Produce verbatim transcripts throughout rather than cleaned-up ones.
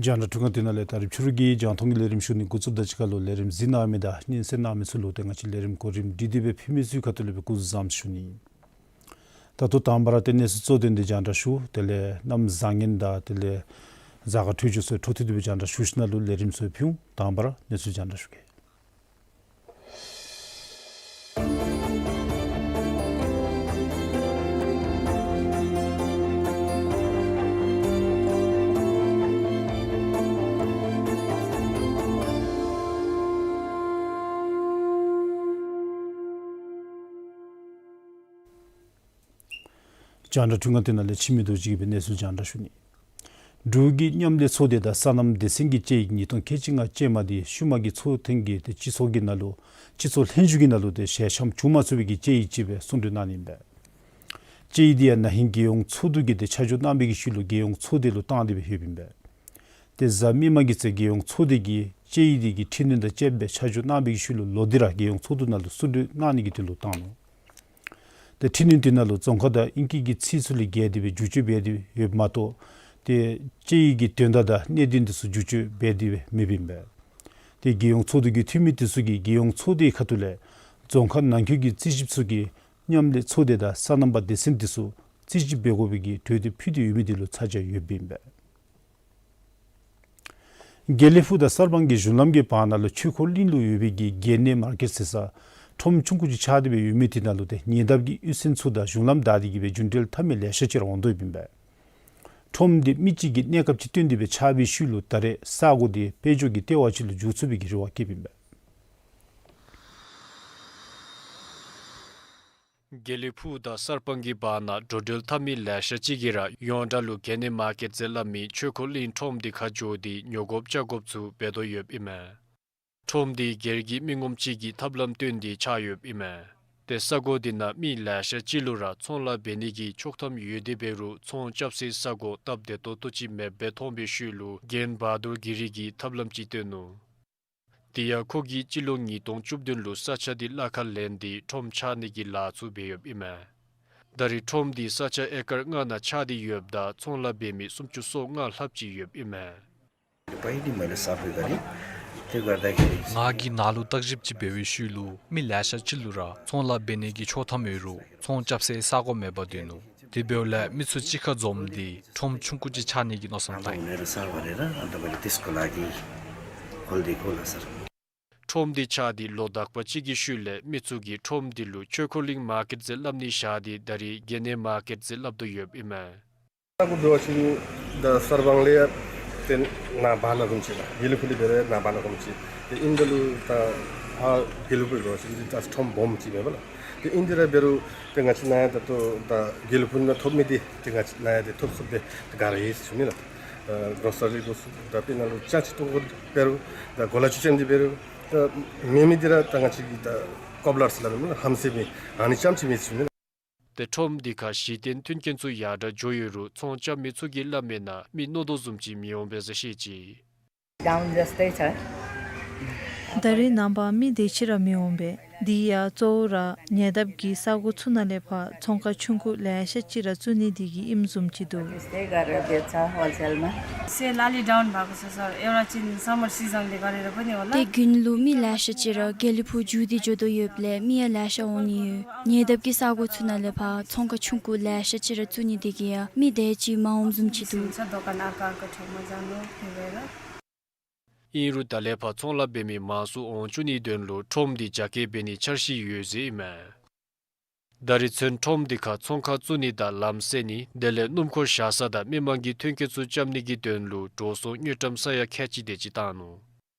རྒྱང་བསྒྲགས་འཕྲུལ་ཁང་འདི་ནང་ལས་ད་རིས་ཕྱི་རུ་གི་རྒྱང་མཐོང་གི་ལས་རིམ་ཞུ་ནི་འགོ་བཙུགསཔ་དང་གཅིག་ཁར་ལུ་ལས་རིམ་གཟིགས་གནང་མི་དང་སྙན་གསན་གནང་མི་ཚུ་ལུ་ཏེ་ང་བཅས་ལས་རིམ་གོ་རིམ་སྒྲིག་སྟེ་སྦེ་ཕུལ་མི་ཚུའི་ཁ་ཐུག་ལས་སྦེ་སྐུ་གཟུགས་བཟང་པོ་ཞུ་ནི། ད་ལྟོ་དང་པ་ར་ཏེ་གནས་ཚུལ་གཙོ་དོན་འདི་རྒྱང་བསྒྲགས་ཞུ། དེ་ལས་གནམ་བཟང་ངན་དང་དེ་ལས་གཟའ་སྐར་འཕྲོད་སྦྱོར་ཚུ་འཕྲོ་མཐུད་དེ་སྦེ་རྒྱང་བསྒྲགས་ཞུ་ཞིནམ་ལས་ལས་རིམ་ཚུ་ཕུལ་འོང་། དང་པ་ར་གནས་ཚུལ་རྒྱང་བསྒྲགས་ཞུ་གེ། རྒྱང་བསྒྲགས་འཕྲུལ་ཁང་འདི་ནང་ལས་འཆི་མེད་རྡོ་རྗེ་གིས་སྦེ་གནས་ཚུལ་རྒྱང་བསྒྲགས་ཞུ་ནི། འབྲུག་གི་མཉམ་ལས་ཚོགས་སྡེ་དང་སོ་ནམ་སྡེ་ཚན་གྱི་དཔྱད་ཡིག་ཉིས་སྟོང་ཁལ་གཅིག་ལྔ་ཅན་མ་འདི་ཤུལ་མ་གི་ཚོགས་ཐེངས་ཀྱི་ཏེ་སྤྱི་ཚོགས་ཀྱི་ནང་ལུ་སྤྱི་ཚོགས་ལྷན་བཞུགས་ཀྱི་ནང་ལུ་ཏེ་ཞལ་འཆམ་བྱུང་མ་ཚུགས་པའི་གི་དཔྱད་ཡིག་ཅིག་སྦེ་གསུང་གྲོས་གནང་ནི་ཨིན་པས། དཔྱད་ཡིག་འདི་ཡང་ན་ཧིང་རྒྱལ་ཡོངས་ཚོགས་འདུ་གིས་ཏེ་ཆ་འཇོག་གནང་བའི་གི་ཤུལ་ལུ་རྒྱལ་ཡོངས་ཚོགས་སྡེ་ལུ་བཏང་སྟེ་སྦེ་ཡོདཔ་ཨིན་པས། ཏེ་གཟའ་མིག་དམར་གྱི་ཚེ་རྒྱལ་ཡོངས་ཚོགས་སྡེ་གིས་དཔྱད་ཡིག་འདི་གི་འཕྲི་སྣོན་དང་བཅསཔ་སྦེ་ཆ་འཇོག་གནང་བའི་གི་ཤུལ་ལུ་ལོག་སྟེ་ར་རྒྱལ་ཡོངས་ཚོགས་འདུ་ནང་ལུ་གསུང་གྲོས་གནང་ནི་གི་དོན་ལུ་བཏང་ནུག། ཏེ་འཕྲི་སྣོན་འདི་ནང་ལུ་རྫོང་ཁ་དང་ཨིང་སྐད་ཀྱི་ཚིག་ཚུ་ལས་བརྒལ་ཏེ་སྦེ་བསྒྱུར་བཅོས་འབད་དེ་ཡོདཔ་མ་གཏོགས་ཏེ་དཔྱད་ཡིག་གི་དོན་དག་དང་གནད་དོན་འདི་ཚུ་བསྒྱུར་བཅོས་འབད་དེ་སྦེ་མེདཔ་ཨིན་པས། ཏེ་རྒྱལ་ཡོངས་ཚོགས་འདུ་གི་འཐུས་མི་འདི་ཚུ་གིས་རྒྱལ་ཡོངས་ཚོགས་སྡེའི་ཁ་ཐུག་ལས་རྫོང་ཁག་ནང་འཁོད་ཀྱི་རྩིས་ཞིབ་ཚུ་གིས་མཉམ་ལས་ཚོགས་སྡེ་དང་སོ་ནམ་པ་སྡེ་ཚན་འདི་ཚུ་རྩིས་ཞིབ་འབད་དགོ་པའི་གི་གྲོས་འདེབས་ཕུལ་ཏེ་ཡོད་མི་འདི་ལུ་ཚ་གྱང་ཡོདཔ་ཨིན་པས། དགེ་ལེགས་ཕུག་དང་གསར་སྤང་གི་གཞུང་ལམ་གྱི་བར་ན་ལུ་ཆོས་འཁོར་གླིང་ལུ་ཡོད་པའི་གི་དགེ་གནས་མར་ཀེཊ་ཟེར་ས་ཁྲོམ་ཆུང་ཀུ་ཅིག་ཆགས་ཏེ་སྦེ་ཡོད་མི་དེ་ནང་ལུ་ཏེ་ཉེ་འདབས་ཀྱི་གཡུས་ཚན་ཚུ་དང་གཞུང་ལམ་བདའ་སྟེ་གི་སྦེ་རྒྱུན་འབྲེལ་འཐབ་མི་ལེ་ཤ་ཅིག་ར་འོང་དོ་ཡོདཔ་ཨིན་པས། ཁྲོམ་འདི་མི་གཅིག་གི་གནས་སྐབས་ཅིག་བཏོན་ཏེ་སྦེ་ཆགས་པའི་ཤུལ་ལུ་ད་རེས་ས་གོ་འདི་དཔལ་འབྱོར་གྱི་ལྟེ་བ་ཅིག་ལུ་འགྱུར་ཚུགས་པའི་གི་རེ་བ་བསྐྱེདཔ་ཨིན་པས། དགེ་ལེགས་ཕུག་དང་གསར་སྤང་གི་བར་ན་འགྲོ་འགྲུལ་འཐབ་མི་ལེ་ཤ་ཅིག་གིས་ར་ཡོངས་གྲགས་ལུ་དགེ་གནས་མར་ཀེཊ་ཟེར་སླབ་མི་ཆོས་འཁོར་གླིང་ཁྲོམ་འདི་ཁར་འགྱོ་སྟེ་ཉོ་དགོཔ་བཅའ་དགོཔ་ཚུ་འབད་དོ་ཡོདཔ་ཨིན་མས། ཁྲོམ་འདི་སྒེར་གྱི་མི་ངོམ་ཅིག་གིས་ཐབས་ལམ་བཏོན་ཏེ་ཆགས་ཡོདཔ་ཨིན་མས། ཏེ་ས་གོ་འདི་ནང་མི་ལེ་ཤ་ཅིག་ལུ་ར་ཚོང་ལཱ་འབད་ནི་གི་ཆོག་ཐམ་ཡོད་དེ་འབད་རུང་ཚོང་རྐྱབ་སའི་ས་གོ་སྟབས་བདེ་ཏོག་ཏོ་ཅིག་མེདཔ་སྦེ་མཐོང་བའི་ཤུལ་ལུ་རྒན་བ་དུར་གྱི་རི་གིས་ཐབས་ལམ་ཅིག་བཏོན་ནུག། དེ་ཡང་ཁོ་གིས་སྤྱི་ལོ་ཉིས་སྟོང་བཅུ་བདུན་ལུ་ས་ཆ་འདི་གླ་ཁར་ལེན་ཏེ་ཁྲོམ་ཆགས་ནི་གི་ལཱ་ཚུ་འབད་ཡོདཔ་ཨིན་མས། ད་རེས་ཁྲོམ་འདི་ས་ཆ་ཨེ་ཀར་ལྔ་ནང་ཆགས་ཏེ་ཡོདཔ་ད་ཚོང་ལཱ་འབད་མི་སུམ་ཅུ་སོ་ལྔ་ལྷགཔ་ཅིག་ཡོདཔ་ཨིན་མས། ང་གིས་ནཱ་ལུ་བརྟག་ཞིབ་ཅིག་འབད་བའི་ཤུལ་ལུ་མི་ལེ་ཤ་ཅིག་ལུ་ར་ཚོང་ལཱ་འབད་ནི་གི་ཆོག་ཐམ་ཡོད་རུང་ཚོང་རྐྱབ་སའི་ས་གོ་མེདཔ་སྡོད་ནུག། དེ་འབདཝ་ལས་མི་ཚུ་གཅིག་ཁར་འཛོམས་ཏེ་ཁྲོམ་ཆུང་ཀུ་ཅིག་ཆགས་ནི་གི་མནོ་བསམ་བཏང་ཡི། ཁྲོམ་འདི་ཆགས་ཏེ་ལོ་དག་པ་ཅིག་གི་ཤུལ་ལས་མི་ཚུ་གིས་ཁྲོམ་འདི་ལུ་ཆོས་འཁོར་གླིང་མར་ཀེཊ་ཟེར་སླབ་ནི་བཞག་སྟེ་ད་རེས་དགེ་གནས་མར་ཀེཊ་ཟེར་སླབ་དོ་ཡོདཔ་ཨིན་མས། ས་གོ་འབད་བ་ཅིན་ད་གསར་སྤང་ལས་ཏེ་ནངས་པ་ནང་བཟུམ་ཅིག་ལགས། དགེ་ལེགས་ཕུག་ལས་འབད་རུང་ནངས་པ་ནང་བཟུམ་ཅིག། ཏེ་ཨིན་ད་ལུ་ད་ཧཱ་དགེ་ལེགས་ཕུག་འབད་བ་ཅིན་ཏེ་ད་ཁྲོམ་སྦོམ་ཅིག་མས་པ་ལགས། ཏེ་ཨིན་ཏེ་ར་འབད་རུང་ཏེ་ང་བཅས་ནཱ་ཡང་ད་ལྟོ་ད་དགེ་ལེགས་ཕུག་ནང་ཐོབ་མི་འདི་ཏེ་ང་བཅས་ནཱ་ཡང་ཏེ་ཐོབ་ཚུགསཔ་འདི་ཏེ་ག་ར་ཨིན་ཟེར་ཞུ་ནི་ལགས། ཨ་གྲོ་སར་རི་དགོ་ཚུགས། ད་དཔེར་ན་ལུ་ཅ་ཆས་བཏོན་དགོཔ་འབད་རུང་ད་གོ་ལ་ཆུ་ཅན་འདི་འབད་རུང་ད་མེད་མི་འདི་ར་ད་ང་བཅས་ཀྱི་ད་ཀོབ་ལར་ཟེར་སླབ་མི་ཧམ་ཟེར་མི་ཨ་ནི་རྐྱངམ་ཅིག་མས་ཟེར་ཞུ་ནི་ལགས། ཏེ་ཁྲོམ་འདི་ཁར་གཞི་རྟེན་མཐུན་རྐྱེན་ཚུ་ཡར་དྲག་འགྱོ་ཡོད་རུང་ཚོང་རྐྱབ་མི་ཚུ་གིས་སླབ་མིའི་ནང་མི་མནོ་དོ་བཟུམ་ཅིག་མི་འོང་པས་ཟེར་བཤད་ཅི། ད་རེས་ནངས་པ་མི་དེ་ཅིག་ར་མི་འོང་པས། དེ་ཡང་གཙོ་བོ་ར་ཉེ་འདབས་ཀྱི་ས་གོ་ཚུ་ནང་ལས་ཕར་ཚོང་ཁང་ཆུང་ཀུ་ལེ་ཤ་ཅིག་ར་བཙུགས་ནི་དེ་གིས་ཨིནམ་བཟུམ་ཅིག་འདུག། སེལ་ལ་ལུ་ཌའུན་འབད་དགོ་ཟེར་ཟེར། ཨེ་ར་ཅིན་སམ་མར་སི་ཛན་དེ་ག་ར་ར་པ་ནི་འོང་ལགས། ཏེ་དགུན་ལུ་མི་ལེ་ཤ་ཅིག་ར་དགེ་ལེགས་ཕུག་མཇུག་སྟེ་འགྱོ་དོ་ཡོདཔ་ལས་མི་ཡང་ལེ་ཤ་འོང་ནི་ཡོད། ཉེ་འདབས་ཀྱི་ས་གོ་ཚུ་ནང་ལས་ཕར་ཚོང་ཁང་ཆུང་ཀུ་ལེ་ཤ་ཅིག་ར་བཙུགས་ནི་དེ་གིས་ཡང་མི་དེ་ཅིག་མ་འོངམ་བཟུམ་ཅིག་འདུག། ཨིན་རུང་ད་ལས་ཕར་ཚོང་ལཱ་འབད་མི་མང་སུ་འོང་བཅུག་ནིའི་དོན་ལུ་ཁྲོམ་འདི་རྒྱ་སྐྱེད་འབད་ནིའི་འཆར་གཞི་ཡོད་ཟེར་ཨིན་མས། ད་རེས་ཚུན་ཁྲོམ་འདི་ཁར་ཚོང་ཁང་བཙུགས་ནི་དང་ལམ་སེལ་ནི་དེ་ལས་སྣུམ་འཁོར་བཞག་ས་དང་མི་མང་གི་ཐོན་སྐྱེད་ཚུ་རྐྱབ་ནི་གི་དོན་ལུ་འགྲོ་སོང་དངུལ་ཀྲམ་ས་ཡ་ཁལ་གཅིག་དེ་ཅིག་བཏང་ནུག།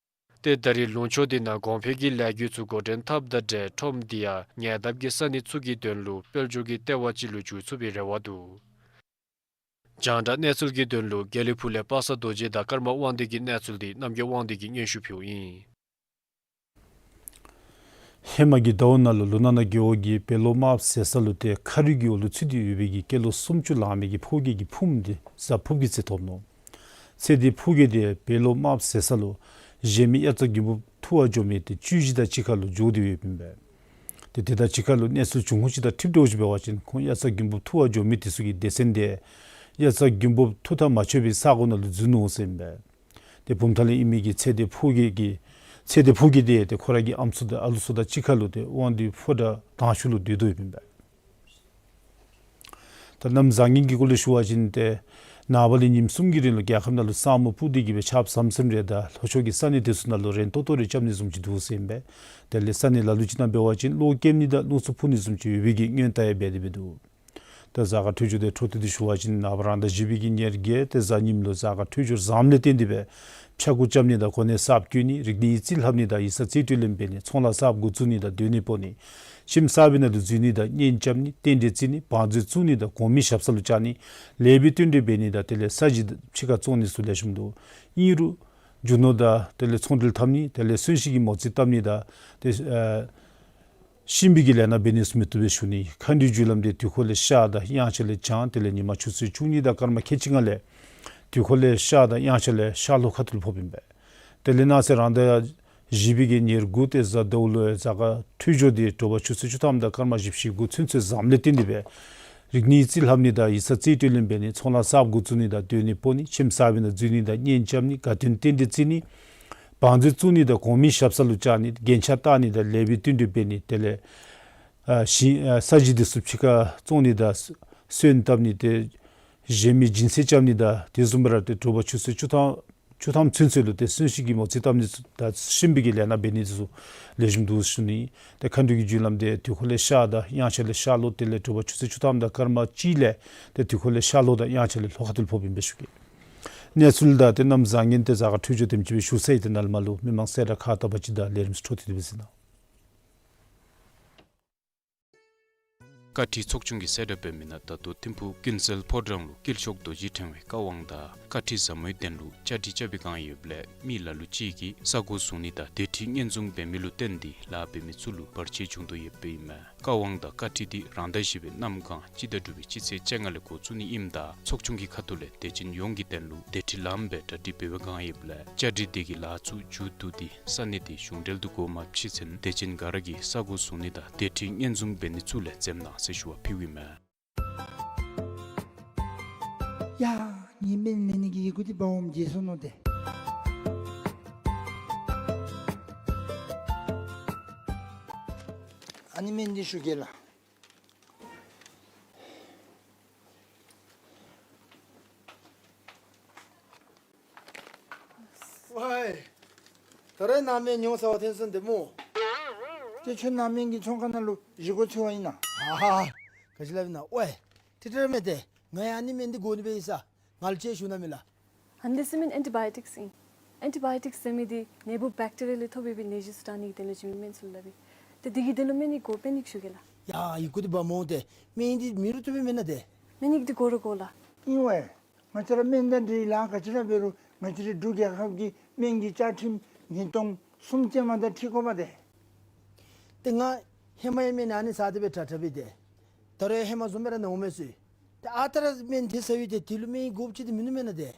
ཏེ་ད་རེས་ལུང་ཕྱོགས་འདི་ནང་གོང་འཕེལ་གྱི་ལས་འགུལ་ཚུ་འགོ་འདྲེན་འཐབ་དང་འབྲེལ་ཁྲོམ་འདི་ཡང་ཉེ་འདབས་ཀྱི་ས་གནས་ཚུ་གི་དོན་ལུ་དཔལ་འབྱོར་གྱི་ལྟེ་བ་ཅིག་ལུ་འགྱུར་ཚུགས་པའི་རེ་བ་འདུག། རྒྱང་བསྒྲགས་གནས་ཚུལ་གྱི་དོན་ལུ་དགེ་ལེགས་ཕུག་ལས་པ་སངས་རྡོ་རྗེ་དང་ཀརྨ་དབང་འདུས་ཀྱི་གནས་ཚུལ་འདི་རྣམ་རྒྱལ་དབང་འདུས་ཀྱིས་སྙན་ཞུ་ཕུལཝ་ཨིན། ཧེ་མ་གི་ཟླཝ་ནང་ལུ་ལུ་ན་ན་རྒེད་འོག་གི་བེ་ལོ་དམརཔོ་ཟེར་ས་ལུ་ཏེ་མཁའ་རིས་ཀྱི་འོག་ལུ་ཚུད་དེ་ཡོད་པའི་གི་ཀི་ལོ་སུམ་ཅུ་ལང་མི་གི་ཕོ་སྐྱེས་ཀྱི་ཕུངམ་འདི་གཟའ་ཕུརཔ་གི་ཚེ་ཐོབ་ནུག། ཚེ་འདི་ཕོ་སྐྱེས་འདི་བེ་ལོ་དམརཔོ་ཟེར་ས་ལུ་གཞལ་མེད་དབྱར་རྩྭ་དགུན་འབུབ་འཐུ་བར་འགྱོ་མི་ཏེ་བཅུ་བཞི་དང་གཅིག་ཁར་ལུ་འགྱོ་སྟེ་ཡོདཔ་ཨིན་པས། ཏེ་དེ་དང་གཅིག་ཁར་ལུ་གནས་ཚུལ་བྱུང་ཁུངས་ཅིག་དང་འཁྲིལཝ་ད་ཅིག་འབད་བ་ཅིན་ཁོང་དབྱར་རྩྭ་དགུན་འབུབ་འཐུ་བར་འགྱོ་མི་དེ་ཚུ་གི་སྡེ་ཚན་འདི་དབྱར་རྩྭ་དགུན་འབུབ་འཐུ་ཐག་མ་ཆོད་པའི་ས་གོ་ནང་ལུ་འཛུལ་ནུག་ཟེར་ཨིན་པས། ཏེ་བུམ་ཐང་ལས་ཨིན་མི་གི་ཚེ་འདི་ཕོ་སྐྱེས་ཀྱི་ཚེ་འདི་ཕོ་སྐྱེས་འདི་ཏེ་ཁོ་རའི་གི་ཨམ་སྲུ་དང་ཨ་ལུ་ཚུ་དང་གཅིག་ཁར་ལུ་ཏེ་དབང་འདུས་ཕོ་བྲང་དང་ཤུལ་ལུ་སྡོད་དོ་ཡོདཔ་ཨིན་པས། ད་གནམ་བཟང་ངན་གྱི་སྐོར་ལས་ཞུ་བ་ཅིན་ཏེ་ནངས་པ་ལས་ཉིནམ་གསུམ་གྱི་རིང་ལུ་རྒྱལ་ཁབ་ནང་ལུ་ས་སྨུག་སྤུབས་ཏེ་གི་སྦེ་ཆརཔ་ཟམ་ཟིམ་རེ་དང་ལྷོ་ཕྱོགས་ཀྱི་ས་གནས་དེ་ཚུ་ནང་ལུ་རན་ཏོག་ཏོ་རེ་རྐྱབ་ནི་བཟུམ་ཅིག་འདུག་ཟེར་ཨིན་པས། དེ་ལས་ས་གནས་ལ་ལུ་ཅིག་ནང་འབད་བ་ཅིན་གློག་ཀེམ་ནི་དང་རླུང་འཚུབ་འཕུ་ནི་བཟུམ་ཅིག་ཡོད་པའི་གི་སྔོན་ལྟ་ཡང་འབད་དེ་སྦེ་འདུག། ད་གཟའ་སྐར་འཕྲོད་སྦྱོར་དེ་འཕྲོ་མཐུད་དེ་ཞུ་བ་ཅིན་ནངས་པ་རང་ཟླ་བཞི་པའི་གི་ཉེར་བརྒྱད་ཏེ་གཟའ་ཉིམ་ལུ་གཟའ་སྐར་འཕྲོད་སྦྱོར་བཟངམ་ལས་བརྟེན་ཏེ་སྦེ་ཕྱྭ་འགུགས་རྐྱབ་ནི་དང་གོ་གནས་གསརཔ་བསྐོ་ནི་རིག་གནས་ཡིག་རྩིས་ལྷབ་ནི་དང་ཡིག་ཚང་རྩིས་སྤྲོད་ལེན་འབད་ནི་ཚོང་ལཱ་གསརཔ་འགོ་བཙུགས་ནི་དང་སྡོད་གནས་སྤོ་ནི་ཁྱིམ་གསར་པའི་ནང་ལུ་འཛུལ་ནི་དང་གཉེན་རྐྱབ་ནི་རྟེན་འབྲེལ་བརྩི་ནི་བང་མཛོད་བཙུགས་ནི་དང་གོང་མའི་ཞབས་ས་ལུ་བཅར་ནི་ལེགས་པའི་རྟེན་འབྲེལ་འབད་ནི་དང་དེ་ལས་ས་གཞི་ཕྱི་ཁར་བཙོང་ནི་ཚུ་ལེགས་ཤོམ་འདུག། ཨིན་རུང་རྒྱུ་ནོར་དང་དེ་ལས་ཚོང་འབྲེལ་འཐབ་ནི་དེ་ལས་གསོན་གཤིན་གྱི་མོ་རྩིས་བཏབ་ནི་དང་ཏེ་ཨ་གཤིན་པོའི་གི་ལས་སྣ་འབད་ནི་ཚུ་མི་བཏུབ་པས་ཞུ་ནི། མཁའ་འགྲོའི་རྒྱུ་ལམ་འདི་དུས་འཁོར་ལས་ཤར་དང་དབྱངས་འཆར་ལས་བྱང་དེ་ལས་ཉིན་མ་ཆུ་ཚོད་བཅུ་གཉིས་དང་སྐར་མ་ཁལ་གཅིག་ལྔ་ལས་དུས་འཁོར་ལས་ཤར་དང་དབྱངས་འཆར་ལས་ཤར་ལྷོ་ཁ་ཐུག་ལུ་ཕོགཔ་ཨིན་པས། དེ་ལས་ནངས་ཚེ་རང་ཟླ་བཞི་པའི་གི་ཉེར་དགུ་ཏེ་གཟའ་ཟླཝ་ལུ་གཟའ་སྐར་འཕྲོད་སྦྱོར་འདི་དྲོ་པ་ཆུ་ཚོད་བཅུ་ཐམ་དང་སྐར་མ་བཞི་བཅུ་ཞེ་དགུ་ཚུན་ཚོད་བཟངམ་ལས་བརྟེན་ཏེ་སྦེ་རིག་གནས་ཡིག་རྩིས་ལྷབ་ནི་དང་ཡིག་ཚང་རྩིས་སྤྲོད་ལེན་འབད་ནི་ཚོང་ལཱ་གསརཔ་འགོ་བཙུགས་ནི་དང་སྡོད་གནས་སྤོ་ནི་ཁྱིམ་གསར་པའི་ནང་འཛུལ་ནི་དང་གཉེན་རྐྱབ་ནི་དགའ་སྟོན་རྟེན་འབྲེལ་བརྩི་ནི་བང་མཛོད་བཙུགས་ནི་དང་གོང་མའི་ཞབས་ས་ལུ་བཅར་ནི་རྒྱན་ཆ་བཏགས་ནི་དང་ལེགས་པའི་རྟེན་འབྲེལ་འབད་ནི་དེ་ལས་ཨ་གཞི་ཨ་ས་གཞི་འདི་ཚུ་ཕྱི་ཁར་བཙོང་ནི་དང་སོན་བཏབ་ནི་ཏེ་གཞལ་མེད་སྦྱིན་སྲེག་རྐྱབ་ནི་དང་དེ་བཟུམ་སྦེ་ར་ཏེ་དྲོ་པ་ཆུ་ཚོད་བཅུ་ཐམ་བཅུ་ཐམ་ཚུན་ཚོད་ལུ་ཏེ་གསོན་གཤིན་གྱི་མོ་རྩིས་བཏབ་ནི་ཚུ་དང་གཤིན་པོའི་གི་ལས་སྣ་འབད་ནི་ཚུ་ལེགས་ཤོམ་འདུག་ཞུ་ནི། ཏེ་མཁའ་འགྲོའི་གི་རྒྱུ་ལམ་འདི་དུས་འཁོར་ལས་ཤར་དང་དབྱངས་འཆར་ལས་ཤར་ལྷོ་དེ་ལས་དྲོ་པ་ཆུ་ཚོད་བཅུ་ཐམ་དང་སྐར་མ་གཅིག་ལས་ཏེ་དུས་འཁོར་ལས་ཤར་ལྷོ་དང་དབྱངས་འཆར་ལས་ལྷོ་ཁ་ཐུག་ལུ་ཕོགཔ་ཨིན་པས་ཞུ་གེ། གནས་ཚུལ་དང་ཏེ་གནམ་བཟང་ངན་ཏེ་གཟའ་སྐར་འཕྲོད་སྦྱོར་དེམ་ཅིག་སྦེ་ཞུ་ཚར་ཡི། ཏེ་ནཱ་ལས་མར་ལུ་མི་མང་སེར་སྦྲེང་ཁག་བརྟག་པ་ཅིག་དང་ལས་རིམ་ཚུ་འཕྲོ་མཐུད་དེ་སྦེ་གཟིགས་གནང་། བཀའ་ཁྲིད་ཚོགས་ཆུང་གི་གསལ་བསྒྲགས་འབད་མི་ནང་ད་ལྟོ་ཐིམ་ཕུག་ཀུན་གསལ་ཕོ་བྲང་ལུ་དཀྱིལ་ཆོག་རྡོ་རྗེ་ཕྲེང་བའི་བཀའ་དབང་དང་བཀའ་ཁྲིད་ཟབ་མོའི་གདན་ལུ་བཅའ་སྒྲིག་རྐྱབ་པའི་བསྒང་ཡོདཔ་ལས་མི་ལ་ལུ་ཅིག་གིས་ས་གོ་བཟུང་ནི་དང་དེ་ཁྲིད་བསྙེན་བཟུང་འབད་མི་ལུ་བརྟེན་ཏེ་ལཱ་འབད་མི་ཚུ་ལུ་བར་ཆད་བྱུང་དོ་ཡོདཔ་ཨིན་མས། བཀའ་དབང་དང་བཀའ་ཁྲིད་འདི་རང་ཟླ་བཞི་པའི་གནམ་གང་སྤྱི་ཟླ་དྲུག་པའི་སྤྱི་ཚེས་བཅོ་ལྔ་ལས་འགོ་བཙུགས་ནི་ཨིནམ་ད་ཚོགས་ཆུང་གི་ཁ་ཐུག་ལས་དད་ཅན་ཡོངས་ཀྱིས་གདན་ལུ་དེ་ཁྲིད་ལམ་སྦེ་གྲ་སྒྲིག་འབད་བའི་བསྒང་ཡོདཔ་ལས་བཅའ་སྒྲིག་དེ་གི་ལཱ་ཚུ་མཇུག་བསྡུ་སྟེ་ས་གནས་དེ་གཞུང་འབྲེལ་དུ་འགོ་མ་ཕྱེ་ཚུན་དད་ཅན་ག་ར་གིས་ས་གོ་བཟུང་ནི་དང་དེ་ཁྲིད་བསྙེན་བཟུང་འབད་ནི་ཚུ་ལས་འཛེམ་གནང་ཟེར་ཞུ་བ་ཕུལཝ་ཨིན་མས། ཡ་ངེའི་སྨན་ལེན་ནི་གི་ཡི་གུ་འདི་འབག་འོངམ་བརྗེད་སོ་ནུག་ཏེ། ཨ་ནི་སྨན་འདི་ཞུ་གེ་ལགས། ཝའི། ད་རེས་ནང་སྨན་ཉོ་ཚར་བ་ཐོན་སོང་ཏེ་སྨོ། ཏེ་ཁྱོད་ནང་སྨན་གྱི་ཚོང་ཁང་ནང་ལུ་བཞེས་སྒོ་འཚོལ་བ་ཨིན་ན། ཨ་ཧ། ག་ཅི་སླབ་ཨིན་ན། ཝའི། ཏེ་ཏེ་ར་མེད་ཏེ། ང་ཡང་ཨ་ནི་སྨན་འདི་དགོ་ནི་སྦེ་ཨིན་ས། ང་ལུ་ཅིག་ཞུ་གནང་མས་ལགས། ཨ་ནི་འདི་ཟེར་མི་ཨེན་ཊི་བཱ་ཡོ་ཊིཀསི་ཨིན། ཨེན་ཊི་བཱ་ཡོ་ཊིཀསི་ཟེར་མི་འདི་ནད་འབུཔ་བེཀ་ཊི་རི་ཡ་ལས་ཐོབ་པའི་ནད་གཞི་ཚུ་དྲག་ནི་གི་དོན་ལུ་བྱིན་མི་སྨན་ཚུ་ལུ་སླབ་ཨིན། ཏེ་འདི་གི་དོན་ལུ་སྨན་ཡི་གུ་དཔེ་ནི་ཞུ་གེ་ལགས། ཡ་ཡི་གུ་འདི་འབག་འོང་ཏེ། སྨན་ཡི་གུ་འདི་མེད་རུང་བཏུབ་པས་མེན་ན་ཏེ། སྨན་ཡི་གུ་འདི་དགོ་རུང་དགོ་ལགས། ཨིན་ཝའི། ང་བཅས་ར་སྨན་དང་འབྲེལ་ལཱ་ག་ཅི་ར་འབད་རུང་ང་བཅས་རའི་འབྲུག་རྒྱལ་ཁབ་ཀྱི་སྨན་གྱི་བཅའ་ཁྲིམས་ཉིས་སྟོང་གསུམ་ཅན་མ་དང་འཁྲིལ་དགོ་པས་ཏེ། ཏེ་ང་ཧེ་མ་ཡང་སྨན་ཨ་ནི་ཟ་སྟེ་སྦེ་དྲག་དྲག་པས་ཏེ། ད་རུང་ཧེ་མ་བཟུམ་སྦེ་ར་ནཱ་འོང་མས་ཟེར། ཏེ་ཨ་རྟག་ར་སྨན་འདི་ཟ་བའི་ཏེ་དེ་ལུ་སྨན་དགོཔ་ཅིག་ཏེ་མིན་ནུག་མེན་ན་ཏེ།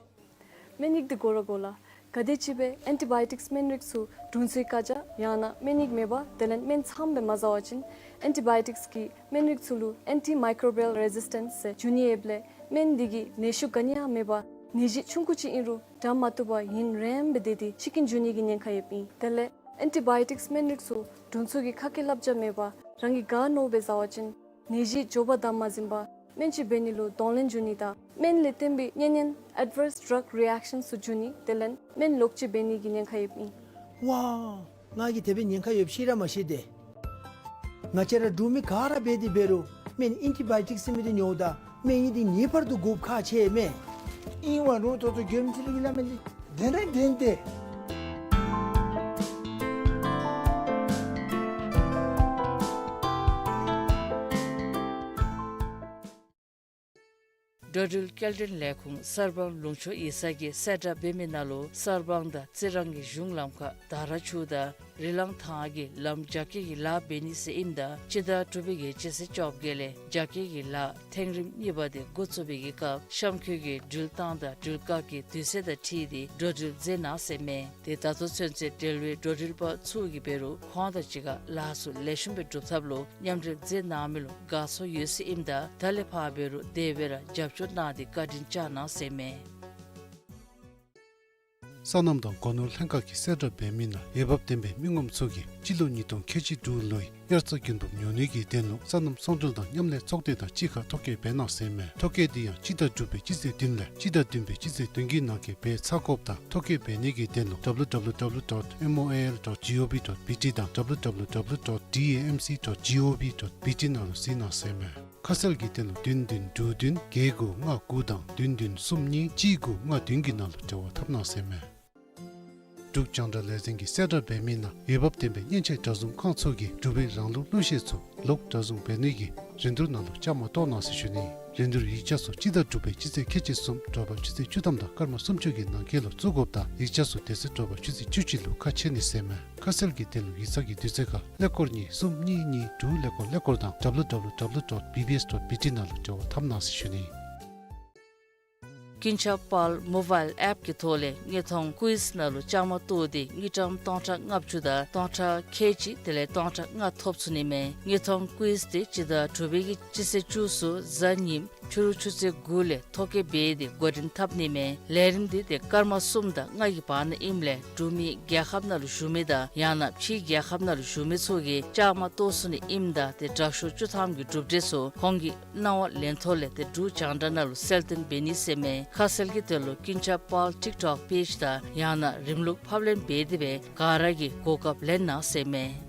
སྨན་ཡིག་འདི་དགོ་ར་དགོ་ལགས། ག་དེམ་ཅིག་སྦེ་ཨེན་ཊི་བཱ་ཡོ་ཊིཀསི་སྨན་རིགས་ཚུ་དྲུང་འཚོའི་བཀའ་རྒྱ་ཡང་ན་སྨན་ཡིག་མེད་པར་དེ་ལས་སྨན་ཚངམ་སྦེ་མ་ཟ་བ་ཅིན་ཨེན་ཊི་བཱ་ཡོ་ཊིཀསི་གི་སྨན་རིགས་ཚུ་ལུ་ཨེན་ཊི་མའི་ཀོརོ་བཱལ་རེ་ཟིས་ཊེནསི་ཟེར་འབྱུང་ནི་ཡོདཔ་ལས་སྨན་འདི་གིས་ནད་ཤུགས་ག་ནི་ཡང་མེད་པར་ནད་གཞི་ཆུང་ཀུ་ཅིག་ཨིན་རུང་དྲག་མ་བཏུབ་པར་ཡུན་རིངམོ་སྦེ་སྡོད་དེ་འཆི་རྐྱེན་འབྱུང་ནི་གི་ཉེན་ཁ་ཡོདཔ་ཨིན། དེ་ལས་ཨེན་ཊི་བཱ་ཡོ་ཊིཀསི་སྨན་རིགས་ཚུ་དྲུང་འཚོ་གི་ཁ་སྐད་བསླབ་བྱ་མེད་པར་རང་གིས་ག་མནོཝ་སྦེ་ཟ་བ་ཅིན་ནད་གཞི་མགྱོགས་པར་དམ་མ་འཛིན་པར་སྨན་ཅིག་འབད་ནི་ལུ་གདོང་ལེན་འབྱུང་ནི་དང་སྨན་ལས་བརྟེན་པའི་གཉན་ཉེན་ཨེཌ་བརསི་ཌྲག་རི་ཨེཀ་ཤཱནསི་ཚུ་འབྱུང་ནི་དེ་ལས་སྨན་ལོག་སྤྱོད་འབད་ནི་གི་ཉེན་ཁ་ཡོདཔ་ཨིན། ཝའོ། ང་གིས་དེ་སྦེ་ཉེན་ཁ་ཡོདཔ་ཤེས་ར་མ་ཤེས་ཏེ། ང་བཅས་ར་འབྲུག་མི་ག་ར་འབད་དེ་འབད་རུང་སྨན་ཨེན་ཊི་བཱ་ཡོ་ཊིཀསི་ཟེར་མི་འདི་ཉོཝ་ད་སྨན་ཡིག་འདི་ངེས་པར་དུ་དགོཔ་ཁག་ཆེ་མས། ཨིན་བ་རུང་ད་ལྟོ་མགྱོནམ་ཅིག་ལུ་གི་སླབ་མི་འདི་བདེན་ར་བདེན་ཏེ། འགྲོ་འགྲུལ་སྐྱེལ་འདྲེན་ལས་ཁུངས་གསར་སྤང་ལུང་ཕྱོགས་ཡིག་ཚང་གིས་གསལ་བསྒྲགས་འབད་མི་ནང་ལུ་གསར་སྤང་དང་རྩི་རང་གི་གཞུང་ལམ་ཁར་དར་ཆུ་དང་རི་ལང་ཐང་གི་ལམ་རྒྱ་སྐྱེད་ཀྱི་ལཱ་འབད་ནི་ཟེར་ཨིནམ་ད་སྤྱི་ཟླ་དྲུག་པའི་གི་སྤྱི་ཚེས་བཅོ་བརྒྱད་ལས་རྒྱ་སྐྱེད་ཀྱི་ལཱ་ཐེངས་རིམ་གཉིས་པ་དེ་འགོ་བཙུགས་པའི་གི་སྐབས་གཤམ་འཁོད་ཀྱི་འགྲུལ་བཏང་དང་འགྲུལ་བཀག་གི་དུས་ཚོད་དང་འཁྲིལ་ཏེ་འགྲོ་འགྲུལ་མཛད་གནང་ཟེར་མས། ཏེ་ད་ལྟོ་ཚུན་ཚོད་འབྲེལ་བའི་འགྲོ་འགྲུལ་པ་ཚུ་གིས་འབད་རུང་ཁོང་དང་གཅིག་ཁར་ལཱ་ཚུ་ལེགས་ཤོམ་སྦེ་སྒྲུབ་ཐབས་ལུ་མཉམ་འབྲེལ་མཛད་གནང་མི་ལུ་དགའ་ཚོར་ཡོད་ཟེར་ཨིནམ་ད་ད་ལས་ཕར་འབད་རུང་དེ་སྦེ་ར་རྒྱབ་སྐྱོར་གནང་སྟེ་བཀའ་དྲིན་བསྐྱང་གནང་ཟེར་མས། སོ་ནམ་དང་སྒོ་ནོར་ལྷན་ཁག་གིས་གསལ་བསྒྲགས་འབད་མི་ནང་འོས་འབབ་ལྡན་པའི་མི་ངོམ་ཚུ་གིས་སྤྱི་ལོ་ཉིས་སྟོང་ཁལ་གཅིག་དྲུག་ལོའི་དབྱར་རྩྭ་དགུན་འབུབ་ཉོ་ནི་གི་དོན་ལུ་སོ་ནམ་ཚོང་འབྲེལ་དང་མཉམ་ལས་ཚོགས་སྡེ་དང་གཅིག་ཁར་ཐོ་བཀོད་འབད་གནང་ཟེར་མས། ཐོ་བཀོད་འདི་ཡང་སྤྱི་ཟླ་དྲུག་པའི་སྤྱི་ཚེས་བདུན་ལས་སྤྱི་ཟླ་བདུན་པའི་སྤྱི་ཚེས་བདུན་གྱི་ནང་འཁོད་འབད་ཚར་དགོཔ་དང་ཐོ་བཀོད་འབད་ནི་གི་དོན་ལུ་W W W dot M O A L dot G O V dot B T དང་W W W dot D A M C dot G O V dot B T ནང་ལུ་གཟིགས་གནང་ཟེར་མས། ཁ་གསལ་གྱི་དོན་ལུ་བདུན་བདུན་དྲུག་བདུན་བརྒྱད་དགུ་ལྔ་དགུ་དང་བདུན་བདུན་གསུམ་གཉིས་གཅིག་དགུ་ལྔ་བདུན་གྱི་ནང་ལུ་འབྲེལ་བ་འཐབ་གནང་ཟེར་མས། འབྲུག་རྒྱང་བསྒྲགས་ལས་འཛིན་གྱིས་གསལ་བསྒྲགས་འབད་མི་ནང་འོས་འབབ་ལྡན་པའི་མཉེན་ཆས་གྲྭ་བཟུང་ཁང་ཚུ་གིས་འབྲུག་པའི་རང་ལུགས་གླུ་གཞས་ཚུ་ལོག་གྲྭ་བཟུང་འབད་ནི་གི་རིན་བསྡུར་ནང་ལུ་བཅའ་མར་གཏོགས་གནང་ཟེར་ཞུ་ནི། རིན་བསྡུར་ཡིག་ཆ་ཚུ་སྤྱི་ཟླ་དྲུག་པའི་སྤྱི་ཚེས་ཁལ་གཅིག་གསུམ་དྲོ་པ་ཆུ་ཚོད་བཅུ་ཐམ་དང་སྐར་མ་སུམ་ཅུ་གི་ནང་འཁོད་ལུ་བཙུགས་དགོཔ་དང་ཡིག་ཆ་ཚུ་དེ་ཚེ་དྲོ་པ་ཆུ་ཚོད་བཅུ་གཅིག་ལུ་ཁ་ཕྱེ་ནི་ཟེར་མས། ཁ་གསལ་གྱི་དོན་ལུ་ཡིག་ཚང་གི་དུས་ཚོད་ཁར་ཀླད་ཀོར་གཉིས་གསུམ་གཉིས་གཉིས་དྲུག་ཀླད་ཀོར་ཀླད་ཀོར་དང་W W W dot B B S dot B T ནང་ལུ་འབྲེལ་བ་འཐབ་གནང་ཟེར་ཞུ་ནི། ཀུན་ཁྱབ་དཔལ་མོ་བཱའིལ་ཨེཔ་གི་ཐོག་ལས་དངོས་མཐོང་ཀུའིཛ་ནང་ལུ་བཅའ་མར་གཏོགས་ཏེ་དངུལ་ཀྲམ་སྟོང་ཕྲག་ལྔ་བཅུ་དང་སྟོང་ཕྲག་ཁལ་གཅིག་དེ་ལས་སྟོང་ཕྲག་ལྔ་ཐོབ་ཚུགས་ནི་མས། དངོས་མཐོང་ཀུའིཛ་དེ་སྤྱི་ཟླ་དྲུག་པའི་གི་སྤྱི་ཚེས་བཅུ་གསུམ་གཟའ་ཉིམ་ཕྱི་རུ་ཆུ་ཚོད་དགུ་ལས་ཐོ་བཀོད་འབད་དེ་འགོ་འདྲེན་འཐབ་ནི་མས། ལས་རིམ་དེ་ཏེ་སྐར་མ་གསུམ་དང་ལྔ་གི་བར་ན་ཨིནམ་ལས་འབྲུག་མི་རྒྱལ་ཁབ་ནང་ལུ་བཞུགས་མི་དང་ཡང་ན་ཕྱིའི་རྒྱལ་ཁབ་ནང་ལུ་བཞུགས་མི་ཚུ་གིས་བཅའ་མར་གཏོགས་ཚུགས་ནི་ཨིནམ་ད་ཏེ་དྲག་ཤོས་བཅུ་ཐམ་གྱི་གྲུབ་འབྲས་ཚུ་ཁོང་གི་གནང་བ་ལེན་ཐོག་ལས་ཏེ་འབྲུག་རྒྱང་བསྒྲགས་ནང་ལུ་གསལ་སྟོན་འབད་ནི་ཟེར་མས། ཁ་གསལ་གྱི་དོན་ལུ་ཀུན་ཁྱབ་དཔལ་ཊིཀ་ཊོཀ་པེཇ་དང་ཡང་ན་རིམ་ལུགས་ཕབ་ལེན་འབད་དེ་སྦེ་ག་ར་གིས་གོ་སྐབས་ལེན་གནང་ཟེར་མས།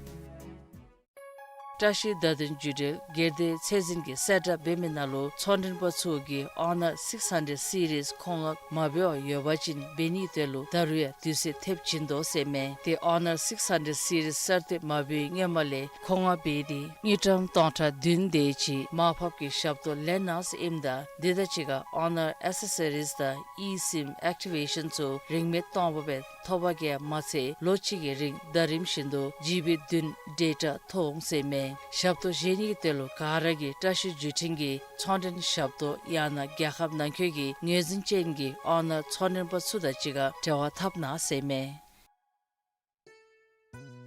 བཀྲ་ཤིས་བརྡ་དོན་བརྒྱུད་འབྲེལ་སྒེར་སྡེ་ཚད་འཛིན་གྱིས་གསལ་བསྒྲགས་འབད་མི་ནང་ལུ་ཚོང་མགྲོན་པ་ཚུ་གིས་ཨོ་ནར་སིགསི་ཧན་ཌེཌ་སི་རིསི་མཁོ་མངགས་མ་འབད་བར་ཡོད་པ་ཅིན་འབད་ནིའི་དོན་ལུ་ད་རུང་ཡང་དུས་ཚོད་ཐེབས་བྱིན་དོ་ཟེར་མས། ཏེ་ཨོ་ནར་སིགསི་ཧན་ཌེཌ་སི་རིསི་གསར་བཏོན་མ་འབད་བའི་སྔོན་མ་ལས་མཁོ་མངགས་འབད་དེ་དངུལ་ཀྲམ་སྟོང་ཕྲག་བདུན་དེ་ཅིག་མར་ཕབ་ཀྱི་ཞབས་ཏོག་ལེན་གནང་ཟེར་ཨིནམ་ད་དེ་དང་གཅིག་ཁར་ཨོ་ནར་ཨེག་སེ་སོ་རིསི་དང་ཨི་སིམ་ཨེག་ཊི་བེ་ཤཱན་ཚུ་རིན་མེད་སྟོང་པ་སྦེ་ཐོབ་པ་གིས་མ་ཚད་ལོ་གཅིག་གི་རིང་ཟླ་རིམ་བཞིན་དུ་ཇི་བི་བདུན་ཌེ་ཊ་ཐོབ་འོང་ཟེར་མས། ཞབས་ཏོག་བཞེས་ནིའི་དོན་ལུ་ག་ར་གིས་བཀྲ་ཤིས་བརྒྱུད་འཕྲིན་གྱི་ཚོང་མགྲོན་ཞབས་ཏོག་ཡང་ན་རྒྱལ་ཁབ་ནང་འཁོད་ཀྱི་ངོས་འཛིན་ཅན་གྱི་ཨོ་ནར་ཚོང་མགྲོན་པ་ཚུ་དང་གཅིག་ཁར་འབྲེལ་བ་འཐབ་གནང་ཟེར་མས།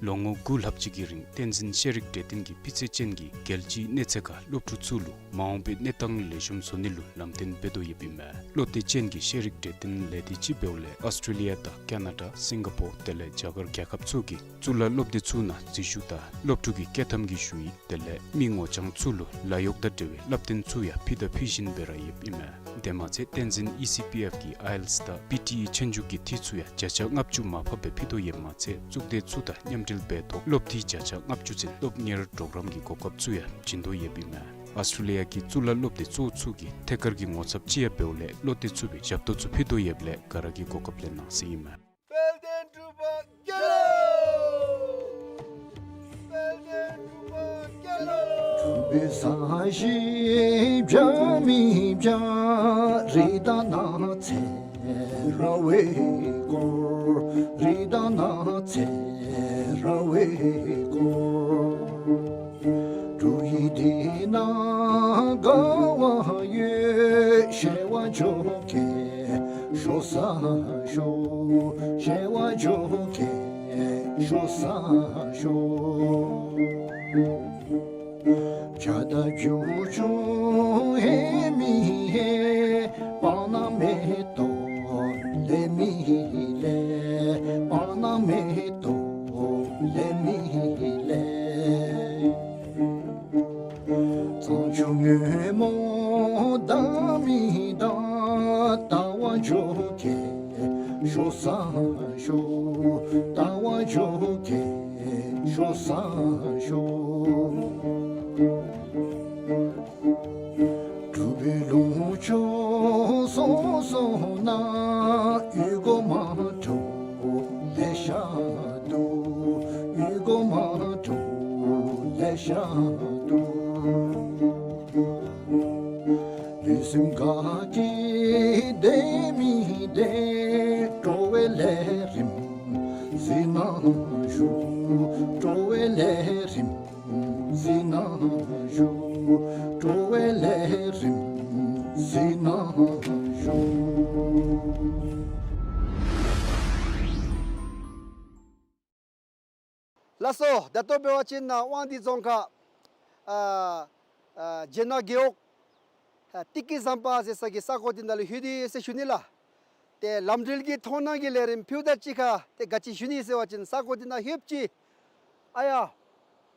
ལོ་ངོ་དགུ་ལྷག་ཅིག་གི་རིང་བསྟན་འཛིན་ཤེས་རིག་གྲོས་སྟོན་གྱི་སྤུས་ཚད་ཅན་གྱི་རྒྱལ་སྤྱིའི་གནས་ཚད་ཁར་སློབ་ཕྲུག་ཚུ་ལུ་མ་འོངས་པའི་གནས་སྟངས་ལེགས་ཤོམ་བཟོ་ནི་ལུ་ལམ་སྟོན་འབད་དོ་ཡོདཔ་ཨིན་མས། བློ་གཏད་ཅན་གྱི་ཤེས་རིག་གྲོས་སྟོན་ལས་སྡེ་ཅིག་འབདཝ་ལས་ཨོསི་ཊྲེ་ལི་ཡ་དང་ཀ་ན་ཌ་སིང་ག་པོར་དེ་ལས་རྒྱ་གར་རྒྱལ་ཁབ་ཚུ་གི་གཙུག་ལག་སློབ་སྡེ་ཚུ་ནང་འཛུལ་ཞུགས་དང་སློབ་ཕྲུག་གི་སྐྱོད་ཐམ་གྱི་ཞུ་ཡིག་དེ་ལས་མི་ངོ་རྐྱང་ཚུ་ལུ་ལཱ་གཡོག་དང་འབྲེལ་བའི་བསླབ་སྟོན་ཚུ་ཡང་ཕུལ་དང་ཕུལ་བཞིན་སྦེ་ར་ཡོདཔ་ཨིན་མས། དེ་མ་ཚད་བསྟན་འཛིན་ཨི་སི་པི་ཨེཕ་གིས་ཨའི་ཨེལ་ཊི་ཨེསི་དང་པི་ཊི་ཨི་ཆོས་རྒྱུགས་ཀྱི་འཐུས་ཚུ་ཡང་བརྒྱ་ཆ་ལྔ་བཅུ་མར་ཕབ་སྦེ་ཕུལ་དོ་ཡོདཔ་མ་ཚད་གཙུག་སྡེ་ཚུ་དང་མཉམ་འབྲེལ་འབད་ཐོག་སློབ་འཐུས་བརྒྱ་ཆ་ལྔ་བཅུ་ཚུན་སློབ་གཉེར་གྲོགས་རམ་གྱི་གོ་སྐབས་ཚུ་ཡང་བྱིན་དོ་ཡོདཔ་ཨིན་མས། ཨོསི་ཊྲེ་ལི་ཡ་གི་གཙུག་ལག་སློབ་སྡེ་གཙོ་བོ་ཚུ་གི་ཐད་ཀར་གྱི་ངོ་ཚབ་ཅིག་ཡང་འབདཝ་ལས་བློ་གཏད་ཚུགས་པའི་ཞབས་ཏོག་ཚུ་ཕུལ་དོ་ཡོདཔ་ལས་ག་ར་གིས་གོ་སྐབས་ལེན་གནང་ཟེར་ཨིན་མས། དཔལ་ལྡན་འབྲུག་པ་རྒྱལ་ལོ། དཔལ་ལྡན་འབྲུག་པ་རྒྱལ་ལོ། དགའ་བ་ཡོད་ཞེས་པ་འཇོ་ཁྱད་ཤོར་ས་ཤོར། ཞེས་པ་འཇོ་ཁྱད་ཤོར་ས་ཤོར། བྱ་དང་རྒྱུ་ཆུང་ཧེ་མི་ཧེ། སྤང་ན་མེ་ཏོག་ལེགས་མི་ལེགས། སྤང་ན་མེ་ཏོག་ལེགས་མི་ལེགས། གཙང་ཆུ་སྔོན་མོ་དྭངས་མི་དྭངས། ལྟ་བ་འཇོ་ཁྱད་ཤོར་ས་ཤོར། ལྟ་བ་འཇོ་ཁྱད་ཤོར་ས་ཤོར། སྒྲུབ་པའི་ལུང་ཕྱོགས་སོ་སོ་ན། ཡུལ་གོ་མ་འདྲཝ་ལེ་ཤ་འདུག། ཡུལ་གོ་མ་འདྲཝ་ལེ་ཤ་འདུག། ལུས་སེམས་དགའ་སྐྱིད་བདེ་མི་བདེ། སྤྲོ་བའི་ལས་རིམ་གཟིགས་གནང་ཞུ། སྤྲོ་བའི་ལས་རིམ་གཟིགས་གནང་ཞུ། སྤྲོ་བའི་ལས་རིམ་གཟིགས་གནང་ཞུ། ལགས་སོ། ད་ལྟོ་འབད་བ་ཅིན་ནཱ་དབང་འདུས་རྫོང་ཁག་ཨ་ཨ་རྗེ་ནག་རྒེད་འོག་ཨ་ཏི་ཀི་ཟམ་པ་ཟེར་ས་གི་ས་གོ་འདི་ནང་ལུ་ལྷོད་དེ་ཡོད་ཟེར་ཞུ་ནི་ལགས། ཏེ་ལམ་འགྲུལ་གྱི་མཐོང་སྣང་གི་ལས་རིམ་ཕུལཝ་ད་གཅིག་ཁར་ཏེ་ག་ཅི་ཞུ་ནི་ཟེར་བ་ཅིན་ས་གོ་འདི་ནང་ལྷོདཔ་ཅིག་ཨ་ཡ་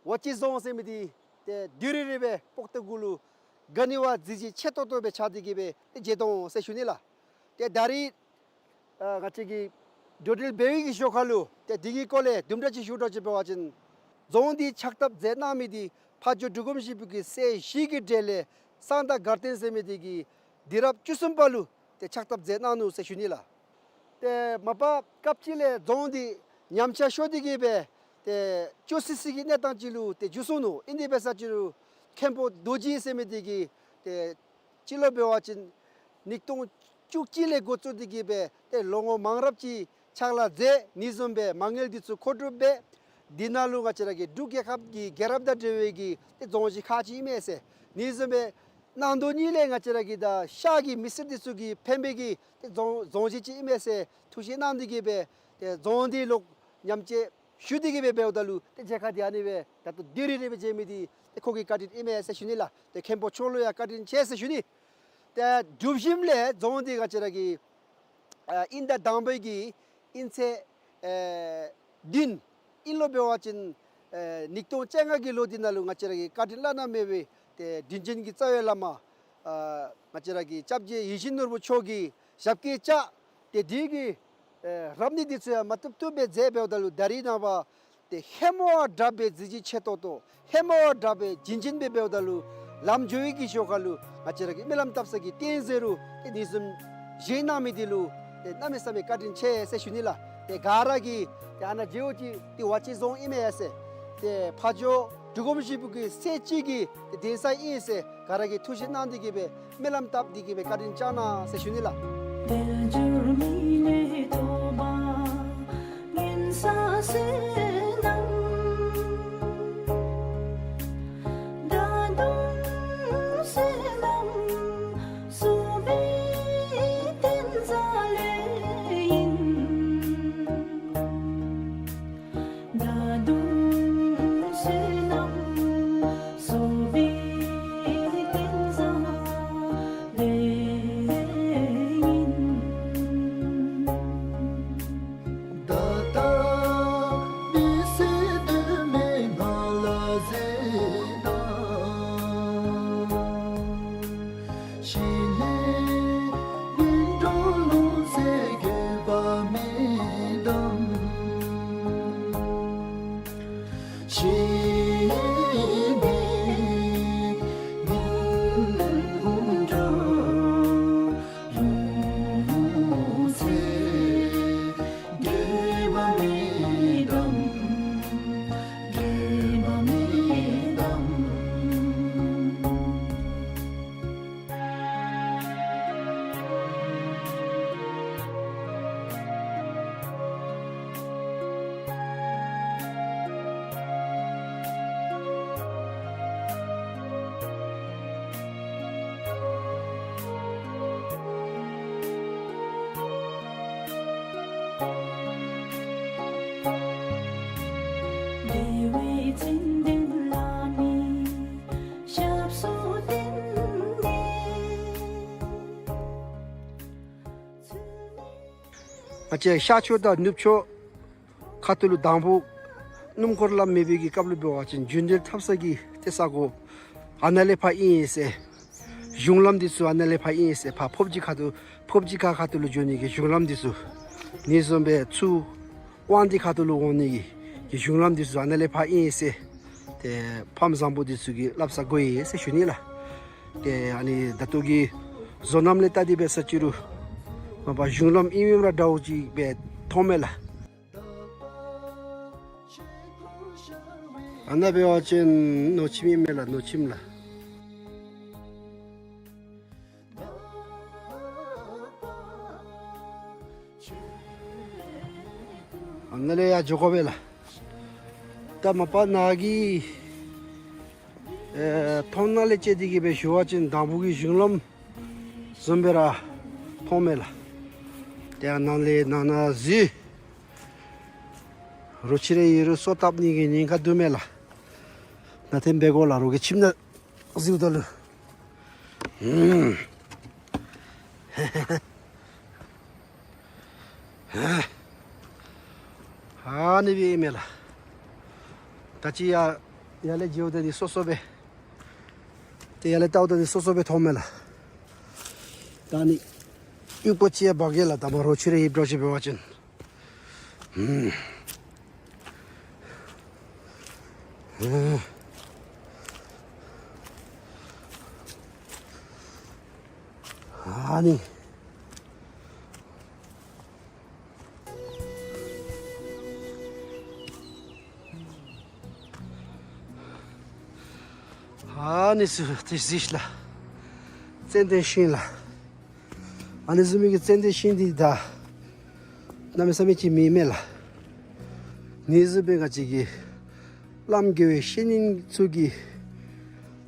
ཝ་ཅི་རྫོང་ཟེར་མི་འདི་ཏེ་བདུད་རི་རི་སྦེ་སྤོག་ཏོ་གུ་ལུ་དགའ་ནི་བ་གཟི་བརྗིད་ཆེ་ཏོག་ཏོ་སྦེ་ཆགས་ཏེ་གི་སྦེ་ཏེ་མཇལ་འོང་ཟེར་ཞུ་ནི་ལགས། ཏེ་ད་རིས་ཨ་ང་བཅས་ཀྱིས་འགྲུལ་འགྲུལ་འབད་བའི་གི་ཞོར་ཁར་ལུ་ཏེ་འདི་གི་སྐོར་ལས་དུམ་གྲ་ཅིག་ཞུ་དགོཔ་ཅིག་འབད་བ་ཅིན་རྫོང་འདི་ཕྱག་བཏབ་མཛད་གནང་མི་འདི་ཕ་ཇོ་འབྲུག་སྒོམ་ཞིག་པོ་གི་སྲས་བཞི་གི་གྲས་ལས་གསང་བདག་དགའ་ལྡན་ཟེར་མི་འདི་གིས་འདི་རབས་བཅུ་གསུམ་པ་ལུ་ཏེ་ཕྱག་བཏབ་མཛད་གནང་ནུག་ཟེར་ཞུ་ནི་ལགས། ཏེ་མ་པ་སྐབས་ཅིག་ལས་རྫོང་འདི་ཉམས་ཆག་ཤོར་ཏེ་གི་སྦེ་ཏེ་སྐྱོ་སི་སི་གི་གནས་སྟངས་ཅིག་ལུ་ཏེ་འགྱུར་སོང་ནུག། ཨིན་དེ་འབད་ས་ཅིག་ལུ་མཁན་པོ་རྡོ་རྗེ་ཟེར་མི་འདི་གིས་ཏེ་སྤྱི་ལོ་འབད་བ་ཅིན་ཉིས་སྟོང་བཅུ་གཅིག་ལས་འགོ་བཙུགས་ཏེ་གི་སྦེ་ཏེ་ལོ་ངོ་མང་རབས་ཅིག་ཕྱག་ལཱ་མཛད། ཨ་ནི་བཟུམ་སྦེ་མ་དངུལ་འདི་ཚུ་མཁོ་སྒྲུབ་འབད། འདི་ནང་ལུ་ང་བཅས་ར་གི་འབྲུག་རྒྱལ་ཁབ་ཀྱི་རྒྱལ་རབས་དང་འབྲེལ་བའི་གི་ཏེ་རྫོང་གཞི་ཁག་ཅིག་ཨིན་མས་ཟེར། ཨ་ནི་བཟུམ་སྦེ་གནང་དོ་ནི་ལས་ང་བཅས་ར་གི་ད་ཤར་གྱི་མི་སེར་འདི་ཚུ་གི་ཕན་པའི་གི་ཏེ་རྫོང་རྫོང་གཞི་ཅིག་ཨིན་མས་ཟེར་ཐུགས་བཞེད་གནང་སྟེ་གི་སྦེ་ཏེ་རྫོང་འདི་ལོག་ཉམས་བཅོས་ཞུ་སྟེ་གི་སྦེ་འབདཝ་ད་ལུ་ཏེ་མཇལ་ཁ་འདི་ཨ་ནི་སྦེ་ད་ལྟོ་བདུད་རི་རི་སྦེ་མཇལ་མི་འདི་ཏེ་ཁོ་གི་བཀའ་དྲིན་ཨིན་མས་ཟེར་ཞུ་ནི་ལགས། ཏེ་མཁན་པོ་མཆོག་ལུ་ཡང་བཀའ་དྲིན་ཆེ་ཟེར་ཞུ་ནི། ཏེ་སྒྲུབ་ཞིནམ་ལས་རྫོང་འདི་ང་བཅས་ར་གི་ཨ་དབྱིན་ཟླ་དང་པའི་གི་དབྱིན་ཚེས་ཨེ་བདུན་ཨིན་ལོ་འབད་བ་ཅིན་ཨེ་ཉིས་སྟོང་བཅོ་ལྔ་གི་ལོ་འདི་ནང་ལུ་ང་བཅས་ར་གི་བཀའ་དྲིན་བླ་ན་མེད་པའི་ཏེ་དྲིན་ཅན་གྱི་རྩ་བའི་བླ་མ་ཨ་ང་བཅས་ར་གི་སྐྱབས་རྗེ་ཡིད་བཞིན་ནོར་བུ་མཆོག་གི་ཞབས་སྐྱེལ་བཅགས། ཏེ་འདི་གི་ཨེ་རབ་གནས་འདི་ཚུ་ཡང་མ་བཏུབ་བཏུབ་སྦེ་མཛད་འབདཝ་ད་ལུ་ད་རིས་ནངས་པ་ཏེ་ཧེ་མ་བ་དྲག་པའི་གཟི་བརྗིད་ཆེ་ཏོག་ཏོ་ཧེ་མ་བ་དྲག་པའི་བྱིན་ཅན་སྦེ་འབདཝ་ད་ལུ་ལམ་འགྱོ་བའི་གི་ཞོར་ཁར་ལུ་ང་བཅས་ར་གི་སྨོན་ལམ་བཏབ་ས་གི་རྟེན་ཟེར་རུང་ཏེ་ཨ་ནི་བཟུམ་བཞེངས་གནང་མི་འདི་ལུ་ཏེ་གནམ་མེད་ས་མེད་བཀའ་དྲིན་ཆེ་ཟེར་ཞུ་ནི་ལགས། ཏེ་ག་ར་གིས་ཏེ་ཨ་ནཱ་མཇལཝ་ཅིག་ཏེ་ཝ་ཅི་རྫོང་ཨིན་མས་ཟེར་ཏེ་ཕ་ཇོ་འབྲུག་སྒོམ་ཞིག་པོ་གི་སྲས་གཅིག་གི་ཏེ་གདན་ས་ཨིན་ཟེར་ག་ར་གིས་ཐུགས་བཞེད་གནང་སྟེ་གི་སྦེ་སྨོན་ལམ་བཏབ་སྟེ་གི་སྦེ་བཀའ་དྲིན་བསྐྱང་གནང་ཟེར་ཞུ་ནི་ལགས། དལ་འབྱོར་མི་ལུས་ཐོབ་པ་ངན་ས་བསོད་ནམས། ད་དུང་བསོད་ནམས་གསོག་པའི་བརྟན་རྫས་ལེན་ཡིན། ད་དུང་བསོད་ནམས་གསོག་པའི་བརྟན་རྫས་ལེན་ཡིན། ད་ལྟ་མི་ ང་བཅས་ཤར་ཕྱོགས་དང་ནུབ་ཕྱོགས་ཁ་ཐུག་ལུ་དང་པོ་སྣུམ་འཁོར་ལམ་མེད་པའི་གི་སྐབས་ལུ་འབད་བ་ཅིན་རྒྱུན་འགྲུལ་འཐབ་ས་གི་ཏེ་ས་གོ་ཨ་ནཱ་ལས་ཕར་ཨིན་ཟེར། གཞུང་ལམ་འདི་ཚུ་ཨ་ནཱ་ལས་ཕར་ཨིན་ཟེར། ཕར་ཕོབ་སྦྱིས་ཁ་ཐུག་ཕོབ་སྦྱིས་ཁ་ཁ་ཐུག་ལུ་འགྱོ་ནི་གི་གཞུང་ལམ་འདི་ཚུ། ཨ་ནི་བཟུམ་སྦེ་ཚུར་དབང་འདུས་ཁ་ཐུག་ལུ་འོང་ནི་གི་གཞུང་ལམ་འདི་ཚུ་ཨ་ནཱ་ལས་ཕར་ཨིན་ཟེར། ཏེ་ཕམ་བཟང་པོ་འདི་ཚུ་གིས་སླབ་ས་གོ་ཡི་ཟེར་ཞུ་ནི་ལགས། ཏེ་ཨ་ནི་ད་ལྟོ་གི་བཟོ་རྣམ་ལས་བལྟ་སྟེ་འབད་ས་ཅིག་རུང་མ་པ་གཞུང་ལམ་ཨིན་མེན་ར་འདྲཝ་ཅིག་སྦེ་མཐོངམ་མས་ལགས། ཨ་ནཱ་འབད་བ་ཅིན་ནོར་ཁྱིམ་ཨིན་མས་ལགས། ནོར་ཁྱིམ་ལགས། ཨ་ནཱ་ལས་ཡར་འགྱོ་དགོ་པས་ལགས། ད་མ་པ་ནཱ་གི་ཨེ་མཐོང་སྣང་ལས་དཔྱད་དེ་གི་སྦེ་ཞུ་བ་ཅིན་དང་པོ་གི་གཞུང་ལམ་བཟུམ་སྦེ་ར་མཐོངམ་མས་ལགས། ཏེ་ཨ་ནཱ་ལས་ནང་ན་གཟིགས། རོ་ཁྱི་རེ་ཡོད་རུང་སོ་བཏབ་ནི་གི་ཉེན་ཁ་འདུག་མས་ལགས། ནཱ་ཐོན་འབད་དགོ་ལགས། རོགས་ཀྱི་ཁྱིམ་ནང་གཟིགསཔ་ད་ལུ། ཨ་ནི་སྦེ་ཨིན་མས་ལགས། ད་ཅི་ཡར་ཡར་ལས་འགྱོཝ་ད་ནི་སོ་སོ་སྦེ། ཏེ་ཡར་ལས་བལྟཝ་ད་ནི་སོ་སོ་སྦེ་མཐོངམ་མས་ལགས། ད་ནི་ཡུག་པོ་ཅིག་ཡང་འབག་གེ་ལགས། ད་མ་རོ་ཁྱི་རེ་ཡོདཔ་འདྲཝ་ཅིག་འབད་བ་ཅིན། ཨུམ། ཨ་ནི། ཨ་ནི་ཚུ་ཏེ་གཟིགས་ལགས། ཙན་དན་ཤིང་ལགས། ཨ་ནི་བཟུམ་མའི་གི་ཙན་དན་ཤིང་འདི་ད་གནམ་མེད་ས་མེད་ཅིག་མེད་མས་ལགས། ཨ་ནི་བཟུམ་མའི་ང་བཅས་ཀྱི་བླམ་དགེ་བའི་བཤེས་གཉེན་ཚུ་གི་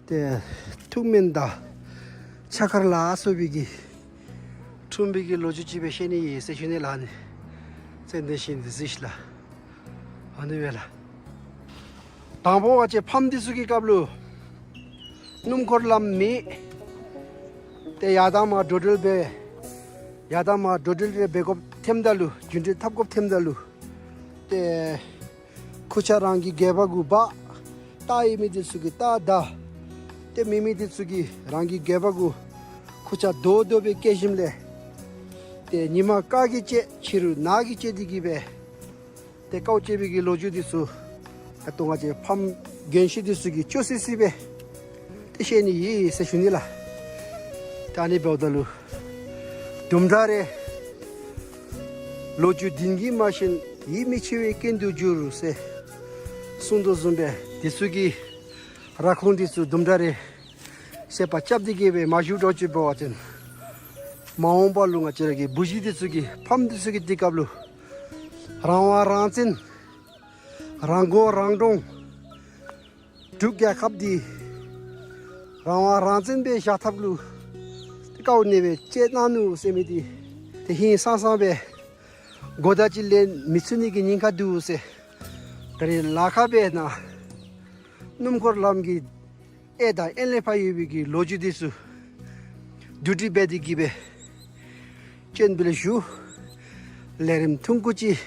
ཏེ་ཐུགས་སྨོན་དང་ཕྱག་འཁར་ལ་སོགས་པའི་གི་འཁྲུངས་པའི་གི་ལོ་རྒྱུས་ཅིག་སྦེ་བཤད་ནི་ཨིན་ཟེར་ཞུ་ནི་ལགས། ཨ་ནི་ཙན་དན་ཤིང་འདི་གཟིགས་ལགས། ཨ་ནི་སྦེ་ལགས། དང་པོ་ང་བཅས་ཕམ་འདི་ཚུ་གི་སྐབས་ལུ་སྣུམ་འཁོར་ལམ་མེད། ཏེ་ཡར་དང་མར་འགྲོ་འགྲུལ་འབད། ཡར་དང་མར་འགྲོ་འགྲུལ་རེ་འབད་དགོཔ་ཐོནམ་ད་ལུ་རྒྱུན་འགྲུལ་འཐབ་དགོཔ་ཐོནམ་ད་ལུ། ཏེ་ཁུར་ཆ་རང་གི་སྒལ་པ་གུ་འབག། རྟ་ཡོད་མི་འདི་ཚུ་གིས་རྟ་བདའ། ཏེ་མེད་མི་འདི་ཚུ་གིས་རང་གི་སྒལ་པ་གུ་ཁུར་ཆ་རྡོག་རྡོག་སྦེ་བཀལ་ཞིནམ་ལས། ཏེ་ཉིན་མ་དཀར་གྱིས་བཅད་ཕྱི་རུ་ནག་གིས་བཅད་དེ་གི་སྦེ། ཏེ་དཀའཝ་སྤྱད་པའི་གི་ལོ་རྒྱུས་འདི་ཚུ་ད་ལྟོ་ང་བཅས་ཕམ་རྒན་ཤོས་འདི་ཚུ་གིས་ཅོག་སི་སི་སྦེ་ཏེ་བཤད་ནི་ཨིན་ཟེར་ཞུ་ནི་ལགས། ད་ཨ་ནི་འབདཝ་ད་ལུ་དུམ་གྲ་རེ་ལོ་རྒྱུས་བདེན་གྱི་མ་ཤེས་ཡིད་མི་ཆེས་པའི་རྐྱེན་དུ་འགྱུར་ཟེར་གསུངས་དོ་བཟུམ་སྦེ་འདི་ཚུ་གི་ར་ཁུངས་འདི་ཚུ་དུམ་གྲ་རེ་བཤད་པ་རྐྱབ་སྟེ་གི་སྦེ་མ་ཞུ་འགྱོ་ཅི་འབད་བ་ཅིན་མ་འོངས་པ་ལུ་ང་བཅས་ར་གི་བུ་གཞི་འདི་ཚུ་གིས་ཕམ་འདི་ཚུ་གི་དུས་སྐབས་ལུ་རང་དབང་རང་བཙན་རང་མགོ་རང་འདྲོངས་འབྲུག་རྒྱལ་ཁབ་འདི་རང་དབང་རང་བཙན་སྦེ་བཞག་ཐབས་ལུ་དཀའཝ་ནི་སྦེ་སྤྱད་གནང་ནུག་ཟེར་མི་འདི་ཏེ་ཧིང་སངས་སངས་སྦེ་གོ་བརྡ་ཅིག་ལེན་མི་ཚུགས་ནི་གི་ཉེན་ཁ་འདུག་ཟེར། ད་རེས་ལ་ཁ་སྦེ་ནཱ་སྣུམ་འཁོར་ལམ་གྱི་ཨེ་དང་ཨེ་ལས་ཕར་ཡོད་པའི་གི་ལོ་རྒྱུས་འདི་ཚུ་བསྡུ་སྒྲིག་འབད་དེ་གི་སྦེ་སྤྱན་འབུལ་ཞུ། ལས་རིམ་ཐུང་ཀུ་ཅིག་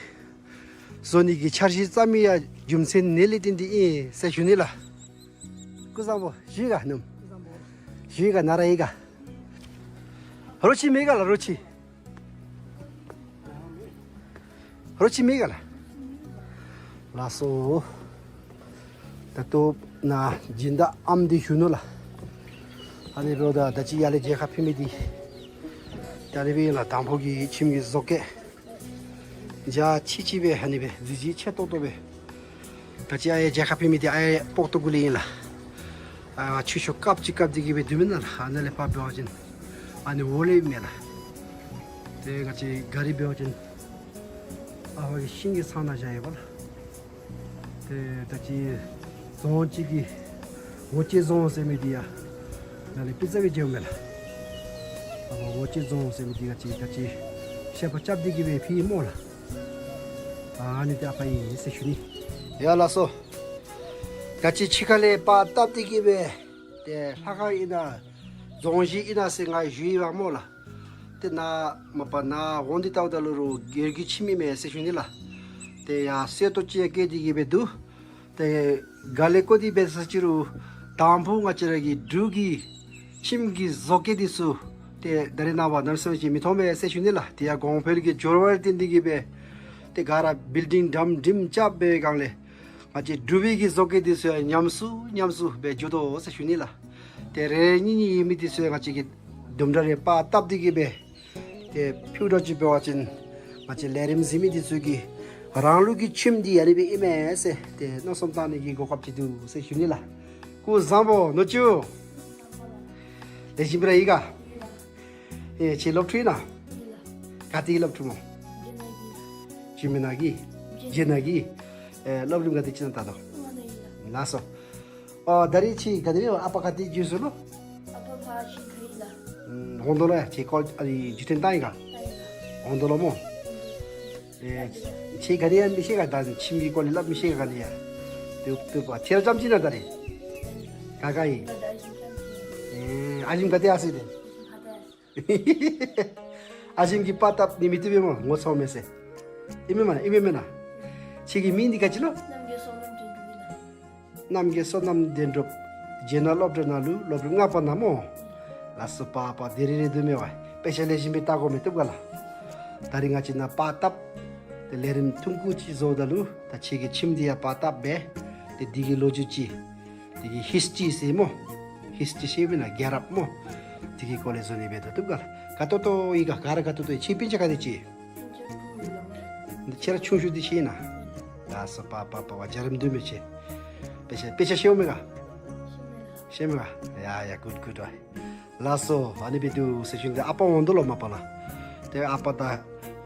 བཟོ་ནི་གི་འཆར་གཞི་བརྩམས་མི་ཡང་རྒྱུ་མཚན་འདི་ལས་བརྟེན་ཏེ་ཨིན་ཟེར་ཞུ་ནི་ལགས། སྐུ་གཟུགས་བཟང་པོ། བཞུགས་ག་སྣུམ། བཞུགས་ག་ནཱ་ར་ཡོད་ག། རོ་ཁྱི་མེད་ག་ལགས། རོ་ཁྱི། རོ་ཁྱི་མེད་ག་ལགས། ལགས་སོ། ད་ལྟོ་ནཱ་སྦྱིན་བདག་ཨམ་འདི་བཞུགས་ནུག་ལགས། ཨ་ནི་འབདཝ་ད་ད་ཅི་ཡར་ལས་མཇལ་ཁ་ཕུལ་མི་འདི་ད་ཨ་ནི་སྦེ་ཨིན་ལགས། དང་ཕུ་གི་ཁྱིམ་གྱི་བཟོ་བཀོད་འཇའ་ཆི་ཆི་སྦེ་ཨ་ནི་སྦེ་གཟི་བརྗིད་ཆེ་ཏོག་ཏོ་སྦེ། ད་ཅི་ཨ་ཡར་མཇལ་ཁ་ཕུལ་མི་འདི་ཨ་ཡར་སྤོག་ཏོ་གུ་ལས་ཨིན་ལགས། ཨ་ཆུ་ཤོག་བཀབ་ཅིག་བཀབ་སྟེ་གི་སྦེ་སྡོད་མི་ནང་ལགས། ཨ་ནཱ་ལས་ཕར་འབད་བ་ཅིན་ཨ་ནི་འོག་ལས་མས་ལགས། ཏེ་ང་བཅས་ག་རི་འབད་བ་ཅིན་ཨ་ཕ་གི་ཤིང་གི་ཚང་ནང་བཞག་ཡོདཔ་ལགས། ཏེ་ད་ཅི་རྫོང་ཅིག་གི་འོ་སྐྱེས་རྫོང་ཟེར་མི་འདི་ཡང་ནཱ་ལས་པི་ཙ་སྦེ་མཇལཝ་མས་ལགས། ཨ་ཕ་འོ་སྐྱེས་རྫོང་ཟེར་མི་འདི་ང་བཅས་ད་ཅི་བཤད་པ་རྐྱབ་སྟེ་གི་སྦེ་ཕུལ་ཡི་སྨོ་ལགས། ཨ་ནི་འདི་ཨ་ཕ་ཨིན་ཟེར་ཞུ་ནི། ཡ་ལགས་སོ། ད་ཅི་ཕྱི་ཁ་ལས་པར་བཏབ་སྟེ་གི་སྦེ་ཏེ་ལྷ་ཁང་ཨིན་ན་རྫོང་གཞིས་ཨིན་ན་ཟེར་ང་ཞུ་ཡི་བ་སྨོ་ལགས། ཏེ་ནཱ་མ་པ་ནཱ་འོང་སྟེ་བལྟཝ་ད་ལུ་རུང་སྒེར་གྱི་ཁྱིམ་ཨིན་མས་ཟེར་ཞུ་ནི་ལགས། ཏེ་ཡར་གསེར་ཏོག་ཅིག་ཡང་བཀལ་ཏེ་གི་སྦེ་འདུག། ཏེ་ག་ལས་བཀོད་དེ་འབད་ས་ཅི་རུང་དང་ཕུ་ང་བཅས་ར་གི་འབྲུག་གི་ཁྱིམ་གྱི་བཟོ་བཀོད་འདི་ཚུ་ཏེ་ད་རེས་ནངས་པ་ནར་སོང་ཅིག་མི་མཐོང་པས་ཟེར་ཞུ་ནི་ལགས། དེ་ཡང་གོང་འཕེལ་གྱི་འགྱུར་བ་ལུ་བརྟེན་ཏེ་གི་སྦེ་ཏེ་ག་ར་བིལ་ཌིང་འགྲམ་འགྲིམ་རྐྱབ་པའི་སྒང་ལས་ང་བཅས་འབྲུག་པའི་གི་བཟོ་བཀོད་འདི་ཚུ་ཡང་ཉམས་སུ་ཉམས་སུ་སྦེ་འགྱོ་དོ་ཟེར་ཞུ་ནི་ལགས། ཏེ་རེ་གཉིས་གཉིས་ཡོད་མི་འདི་ཚུ་ཡང་ང་བཅས་ཀྱིས་དུམ་གྲ་རེ་པར་བཏབ་སྟེ་གི་སྦེ་ཏེ་ཕུལཝ་ད་ཅིག་འབད་བ་ཅིན་ང་བཅས་ལས་རིམ་གཟིགས་མི་འདི་ཚུ་གིས་རང་ལུགས་ཀྱི་ཁྱིམ་འདི་ཨ་ནི་སྦེ་ཨིན་མས་ཟེར་ཏེ་མནོ་བསམ་བཏང་ནི་གི་གོ་སྐབས་ཅིག་འདུག་ཟེར་ཞུ་ནི་ལགས། སྐུ་བཟང་པོ་ནུ་གཅུང་། ལེགས་ཤོམ་སྦེ་ར་ཡོད་ག། ཨེ་ཁྱོད་སློབ་ཕྲུག་ཨིན་ན། ག་ཏེ་སློབ་ཕྲུག་སྨོ། འཇིགས་མེད་ནགས་ཀྱི། འཇིགས་མེད་ནགས་ཀྱི། ཨེ་སློབ་རིམ་ག་ཏེ་ཅིག་ནང་ད་ལྟོ། ལགས་སོ། ཨོ་ད་རིས་ཁྱོད་ག་ཏེ་ཨིན་ཨ་པ་ག་ཏེ་འགྱོ་སོ་ལོ། ཨ་པ་ཕར་ཞིང་ཁ་ཨིན་ལགས། ཨམ་ཧོང་ཏོ་ལུ་ཡ་ཁྱོད་ཀོ་ཨ་ནི་འཇུག་ཐོན་བཏང་ཡི་ག། ཧོང་ཏོ་ལུ་སྨོ། ཨེ་ཁྱོད་ག་ནི་ཡང་མི་ཤེས་ག། ད་ཁྱིམ་གྱི་སྐོར་ལས་སླབ་མི་ཤེས་ག་ནི་ཡང་། དུ་དུ་པ་ཁྱོད་ར་རྐྱངམ་ཅིག་ཨིན་ན་ད་རིས། ག་ག་ཨིན། ཨེ་ཨ་ཞིམ་ག་ཏེ་ཡར་སོང་ཡི་ཏེ། ཨ་ཞིམ་གྱིས་པར་བཏབ་ནི་མི་བཏུབ་པས་སྨོ་ངོ་ཚ་མས་ཟེར། ཨིན་མས་མེན་ན། ཨིན་མས་མེན་ན། ཁྱོད་ཀྱི་མིང་འདི་ག་ཅི་ལོ། རྣམ་རྒྱལ་བསོད་ནམས་དོན་གྲུབ་ཨིན་ལགས། རྣམ་རྒྱལ་བསོད་ནམས་དོན་གྲུབ། རྗེས་གནང་སློབ་གྲྭ་ནང་ལུ་སློབ་རིམ་ལྔ་པ་ནང་སྨོ། ལགས་སོ། པ་པ་དེ་རེ་རེ་འདུག་མས་པ། དཔེ་ཆ་ལེགས་ཤོམ་སྦེ་བལྟ་དགོ་མི་བཏུབ་ག་ལགས། ད་རིས་ང་བཅས་ནཱ་པར་བཏབ། ཏེ་ལས་རིམ་ཐུང་ཀུ་ཅིག་བཟོཝ་ད་ལུ་ད་ཁྱོད་ཀྱི་ཁྱིམ་འདི་ཡང་པར་བཏབ་སྦེ་ཏེ་འདི་གི་ལོ་རྒྱུས་ཅིག། དེ་གི་ཧིསི་ཊི་རི་ཟེར་སྨོ། ཧིསི་ཊི་རི་ཟེར་མི་ནང་རྒྱལ་རབས་སྨོ། དེ་གི་སྐོར་ལས་བཟོ་ནི་འབད་ད་བཏུབ་ག་ལགས། ག་ཏོག་ཏོ་ཡོད་ག། ག་ར་ག་ཏོག་ཏོ་ཡོད། ཁྱོད་སྤུན་ཆ་ག་དེ་ཅིག། སྤུན་ཆ་དྲུག་ཡོད་ལགས། ཁྱོད་ར་ཆུང་ཤོས་འདི་ཁྱོད་ཨིན་ན། ལགས་སོ། པ་པ་པ་པ་འཇའ་རིསམོ་འདུག་མས་ཁྱོད། དཔེ་ཆ་དཔེ་ཆ་ཤེས་འོང་མས་ག། ཤེས་མས་ག། ཡ་ཡ་གུཌ་གུཌ་བ། ལགས་སོ། ཨ་ནི་སྦེ་འདུག་ཟེར་ཞུ་ནི། ཨ་པ་འོང་དོ་ལོ་མ་པ་ལགས། ཏེ་ཨ་པ་ད་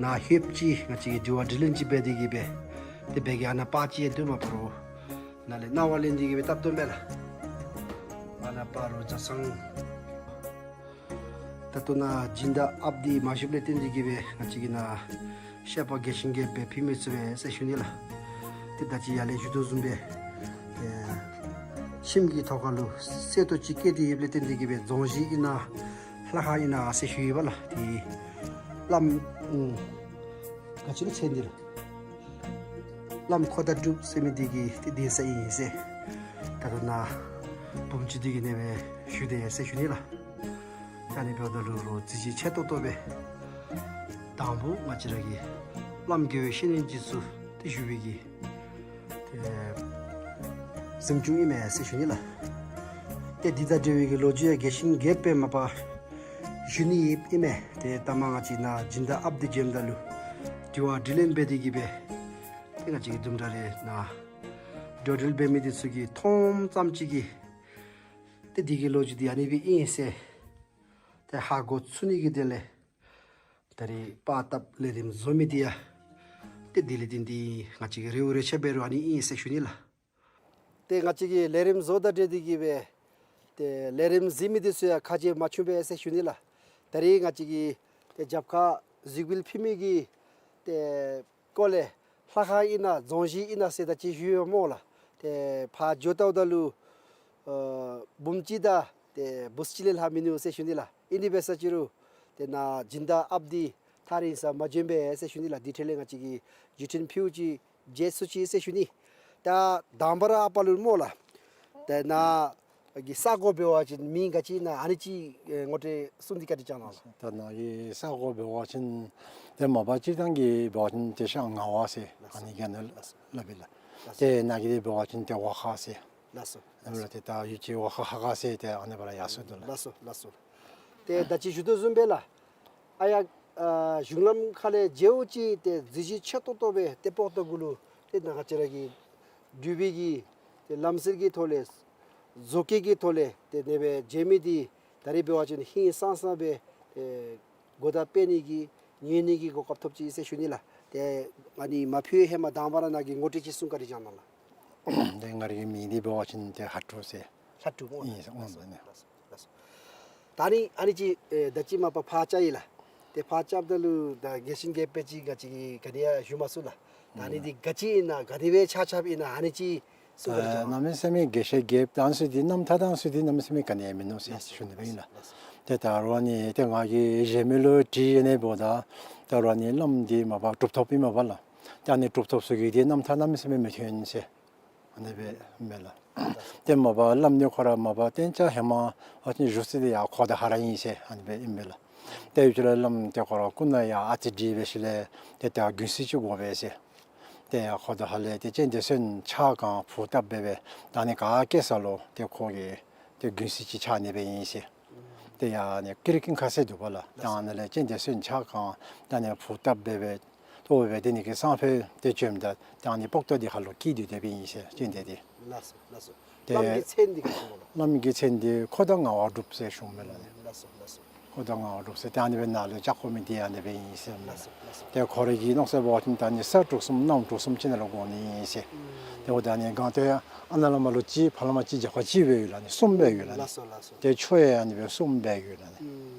ནཱ་ཧེབ་ཅིག་ང་བཅས་ཀྱིས་དྲི་བ་དྲིས་ལན་ཅིག་འབད་དེ་གི་སྦེ་ཏེ་འབད་གེ། ཨ་ནཱ་པར་ཅིག་ཡང་འདུག་མ་པ་རོགས། ནཱ་ལས་གནང་བ་ལེན་ཏེ་གི་སྦེ་བཏབ་དོ་མས་ལགས། ཨ་ནཱ་པ་རོགས་ཟ་ཚང་། ད་ལྟོ་ནཱ་སྦྱིན་བདག་ཨཔ་འདི་མ་བཞུགསཔ་ལས་བརྟེན་ཏེ་གི་སྦེ་ང་བཅས་ཀྱིས་ནཱ་བཤད་པ་རྒྱས་ཤིང་རྒྱསཔ་སྦེ་ཕུལ་མི་ཚུགས་པས་ཟེར་ཞུ་ནི་ལགས། ཏེ་ད་ཅི་ཡར་ལས་ཞུ་དོ་བཟུམ་སྦེ་ཨེ་ཁྱིམ་གྱི་ཐོག་ཁ་ལུ་གསེར་ཏོག་ཅིག་བཀལ་ཏེ་ཡོདཔ་ལས་བརྟེན་ཏེ་གི་སྦེ་རྫོང་གཞིས་ཨིན་ན་ལྷ་ཁང་ཨིན་ན་ཟེར་ཞུ་ཡི་པ་ལགས། ཏེ་བླམ་ཨུམ་ག་ཅི་ལོ་མཚན་འདི་ལགས། བླམ་ཁོ་ད་འབྲུག་ཟེར་མི་འདི་གི་ཏེ་གདན་ས་ཨིན་ཟེར། ད་ལྟོ་ནཱ་བུམོ་ཅིག་འདི་གིས་ཨ་ནེ་སྦེ་ཞུ་དེས་ཟེར་ཞུ་ནི་ལགས། ད་ཨ་ནི་འབདཝ་ད་ལུ་རོགས་གཟི་བརྗིད་ཆེ་ཏོག་ཏོ་སྦེ་དང་ཕུ་ང་བཅས་ར་གི་བླམ་དགེ་བའི་བཤེས་གཉེན་འདི་ཚུ་ཏེ་བཞུགས་པའི་གི་ཏེ་གཟིམ་ཆུང་ཨིན་མས་ཟེར་ཞུ་ནི་ལགས། ཏེ་འདི་དང་འབྲེལ་བའི་གི་ལོ་རྒྱུས་ཡང་རྒྱས་ཤིང་རྒྱསཔ་སྦེ་མ་པ་ཞུ་ནི་ཨིན་མས། ཏེ་ད་མ་ང་བཅས་ནཱ་སྦྱིན་བདག་ཨཔ་འདི་བྱོནམ་ད་ལུ་དྲི་བ་དྲིས་ལན་འབད་དེ་གི་སྦེ་ཏེ་ང་བཅས་ཀྱིས་དུམ་གྲ་རེ་ནཱ་འགྲོ་འགྲུལ་འབད་མི་འདི་ཚུ་གིས་མཐོངམ་ཙམ་ཅིག་གིས་ཏེ་འདི་གི་ལོ་རྒྱུས་འདི་ཨ་ནི་སྦེ་ཨིན་ཟེར་ཏེ་ཧ་གོ་ཚུགས་ནི་གི་དོན་ལས་ད་རིས་པར་བཏབ་ལས་རིམ་བཟོ་མི་འདི་ཡང་ཏེ་དེ་ལས་བརྟེན་ཏེ་ང་བཅས་ཀྱིས་རེའུ་རེ་ཆ་འབད་རུང་ཨ་ནི་ཨིན་ཟེར་ཞུ་ནི་ལགས། ཏེ་ང་བཅས་ཀྱིས་ལས་རིམ་བཟོ་དང་འབྲེལ་ཏེ་གི་སྦེ་ཏེ་ལས་རིམ་གཟིགས་མི་འདི་ཚུ་ཡང་ཁ་རྗེ་མ་བྱུང་པས་ཟེར་ཞུ་ནི་ལགས། ད་རིས་ང་བཅས་ཀྱིས་ཏེ་རྒྱབ་ཁར་གཟིགས་འབུལ་ཕུལ་མི་གི་ཏེ་སྐོར་ལས་ལྷ་ཁང་ཨིན་ན་རྫོང་གཞིས་ཨིན་ན་ཟེར་ད་ཅི་ཞུ་ཡི་སྨོ་ལགས། ཏེ་ཕར་འགྱོ་བལྟཝ་ད་ལུ་ཨ་བུམོ་ཅིག་དང་ཏེ་བུཚ་ཅིག་ལས་ལྷག་མིན་ནུག་ཟེར་ཞུ་ནི་ལགས། ཨིན་ཏེ་འབད་ས་ཅི་རུང་ཏེ་ནཱ་སྦྱིན་བདག་ཨཔ་འདི་ཐག་རིང་སར་མ་བྱོན་པས་ཟེར་ཞུ་ནི་ལགས། དེ་འཕྲལ་ལས་ང་བཅས་ཀྱིས་བརྒྱུད་འཕྲིན་ཕུལཝ་ཅིག་མཇལ་ཚུགས་ཅི་ཟེར་ཞུ་ནི། ད་དང་པ་ར་ཨ་པ་ལུ་སྨོ་ལགས། ད་ནཱ་གི་ས་གོ་འབད་བ་ཅིན་མིང་ག་ཅི་ཨིན་ན་ཨ་ནི་ཅིག་ཨེ་ངོ་སྤྲོད་གསུངས་ཏེ་བཀའ་དྲིན་བསྐྱང་གནང་ལགས། ད་ནཱ་གི་ས་གོ་འབད་བ་ཅིན་ཏེ་མ་པ་སྤྱིར་བཏང་གི་འབད་བ་ཅིན་ཏེ་ཤར་ངག་དབང་ཟེར་ཨ་ནི་ག་ནི་སླབ་ཨིན་ལགས། ཏེ་ནཱ་གི་འདི་འབད་བ་ཅིན་ཏེ་ཝ་ཁ་ཟེར། ལགས་སོ། ཨ་ནི་ལགས་ཏེ་ད་ཡུལ་གྱི་ཝ་ཁ་ཧ་ག་ཟེར་ཏེ་ཨ་ནི་སྦེ་ར་ཡར་སོང་དོ་ལགས། ལགས་སོ་ལགས་སོ། ཏེ་ད་ཅི་ཞུ་དོ་བཟུམ་སྦེ་ལགས། ཨ་ཡ་ཨ་གཞུང་ལམ་ཁ་ལས་མཇལཝ་ཅིག་ཏེ་གཟི་བརྗིད་ཆེ་ཏོག་ཏོ་སྦེ་ཏེ་སྤོ་ཏོ་གུ་ལུ་ཏེ་ནཱ་ང་བཅས་ར་གི་འབྲུག་པའི་གི་ཏེ་ལམ་སྲོལ་གྱི་ཐོག་ལས་བཟོ་བཀོད་ཀྱི་ཐོག་ལས་ཏེ་ཨ་ནེ་སྦེ་མཇལ་མི་འདི་ད་རིས་འབད་བ་ཅིན་ཧིང་སངས་ས་སྦེ་ཏེ་གོ་བརྡ་སྤེལ་ནི་གི་ཉན་ནི་གི་གོ་སྐབས་ཐོབ་ཅི་ཟེར་ཞུ་ནི་ལགས། ཏེ་ཨ་ནི་མ་ཕུལ་བའི་ཧེ་མ་དང་པ་ར་ནཱ་གི་ངོ་སྤྲོད་ཅིག་གསུང་བཀའ་དྲིན་བསྐྱང་གནང་ལགས། ཏེ་ང་རའི་མིང་འདི་འབད་བ་ཅིན་ཏེ་ལྷ་སྒྲུབ་ཟེར། ལྷ་སྒྲུབ་སྨོ། ཨིན་ཟེར་ཨོང་ཟེར་ནི། ལགས་སོ་ལགས་སོ། ད་ཨ་ནི་ཨ་ནི་ཅིག་ཨེ་ད་ཅི་མ་པ་ཕར་བཅར་ཡི་ལགས། ཏེ་ཕར་བཅརཝ་ད་ལུ་ད་རྒྱས་ཤིང་རྒྱསཔ་སྦེ་ཅིག་ག་ཅི་ག་ནི་ཡང་ཞུ་མ་ཚུགས་ལགས། ད་ཨ་ནི་འདི་ག་ཅི་ཨིན་ན་ག་དེ་སྦེ་ཆགས་ཆགསཔ་ཨིན་ན་ཨ་ནི་ཅིག་ གསུང་ག་ལ་ཨ་གནམ་མེད་ས་མེད་དགེ་བཤེས་རྒྱལཔོ་དང་སུ་དེ་རྣམ་ཐར་དང་སུ་དེ་གནམ་མེད་ས་མེད་ག་ནི་ཡང་མིན་ནུག་ཟེར་ཞུ་ནི་སྦེ་ཨིན་ལགས། ཏེ་ད་རུང་ཨ་ནི་ཏེ་ང་གིས་གཞན་མི་ལུ་དྲིས་ཨ་ནི་འབདཝ་ད་ད་རུང་ཨ་ནི་བླམ་འདི་མ་པ་གྲུབ་ཐོབ་ཨིན་མས་པ་ལགས། ཏེ་ཨ་ནི་གྲུབ་ཐོབ་ཚུ་གིས་ཏེ་རྣམ་ཐར་གནམ་མེད་ས་མེད་མི་ཐོན་ཟེར་ཨ་ནི་སྦེ་མས་ལགས། ཏེ་མ་པ་བླམ་འདི་ཁོ་ར་མ་པ་གཏན་ཆགས་ཧེ་མ་ཨ་ནི་བཞུགས་ས་འདི་ཡར་ཁོ་དང་ཧ་ར་ཨིན་ཟེར་ཨ་ནི་སྦེ་ཨིན་མས་ལགས། ཏེ་ཡུལ་ལུ་བླམ་འདི་ཁོ་ར་སྐུ་ན་ཡང་ཨ་ཙི་འདི་འབད་ཞིནམ་ལས་ཏེ་ད་དགུན་གསེབ་ཅིག་དགོ་པས་ཟེར། ཏེ་ཡར་ཁོ་དང་ཧ་ལས་ཏེ་སྤྱན་རས་གཟིགས་ཕྱག་གང་ཕུར་བཏབ་འབད་བའི་ད་ཨ་ནི་ག་སྐྱེ་ས་ལུ་ཏེ་ཁོ་གིས་ཏེ་དགུན་གསེབ་ཅིག་ཕྱག་ནི་སྦེ་ཨིན་ཟེར། ཏེ་ཡར་ཨ་ནི་ཀི་རི་ཀི་ཁ་ཟེར་འདུག་པ་ལགས། ད་ཨ་ནི་ལས་སྤྱན་རས་གཟིགས་ཕྱག་གང་ད་ཨ་ནི་ཕུར་བཏབ་འབད་བའི་ཏེ་འབད་བའི་ཏེ་ཨ་ནི་གི་སང་ཕོད་ཏེ་བྱོནམ་ད་ད་ཨ་ནི་སྤོག་ཏོ་འདི་ཁ་ལུ་སྐྱེས་ཏེ་སྡོདཔ་ཨིན་ཟེར་སྤྱན་རས་གཟིགས། ལགས་སོ་ལགས་སོ། ཏེ་བླམ་གི་མཚན་འདི་ག་ཅི་སྨོ་ལགས། བླམ་གི་མཚན་འདི་འཁོར་དང་ངག་དབང་གྲུབ་ཟེར་ཞུཝ་མས་ལགས། ལགས་སོ་ལགས་སོ། འཁོར་དང་ངག་དབང་གྲུབ་ཟེར་ཏེ་ཨ་ནི་སྦེ་ནང་ལུ་བཅའ་དགོ་མི་འདི་ཨ་ནི་སྦེ་ཨིན་ཟེར་མས། ལགས་སོ་ལགས་སོ། ཏེ་ཁོ་རའི་གི་མནོ་ས་འབད་བ་ཅིན་ད་ཨ་ནི་ས་དྲུག་གསུམ་གནམ་དྲུག་གསུམ་ཅིག་ནང་ལུ་དགོ་ནི་ཨིན་ཟེར། ཏེ་འོ་ད་ཨ་ནི་སྒང་སྟེང་ཨ་ནཱ་ལས་མར་ལུ་གཅིག་ཕར་ལས་མར་གཅིག་རྒྱབ་ཁར་གཅིག་སྦེ་ཡོད་ལགས། ཨ་ནི་གསུམ་སྦེ་ཡོད་ལགས། ལགས་སོ་ལགས་སོ། ཏེ་ཕྱོགས་ཡང་ཨ་ནི་སྦེ་གསུམ་སྦེ་ཡོད་ལགས།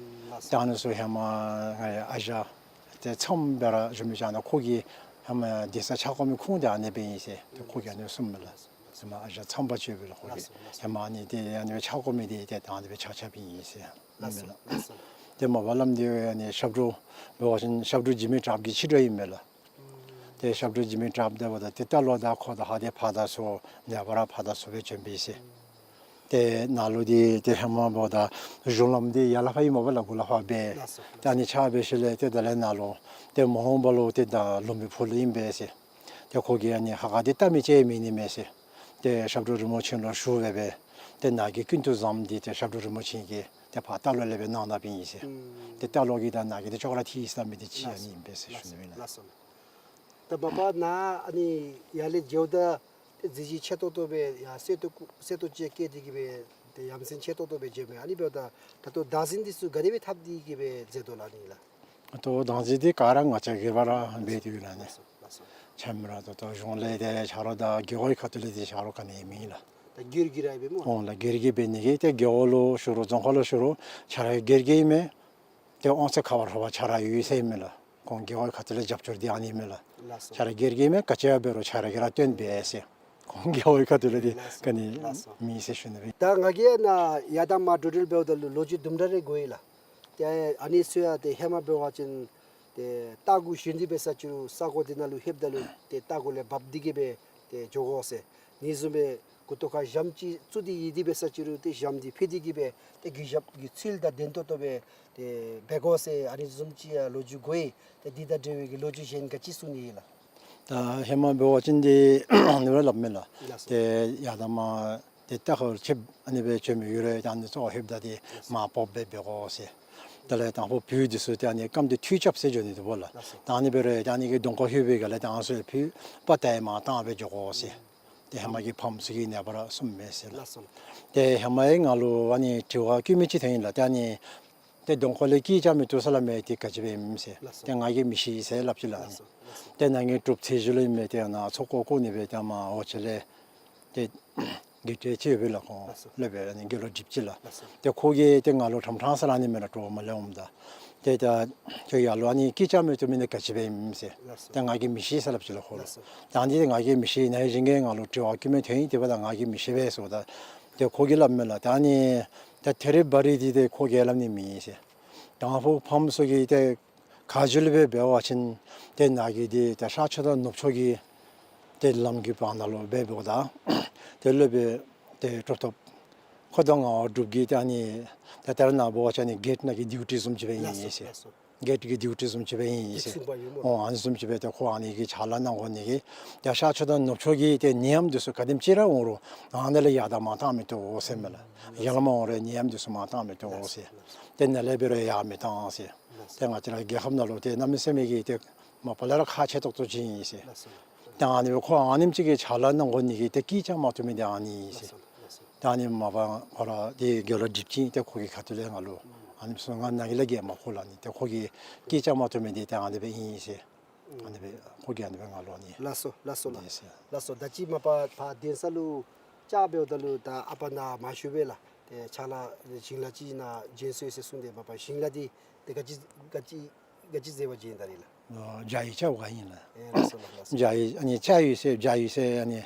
ལགས་སོ། ཏེ་ཨ་ནི་ཚུ་ཧེ་མ་ང་ཡང་ཨ་ཞང་ཏེ་མཚམས་སྦེ་ར་བཞུགས་མི་ཅིག་ཨ་ནི་ཁོ་གིས་ཧེ་མ་གདན་ས་ཕྱག་སྐོར་མི་ཁུངས་འདི་ཨ་ནི་སྦེ་ཨིན་ཟེར། ཏེ་ཁོ་གིས་ཨ་ནི་གསུངམ་མས་ལགས། ཧེ་མ་ཨ་ཞང་མཚམས་པ་ཅིག་ཡོད་པས་ལགས་ཁོ་གིས། ལགས་སོ་ལགས་སོ། ཧེ་མ་ཨ་ནི་ཏེ་ཨ་ནི་སྦེ་ཕྱག་སྐོར་མི་འདི་ཏེ་ད་ཨ་ནི་སྦེ་ཕྱག་ཕྱགཔ་ཨིན་ཟེར། ལགས་སོ་ལགས་སོ། ཏེ་མ་པ་བླམ་འདི་ཨ་ནི་ཞབས་དྲུང་འབད་བ་ཅིན་ཞབས་དྲུང་འཇིགས་མེད་གྲགས་ཀྱི་ཕྱི་དྲོ་ཨིན་མས་ལགས། ཏེ་ཞབས་དྲུང་འཇིགས་མེད་གྲགས་འདི་འབདཝ་ད་ཏེ་རྟ་ལོག་དང་ཁོ་དང་ཧ་ཏེ་ཕར་དང་ཚུར་ནངས་པ་ར་ཕར་དང་ཚུར་སྦེ་བྱོན་པས་ཟེར། ཏེ་ནང་ལུ་འདི་ཏེ་ཧེ་མ་འབདཝ་ད་གཞུང་ལམ་འདི་ཡར་ལས་ཕར་ཨིན་མས་པ་ལགས། མགུ་ལས་ཕར་འབད། ལགས་སོ། ཏེ་ཨ་ནི་ཆགས་འབད་ཞིནམ་ལས་ཏེ་ད་ལས་ནཱ་ལུ་ཏེ་མ་འོངས་པ་ལུ་ཏེ་ད་ལུམ་བི་ཕུག་ལུ་ཨིན་པས་ཟེར། ཏེ་ཁོ་གིས་ཨ་ནི་ཧ་ག་འདི་བལྟ་མི་ཅིག་མེད་ནི་མས་ཟེར། ཏེ་ཞབས་དྲུང་རིན་པོ་ཆེ་ལུ་ཞུ་འབད་བས། ཏེ་ནཱ་གི་ཀུན་ཏུ་བཟང་འདི་ཏེ་ཞབས་དྲུང་རིན་པོ་ཆེ་གིས་ཏེ་ཕར་རྟ་ལོག་ལས་འབད་གནང་གནངམ་ཨིན་ཟེར། ཏེ་རྟ་ལོག་གི་དང་ནཱ་གི་འདི་ཅོག་ར་འཐད་ས་མས། ཏེ་ཅིག་ཨ་ནི་ཨིན་པས་ཟེར་ཞུ་ནི་ཨིན་ལགས། ལགས་སོ། ད་མ་པ་ནཱ་ཨ་ནི་ཡར་ལས་མཇལཝ་ད་ཏེ་གཟི་བརྗིད་ཆེ་ཏོག་ཏོ་སྦེ་ཡར་གསལ་ཏོག་གསལ་ཏོག་ཅིག་སྐྱེས་ཏེ་གི་སྦེ་ཏེ་ཡ་མཚན་ཆེ་ཏོག་ཏོ་སྦེ་མཇལཝ་མས། ཨ་ནི་འབདཝ་ད་ད་ལྟོ་བདག་འཛིན་འདི་ཚུ་ག་དེ་སྦེ་འཐབ་སྟེ་གི་སྦེ་མཛད་དོ་ལགས་ཨ་ནི་ལགས། ད་ལྟོ་བདག་འཛིན་འདི་ག་ར་ང་བཅས་ཀྱིས་ཕར་འབད་དེ་ཡོད་ལགས་ཨ་ནི། ལགས་སོ་ལགས་སོ། ཆ་མེད་ར་ད་ལྟོ་གཞུང་ལས་ཏེ་ཆ་རོགས་དང་རྒེད་འོག་གི་ཁ་ཐུག་ལས་ཏེ་ཆ་རོགས་ག་ནི་ཡང་མེད་ལགས། ད་སྒེར་གྱི་ར་ཨིན་པས་སྨོ། འོང་ལགས། སྒེར་གྱི་འབད་ནི་གི་ཏེ་རྒེད་འོག་ལུ་ཞུ་རུང་རྫོང་ཁག་ལུ་ཞུ་རུང་ཆ་རོགས་སྒེར་གྱི་ཨིན་མས། ཏེ་དབང་ཚད་ག་བ་ར་བ་ཆ་རོགས་ཡོད་ཟེར་ཨིན་མས་ལགས། ཁོང་རྒེད་འོག་ཁ་ཐུག་ལས་རྒྱབ་སྐྱོར་འདི་ཨ་ནི་ཨིན་མས་ལགས། ལགས་སོ། ཆ་རོགས་སྒེར་གྱི་ཨིན་མས། ག་ཅི་ཡང་འབད་རུང་ཆ་རོགས་ཀྱིས་ར་བཏོན་འབད་ཟེར། ཁོང་རྒེད་འོག་ཁ་ཐུག་ལས་འདི་ལགས་སོ་ག་ནི་ལགས་སོ་མེད་ཟེར་ཞུ་ནི་སྦེ། ད་ང་གིས་ནཱ་ཡར་དང་མར་འགྲོ་འགྲུལ་འབདཝ་ད་ལུ་ལོ་རྒྱུས་དུམ་གྲ་རེ་གོ་ཡི་ལགས། ཏེ་ཨ་ནི་ཚུ་ཡང་ཏེ་ཧེ་མ་འབད་བ་ཅིན་ཏེ་རྟ་གུ་ཞོན་ཏེ་འབད་ས་ཅིག་རུང་ས་གོ་འདི་ནང་ལུ་ལྷོདཔ་ད་ལུ་ཏེ་རྟ་གུ་ལས་བབས་ཏེ་གི་སྦེ་ཏེ་འགྱོ་དགོ་ཟེར། ཨ་ནི་བཟུམ་སྦེ་མགུ་ཏོ་ཁར་ཞྭམོ་ཅིག་བཙུགས་ཏེ་ཡོད་དེ་འབད་ས་ཅིག་རུང་ཏེ་ཞྭམོ་འདི་ཕུད་དེ་གི་སྦེ་ཏེ་གུས་ཞབས་ཀྱི་ཚུལ་དང་ལྡན་ཏོག་ཏོ་སྦེ་ཏེ་འབད་དགོ་ཟེར་ཨ་ནི་བཟུམ་ཅིག་ཡང་ལོ་རྒྱུས་གོ་ཡི། ཏེ་འདི་དང་འབྲེལ་བའི་གི་ལོ་རྒྱུས་གཞན་ག་ཅི་གསུང་ནི་ཡོད་ལགས། ད་ཧེ་མ་འབད་བ་ཅིན་འདི་ཨ་ནི་སྦེ་སླབ་མས་ལགས། ལགས་སོ། ཏེ་ཡར་དང་མར་ཏེ་རྟ་ཁར་ཆིབས་ཨ་ནི་སྦེ་བྱོན་མི་ཡོད་རུང་ད་ཨ་ནི་ཚུ་ལྷོདཔ་ད་ཏེ་མར་སྤོབས་སྦེ་འབད་དགོ་ཟེར། དེ་ལས་དང་ཕུ་བོད་འདི་ཚུ་ཏེ་ཨ་ནི་རྐངམ་འདི་ཐུད་རྐྱབ་ཟེར་འགྱོ་ནི་འདུག་པ་ལགས། ལགས་སོ། ད་ཨ་ནི་འབད་རུང་ད་ཨ་ནི་གི་གདོང་ཁར་ལྷོད་པའི་སྒང་ལས་ད་ཨ་ནི་ཚུ་ཕུད་པ་ཏེ་མར་བཏང་སྦེ་འགྱོ་དགོ་ཟེར། ཏེ་ཧེ་མ་གི་ཕམ་ཚུ་གིས་ནངས་པ་ར་གསུངམ་མས་ཟེར་ལགས། ལགས་སོ། ཏེ་ཧེ་མ་ཡང་ང་ལུ་ཨ་ནི་དྲི་བ་བཀོད་མི་ཅིག་ཐོན་ཡི་ལགས། ཏེ་ཨ་ནི་ཏེ་གདོང་ཁ་ལས་སྐད་རྐྱབ་མི་བཏུབ་ཟེར་སླབ་མི་འདི་ག་ཅི་སྦེ་ཨིན་ཟེར། ལགས་སོ། ཏེ་ང་གིས་མི་ཤེས་ཟེར་སླབ་ཅི་ལགས། ལགས་སོ། ལགས་སོ། ཏེ་ནཱ་གི་གྲུབ་ཚེས་གཞི་ལུ་ཨིན་མས། ཏེ་ནཱ་ཚོགས་འཁོར་བསྐོར་ནི་སྦེ་ཏེ་མར་འོ་ཅི་ལས་ཏེ་དགེ་བཤེས་ཅིག་ཡོད་པས་ལགས། ཁོང་ལགས་སོ། སློབ་དཔོན་ཨ་ནི་དགེ་སློང་སྒྲིབ་སྤྱི་ལགས། ལགས་སོ། ཏེ་ཁོ་གིས་ཏེ་ང་ལུ་ཕྲང་ཕྲང་ཟེར་ཨ་ནི་མས་ལགས། དྲོ་པ་མ་ལས་འོངམ་ད་ཏེ་ད་ཁྱོད་ཡར་ལུ་ཨ་ནི་སྐད་རྐྱབ་མི་བཏུབ་མི་འདི་ག་ཅི་སྦེ་ཨིན་ཟེར། ལགས་སོ། ཏེ་ང་གིས་མི་ཤེས་ཟེར་སླབ་ཅི་ལགས་ཁོ་ལུ། ལགས་སོ། ད་ཨ་ནི་འདི་ང་གིས་མི་ཤེས། ནཱ་གཞན་གྱིས་ང་ལུ་དྲི་བ་བཀོད་མི་ཐོན་ཡི། དེ་འབདཝ་ད་ང་གིས་མི་ཤེས་པས་ཟེརཝ་ད་ཏེ་ཁོ་གིས་སླབ་མས་ལགས། ད་ཨ་ནི་ད་ཐེ་རི་བ་རི་འདི་ཏེ་ཁོ་གིས་སླབ་ནི་མེད་ཟེར། དང་ཕུ་ཕམ་ཚུ་གིས་ཏེ་ཁ་བརྗོད་སྦེ་འབད་བ་ཅིན་ཏེ་ནཱ་གི་འདི་ཏེ་ཤར་ཕྱོགས་དང་ནུབ་ཕྱོགས་ཀྱི་ཏེ་ལམ་གྱི་བར་ན་ལུ་འབད་འབདཝ་ད་ཏེ་སློབ་དཔོན་ཏེ་གྲུབ་ཐོབ་འཁོར་དང་ངག་དབང་གྲུབ་ཀྱིས་ཏེ་ཨ་ནི་ཏེ་ད་རེས་ནངས་པ་འབད་བ་ཅིན་ཨ་ནི་གེཊ་ནང་གི་ཌིའུ་ཊི་བཟུམ་ཅིག་སྦེ་ཨིན་ཟེར། ལགས་སོ། ལགས་སོ། གེཊ་ཀྱི་ཌིའུ་ཊི་བཟུམ་ཅིག་སྦེ་ཨིན་ཟེར། ཡིག་སྲུང་པ་ཡོད་སྨོ། འོ་ཨ་ནི་བཟུམ་ཅིག་སྦེ་ཏེ་ཁོ་ཨ་ནི་གི་ཕྱག་ལཱ་གནང་དགོ་ནི་གི་ཏེ་ཤར་ཕྱོགས་དང་ནུབ་ཕྱོགས་ཀྱི་ཏེ་ནད་ཡམས་འདི་ཚུ་ག་དེམ་ཅིག་ར་འོང་རུང་ཨ་ནི་ལས་ཡར་དང་མར་བཏང་མི་བཏུབ་ཟེར་མས་ལགས། ལགས་སོ། ཡར་ལས་མར་འོང་རུང་ནད་ཡམས་འདི་ཚུ་མར་བཏང་མི་བཏུབ་ཟེར། ལགས་སོ། ཏེ་ནཱ་ལས་འབད་རུང་ཡར་མི་བཏང་ཟེར། ལགས་སོ། ཏེ་ང་བཅས་ར་རྒྱལ་ཁབ་ནང་ལུ་ཏེ་གནམ་མེད་ས་མེད་ཀྱི་ཏེ་མ་པ་ལས་ར་ཁག་ཆེ་ཏོག་ཏོ་ཅིག་ཨིན་ཟེར། ལགས་སོ། ཏེ་ཨ་ནི་སྦེ་ཁོ་ཨ་ནེམ་ཅིག་གི་ཕྱག་ལཱ་གནང་དགོ་ནི་གི་ཏེ་སྐད་རྐྱབ་མ་བཏུབ་མི་འདི་ཨ་ནི་ཨིན་ཟེར། ལགས་སོ། ལགས་སོ། ཏེ་ཨ་ནི་མ་པ་ཁོ་ར་ཏེ་དགེ་སློང་སྒྲིབ་སྦྱིན་ཏེ་ཁོ་གི་ཁ་ཐུག་ལས་ང་ལུ་ཨ་ནི་ཚུ་ང་ནཱ་གི་ལས་ཀྱི་མ་ཁོ་ལགས་ནི་ཏེ་ཁོ་གིས་སྐད་རྐྱབ་མ་བཏུབ་མི་འདི་ཏེ་ཨ་ནི་སྦེ་ཨིན་ཟེར། ཨ་ནི་སྦེ་ཁོ་གིས་ཨ་ནི་སྦེ་ང་ལུ་ཨ་ནི། ལགས་སོ་ལགས་སོ་ལགས། ཨིན་ཟེར། ལགས་སོ། ད་ཅི་མ་པ་ཕར་གདན་ས་ལུ་བཅར་འབདཝ་ད་ལུ་ད་ཨ་པ་ནཱ་མ་བཞུགས་པས་ལགས། ཏེ་ཕྱག་ལཱ་ཞིང་ལཱ་ཅིག་ནཱ་བྱོན་སོང་ཟེར་གསུངས་ཏེ་མ་པ་ཞིང་ལཱ་འདི་ཏེ་ག་ཅི་ག་ཅི་ག་ཅི་མཛད་པར་བྱོན་ད་རེས་ལགས། ཨོ་བྱ་ཡུལ་རྐྱབ་ག་ཨིན་ལགས། ཨེ་ལགས་སོ་ལགས། ལགས་སོ། བྱ་ཡུལ་ཨ་ནི་བྱ་ཡུལ་ཟེར་བྱ་ཡུལ་ཟེར་ཨ་ནི་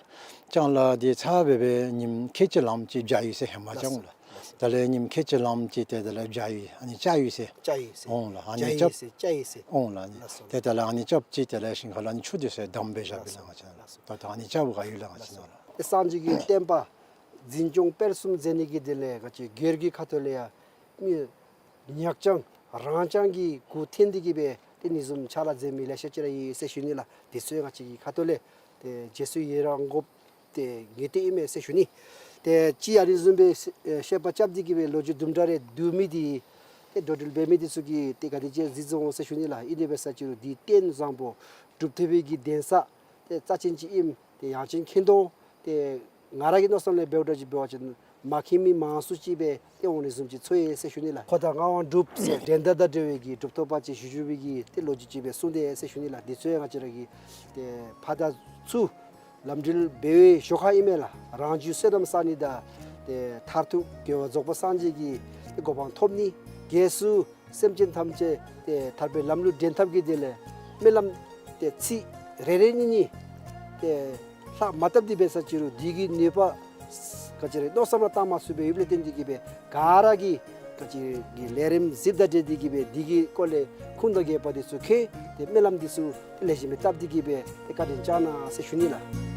ཅང་ལགས། དེ་ཚར་སྦེ་སྦེ་ཉིནམ་ཁལ་གཅིག་ལངམ་ཅིག་བྱ་ཡུལ་ཟེར་ཧེ་མ་ལགས་ཅང་སོ། ལགས། ལགས་སོ། དེ་ལས་ཉིནམ་ཁལ་གཅིག་ལངམ་ཅིག་དེ་དེ་ལས་བྱ་ཡུལ་ཨ་ནི་བྱ་ཡུལ་ཟེར། བྱ་ཡུལ་ཟེར། འོང་ལགས། ཨ་ནི་བྱ་ཡུལ་རྐྱབ་ཟེར་བྱ་ཡུལ་ཟེར། འོང་ལགས། ཨ་ནི་ལགས་སོ། དེ་དེ་ལས་ཨ་ནི་རྐྱབ་ཅིག་དེ་ལས་ཞིང་ཁ་ལུ་ཨ་ནི་ཆུ་དེ་ཚུ་བསྡམས་སྦེ་བཞག་པས་ལགས། ལགས་སོ། ང་བཅས་ད་ལྟོ་ཨ་ནི་རྐྱབ་ག་ཡོད་ལགས། ང་བཅས་ནང་ལུ་ཏེ་སངས་རྒྱས་ཀྱི་བསྟན་པ་འཛིན་སྐྱོང་སྤེལ་གསུམ་མཛད་ནི་གི་དོན་ལས་ང་བཅས་སྒེར་གྱི་ཁ་ཐུག་ལས་ཡང་མི་ཉག་རྐྱང་རང་རྐྱང་གི་མགུ་འཐོན་ཏེ་གི་སྦེ་ཏེ་ཨ་ནི་བཟུམ་ཕྱག་ལཱ་མཛད་མི་ལེ་ཤ་ཅིག་ར་ཡོད་ཟེར་ཞུ་ནི་ལགས། དེ་ཚུ་ཡང་ང་བཅས་ཀྱི་ཁ་ཐུག་ལས་ཏེ་རྗེས་སུ་ཡི་རང་དགོཔ་ཏེ་ངེས་གཏན་ཨིན་མས་ཟེར་ཞུ་ནི། ཏེ་ཅིག་ཨ་ནི་བཟུམ་སྦེ་བཤད་པ་རྐྱབ་སྟེ་གི་སྦེ་ལོ་རྒྱུས་དུམ་གྲ་རེ་བསྡུ་མི་འདི་ཏེ་འགྲོ་འགྲུལ་འབད་མི་འདི་ཚུ་གིས་ཏེ་ག་དེ་ཅིག་གཟིགས་འོང་ཟེར་ཞུ་ནི་ལགས། ཨིན་དེ་འབད་ས་ཅིག་རུང་འདི་རྟེན་བཟང་པོ་གྲུབ་ཐོབ་པའི་གི་གདན་ས་ཏེ་རྩ་ཅན་ཅིག་ཨིནམ་ཏེ་ཡང་ཅིན་མཁྱེན་དོ། ཏེ་ང་ར་གི་མནོ་བསམ་ལས་འབདཝ་འདྲ་ཅིག་འབད་བ་ཅིན་མ་མཁྱེན་མི་མང་སུ་ཅིག་སྦེ་ཏེ་འོང་ནི་བཟུམ་ཅིག་ཚོར་ཡི་ཟེར་ཞུ་ནི་ལགས། ཁོ་དང་ངག་དབང་གྲུབ་ཟེར་འགྲན་ཟླ་དང་བྲལ་བའི་གི་གྲུབ་ཐོབ་པ་ཅིག་ཞུ་ཞུ་བའི་གི་ཏེ་ལོ་རྒྱུས་ཅིག་སྦེ་གསུངས་དེས་ཟེར་ཞུ་ནི་ལགས། འདི་ཚུ་ཡང་ང་བཅས་ར་གི་ཏེ་ཕར་དང་ཚུར་ལམ་འགྲུལ་འབད་བའི་ཞོར་ཁར་ཨིན་མས་ལགས། རང་རྒྱུད་བསོད་ནམས་བསག་ནི་དང་ཏེ་མཐར་ཐུག་དགེ་བ་རྫོགས་པ་སངས་རྒྱས་ཀྱི་ཏེ་གོ་འཕང་ཐོབ་ནི། རྗེས་སུ་སེམས་ཅན་ཐམས་ཅད་ཏེ་ཐར་པའི་ལམ་ལུ་འདྲེན་ཐབས་ཀྱི་དོན་ལས་སྨོན་ལམ་ཏེ་ཚིག་རེ་རེ་གཉིས་གཉིས་ཏེ་ལྷག་མ་བཏབ་སྟེ་འབད་ས་ཅིག་རུང་འདི་གི་ནུས་པ་ག་ཅི་རེ་མནོ་བསམ་ར་བཏང་མ་ཚུགས་པའི་ཡུལ་ལས་བརྟེན་ཏེ་གི་སྦེ་ག་ར་གིས་ག་ཅི་གི་ལས་རིམ་གཟིགས་དང་འབྲེལ་ཏེ་གི་སྦེ་འདི་གི་སྐོར་ལས་ཁུངས་དང་རྒྱས་པ་འདི་ཚུ་མཁྱེན་ཏེ་སྨོན་ལམ་འདི་ཚུ་ལེགས་ཤོམ་སྦེ་བཏབ་སྟེ་གི་སྦེ་ཏེ་བཀའ་དྲིན་བསྐྱང་གནང་ཟེར་ཞུ་ནི་ལགས།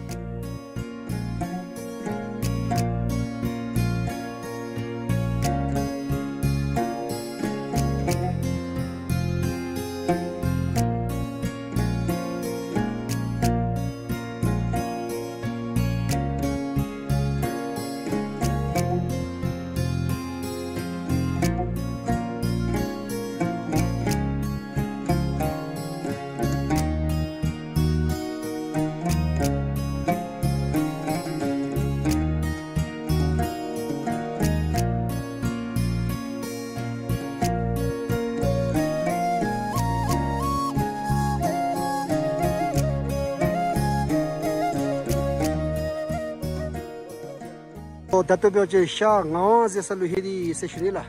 ཨོ་ད་ལྟོ་འབད་བ་ཅིན་ཤར་ངག་དབང་ཟེར་ས་ལུ་ལྷོད་དེ་ཟེར་ཞུ་ནི་ལགས།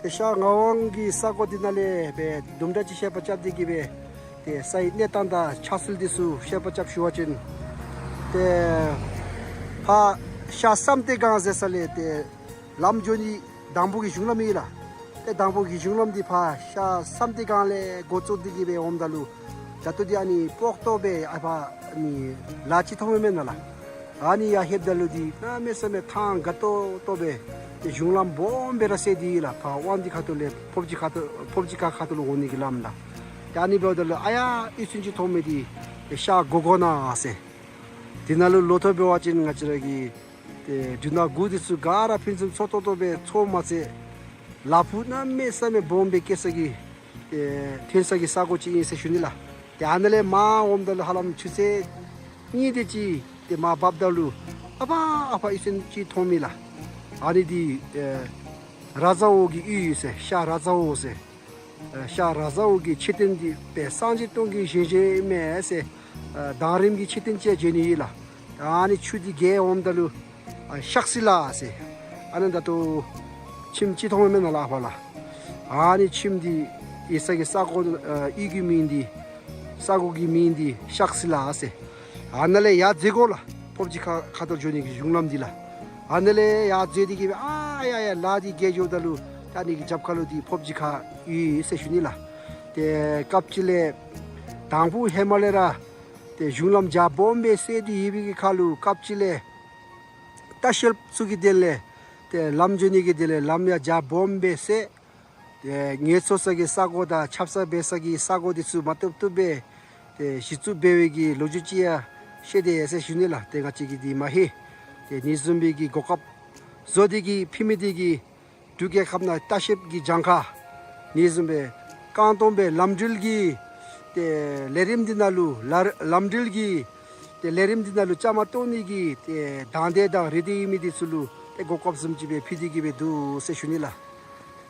ཏེ་ཤར་ངག་དབང་གི་ས་གོ་འདི་ནང་ལས་སྦེ་དུམ་གྲ་ཅིག་བཤད་པ་རྐྱབ་སྟེ་གི་སྦེ་ཏེ་སའི་གནས་སྟངས་དང་ཆགས་ཚུལ་འདི་ཚུ་བཤད་པ་རྐྱབ་ཞུ་བ་ཅིན་ཏེ་ཕར་ཤར་བསམ་གཏན་སྒང་ཟེར་ས་ལས་ཏེ་ལམ་འགྱོ་ནི་དང་པོ་གི་གཞུང་ལམ་ཨིན་ལགས། ཏེ་དང་པོ་གི་གཞུང་ལམ་འདི་ཕར་ཤར་བསམ་གཏན་སྒང་ལས་འགོ་བཙུགས་ཏེ་གི་སྦེ་འོངམ་ད་ལུ་ད་ལྟོ་འདི་ཨ་ནི་སྤོག་ཏོ་སྦེ་ཨ་ཕར་ཨ་ནི་ལ་ཅིག་མཐོངམ་མེན་ན་ལགས། ཨ་ནི་ཡར་ལྷོདཔ་ད་ལུ་འདི་གནམ་མེད་ས་མེད་ཐང་དགའ་ཏོག་ཏོ་སྦེ་ཏེ་གཞུང་ལམ་སྦོམ་སྦེ་ར་བསལ་ཏེ་ལགས། ཕར་དབང་འདུས་ཁ་ཐུག་ལས་ཕོབ་སྦྱིས་ཁ་ཐུག་ཕོབ་སྦྱིས་ཁ་ཁ་ཐུག་ལུ་འོང་ནི་གི་ལམ་ལགས། ཏེ་ཨ་ནི་འབདཝ་ད་ལུ་ཨ་ཡར་གཡུས་ཚན་ཅིག་མཐོང་མི་འདི་ཤར་སྒོ་སྒོ་ནང་ཟེར། དེ་ནང་ལུ་ལོ་ཐོག་འབད་བ་ཅིན་ང་བཅས་ར་གི་ཏེ་འབྲུ་སྣ་དགུ་འདི་ཚུ་ག་ར་ཕུན་སུམ་ཚོགས་ཏོག་ཏོ་སྦེ་ཚོགས་མ་ཚད་ལ་ཕུག་གནམ་མེད་ས་མེད་སྦོམ་སྦེ་སྐྱེ་ས་གི་ཏེ་ཐོན་ས་གི་ས་གོ་ཅིག་ཨིན་ཟེར་ཞུ་ནི་ལགས། ཏེ་ཨ་ནཱ་ལས་མར་འོངམ་ད་ལུ་ཧ་ལམ་ཆུ་ཚོད་གཉིས་དེ་ཅིག་ཏེ་མར་འབབ་ད་ལུ་ཨ་ཕར་ཨ་ཕར་གཡུས་ཚན་ཅིག་མཐོང་མི་ལགས། ཨ་ནི་འདི་ཨེ་ར་ཛ་འོག་གི་གཡུས་ཟེར། ཤར་ར་ཛ་འོག་ཟེར། ཨེ་ཤར་ར་ཛ་འོག་གི་མཆོད་རྟེན་འདི་དཔལ་སངས་རྒྱས་སྟོང་གི་བཞེངས་བཞེངསམ་ཨིན་མས་ཟེར། ཨེ་གདངས་རིམ་གྱི་མཆོད་རྟེན་ཅིག་བཞེངས་ནི་ཨིན་ལགས། ཨ་ནི་ཆུ་འདི་བརྒལ་འོངམ་ད་ལུ་ཨ་ཤཀ་སི་ལ་ཟེར། ཨ་ནི་ད་ལྟོ་ཁྱིམ་ཅིག་མཐོངམ་མེན་ན་ལགས་ཕར་ལགས། ཨ་ནི་ཁྱིམ་འདི་ཡོད་ས་གི་ས་གོ་ཨེ་གཡུས་ཀྱི་མིང་འདི་ས་གོ་གི་མིང་འདི་ཤཀ་སི་ལ་ཟེར། ཨ་ནཱ་ལས་ཡར་འཛེག་དགོ་ལགས། ཕོབ་སྦྱིས་ཁ་ཁ་ཐུག་འགྱོ་ནི་གི་གཞུང་ལམ་འདི་ལགས། ཨ་ནཱ་ལས་ཡར་འཛེགས་ཏེ་གི་སྦེ་ཨ་ཡར་ཡར་ལ་འདི་བརྒལ་འགྱོཝ་ད་ལུ་ད་ཨ་ནི་གི་རྒྱབ་ཁ་ལུ་འདི་ཕོབ་སྦྱིས་ཁ་ཡོད་ཟེར་ཞུ་ནི་ལགས། ཏེ་སྐབས་ཅིག་ལས་དང་ཕུ་ཧེ་མ་ལས་ར་ཏེ་གཞུང་ལམ་རྒྱ་སྦོམ་སྦེ་བསལ་ཏེ་ཡོད་པའི་གི་ཁར་ལུ་སྐབས་ཅིག་ལས་ལྟ་བཤལཔ་ཚུ་གི་དོན་ལས་ཏེ་ལམ་འགྱོ་ནི་གི་དོན་ལས་ལམ་ཡང་རྒྱ་སྦོམ་སྦེ་བསལ། ཏེ་ངལ་འཚོ་ས་གི་ས་གོ་དང་ཆབ་གསང་འབད་ས་གི་ས་གོ་འདི་ཚུ་མ་བཏུབ་བཏུབ་སྦེ་ཏེ་གཞི་བཙུགས་འབད་བའི་གི་ལོ་རྒྱུས་ཅིག་ཡང་བཤད་དེས་ཟེར་ཞུ་ནི་ལགས། ཏེ་ང་བཅས་ཀྱིས་འདི་མ་ཧེ། ཏེ་ཨ་ནི་བཟུམ་སྦེ་གི་གོ་སྐབས་བཟོ་སྟེ་གི་ཕུལ་མི་འདི་གིས་འབྲུག་རྒྱལ་ཁབ་ནང་ལྟ་བཤལཔ་གི་གྱངས་ཁ་ཨ་ནི་བཟུམ་སྦེ་རྐང་སྟོང་སྦེ་ལམ་འགྲུལ་གྱི་ཏེ་ལས་རིམ་འདི་ནང་ལུ་ལ་ལམ་འགྲུལ་གྱི་ཏེ་ལས་རིམ་འདི་ནང་ལུ་བཅའ་མར་གཏོགས་ནི་གི་ཏེ་དང་འདོད་དང་རེ་འདོད་ཡོད་མི་འདི་ཚུ་ལུ་ཏེ་གོ་སྐབས་བཟུམ་ཅིག་སྦེ་ཕུལ་ཏེ་གི་སྦེ་འདུག་ཟེར་ཞུ་ནི་ལགས།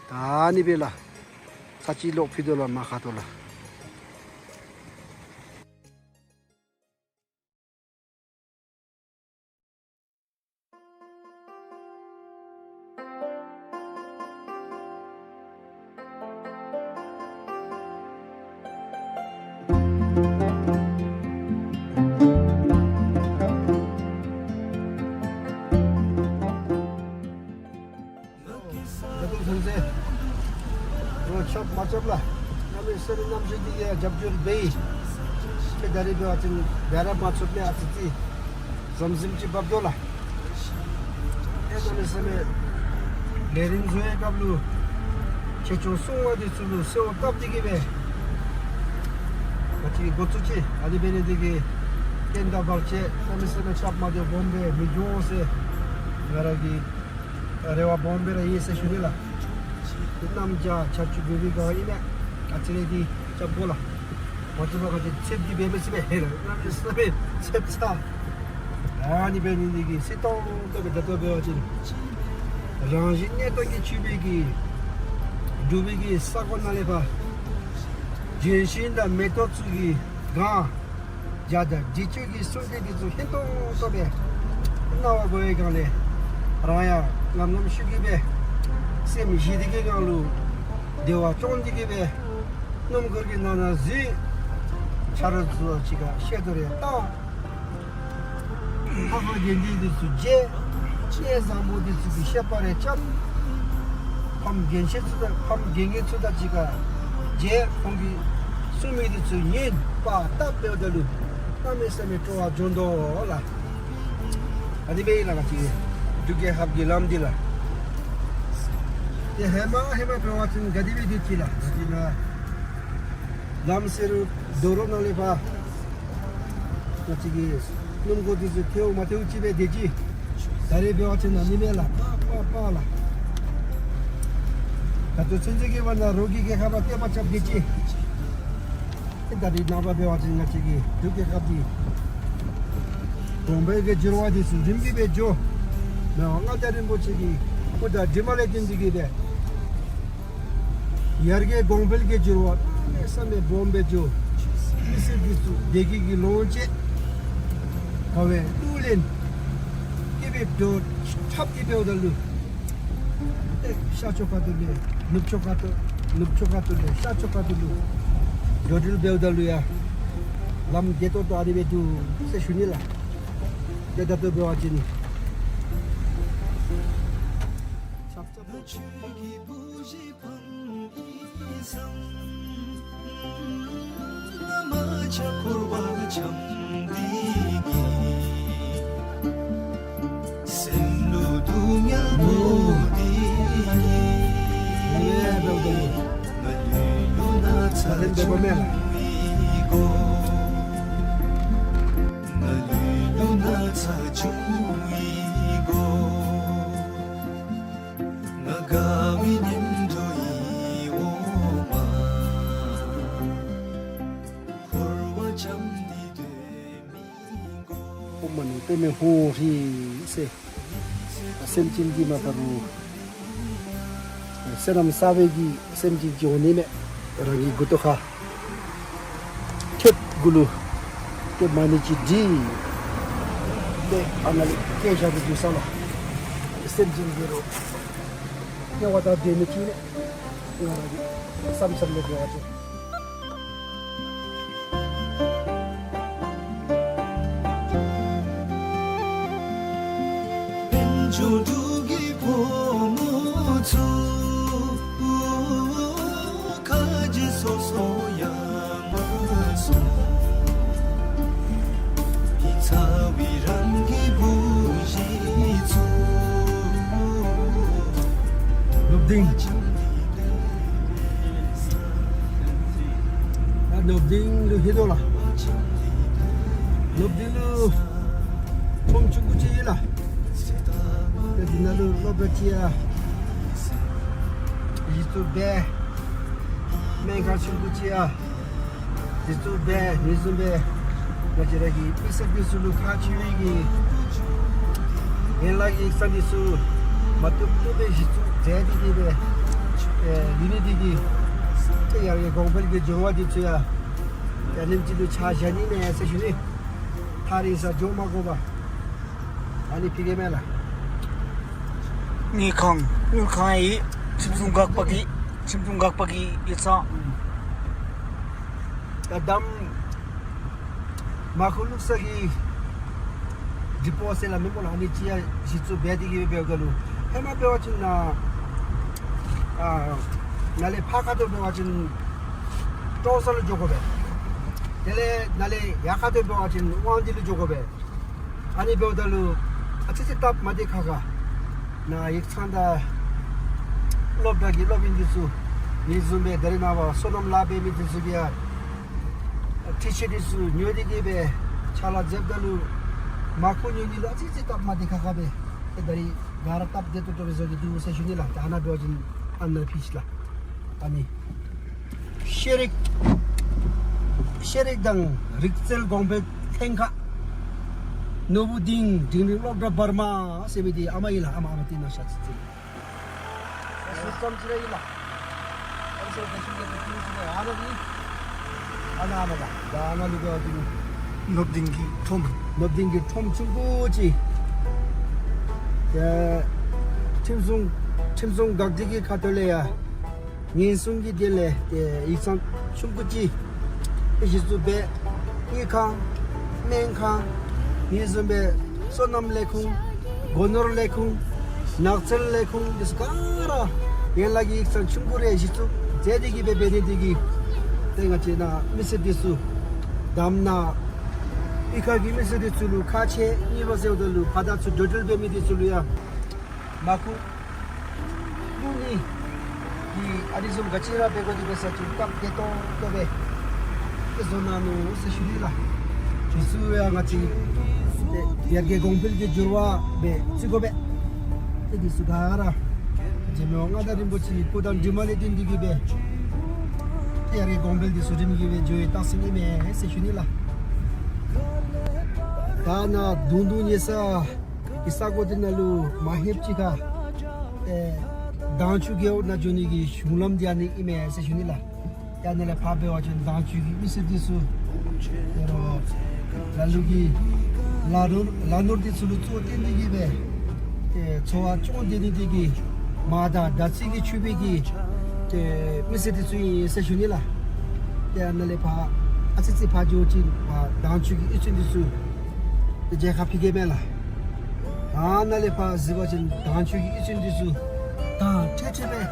ད་ཨ་ནི་སྦེ་ལགས། ཚར་གཅིག་ལོག་ཕུལ་དོ་ལགས། མ་ཁ་དོ་ལགས། ལོ་ཆོག་མ་ཆོག་ལགས། གནམ་མེད་ས་མེད་གནམ་གཤིས་འདི་གིས་རྒྱབ་སྐྱོར་འབད་ཡི། ཏེ་ད་རིས་འབད་བ་ཅིན་བྱཱར་མ་ཚུགས་པས། ཨ་ཙི་ཙི་ཟམ་ཟིམ་ཅིག་འབབ་དོ་ལགས། ཏེ་གནམ་མེད་ས་མེད་ལས་རིམ་བཟོ་བའི་སྐབས་ལུ་ཆེ་ཆུང་སྲུང་མ་འདི་ཚུ་ལུ་གསོལཝ་བཏབ་སྟེ་གི་སྦེ་ང་བཅས་ཀྱིས་འགོ་བཙུགས་ཅི། ཨ་ནི་འབད་ནི་འདི་གིས་རྐྱེན་དང་བར་ཆད་གནམ་མེད་ས་མེད་ཁྱབ་མ་སྡོད་སྦོམ་སྦེ་མི་འགྱོ་ཟེར་ང་ར་གི་རེ་བ་སྦོམ་སྦེ་ར་ཡོད་ཟེར་ཞུ་ནི་ལགས། ཏེ་གནམ་བྱཱར་ཆར་ཆུ་འབབ་པའི་སྒང་ཨིན་མས། ཨ་ཙི་རེ་འདི་རྐྱབ་དགོ་ལགས། མ་བཏུབ་པར་ང་བཅས་ཚདཔ་འདི་འབད་མི་ཚུགས་པས། གནམ་མེད་ས་མེད་ཚདཔ་ཚ། ཨ་ནི་འབད་ནི་འདི་གིས་བསིལ་ཏོང་ཏོ་སྦེ་ད་ལྟོ་འབད་བ་ཅིན་རང་བཞིན་གནས་སྟངས་ཀྱིས་ཕྱུག་པའི་གི་འབྲུག་པའི་གི་ས་གོ་ནང་ལས་ཕར་ལྗོན་ཤིང་དང་མེ་ཏོག་ཚུ་གི་སྒང་རྒྱ་དང་འབྲི་ཆུ་གི་སྲུང་སྐྱེལ་འདི་ཚུ་ཧན་ཏོང་ཏོ་སྦེ་གནང་བ་དགོ་པའི་སྒང་ལས་རང་ཡང་ངམ་ངམ་ཤུགས་ཀྱིས་སྦེ་སེམས་ཞི་བདེ་གི་ངང་ལུ་བདེ་བ་སྐྱོང་སྟེ་གི་སྦེ་སྣུམ་འཁོར་གྱི་ནང་ན་འཛུལ། ཆ་རོགས་ཚུ་གཅིག་ཁར་བཤད་དོ་རེ་བཏང་། ལྷག་པར་དགེ་འདུན་འདི་ཚུ་མཇལ། གནས་བཟང་པོ་འདི་ཚུ་གི་བཤད་པ་རེ་རྐྱབ། ཕམ་རྒན་ཤོས་ཚུ་དང་ཕམ་རྒན་རྒས་ཚུ་དང་གཅིག་ཁར་མཇལ། ཁོང་གིས་གསུང་མི་འདི་ཚུ་ཉན་པ་ལྟ་འབདཝ་ད་ལུ་གནམ་མེད་ས་མེད་སྤྲོ་བ་འབྱུང་དོ་ལགས། ཨ་ནི་སྦེ་ཨིན་ལགས། ང་བཅས་འབྲུག་རྒྱལ་ཁབ་ཀྱི་ལམ་འདི་ལགས། ཏེ་ཧེ་མ་ཧེ་མ་འབད་བ་ཅིན་ག་དེ་སྦེ་སྡོད་ཅི་ལགས། ང་བཅས་ནཱ་ལམ་བསེ་རུ་རྡོ་རོང་ནང་ལས་ཕར་ང་བཅས་ཀྱི་སྣུམ་འཁོར་འདི་ཚུ་ཐལཝ་མ་ཐལཝ་ཅིག་སྦེ་སྡོད་ཅི། ད་རིས་འབད་བ་ཅིན་ཨ་ནི་མེན་ལགས། པ་པ་པ་ལགས། ད་ལྟོ་ཚུན་ཚོད་ཀྱི་བར་ན་རོགས་ཀྱིས་རྒྱལ་ཁབ་ལུ་བརྟེན་པ་རྐྱབ་སྡོད་ཅི། ཏེ་ད་རིས་ནངས་པ་འབད་བ་ཅིན་ང་བཅས་ཀྱི་འབྲུག་རྒྱལ་ཁབ་འདི་གོང་འཕེལ་གྱི་འགྱུར་བ་འདི་ཚུ་རིམ་གྱིས་སྦེ་འགྱོ། མི་དབང་མངའ་བདག་རིན་པོ་ཆེ་གི་སྐུ་དྲིན་ལས་བརྟེན་ཏེ་གི་སྦེ་ཡར་རྒྱས་གོང་འཕེལ་གྱི་འགྱུར་བ་གནམ་མེད་ས་མེད་སྦོམ་སྦེ་འགྱོ། མི་སེར་འདི་ཚུ་བདེ་སྐྱིད་ཀྱི་ལོངས་སྤྱོད་དགའ་བའི་གླུ་ལེན་སྐྱིད་པའི་བྲོ་འཁྲབ་སྟེ་འབདཝ་ད་ལུ་ཏེ་ཤར་ཕྱོགས་ཁ་ཐུག་ལས་ནུབ་ཕྱོགས་ཁ་ཐུག་ནུབ་ཕྱོགས་ཁ་ཐུག་ལས་ཤར་ཕྱོགས་ཁ་ཐུག་ལུ་འགྲོ་འགྲུལ་འབདཝ་ད་ལུ་ཡང་ལམ་བདེ་ཏོག་ཏོ་ཨ་ནི་སྦེ་འདུག་ཟེར་ཞུ་ནི་ལགས། ཏེ་ད་ལྟོ་འབད་བ་ཅིན་ཆབ་ཆབ་ཨོཾ་མ་ཎི་པདྨེ་ཧཱུྃ་ཧྲཱིཿ་ཟེར་སེམས་ཅན་འདི་མ་པ་རུ་བསོད་ནམས་བསགས་པའི་གི་སེམས་ཅན་ཅིག་འོང་ནི་མས། རང་གི་མགུ་ཏོ་ཁར་ཐོད་གུ་ལུ་ཏེ་མ་ཎི་ཅིག་བྲིས། ཏེ་ཨ་ནཱ་ལས་བསྐྱལ་བཞག་སྟེ་འདུག་ས་ལགས། སེམས་ཅན་འདི་རུ་དགེ་བ་དང་ལྡན་མི་ཅིག་ཨིན་མས། ང་ར་གི་བསམ་འཆར་ལས་འབད་བ་ཅིན། སློབ་སྡིངས། ད་སློབ་སྡིངས་ལུ་ལྷོད་དོ་ལགས། སློབ་སྡིངས་ལུ་ཁྲོམ་ཆུང་ཀུ་ཅིག་ཡོད་ལགས། ཏེ་འདི་ནང་ལུ་སློབ་གྲྭ་ཅིག་ཡང་གཞི་བཙུགས་འབད། སྨན་ཁང་ཆུང་ཀུ་ཅིག་ཡང་གཞི་བཙུགས་འབད། ཨ་ནི་བཟུམ་སྦེ་ང་བཅས་ར་གི་མི་སེར་འདི་ཚུ་ལུ་ཁག་ཆེ་བའི་གི་ཡན་ལག་གི་ས་འདི་ཚུ་མ་བཏུབ་བཏུབ་སྦེ་གཞི་བཙུགས་མཛད་དེ་གི་སྦེ་ཨེ་ཡོད་ནི་འདི་གིས་ཏེ་ཡར་རྒྱས་གོང་འཕེལ་གྱི་འགྱུར་བ་འདི་ཚུ་ཡང་ཡ་ནེམ་ཅིག་ལུ་ཆ་བཞག་ནི་མས་ཟེར་ཞུ་ནི། ཐག་རིང་སར་འགྱོ་མ་དགོ་པར་ཨ་ནི་ཕི་གེ་མེན་ལགས། དངུལ་ཁང་དངུལ་ཁང་ཡང་ཁྱིམ་ཚང་འགག་པ་གི་ཁྱིམ་ཚང་འགག་པ་གི་ཡིག་ཚང་། ད་དམ་མ་ཁུ་བླུག་ས་གི་ཌི་པོ་ཟེར་སླབ་མི་སྨོ་ལགས། ཨ་ནི་ཅིག་ཡང་གཞི་བཙུགས་འབད་དེ་གི་འབདཝ་ད་ལུ་ཧེ་མ་འབད་བ་ཅིན་ནཱ་ཨ་ ནཱ་ལས་ཕར་ཁ་ཐུག་འབད་བ་ཅིན་ཀྲོའུ་ས་ལུ་འགྱོ་དགོ་པས། དེ་ལས་ནཱ་ལས་ཡར་ཁ་ཐུག་འབད་བ་ཅིན་དབང་འདུས་ལུ་འགྱོ་དགོ་པས། ཨ་ནི་འབདཝ་ད་ལུ་ཨ་ཙི་ཙི་སྟབས་མ་བདེ་ཁག་ཁ། ནཱ་ཡིག་ཚང་དང་སློབ་གྲྭ་གི་སློབ་ཡོན་འདི་ཚུ་ངེའི་བཟུམ་སྦེ་ད་རེས་ནངས་པ་སོ་ནམ་ལཱ་འབད་མི་འདི་ཚུ་གིས་ཡང་འཕྲུལ་ཆས་འདི་ཚུ་ཉོ་སྟེ་གིས་སྦེ་ཕྱག་ལཱ་མཛདཔ་ད་ལུ་མར་ཁུ་ཉོ་ནི་ལུ་ཨ་ཙི་ཙི་སྟབས་མ་བདེ་ཁག་ཁ་སྦེ། ཏེ་ད་རེས་ག་ར་སྟབས་བདེ་ཏོག་ཏོ་སྦེ་བཟོ་སྟེ་འདུག་ཟེར་ཞུ་ནི་ལགས། ད་ཨ་ནཱ་འབད་བ་ཅིན་ཨ་ནཱ་ཕུལ་ཅི་ལགས། ཨ་ནི་ཤེས་རིག་ཤེས་རིག་དང་རིག་རྩལ་གོང་འཕེལ་ལྷན་ཁག་ནོར་བུ་སྡིངས་འབྲིང་རིམ་སློབ་གྲྭ་བར་མ་ཟེར་མི་འདི་ཨ་མ་ཨིན་ལགས། ཨ་མ་ཨ་མ་འདི་ནཱ་ཤར་ཅི་ཅི་ལགས། ཨ་ནཱ་ཨ་ནཱ་ལགས། ད་ཨ་ནཱ་ལུ་འབད་བ་ཅིན་ནོར་བུ་སྡིངས་ཀྱི་ཁྲོམ་ནོར་བུ་སྡིངས་ཀྱི་ཁྲོམ་ཆུང་ཀུ་ཅིག། ཡ་ཁྲིམས་སྲུང་ཁྲིམས་སྲུང་འགག་སྡེ་གི་ཁ་ཐུག་ལས་ཡང་ཉེན་སྲུང་གི་དོན་ལས་ཏེ་ཡིག་ཚང་ཆུང་ཀུ་ཅིག་གཞི་བཙུགས་འབད། དངུལ་ཁང་སྨན་ཁང་ངེའི་བཟུམ་སྦེ་སོ་ནམ་ལས་ཁུངས་སྒོ་ནོར་ལས་ཁུངས་ནགས་ཚལ་ལས་ཁུངས་འདི་ཚུ་ག་ར་ཡན་ལག་གི་ཡིག་ཚང་ཆུང་ཀུ་རེ་གཞི་བཙུགས་མཛད་དེ་གིས་སྦེ་འབད་ནི་འདི་གིས་ཏེ་ང་བཅས་ནཱ་མི་སེར་འདི་ཚུ་དང་ནཱ་གཡུས་ཁ་གི་མི་སེར་འདི་ཚུ་ལུ་ཁག་ཆེ། གཉིས་པ་ཟེརཝ་ད་ལུ་ཕར་དང་ཚུར་འགྲོ་འགྲུལ་འབད་མི་འདི་ཚུ་ལུ་ཡང་མར་ཁུ་བླུག་ནི་འདི་ཨ་ནི་བཟུམ་ག་ཅི་ར་འབད་དགོ་འདི་འབད་ས་ཅིག་སྟབས་བདེ་ཏོག་ཏོ་སྦེ་ཏེ་བཟོ་གནང་ནུག་ཟེར་ཞུ་ནི་ལགས། འདི་ཚུ་ཡང་ང་བཅས་ཏེ་ཡར་རྒྱས་གོང་འཕེལ་གྱི་འགྱུར་བ་སྦེ་བརྩི་དགོ་པས། ཏེ་འདི་ཚུ་ག་ར་རྗེ་མི་དབང་མངའ་བདག་རིན་པོ་ཆེའི་སྐུ་དང་གྲིབ་མ་ལས་བརྟེན་ཏེ་གིས་སྦེ་ཏེ་ཡར་རྒྱས་གོང་འཕེལ་འདི་ཚུ་རིམ་གྱིས་སྦེ་འགྱོ་བའི་རྟགས་མཚན་ཨིན་མས་ཟེར་ཞུ་ནི་ལགས། ད་ནཱ་དུང་དུང་ཉལ་ས་གི་ས་གོ་འདི་ནང་ལུ་མ་ལྷོདཔ་ཅིག་ཁར་ཨེ་དྭངས་ཆུ་རྒེད་འོག་ནང་འགྱོ་ནི་གི་གཞུང་ལམ་འདི་ཨ་ནི་ཨིན་མས་ཟེར་ཞུ་ནི་ལགས། ཡ་ནཱ་ལས་ཕར་འབད་བ་ཅིན་དྭངས་ཆུ་གི་མི་སེར་འདི་ཚུ་ཡ་རོགས་ལ་ལུ་གིས་ལ་ནོར་ལ་ནོར་འདི་ཚུ་ལུ་གཙོ་བོ་བཏོན་ཏེ་གིས་སྦེ་ཏེ་འཚོ་བ་སྐྱོང་སྡོད་ནི་འདི་གིས་མར་དང་དར་ཚིལ་གྱིས་ཕྱུག་པའི་གི་ཏེ་མི་སེར་འདི་ཚུ་ཨིན་ཟེར་ཞུ་ནི་ལགས། ཏེ་ཡ་ནཱ་ལས་ཕར་ཨ་ཙི་ཙི་ཕར་འགྱོ་ཅིན་ཕར་དྭངས་ཆུ་གི་གཡུས་ཚན་འདི་ཚུ་ཏེ་མཇལ་ཁ་ཕུལ་གེ་མས་ལགས། ཨ་ནཱ་ལས་ཕར་གཟིགས་པ་ཅིན་དྭངས་ཆུ་གི་གཡུས་ཚན་འདི་ཚུ་དྭངས་ཁྲིག་ཁྲི་སྦེ།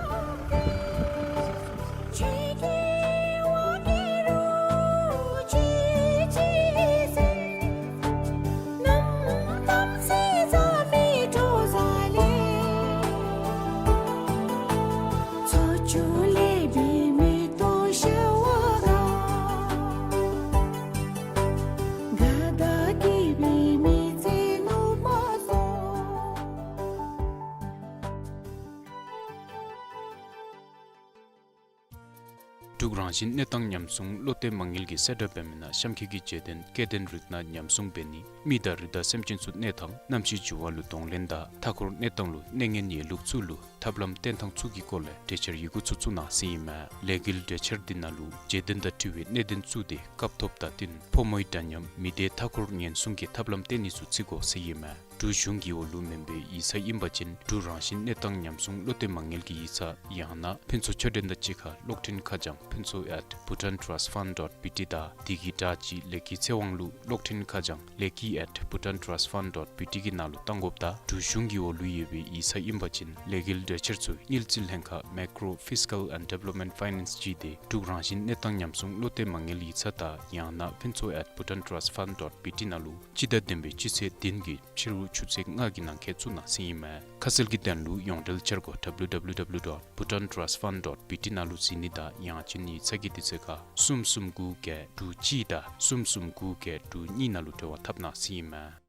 འབྲུག་རང་བཞིན་གནས་སྟངས་ཉམས་སྲུང་བློ་གཏད་མ་དངུལ་གྱིས་གསལ་བསྒྲགས་འབད་མི་ནང་གཤམ་འཁོད་ཀྱི་རྗེས་བརྟེན་སྐྱེ་ལྡན་རིགས་སྣ་ཉམས་སྲུང་འབད་ནི། མི་དང་རི་དྭགས་སེམས་ཅན་ཚུ་གནས་ཐང་གནམ་གཤིས་འགྱུར་བ་ལུ་གདོང་ལེན་དང་མཐའ་འཁོར་གནས་སྟངས་ལུ་གནོད་ཉེན་ཡོད་ལུགས་ཚུ་ལུ་ཐབས་ལམ་བསྟེན་ཐངས་ཚུ་གི་སྐོར་ལས་གྲོས་འཆར་ཡི་གུ་ཚུ་བཙུགས་གནང་ཟེར་ཨིན་མས། ལས་འགུལ་གྲོས་འཆར་འདི་ནང་ལུ་རྗེས་བརྟེན་དང་འཁྲིལ་བའི་གནད་དོན་ཚུ་དེ་སྐབས་ཐོབ་དང་བསྟུན་ཕོ་མོའི་འདྲ་མཉམ་མི་སྡེ་མཐའ་འཁོར་ཉེན་སྲུང་གི་ཐབས་ལམ་བསྟེན་ནི་ཚུ་བརྩི་དགོ་ཟེར་ཨིན་མས། འབྲུག་གཞུང་གི་འོག་ལུ་མེན་པའི་ཡིག་ཚང་ཨིན་པ་ཅིན་འབྲུག་རང་བཞིན་གནས་སྟངས་ཉམས་སྲུང་བློ་གཏད་མ་དངུལ་གྱི་ཡིག་ཚང་ཡང་ན་ཕུན་ཚོགས་མཆོད་རྟེན་དང་གཅིག་ཁར་གློག་འཕྲིན་ཁ་བྱང་ཕུན་ཚོགས་at bhutan trust fund dot B T དང་དེ་གི་དྲ་ཕྱི་ལས་ཀྱི་ཚེ་དབང་ལུ་གློག་འཕྲིན་ཁ་བྱང་ལས་ཀྱི་at bhutan trust fund dot B T གི་ནང་ལུ་གཏང་དགོཔ་ད་འབྲུག་གཞུང་གི་འོག་ལུ་ཡོད་པའི་ཡིག་ཚང་ཨིན་པ་ཅིན་ལས་འགུལ་གྲོས་འཆར་ཚུ་དངུལ་རྩིས་ལྷན་ཁག་Macro Fiscal and Development Finance ཅིག་སྟེ་འབྲུག་རང་བཞིན་གནས་སྟངས་ཉམས་སྲུང་བློ་གཏད་མ་དངུལ་ཡིག་ཚང་དང་ཡང་ན་ཕུན་ཚོགས་at bhutan trust fund dot B T ནང་ལུ་སྤྱི་ཟླ་བདུན་པའི་སྤྱི་ཚེས་བདུན་གྱི་ཕྱི་རུ་ཆུ་ཚོད་ལྔ་གི་ནང་འཁོད་བཙུགས་གནང་ཟེར་ཨིན་མས། ཁ་གསལ་གྱི་དོན་ལུ་ཡོངས་འབྲེལ་འཆར་སྒོ་W W W dot bhutan trust fund dot B T ནང་ལུ་གཟིགས་ནི་དང་ཡང་ཅིན་ཡིག་ཚང་གི་དུས་ཚོད་ཁར་གསུམ་གསུམ་དགུ་བརྒྱད་དྲུག་གཅིག་དང་གསུམ་གསུམ་དགུ་བརྒྱད་དྲུག་གཉིས་ནང་ལུ་འབྲེལ་བ་འཐབ་གནང་ཟེར་ཨིན་མས།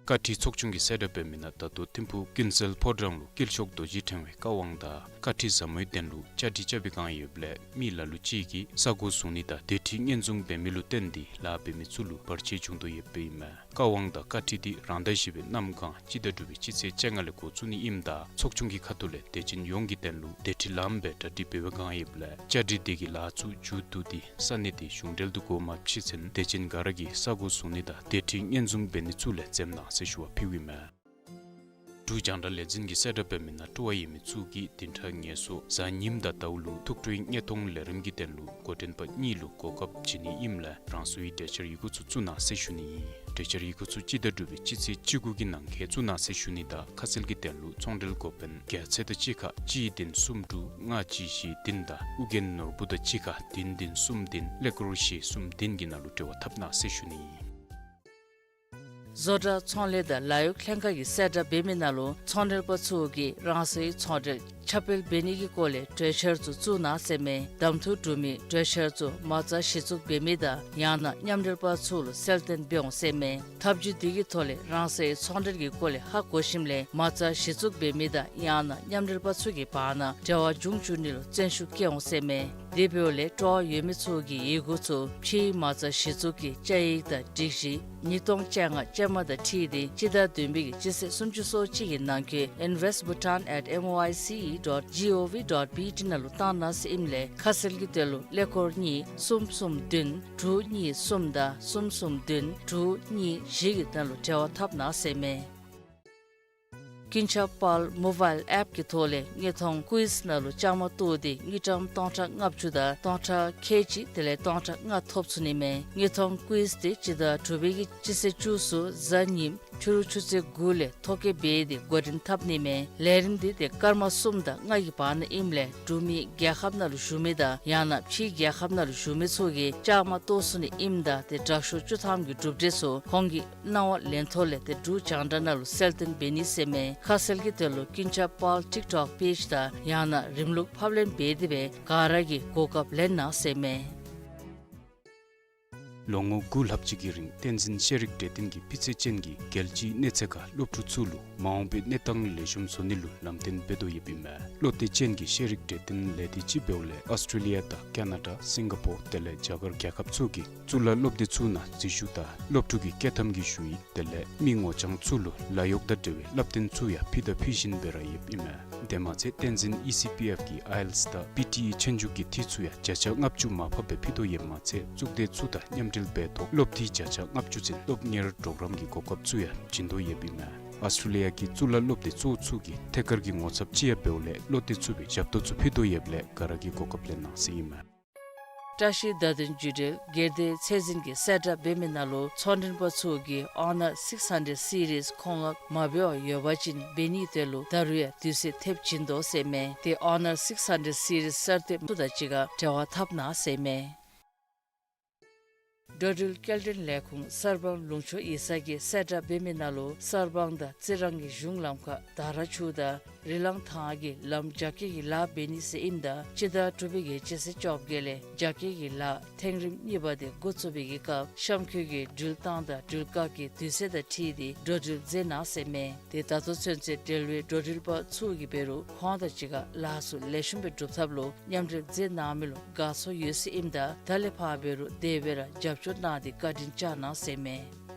བཀའ་ཁྲིད་ཚོགས་ཆུང་གིས་གསལ་བསྒྲགས་འབད་མི་ནང་ད་ལྟོ་ཐིམ་ཕུག་ཀུན་གསལ་ཕོ་བྲང་ལུ་དཀྱིལ་ཤོག་རྡོ་རྗེ་ཕྲེང་བའི་བཀའ་དབང་དང་བཀའ་ཁྲིད་ཟབ་མོའི་དོན་ལུ་བཅའ་སྒྲིག་རྐྱབ་པའི་བསྒང་ཡོདཔ་ལས་མི་ལ་ལུ་ཅིག་གིས་ས་གོ་བཟུང་ནི་དང་སྡོད་ཁྲི་གཉེན་བཟུང་འབད་མི་ལུ་བརྟེན་ཏེ་ལཱ་འབད་མི་ཚུ་ལུ་བར་ཆད་བྱུང་དོ་ཡོདཔ་ཨིན་མས། བཀའ་དབང་དང་བཀའ་ཁྲིད་འདི་རང་ཟླ་བཞི་པའི་གནམ་གང་སྤྱི་ཟླ་དྲུག་པའི་སྤྱི་ཚེས་བཅོ་ལྔ་ལས་འགོ་བཙུགས་ནི་ཨིནམ་ད་ཚོགས་ཆུང་གི་ཁ་ཐུག་ལས་དད་ཅན་ཡོངས་ཀྱི་དོན་ལུ་དད་ཁྲི་ལངམ་སྦེ་གྲ་སྒྲིག་འབད་བའི་བསྒང་ཡོདཔ་ལས་བཅའ་སྒྲིག་དེ་གི་ལཱ་ཚུ་མཇུག་བསྡུ་སྟེ་ས་གནས་དེ་གཞུང་འབྲེལ་དུ་འགོ་མ་བཙུགས་ཚུན་དད་ཅན་ག་ར་གིས་ས་གོ་བཟུང་ནི་དང་སྡོད་ཁྲི་གཉེན་བཟུང་འབད་ནི་ཚུ་ལས་འཛེམ་གནང་ཟེར་ཞུ་བ་ཕུལཝ་ཨིན་མས། འབྲུག་རྒྱང་བསྒྲགས་ལས་འཛིན་གྱིས་གསལ་བསྒྲགས་འབད་མི་ནང་སྤྲོ་བ་ཡོད་མི་ཚུ་གིས་བདུན་ཕྲག་ངལ་གསོ་གཟའ་ཉིམ་དང་ཟླཝ་ལུ་ཐུགས་སྤྲོའི་དངོས་མཐོང་ལས་རིམ་གྱི་དོན་ལུ་འགོ་འདྲེན་པ་གཉིས་ལུ་གོ་སྐབས་བྱིན་ནི་ཨིནམ་ལས་རང་སོའི་གྲོས་འཆར་ཡི་གུ་ཚུ་བཙུགས་གནང་ཟེར་ཞུ་ནི་ཨིན། གྲོས་འཆར་ཡི་གུ་ཚུ་སྤྱི་ཟླ་དྲུག་པའི་སྤྱི་ཚེས་བཅུ་དགུ་གི་ནང་འཁོད་བཙུགས་གནང་ཟེར་ཞུ་ནི་དང་ཁ་གསལ་གྱི་དོན་ལུ་ཚོང་འབྲེལ་འགོ་དཔོན་རྒྱལ་ཚད་དང་གཅིག་ཁར་གཅིག་བདུན་གསུམ་དྲུག་ལྔ་གཅིག་བཞི་བདུན་དང་ཨུ་རྒྱན་ནོར་བུ་དང་གཅིག་ཁར་བདུན་བདུན་གསུམ་བདུན་ཀླད་ཀོར་བཞི་གསུམ་བདུན་གྱི་ནང་ལུ་འབྲེལ་བ་འཐབ་གནང་ཟེར་ཞུ་ནི། བཟོ་གྲྭ་ཚོང་ལས་དང་ལཱ་གཡོག་ལྷན་ཁག་གིས་གསལ་བསྒྲགས་འབད་མི་ནང་ལུ་ཚོང་འབྲེལ་པ་ཚུ་གིས་རང་སོའི་ཚོང་འབྲེལ་ཁྱབ་སྤེལ་འབད་ནི་གི་སྐོར་ལས་གྲོས་འཆར་ཚུ་བཙུགས་གནང་ཟེར་མས། གདམ་འཐུ་གྲུབ་མི་གྲོས་འཆར་ཚུ་མ་རྩ་གཞི་བཙུགས་འབད་མི་དང་ཡང་ན་མཉམ་འབྲེལ་པ་ཚུ་ལུ་གསལ་སྟོན་འབད་འོང་ཟེར་མས། ཐབས་བྱུས་འདི་གི་ཐོག་ལས་རང་སོའི་ཚོང་འབྲེལ་གྱི་སྐོར་ལས་ཧ་གོ་ཞིནམ་ལས་མ་རྩ་གཞི་བཙུགས་འབད་མི་དང་ཡང་ན་མཉམ་འབྲེལ་པ་ཚུ་གི་བར་ན་འབྲེལ་བ་འབྱུང་བཅུག་ནི་ལུ་བརྩོན་ཤུགས་བསྐྱེད་འོང་ཟེར་མས། དེ་འབདཝ་ལས་སྤྲོ་བ་ཡོད་མི་ཚུ་གིས་ཡི་གུ་ཚུ་ཕྱིའི་མ་རྩ་གཞི་བཙུགས་ཀྱི་བཅའ་ཡིག་དང་སྒྲིག་གཞི་ཉིས་སྟོང་བཅོ་ལྔ་ཅན་མ་དང་འཁྲིལ་ཏེ་སྤྱི་ཟླ་བདུན་པའི་གི་སྤྱི་ཚེས་སུམ་ཅུ་སོ་གཅིག་གི་ནང་འཁོད་invest bhutan at M O I C E dot G O V dot B T ནང་ལུ་བཏང་གནང་ཟེར་ཨིནམ་ལས་ཁ་གསལ་གྱི་དོན་ལུ་ཀླད་ཀོར་གཉིས་གསུམ་གསུམ་བདུན་དྲུག་གཉིས་གསུམ་དང་གསུམ་གསུམ་བདུན་དྲུག་གཉིས་བཞི་གི་ནང་ལུ་འབྲེལ་བ་འཐབ་གནང་ཟེར་མས། ཀུན་ཁྱབ་དཔལ་མོ་བཱའིལ་ཨེཔ་གི་ཐོག་ལས་དངོས་མཐོང་ཀུའིཛ་ནང་ལུ་བཅའ་མར་གཏོགས་ཏེ་དངུལ་ཀྲམ་སྟོང་ཕྲག་ལྔ་བཅུ་དང་སྟོང་ཕྲག་ཁལ་གཅིག་དེ་ལས་སྟོང་ཕྲག་ལྔ་ཐོབ་ཚུགས་ནི་མས། དངོས་མཐོང་ཀུའིཛ་དེ་སྤྱི་ཟླ་དྲུག་པའི་གི་སྤྱི་ཚེས་བཅུ་གསུམ་གཟའ་ཉིམ་ཕྱི་རུ་ཆུ་ཚོད་དགུ་ལས་ཐོ་བཀོད་འབད་དེ་འགོ་འདྲེན་འཐབ་ནི་མས། ལས་རིམ་འདི་ཏེ་སྐར་མ་གསུམ་དང་ལྔ་གི་བར་ན་ཨིནམ་ལས་འབྲུག་མི་རྒྱལ་ཁབ་ནང་ལུ་བཞུགས་མི་དང་ཡང་ན་ཕྱིའི་རྒྱལ་ཁབ་ནང་ལུ་བཞུགས་མི་ཚུ་གིས་བཅའ་མར་གཏོགས་ཚུགས་ནི་ཨིནམ་ད་ཏེ་དྲག་ཤོས་བཅུ་ཐམ་གྱི་གྲུབ་འབྲས་ཚུ་ཁོང་གི་གནང་བ་ལེན་ཐོག་ལས་ཏེ་འབྲུག་རྒྱང་བསྒྲགས་ནང་ལུ་གསལ་སྟོན་འབད་ནི་ཟེར་མས། ཁ་གསལ་གྱི་དོན་ལུ་ཀུན་ཁྱབ་དཔལ་ཊིཀ་ཊོཀ་པེཇ་དང་ཡང་ན་རིམ་ལུགས་ཕབ་ལེན་འབད་དེ་སྦེ་ག་ར་གིས་གོ་སྐབས་ལེན་གནང་ཟེར་མས། ལོ་ངོ་དགུ་ལྷག་ཅིག་གི་རིང་བསྟན་འཛིན་ཤེས་རིག་གྲོས་སྟོན་གྱིས་སྤུས་ཚད་ཅན་གྱི་རྒྱལ་སྤྱིའི་གནས་ཚད་ཁར་སློབ་ཕྲུག་ཚུ་ལུ་མ་འོངས་པའི་གནས་སྟངས་ལེགས་ཤོམ་བཟོ་ནི་ལུ་ལམ་སྟོན་འབད་དོ་ཡོདཔ་ཨིན་མས། བློ་གཏད་ཅན་གྱི་ཤེས་རིག་གྲོས་སྟོན་ལས་སྡེ་ཅིག་འབདཝ་ལས་ཨོསི་ཊེ་ལི་ཡ་དང་ཀ་ན་ཌ་སིང་ག་པོར་དེ་ལས་རྒྱ་གར་རྒྱལ་ཁབ་ཚུ་གི་གཙུག་ལག་སློབ་སྡེ་ཚུ་ནང་འཛུལ་ཞུགས་དང་སློབ་ཕྲུག་གི་བསྐྱོད་ཐམ་གྱི་ཞུ་ཡིག་དེ་ལས་མི་ངོ་རྐྱང་ཚུ་ལུ་ལཱ་གཡོག་དང་འབྲེལ་བའི་བསླབ་སྟོན་ཚུ་ཡང་ཕུལ་དང་ཕུལ་བཞིན་སྦེ་ར་ཡོདཔ་ཨིན་མས། དེ་མ་ཚད་བསྟན་འཛིན་ཨི་སི་པི་ཨེཕ་གིས་ཨའི་ཨེལ་ཊི་ཨེསི་དང་པི་ཊི་ཨི་ཆོས་རྒྱུགས་ཀྱི་འཐུས་ཚུ་ཡང་བརྒྱ་ཆ་ལྔ་བཅུ་མར་ཕབ་སྦེ་ཕུལ་དོ་ཡོདཔ་མ་ཚད་གཙུག་སྡེ་ཚུ་དང་མཉམ་འབྲེལ་འབད་ཐོག་སློབ་འཐུས་བརྒྱ་ཆ་ལྔ་བཅུ་ཚུན་སློབ་གཉེར་གྲོགས་རམ་གྱི་གོ་སྐབས་ཚུ་ཡང་བྱིན་དོ་ཡོདཔ་ཨིན་མས། ཨོསི་ཊེ་ལི་ཡ་གི་གཙུག་ལག་སློབ་སྡེ་གཙོ་བོ་ཚུ་གི་ཐད་ཀར་གྱི་ངོ་ཚབ་ཅིག་ཡང་འབདཝ་ལས་བློ་གཏད་ཚུགས་པའི་ཞབས་ཏོག་ཚུ་ཕུལ་དོ་ཡོདཔ་ལས་ག་ར་གིས་གོ་སྐབས་ལེན་གནང་ཟེར་ཨིན་མས། བཀྲ་ཤིས་བརྡ་དོན་བརྒྱུད་འབྲེལ་སྒེར་སྡེ་ཚད་འཛིན་གྱིས་གསལ་བསྒྲགས་འབད་མི་ནང་ལུ་ཚོང་མགྲོན་པ་ཚུ་གིས་ཨོ་ནར་སིགསི་ཧན་ཌེཌ་སི་རིསི་མཁོ་མངགས་མ་འབད་བར་ཡོད་པ་ཅིན་འབད་ནིའི་དོན་ལུ་ད་རུང་ཡང་དུས་ཚོད་ཐེབས་བྱིན་དོ་ཟེར་མས། ཏེ་ཨོ་ནར་སིགསི་ཧན་ཌེཌ་སི་རིསི་གསར་བཏོན་ཚུ་དང་གཅིག་ཁར་འབྲེལ་བ་འཐབ་གནང་ཟེར་མས། འགྲོ་འགྲུལ་སྐྱེལ་འདྲེན་ལས་ཁུངས་གསར་སྤང་ལུང་ཕྱོགས་ཡིག་ཚང་གིས་གསལ་བསྒྲགས་འབད་མི་ནང་ལུ་གསར་སྤང་དང་རྩི་རང་གི་གཞུང་ལམ་ཁར་དར་ཆུ་དང་རི་ལང་ཐང་གི་ལམ་རྒྱ་སྐྱེད་ཀྱི་ལཱ་འབད་ནི་ཟེར་ཨིནམ་ད་སྤྱི་ཟླ་དྲུག་པའི་གི་སྤྱི་ཚེས་བཅོ་བརྒྱད་ལས་རྒྱ་སྐྱེད་ཀྱི་ལཱ་ཐེངས་རིམ་གཉིས་པ་དེ་འགོ་བཙུགས་པའི་གི་སྐབས་གཤམ་འཁོད་ཀྱི་འགྲུལ་བཏང་དང་འགྲུལ་བཀག་གི་དུས་ཚོད་དང་འཁྲིལ་ཏེ་འགྲོ་འགྲུལ་མཛད་གནང་ཟེར་མས། ཏེ་ད་ལྟོ་ཚུན་ཚོད་འབྲེལ་བའི་འགྲོ་འགྲུལ་པ་ཚུ་གིས་འབད་རུང་ཁོང་དང་གཅིག་ཁར་ལཱ་ཚུ་ལེགས་ཤོམ་སྦེ་སྒྲུབ་ཐབས་ལུ་མཉམ་འབྲེལ་མཛད་གནང་མི་ལུ་དགའ་ཚོར་ཡོད་ཟེར་ཨིནམ་ད་ད་ལས་ཕར་འབད་རུང་དེ་སྦེ་ར་རྒྱབ་སྐྱོར་གནང་སྟེ་བཀའ་དྲིན་བསྐྱང་གནང་ཟེར་མས།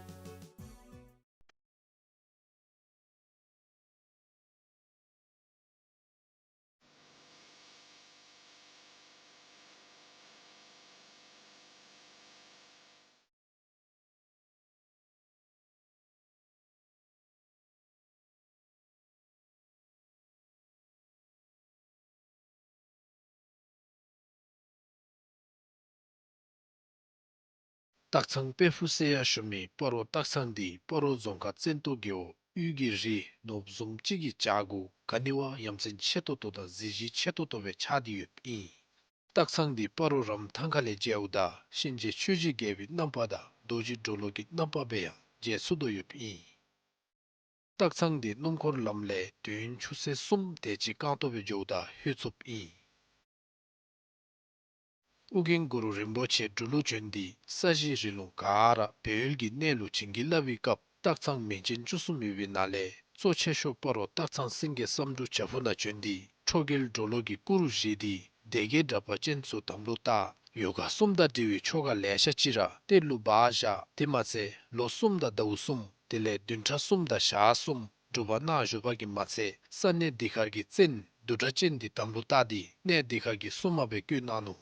སྟག་ཚང་དཔལ་ཕུག་ཟེར་ཡང་ཞུ་མི་སྤ་རོ་སྟག་ཚང་འདི་སྤ་རོ་རྫོང་ཁག་བཙན་ཏོ་རྒེད་འོག་དབུས་ཀྱི་རི་ནོར་བུ་བཟུམ་ཅིག་གི་བྱག་གུ་ག་ནི་བ་ཡ་མཚན་ཆེ་ཏོག་ཏོ་དང་གཟི་བརྗིད་ཆེ་ཏོག་ཏོ་སྦེ་ཆགས་ཏེ་ཡོདཔ་ཨིན། སྟག་ཚང་འདི་སྤ་རོ་རམ་ཐང་ཁ་ལས་མཇལཝ་ད་གཤིན་རྗེ་ཆོས་ཀྱི་རྒྱལ་པོའི་རྣམ་པ་དང་རྡོ་རྗེ་གྲོ་ལོད་ཀྱི་རྣམ་པ་སྦེ་ཡང་མཇལ་ཚུགས་དོ་ཡོདཔ་ཨིན། སྟག་ཚང་འདི་སྣུམ་འཁོར་ལམ་ལས་དུས་ཡུན་ཆུ་ཚོད་གསུམ་དེ་ཅིག་རྐང་ཐང་སྦེ་འགྱོཝ་ད་ལྷོད་ཚུགསཔ་ཨིན། ཨོ་རྒྱན་གུ་རུ་རིན་པོ་ཆེ་འབྲུག་ལུ་བྱོན་ཏེ་ས་གཞི་རི་ལུང་ག་ར་སྦས་ཡུལ་གྱི་གནས་ལུགས་བྱིན་གྱིས་བརླབས་པའི་སྐབས་སྟག་ཚང་མིང་ཅན་བཅུ་གསུམ་ཡོད་པའི་ནང་ལས་གཙོ་ཆེ་ཤོས་སྤ་རོ་སྟག་ཚང་སེང་གེ་བསམ་འགྲུབ་བྱག་ཕུག་ནང་བྱོན་ཏེ་ཁྲོ་རྒྱལ་གྲོ་ལོད་ཀྱི་སྐུ་རུ་བཞེངས་ཏེ་སྡེ་བརྒྱད་དྲེགས་པ་ཅན་ཚུ་དམ་ལུ་བཏགས། ཡོ་ག་གསུམ་དང་འབྲེལ་བའི་ཆོ་ག་ལེ་ཤ་ཅིག་ར་གཏེར་ལུ་སྦ་བཞག། དེ་མ་ཚད་ལོ་གསུམ་དང་ཟླཝ་གསུམ་དེ་ལས་བདུན་ཕྲག་གསུམ་དང་ཞག་གསུམ་སྒྲུབ་པ་གནང་བཞུགས་པ་གིས་མ་ཚད་ས་གནས་འདི་ཁར་གྱི་བཙན་བདུད་དྲེགས་ཅན་འདི་དམ་ལུ་བཏགས་ཏེ་གནས་འདི་ཁར་གྱི་སྲུང་མ་སྦེ་བསྐོས་གནང་ནུག།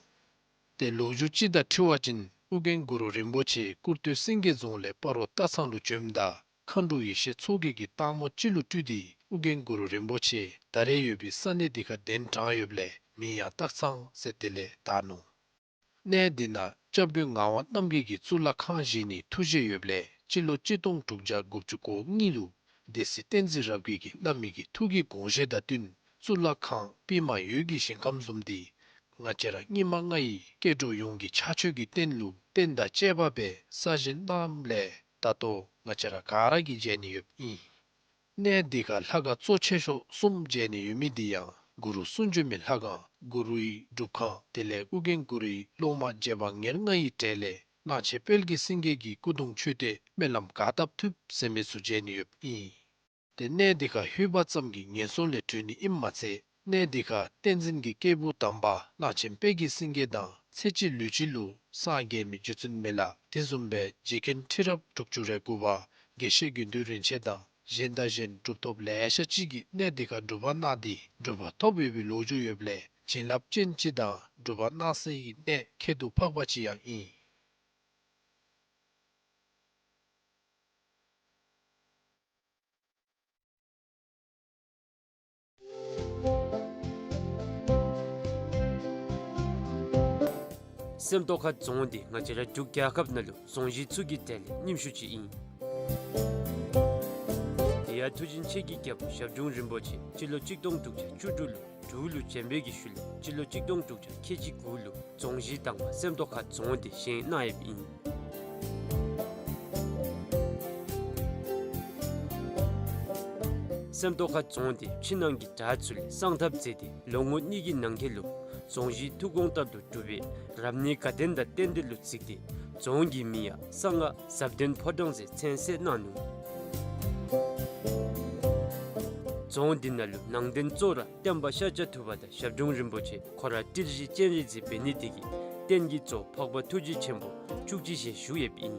ཏེ་ལོ་རྒྱུས་ཅིག་དང་འཁྲིལ་བ་ཅིན་ཨོ་རྒྱན་གུ་རུ་རིན་པོ་ཆེ་སྐུར་སྟོད་སེང་གེ་རྫོང་ལས་སྤ་རོ་སྟག་ཚང་ལུ་བྱོནམ་ད་མཁའ་འགྲོ་ཡེ་ཤེས་མཚོ་རྒྱལ་གྱིས་སྟག་མོ་ཅིག་ལུ་སྤྲུལ་ཏེ་ཨོ་རྒྱན་གུ་རུ་རིན་པོ་ཆེ་ད་རེས་ཡོད་པའི་ས་གནས་འདི་ཁར་གདན་དྲངས་ཡོདཔ་ལས་མིང་ཡང་སྟག་ཚང་ཟེར་དེ་ལས་བཏགས་ནུག། གནས་འདི་ནང་སྐྱབས་མགོན་ངག་དབང་རྣམ་རྒྱལ་གྱིས་གཙུག་ལག་ཁང་བཞེངས་ནི་ཐུགས་བཞེད་ཡོདཔ་ལས་ སྤྱི་ལོ་གཅིག་སྟོང་དྲུག་བརྒྱ་དགུ་བཅུ་གོ་གཉིས་ལུ་སྡེ་སྲིད་བསྟན་འཛིན་རབ་རྒྱས་ཀྱིས་བླ་མའི་གི་ཐུགས་ཀྱི་དགོངས་བཞེད་དང་བསྟུན་གཙུག་ལག་ཁང་པདྨ་འོད་ཀྱི་ཞིང་ཁམས་བཟུམ་འདི་ང་བཅས་ར་སྙིགས་མ་ལྔའི་སྐྱེ་འགྲོ་ཡོངས་ཀྱི་ཕྱག་མཆོད་ཀྱི་རྟེན་ལུ་རྟེན་དང་བཅས་པ་སྦེ་གསར་བཞེངས་གནངམ་ལས་ད་ལྟོ་ང་བཅས་ར་ག་ར་གིས་མཇལ་ནི་ཡོདཔ་ཨིན། གནས་འདི་ཁར་ལྷ་ཁང་གཙོ་ཆེ་ཤོས་གསུམ་མཇལ་ནི་ཡོད་མི་འདི་ཡང་གུ་རུ་གསུང་བྱོན་མའི་ལྷ་ཁང་གུ་རུའི་སྒྲུབ་ཁང་དེ་ལས་ཨོ་རྒྱན་གུ་རུའི་སློབ་མ་རྗེ་འབངས་ཉེར་ལྔའི་གྲས་ལས་གླང་ཆེན་དཔལ་གྱི་སེང་གེ་གི་སྐུ་གདུང་མཆོད་རྟེན་སྨོན་ལམ་ག་བཏབ་ཐུབ་ཟེར་མི་ཚུ་མཇལ་ནི་ཡོདཔ་ཨིན། ཏེ་གནས་འདི་ཁར་ལྷོད་པ་ཙམ་གྱིས་ངན་སོང་ལས་གྲོལ་ནི་ཨིནམ་མ་ཚད་གནས་འདི་ཁར་བསྟན་འཛིན་གྱི་སྐྱེས་བུ་དམ་པ་གླང་ཆེན་དཔལ་གྱི་སེང་གེ་དང་ཚེ་གཅིག་ལུས་གཅིག་ལུ་སངས་རྒྱས་མི་རྗེ་བཙུན་མི་ལ་དེ་བཟུམ་སྦེ་རྗེ་མཁན་ཁྲི་རབས་དྲུག་ཅུ་རེ་དགུ་པ་དགེ་བཤེས་དགེ་འདུན་རིན་ཆེན་དང་གཞན་དང་གཞན་གྲུབ་ཐོབ་ལེ་ཤ་ཅིག་གིས་གནས་འདི་ཁར་སྒྲུབ་པ་གནང་སྟེ་གྲུབ་པ་ཐོབ་ཡོད་པའི་ལོ་རྒྱུས་ཡོདཔ་ལས་བྱིན་རླབས་ཅན་ཅིག་དང་སྒྲུབ་པ་གནང་སའི་གནས་ཁྱད་དུ་འཕགས་པ་ཅིག་ཡང་ཨིན། སེམས་རྟོགས་ཁ་རྫོང་འདི་ང་བཅས་ར་འབྲུག་རྒྱལ་ཁབ་ནང་ལུ་རྫོང་གཞི་ཚུ་གི་གྲས་ལས་རྙིང་ཤོས་ཅིག་ཨིན། དེ་ཡང་མཐུ་ཆེན་ཆོས་ཀྱི་རྒྱལ་པོ་ཞབས་དྲུང་རིན་པོ་ཆེ་སྤྱི་ལོ་གཅིག་སྟོང་དྲུག་བརྒྱ་བཅུ་དྲུག་ལུ་འབྲུག་ལུ་བྱོན་པའི་གི་ཤུལ་ལས་སྤྱི་ལོ་གཅིག་སྟོང་དྲུག་བརྒྱ་ཁལ་གཅིག་དགུ་ལུ་རྫོང་གཞི་དང་པ་སེམས་རྟོགས་ཁ་རྫོང་འདི་བཞེངས་གནང་ཡོདཔ་ཨིན། སེམས་རྟོགས་ཁ་རྫོང་འདི་ཕྱི་ནང་གི་དགྲ་ཚུ་ལས་སངས་ཐབས་མཛད་དེ་ལོ་ངོ་གཉིས་ཀྱི་ནང་འཁོད་ལུ་རྫོང་གཞི་ཐུགས་དགོངས་ལྟར་དུ་གྲུབ་པའི་རབ་གནས་དགའ་ལྡན་དང་རྟེན་འབྲེལ་ལུ་གཟིགས་ཏེ་རྫོང་གི་མིང་ཡང་གསང་སྔགས་ཟབ་ལྡན་ཕོ་བྲང་ཟེར་མཚན་གསོལ་གནང་ནུག། རྫོང་འདི་ནང་ལུ་ནང་རྟེན་གཙོ་བོ་ར་སྟོན་པ་ཤཱཀྱ་ཐུབ་པ་དང་ཞབས་དྲུང་རིན་པོ་ཆེ་ཁོ་ར་ཏིལ་བཞི་སྤྱན་རས་གཟིགས་འབད་ནི་དེ་གིས་རྟེན་གྱི་གཙོ་བོ་འཕགས་པ་ཐུགས་རྗེ་ཆེན་པོ་བཅུ་གཅིག་ཞལ་བཞུགས་ཡོདཔ་ཨིན།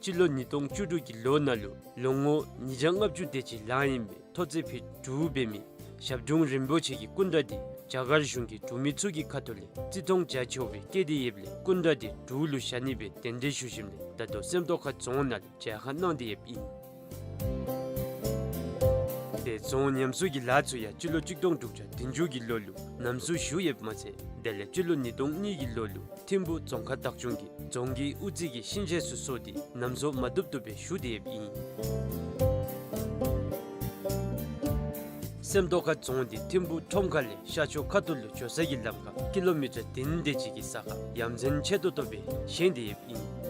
སྤྱི་ལོ་ཉིས་སྟོང་བཅུ་དྲུག་གི་ལོ་ནང་ལུ་ལོ་ངོ་ཉིས་བརྒྱ་ལྔ་བཅུ་དེ་ཅིག་ལང་ཡི་མི་ཐོ་བརྩེགས་ཕུད་དྲུག་འབད་མི་ཞབས་དྲུང་རིན་པོ་ཆེ་གི་སྐུ་འདྲ་འདི་རྒྱ་གར་གཞུང་གིས་འབྲུག་མི་ཚུ་གི་ཁ་ཐུག་ལས་བརྩི་མཐོང་རྒྱ་ཆེ་བའི་བཀལ་ཏེ་ཡོདཔ་ལས་སྐུ་འདྲ་འདི་འབྲུག་ལུ་བཞག་ནི་སྦེ་གདན་འདྲེན་ཞུ་ཞིནམ་ལས་ད་ལྟོ་སེམས་རྟོགས་ཁ་རྫོང་ནང་ལུ་མཇལ་ཁ་གནང་སྟེ་ཡོདཔ་ཨིན། ཏེ་རྫོང་ཉམས་གསོ་གི་ལཱ་ཚུ་ཡང་སྤྱི་ལོ་གཅིག་སྟོང་དྲུག་བརྒྱ་བདུན་ཅུ་གི་ལོ་ལུ་ལམ་སྲོལ་ཞུ་ཡོདཔ་མ་ཚད་དེ་ལས་སྤྱི་ལོ་ཉིས་སྟོང་གཉིས་ཀྱི་ལོ་ལུ་ཐིམ་ཕུག་རྫོང་ཁག་བདག་སྐྱོང་གིས་རྫོང་གི་དབུ་རྩེ་གི་གཤིན་ཆས་ཚུ་སོར་ཏེ་ལམ་སྲོལ་མ་བཏུབ་བཏུབ་སྦེ་ཞུ་སྟེ་ཡོདཔ་ཨིན། སེམས་རྟོགས་ཁ་རྫོང་འདི་ཐིམ་ཕུག་ཁྲོམ་ཁ་ལས་ཤར་ཕྱོགས་ཁ་ཐུག་ལུ་འགྱོ་ས་གི་ལམ་ཁར་ཀི་ལོ་མི་ཊར་བདུན་དེ་ཅིག་གི་ས་ཁར་ཡ་མཚན་ཆེ་ཏོག་ཏོ་སྦེ་བཞེངས་ཏེ་ཡོདཔ་ཨིན།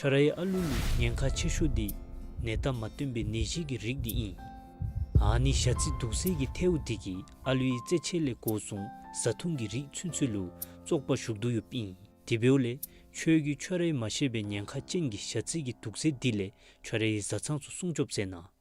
ཁྱོད་རའི་ཨ་ལུ་ལུ་ཉེན་ཁ་ཆེ་ཤོས་འདི་ནད་རྟགས་མ་སྟོན་པའི་ནད་གཞི་གི་རིགས་འདི་ཨིན། ཨ་ནི་ཞ་རྩི་དུག་སེལ་གྱི་ཐལཝ་འདི་གིས་ཨ་ལུའི་རྩེད་ཆས་ལས་འགོ་བཟུང་བཟའ་འཐུང་གི་རིགས་ཚུན་ཚོད་ལུ་བཙོག་པ་ཞུགས་དོ་ཡོདཔ་ཨིན། དེ་འབདཝ་ལས་ཁྱོད་ཀྱིས་ཁྱོད་རའི་མ་ཤེས་པའི་ཉེན་ཁ་ཅན་གྱི་ཞ་རྩི་གི་དུག་སེལ་འདི་ལས་ཁྱོད་རའི་བཟའ་ཚང་ཚུ་སྲུང་སྐྱོབ་མཛད་གནང་།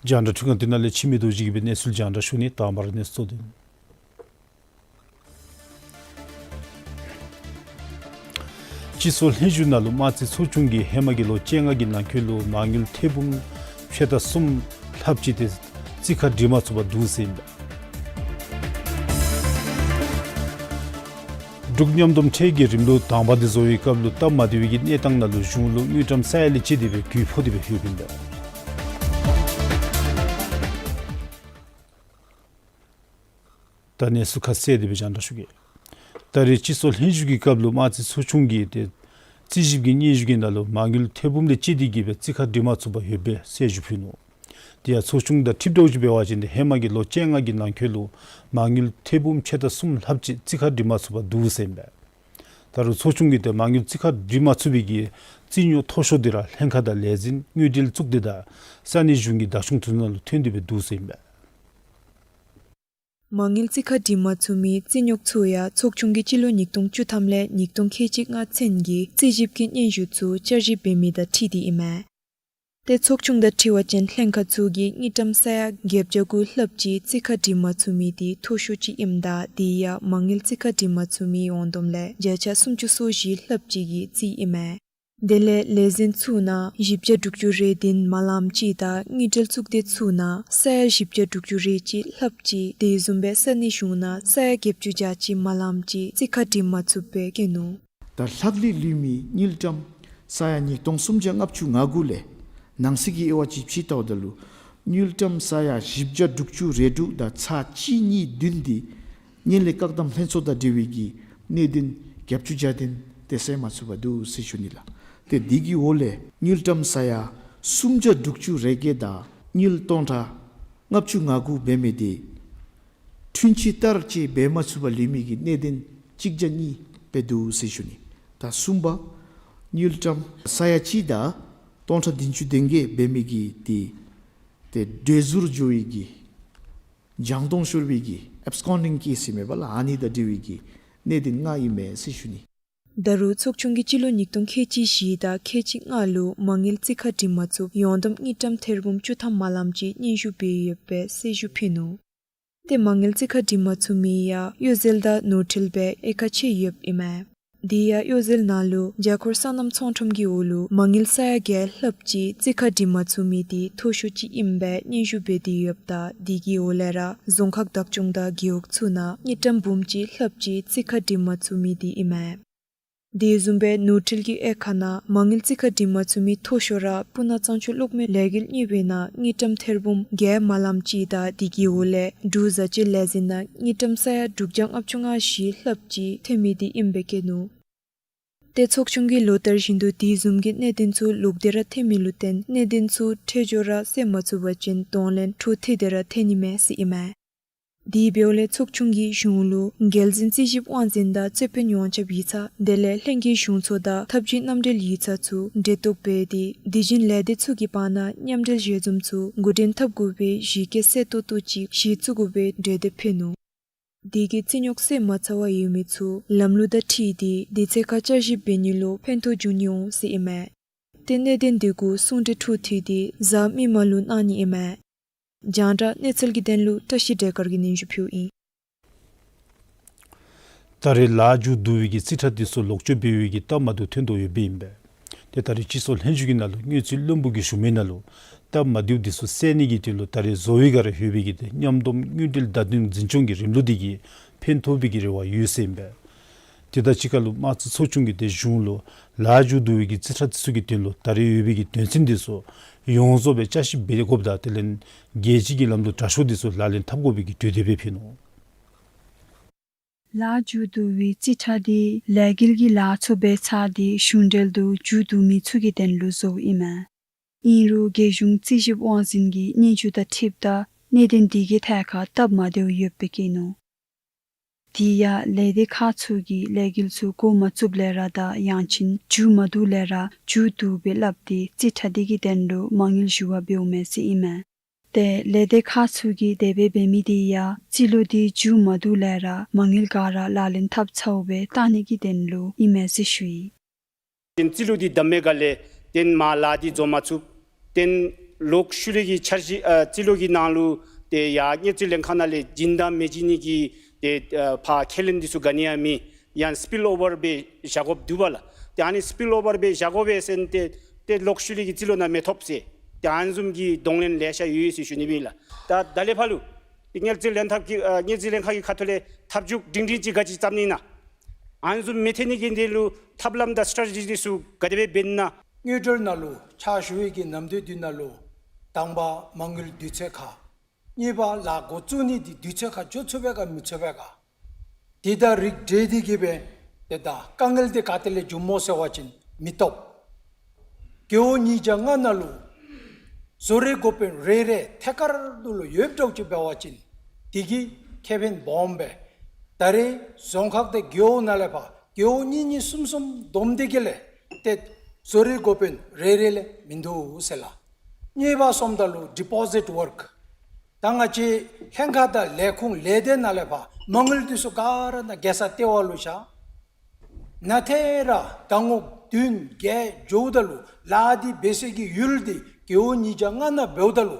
རྒྱང་བསྒྲགས་འཕྲུལ་ཁང་འདི་ནང་ལས་འཆི་མེད་རྡོ་རྗེ་གིས་སྦེ་གནས་ཚུལ་རྒྱང་བསྒྲགས་ཞུ་ནི། དང་པ་ར་གནས་ཚུལ་གཙོ་དོན། སྤྱི་ཚོགས་ལྷན་བཞུགས་ནང་ལུ་དམར་རྩེ་ཚོགས་ཆུང་གིས་ཧེ་མ་གི་ལོ་བཅོ་ལྔ་གི་ནང་འཁོད་ལུ་མ་དངུལ་ཐེར་འབུམ་ཕྱེད་དང་གསུམ་ལྷགཔ་ཅིག་དེ་རྩིས་ཁ་སྒྲིག་མ་ཚུགས་པར་འདུག་ཟེར་ཨིན་པས། འབྲུག་མཉམ་འདོམས་ཁྲལ་གྱི་རིམ་ལུགས་དང་པ་དེ་བཟོ་བའི་སྐབས་ལུ་སྟབས་མ་བདེ་བའི་གི་གནས་སྟངས་ནང་ལུ་གཞུང་ལུ་དངུལ་ཀྲམ་ས་ཡ་ལས་བཅད་དེ་སྦེ་རྒུད་ཕོག་སྟེ་སྦེ་ཡོདཔ་ཨིན་པས། ད་གནས་ཚུལ་ཁ་གསལ་དེ་སྦེ་རྒྱང་བསྒྲགས་ཞུ་གེ། ད་རེས་སྤྱི་ཚོགས་ལྷན་བཞུགས་ཀྱི་སྐབས་ལུ་དམར་རྩེ་ཚོགས་ཆུང་གིས་ཏེ་རྩིས་ཞིབ་ཀྱི་སྙན་ཞུ་གི་ནང་ལུ་མ་དངུལ་ཐེར་འབུམ་ལས་བཅད་དེ་གི་སྦེ་རྩིས་ཁ་སྒྲིག་མ་ཚུགས་པར་ཡོདཔ་སྦེ་གསལ་ཞུ་ཕུལ་ནུག། དེ་ཡང་ཚོགས་ཆུང་དང་འཁྲིལཝ་ད་ཅིག་འབད་བ་ཅིན་ཏེ་ཧེ་མ་གི་ལོ་བཅོ་ལྔ་གི་ནང་འཁོད་ལུ་མ་དངུལ་ཐེར་འབུམ་ཕྱེད་དང་གསུམ་ལྷགཔ་ཅིག་རྩིས་ཁ་སྒྲིག་མ་ཚུགས་པར་འདུག་ཟེར་ཨིན་པས། ད་རུང་ཚོགས་ཆུང་གིས་ཏེ་མ་དངུལ་རྩིས་ཁ་སྒྲིག་མ་ཚུགས་པའི་གི་རྩིས་རྙོག་མཐོ་ཤོས་འདི་ར་ལྷན་ཁག་དང་ལས་འཛིན་དངུལ་འབྲེལ་གཙུག་སྡེ་དང་ས་གནས་གཞུང་གི་བདག་སྐྱོང་དེ་ཚུ་ནང་ལུ་ཐོན་ཏེ་སྦེ་འདུག་ཟེར་ཨིན་པས། མ་དངུལ་རྩིས་ཁ་སྒྲིག་མ་ཚུགས་མི་རྩིས་རྙོག་ཚུ་ཡང་ཚོགས་ཆུང་གིས་སྤྱི་ལོ་ཉིས་སྟོང་བཅུ་ཐམ་ལས་ཉིས་སྟོང་ཁལ་གཅིག་ལྔ་ཚུན་གྱི་རྩིས་ཞིབ་ཀྱི་སྙན་ཞུ་ཚུ་བསྐྱར་ཞིབ་འབད་མི་དང་འཁྲིལ་ཏེ་ཨིན་མས། ཏེ་ཚོགས་ཆུང་དང་འཁྲིལ་བ་ཅིན་ལྷན་ཁག་ཚུ་གིས་དངུལ་ཀྲམ་ས་ཡ་བརྒྱད་བརྒྱ་དགུ་ལྷགཔ་ཅིག་རྩིས་ཁ་སྒྲིག་མ་ཚུགས་མི་དེ་མཐོ་ཤོས་ཅིག་ཨིནམ་ད་དེ་ཡང་མ་དངུལ་རྩིས་ཁ་སྒྲིག་མ་ཚུགས་མི་ཡོངས་བསྡོམས་ལས་བརྒྱ་ཆ་སུམ་ཅུ་སོ་བཞི་ལྷགཔ་ཅིག་གི་རྩིས་ཨིན་མས། དེ་ལས་ལས་འཛིན་ཚུ་ནང་བཞི་བརྒྱ་དྲུག་ཅུ་རེ་བདུན་མ་ལངམ་ཅིག་དང་དངུལ་འབྲེལ་གཙུག་སྡེ་ཚུ་ནང་ས་ཡ་བཞི་བརྒྱ་དྲུག་ཅུ་རེ་གཅིག་ལྷགཔ་ཅིག་དེ་བཟུམ་སྦེ་ས་གནས་གཞུང་ནང་ས་ཡ་བརྒྱད་ཅུ་གྱ་གཅིག་མ་ལངམ་ཅིག་རྩིས་ཁ་སྒྲིག་མ་ཚུགསཔ་སྦེ་བཀོད་ནུག། ད་ལྷག་ལུས་ལུས་མི་དངུལ་ཀྲམ་ས་ཡ་ཉིས་སྟོང་སུམ་བརྒྱ་ལྔ་བཅུ་ང་དགུ་ལས་ནང་གསེས་ཀྱི་དབྱེ་བ་ཅིག་ཕྱེ་བལྟཝ་ད་ལུ་དངུལ་ཀྲམ་ས་ཡ་བཞི་བརྒྱ་དྲུག་ཅུ་རེ་དྲུག་དང་ཚག་གཅིག་གཉིས་བདུན་འདི་ངན་ལྷད་བཀག་སྡོམ་ལྷན་ཚོགས་དང་འབྲེལ་བའི་གི་གནད་དོན་བརྒྱད་ཅུ་གྱ་བདུན་དེ་སེལ་མ་ཚུགས་པར་འདུག་ཟེར་ཞུ་ནི་ལགས། ཏེ་འདི་གི་འོག་ལས་དངུལ་ཀྲམ་ས་ཡ་སུམ་བརྒྱ་དྲུག་ཅུ་རེ་བརྒྱད་དང་དངུལ་སྟོང་ཕྲག་ལྔ་བཅུ་ང་དགུ་འབད་མི་དེ་འཁྲུན་ཆོད་ལྟར་ཅིག་འབད་མ་ཚུགས་པར་ལུས་མི་གི་གནད་དོན་གཅིག་བརྒྱ་གཉིས་སྦེ་འདུག་ཟེར་ཞུ་ནི། ད་གསུམ་པ་དངུལ་ཀྲམ་ས་ཡ་གཅིག་དང་སྟོང་ཕྲག་བདུན་ཅུ་དོན་བརྒྱད་འབད་མི་གི་དེ་ཏེ་བྲོས་བཟུར་འགྱོ་བའི་གི་བྱང་སྟོང་ཤོར་བའི་གི་ཨེབ་སི་ཀོན་ཌིང་ཀེསི་ཨིན་མས་པ་ལགས། ཨ་ནི་དང་འབྲེལ་བའི་གི་གནད་དོན་ལྔ་ཨིན་མས་ཟེར་ཞུ་ནི། ད་རུང་ཚོགས་ཆུང་གིས་སྤྱི་ལོ་ཉིས་སྟོང་ཁལ་གཅིག་བཞི་དང་ཁལ་གཅིག་ལྔ་ལུ་མ་དངུལ་རྩིས་ཁ་སྒྲིག་མ་ཚུགསཔ་ཡོངས་བསྡོམས་དངུལ་ཀྲམ་ཐེར་འབུམ་བཅུ་ཐམ་མ་ལངམ་ཅིག་སྙན་ཞུ་འབད་ཡོདཔ་སྦེ་གསལ་ཞུ་ཕུལ་ནུག། ཏེ་མ་དངུལ་རྩིས་ཁ་སྒྲིག་མ་ཚུགས་མི་ཡང་གཡོ་ཟོལ་དང་ནོར་འཁྲུལ་སྦེ་དབྱེ་ཁག་ཕྱེ་ཡོདཔ་ཨིན་མས། དེ་ཡང་གཡོ་ཟོལ་ནང་ལུ་རྒྱ་སྒོར་སོ་ནམ་ཚོང་ཁྲོམ་གྱི་འོག་ལུ་མ་དངུལ་ས་ཡ་བརྒྱད་ལྷགཔ་ཅིག་རྩིས་ཁ་སྒྲིག་མ་ཚུགས་མི་དེ་མཐོ་ཤོས་ཅིག་ཨིནམ་སྦེ་སྙན་ཞུ་འབད་དེ་ཡོདཔ་ད་དེ་གི་འོག་ལས་ར་རྫོང་ཁག་བདག་སྐྱོང་དང་རྒེད་འོག་ཚུ་ནང་དངུལ་ཀྲམ་འབུམ་གཅིག་ལྷགཔ་ཅིག་རྩིས་ཁ་སྒྲིག་མ་ཚུགས་མི་དེ་ཨིན་མས། དེ་བཟུམ་སྦེ་ནོར་འཁྲུལ་གྱི་དབྱེ་ཁག་ནང་མ་དངུལ་རྩིས་ཁ་སྒྲིག་མ་ཚུགས་མི་མཐོ་ཤོས་ར་སྤུ་ན་གཙང་ཆུ་གློག་མེ་ལས་འགུལ་གཉིས་པའི་ནང་དངུལ་ཀྲམ་ཐེར་འབུམ་བརྒྱད་མ་ལངམ་ཅིག་དང་དེ་གི་འོག་ལས་འབྲུག་བཟའ་སྤྱོད་ལས་འཛིན་ནང་དངུལ་ཀྲམ་ས་ཡ་དྲུག་བརྒྱ་ལྔ་བཅུ་ང་བཞི་ལྷགཔ་ཅིག་ཐོན་མི་དེ་ཨིནམ་སྦེ་བཀོད་ནུག། ཏེ་ཚོགས་ཆུང་གིས་ལོ་ལྟར་བཞིན་དུ་དེ་བཟུམ་གྱི་གནད་དོན་ཚུ་ལོག་སྟེ་ར་ཐོན་མི་ལུ་བརྟེན་གནད་དོན་ཚུ་འཕྲལ་མགྱོགས་ར་སེལ་མ་ཚུགས་པ་ཅིན་གདོང་ལེན་འཕྲོ་མཐུད་དེ་ར་ཐོན་ནི་མས་ཟེར་ཨིན་མས། དེ་འབདཝ་ལས་ཚོགས་ཆུང་གིས་གཞུང་ལུ་རྒྱལ་འཛིན་རྩིས་ཞིབ་དབང་འཛིན་དང་རྩོད་དཔོན་ཡོངས་ཁྱབ་ཡིག་ཚང་དེ་ལས་ལྷན་རྒྱས་གཞུང་ཚོགས་དང་ཐབས་ཇུས་མཉམ་འབྲེལ་ཡིག་ཚང་ཚུ་འབྲེལ་གཏོགས་འབད་དེ་དེ་བཞིན་ལས་སྡེ་ཚུ་གི་བར་ན་མཉམ་འབྲེལ་ཞལ་འཛོམས་ཚུ་འགོ་འདྲེན་འཐབ་དགོ་པའི་གཞི་བཀོད་གསལ་ཏོག་ཏོ་ཅིག་གཞི་བཙུགས་དགོ་པའི་གྲོས་འདེབས་ཕུལ་ནུག། དེ་གིས་རྩིས་རྙོག་སེལ་མ་ཚར་བར་ཡོད་མི་ཚུ་ལམ་ལུགས་དང་འཁྲིལ་ཏེ་དུས་ཚོད་ཁར་བསྐྱར་ཞིབ་འབད་ནི་ལུ་ཕན་ཐོགས་འབྱུང་ནི་འོང་ཟེར་ཨིན་མས། ཏེ་གནད་དོན་དེ་གུ་གསུང་གྲོས་འཕྲོ་མཐུད་དེ་གཟའ་མིག་དམར་ལུ་གནང་ནི་ཨིན་མས། རྒྱང་བསྒྲགས་གནས་ཚུལ་གྱི་དོན་ལུ་བཀྲ་ཤིས་བདེ་དཀར་གྱིས་སྙན་ཞུ་ཕུལཝ་ཨིན། ད་རེས་ལཱ་མཇུག་བསྡུ་བའི་གི་རྩིས་ཁྲ་དེ་ཚུ་ལོག་སྤྱོད་འབད་བའི་གི་སྟབས་མ་བདེཝ་ཐོན་དོ་ཡོདཔ་ཨིན་པས། ཏེ་ད་རེས་སྤྱི་ཚོགས་ལྷན་བཞུགས་ཀྱི་ནང་ལུ་དངུལ་རྩིས་བློན་པོ་གིས་ཞུ་མི་ནང་ལུ་སྟབས་མ་བདེཝ་དེ་ཚུ་སེལ་ནི་གི་དོན་ལུ་ད་རེས་བཟོ་བའི་སྒང་ར་ཡོད་པའི་གི་ཏེ་མཉམ་སྡོམ་དངུལ་འབྲེལ་བརྡ་དོན་འཛིན་སྐྱོང་གི་རིམ་ལུགས་དེ་གིས་ཕན་ཐོགས་པའི་གི་རེ་བ་ཡོད་ཟེར་ཨིན་པས། དེ་དང་གཅིག་ཁར་ལུ་དམངས་གཙོ་ཚོགས་ཆུང་གིས་ཏེ་གཞུང་ལུ་ལཱ་མཇུག་བསྡུ་བའི་གི་རྩིས་ཁྲ་དེ་ཚུ་གི་དོན་ལུ་ད་རེས་ཡོད་པའི་གི་དོན་ཚན་དེ་ཚུ་ཡོངས་རྫོགས་སྦེ་བསྐྱར་ཞིབ་འབད་དགོཔ་དང་དེ་ལས་རྒྱལ་སྤྱི་གི་ལམ་ལུགས་དྲག་ཤོས་དེ་ཚུ་ལག་ལེན་འཐབ་དགོ་པའི་གི་གྲོས་འདེབས་སྦེ་ཕུལ་ནུག། ལཱ་མཇུག་བསྡུ་བའི་རྩིས་ཁྲ་དེ་ལས་འགུལ་གྱི་ལཱ་ཚུ་འབད་ཚར་ཏེ་གཞུང་འབྲེལ་དུ་མཇུག་བསྡུ་མི་ཚུ་གི་དོན་ལུ་བཟོཝ་ཨིན་མས། ཨིན་རུང་རྒྱལ་གཞུང་རྩིས་ཞིབ་དབང་འཛིན་གྱི་སྙན་ཞུ་དང་འཁྲིལཝ་ད་གནད་དོན་དེ་གི་ཐད་ཁར་སྟབས་མ་བདེཝ་ཡོདཔ་སྦེ་བཀོད་ནུག། དེ་ཡང་ལས་སྡེ་ཁག་ཚུ་གིས་ལས་འགུལ་ཚུ་འགོ་མ་བཙུགསཔ་ལས་ར་དང་ཡང་ཅིན་མཇུག་མ་བསྡུཝ་ལས་ར་མཇུག་བསྡུ་སྦེ་སླབ་སྟེ་རྩིས་ཁྲ་དེ་གི་དོན་ལུ་མ་དངུལ་ཞུ་བར་འབདཝ་མས་ཟེར་ཨིན་མས། ཏེ་ལས་སྡེ་ཁག་ཚུ་གིས་དེ་སྦེ་འབད་མི་དེ་ཡང་རྩིས་ལོ་དེ་མཇུག་མ་བསྡུཝ་ལས་ར་མ་དངུལ་ག་ར་ལག་ལེན་འཐབ་ཚརཝ་སྦེ་བཏང་ནི་གི་དོན་ལུ་ཨིན་མས་ཟེར་ཞུ་ཡི། ཏེ་རྩིས་ལོ་འདི་བསྡམ་མི་སྒང་ལས་ཏེ་མ་ལཱ་འདི་འགོ་མ་བཙུགས། ཏེ་ལོག་ཤུལ་ལས་ཀྱི་འཆར་གཞི་ཨ་རྩིས་ལོ་གི་ནང་ལུ་ཏེ་ཡར་དངུལ་རྩིས་ལྷན་ཁག་ནང་ལས་བྱིན་དང་མི་བྱིན་ནི་གི་ཏེ་ཨ་ཕར་ཁས་ལེན་འདི་ཚུ་ག་ནི་ཡང་མེད། ཡང་སི་པིལ་ཨོ་བར་སྦེ་བཞག་དགོཔ་འདུག་པ་ལགས། ཏེ་ཨ་ནི་སི་པིལ་ཨོ་བར་སྦེ་བཞག་དགོ་པས་ཟེར་ཏེ་ཏེ་ལོག་ཤུལ་ལས་ཀྱི་རྩིས་ལོ་ནང་མི་ཐོབ་ཟེར། ཏེ་ཨ་ནི་བཟུམ་གྱི་གདོང་ལེན་ལེ་ཤ་ཡོད་ཡོད་ཟེར་ཞུ་ནི་ཨིན་ལགས། ད་ད་ལས་ཕར་ལུ་ཏེ་དངུལ་རྩིས་ལྷན་ཐབས་ཀྱི་ཨ་དངུལ་རྩིས་ལྷན་ཁག་གི་ཁ་ཐུག་ལས་ཐབས་ཇུས་སྒྲིང་སྒྲིང་ཅིག་ག་ཅི་བརྩམ་ནི་ཨིན་ན། ཨ་ནི་བཟུམ་མི་ཐོན་ནི་གི་དོན་ལུ་ཐབས་ལམ་དང་སི་ཊ་རེ་ཊི་ཇི་འདི་ཚུ་ག་དེ་སྦེ་འབད་ནི་ཨིན་ན། དངུལ་འབྲེལ་ནང་ལུ་ཕྱག་ཞུ་བའི་གི་ནམ་དུས་འདི་ནང་ལུ་དང་པ་མ་དངུལ་དུས་ཚོད་ཁར། གཉིས་པ་ལཱ་འགོ་བཙུགས་ནི་འདི་དུས་ཚོད་ཁར་འགྱོ་ཚུགས་པས་ག་མི་ཚུགས་པས་ག། དེ་དང་རིགས་བསྒྲེས་ཏེ་གི་སྦེ་ཏེ་ད་དཀའ་ངལ་འདི་ག་ཏེ་ལས་འབྱུངམ་སྨོ་ཟེར་བ་ཅིན་མི་བཏུབ། རྒེད་འོག་ཉིས་བརྒྱ་ལྔ་ནང་ལུ་བཟོ་རིག་འགོ་དཔོན་རེ་རེ་ཐད་ཀར་དུ་ལུ་ཡོདཔ་འདྲཝ་ཅིག་འབད་བ་ཅིན་དེ་གིས་ཁེ་ཕན་སྦོམ་སྦེ། ད་རེས་རྫོང་ཁག་དང་རྒེད་འོག་ནང་ལས་ཕར་རྒེད་འོག་གཉིས་གཉིས་གསུམ་གསུམ་བསྡོམས་ཏེ་གི་ལས་ཏེ་བཟོ་རིག་འགོ་དཔོན་རེ་རེ་ལས་མིན་འདུག་ཟེར་ལགས། གཉིས་པ་སོངམ་ད་ལུ་ཌི་པོ་ཟིཊ་ཝརཀ། ད་ང་བཅས་ལྷན་ཁག་དང་ལས་ཁུངས་ལས་སྡེ་ནང་ལས་ཕར་མ་དངུལ་འདི་ཚུ་ག་ར་ནཱ་རྒྱལ་ས་ལྟེ་བ་ལུ་བཞག། ནཱ་ཐད་ར་ཟླ་ངོ་བདུན་བརྒྱད་འགྱོཝ་ད་ལུ་ལཱ་འདི་འབད་སའི་གི་ཡུལ་འདི་རྒེད་འོག་ཉིས་བརྒྱ་ལྔ་ནང་འབདཝ་ད་ལུ་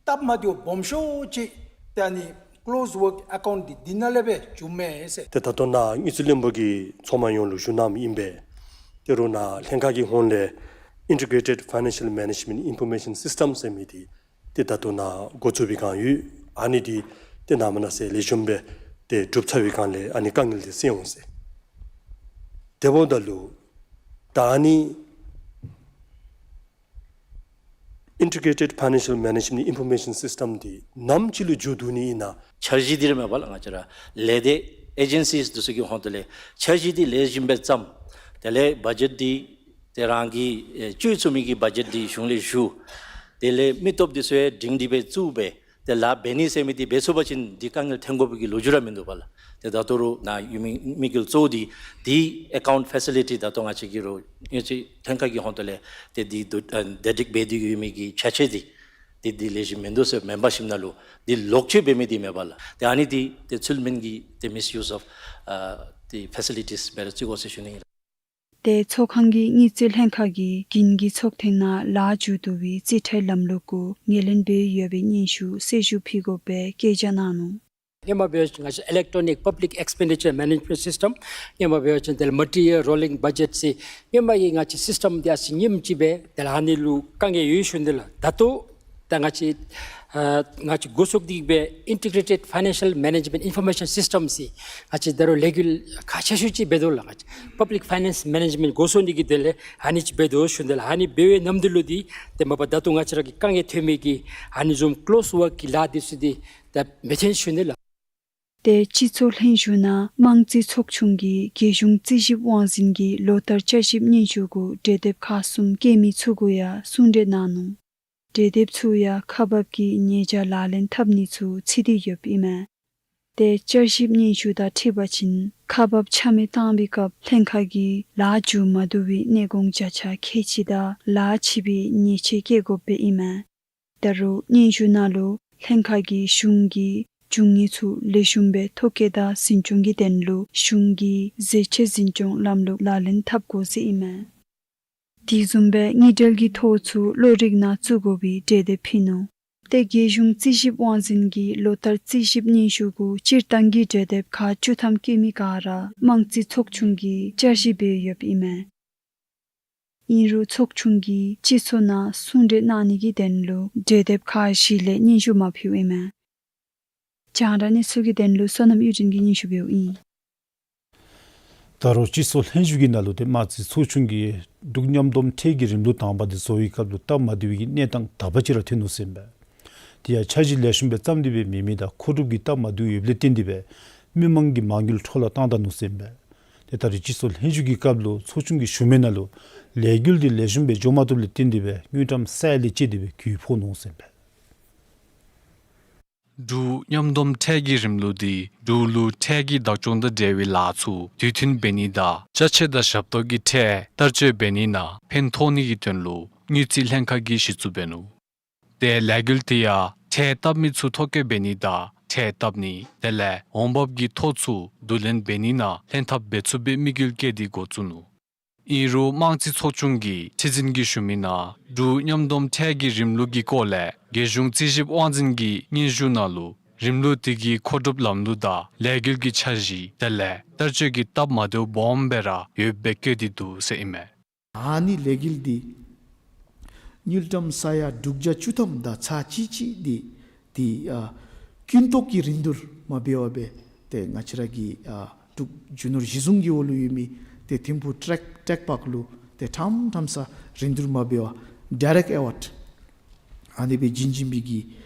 སྟབས་མ་བདེཝ་སྦོམ་ཤོས་ཅིག་ཏེ་ཨ་ནི་ཀློསཌ་ཝརཀ་ཨེ་ཀའུནཊ་འདི་འདི་ནང་ལས་སྦེ་བྱུངམ་མས་ཟེར། ཏེ་ད་ལྟོ་ནཱ་དངུལ་རྩིས་བློན་པོ་གིས་ཚོགས་མི་ཡོངས་ལུ་ཞུ་གནངམ་ཨིན་པས། ཏེ་རོགས་ནཱ་ལྷན་ཁག་གི་ཧོངས་ལས་Integrated Financial Management Information System ཟེར་མི་འདི་ཏེ་ད་ལྟོ་ནཱ་འགོ་བཙུགས་པའི་བསྒང་ཡོད། ཨ་ནི་འདི་ཏེ་ནཱ་མ་ན་ཟེར་ལེགས་ཤོམ་སྦེ་ཏེ་གྲུབ་ཚར་བའི་བསྒང་ལས་ཨ་ནི་དཀའ་ངལ་འདི་སེལ་འོང་ཟེར། དེ་འབདཝ་ད་ལུ་ད་ཨ་ནི་Integrated Financial Management Information System འདི་ནམ་ཅིག་ལུ་མཇུག་བསྡུ་ནི་ཨིན་ན། འཆར་གཞི་འདི་ར་མེད་པ་ལགས། ང་བཅས་ར་ལས་སྡེ་agencies འདི་ཚུ་གི་ཧོངས་ལས་འཆར་གཞི་འདི་ལེགས་ཤོམ་སྦེ་བརྩམ། དེ་ལས་བ་ཇེཊ་འདི་ཏེ་རང་གི་ཨེ་སྤྱོད་ཚུགས་མི་གི་བ་ཇེཊ་འདི་གཞུང་ལས་ཞུ། དེ་ལས་མི་སྟོབས་འདི་ཚུ་ཡང་སྒྲིང་སྒྲི་སྦེ་བཙུགས་སྦེ་ཏེ་ལཱ་འབད་ནི་ཟེར་མི་འདི་འབད་ཚུགས་པ་ཅིན་འདི་དཀའ་ངལ་ཐོན་དགོ་པའི་གི་ལོ་རྒྱུས་ར་མིན་འདུག་པ་ལགས། ཏེ་ད་ལྟོ་རོགས་ནཱ་ཡོད་མི་དམིགས་ཡུལ་གཙོ་བོ་འདི་འདི་account facility ད་ལྟོ་ང་བཅས་ཀྱི་རོགས་ཡོད་ཚད་ལྷན་ཁག་གི་ཧོངས་ལས་ཏེ་འདི་བསྡུ་ཨ་བདེ་སྒྲིག་འབད་དེ་ཡོད་མི་གི་ཆ་ཤས་འདི་འདི་འདི་ལེགས་ཤོམ་མིན་འདུག་ཟེར་མེན་པར་ཞིནམ་ན་ལུ་འདི་ལོག་སྤྱོད་འབད་མི་འདི་མེད་པ་ལགས། ཏེ་ཨ་ནི་འདི་ཏེ་ཚུལ་མིན་གྱི་ཏེ་misuse of ཨ་ཏེ་facilities སྦེ་ར་བརྩི་དགོ་ཟེར་ཞུ་ནི་ཨིན་ལགས། ཏེ་ཚོགས་ཁང་གིས་དངུལ་རྩིས་ལྷན་ཁག་གིས་དགུན་གྱི་ཚོགས་ཐེངས་ནང་ལཱ་མཇུག་བསྡུ་བའི་རྩིས་ཁྲའི་ལམ་ལུགས་གུ་ངོས་ལེན་འབད་ཡོད་པའི་སྙན་ཞུ་གསལ་ཞུ་ཕུལ་དགོ་པའི་བཀའ་རྒྱ་གནང་ནུག། སྔོན་མ་འབད་བ་ཅིན་ང་བཅས་Electronic Public Expenditure Management System སྔོན་མ་འབད་བ་ཅིན་དེ་ལས་multi-year rolling budget ཟེར་སྔོན་མ་གི་ང་བཅས་སིསི་ཊམ་འདི་ཨ་ཙི་ཉིནམ་ཅིག་སྦེ་དེ་ལས་ཨ་ནི་ལུ་དཀའ་ངལ་ཡོད་ཞུ་ནི་ལགས། ད་ལྟོ་ད་ང་བཅས་ཨ་ང་བཅས་འགོ་བཙུགས་ཏེ་སྦེ་Integrated Financial Management Information System ཟེར་ང་བཅས་ད་རུང་ལས་འགུལ་ཁག་ཆེ་ཤོས་ཅིག་འབད་དོ་ལགས། ང་བཅས་Public Finance Management འགོ་བཟུང་ནི་གི་དོན་ལས་ཨ་ནི་ཅིག་འབད་དོ་ཞུ་ནི་ལགས། ཨ་ནི་འབད་བའི་ནམ་དུས་ལུ་འདི་ཏེ་མ་པ་ད་ལྟོ་ང་བཅས་ར་གི་དཀའ་ངལ་ཐོན་མི་གི་ཨ་ནི་བཟུམ་close work གི་ལཱ་འདི་ཚུ་འདི་ད་མི་ཐོན་ཞུ་ནི་ལགས། ཏེ་སྤྱི་ཚོགས་ལྷན་བཞུགས་ནང་དམངས་རྩིས་ཚོགས་ཆུང་གིས་རྒྱལ་གཞུང་རྩིས་ཞིབ་དབང་འཛིན་གྱི་ལོ་ལྟར་བསྐྱར་ཞིབ་སྙན་ཞུ་གུ་གྲོས་འདེབས་ཁག་གསུམ་བཀོད་མི་ཚུ་གུ་ཡང་གསུང་གྲོས་གནང་ནུག། གྲོས་འདེབས་ཚུ་ཡང་ཁག་འབག་གི་ཉེས་བྱ་ལག་ལེན་འཐབ་ནི་ཚུ་ཚིག་འདི་ཡོདཔ་ཨིན་མས། ཏེ་བསྐྱར་ཞིབ་སྙན་ཞུ་དང་འཁྲིལ་བ་ཅིན་ཁག་འབག་ཆ་མེད་བཏང་བའི་སྐབས་ལྷན་ཁག་གིས་ལཱ་མཇུག་མ་བསྡུ་བའི་གནད་དགོངས་བརྒྱ་ཆ་ཁལ་གཅིག་དང་ལཱ་བྱེད་པའི་ཉེས་ཆད་བཀལ་དགོཔ་སྦེ་ཨིན་མས། ད་རུང་སྙན་ཞུ་ནང་ལུ་ལྷན་ཁག་གིས་གཞུང་གི་འབྱུང་གནས་ཚུ་ལེགས་ཤོམ་སྦེ་ཐོ་བཀོད་དང་འཛིན་སྐྱོང་གི་དོན་ལུ་གཞུང་གི་ཟས་བཅད་འཛིན་སྐྱོང་ལམ་ལུགས་ལག་ལེན་འཐབ་དགོ་ཟེར་ཨིན་མས། དེ་བཟུམ་སྦེ་དངུལ་འབྲེལ་གྱི་ཐོ་ཚུ་གློག་རིག་ནང་བཙུགས་དགོ་པའི་གྲོས་འདེབས་ཕུལ་ནུག། ཏེ་རྒྱལ་གཞུང་རྩིས་ཞིབ་དབང་འཛིན་གྱི་ལོ་ལྟར་རྩིས་ཞིབ་སྙན་ཞུ་གུ་སྤྱིར་བཏང་གི་གྲོས་འདེབས་ཁག་བཅུ་ཐམ་བཀོད་མི་ག་ར་དམངས་རྩིས་ཚོགས་ཆུང་གིས་བསྐྱར་ཞིབ་འབད་ཡོདཔ་ཨིན་མས། ཨིན་རུང་ཚོགས་ཆུང་གིས་སྤྱི་ཚོགས་ནང་གསུང་གྲོས་གནང་ནི་གི་དོན་ལུ་གྲོས་འདེབས་ཁག་བཞི་ལས་སྙན་ཞུ་མ་ཕུལཝ་ཨིན་མས། རྒྱང་བསྒྲགས་གནས་ཚུལ་གྱི་དོན་ལུ་བསོད་ནམས་གཡུ་སྒྲོན་གྱིས་སྙན་ཞུ་འབདཝ་ཨིན། ད་རུང་སྤྱི་ཚོགས་ལྷན་བཞུགས་ཀྱི་ནང་ལུ་ཏེ་དམངས་རྩིས་ཚོགས་ཆུང་གིས་འབྲུག་མཉམ་སྡོམ་ཁྲལ་གྱི་རིམ་ལུགས་དང་པ་འདི་བཟོ་བའི་སྐབས་ལུ་སྟབས་མ་བདེ་བའི་གནས་སྟངས་དག་པ་ཅིག་ར་ཐོན་ནུག་ཟེར་ཨིན་པས། དེ་ཡང་འཆར་གཞི་ལེགས་ཤོམ་སྦེ་བརྩམས་ཏེ་སྦེ་མེད་མི་དང་མཁོ་སྒྲུབ་ཀྱི་སྟབས་མ་བདེཝ་ཡོདཔ་ལས་བརྟེན་ཏེ་སྦེ་མི་མང་གི་མ་དངུལ་འཕྲོ་བརླག་བཏང་ད་ནུག་ཟེར་ཨིན་པས། ཏེ་ད་རེས་སྤྱི་ཚོགས་ལྷན་བཞུགས་ཀྱི་སྐབས་ལུ་ཚོགས་ཆུང་གིས་ཞུ་མི་ནང་ལུ་ལས་འགུལ་འདི་ལེགས་ཤོམ་སྦེ་འགྱོ་མ་བཏུབ་ལས་བརྟེན་ཏེ་སྦེ་དངུལ་ཀྲམ་ས་ཡ་ལས་བཅད་དེ་སྦེ་གྱོང་ཕོག་ནུག་ཟེར་ཨིན་པས། འབྲུག་མཉམ་སྡོམ་ཁྲལ་གྱི་རིམ་ལུགས་འདི་འབྲུག་ལུ་ཁྲལ་གྱི་བདག་སྐྱོང་དང་འབྲེལ་བའི་ལཱ་ཚུ་དུས་མཐུན་འབད་ནི་དང་ཅ་ཆས་དང་ཞབས་ཏོག་གི་ཁྲལ་བསྟར་སྤྱོད་འབད་ནི་ནང་ཕན་ཐོགས་ནི་གི་དོན་ལུ་དངུལ་རྩིས་ལྷན་ཁག་གིས་གཞི་བཙུགས་འབད་ནུག། ཏེ་ལས་འགུལ་དེ་ཡང་ཁྲལ་བཏབ་མི་ཚུ་ཐོ་བཀོད་འབད་ནི་དང་ཁྲལ་བཏབ་ནི་དེ་ལས་འོང་འབབ་ཀྱི་ཐོ་ཚུ་བསྡུ་ལེན་འབད་ནི་ནང་ལྷན་ཐབས་འབད་ཚུགས་པའི་དམིགས་ཡུལ་བསྐྱེད་དེ་འགོ་བཙུགས་ནུག། ཨིན་རུང་དམངས་རྩིས་ཚོགས་ཆུང་གི་ཁྲི་འཛིན་གྱིས་ཞུ་མི་ནང་འབྲུག་མཉམ་སྡོམ་ཁྲལ་གྱི་རིམ་ལུགས་ཀྱི་སྐོར་ལས་རྒྱལ་གཞུང་རྩིས་ཞིབ་དབང་འཛིན་གྱི་སྙན་ཞུ་ནང་ལུ་རིམ་ལུགས་དེ་གི་མཁོ་སྒྲུབ་ལམ་ལུགས་དང་ལས་འགུལ་གྱི་འཆར་གཞི་དེ་ལས་བསྟར་སྤྱོད་ཀྱི་སྟབས་མ་བདེཝ་སྦོམ་སྦེ་ར་ཡོདཔ་སྦེ་བཀོད་དེ་འདུག་ཟེར་ཨིན་མས། ཨ་ནི་ལས་འགུལ་འདི་དངུལ་ཀྲམ་ས་ཡ་དྲུག་བརྒྱ་བཅུ་ཐམ་དང་ཚག་གཅིག་གཅིག་འདི་འདི་ཨ་ཀུན་རྟོག་གི་རིན་བསྡུར་མ་འབད་བར་སྦེ་ཏེ་ང་བཅས་ར་གི་ཨ་འབྲུག་རྒྱུ་ནོར་གཞི་བཟུང་གི་འོག་ལུ་ཡོད་མི་ཏེ་ཐིམ་ཕུག་ཊེག་ཊེག་པཱརཀ་ལུ་ཏེ་ཕྲངམ་ཕྲངམ་ས་རིན་བསྡུར་མ་འབད་བར་ཌའི་རེཀཊ་ཨེ་ཝཱརཌ་ཨ་ནི་སྦེ་བྱིན་བྱིན་པའི་གི་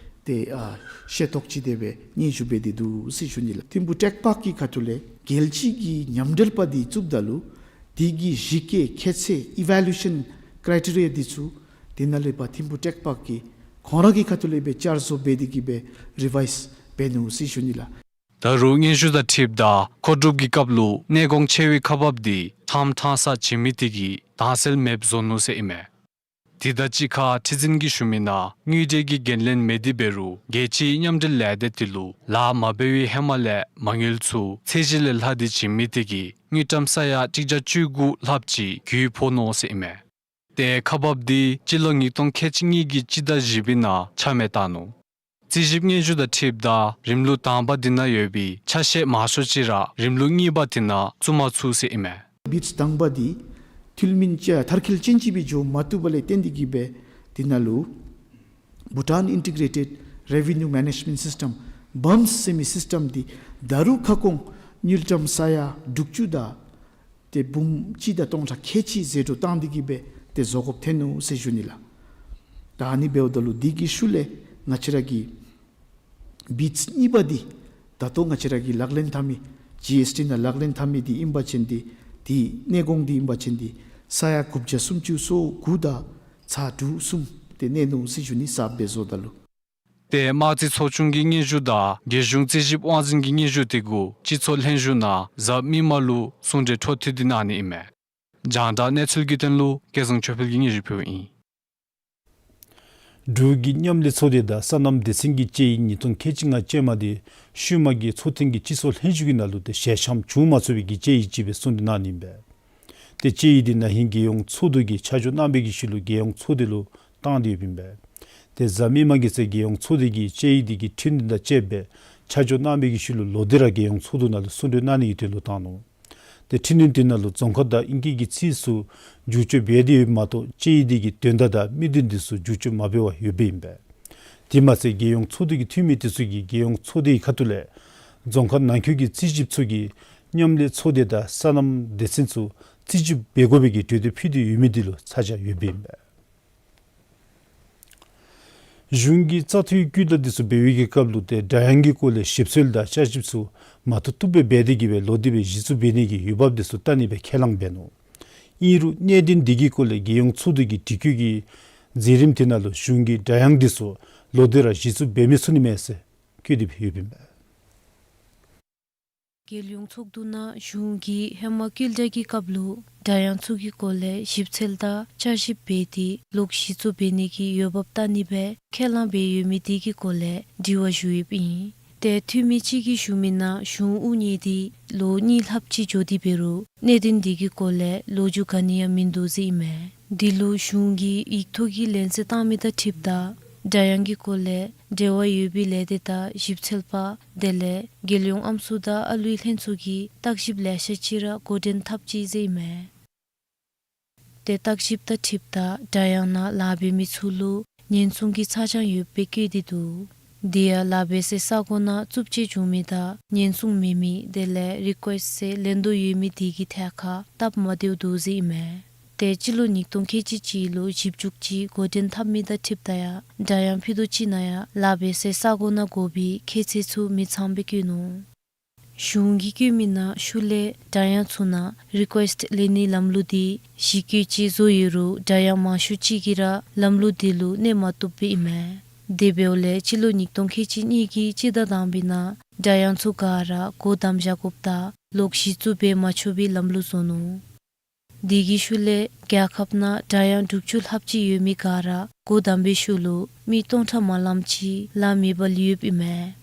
ཏེ་ཨ་ཤེས་རྟོགས་ཅིག་དེ་སྦེ་སྙན་ཞུ་འབད་དེ་འདུག་ཟེར་ཞུ་ནི་ལགས། ཐིམ་ཕུག་ཊེག་པཱརཀ་གི་ཁ་ཐུག་ལས་རྒྱལ་སྤྱི་གི་མཉམ་འབྲེལ་པ་འདི་བཙུགསཔ་ད་ལུ་དེ་གི་གཞི་བཀོད་ཁྱད་ཚད་ཨི་ཝཱ་ལུ་ཨེ་ཤཱན་ཀྲའི་ཊེ་རི་ཡ་འདི་ཚུ་དེ་ནང་ལས་ཕར་ཐིམ་ཕུག་ཊེག་པཱརཀ་གི་ཁོང་ར་གི་ཁ་ཐུག་ལས་སྦེ་བསྐྱར་བཟོ་འབད་དེ་གི་སྦེ་རི་ཝའིཛ་འབད་ནུག་ཟེར་ཞུ་ནི་ལགས། ད་རུང་སྙན་ཞུ་དང་འཁྲིལཝ་ད་མཁོ་སྒྲུབ་ཀྱི་སྐབས་ལུ་གནས་གོང་ཆེ་བའི་ཁག་འབག་འདི་ཕྲངམ་ཕྲང་ས་བྱིན་མི་དེ་གིས་དྭངས་གསལ་མེདཔ་བཟོ་ནུག་ཟེར་ཨིན་མས། དེ་དང་གཅིག་ཁར་ཁྲི་འཛིན་གྱིས་ཞུ་མི་ནང་དངུལ་འབྲེལ་གྱི་འགན་ལེན་མེད་དེ་འབད་རུང་རྒྱལ་སྤྱིའི་མཉམ་འབྲེལ་ལས་སྡེ་དེ་ལུ་ལཱ་མ་འབད་བའི་ཧེ་མ་ལས་མ་དངུལ་ཚུ་ཚད་གཞི་ལས་ལྷག་སྟེ་བྱིན་མི་དེ་གིས་དངུལ་ཀྲམ་ས་ཡ་གཅིག་བརྒྱ་བཅུ་དགུ་ལྷགཔ་ཅིག་གྱོང་ཕོག་ནུག་ཟེར་ཨིན་མས། ཏེ་ཁག་འབག་འདི་སྤྱི་ལོ་ཉིས་སྟོང་ཁལ་གཅིག་གཉིས་ཀྱི་སྤྱི་ཟླ་བཞི་པའི་ནང་ཆ་མེད་བཏང་ནུག། རྩིས་ཞིབ་སྙན་ཞུ་དང་འཁྲིལཝ་ད་རིམ་ལུགས་དང་པ་དེ་ནང་ཡོད་པའི་ཆ་ཤས་མང་ཤོས་ཅིག་ར་རིམ་ལུགས་གཉིས་པ་དེ་ནང་བཙུགས་མ་ཚུགས་ཟེར་ཨིན་མས། བིཌ་དང་པ་འདི་ འཁྱིལ་མིན་ཅིག་མཐར་འཁྱིལ་ཅན་ཅིག་སྦེ་འགྱོ་མ་བཏུབ་པ་ལས་བརྟེན་ཏེ་གིས་སྦེ་དེ་ནང་ལུ་Bhutan Integrated Revenue Management System བམས་ཟེར་མི་སིསི་ཊམ་འདི་ད་རུང་ཁ་སྐོང་དངུལ་ཀྲམ་ས་ཡ་དྲུག་ཅུ་དང་ཏེ་འབུམ་གཅིག་དང་སྟོང་ཕྲག་ཁལ་གཅིག་ཟད་འགྲོ་བཏང་སྟེ་གིས་སྦེ་ཏེ་བཟོ་དགོཔ་ཐོན་ནུག་ཟེར་ཞུ་ནི་ལགས། ད་ཨ་ནི་འབདཝ་ད་ལུ་དེ་གི་ཤུལ་ལས་ང་བཅས་ར་གི་བིཌསི་གཉིས་པ་འདི་ད་ལྟོ་ང་བཅས་ར་གིས་ལག་ལེན་འཐབ་མི་ཇི་ཨེསི་ཊི་ནང་ལག་ལེན་འཐབ་མི་འདི་ཨིན་པ་ཅིན་འདི་དེའི་གནས་གོང་འདི་ཨིན་པ་ཅིན་འདི་ས་ཡ་དགུ་བརྒྱ་སུམ་ཅུ་སོ་དགུ་དང་ཚག་དྲུག་གསུམ་ཏེ་གནས་ནུག་ཟེར་ཞུ་ནི། གསརཔ་སྦེ་བཟོཝ་ད་ལུ། ཏེ་དམངས་རྩིས་ཚོགས་ཆུང་གི་སྙན་ཞུ་དང་རྒྱལ་གཞུང་རྩིས་ཞིབ་དབང་འཛིན་གྱི་སྙན་ཞུ་དེ་གུ་སྤྱི་ཚོགས་ལྷན་བཞུགས་ནང་གཟའ་མིག་དམར་ལུ་གསུང་གྲོས་འཕྲོ་མཐུད་དེ་གནང་ནི་ཨིན་མས། རྒྱང་བསྒྲགས་གནས་ཚུལ་གྱི་དོན་ལུ་སྐལ་བཟང་ཆོས་འཕེལ་གྱིས་སྙན་ཞུ་ཕུལཝ་ཨིན། འབྲུག་གི་མཉམ་ལས་ཚོགས་སྡེ་དང་སོ་ནམ་སྡེ་ཚན་གྱི་དཔྱད་ཡིག་ཉིས་སྟོང་ཁལ་གཅིག་ལྔ་ཅན་མ་འདི་ཤུལ་མ་གི་ཚོགས་ཐེངས་ཀྱི་སྤྱི་ཚོགས་ལྷན་བཞུགས་ཀྱི་ནང་ལུ་ཏེ་ཞལ་འཆམ་བྱུང་མ་ཚུགས་པའི་གི་དཔྱད་ཡིག་ཅིག་སྦེ་གསུངས་ཏེ་གནང་ནི་ཨིན་པས། ཏེ་དཔྱད་ཡིག་འདི་ན་ཧིང་རྒྱལ་ཡོངས་ཚོགས་འདུ་གིས་ཆ་འཇོག་གནང་བའི་གི་ཤུལ་ལུ་རྒྱལ་ཡོངས་ཚོགས་སྡེ་ལུ་བཏང་སྟེ་ཡོདཔ་ཨིན་པས། ཏེ་གཟའ་མིག་དམར་གྱི་ཚེ་རྒྱལ་ཡོངས་ཚོགས་སྡེ་གིས་དཔྱད་ཡིག་འདི་གི་འཕྲི་སྣོན་དང་བཅས་པའི་ཆ་འཇོག་གནང་བའི་གི་ཤུལ་ལུ་ལོག་སྟེ་ར་རྒྱལ་ཡོངས་ཚོགས་འདུ་ནང་ལུ་གསུང་གྲོས་གནང་ནི་གི་དོན་ལུ་བཏང་ནུག། ཏེ་འཕྲི་སྣོན་དེ་ནང་ལུ་རྫོང་ཁ་དང་ཨིང་སྐད་ཀྱི་ཚིག་ཚུ་བསྒྱུར་བཅོས་འབད་དེ་ཡོདཔ་མ་གཏོགས་དཔྱད་ཡིག་འདི་གི་དོན་དག་དང་དམིགས་དོན་འདི་ཚུ་བསྒྱུར་བཅོས་མ་འབད་བར་ཡོདཔ་ཨིན་པས། དེ་མ་ཚད་རྒྱལ་ཡོངས་ཚོགས་འདུ་གི་འཐུས་མི་དེ་ཚུ་གིས་རྒྱལ་ཡོངས་ཚོགས་སྡེའི་ཁ་ཐུག་ལས་རྫོང་ཁ་ནང་འཁོད་ཀྱི་རྩིས་ཞིབ་ཚུ་གིས་མཉམ་ལས་ཚོགས་སྡེ་དང་སོ་ནམ་སྡེ་ཚན་ཚུ་རྩིས་ཞིབ་འབད་དགོ་པའི་གི་གྲོས་འདེབས་ཕུལ་ཏེ་ཡོད་མི་འདི་ལུ་ཚ་གྱང་ཡོདཔ་ཨིན་པས། གཞུང་གིས་བཙག་འཐུའི་བཀོད་དམ་འདི་ཚུ་འབད་བའི་གི་སྐབས་ལུ་ཏེ་སྒྲ་དབྱངས་ཀྱི་སྐོར་ལས་ཞིབ་འཚོལ་དང་བསྐྱར་ཞིབ་ཚུ་མ་ཐུབ་ཐུབ་སྦེ་འབད་དེ་གིས་སྦེ་ལོག་སྟེ་སྦེ་གཞི་བཙུགས་འབད་ནི་གི་འོས་འབབ་འདི་ཚུ་བལྟ་ནི་སྦེ་ཁས་བླངས་འབད་ནུག། ཨིན་རུང་གནད་དོན་འདི་གི་སྐོར་ལས་རྒྱལ་ཡོངས་ཚོགས་འདུ་གི་དྲི་བཀོད་ཀྱི་མཛད་རིམ་དེ་ནང་ལུ་གཞུང་གིས་སྒྲ་དབྱངས་འདི་ཚུ་ལོག་སྟེ་ར་གཞི་བཙུགས་འབད་མི་ཚུགས་ནི་མས་ཟེར་བཀོད་དེ་ཡོདཔ་ཨིན་པས། རྒྱལ་ཡོངས་ཚོགས་འདུ་ནང་གཞུང་གིས་ཧེ་མ་བསྐུལ་བསྒྲགས་ཀྱི་སྐབས་ལུ་སྒྲ་དབྱངས་ཚུ་གི་སྐོར་ལས་ཞིབ་འཚོལ་དང་བསྐྱར་ཞིབ་འབད་དེ་ལོག་གཞི་བཙུགས་འབད་ནི་གི་འོས་འབབ་བལྟ་ནི་སྦེ་ཁས་བླངས་འབད་ཡོད་མི་དེ་གི་སྐོར་ལས་དྲི་བ་ཞུ་ཡོདཔ་ཨིན། ཏེ་འཐུས་མི་གཅིག་གིས་ཞུ་མི་ནང་གཞུང་དབུ་བརྙེས་ཏེ་ལོ་གཉིས་ལྷགཔ་ཅིག་འགྱོ་སྟེ་འབད་རུང་གནད་དོན་དེ་གི་སྐོར་ལས་ལོ་རྒྱུས་ག་ནི་ཡང་མིན་འདུག་ཟེར་ཨིན་མས། འདི་ལུ་གཞུང་གིས་ཡིག་ཐོག་གི་ལན་གསལ་བཏང་མི་དང་འཁྲིལཝ་ད་སྒྲ་དབྱངས་ཀྱི་སྐོར་ལས་འབྲེལ་བ་ཡོད་པའི་ལས་སྡེ་དང་ཞིབ་འཚོལ་པ་དེ་ལས་རྒྱལ་ཡོངས་ཨམ་སྲུ་དང་ཨ་ལུའི་ལྷན་ཚོགས་ཀྱིས་བརྟག་ཞིབ་ལེ་ཤ་ཅིག་ར་འགོ་འདྲེན་འཐབ་ཅི་ཟེར་ཨིན་མས། ཏེ་བརྟག་ཞིབ་དང་འཁྲིལཝ་ད་སྒྲ་དབྱངས་ནང་ལཱ་འབད་མི་ཚུ་ལུ་ཉེན་སྲུང་གི་ཚ་གྱང་ཡོདཔ་སྦེ་བཀོད་དེ་འདུག། དེ་ཡང་ལཱ་འབད་སའི་ས་གོ་ནང་རྩུབ་སྤྱོད་བྱུང་མི་དང་ཉེན་སྲུང་མེད་མི་དེ་ལས་རི་ཀུའེསཊ་ཟེར་ལན་འདོགས་ཡོད་མི་དེ་གི་ཐད་ཁར་སྟབས་མ་བདེཝ་འདུག་ཟེར་ཨིན་མས། ཏེ་སྤྱི་ལོ་ཉིས་སྟོང་ཁལ་གཅིག་གཅིག་ལུ་ཞིབ་འཇུག་ཅིག་འགོ་འདྲེན་འཐབ་མི་དང་འཁྲིལཝ་ད་ཡང་སྒྲ་དབྱངས་ཕུད་རྡོག་ཅིག་ནང་ཡང་ལཱ་འབད་སའི་ས་གོ་ནང་དགོ་པའི་ཁྱད་ཚད་ཚུ་མི་ཚངམ་སྦེ་བཀོད་ནུག། གཞུང་གིས་བཀོད་མི་ནང་ཤུལ་ལས་སྒྲ་དབྱངས་ཚུ་ནང་རི་ཀུའེསཊ་ལེན་ནིའི་ལམ་ལུགས་འདི་གཞི་བཀོད་ཅིག་བཟོ་ཡོད་རུང་སྒྲ་དབྱངས་མང་ཤོས་ཅིག་གིས་ར་ལམ་ལུགས་འདི་ལུ་གནས་མ་བཏུབ་པས་ཨིན་མས། དེ་འབདཝ་ལས་སྤྱི་ལོ་ཉིས་སྟོང་ཁལ་གཅིག་གཉིས་ཀྱི་སྤྱི་ཟླ་དང་པའི་ནང་སྒྲ་དབྱངས་ཚུ་ག་ར་སྒོ་བསྡམ་བཞག་དགོཔ་དང་ལོག་གཞི་བཙུགས་འབད་མ་ཆོག་པའི་ལམ་ལུགས་བཟོ་ནུག། དེ་གི་ཤུལ་ལས་རྒྱལ་ཁབ་ནང་སྒྲ་དབྱངས་དྲུག་ཅུ་ལྷགཔ་ཅིག་ཡོད་མི་ག་ར་སྒོ་བསྡམ་པའི་ཤུལ་ལུ་མི་སྟོང་ཕྲག་མ་ལངམ་ཅིག་ལཱ་མེདཔ་ལུས་ཡོདཔ་ཨིན་མས།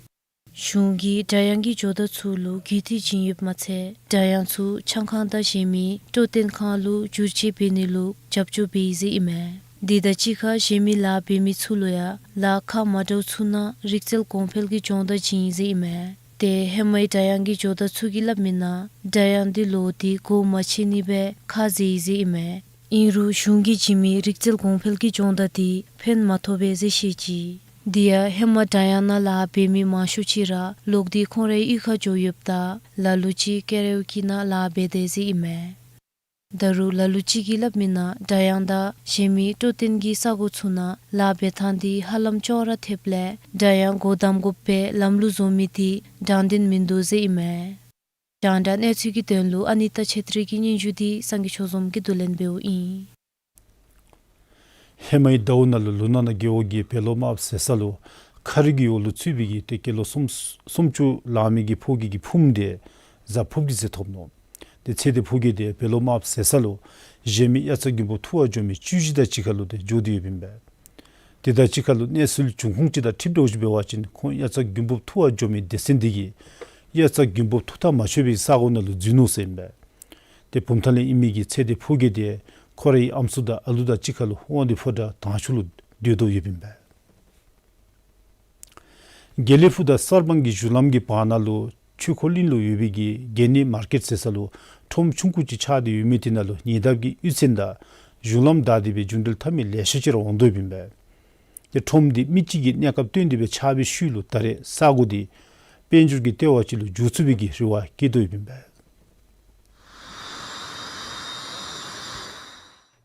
གཞུང་གིས་སྒྲ་དབྱངས་ཀྱི་ཇོ་བདག་ཚུ་ལུ་རྒུད་འཐུས་བྱིན་ཡོདཔ་མ་ཚད་སྒྲ་དབྱངས་ཚུ་ཆང་ཁང་དང་གཞན་མི་སྤྲོ་སྟོན་ཁང་ལུ་བསྒྱུར་བཅོས་འབད་ནི་ལུ་རྒྱབ་སྐྱོར་འབད་ཡི་ཟེར་ཨིན་མས། དེ་དང་གཅིག་ཁར་གཞན་མི་ལཱ་འབད་མི་ཚུ་ལུ་ཡང་ལཱ་ཁག་མ་འདྲཝ་ཚུ་ནང་རིག་རྩལ་གོང་འཕེལ་གྱི་སྦྱོང་བརྡར་བྱིན་ཡི་ཟེར་ཨིན་མས། ཏེ་ཧེ་མའི་སྒྲ་དབྱངས་ཀྱི་ཇོ་བདག་ཚུ་གིས་སླབ་མི་ནང་སྒྲ་དབྱངས་འདི་ལོག་སྟེ་སྒོ་མ་ཕྱེ་ནི་སྦེ་ཁ་བཟེད་ཡི་ཟེར་ཨིན་མས། ཨིན་རུང་གཞུང་གིས་བྱིན་མི་རིག་རྩལ་གོང་འཕེལ་གྱི་སྦྱོང་བརྡར་འདི་ཕན་མ་ཐོགས་པས་ཟེར་བཤད་ཅི། དེ་ཡང་ཧེ་མ་སྒྲ་དབྱངས་ནང་ལཱ་འབད་མི་མང་ཤོས་ཅིག་ར་ལོག་སྟེ་ཁོང་རའི་གཡུས་ཁར་འགྱོ་ཡོདཔ་ད་ལ་ལུ་ཅིག་ཀ་ར་ཨོ་ཀེ་ནང་ལཱ་འབད་དེས་ཟེར་ཨིན་མས། ད་རུང་ལ་ལུ་ཅིག་གིས་སླབ་མི་ནང་སྒྲ་དབྱངས་དང་གཞན་མི་སྤྲོ་སྟོན་གྱི་ས་གོ་ཚུ་ནང་ལཱ་འབད་ཐངས་འདི་ཧ་ལམ་ཅོག་ར་འཐདཔ་ལས་སྒྲ་དབྱངས་སྒོ་བསྡམ་དགོ་པའི་ལམ་ལུགས་བཟོ་མི་འདི་དྲང་བདེན་མིན་འདུག་ཟེར་ཨིན་མས། རྒྱང་བསྒྲགས་གནས་ཚུལ་གྱི་དོན་ལུ་ཨ་ནི་ཏ་ཆེ་ཏྲི་གི་སྙན་ཞུ་འདི་སངས་རྒྱས་ཆོས་འཛོམས་ཀྱིས་བསྡུ་ལེན་འབདཝ་ཨིན། ཧེ་མའི་ཟླཝ་ནང་ལུ་ལུ་ནག་ན་རྒེད་འོག་གི་བེ་ལོ་མ་ཟེར་ས་ལུ་མཁར་གྱི་འོག་ལུ་ཚུད་པའི་གི་ཏེ་ཀི་ལོ་སུམ་སུམ་ཅུ་ལང་མི་གི་ཕོ་སྐྱེས་ཀྱི་ཕུངམ་འདི་གཟའ་ཕོརཔ་གི་ཚེ་ཐོབ་ནུག། ཏེ་ཚེ་འདི་ཕོ་སྐྱེས་འདི་བེ་ལོ་མ་ཟེར་ས་ལུ་གཞན་མི་དབྱར་རྩྭ་དགུན་འབུབ་འཐུ་བར་འགྱོ་མི་བཅུ་བཞི་དང་གཅིག་ཁར་ལུ་ཏེ་འགྱོ་སྟེ་ཡོདཔ་ཨིན་པས། ཏེ་ད་གཅིག་ཁར་ལུ་གནས་ཚུལ་འབྱུང་ཁུངས་ཅིག་དང་འཁྲིལཝ་འདྲཝ་ཅིག་འབད་བ་ཅིན་ཁོང་དབྱར་རྩྭ་དགུན་འབུབ་འཐུ་བར་འགྱོ་མི་སྡེ་ཚན་འདི་གིས་དབྱར་རྩྭ་དགུན་འབུབ་འཐུ་ཐངས་མ་ཆོད་པའི་ས་གོ་ནང་ལུ་འཛུལ་ནུག་ཟེར་ཨིན་པས། ཏེ་བུམ་ཐང་ལས་ཨིན་མི་གི་ཚེ་འདི་ཕོ་སྐྱེས་འདི་ཁོ་རའི་ཨམ་སྲུ་དང་ཨ་ལུ་དང་གཅིག་ཁར་ལུ་དབང་འདུས་ཕོ་བྲང་དང་ཕྱོགས་ལུ་སྡོད་དོ་ཡོདཔ་ཨིན་པས། དགེ་ལེགས་ཕུག་དང་གསར་སྤང་གི་གཞུང་ལམ་གྱི་བར་ན་ལུ་ཆོས་འཁོར་གླིང་ལུ་ཡོད་པའི་གི་དགེ་བསྙེན་མར་ཀེཊ་ཟེར་ས་ལུ་ ཁྲོམ་ཆུང་ཀུ་ཅིག་ཆགས་ཏེ་ཡོད་མི་དེ་ནང་ལུ་ཉེ་འདབས་ཀྱི་གཡུས་ཚན་དང་གཞུང་ལམ་བདའ་སྟེ་སྦེ་རྒྱུན་འགྲུལ་འཐབ་མི་ལེ་ཤ་ཅིག་ར་འོང་དོ་ཡོདཔ་ཨིན་པས། ཏེ་ཁྲོམ་འདི་མི་གཅིག་གིས་གནས་སྐབས་བཏོན་ཏེ་སྦེ་ཆགས་པའི་ཤུལ་ལུ་ད་རེས་ས་གོ་འདི་དཔལ་འབྱོར་གྱི་ལྟེ་བ་ཅིག་ལུ་འགྱུར་ཚུགས་པའི་གི་རེ་བ་བསྐྱེད་དོ་ཡོདཔ་ཨིན་པས།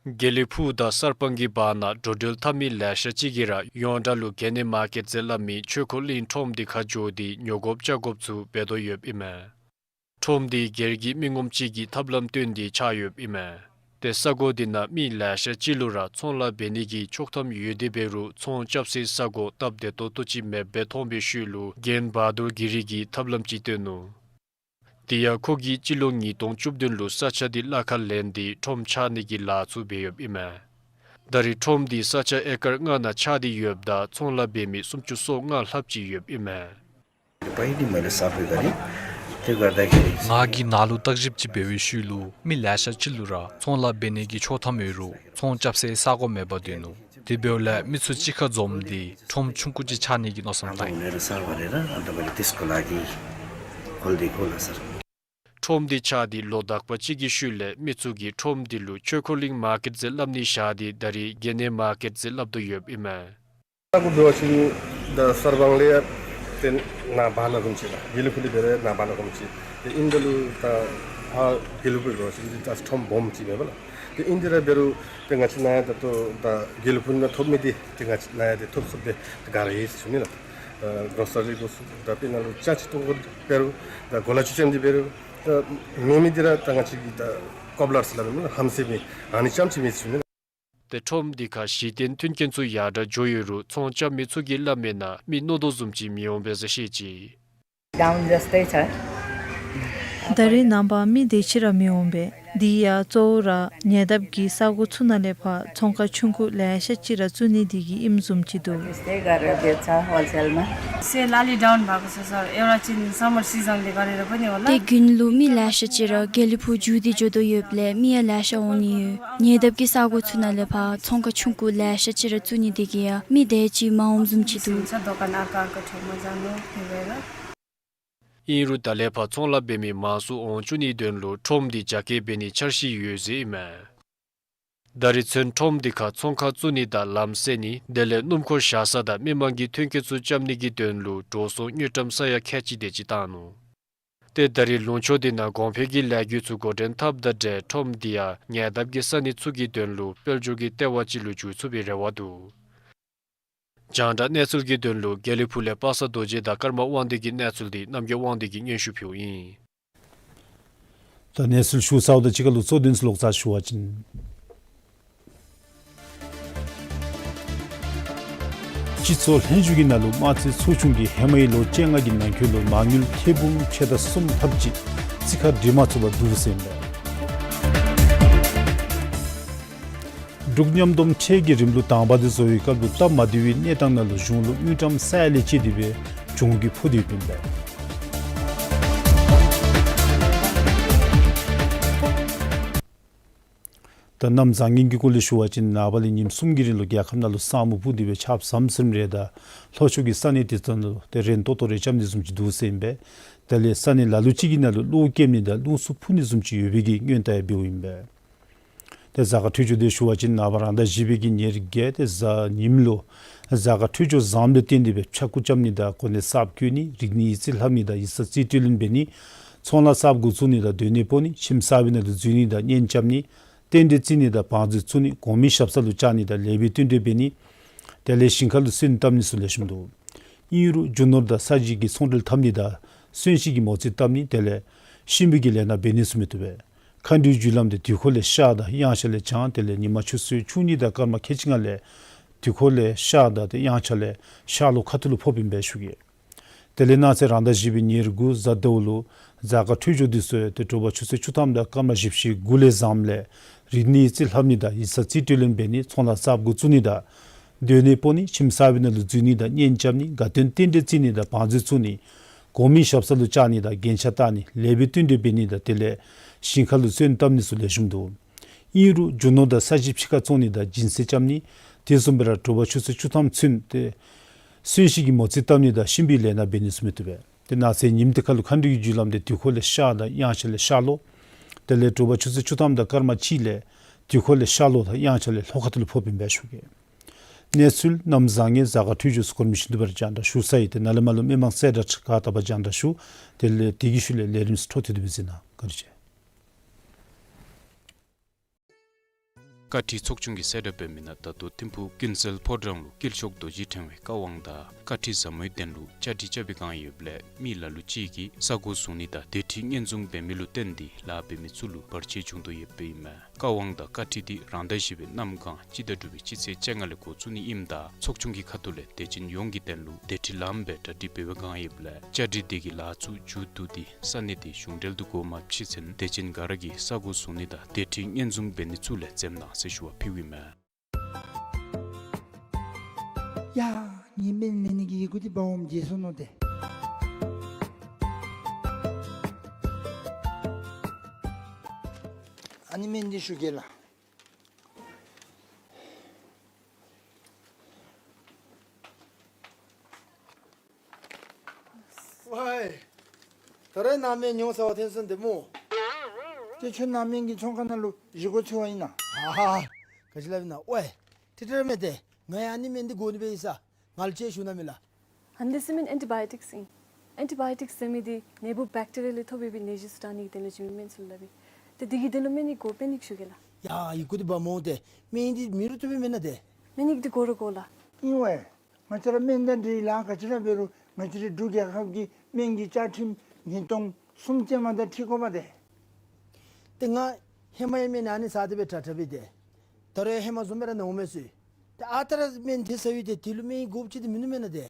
དགེ་ལེགས་ཕུག་དང་གསར་སྤང་གི་བར་ན་འགྲོ་འགྲུལ་འཐབ་མི་ལེ་ཤ་ཅིག་གིས་ར་ཡོངས་གྲགས་ལུ་གན་ནེ་མར་ཀེཊ་ཟེར་སླབ་མི་ཆོས་འཁོར་གླིང་ཁྲོམ་འདི་ཁར་འགྱོ་སྟེ་ཉོ་དགོཔ་བཅའ་དགོཔ་ཚུ་འབད་དོ་ཡོདཔ་ཨིན་མས། ཁྲོམ་འདི་སྒེར་གྱི་མི་ངོམ་ཅིག་གིས་ཐབས་ལམ་བཏོན་ཏེ་ཆགས་ཡོདཔ་ཨིན་མས། ཏེ་ས་གོ་འདི་ནང་མི་ལེ་ཤ་ཅིག་ལུ་ར་ཚོང་ལཱ་འབད་ནི་གི་ཆོག་ཐམ་ཡོད་དེ་འབད་རུང་ཚོང་རྐྱབ་སའི་ས་གོ་སྟབས་བདེ་ཏོག་ཏོ་ཅིག་མེདཔ་སྦེ་མཐོང་པའི་ཤུལ་ལུ་རྒན་བ་དུར་གི་རི་གིས་ཐབས་ལམ་ཅིག་བཏོན་ནུག། དེ་ཡང་ཁོ་གིས་སྤྱི་ལོ་ཉིས་སྟོང་བཅུ་བདུན་ལུ་ས་ཆ་འདི་གླ་ཁར་ལེན་ཏེ་ཁྲོམ་ཆགས་ནི་གི་ལཱ་ཚུ་འབད་ཡོདཔ་ཨིན་མས། ད་རེས་ཁྲོམ་འདི་ས་ཆ་ཨེ་ཀར་ལྔ་ནང་ཆགས་ཏེ་ཡོདཔ་ད་ཚོང་ལཱ་འབད་མི་སུམ་ཅུ་སོ་ལྔ་ལྷགཔ་ཅིག་ཡོདཔ་ཨིན་མས། ང་གིས་ནཱ་ལུ་བརྟག་ཞིབ་ཅིག་འབད་བའི་ཤུལ་ལུ་མི་ལེ་ཤ་ཅིག་ལུ་ར་ཚོང་ལཱ་འབད་ནི་གི་ཆོག་ཐམ་ཡོད་རུང་ཚོང་རྐྱབ་སའི་ས་གོ་མེདཔ་སྡོད་ནུག། དེ་འབདཝ་ལས་མི་ཚུ་གཅིག་ཁར་འཛོམས་ཏེ་ཁྲོམ་ཆུང་ཀུ་ཅིག་ཆགས་ནི་གི་མནོ་བསམ་བཏང་ཡི། ཁྲོམ་འདི་ཆགས་ཏེ་ལོ་དག་པ་ཅིག་གི་ཤུལ་ལས་མི་ཚུ་གིས་ཁྲོམ་འདི་ལུ་ཆོས་འཁོར་གླིང་མར་ཀེཊ་ཟེར་སླབ་ནི་བཞག་སྟེ་ད་རེས་གན་ནེ་མར་ཀེཊ་ཟེར་སླབ་དོ་ཡོདཔ་ཨིན་མས། ས་གོ་འབད་བ་ཅིན་ད་གསར་སྤང་ལས་ཏེ་ནངས་པ་ནང་བཟུམ་ཅིག་ལགས། དགེ་ལེགས་ཕུག་ལས་འབད་རུང་ནངས་པ་ནང་བཟུམ་ཅིག། ཏེ་ཨིན་ད་ལུ་ད་ཕར་དགེ་ལེགས་ཕུག་འབད་བ་ཅིན་ད་ཁྲོམ་སྦོམ་ཅིག་མས་པ་ལགས། ཏེ་ཨིན་དེ་ར་འབད་རུང་ཏེ་ང་བཅས་ནཱ་ཡང་ད་ལྟོ་ད་དགེ་ལེགས་ཕུག་ནང་ཐོབ་མི་འདི་ཏེ་ང་བཅས་ནཱ་ཡང་ཏེ་ཐོབ་ཚུགསཔ་འདི་ཏེ་ག་ར་ཨིན་ཟེར་ཞུ་ནི་ལགས། ཨ་གྲོ་སོ་རིགས་འགོ་ཚུགས་ད་དཔེར་ན་ལུ་ཅ་ཆས་བཏོན་དགོཔ་འབད་རུང་ད་གོ་ལ་ཆུ་ཅན་འདི་འབད་རུང་ད་མེད་མི་འདི་ར་ད་ང་བཅས་ཀྱིས་ད་ཀོབ་ལར་ཟེར་སླབ་མི་ཧམ་བཟོ་མི་ཨ་ནི་རྐྱངམ་ཅིག་མེད་ཟེར་ཞུ་ནི་ལགས། ཏེ་ཁྲོམ་འདི་ཁར་གཞི་རྟེན་མཐུན་རྐྱེན་ཚུ་ཡར་དྲག་འགྱོ་ཡོད་རུང་ཚོང་རྐྱབ་མི་ཚུ་གིས་སླབ་མི་ནང་མི་མནོ་དོ་བཟུམ་ཅིག་མི་འོང་པས་ཟེར་བཤད་ཅི། ད་རེས་ནངས་པ་མི་དེ་ཅིག་ར་མི་འོང་པས། དེ་ཡང་གཙོ་བོ་ར་ཉེ་འདབས་ཀྱི་ས་གོ་ཚུ་ནང་ལས་ཕར་ཚོང་ཁང་ཆུང་ཀུ་ལེ་ཤ་ཅིག་ར་བཙུགས་ནི་དེ་གིས་ཨིནམ་བཟུམ་ཅིག་འདུག། ཏེ་དགུན་ལུ་མི་ལེ་ཤ་ཅིག་ར་དགེ་ལེགས་ཕུག་འགྱོ་སྟེ་འགྱོ་དོ་ཡོདཔ་ལས་མི་ཡང་ལེ་ཤ་འོང་ནི་ཡོད། ཉེ་འདབས་ཀྱི་ས་གོ་ཚུ་ནང་ལས་ཕར་ཚོང་ཁང་ཆུང་ཀུ་ལེ་ཤ་ཅིག་ར་བཙུགས་ནི་དེ་གིས་ཡང་མི་དེ་ཅིག་མ་འོངམ་བཟུམ་ཅིག་འདུག། ཨིན་རུང་ད་ལས་ཕར་ཚོང་ལཱ་འབད་མི་མང་སུ་འོང་བཅུག་ནིའི་དོན་ལུ་ཁྲོམ་འདི་རྒྱ་སྐྱེད་འབད་ནིའི་འཆར་གཞི་ཡོད་ཟེར་ཨིན་མས། ད་རེས་ཚུན་ཁྲོམ་འདི་ཁར་ཚོང་ཁང་བཙུགས་ནི་དང་ལམ་བསལ་ནི་དེ་ལས་སྣུམ་འཁོར་བཞག་ས་དང་མི་མང་གི་ཐོན་སྐྱེད་ཚུ་རྐྱབ་ནི་གི་དོན་ལུ་འགྲོ་སོང་དངུལ་ཀྲམ་ས་ཡ་ཁལ་གཅིག་དེ་ཅིག་བཏང་ནུག། ཏེ་ད་རེས་ལུང་ཕྱོགས་འདི་ནང་གོང་འཕེལ་གྱི་ལས་འགུལ་ཚུ་འགོ་འདྲེན་འཐབ་དང་འབྲེལ་ཁྲོམ་འདི་ཡང་ཉེ་འདབས་ཀྱི་ས་གནས་ཚུ་གི་དོན་ལུ་དཔལ་འབྱོར་གྱི་ལྟེ་བ་ཅིག་ལུ་འགྱུར་ཚུགས་པའི་རེ་བ་འདུག། རྒྱང་བསྒྲགས་གནས་ཚུལ་གྱི་དོན་ལུ་དགེ་ལེགས་ཕུག་ལས་པ་སངས་རྡོ་རྗེ་དང་ཀརྨ་དབང་འདུས་ཀྱི་གནས་ཚུལ་འདི་རྣམ་རྒྱལ་དབང་འདུས་ཀྱིས་སྙན་ཞུ་ཕུལཝ་ཨིན། ད་གནས་ཚུལ་ཞུ་ཚརཝ་དང་གཅིག་ཁར་ལུ་གཙོ་དོན་ཚུ་ལོག་ཙ་ཞུ་བ་ཅིན། སྤྱི་ཚོགས་ལྷན་བཞུགས་ཀྱི་ནང་ལུ་དམངས་རྩིས་ཚོགས་ཆུང་གིས་ཧེ་མའི་ལོ་བཅོ་ལྔ་གི་ནང་འཁོད་ལུ་མ་དངུལ་ཐེར་འབུམ་ཕྱེད་དང་གསུམ་ལྷགཔ་ཅིག་རྩིས་ཁར་འབྲི་མ་ཚུགས་པར་འདུག་ཟེར་ཨིན་པས། འབྲུག་ཉམས་སྡོམ་ཁྲལ་གྱི་རིམ་ལུགས་དང་པ་དེ་བཟོ་བའི་སྐབས་ལུ་སྟབས་མ་བདེ་བའི་གནས་སྟངས་ནང་ལུ་གཞུང་ལུ་དངུལ་ཀྲམ་ས་ཡ་ལས་བཅད་དེ་སྦེ་གྱོང་གུད་ཕོག་སྟེ་ཡོདཔ་ཨིན་པས། ད་གནམ་བཟང་ངན་གྱི་སྐོར་ལས་ཞུ་བ་ཅིན་ནངས་པ་ལས་ཉིནམ་གསུམ་གྱི་རིང་ལུ་རྒྱལ་ཁབ་ནང་ལུ་ས་སྨུག་སྤུབས་ཏེ་སྦེ་ཆརཔ་ཟམ་ཟིམ་རེ་དང་ལྷོ་ཕྱོགས་ཀྱི་ས་གནས་དེ་ཚུ་ནང་ལུ་ཏེ་རན་ཏོག་ཏོ་རེ་རྐྱབ་ནི་བཟུམ་ཅིག་འདུག་ཟེར་ཨིན་པས། དེ་ལས་ས་གནས་ལ་ལུ་ཅིག་གི་ནང་ལུ་གློག་བཀལ་ནི་དང་རླུང་འཚུབ་འཕུ་ནི་བཟུམ་ཅིག་ཡོད་པའི་གི་སྔོན་བརྡ་ཡང་འབདཝ་ཨིན་པས། ཏེ་གཟའ་སྐར་འཕྲོད་སྦྱོར་དེ་ཞུ་བ་ཅིན་ནངས་པ་རང་ཟླ་བཞི་པའི་གི་ཉེར་བརྒྱད་ཏེ་གཟའ་ཉིམ་ལུ་གཟའ་སྐར་འཕྲོད་སྦྱོར་བཟངམ་ལས་བརྟེན་ཏེ་སྦེ་ཕྱྭ་རྐུ་རྐྱབ་ནི་དང་གོ་གནས་གསརཔ་བསྐོ་ནི་རིག་གནས་ཡིག་རྩིས་ལྷབ་ནི་དང་ཡིག་ཚང་རྩིས་སྤྲོད་ལེན་འབད་ནི་ཚོང་ལཱ་གསརཔ་འགོ་བཙུགས་ནི་དང་སྡོད་གནས་སྤོ་ནི་ཁྱིམ་གསར་པའི་ནང་ལུ་འཛུལ་ནི་དང་གཉེན་རྐྱབ་ནི་རྟེན་འབྲེལ་བརྩི་ནི་དང་བང་མཛོད་བཙུགས་ནི་གོང་མའི་ཞབས་ས་ལུ་བཅར་ནི་དང་ལེགས་པའི་བསྟུན་གྲོས་འབད་ནི་དེ་ལས་ཞིང་ཁ་ལུ་སོན་བཏབ་ནི་ཚུ་ལེགས་ཤོམ་འདུག། ཨིན་རུང་རྒྱུ་ནོར་དང་ས་གཞི་གི་ཚོང་འབྲེལ་འཐབ་ནི་དང་གསོན་གཤིན་གྱི་མོ་རྩིས་བཏབ་ནི་དེ་ལས་གཤིན་པོའི་གི་ལས་སྣ་འབད་ནི་ཚུ་མི་བཏུབ་པས། མཁའ་འགྲོའི་རྒྱུ་ལམ་དེ་དུས་འཁོར་ལས་ཤར་དང་དབྱངས་འཆར་ལས་བྱང་དེ་ལས་ཉི་མ་ཆུ་ཚོད་བཅུ་གཉིས་དང་སྐར་མ་ཁལ་གཅིག་ལྔ་ལས་དུས་འཁོར་ལས་ཤར་དང་ཏེ་དབྱངས་འཆར་ལས་ཤར་ལྷོ་ཁ་ཐུག་ལུ་ཕོགཔ་ཨིན་པས་ཞུ་གེ། དེ་ལས་གནངས་ཚེ་རང་ཟླ་བཞི་པའི་ཉེར་དགུ་གཟའ་ཟླཝ་ལུ་གཟའ་སྐར་འཕྲོད་སྦྱོར་དེ་ཚུ་ཡང་ཏེ་དྲོ་པ་ཆུ་ཚོད་བཅུ་ཐམ་དང་སྐར་མ་བཞི་བཅུ་ཞེ་དགུ་ལས་བཟངམ་ལས་རིག་གནས་ཡིག་རྩིས་ལྷབ་ནི་དང་ཡིག་ཚང་རྩིས་སྤྲོད་ལེན་འབད་ནི་ཚོང་ལཱ་གསརཔ་འགོ་བཙུགས་ནི་དང་སྡོད་གནས་སྤོ་ནི་ཁྱིམ་གསར་པའི་ནང་ལུ་འཛུལ་ནི་དང་གཉེན་རྐྱབ་ནི་དགའ་སྟོན་རྟེན་འབྲེལ་བརྩི་ནི་དང་བང་མཛོད་བཙུགས་ནི་གོང་མའི་ཞབས་ས་ལུ་བཅར་ནི་དང་རྒྱན་ཆ་བཏགས་ནི་ལེགས་པའི་བསྟུན་གྲོས་འབད་ནི་དང་དེ་ལས་ཞིང་ཁ་ལུ་སོན་བཏབ་ནི་ཚུ་ལེགས་ཤོམ་འདུག། ཨིན་རུང་རྒྱུ་ནོར་དང་ས་གཞི་ཕྱི་ཁར་བཙོང་ནི་དང་སྦྱིན་སྲེག་རྐྱབ་ནི་དེ་བཟུམ་སྦེ་ར་དྲོ་པ་ཆུ་ཚོད་བཅུ་ཐམ་ཚུན་ཏེ་གསོན་གཤིན་གྱི་མོ་རྩིས་བཏབ་ནི་དང་གཤིན་པོའི་ལས་སྣ་འབད་ནི་ཚུ་མི་བཏུབ་པས། ཏེ་གནངས་ཚེ་ཉིནམ་དེ་ཁར་ལུ་མཁའ་འགྲོའི་རྒྱུ་ལམ་དེ་དུས་འཁོར་ལས་ཤར་དང་དབྱངས་འཆར་ལས་ཤར་ལྷོ། དེ་ལས་དྲོ་པ་ཆུ་ཚོད་བཅུ་ཐམ་དང་སྐར་མ་གཅིག་ལས་དུས་འཁོར་ལས་ཤར་ལྷོ་དང་དབྱངས་འཆར་ལས་ལྷོ་ཁ་ཐུག་ལུ་ཕོགཔ་ཨིན་པས་ཞུ་གེ། གནས་ཚུལ་གནམ་བཟང་ངན་གཟའ་སྐར་འཕྲོད་སྦྱོར་སྐོར་མི་ཤེས་དུས་བར་རྒྱང་བསྒྲགས་ཞུ་ས་ཡི། ཏེ་ནཱ་ལས་མར་ལུ་མི་མང་གསལ་བསྒྲགས་ཁག་ད་བར་རྒྱང་བསྒྲགས་ཞུ། དེ་ལས་དེ་གི་ཤུལ་ལས་ལས་རིམ་ཚུ་འཕྲོ་མཐུད་དེ་སྦེ་གཟིགས་གནང་། བཀའ་དྲིན་ཆེ། བཀའ་ཁྲིད་ཚོགས་ཆུང་གིས་གསལ་བསྒྲགས་འབད་མི་ནང་ད་ལྟོ་ཐིམ་ཕུག་ཀུན་གསལ་ཕོ་བྲང་ལུ་དཀྱིལ་ཆོག་རྡོ་རྗེ་ཕྲེང་བའི་བཀའ་དབང་དང་བཀའ་ཁྲིད་ཟབ་མོའི་དོན་ལུ་བཅའ་སྒྲིག་རྐྱབ་པའི་བསྒང་ཡོདཔ་ལས་མི་ལ་ལུ་ཅིག་གིས་ས་གོ་བཟུང་ནི་དང་དེ་ཁྲིད་སྙན་བརྒྱུད་འབད་མི་ལུ་བརྟེན་ཏེ་ལཱ་འབད་མི་ཚུ་ལུ་བར་ཆད་བྱུང་དོ་ཡོདཔ་ཨིན་མས། བཀའ་དབང་དང་བཀའ་ཁྲིད་འདི་རང་ཟླ་བཞི་པའི་གནམ་གང་སྤྱི་ཟླ་དྲུག་པའི་སྤྱི་ཚེས་བཅོ་ལྔ་ལས་འགོ་བཙུགས་ནི་ཨིནམ་ད་ཚོགས་ཆུང་གི་ཁ་ཐུག་ལས་དད་ཅན་ཡོངས་ཀྱི་དོན་ལུ་དེ་ཁྲིད་ལམ་སྦེ་གྲ་སྒྲིག་འབད་བའི་བསྒང་ཡོདཔ་ལས་བཅའ་སྒྲིག་འདི་གི་ལཱ་ཚུ་མཇུག་བསྡུ་སྟེ་ས་གནས་དེ་གཞུང་འབྲེལ་དུ་འགོ་མ་བཙུགས་ཚུན་དད་ཅན་ག་ར་གིས་ས་གོ་བཟུང་ནི་དང་དེ་ཁྲིད་སྙན་བརྒྱུད་འབད་ནི་ཚུ་ལས་འཛེམ་གནང་ཟེར་ཞུ་བ་ཕུལཝ་ཨིན་མས། ཡ་ངེའི་སྨན་ལེན་ནི་གི་ཡི་གུ་འདི་འབག་འོངམ་བརྗེད་སོ་ནུག་ཏེ། ཨ་ནི་སྨན་འདི་ཞུ་གེ་ལགས། ཝའི། ད་རེས་ནཱ་སྨན་ཉོ་ས་བ་ཐོན་སོང་ཏེ་སྨོ། ཏེ་ཁྱོད་ནཱ་སྨན་གྱི་ཚོང་ཁང་ནང་ལུ་བཞེས་སྒོ་འཚོལ་བ་ཨིན་ན། ཨ་ཧ། ག་ཅི་སླབ་ཨིན་ན། ཝའི། ཏེ་ཏེ་ར་མེན་ཏེ། ང་ཡང་ཨ་ནི་སྨན་འདི་དགོ་ནི་སྦེ་ཡོད་ས། ང་ལུ་ཅིག་ཞུ་གནང་མས་ལགས། ཨ་ནི་འདི་ཟེར་མི་ཨེན་ཊི་བཱ་ཡོ་ཊིཀསི་ཨིན། ཨེན་ཊི་བཱ་ཡོ་ཊིཀསི་ཟེར་མི་འདི་ནད་འབུཔ་བེཀ་ཊི་རི་ཡ་ལས་ཐོབ་པའི་ནད་གཞི་ཚུ་དྲག་ནི་གི་དོན་ལུ་བྱིན་མི་སྨན་ཚུ་ལུ་སླབ་ཨིན། ཏེ་འདི་གི་དོན་ལུ་སྨན་ཡིག་དགོ་པས་ནི་ཞུ་གེ་ལགས། ཡ་ཡི་གུ་འདི་འབག་འོང་ཏེ། སྨན་ཡིག་འདི་མེད་རུང་བཏུབ་པས་མེན་ན་ཏེ། སྨན་ཡིག་འདི་དགོ་ར་དགོ་ལགས། ཨིན་ཝའི། ང་བཅས་ར་སྨན་དང་འབྲེལ་བའི་ལཱ་ག་ཅི་ར་འབད་རུང་ང་བཅས་རའི་འབྲུག་རྒྱལ་ཁབ་ཀྱི་སྨན་གྱི་བཅའ་ཁྲིམས་ཉིས་སྟོང་གསུམ་ཅན་མ་དང་འཁྲིལ་དགོ་པས་ཏེ། ཏེ་ང་ཧེ་མ་ཡང་སྨན་ཨ་ནི་ཟ་སྟེ་སྦེ་དྲག་དྲག་སྦེ་ཏེ། ད་རུང་ཡང་ཧེ་མ་བཟུམ་སྦེ་ར་ནཝ་མས་ཟེར། ཏེ་ཨ་རྟག་ར་སྨན་དེ་ཟ་ཡི་ཏེ་དེ་ལུ་སྨན་ཡིག་དགོཔ་ཅིག་ཏེ་མིན་ནུག་མེན་ན་ཏེ།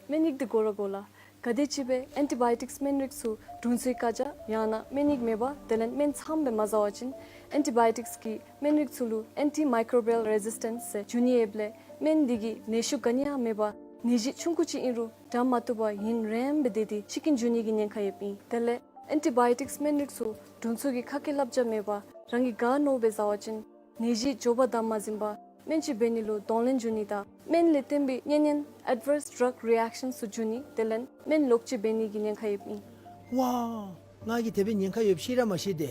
སྨན་ཡིག་འདི་དགོ་ར་དགོ་ལགས། ག་དེམ་ཅིག་སྦེ་ཨེན་ཊི་བཱ་ཡོ་ཊིཀསི་སྨན་རིགས་ཚུ་དྲུང་འཚོའི་བཀའ་རྒྱ་ཡང་ན་སྨན་ཡིག་མེད་པར་དེ་ལས་སྨན་ཚངམ་སྦེ་མ་ཟ་བ་ཅིན་ཨེན་ཊི་བཱ་ཡོ་ཊིཀསི་གི་སྨན་རིགས་ཚུ་ལུ་ཨེན་ཊི་མའི་ཀོ་རོ་བཱལ་རེ་ཟིས་ཊེནསི་ཟེར་འབྱུང་ནི་ཡོདཔ་ལས་སྨན་འདི་གིས་ནད་གཞི་ག་ནི་ཡང་མེད་པར་ནད་གཞི་ཆུང་ཀུ་ཅིག་ཨིན་རུང་དྲག་མ་བཏུབ་པར་ཡུན་རིངམོ་སྦེ་སྡོད་དེ་འཆི་རྐྱེན་འབྱུང་ནི་གི་ཉེན་ཁ་ཡོདཔ་ཨིན། དེ་ལས་ཨེན་ཊི་བཱ་ཡོ་ཊིཀསི་སྨན་རིགས་ཚུ་དྲུང་འཚོ་གི་ཁ་སྐད་བསླབ་བྱ་མེད་པར་རང་གིས་ག་མནོཝ་སྦེ་ཟ་བ་ཅིན་ནད་གཞི་མགྱོགས་པར་དམ་མ་འཛིན་པར་སྨན་བཅོས་འབད་ནི་ལུ་གདོང་ལེན་འབྱུང་ནི་དང་སྨན་ལས་བརྟེན་པའི་གཉན་ཉེན་ཨེཌ་ཝརསི་ཌྲག་རི་ཨེཀ་ཤཱནསི་ཚུ་འབྱུང་ནི་དེ་ལས་སྨན་ལོག་སྤྱོད་འབད་ནི་གི་ཉེན་ཁ་ཡོདཔ་ཨིན། ཝའི། ང་གིས་དེ་སྦེ་ཉེན་ཁ་ཡོདཔ་ཤེས་ར་མ་ཤེས་ཏེ།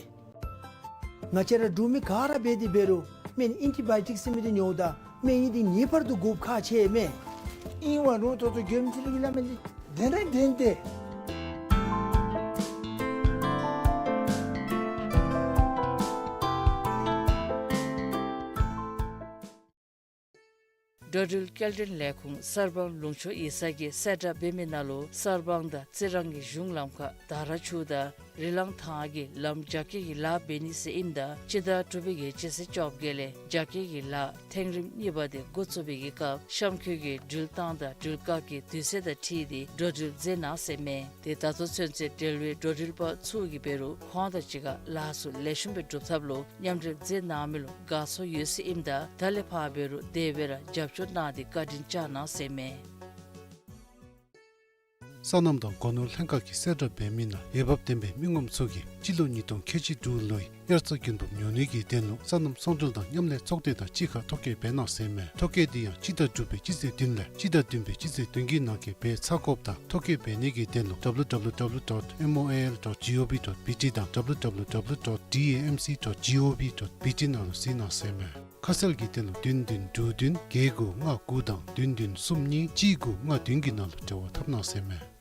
ང་བཅས་ར་འབྲུག་མི་ག་ར་འབད་དེ་འབད་རུང་སྨན་ཨེན་ཊི་བཱ་ཡོ་ཊིཀསི་ཟེར་མི་འདི་ཉོཝ་ད་སྨན་ཡིག་འདི་ངེས་པར་དུ་དགོཔ་ཁག་ཆེ་མས། ཨིན་ཝའི་རུང་ད་ལྟོ་མགྱོནམ་ཅིག་ར་གི་སླབ་མི་འདི་བདེན་ར་བདེན་ཏེ། འགྲོ་འགྲུལ་སྐྱེལ་འདྲེན་ལས་ཁུངས་གསར་སྤང་ལུང་ཕྱོགས་ཡིག་ཚང་གིས་གསལ་བསྒྲགས་འབད་མི་ནང་ལུ་གསར་སྤང་དང་རྩི་རང་གི་གཞུང་ལམ་ཁར་དར་ར་ཆུ་དང་རི་ལང་ཐང་གི་ལམ་རྒྱ་སྐྱེད་ཀྱི་ལཱ་འབད་ནི་ཟེར་ཨིནམ་ད་སྤྱི་ཟླ་དྲུག་པའི་གི་སྤྱི་ཚེས་བཅོ་བརྒྱད་ལས་རྒྱ་སྐྱེད་ཀྱི་ལཱ་ཐེངས་རིམ་གཉིས་པ་དེ་འགོ་བཙུགས་པའི་གི་སྐབས་གཤམ་འཁོད་ཀྱི་འགྲུལ་བཏང་དང་འགྲུལ་བཀག་གི་དུས་ཚོད་དང་འཁྲིལ་ཏེ་འགྲོ་འགྲུལ་མཛད་གནང་ཟེར་མས། དེ་ད་ལྟོ་ཚུན་ཚོད་འབྲེལ་བའི་འགྲོ་འགྲུལ་པ་ཚུ་གིས་འབད་རུང་ཁོང་དང་གཅིག་ཁར་ལཱ་ཚུ་ལེགས་ཤོམ་སྦེ་སྒྲུབ་ཐབས་ལུ་མཉམ་འབྲེལ་མཛད་གནང་མི་ལུ་དགའ་ཚོར་ཡོད་ཟེར་ཨིནམ་ད་ད་ལས་ཕར་འབད་རུང་དེ་སྦེ་ར་རྒྱབ་སྐྱོར་གནང་སྟེ་བཀའ་དྲིན་བསྐྱང་གནང་ཟེར་མས། སོ་ནམ་དང་སྒོ་ནོར་ལྷན་ཁག་གིས་གསལ་བསྒྲགས་འབད་མི་ནང་འོས་འབབ་ལྡན་པའི་མི་ངོམ་ཚུ་གིས་སྤྱི་ལོ་ཉིས་སྟོང་ཁལ་གཅིག་དྲུག་ལོའི་དབྱར་རྩྭ་དགུན་འབུབ་ཉོ་ནི་གི་དོན་ལུ་སོ་ནམ་ཚོང་འབྲེལ་དང་མཉམ་ལས་ཚོགས་སྡེ་དང་གཅིག་ཁར་ཐོ་བཀོད་འབད་གནང་ཟེར་མས། ཐོ་བཀོད་འདི་ཡང་སྤྱི་ཟླ་དྲུག་པའི་སྤྱི་ཚེས་བདུན་ལས་སྤྱི་ཟླ་བདུན་པའི་སྤྱི་ཚེས་བདུན་གྱི་ནང་འཁོད་འབད་ཚར་དགོཔ་དང་ཐོ་བཀོད་འབད་ནི་གི་དོན་ལུ་W W W dot M O A L dot G O V dot B T དང་W W W dot D A M C dot G O V dot B T ནང་ལུ་གཟིགས་གནང་ཟེར་མས། ཁ་གསལ་གྱི་དོན་ལུ་བདུན་བདུན་དྲུག་བདུན་བརྒྱད་དགུ་ལྔ་དགུ་དང་བདུན་བདུན་གསུམ་གཉིས་གཅིག་དགུ་ལྔ་བདུན་གྱི་ནང་ལུ་འབྲེལ་བ་འཐབ་གནང་ཟེར་མས།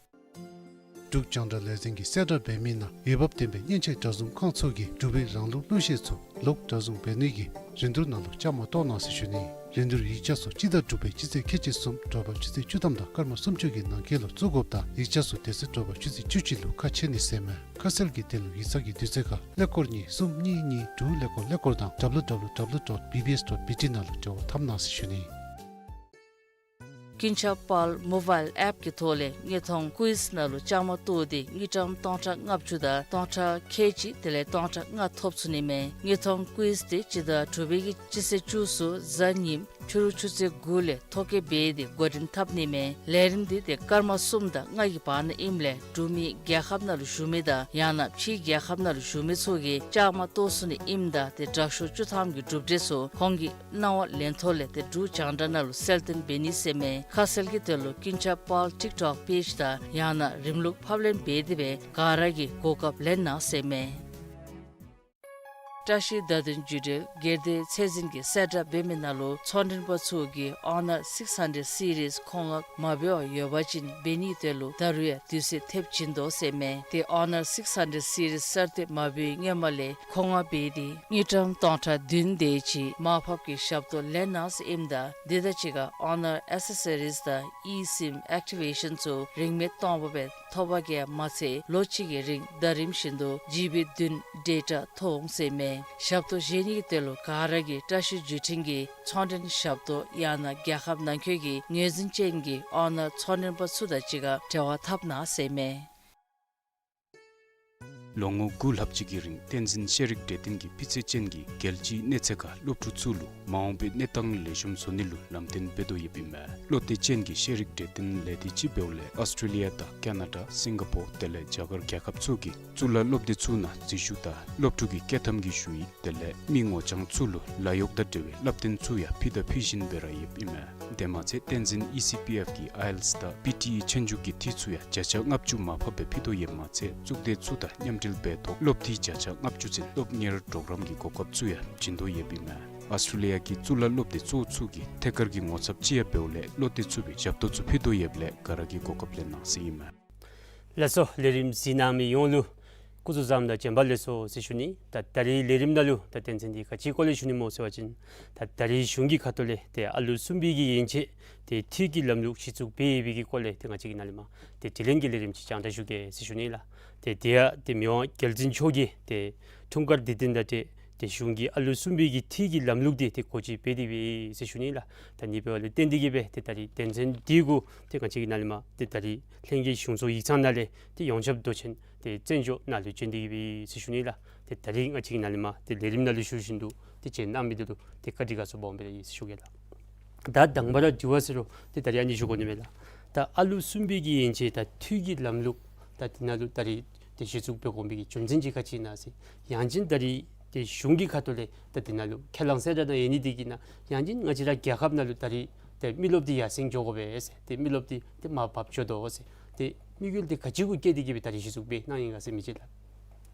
འབྲུག་རྒྱང་བསྒྲགས་ལས་འཛིན་གྱིས་གསལ་བསྒྲགས་འབད་མི་ནང་འོས་འབབ་ལྡན་པའི་མཉེན་ཆས་དྲ་བཟུང་ཁང་ཚུ་གིས་འབྲུག་པའི་རང་ལུགས་གླུ་གཞས་ཚུ་ལོག་དྲ་བཟུང་འབད་ནི་གི་རིན་བསྡུར་ནང་ལུ་བཅའ་མར་གཏོགས་གནང་ཟེར་ཞུ་ནི། རིན་བསྡུར་ཡིག་ཆ་ཚུ་སྤྱི་ཟླ་དྲུག་པའི་སྤྱི་ཚེས་ཁལ་གཅིག་གསུམ་དྲོ་པ་ཆུ་ཚོད་བཅུ་ཐམ་དང་སྐར་མ་སུམ་ཅུ་གི་ནང་འཁོད་ལུ་བཙུགས་དགོཔ་དང་ཡིག་ཆ་ཚུ་དེ་ཚེ་དྲོ་པ་ཆུ་ཚོད་བཅུ་གཅིག་ལུ་ཁ་ཕྱེ་ནི་ཟེར་མས། ཁ་གསལ་གྱི་དོན་ལུ་ཡིག་ཚང་གི་དུས་ཚོད་ཁར་ཀླད་ཀོར་གཉིས་གསུམ་གཉིས་གཉིས་དྲུག་ཀླད་ཀོར་ཀླད་ཀོར་དང་W W W dot B B S dot B T ནང་ལུ་འབྲེལ་བ་འཐབ་གནང་ཟེར་ཞུ་ནི། ཀུན་ཁྱབ་དཔལ་མོ་བཱའིལ་ཨེཔ་ཀྱི་ཐོག་ལས་དངོས་མཐོང་ཀུའིཛ་ནང་ལུ་བཅའ་མར་གཏོགས་ཏེ་དངུལ་ཀྲམ་སྟོང་ཕྲག་ལྔ་བཅུ་དང་སྟོང་ཕྲག་ཁལ་གཅིག་དེ་ལས་སྟོང་ཕྲག་ལྔ་ཐོབ་ཚུགས་ནི་མས། དངོས་མཐོང་ཀུའིཛ་དེ་སྤྱི་ཟླ་དྲུག་པའི་གི་སྤྱི་ཚེས་བཅུ་གསུམ་གཟའ་ཉིམ་ཕྱི་རུ་ཆུ་ཚོད་དགུ་ལས་ཐོ་བཀོད་འབད་དེ་འགོ་འདྲེན་འཐབ་ནི་མས། ལས་རིམ་འདི་དེ་སྐར་མ་གསུམ་དང་ལྔ་གི་བར་ན་ཨིནམ་ལས་འབྲུག་མི་རྒྱལ་ཁབ་ནང་ལུ་བཞུགས་མི་དང་ཡང་ན་ཕྱིའི་རྒྱལ་ཁབ་ནང་ལུ་བཞུགས་མི་ཚུ་གིས་བཅའ་མར་གཏོགས་ཚུགས་ནི་ཨིནམ་ད་དེ་དྲག་ཤོས་བཅུ་ཐམ་གྱི་གྲུབ་འབྲས་ཚུ་ཁོང་གི་གནང་བ་ལེན་ཐོག་ལས་དེ་འབྲུག་རྒྱང་བསྒྲགས་ནང་ལུ་གསལ་སྟོན་འབད་ནི་ཟེར་མས། ཁ་གསལ་གྱི་དོན་ལུ་ཀུན་ཁྱབ་དཔལ་ཊིཀ་ཊོཀ་པེཇ་དང་ཡང་ན་རིམ་ལུགས་ཕབ་ལེན་འབད་དེ་སྦེ་ག་ར་གིས་གོ་སྐབས་ལེན་གནང་ཟེར་མས། བཀྲ་ཤིས་བརྡ་དོན་བརྒྱུད་འབྲེལ་སྒེར་སྡེ་ཚད་འཛིན་གྱི་གསལ་བསྒྲགས་འབད་མི་ནང་ལུ་ཚོང་མགྲོན་པ་ཚུ་གིས་ཨོ་ནར་སིགསི་ཧན་ཌེཌ་སི་རིསི་མཁོ་མངགས་མ་འབད་བར་ཡོད་པ་ཅིན་འབད་ནིའི་དོན་ལུ་ད་རུང་ཡང་དུས་ཚོད་ཐེབས་བྱིན་དོ་ཟེར་མས། ཏེ་ཨོ་ནར་སིགསི་ཧན་ཌེཌ་སི་རིསི་གསར་བཏོན་མ་འབད་བའི་སྔོན་མ་ལས་མཁོ་མངགས་འབད་དེ་དངུལ་ཀྲམ་སྟོང་ཕྲག་བདུན་དེ་ཅིག་མར་ཕབ་ཀྱི་ཞབས་ཏོག་ལེན་གནང་ཟེར་ཨིནམ་ད་དེ་དང་གཅིག་ཁར་ཨོ་ནར་ཨེག་སེ་སོ་རིསི་དང་ཨི་སིམ་ཨེག་ཊི་ཝེ་ཤཱན་ཚུ་རིན་མེད་སྟོང་པ་སྦེ་ཐོབ་པ་གིས་མ་ཚད་ལོ་གཅིག་གི་རིང་ཟླ་རིམ་བཞིན་དུ་ཇི་བི་བདུན་ཌེ་ཊ་ཐོབ་འོང་ཟེར་མས། ཞབས་ཏོག་བཞེས་ནིའི་དོན་ལུ་ག་ར་གིས་བཀྲ་ཤིས་བརྒྱུད་འཕྲིན་གྱི་ཚོང་མགྲོན་ཞབས་ཏོག་ཡང་ན་རྒྱལ་ཁབ་ནང་འཁོད་ཀྱི་ངོས་འཛིན་ཅན་གྱི་ཨོ་ནར་ཚོང་མགྲོན་པ་ཚུ་དང་གཅིག་ཁར་འབྲེལ་བ་འཐབ་གནང་ཟེར་མས། ལོ་ངོ་དགུ་ལྷག་ཅིག་གི་རིང་བསྟན་འཛིན་ཤེས་རིག་གྲོས་སྟོན་གྱིས་སྤུས་ཚད་ཅན་གྱི་རྒྱལ་སྤྱིའི་གནས་ཚད་ཁར་སློབ་ཕྲུག་ཚུ་ལུ་མ་འོངས་པའི་གནས་སྟངས་ལེགས་ཤོམ་བཟོ་ནི་ལུ་ལམ་སྟོན་འབད་དོ་ཡོདཔ་ཨིན་མས། བློ་གཏད་ཅན་གྱི་ཤེས་རིག་གྲོས་སྟོན་ལས་སྡེ་ཅིག་འབདཝ་ལས་ཨོསི་ཊྲེ་ལི་ཡ་དང་ཀ་ན་ཌ་སིང་ག་པོར་དེ་ལས་རྒྱ་གར་རྒྱལ་ཁབ་ཚུ་གི་གཙུག་ལག་སློབ་སྡེ་ཚུ་ནང་འཛུལ་ཞུགས་དང་སློབ་ཕྲུག་གི་བསྐྱོད་ཐམ་གྱི་ཞུ་ཡིག་དེ་ལས་མི་ངོ་རྐྱང་ཚུ་ལུ་ལཱ་གཡོག་དང་འབྲེལ་བའི་བསླབ་སྟོན་ཚུ་ཡང་ཕུལ་དང་ཕུལ་བཞིན་སྦེ་ར་ཡོདཔ་ཨིན་མས། དེ་མ་ཚད་བསྟན་འཛིན་ཨི་སི་པི་ཨེཕ་གིས་ཨའི་ཨེལ་ཊི་ཨེསི་དང་པི་ཊི་ཨི་ཆོས་རྒྱུགས་ཀྱི་འཐུས་ཚུ་ཡང་བརྒྱ་ཆ་ལྔ་བཅུ་མར་ཕབ་སྦེ་ཕུལ་དོ་ཡོདཔ་མ་ཚད་གཙུག་སྡེ་ཚུ་དང་མཉམ་འབྲེལ་འབད་ཐོག་སློབ་འཐུས་བརྒྱ་ཆ་ལྔ་བཅུ་ཚུན་སློབ་གཉེར་གྲོགས་རམ་གྱི་གོ་སྐབས་ཚུ་ཡང་བྱིན་དོ་ཡོདཔ་ཨིན་མས། ཨོསི་ཊྲེ་ལི་ཡ་གི་གཙུག་ལག་སློབ་སྡེ་གཙོ་བོ་ཚུ་གིས་ཐད་ཀར་གྱི་ངོ་ཚབ་ཅིག་ཡང་འབདཝ་ལས་བློ་གཏད་ཚུགས་པའི་ཞབས་ཏོག་ཚུ་ཕུལ་དོ་ཡོདཔ་ལས་ག་ར་གིས་གོ་སྐབས་ལེན་གནང་ཟེར་ཨིན་མས། ལགས་སོ། ལས་རིམ་གཟིགས་གནང་མི་ཡོངས་ལུ་སྐུ་གཟུགས་བཟང་དང་བྱོན་པ་ལེགས་སོ་ཟེར་ཞུ་ནི། ད་ད་རིས་ལས་རིམ་ནང་ལུ་ད་དོན་ཚན་འདི་ག་ཅིའི་སྐོར་ལས་ཞུ་ནི་སྨོ་ཟེར་བ་ཅིན་ད་ད་རིས་གཞུང་གི་ཁ་ཐུག་ལས་ཏེ་ཨ་ལུ་གསུམ་པའི་གི་ཡན་ཆད་ཏེ་འཐུས་ཀྱི་ལམ་ལུགས་གཞི་བཙུགས་འབད་ཡོད་པའི་གི་སྐོར་ལས་ཏེ་ང་བཅས་ཀྱིས་ནཱ་ལས་མར་ཏེ་དྲི་ལན་གྱི་ལས་རིམ་ཅིག་སྤྱན་འདྲེན་ཞུ་གེ་ཟེར་ཞུ་ནི་ལགས། ཏེ་དེ་ཡང་ཏེ་མི་དབང་རྒྱལ་བཙུན་མཆོག་གིས་ཏེ་འཁྲུངས་སྐར་དུས་སྟོན་དང་འབྲེལ་ཏེ་གཞུང་གིས་ཨ་ལུ་གསུམ་པའི་གི་འཐུས་ཀྱི་ལམ་ལུགས་འདི་ཏེ་འགོ་འབྱེད་འབད་དེ་ཡོད་ཟེར་ཞུ་ནི་ལགས། ད་ནི་འབདཝ་ལས་བརྟེན་ཏེ་གིས་སྦེ་ཏེ་ད་རིས་དོན་ཚན་འདི་གུ་ཏེ་ང་བཅས་ཀྱིས་ནཱ་ལས་མར་ཏེ་ད་རིས་ལྷན་རྒྱས་གཞུང་ཚོགས་ཡིག་ཚང་ནང་ལས་ཏེ་ཡོངས་ཁྱབ་མདོ་ཆེན་ཏེ་བཙན་བྱོལ་ནང་ལུ་བྱོན་ཏེ་གིས་སྦེ་ཟེར་ཞུ་ནི་ལགས། ཏེ་ད་རིས་ང་བཅས་ཀྱིས་ནཱ་ལས་མར་ཏེ་ལས་རིམ་ནང་ལུ་ཞུ་བཞིན་དུ་ཏེ་བྱོན་གནང་མི་འདི་ལུ་ཏེ་བཀའ་དྲིན་དགའ་ཚོར་སྦོམ་སྦེ་ར་ཡོད་ཟེར་ཞུ་གེ་ལགས། ད་དང་པ་ར་དྲི་བ་ཟེར་རུང་ཏེ་ད་རིས་ཨ་ནི་ཞུ་དགོ་ནི་མས་ལགས། ད་ཨ་ལུ་གསུམ་པའི་གི་ཡན་ཆད་ད་འཐུས་ཀྱི་ལམ་ལུགས་ད་འདི་ནང་ལུ་ད་རིས་ཏེ་གཞི་བཙུགས་འབད་དགོ་མི་གི་རྒྱུ་མཚན་ཅིག་ག་ཅི་ཨིན་ན་ཟེར། ཡང་ཅིན་ད་རིས་ཏེ་གཞུང་གི་ཁ་ཐུག་ལས་ད་འདི་ནང་ལུ་ཁས་བླངས་གསལ་བསྒྲགས་ནང་ཡོད་ནི་འདི་གིས་ན་ཡང་ཅིན་ང་བཅས་ར་རྒྱལ་ཁབ་ནང་ལུ་ད་རིས་ཏེ་མི་རློབས་འདི་ཡར་སེང་འགྱོ་དགོ་པས་ཟེར། ཏེ་མི་རློབས་འདི་ཏེ་མར་བབས་འགྱོ་དོ་ཟེར། ཏེ་དམིགས་ཡུལ་འདི་ག་ཅི་གུ་བསྐྱེད་དེ་གིས་སྦེ་ད་རིས་གཞི་བཙུགས་འབད་གནང་ཡི་ག་ཟེར་མི་ཅིག་ལགས།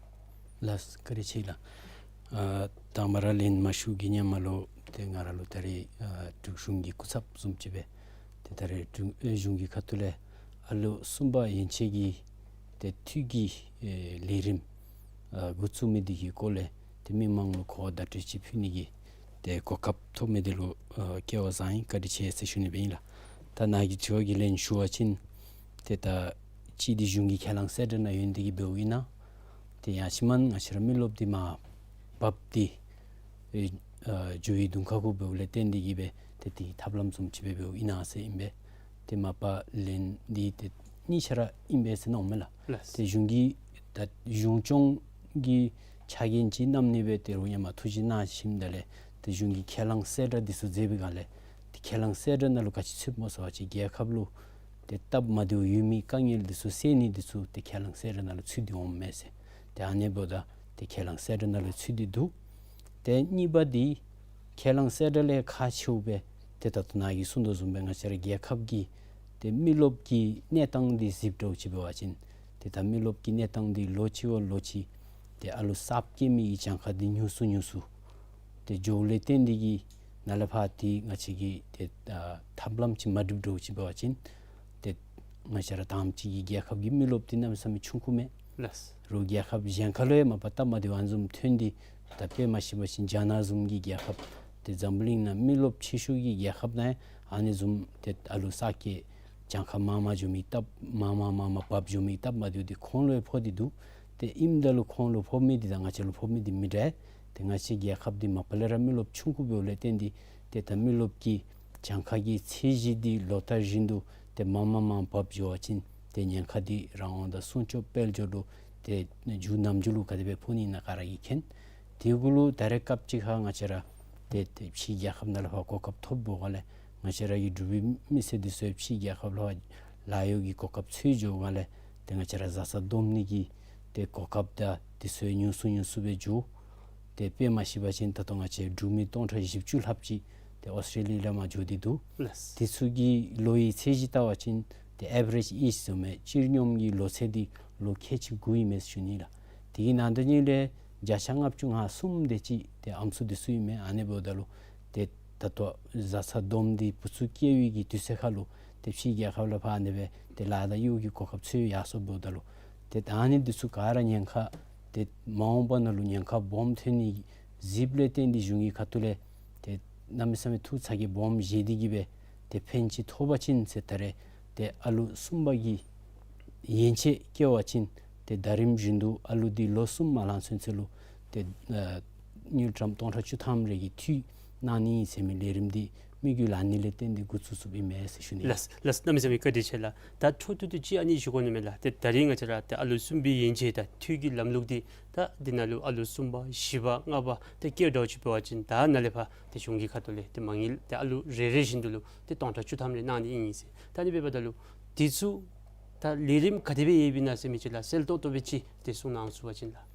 ལགས་སོ། བཀའ་དྲིན་ཆེ་ལགས། ཨ་དང་པ་ར་ལན་མ་ཞུ་གི་ཉམས་མ་ལུ་ཏེ་ང་ར་ལུ་ད་རིས་ཨ་འབྲུག་གཞུང་གི་སྐུ་ཚབ་བཟུམ་ཅིག་སྦེ་ཏེ་ད་རིས་འབྲུག་ཨེ་གཞུང་གི་ཁ་ཐུག་ལས་ཨ་ལུ་གསུམ་པ་ཡན་ཆད་ཀྱི་ཏེ་འཐུས་ཀྱི་ཨེ་ལས་རིམ་ཨ་འགོ་བཙུགས་མི་འདི་གི་སྐོར་ལས་ཏེ་མི་མང་ལུ་གོ་བ་བརྡ་སྤྲོད་ཅིག་ཕུལ་ནི་གི་ཏེ་གོ་སྐབས་ཐོབ་མི་འདི་ལུ་ཨ་སྐལ་བ་བཟང་ཡི། བཀའ་དྲིན་ཆེ་ཟེར་ཞུ་ནི་སྦེ་ཨིན་ལགས། ད་ནཱ་གི་དྲི་བ་གི་ལན་ཞུ་བ་ཅིན་ཏེ་ད་གཅིག་འདི་གཞུང་གི་ཁས་བླངས་གསལ་བསྒྲགས་ནང་ཡོད་ནི་འདི་གིས་འབདཝ་ཨིན་ན། ཏེ་ཡང་ཅིན་མ་ང་བཅས་ར་མི་རློབས་འདི་མར་བབས་ཏེ་ཨེ་ཨ་འགྱོ་བའི་དུང་ཁ་གུ་འབདཝ་ལས་བརྟེན་ཏེ་གིས་སྦེ་ཏེ་དེ་ཐབས་ལམ་བཟུམ་ཅིག་སྦེ་འབདཝ་ཨིན་ན་ཟེར་ཨིན་པས། ཏེ་མ་པ་ལན་འདི་ཏེ་གཉིས་ཆ་ར་ཨིན་པས་ཟེར་མནོཝ་མས་ལགས། ལགས། ཏེ་གཞུང་གིས་ད་གཞུང་སྐྱོང་གི་ཕྱག་འགན་ཅིག་བསྣམས་ནི་སྦེ་ཏེ་རོགས་ཡང་མ་ཐུགས་རྗེ་གནང་ཞིནམ་ད་ལས་ཏེ་གཞུང་གི་ཁས་བླངས་གསལ་བསྒྲགས་འདི་ཚུ་མཛད་པའི་སྒང་ལས་ཏེ་ཁས་བླངས་གསལ་བསྒྲགས་ནང་ལུ་ག་ཅི་ཚུདཔ་སྨོ་ཟེར་བ་ཅིན་རྒྱལ་ཁབ་ལུ་ཏེ་སྟབས་མ་བདེཝ་ཡོད་མི་དཀའ་ངལ་འདི་ཚུ་སེལ་ནི་འདི་ཚུ་ཏེ་ཁས་བླངས་གསལ་བསྒྲགས་ནང་ལུ་ཚུད་དེ་འོངམ་མས་ཟེར། ཏེ་ཨ་ནི་འབདཝ་ད་ཏེ་ཁས་བླངས་གསལ་བསྒྲགས་ནང་ལུ་ཚུད་དེ་འདུག། ཏེ་གཉིས་པ་འདི་ཁས་བླངས་གསལ་བསྒྲགས་ལས་ཁག་ཆེཝ་སྦེ་ཏེ་ད་ལྟོ་ནཱ་གིས་གསུངས་དོ་བཟུམ་སྦེ་ང་བཅས་ར་རྒྱལ་ཁབ་ཀྱི་ཏེ་མི་རློབས་ཀྱི་གནས་སྟངས་འདི་གཟིགསཔ་འདྲཝ་ཅིག་འབད་བ་ཅིན་ཏེ་ད་མི་རློབས་ཀྱི་གནས་སྟངས་འདི་ལོ་གཅིག་བ་ལོ་གཅིག་ཏེ་ཨ་ལུ་གསརཔ་སྐྱེ་མི་གི་གྱངས་ཁ་འདི་ཉུང་སུ་ཉུང་སུ་ཏེ་འགྱོཝ་ལས་བརྟེན་ཏེ་གིས་ནཱ་ལས་ཕར་ཏེ་ང་བཅས་ཀྱི་ཏེ་ཨ་ཐབས་ལམ་ཅིག་མ་འགྲུབ་འདྲཝ་ཅིག་འབད་བ་ཅིན་ཏེ་ང་བཅས་ར་དང་པ་ཅིག་གི་རྒྱལ་ཁབ་ཀྱི་མི་རློབས་འདི་གནམ་མེད་ས་མེད་ཆུང་ཀུ་མས། ལགས། རོགས་རྒྱལ་ཁབ་གཞན་ཁ་ལུ་ཡང་མ་པ་སྟབས་མ་བདེཝ་ཨ་ནི་བཟུམ་ཐོན་ཏེ་ད་དཔེ་མ་ཤེས་པ་ཅིན་རྒྱ་ནག་བཟུམ་གྱི་རྒྱལ་ཁབ་ཏེ་འཛམ་བུ་གླིང་ནང་མི་རློབས་ཆེ་ཤོས་ཀྱི་རྒྱལ་ཁབ་ནང་ཡང་ཨ་ནི་བཟུམ་ཏེ་ཨ་ལུ་གསར་སྐྱེ་གྱངས་ཁ་མང་མང་འགྱོ་མི་སྟབས་མང་མང་མང་མང་བབས་འགྱོ་མི་སྟབས་མ་བདེཝ་འདི་ཁོང་ལུ་ཡང་ཕོག་སྟེ་འདུག། ཏེ་ཨིནམ་ད་ལུ་ཁོང་ལུ་ཕོག་མི་འདི་དང་ང་བཅས་ལུ་ཕོག་མི་འདི་མི་འདྲ། ཏེ་ང་བཅས་རྒྱལ་ཁབ་འདི་མ་པ་ལས་ར་མི་རློབས་ཆུང་ཀུ་འབདཝ་ལས་བརྟེན་ཏེ་ཏེ་ད་མི་རློབས་ཀྱི་གྱངས་ཁ་གི་ཚད་གཞི་འདི་ལོ་ལྟར་བཞིན་དུ་ཏེ་མང་མང་མང་བབས་འགྱོ་བ་ཅིན་ཏེ་ཉེན་ཁ་འདི་རང་དབང་དང་སྲུང་སྐྱོབ་དཔལ་འབྱོར་ལུ་ཏེ་མཇུག་ནམ་མཇུག་ལུ་ག་དེ་སྦེ་ཕོག་ནི་ཨིན་ན་ག་ར་གིས་མཁྱེན། དེ་གུ་ལུ་ད་རེས་སྐབས་ཅིག་ཁར་ང་བཅས་ར་ཏེ་ཏེ་ཕྱི་རྒྱལ་ཁབ་ནང་ལུ་ཕར་གོ་སྐབས་ཐོབ་འབདཝ་ལས་ང་བཅས་ར་གི་འབྲུག་པའི་མི་སེར་འདི་ཚུ་ཕྱི་རྒྱལ་ཁབ་ལུ་ལཱ་གཡོག་གི་གོ་སྐབས་འཚོལ་འགྱོ་སྒང་ལས་ཏེ་ང་བཅས་ར་བཟའ་ཚང་བསྡོམ་ནི་གི་ཏེ་གོ་སྐབས་དང་འདི་ཚུ་ཉུང་སུ་ཉུང་སུ་སྦེ་འགྱོ། ཏེ་དཔེ་མ་ཤེས་པ་ཅིན་ད་ལྟོ་ང་བཅས་འབྲུག་མི་སྟོང་ཕྲག་བཞི་བཅུ་ལྷགཔ་ཅིག་ཏེ་ཨོསི་ཊྲེ་ལི་ཡ་ལས་མར་འགྱོ་སྟེ་འདུག། ལགས། འདི་ཚུ་གི་ལོའི་ཚད་གཞི་བལྟ་བ་ཅིན་ཏེ་ཨེ་བ་རེཇ་ཨེཇ་ཟེར་མི་སྤྱིར་སྙོམས་ཀྱི་ལོ་ཚད་འདི་ལོ་ཁལ་གཅིག་དགུ་ཨིན་མས་ཟེར་ཞུ་ནི་ལགས། དེ་གི་ནང་དོན་ཉིད་ལས་ བརྒྱ་ཆ་ལྔ་བཅུ་ང་གསུམ་དེ་ཅིག་ཏེ་ཨམ་སྲུ་འདི་ཚུ་ཨིན་མས། ཨ་ནི་འབདཝ་ད་ལུ་ཏེ་ད་ལྟོ་བཟའ་ཚང་བསྡོམས་ཏེ་བུ་ཚུ་སྐྱེ་བའི་གི་དུས་ཚོད་ཁར་ལུ་ཏེ་ཕྱི་རྒྱལ་ཁབ་ལས་ཕར་ཨ་ནི་སྦེ་ཏེ་ལཱ་དང་གཡོག་གི་གོ་སྐབས་འཚོལ་ཡར་སོངམ་འབདཝ་ད་ལུ་ཏེ་ད་ཨ་ནི་འདི་ཚུ་ག་ར་ཉེན་ཁ་ཏེ་མ་འོངས་པ་ནང་ལུ་ཉེན་ཁ་སྦོམ་ཐོན་ནི་གཟིགསཔ་ལས་བརྟེན་ཏེ་གཞུང་གི་ཁ་ཐུག་ལས་ཏེ་གནམ་མེད་ས་མེད་ཐུགས་ཚ་གྱང་སྦོམ་བཞེས་ཏེ་གི་སྦེ་ཏེ་ཕན་ཅིག་ཐོགས་པ་ཅིན་ཟེར་ད་རེས་ཏེ་ཨ་ལུ་གསུམ་པ་གི་ཡན་ཆད་སྐྱེ་བ་ཅིན་ཏེ་ཟླ་རིམ་བཞིན་དུ་ཨ་ལུ་འདི་ལོ་གསུམ་མ་ལང་ཚུན་ཚོད་ལུ་ཏེ་ཨ་དངུལ་ཀྲམ་སྟོང་ཕྲག་བཅུ་ཐམ་རེ་གི་འཐུས་གནང་ནི་ཨིན་ཟེར་མི་ལས་རིམ་འདི་དམིགས་ཡུལ་ཨ་ནི་ལས་བརྟེན་ཏེ་འགོ་བཙུགས་བཙུགསཔ་ཨིན་མས་ཟེར་ཞུ་ནི། ལགས་ལགས། གནམ་མེད་ས་མེད་བཀའ་དྲིན་ཆེ་ལགས། ད་འཕྲོ་མཐུད་དེ་ཅིག་ཨ་ནི་ཞུ་དགོ་ནི་མས་ལགས། ཏེ་ད་རིས་ང་བཅས་ར་ཏེ་ཨ་ལུ་གསུམ་པའི་ཡན་ཆད་དང་འཐུས་ཀྱི་ལམ་ལུགས་འདི་ད་འདི་ནང་ལུ་ཨ་ལུ་གསུམ་པ་བཞི་པ་ལྔ་པ་ཏེ་སྐྱེ་འགྲོ་ཅིག་འབད་བ་ཅིན་ད་ནཱ་ལས་ཕར་ཏེ་གཞུང་གི་ཁ་ཐུག་ལས་ཏེ་མ་དངུལ་ཏེ་ཨ་ལུ་རེ་རེ་བཞིན་དུ་ལུ་ཏེ་སྟོང་ཕྲག་བཅུ་ཐམ་རེ་གནང་ནི་ཨིན་ཟེར། ད་ཨ་ནི་འབདཝ་ད་ལུ་འདི་ཚུ་ད་ལས་རིམ་ག་དེ་སྦེ་ཡོདཔ་ཨིན་ན་ཟེར་མི་ཅིག་ལགས་གསལ་ཏོག་ཏོ་སྦེ་ཅིག་ཏེ་གསུང་གནང་ཚུགས་པ་ཅིན་ལགས།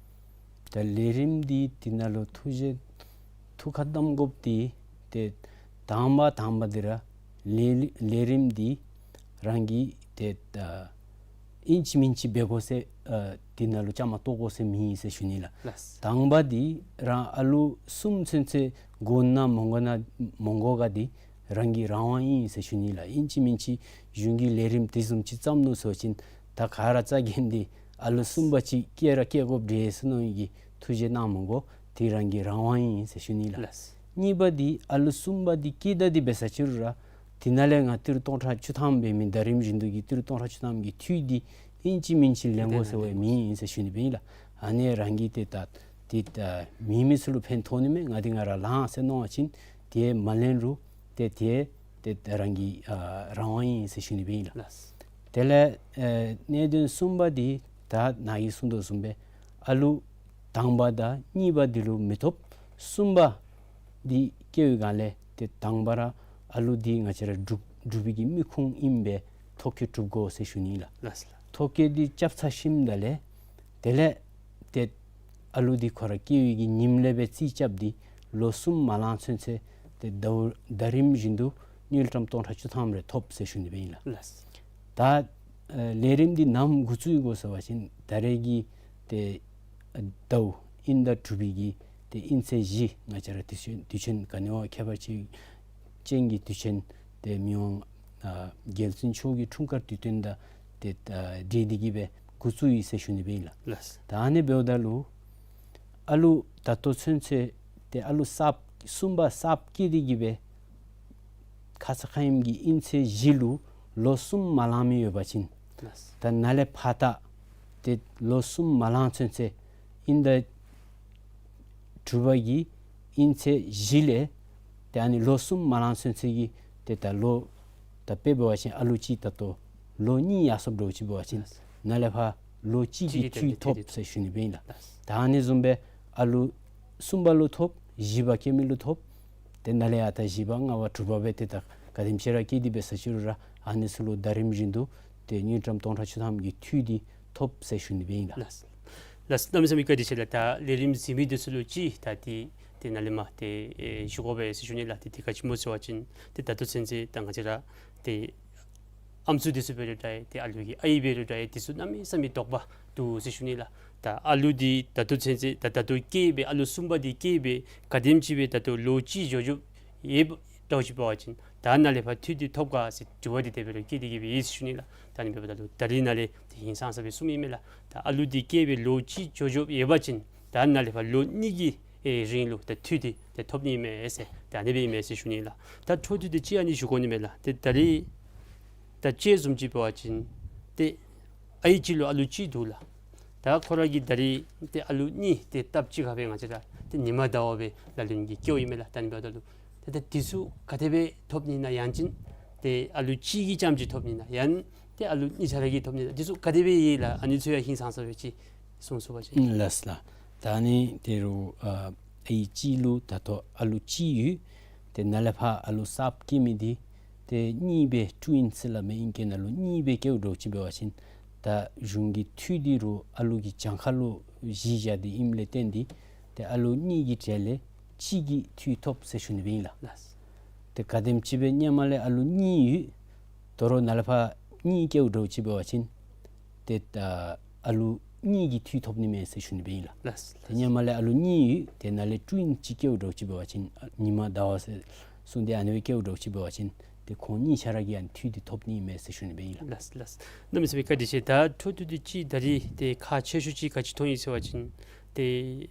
ད་ལས་རིམ་འདི་འདི་ནང་ལུ་ཐུགས་རྗེ་ཐུགས་ཁར་བསྡམ་དགོཔ་འདི་ཏེ་དང་པ་དང་པ་འདི་ར་ལས་ལས་རིམ་འདི་རང་གིས་ཏེ་ཨ་ཨིན་ཅི་མིན་ཅི་འབད་དགོ་ཟེར་ཨ་འདི་ནང་ལུ་བཅའ་མར་གཏོགས་དགོ་ཟེར་མེད་ཟེར་ཞུ་ནི་ལགས། ལགས། དང་པ་འདི་རང་ཨ་ལུ་གསུམ་ཚུན་ཚོད་དགོ་ན་མི་དགོ་ན་མི་དགོ་ག་འདི་རང་གི་རང་དབང་ཨིན་ཟེར་ཞུ་ནི་ལགས། ཨིན་ཅི་མིན་ཅི་གཞུང་གིས་ལས་རིམ་དེ་བཟུམ་ཅིག་བརྩམ་ནུག་ཟེར་བ་ཅིན་ད་ག་ར་རྩ་འགེངས་ཏེ་ཨ་ལུ་གསུམ་པ་ཅིག་སྐྱེ་ར་སྐྱེ་དགོཔ་འདྲས་ཟེར་མནོ་ནི་གི་ཐུགས་རྗེ་གནང་མི་དགོ། དེ་རང་གི་རང་དབང་ཨིན་ཟེར་ཞུ་ནི་ལགས། ལགས། གཉིས་པ་འདི་ཨ་ལུ་གསུམ་པ་འདི་སྐྱེ་ད་འདི་འབད་ས་ཅིག་རུང་ར་དེ་ནང་ལས་ང་ཏི་རུ་སྟོང་ཕྲག་བཅུ་ཐམ་འབད་མི་ཟླ་རིམ་བཞིན་དུ་གི་ཏི་རུ་སྟོང་ཕྲག་བཅུ་ཐམ་གྱི་འཐུས་འདི་ཨིན་ཅི་མིན་ཅི་ལེན་དགོ་ཟེར་བའི་མེད་ཨིན་ཟེར་ཞུ་ནི་སྦེ་ཨིན་ལགས། ཨ་ནི་རང་གིས་ཏེ་ད་ཏེ་ད་མེད་མི་ཚུ་ལུ་ཕན་ཐོགས་ནི་མས། ང་འདི་ང་ར་ལང་ཟེར་མནོ་བ་ཅིན་ཏེ་མ་ལེན་རུང་ཏེ་ཏེ་ཏེ་ད་རང་གི་ཨ་རང་དབང་ཨིན་ཟེར་ཞུ་ནི་སྦེ་ཨིན་ལགས། ལགས། དེ་ལས་ཨེ་གནད་དོན་གསུམ་པ་འདི་ད་ནཱ་གིས་གསུང་དོ་བཟུམ་སྦེ་ཨ་ལུ་དང་པ་དང་གཉིས་པ་འདི་ལུ་མི་ཐོབ། གསུམ་པ་འདི་སྐྱེ་བའི་སྒང་ལས་ཏེ་དང་པ་ར་ཨ་ལུ་འདི་ང་བཅས་ར་འབྲུག་འབྲུག་པའི་གི་མི་ཁུངས་ཨིན་པའི་ཐོ་བཀོད་གྲུབ་དགོ་ཟེར་ཞུ་ནི་ལགས། ལགས་ལགས། ཐོ་བཀོད་འདི་རྐྱབ་ཚར་ཞིནམ་ད་ལས་དེ་ལས་ཏེ་ཨ་ལུ་འདི་ཁོ་ར་སྐྱེ་བའི་གི་ཉིནམ་ལས་སྦེ་རྩིས་རྐྱབ་སྟེ་ལོ་གསུམ་མ་ལང་ཚུན་ཚོད་ཏེ་ཟླཝ་ཟླ་རིམ་བཞིན་དུ་དངུལ་ཀྲམ་སྟོང་ཕྲག་བཅུ་ཐམ་རེ་ཐོབ་ཟེར་ཞུ་ནི་སྦེ་ཨིན་ལགས། ལགས། ད་ཨ་ལས་རིམ་འདི་ནམ་འགོ་བཙུགས་དགོ་ཟེར་བ་ཅིན་ད་རེས་ཀྱི་ཏེ་ཨ་ཟླཝ་དབྱིན་ཟླ་དྲུག་པའི་གི་ཏེ་དབྱིན་ཚེས་བཞི་ང་བཅས་ར་དུས་ཆེན་དུས་ཆེན་ག་ནི་བ་ཁྱད་པར་ཅན་གྱི་དུས་ཆེན་ཏེ་མི་དབང་ཨ་རྒྱལ་བཙུན་མཆོག་གི་འཁྲུངས་སྐར་དུས་སྟོན་དང་ཏེ་ཨ་འབྲེལ་ཏེ་གི་སྦེ་འགོ་བཙུགས་ཡི་ཟེར་ཞུ་ནི་སྦེ་ཨིན་ལགས། ལགས། ད་ཨ་ནི་འབདཝ་ད་ལུ་ཨ་ལུ་ད་ལྟོ་ཚུན་ཚོད་ཏེ་ཨ་ལུ་གསརཔ་གསུམ་པ་གསརཔ་སྐྱེས་ཏེ་གི་སྦེ་ཁ་ཙ་ཁ་ཉིནམ་གི་དབྱིན་ཚེས་བཞི་ལུ་ལོ་གསུམ་མ་ལང་མི་ཡོད་པ་ཅིན་ལགས། ད་ནཱ་ལས་ཕར་ད་ཏེ་ལོ་གསུམ་མ་ལང་ཚུན་ཚོད་དབྱིན་ཟླ་དྲུག་པ་གི་དབྱིན་ཚེས་བཞི་ལས་ཏེ་ཨ་ནི་ལོ་གསུམ་མ་ལང་ཚུན་ཚོད་ཀྱི་ཏེ་ད་ལོ་ད་དཔེ་འབད་བ་ཅིན་ཨ་ལུ་གཅིག་ད་ལྟོ་ལོ་གཉིས་ཡར་སོངམ་འདྲཝ་ཅིག་འབད་བ་ཅིན་ལགས། ནཱ་ལས་ཕར་ལོ་གཅིག་གི་གཅིག་གི་འཐུས་ཐོབ་ཐོབ་ཟེར་ཞུ་ནི་སྦེ་ཨིན་ལགས། ལགས། ད་ཨ་ནི་བཟུམ་སྦེ་ཨ་ལུ་གསུམ་པ་ལུ་ཐོབ། བཞི་པ་སྐྱེ་མི་ལུ་ཐོབ། ཏེ་ནཱ་ལས་ཡར་ད་བཞི་པ་ལྔ་པ་དྲུག་པ་སྦེ་ཏེ་ད་ག་དེམ་ཅིག་ར་སྐྱེས་ཏེ་འབད་ས་ཅིག་རུང་ར་ཨ་ནི་ཚུ་ལུ་ཟླ་རིམ་བཞིན་དུ་ཏེ་དངུལ་ཀྲམ་སྟོང་ཕྲག་བཅུ་ཐམ་གྱི་འཐུས་འདི་ཐོབ་ཟེར་ཞུ་ནི་སྦེ་ཨིན་ལགས། ལགས། ལགས། གནམ་མེད་ས་མེད་བཀའ་དྲིན་ཆེ་ལགས། ད་ལས་རིམ་གཟིགས་མི་འདི་ཚུ་ལུ་ཅིག་ད་ཏེ་ཏེ་ནཱ་ལས་མར་ཏེ་ཨེ་ཞུ་དགོ་པས་ཟེར་ཞུ་ནི་ལགས། ཏེ་དེ་ག་ཅི་སྨོ་ཟེར་བ་ཅིན་ཏེ་ད་ལྟོ་ཚུན་ཚོད་ད་ང་བཅས་ར་ཏེ་ཨམ་སྲུ་འདི་ཚུ་འབད་རུང་འདྲ་ཏེ་ཨ་ལུ་གི་ཨའི་འབད་རུང་འདྲ་འདི་ཚུ་གནམ་མེད་ས་མེད་དོགས་པ་འདུག་ཟེར་ཞུ་ནི་ལགས། ད་ཨ་ལུ་འདི་ད་ལྟོ་ཚུན་ཚོད་ད་ད་ལྟོ་སྐྱེས་སྦེ་ཨ་ལུ་གསུམ་པ་འདི་སྐྱེས་སྦེ་ག་དེམ་ཅིག་སྦེ་ད་ལྟོ་ལོ་གཅིག་འགྱོ་འགྱོཝ་ཡོདཔ་འདྲཝ་ཅིག་འབད་བ་ཅིན་ད་ནཱ་ལས་ཕར་འཐུས་འདི་ཐོབ་ག་ཟེར་དྲི་བ་འདི་དེ་སྦེ་ར་བཀོད་དེ་གི་སྦེ་ཡོད་ཟེར་ཞུ་ནི་ལགས། ད་ཨ་ནི་འབདཝ་ད་ལུ་ད་རིས་ནཱ་ལས་ཏེ་ཧིང་སངས་ས་སྦེ་གསུངམ་ཨིན་མས་ལགས། ད་ཨ་ལུ་འདི་སྐྱེས་སྦེ་ལོ་གཅིག་འགྱོ་འགྱོཝ་ཡོད་པ་ཅིན་ད་ནཱ་ལས་ཕར་ལོ་གཉིས་ཀྱི་ཨེ་རིང་ལུ་ད་འཐུས་འདི་ཏེ་ཐོབ་ནི་ཨིན་མས་ཟེར་ད་ཨ་ནི་སྦེ་ཨིན་མས་ཟེར་ཞུ་ནི་ལགས། ད་འཕྲོ་མཐུད་དེ་ཅིག་ཨ་ནི་ཞུ་དགོ་ནི་མས་ལགས། ཏེ་ད་རིས་ད་ཅི་བཟུམ་ཅིག་འབད་བ་ཅིན་ཏེ་ཨའི་གཅིག་ལུ་ཨ་ལུ་གཅིག་འདུག་ལགས། ད་ཁོ་ར་གིས་ད་རིས་ཏེ་ཨ་ལུ་གཉིས་ཏེ་སྟབས་གཅིག་ཁར་སྦེ་ང་བཅས་ར་ཏེ་ཉི་མ་ཟླ་བ་སྦེ་ལག་ལེན་གྱི་སྐྱེཝ་ཨིན་མས་ལགས། ད་ཨ་ནི་འབདཝ་ད་ལུ་ཏེ་ད་འདི་ཚུ་ག་དེ་སྦེ་ཐོབ་ནི་ཨིན་ན་ཡང་ཅིན་ཏེ་ཨ་ལུ་གཅིག་གིས་རྐྱངམ་ཅིག་ཐོབ་ནི་ཨིན་ན་ཡང་ཏེ་ཨ་ལུ་གཉིས་ཆ་ར་གིས་ཐོབ་ནི་ཨིན་ན་འདི་ཚུ་ག་དེ་སྦེ་ཡོད་ལགས། ཨ་ནི་ཚུ་ཡང་ཧིང་སངས་ས་སྦེ་ཅིག་གསུང་ཚུགས་པ་ཅིན། ལགས་ལགས། ད་ཨ་ནི་ད་རུང་ཨ་ཨའི་གཅིག་ལུ་ད་ལྟོ་ཨ་ལུ་གཅིག་ཡོད། ཏེ་ནཱ་ལས་ཕར་ཨ་ལུ་གསརཔ་སྐྱེ་མི་འདི་ཏེ་གཉིས་སྦེ་ཊུ་ཨིན་ཟེར་སླབ་མི་ཨིང་སྐད་ནང་ལུ་གཉིས་སྦེ་སྐྱེཝ་འདྲཝ་ཅིག་འབད་བ་ཅིན་ད་གཞུང་གི་འཐུས་འདི་རུང་ཨ་ལུ་གི་གྱངས་ཁ་ལུ་གཞི་བཞག་སྟེ་ཨིནམ་ལས་བརྟེན་ཏེ་ཏེ་ཨ་ལུ་གཉིས་ཀྱི་གྲས་ལས་གཅིག་གིས་འཐུས་ཐོབ་ཟེར་ཞུ་ནི་སྦེ་ཨིན་ལགས། ལགས། ཏེ་ག་དེམ་ཅིག་སྦེ་སྔོན་མ་ལས་ཨ་ལུ་གཉིས་ཡོད། ད་རུང་ནཱ་ལས་ཕར་གཉིས་སྐྱེཝ་འདྲཝ་ཅིག་འབད་བ་ཅིན་ཏེ་ད་ཨ་ལུ་ གཉིས་ཀྱིས་འཐུས་ཐོབ་ནི་མས་ཟེར་ཞུ་ནི་སྦེ་ཨིན་ལགས། ལགས། ཏེ་ཧེ་མ་ལས་ཨ་ལུ་གཉིས་ཡོད། ཏེ་ནཱ་ལས་ཀྲུང་ཅིག་སྐྱེཝ་འདྲཝ་ཅིག་འབད་བ་ཅིན་ཉི་མ་ཟླ་བ་ཟེར་གསུངས་ཏེ་ཨ་ནི་སྦེ་སྐྱེཝ་འདྲཝ་ཅིག་འབད་བ་ཅིན་ཏེ་ཁོང་གཉིས་ཆ་ར་གིས་ཨ་ནི་འཐུས་འདི་ཐོབ་ནི་མས་ཟེར་ཞུ་ནི་སྦེ་ཨིན་ལགས། ལགས་ལགས། གནམ་མེད་ས་མེད་བཀའ་དྲིན་ཆེ། ད་འཕྲོ་མཐུད་དེ་ཅིག་ད་རིས་ཏེ་ཁག་ཆེ་ཤོས་ཅིག་ག་ཅི་མཐོང་ཡི་ཟེར་བ་ཅིན་ཏེ་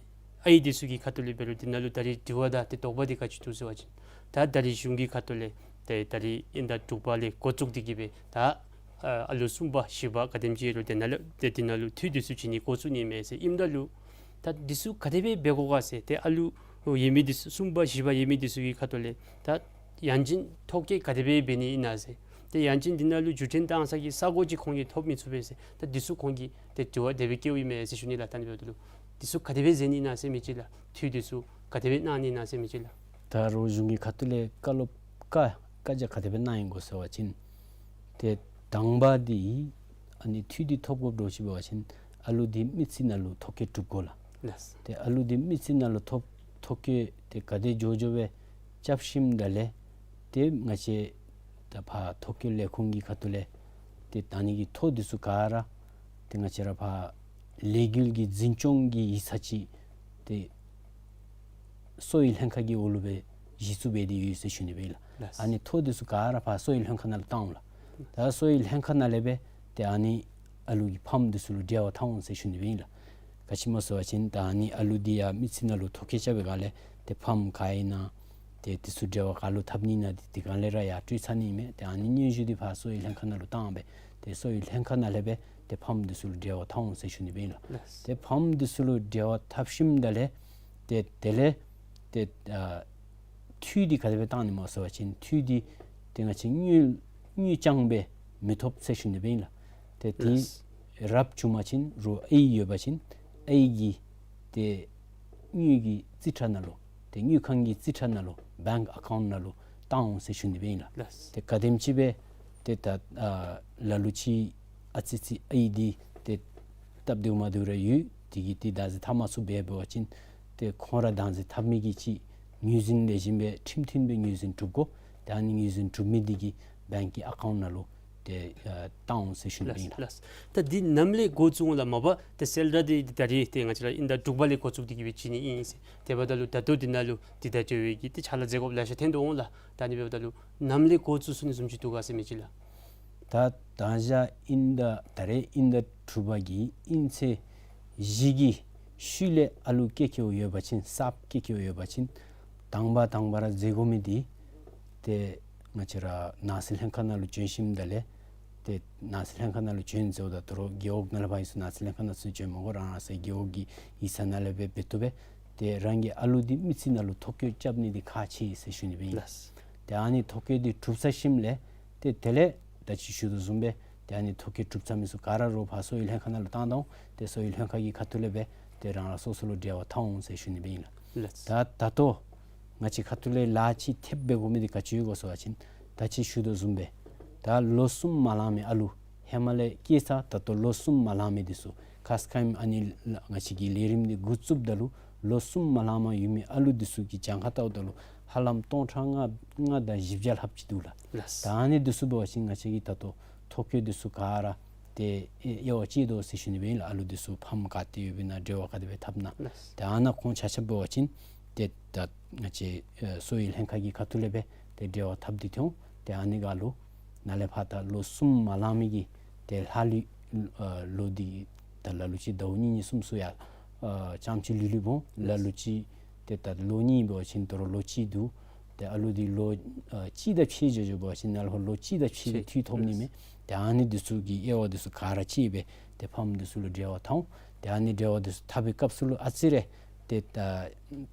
ཨའི་འདི་ཚུ་གི་ཁ་ཐུག་ལས་འབད་རུང་འདི་ནང་ལུ་ད་རིས་དྲི་བ་དང་ཏེ་དོགས་པ་འདི་ག་ཅི་འདུག་ཟེར་བ་ཅིན་ད་ད་རིས་གཞུང་གི་ཁ་ཐུག་ལས་ཏེ་ད་རིས་དབྱིན་ཟླ་དྲུག་པ་ལས་འགོ་བཙུགས་ཏེ་གི་སྦེ་ད་ཨ་ཨ་ལུ་གསུམ་པ་བཞི་པ་ག་དེམ་ཅིག་ཡོད་རུང་ཏེ་ནཱ་ལུ་ཏེ་འདི་ནང་ལུ་འཐུས་འདི་ཚུ་བྱིན་ནི་འགོ་བཙུགས་ནི་མས་ཟེར་ཨིནམ་ད་ལུ་ད་འདི་ཚུ་ག་དེ་སྦེ་འབད་དགོ་ག་ཟེར་ཏེ་ཨ་ལུ་ཡོད་མི་འདི་ཚུ་གསུམ་པ་བཞི་པ་ཡོད་མི་འདི་ཚུ་གི་ཁ་ཐུག་ལས་ད་ཡང་ཅིན་ཐོ་བཀོད་ག་དེ་སྦེ་འབད་ནི་ཨིན་ན་ཟེར། ཏེ་ཡང་ཅིན་འདི་ནང་ལུ་བརྒྱུད་འཕྲིན་བཏང་ས་གི་ས་གོ་ཅིག་ཁོང་གིས་ཐོབ་མི་ཚུགས་པས་ཟེར། ད་འདི་ཚུ་ཁོང་གིས་ཏེ་དྲི་བ་དེ་སྦེ་བཀོདཔ་ཨིན་མས་ཟེར་ཞུ་ནི་ལགས། ད་ཨ་ནི་འབདཝ་ད་ལུ་འདི་ཚུ་ག་དེ་སྦེ་མཛད་ནི་ཨིན་ན་ཟེར་མི་ཅིག་ལགས། འཐུས་འདི་ཚུ་ག་དེ་སྦེ་གནང་ནི་ཨིན་ན་ཟེར་མི་ཅིག་ལགས། ད་རུང་གཞུང་གི་ཁ་ཐུག་ལས་བཀའ་སློབ་བཀའ་བཀའ་རྒྱ་ག་དེ་སྦེ་གནང་ཡི་གོ་ཟེར་བ་ཅིན་ཏེ་དང་པ་འདི་ཨ་ནི་འཐུས་འདི་ཐོབ་དགོཔ་འདྲཝ་ཅིག་འབད་བ་ཅིན་ཨ་ལུ་འདི་མི་ཚེ་ནང་ལུ་ཐོ་བཀོད་གྲུབ་དགོ་ལགས། ལགས། ཏེ་ཨ་ལུ་འདི་མི་ཚེ་ནང་ལུ་ཐོ་ཐོ་བཀོད་ཏེ་ག་དེ་མགྱོགས་མགྱོགས་སྦེ་རྐྱབ་ཞིནམ་ད་ལས་ཏེ་ང་བཅས་ད་ཕར་ཐོ་བཀོད་ལས་ཁུངས་ཀྱི་ཁ་ཐུག་ལས་ཏེ་ད་ཨ་ནི་གི་ཐོ་འདི་ཚུ་ག་ར་ཏེ་ང་བཅས་ར་ཕར་ལས་འགུལ་གྱི་འཛིན་སྐྱོང་གི་ཡིག་ཚང་ཅིག་ཏེ་གསོ་བའི་ལྷན་ཁག་གི་འོག་ལུ་སྦེ་གཞི་བཙུགས་འབད་དེ་ཡོད་ཟེར་ཞུ་ནི་སྦེ་ཨིན་ལགས། ལགས། ཨ་ནི་ཐོ་འདི་ཚུ་ག་ར་ཕར་གསོ་བའི་ལྷན་ཁག་ནང་ལུ་བཏང་འོང་ལགས། ད་གསོ་བའི་ལྷན་ཁག་ནང་ལས་སྦེ་ཏེ་ཨ་ནི་ཨ་ལུ་གི་ཕམ་འདི་ཚུ་ལུ་འབྲེལ་བ་འཐབ་འོང་ཟེར་ཞུ་ནི་སྦེ་ཨིན་ལགས། ག་ཅི་སྨོ་ཟེར་བ་ཅིན་ད་ཨ་ནི་ཨ་ལུ་འདི་ཡར་མི་ཚེ་ནང་ལུ་ཐོ་བཀོད་རྐྱབ་པའི་སྒང་ལས་ཏེ་ཕམ་ག་ཨིན་ན་ཏེ་འདི་ཚུ་འབྲེལ་བ་ག་ལུ་འཐབ་ནི་ཨིན་ན་འདི་དེ་སྒང་ལས་ར་ཡར་སྤྲོད་ཚར་ནི་མས། ཏེ་ཨ་ནི་སྙན་ཞུ་འདི་ཕར་གསོ་བའི་ལྷན་ཁག་ནང་ལུ་བཏང་སྦེ་ཏེ་གསོ་བའི་ལྷན་ཁག་ནང་ལས་སྦེ་ཏེ་ཕམ་འདི་ཚུ་ལུ་འབྲེལ་བ་འཐབ་འོང་ཟེར་ཞུ་ནི་སྦེ་ཨིན་ལགས། ལགས། ཏེ་ཕམ་འདི་ཚུ་ལུ་འབྲེལ་བ་འཐབ་ཞིནམ་ད་ལས་ཏེ་དེ་ལས་ཏེ་ཨ་འཐུས་འདི་ག་དེ་སྦེ་བཏང་ནི་སྨོ་ཟེར་བ་ཅིན་འཐུས་འདི་ཏེ་ང་བཅས་དངུལ་དངུལ་རྐྱང་སྦེ་མི་ཐོབ་ཟེར་ཞུ་ནི་སྦེ་ཨིན་ལགས། ཏེ་དེ་ལགས། རབ་བྱུང་པ་ཅིན་རོགས་ཨའི་ཡོད་པ་ཅིན་ཨའི་གི་ཏེ་དངུལ་གྱི་རྩིས་ཁྲ་ནང་ལུ་ཏེ་དངུལ་ཁང་གི་རྩིས་ཁྲ་ནང་ལུ་བེངཀ་ཨ་ཀའུནཊ་ནང་ལུ་བཏང་འོང་ཟེར་ཞུ་ནི་སྦེ་ཨིན་ལགས། ལགས། ཏེ་ག་དེམ་ཅིག་སྦེ་ཏེ་ད་ཨ་ལ་ལུ་ཅིག་ཨ་ཙི་ཅིག་ཨའི་འདི་ཏེ་སྟབས་བདེཝ་མ་བདེཝ་ར་ཡོད། དེ་གིས་ཏེ་བདག་འཛིན་འཐབ་མ་ཚུགས་པས་འབད་བ་ཅིན་ཏེ་ཁོང་ར་བདག་འཛིན་འཐབ་མི་གི་ཅིག་ངོས་འཛིན་ལེགས་ཤོམ་སྦེ་ཁྲིམས་མཐུན་སྦེ་ངོས་འཛིན་གྲུབ་དགོ། ཏེ་ཨ་ནི་ངོས་འཛིན་གྲུབ་མི་འདི་གིས་བེངཀ་གི་ཨ་ཀའུནཊ་ནང་ལུ་ཏེ་ཨ་བཏང་འོང་ཟེར་ཞུ་ནི་སྦེ་ཨིན་ལགས། ལགས། ད་འདི་ནམ་ལས་འགོ་བཙུགས་འོང་ལགས། མ་པ་ཏེ་གསལ་བསྒྲགས་འདི་ད་རིས་ཏེ་ང་བཅས་ར་དབྱིན་ཟླ་དྲུག་པ་ལས་འགོ་བཙུགས་ཏེ་གི་སྦེ་བྱིན་ནི་ཨིན་ཟེར། དེ་འབདཝ་ད་ལུ་ད་ལྟོ་འདི་ནང་ལུ་འདི་དང་འབྲེལ་བའི་གི་ཏེ་ཕྱག་ལཱ་མཛད་དགོཔ་ལེ་ཤ་ཐོན་དོ་འོང་ལགས། ད་ཨ་ནི་འབདཝ་ད་ལུ་ནམ་ལས་འགོ་བཙུགས་ཚུགས་ནི་བཟུམ་ཅིག་འདུག་ག་ཟེར་མི་ཅིག་ལགས། ད་ད་ཞག་དབྱིན་ཟླ་ད་རེས་དབྱིན་ཟླ་དྲུག་པ་གི་དབྱིན་ཚེས་བཞི་གི་ཤུལ་ལས་ཨ་ལུ་སྐྱེ་སྐྱེཝ་ཡོད་པ་ཅིན་གསརཔ་སྐྱེ་སྐྱེཝ་ཡོད་པ་ཅིན་དང་པ་དང་པ་ར་མཛད་དགོ་མི་འདི་ཏེ་ང་བཅས་ར་ནང་སྲིད་ལྷན་ཁག་ནང་ལུ་བྱོན་ཞིནམ་ད་ལས་ཏེ་ནང་སྲིད་ལྷན་ཁག་ནང་ལུ་བྱོན་ཟེརཝ་ད་དོ་རུང་རྒེད་འོག་ནང་ལས་ཕར་ཡོད་ས་ནང་སྲིད་ལྷན་ཁག་ནང་ཚུར་བྱོན་མི་དགོ། རང་རང་སོའི་རྒེད་འོག་གི་ཡིག་ཚང་ནང་ལས་སྦེ་འབད་བཏུབ་པས། ཏེ་རང་གི་ཨ་ལུ་འདི་མི་ཚེ་ནང་ལུ་ཐོ་བཀོད་རྐྱབ་ནི་འདི་ཁག་ཆེ་ཟེར་ཞུ་ནི་སྦེ་ཨིན། ལགས། ཏེ་ཨ་ནི་ཐོ་བཀོད་འདི་གྲུབ་ཚར་ཞིནམ་ལས་ཏེ་དེ་ལས་ད་ཅི་ཞུ་དོ་བཟུམ་སྦེ་ཏེ་ཨ་ནི་ཐོ་བཀོད་གྲུབ་ཚར་མི་ཚུ་ག་ར་རོགས་ཕར་གསོ་བའི་ལྷན་ཁག་ནང་ལུ་བཏང་ད་འོང་། ཏེ་གསོ་བའི་ལྷན་ཁག་གི་ཁ་ཐུག་ལས་སྦེ་ཏེ་རང་རང་སོ་སོ་ལུ་འབྲེལ་བ་འཐབ་འོང་ཟེར་ཞུ་ནི་སྦེ་ཨིན་ལགས། ལགས། ད་ད་ལྟོ་ང་བཅས་ཁ་ཐུག་ལས་ལཱ་ཅིག་ཐེབས་འབད་དགོ་མི་འདི་ག་ཅི་ཡོད་གོ་ཟེར་བ་ཅིན་ད་ཅི་ཞུ་དོ་བཟུམ་སྦེ་ད་ལོ་གསུམ་མ་ལང་མི་ཨ་ལུ་ཧེ་མ་ལས་སྐྱེས་ཚར་ད་ལྟོ་ལོ་གསུམ་མ་ལང་མི་འདི་ཚུ་ཁ་ཙ་ཁ་ཉིནམ་ཨ་ནི་ལ་ང་བཅས་ཀྱིས་ལས་རིམ་འདི་འགོ་བཙུགསཔ་ད་ལུ་ལོ་གསུམ་མ་ལང་མ་ཡོད་མི་ཨ་ལུ་འདི་ཚུ་གི་གྱངས་ཁ་བལྟཝ་ད་ལུ་ཧ་ལམ་སྟོང་ཕྲག་ལྔ་ལྔ་དང་བཞི་བརྒྱ་ལྷགཔ་ཅིག་འདུག་ལགས། ལགས། ད་ཨ་ནི་འདི་ཚུ་འབད་བ་ཅིན་ང་བཅས་ཀྱིས་ད་ལྟོ་ཐོ་བཀོད་འདི་ཚུ་ག་ར་ཏེ་དབྱེ་བ་དཔྱད་དོ་ཟེར་ཞུ་ནི་སྦེ་ཨིན་ལགས། ཨ་ལུ་འདི་ཚུ་ཕམ་ག་ཏེ་ཡོདཔ་ཨིན་ན་འབྲེལ་བ་ག་དེ་སྦེ་འཐབ་ན། ལགས། ད་ཨ་ནཱ་ཁོང་ཆ་ཁྱབ་འབད་བ་ཅིན་ཏེ་ད་ང་བཅས་ཨེ་གསོ་བའི་ལྷན་ཁག་གི་ཁ་ཐུག་ལས་སྦེ་ཏེ་འབྲེལ་བ་འཐབ་སྟེ་འཐོན། ཏེ་ཨ་ནི་ག་ལུ་ནཱ་ལས་ཕར་ད་ལོ་གསུམ་མ་ལང་མི་གི་ཏེ་ལྷག་ལུས་ཨ་ལོ་འདི་ད་ལ་ལུ་ཅིག་ཟླཝ་གཉིས་གཉིས་གསུམ་གསུམ་ཡར་ཨ་རྐྱངམ་ཅིག་ལུས་ལུས་འོང་། ལ་ལུ་ཅིག་ཏེ་ད་ལོ་གཉིས་འབད་བ་ཅིན་དོ་རུང་ལོ་གཅིག་འདུག། ཏེ་ཨ་ལུ་འདི་ལོ་ཨ་གཅིག་དང་ཕྱེད་འགྱོ་འགྱོཝ་འབད་བ་ཅིན་ནཱ་ལུ་ལོ་གཅིག་དང་ཕྱེད་འཐུས་ཐོབ་ནི་མས། ཏེ་ཨ་ནི་འདི་ཚུ་གི་དབྱེ་བ་འདི་ཚུ་ག་ར་དཔྱད་སྦེ་ཏེ་ཕམ་འདི་ཚུ་ལུ་འབྲེལ་བ་འཐབ་འོང་། ཏེ་ཨ་ནི་འབྲེལ་བ་འདི་ཚུ་འཐབ་པའི་སྐབས་སུ་ལུ་ཨ་ཙི་རེ་ཏེ་ད་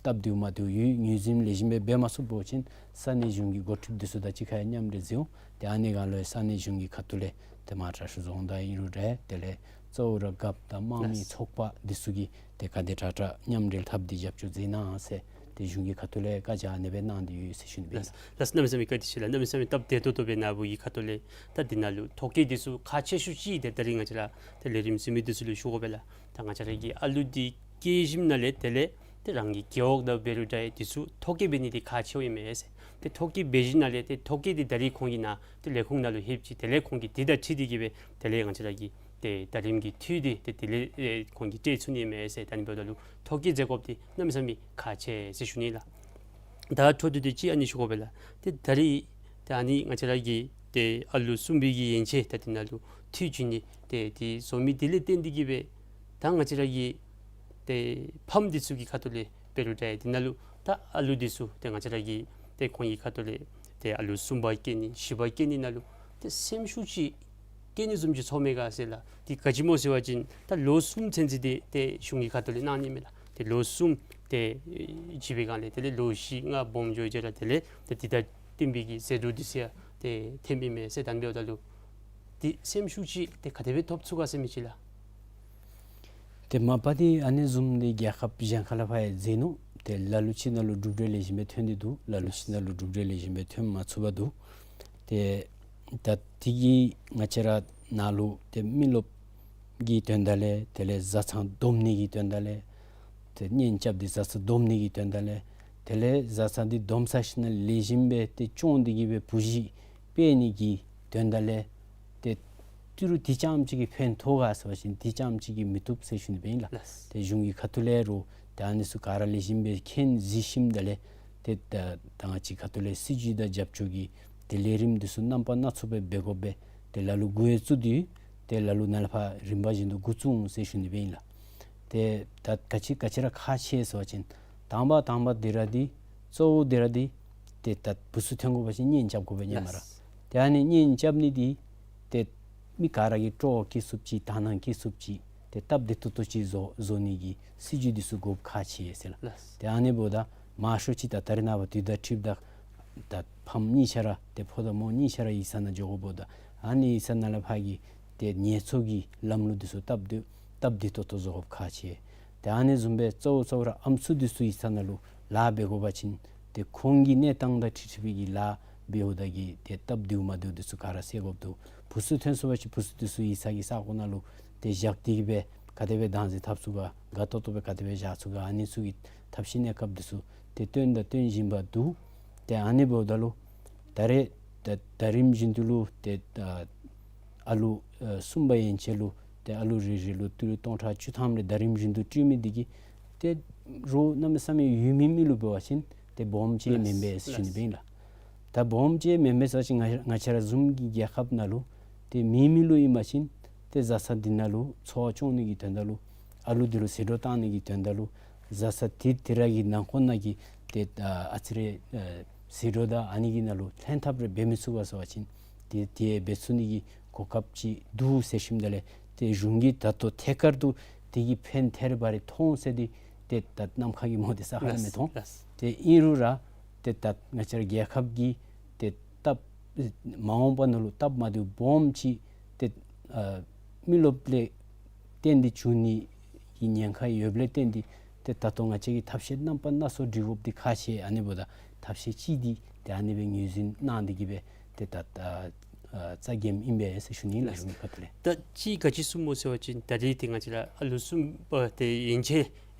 སྟབས་བདེཝ་མ་བདེཝ་ཡོད། ངོས་འཛིན་ལེགས་ཤོམ་སྦེ་འབད་མ་ཚུགས་འབད་བ་ཅིན་ས་གནས་གཞུང་གི་འགོ་ཁྲིདཔ་འདི་ཚུ་དང་གཅིག་ཁར་མཉམ་འབྲེལ་མཛད་འོང་། ཏེ་ཨ་ནི་ག་ལུ་ས་གནས་གཞུང་གི་ཁ་ཐུག་ལས་ཏེ་མར་དྲག་ཤོས་རྫོང་བདག་ཨིན་རུང་འདྲ། དེ་ལས་གཙོ་བོ་ར་རྒཔོ་དང་དམངས་མི་ཚོགས་པ་འདི་ཚུ་གིས་ཏེ་ག་དེ་དྲག་དྲག་མཉམ་འབྲེལ་འཐབ་སྟེ་རྒྱབ་སྐྱོར་མཛད་གནང་ཟེར་ཏེ་གཞུང་གི་ཁ་ཐུག་ལས་བཀའ་རྒྱ་ཨ་ནི་སྦེ་གནང་སྟེ་ཡོད་ཟེར་ཞུ་ནི་སྦེ་ཨིན། ལགས། ལགས། གནམ་མེད་ས་མེད་བཀའ་དྲིན་ཆེ་ལགས། གནམ་མེད་ས་མེད་སྟབས་བདེ་ཏོག་ཏོ་སྦེ་ནཱ་བུ་གི་ཁ་ཐུག་ལས་ད་འདི་ནང་ལུ་ཐོ་བཀོད་འདི་ཚུ་ཁག་ཆེ་ཤོས་ཅིག་ཏེ་ད་རིས་ང་བཅས་ར་ཏེ་ལས་རིམ་གཟིགས་མི་འདི་ཚུ་ལུ་ཞུ་དགོ་པས་ལགས། ད་ང་བཅས་ར་གི་ཨ་ལུ་འདི་སྐྱེས་ཞིནམ་ལས་དེ་ལས་ཏེ་རང་གི་རྒེད་འོག་ནང་འབད་རུང་འདྲ་འདི་ཚུ་ཐོ་བཀོད་འབད་ནི་འདི་ཁག་ཆེཝ་ཨིན་མས་ཟེར། ཏེ་ཐོ་བཀོད་འབད་ཞིནམ་ལས་ཏེ་ཐོ་བཀོད་འདི་ད་རིས་ཁོང་གིས་ནཱ་ཏེ་ལས་ཁུངས་ནང་ལུ་ལྷོདཔ་ཅིག་དེ་ལས་ཁོང་གིས་འདི་དང་འཁྲིལ་ཏེ་གི་སྦེ་དེ་ལས་ང་བཅས་ར་གི་ ཏེ་ད་རིམ་གྱི་འཐུས་འདི་ཏེ་དེ་ལས་ཨེ་ཁོང་གིས་སྤྲོད་ཚུགས་ནི་མས་ཟེར། ད་ཨ་ནི་འབདཝ་ད་ལུ་ཐོ་བཀོད་མཛད་དགོཔ་འདི་གནམ་མེད་ས་མེད་ཁག་ཆེ་ཟེར་ཞུ་ནི་ལགས། ད་འཕྲོ་མཐུད་དེ་ཅིག་ཨ་ནི་ཞུ་དགོ་པས་ལགས། ཏེ་ད་རིས་ཏེ་ཨ་ནི་ང་བཅས་ར་གི་ཏེ་ཨ་ལུ་གསུམ་པའི་གི་ཡན་ཆད་ད་འདི་ནང་ལུ་འཐུས་བྱིན་ནི་ཏེ་འདི་བཟོ་མི་འདི་ལས་བརྟེན་ཏེ་གིས་སྦེ་ད་ང་བཅས་ར་གི་ཏེ་ཕམ་འདི་ཚུ་གི་ཁ་ཐུག་ལས་འབད་རུང་འདྲ་འདི་ནང་ལུ་ད་ཨ་ལུ་འདི་ཚུ་ཏེ་ང་བཅས་ར་གི་ཏེ་ཁོང་གི་ཁ་ཐུག་ལས་ཏེ་ཨ་ལུ་གསུམ་པ་སྐྱེ་ནི་བཞི་པ་སྐྱེ་ནི་ནང་ལུ་ཏེ་སེམས་ཤུགས་ཅིག་སྐྱེ་ནི་བཟུམ་ཅིག་ཚོར་མས་ག་ཟེར་ལགས། འདི་ག་ཅི་སྨོ་ཟེར་བ་ཅིན་ད་ལོ་གསུམ་ཚུན་ཚོད་འདི་ཏེ་གཞུང་གི་ཁ་ཐུག་ལས་གནང་ནི་མས་ལགས། ཏེ་ལོ་གསུམ་ཏེ་བྱིན་པའི་སྒང་ལས་དེ་ལས་ལོ་བཞི་ལྔ་སྦོམ་འགྱོ་ཅི་ར་དེ་ལས་ཏེ་འདི་དང་བསྟུན་པའི་གི་ཟད་འགྲོ་འདི་ཚུ་ཡང་ཏེ་ཐོནམ་ཨིན་མས་ཟེར། ད་ཨ་ནི་འབདཝ་ད་ལུ་ཏེ་སེམས་ཤུགས་ཅིག་ཏེ་ག་དེ་སྦེ་ཐོབ་ཚུགས་ག་ཟེར་མི་ཅིག་ལགས། ཏེ་མ་པ་འདི་ཨ་ནི་བཟུམ་འདི་རྒྱལ་ཁབ་གཞན་ཁ་ལས་ཕར་ཡང་མཛད་ནུག། ཏེ་ལ་ལུ་ཅིག་ནང་ལུ་གྲུབ་འབྲས་ལེགས་ཤོམ་སྦེ་ཐོན་ཏེ་འདུག། ལ་ལུ་ཅིག་ནང་ལུ་གྲུབ་འབྲས་ལེགས་ཤོམ་སྦེ་ཐོན་མ་ཚུགས་པར་འདུག། ཏེ་ད་འདི་གིས་ང་བཅས་ར་ནང་ལུ་ཏེ་མི་རློབས་ཀྱི་དོན་དག་ལས་དེ་ལས་བཟའ་ཚང་སྡོམ་ནི་གི་དོན་དག་ལས་ཏེ་གཉེན་རྐྱབ་སྟེ་བཟའ་ཚང་སྡོམ་ནི་གི་དོན་དག་ལས་དེ་ལས་བཟའ་ཚང་འདི་སྡོམ་ཚར་ཞིནམ་ལས་ལེགས་ཤོམ་སྦེ་ཏེ་སྐྱོང་སྟེ་གིས་སྦེ་བུ་གཞི་སྤེལ་ནི་གི་དོན་དག་ལས་ཏེ་ཏི་རུ་འདི་ཙམ་ཅིག་གིས་ཕན་ཐོགས་ག་ཟེར་བ་ཅིན་འདི་ཙམ་ཅིག་གིས་མི་བཏུབ་ཟེར་ཞུ་ནི་སྦེ་ཨིན་ལགས། ལགས། ཏེ་གཞུང་གི་ཁ་ཐུག་ལས་རུང་ཏེ་ཨ་ནི་ཚུ་ག་ར་ལེགས་ཤོམ་སྦེ་མཁྱེན་གཟིགས་ཞིནམ་ད་ལས་ཏེ་ད་ད་ང་བཅས་ཁ་ཐུག་ལས་སྲིད་བྱུས་དང་རྒྱབ་སྐྱོར་གྱི་ཏེ་ལས་རིམ་འདི་ཚུ་རྣམ་པ་སྣ་ཚོགས་སྦེ་འབད་དགོ་པས། ཏེ་ལ་ལུ་འགོ་ཡང་བཙུགས་ཏེ་ཏེ་ལ་ལུ་ནཱ་ལས་ཕར་རིམ་པ་བཞིན་དུ་འགོ་བཙུགས་འོང་ཟེར་ཞུ་ནི་སྦེ་ཨིན་ལགས། ཏེ་ད་ག་ཅི་ག་ཅི་ར་ཁག་ཆེ་ཟེར་བ་ཅིན་དང་པ་དང་པ་འདི་ར་འདི་གཙོ་བོ་འདི་ར་འདི་ཏེ་ད་བུ་ཚུ་ཐོན་དགོ་པ་ཅིན་གཉེན་རྐྱབ་དགོ་པས་ཨིན་མས་ལགས། ཏེ་ཨ་ནི་གཉེན་རྐྱབ་ནི་འདི་ཏེ་མི་ག་ར་གིས་སྤྲོ་བ་སྐྱེ་ཚུགསཔ་ཅིག་དག་སྣང་སྐྱེ་ཚུགསཔ་ཅིག་ཏེ་སྟབས་བདེ་ཏོག་ཏོ་ཅིག་བཟོ་བཟོ་ནི་གི་སྲིད་བྱུས་འདི་ཚུ་དགོཔ་ཁག་ཆེ་ཟེར་ལགས། ལགས། ཏེ་ཨ་ནི་འབདཝ་ད་མང་ཤོས་ཅིག་ད་ད་རེས་ནངས་པ་དུས་དང་འཁྲིལཝ་ད་ད་ཕམ་གཉིས་ཆ་ར་ཏེ་ཕོ་དང་མོ་གཉིས་ཆ་ར་ཡིག་ཚང་ནང་འགྱོ་དགོཔ་འབདཝ་ད་ཨ་ནི་ཡིག་ཚང་ནང་ལས་ཕར་གྱི་ཏེ་ངལ་འཚོ་གི་ལམ་ལུགས་འདི་ཚུ་སྟབས་བདེ་སྟབས་བདེ་ཏོག་ཏོ་བཟོ་དགོཔ་ཁག་ཆེ། ཏེ་ཨ་ནི་བཟུམ་སྦེ་གཙོ་བོ་གཙོ་བོ་ར་ཨམ་སྲུ་འདི་ཚུ་ཡིག་ཚང་ནང་ལུ་ལཱ་འབད་དགོ་པ་ཅིན་ཏེ་ཁོང་གི་གནས་སྟངས་དང་འཁྲིལ་འཁྲིལ་བའི་གི་ལཱ་འབདཝ་ད་གིས་ཏེ་སྟབས་བདེཝ་མ་བདེཝ་འདི་ཚུ་ག་ར་སེལ་དགོཔ་འདུག། བུ་ཚུ་ཐོན་སོང་པ་ཅིན་བུ་ཚུ་འདི་ཚུ་ཡིག་ཚང་གི་ས་གོ་ནང་ལུ་ཏེ་བཞག་སྟེ་གིས་སྦེ་ག་དེ་སྦེ་བདག་འཛིན་འཐབ་ཚུགས་ག་དགའ་ཏོག་ཏོ་སྦེ་ག་དེ་སྦེ་བཞག་ཚུགས་ག་ཨ་ནི་ཚུ་གི་ཐབས་ཤེས་གནས་སྐབས་འདི་ཚུ་ཏེ་སྟོན་དང་སྟོན་བཞིན་པ་འདུག། ཏེ་ཨ་ནི་འབདཝ་ད་ལུ་ད་རེས་ད་ད་རིམ་བཞིན་དུ་ལུ་ཏེ་ཨ་ཨ་ལུ་ཨ་གསུམ་པ་ཡན་ཆད་ལུ་ཏེ་ཨ་ལུ་རེ་རེ་ལུ་ཏི་རུ་སྟོང་ཕྲག་བཅུ་ཐམ་རེ་ད་རིམ་བཞིན་དུ་སྤྲོད་མི་འདི་གིས་ཏེ་རོགས་གནམ་མེད་ས་མེད་ཡོད་མི་མི་ལུ་འབད་བ་ཅིན་ཏེ་སྦོམ་ཅིག་མེན་པས་ཟེར་ཞུ་ནི་སྦེ་ཨིན་ལགས། ད་སྦོམ་ཅིག་མེན་པས་ཟེར་བ་ཅིན་ང་ང་བཅས་ར་བཟུམ་གྱི་རྒྱལ་ཁབ་ནང་ལུ་ཏེ་མེད་མི་ལུ་ཨིན་པ་ཅིན་ཏེ་བཟའ་ཚང་འདི་ནང་ལུ་འཚོ་བ་སྐྱོང་ནི་གི་དོན་དག་ལུ་ཨ་ལུ་འདི་ལུ་ཟད་འགྲོ་བཏང་ནི་གི་དོན་དག་ལུ་བཟའ་ཚང་དེ་དེ་ར་གི་ནང་འཁོད་ནང་གི་ཏེ་ཨ་ཨ་ཙི་རེ་ཨ་ཟད་འགྲོ་དང་ཨ་ནི་གི་ནང་ལུ་ལྷན་ཐབས་རེ་འབད་མི་ཚུགས་པས་ཟེར་བ་ཅིན་ཏེ་དེ་འབད་ཚུགས་ནི་གི་གོ་སྐབས་ཅིག་འདུག་ཟེར་ཞུཝ་ད་ལས་ཏེ་གཞུང་གིས་ད་ལྟོ་ཐད་ཀར་དུ་དེ་གི་ཕན་ཐོགས་རེ་བ་རེ་མཐོང་ཟེར་ཏེ་ཏེ་ད་ནམ་མཁའ་གི་མོ་དེ་ས་ཁར་མི་མཐོང་། ལགས། ཏེ་ཨིན་རུང་ར་ཏེ་ད་ང་བཅས་ར་རྒྱལ་ཁབ་ཀྱི་ཏེ་སྟབས་མ་འོངས་པ་ནང་ལུ་སྟབས་མ་བདེཝ་སྦོམ་ཅིག་ཏེ་ཨ་མི་རློབས་ལས་བརྟེན་ཏེ་འབྱུང་ནི་གི་ཉེན་ཁ་ཡོདཔ་ལས་བརྟེན་ཏེ་ཏེ་ད་ལྟོ་ང་བཅས་ཀྱིས་ཐབས་ཤེས་རྣམ་པ་སྣ་ཚོགས་སྒྲིག་དགོཔ་འདི་ཁག་ཆེ། ཨ་ནི་འབདཝ་ད་ཐབས་ཤེས་ཅིག་འདི་ཏེ་ཨ་ནི་སྦེ་ངོས་འཛིན་གནང་སྟེ་གིས་སྦེ་ཏེ་ད་ཨ་ཨ་རྩ་འགེངསམ་ཨིན་པས་ཟེར་ཞུ་ནི་ལགས། གཞུང་གི་ཁ་ཐུག་ལས། ད་ཅིག་ག་ཅི་གསུངམ་སྨོ་ཟེར་བ་ཅིན་ད་རེས་ཏེ་ང་བཅས་ར་ཨ་ལུ་གསུམ་པ་ཏེ་ཡན་ཆད་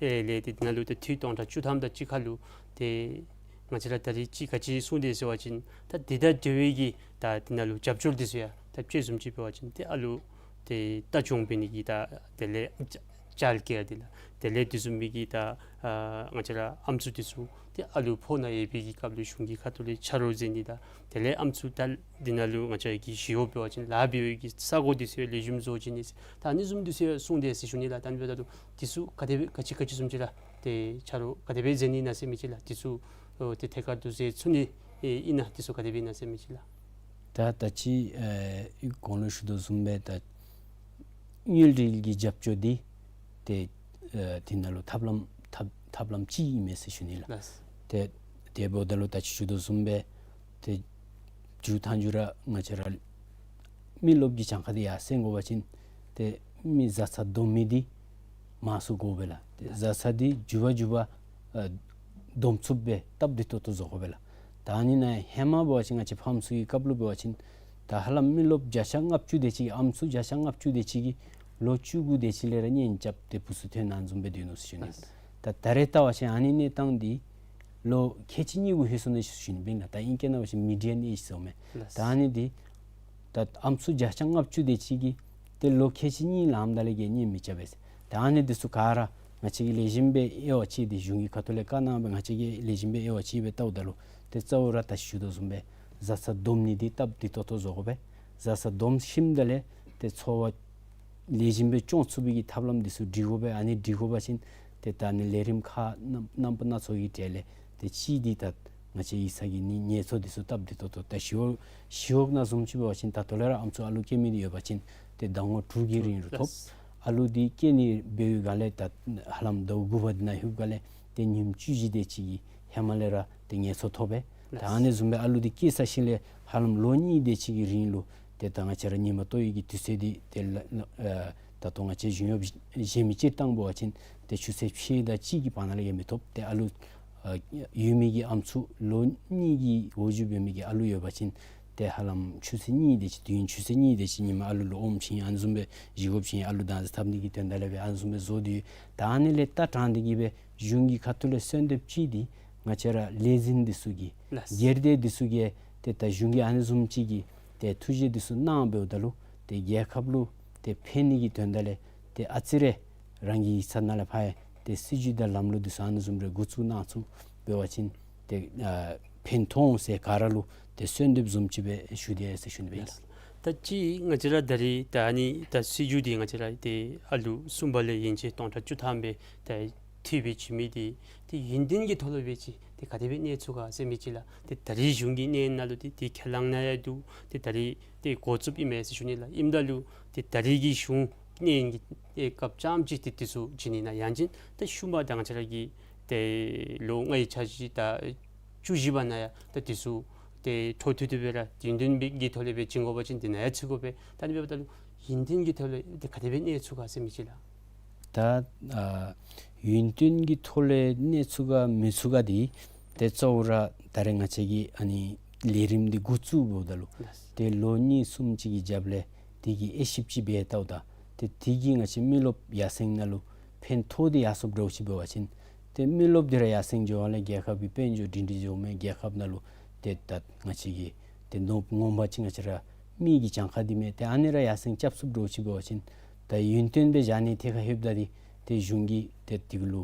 ལས་ཏེ་འདི་ནང་ལུ་ཏེ་འཐུས་སྟོང་ཕྲག་བཅུ་ཐམ་དང་གཅིག་ཁར་ལུ་ཏེ་ང་བཅས་ར་ད་རེས་ཅིག་ག་ཅི་གསུངས་དེས་ཟེར་བ་ཅིན་ད་འདི་དང་འབྲེལ་བའི་གི་ད་འདི་ནང་ལུ་རྒྱབ་སྐྱོར་འདི་ཚུ་ཡང་ད་དཔྱེ་བཟུམ་ཅིག་འབད་བ་ཅིན་ཏེ་ཨ་ལུ་ཏེ་ལྟ་སྐྱོང་འབད་ནི་གི་ད་དེ་ལས་ཅ་ཅལ་ཀེར་འདི་ལགས། དེ་ལས་དེ་བཟུམ་མའི་གི་ད་ཨ་ང་བཅས་ར་ཨམ་སྲུ་འདི་ཚུ་ཏེ་ཨ་ལུ་ཕོ་ནང་ཡོད་པའི་གི་སྐབས་ལུ་གཞུང་གི་ཁ་ཐུག་ལས་ཆ་རོགས་མཛད་ནི་དང་དེ་ལས་ཨམ་སྲུ་ད་འདི་ནང་ལུ་ང་བཅས་ཀྱི་ཞི་གཡོག་འབད་བ་ཅིན་ལཱ་འབད་བའི་གི་ས་གོ་འདི་ཚུ་ཡང་ལེགས་ཤོམ་བཟོ་བྱིན་ནི་ཟེར་ད་ཨ་ནི་བཟུམ་འདི་ཚུ་ཡང་གསུངས་དེས་ཟེར་ཞུ་ནི་ལགས། ད་ཨ་ནི་འབདཝ་ད་ལུ་འདི་ཚུ་ག་དེ་སྦེ་ག་ཅི་ག་ཅི་བཟུམ་ཅིག་ར་ཏེ་ཆ་རོགས་ག་དེ་སྦེ་མཛད་ནི་ཨིན་ན་ཟེར་མི་ཅིག་ལགས། འདི་ཚུ་ཨོ་ཏེ་ཐད་ཀར་དུ་མཛད་ཚུགས་ནི་ཨིན་ན་འདི་ཚུ་ག་དེ་སྦེ་ཨིན་ན་ཟེར་མི་ཅིག་ལགས། ད་ད་ཅི་ཨེ་གོང་ལུ་ཞུ་དོ་བཟུམ་སྦེ་ད་དངུལ་འབྲེལ་གྱི་རྒྱབ་སྐྱོར་འདི་ཏེ་ཨེ་འདི་ནང་ལུ་ཐབས་ལམ་ཐབས་ཐབས་ལམ་ཅིག་ཨིན་མས་ཟེར་ཞུ་ནི་ལགས། ལགས། ཏེ་དེ་འབདཝ་ད་ལུ་ད་ཅི་ཞུ་དོ་བཟུམ་སྦེ་ཏེ་མཇུག་མཐའ་མཇུག་ར་ང་བཅས་ར་མི་རློབས་ཀྱི་གྱངས་ཁ་འདི་ཡར་སེང་དགོ་པ་ཅིན་ཏེ་མི་བཟའ་ཚང་སྡོམ་མི་འདི་མང་སུ་དགོ་པས་ལགས། ཏེ་བཟའ་ཚང་འདི་མགྱོགས་པ་མགྱོགས་པ་ཨ་སྡོམ་ཚུགསཔ་སྦེ་སྟབས་བདེ་ཏོག་ཏོ་བཟོ་དགོ་པས་ལགས། ད་ཨ་ནི་ནང་ཧེ་མ་འབད་བ་ཅིན་ང་བཅས་ཕམ་ཚུ་གི་སྐབས་ལུ་འབད་བ་ཅིན་ད་ཧ་ལམ་མི་རློབས་བརྒྱ་ཆ་ལྔ་བཅུ་དེ་ཅིག་ཨམ་སྲུ་བརྒྱ་ཆ་ལྔ་བཅུ་དེ་ཅིག་གིས་ལོ་བཅུ་དགུ་དེ་ཅིག་ལས་ར་གཉེན་རྐྱབ་སྟེ་བུ་ཚུ་ཐོན་གནང་བཟུམ་སྦེ་སྡོད་ནུག་ཟེར་ཞུ་ནི། ད་ད་རེས་བལྟ་བ་ཅིན་ཨ་ནི་གནས་སྟངས་འདི་ལོ་ཁལ་གཅིག་གཉིས་གུ་ལྷོད་སོང་ནུག་ཟེར་ཞུ་ནི་སྦེ་ཨིན་ལགས། ད་ཨིང་སྐད་ནང་འབད་བ་ཅིན་མི་ཌི་ཡཱན་ཨེཇ་ཟེར་མས། ལགས། ད་ཨ་ནི་འདི་ད་ཨམ་སྲུ་བརྒྱ་ཆ་ལྔ་བཅུ་དེ་ཅིག་གིས་ ཏེ་ལོ་ཁལ་གཅིག་གཉིས་ལངམ་ད་ལས་ཀྱི་གཉེན་མི་རྐྱབ་པས་ཟེར། ད་ཨ་ནི་འདི་ཚུ་ག་ར་ང་བཅས་ཀྱིས་ལེགས་ཤོམ་སྦེ་དབྱེ་བ་ཕྱེ་སྟེ་གཞུང་གི་ཁ་ཐུག་ལས་བཀའ་གནང་སྦེ་ང་བཅས་ཀྱིས་ལེགས་ཤོམ་སྦེ་དབྱེ་བ་ཕྱེ་སྦེ་བལྟཝ་ད་ལུ་ཏེ་གཙོ་བོ་ར་ད་ཞུ་དོ་བཟུམ་སྦེ་བཟའ་ཚང་སྡོམ་ནི་འདི་སྟབས་བདེ་ཏོག་ཏོ་བཟོ་དགོ་པས། བཟའ་ཚང་སྡོམ་ཞིནམ་ད་ལས་ཏེ་འཚོ་བ་ལེགས་ཤོམ་སྦེ་སྐྱོང་ཚུགས་པའི་གི་ཐབས་ལམ་འདི་ཚུ་སྒྲིག་དགོ་པས། ཨ་ནི་སྒྲིག་དགོ་པ་ཅིན་ཏེ་ད་ཨ་ནི་ལས་རིམ་ཁག་རྣམ་རྣམ་པ་སྣ་ཚོགས་ཀྱི་གྲས་ལས་ཏེ་གཅིག་འདི་ད་ང་བཅས་ཡིག་ཚང་གི་ནི་ངལ་འཚོ་འདི་ཚུ་སྟབས་བདེ་ཏོག་ཏོ། ད་ཞི་གཡོག་ཞི་གཡོག་ནང་བཟུམ་ཅིག་འབད་བ་ཅིན་ད་ལྟོ་ལས་ར་ཨམ་སྲུ་ཨ་ལུ་སྐྱེ་མི་འདི་ཡོད་པ་ཅིན་ཏེ་ཟླ་ངོ་དྲུག་གི་རིང་ལུ་ཐོབ། ཨ་ལུ་འདི་སྐྱེ་ནི་འབད་བའི་སྒང་ལས་ད་ཧ་ལམ་ཟླཝ་དགུ་པ་འདི་ནང་ལྷོདཔ་སྒང་ལས་ཏེ་ཉིནམ་བཅུ་བཞི་དེ་ཅིག་གི་ཧེ་མ་ལས་ར་ཏེ་ངལ་འཚོ་ཐོབ་པས། ད་ཨ་ནི་བཟུམ་སྦེ་ཨ་ལུ་འདི་སྐྱེས་ཚར་ཞིནམ་ལས་ཧ་ལམ་ལོ་གཉིས་དེ་ཅིག་གི་རིང་ལུ་ཏེ་ད་ང་བཅས་ར་ཉི་མ་ལྟོ་ཡི་གི་དུས་ཚོད་འདི་ཏེ་ལ་ལ་ཨ་ད་ལྟོ་ང་བཅས་གཞུང་གཡོག་གཞན་མི་སྤྱིར་བཏང་འབད་བ་ཅིན་ཏེ་ཆུ་ཚོད་ཕྱེད་དང་གཅིག་གི་བར་ན་ལས་ཡང་མི་ཐོབ། ཏེ་ཨ་ལུ་ཨ་ཡོད་མི་གི་ཨམ་སྲུ་ལོ་གཉིས་ཀྱི་འོག་འཇུག་འབད་མི་གི་ཨ་ལུ་ཡོད་པ་ཅིན་ཏེ་ཧ་ལམ་ཆུ་ཚོད་གཉིས་དེ་ཅིག་དུས་ཡུན་ཆུ་ཚོད་གཉིས་དེ་ཅིག་ཉི་མ་ཨ་ལུ་ལུ་ཨོམ་བྱིན་ཨ་ནི་བཟུམ་སྦེ་བཞེས་སྒོ་བྱིན་ཨ་ལུ་དྭངས་གསལ་འཐབ་ནི་གི་དོན་དག་ལས་སྦེ་ཨ་ནི་བཟུམ་སྦེ་བཟོ་སྟེ་ཡོད། ད་ཨ་ནི་ལས་ལྟ་དྲངས་ཏེ་གིས་སྦེ་གཞུང་གི་ཁ་ཐུག་ལས་གསོལ་འདེབས་ཅིག་འདི་ང་བཅས་ར་ལས་འཛིན་འདི་ཚུ་གིས་ལགས། སྒེར་སྡེ་འདི་ཚུ་གིས་ཏེ་ད་གཞུང་གིས་ཨ་ནི་བཟུམ་ཅིག་གི་ཏེ་ཐུགས་བཞེད་འདི་ཚུ་གནང་འབདཝ་ད་ལུ་ཏེ་རྒྱལ་ཁབ་ལུ་ཏེ་ཕན་ནི་གི་དོན་དག་ལས་ཏེ་ཨ་ཙི་རེ་རང་གི་ཡིག་ཚང་ནང་ལས་ཕར་ཡང་ཏེ་སྲིད་བྱུས་དང་ལམ་ལུགས་འདི་ཚུ་ཨ་ནི་བཟུམ་རེ་འགོ་བཙུགས་གནང་ཚུགས་འབད་བ་ཅིན་ཏེ་ཨ་ཕན་ཐོགས་འོང་ཟེར་ག་ར་ལུ་ཏེ་གསོལ་འདེབས་བཟུམ་ཅིག་སྦེ་ཞུ་དེས་ཟེར་ཞུ་ནི་སྦེ་ཨིན་ལགས། ད་ཅི་ང་བཅས་ར་ད་རེས་ད་ཨ་ནི་ད་སྲིད་བྱུས་འདི་ང་བཅས་ར་ཏེ་ཨ་ལུ་གསུམ་པ་ལས་ཡན་ཆད་སྟོང་ཕྲག་བཅུ་ཐམ་སྦེ་ད་འཐུས་སྦེ་བྱིན་མི་འདི་ཏེ་ཡུན་བརྟན་གྱི་ཐོག་ལུ་སྦེ་ཅིག་ཏེ་ག་དེ་སྦེ་གནས་ཚུགས་ག་ཟེར་མི་ཅིག་ལགས། ཏེ་ད་རེས་གཞུང་གི་གནས་ནང་ལུ་ཏེ་ཏེ་ཁས་བླངས་གནང་ཡང་འདུག། ཏེ་ད་རེས་ཏེ་འགོ་བཙུགསཔ་ཨིན་མས་ཟེར་ཞུ་ནི་ལགས། ཨིནམ་ད་ལུ་ཏེ་ད་རེས་ཀྱི་གཞུང་གནས་ཀྱི་ཏེ་སྐབས་ཙམ་ཅིག་ཏེ་འདི་ཚུ་བྱིན་ནི་ན་ཡང་ཅིན་ད་ཤུལ་མ་ད་ང་བཅས་ར་གི་ཏེ་ལོ་ལྔའི་འཆར་གཞི་ད་བཅུ་བཞི་པ་ནང་ཡང་ད་འདི་ཚུ་ཏེ་འཕྲོ་མཐུད་དེ་སྦེ་ར་ཡུན་བརྟན་སྦེ་གི་ཐོག་ལས་སྦེ་བྱིན་དགོ་པ་ཅིན་འདི་ནང་ཡང་ཚུད་དགོ་པས། ད་ཨ་ནི་འབདཝ་ད་ལུ་ཡུན་བརྟན་གྱི་ཐོག་ལས་ཏེ་ག་དེ་སྦེ་གནས་ཚུགས་ག་ཟེར་མི་ཅིག་ལགས། ད་ཨ་ཡུན་བརྟན་གྱི་ཐོག་ལས་གནས་ཚུགས་ག་མི་ཚུགས་ག་འདི་ཏེ་གཙོ་བོ་ར་ད་རེས་ང་བཅས་ཀྱི་ཨ་ནི་ལས་རིམ་འདི་འགོ་བཙུགས་འབདཝ་ད་ལུ་ལགས། ཏེ་ལོ་གཉིས་གསུམ་ཅིག་གི་རྒྱབ་ལས་དེ་གི་དབྱེ་ཞིབ་ཅིག་འབད་བལྟཝ་ད་ཏེ་དེ་གིས་ང་བཅས་མི་རློབས་ཡར་སེང་ནང་ལུ་ཕན་ཐོགས་ཏེ་ཡར་སོངམ་འདྲཝ་ཅིག་འབད་བ་ཅིན་ཏེ་མི་རློབས་འདི་ར་ཡར་སེང་འགྱོ་བ་ལས་རྒྱལ་ཁབ་ཀྱི་དཔལ་འབྱོར་སྒྲིང་སྒྲིང་འགྱོཝ་མས། རྒྱལ་ཁབ་ནང་ལུ་ཏེ་ད་ང་བཅས་ཀྱི་ཏེ་ནོར་བུ་ངོ་མ་ཅིག་ང་བཅས་ར་མི་གི་གྱངས་ཁ་འདི་མས། ཏེ་ཨ་ནི་ར་ཡར་སེང་རྐྱབ་ཚུགསཔ་འདྲཝ་ཅིག་འབད་བ་ཅིན་ད་ཡུན་བརྟན་སྦེ་བཞག་ནི་ཐད་ཁར་ལྷོདཔ་ད་འདི་ཏེ་གཞུང་གིས་ཏེ་དེ་གུ་ལུ་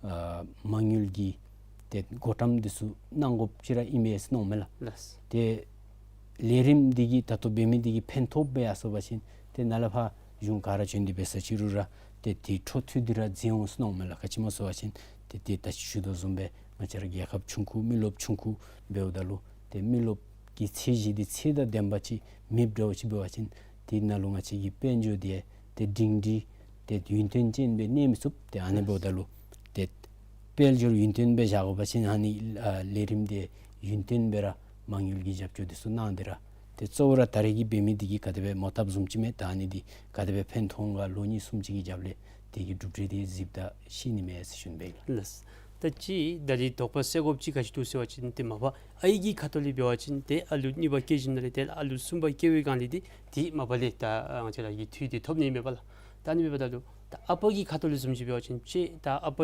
ཨ་མ་དངུལ་གྱི་ཏེ་བགོ་བཀྲམ་འདི་ཚུ་གནང་དགོཔ་ཅིག་ར་ཨིན་པས་ཟེར་མནོཝ་མས་ལགས། ལགས། ཏེ་ལས་རིམ་འདི་གིས་ད་ལྟོ་འབད་མི་འདི་གིས་ཕན་ཐོགས་སྦེ་ཡར་སོང་པ་ཅིན་ཏེ་ནཱ་ལས་ཕར་གཞུང་ག་ར་བྱོན་ཏེ་འབད་ས་ཅིག་རུང་ར་ཏེ་དེ་འཕྲོ་མཐུད་དེ་ར་འཛིན་འོང་ཟེར་མནོཝ་མས་ལགས། ག་ཅི་སྨོ་ཟེར་བ་ཅིན་ཏེ་ཏེ་ད་ཅི་ཞུ་དོ་བཟུམ་སྦེ་ང་བཅས་ར་རྒྱལ་ཁབ་ཆུང་ཀུ་མི་རློབས་ཆུང་ཀུ་འབདཝ་ད་ལུ་ཏེ་མི་རློབས་ཀྱི་ཚད་གཞི་འདི་ཚད་དང་ལྡནམ་ཅིག་མེདཔ་འདྲཝ་ཅིག་འབད་བ་ཅིན་དེ་ནང་ལུ་ང་བཅས་ཀྱི་དཔལ་འབྱོར་འདི་ཏེ་སྒྲིང་སྒྲི་ཏེ་ཡུན་བརྟན་ཅན་སྦེ་གནས་མི་ཚུགས། ཏེ་ཨ་ནི་འབདཝ་ད་ལུ་ཏེ་དཔལ་འབྱོར་ཡུན་བརྟན་སྦེ་བཞག་དགོ་པ་ཅིན་ཨ་ནི་ཨ་ལས་རིམ་འདི་ཡུན་བརྟན་སྦེ་ར་མ་དངུལ་གྱི་རྒྱབ་སྐྱོར་འདི་ཚུ་གནང་སྟེ་ར་ཏེ་གཙོ་བོ་ར་ད་རེས་ཀྱི་འབད་མི་འདི་གིས་ག་དེ་སྦེ་མོ་བཏབ་བཟུམ་ཅིག་མས། ད་ཨ་ནི་འདི་ག་དེ་སྦེ་ཕན་ཐོགས་ག་ལོ་གཉིས་གསུམ་ཅིག་གི་རྒྱབ་ལས་དེ་གི་གྲུབ་འབྲས་འདི་གཟིགསཔ་ད་ཤེས་ནི་མས་ཟེར་ཞུ་ནི་སྦེ་ཨིན་ལགས། ལགས། ད་ཅི་ད་རེས་དོགས་པ་སེལ་དགོཔ་ཅིག་ག་ཅི་འདུག་ཟེར་བ་ཅིན་ཏེ་མ་པ་ཨའི་གི་ཁ་ཐུག་ལས་འབད་བ་ཅིན་ཏེ་ཨ་ལུ་གཉིས་པ་སྐྱེས་ཞིནམ་ལས་ཏེ་ཨ་ལུ་གསུམ་པ་སྐྱེ་བའི་སྒང་ལས་ཏེ་དེ་མ་པ་ལས་ད་ང་བཅས་ར་གི་འཐུས་འདི་ཐོབ་ནི་མས་པ་ལགས། ད་ཨ་ནི་འབདཝ་ད་ལུ་ད་ཨ་པ་གི་ཁ་ཐུག་ལས་བཟུམ་ཅིག་འབད་བ་ཅིན་ཅིག་ད་ཨ་པ་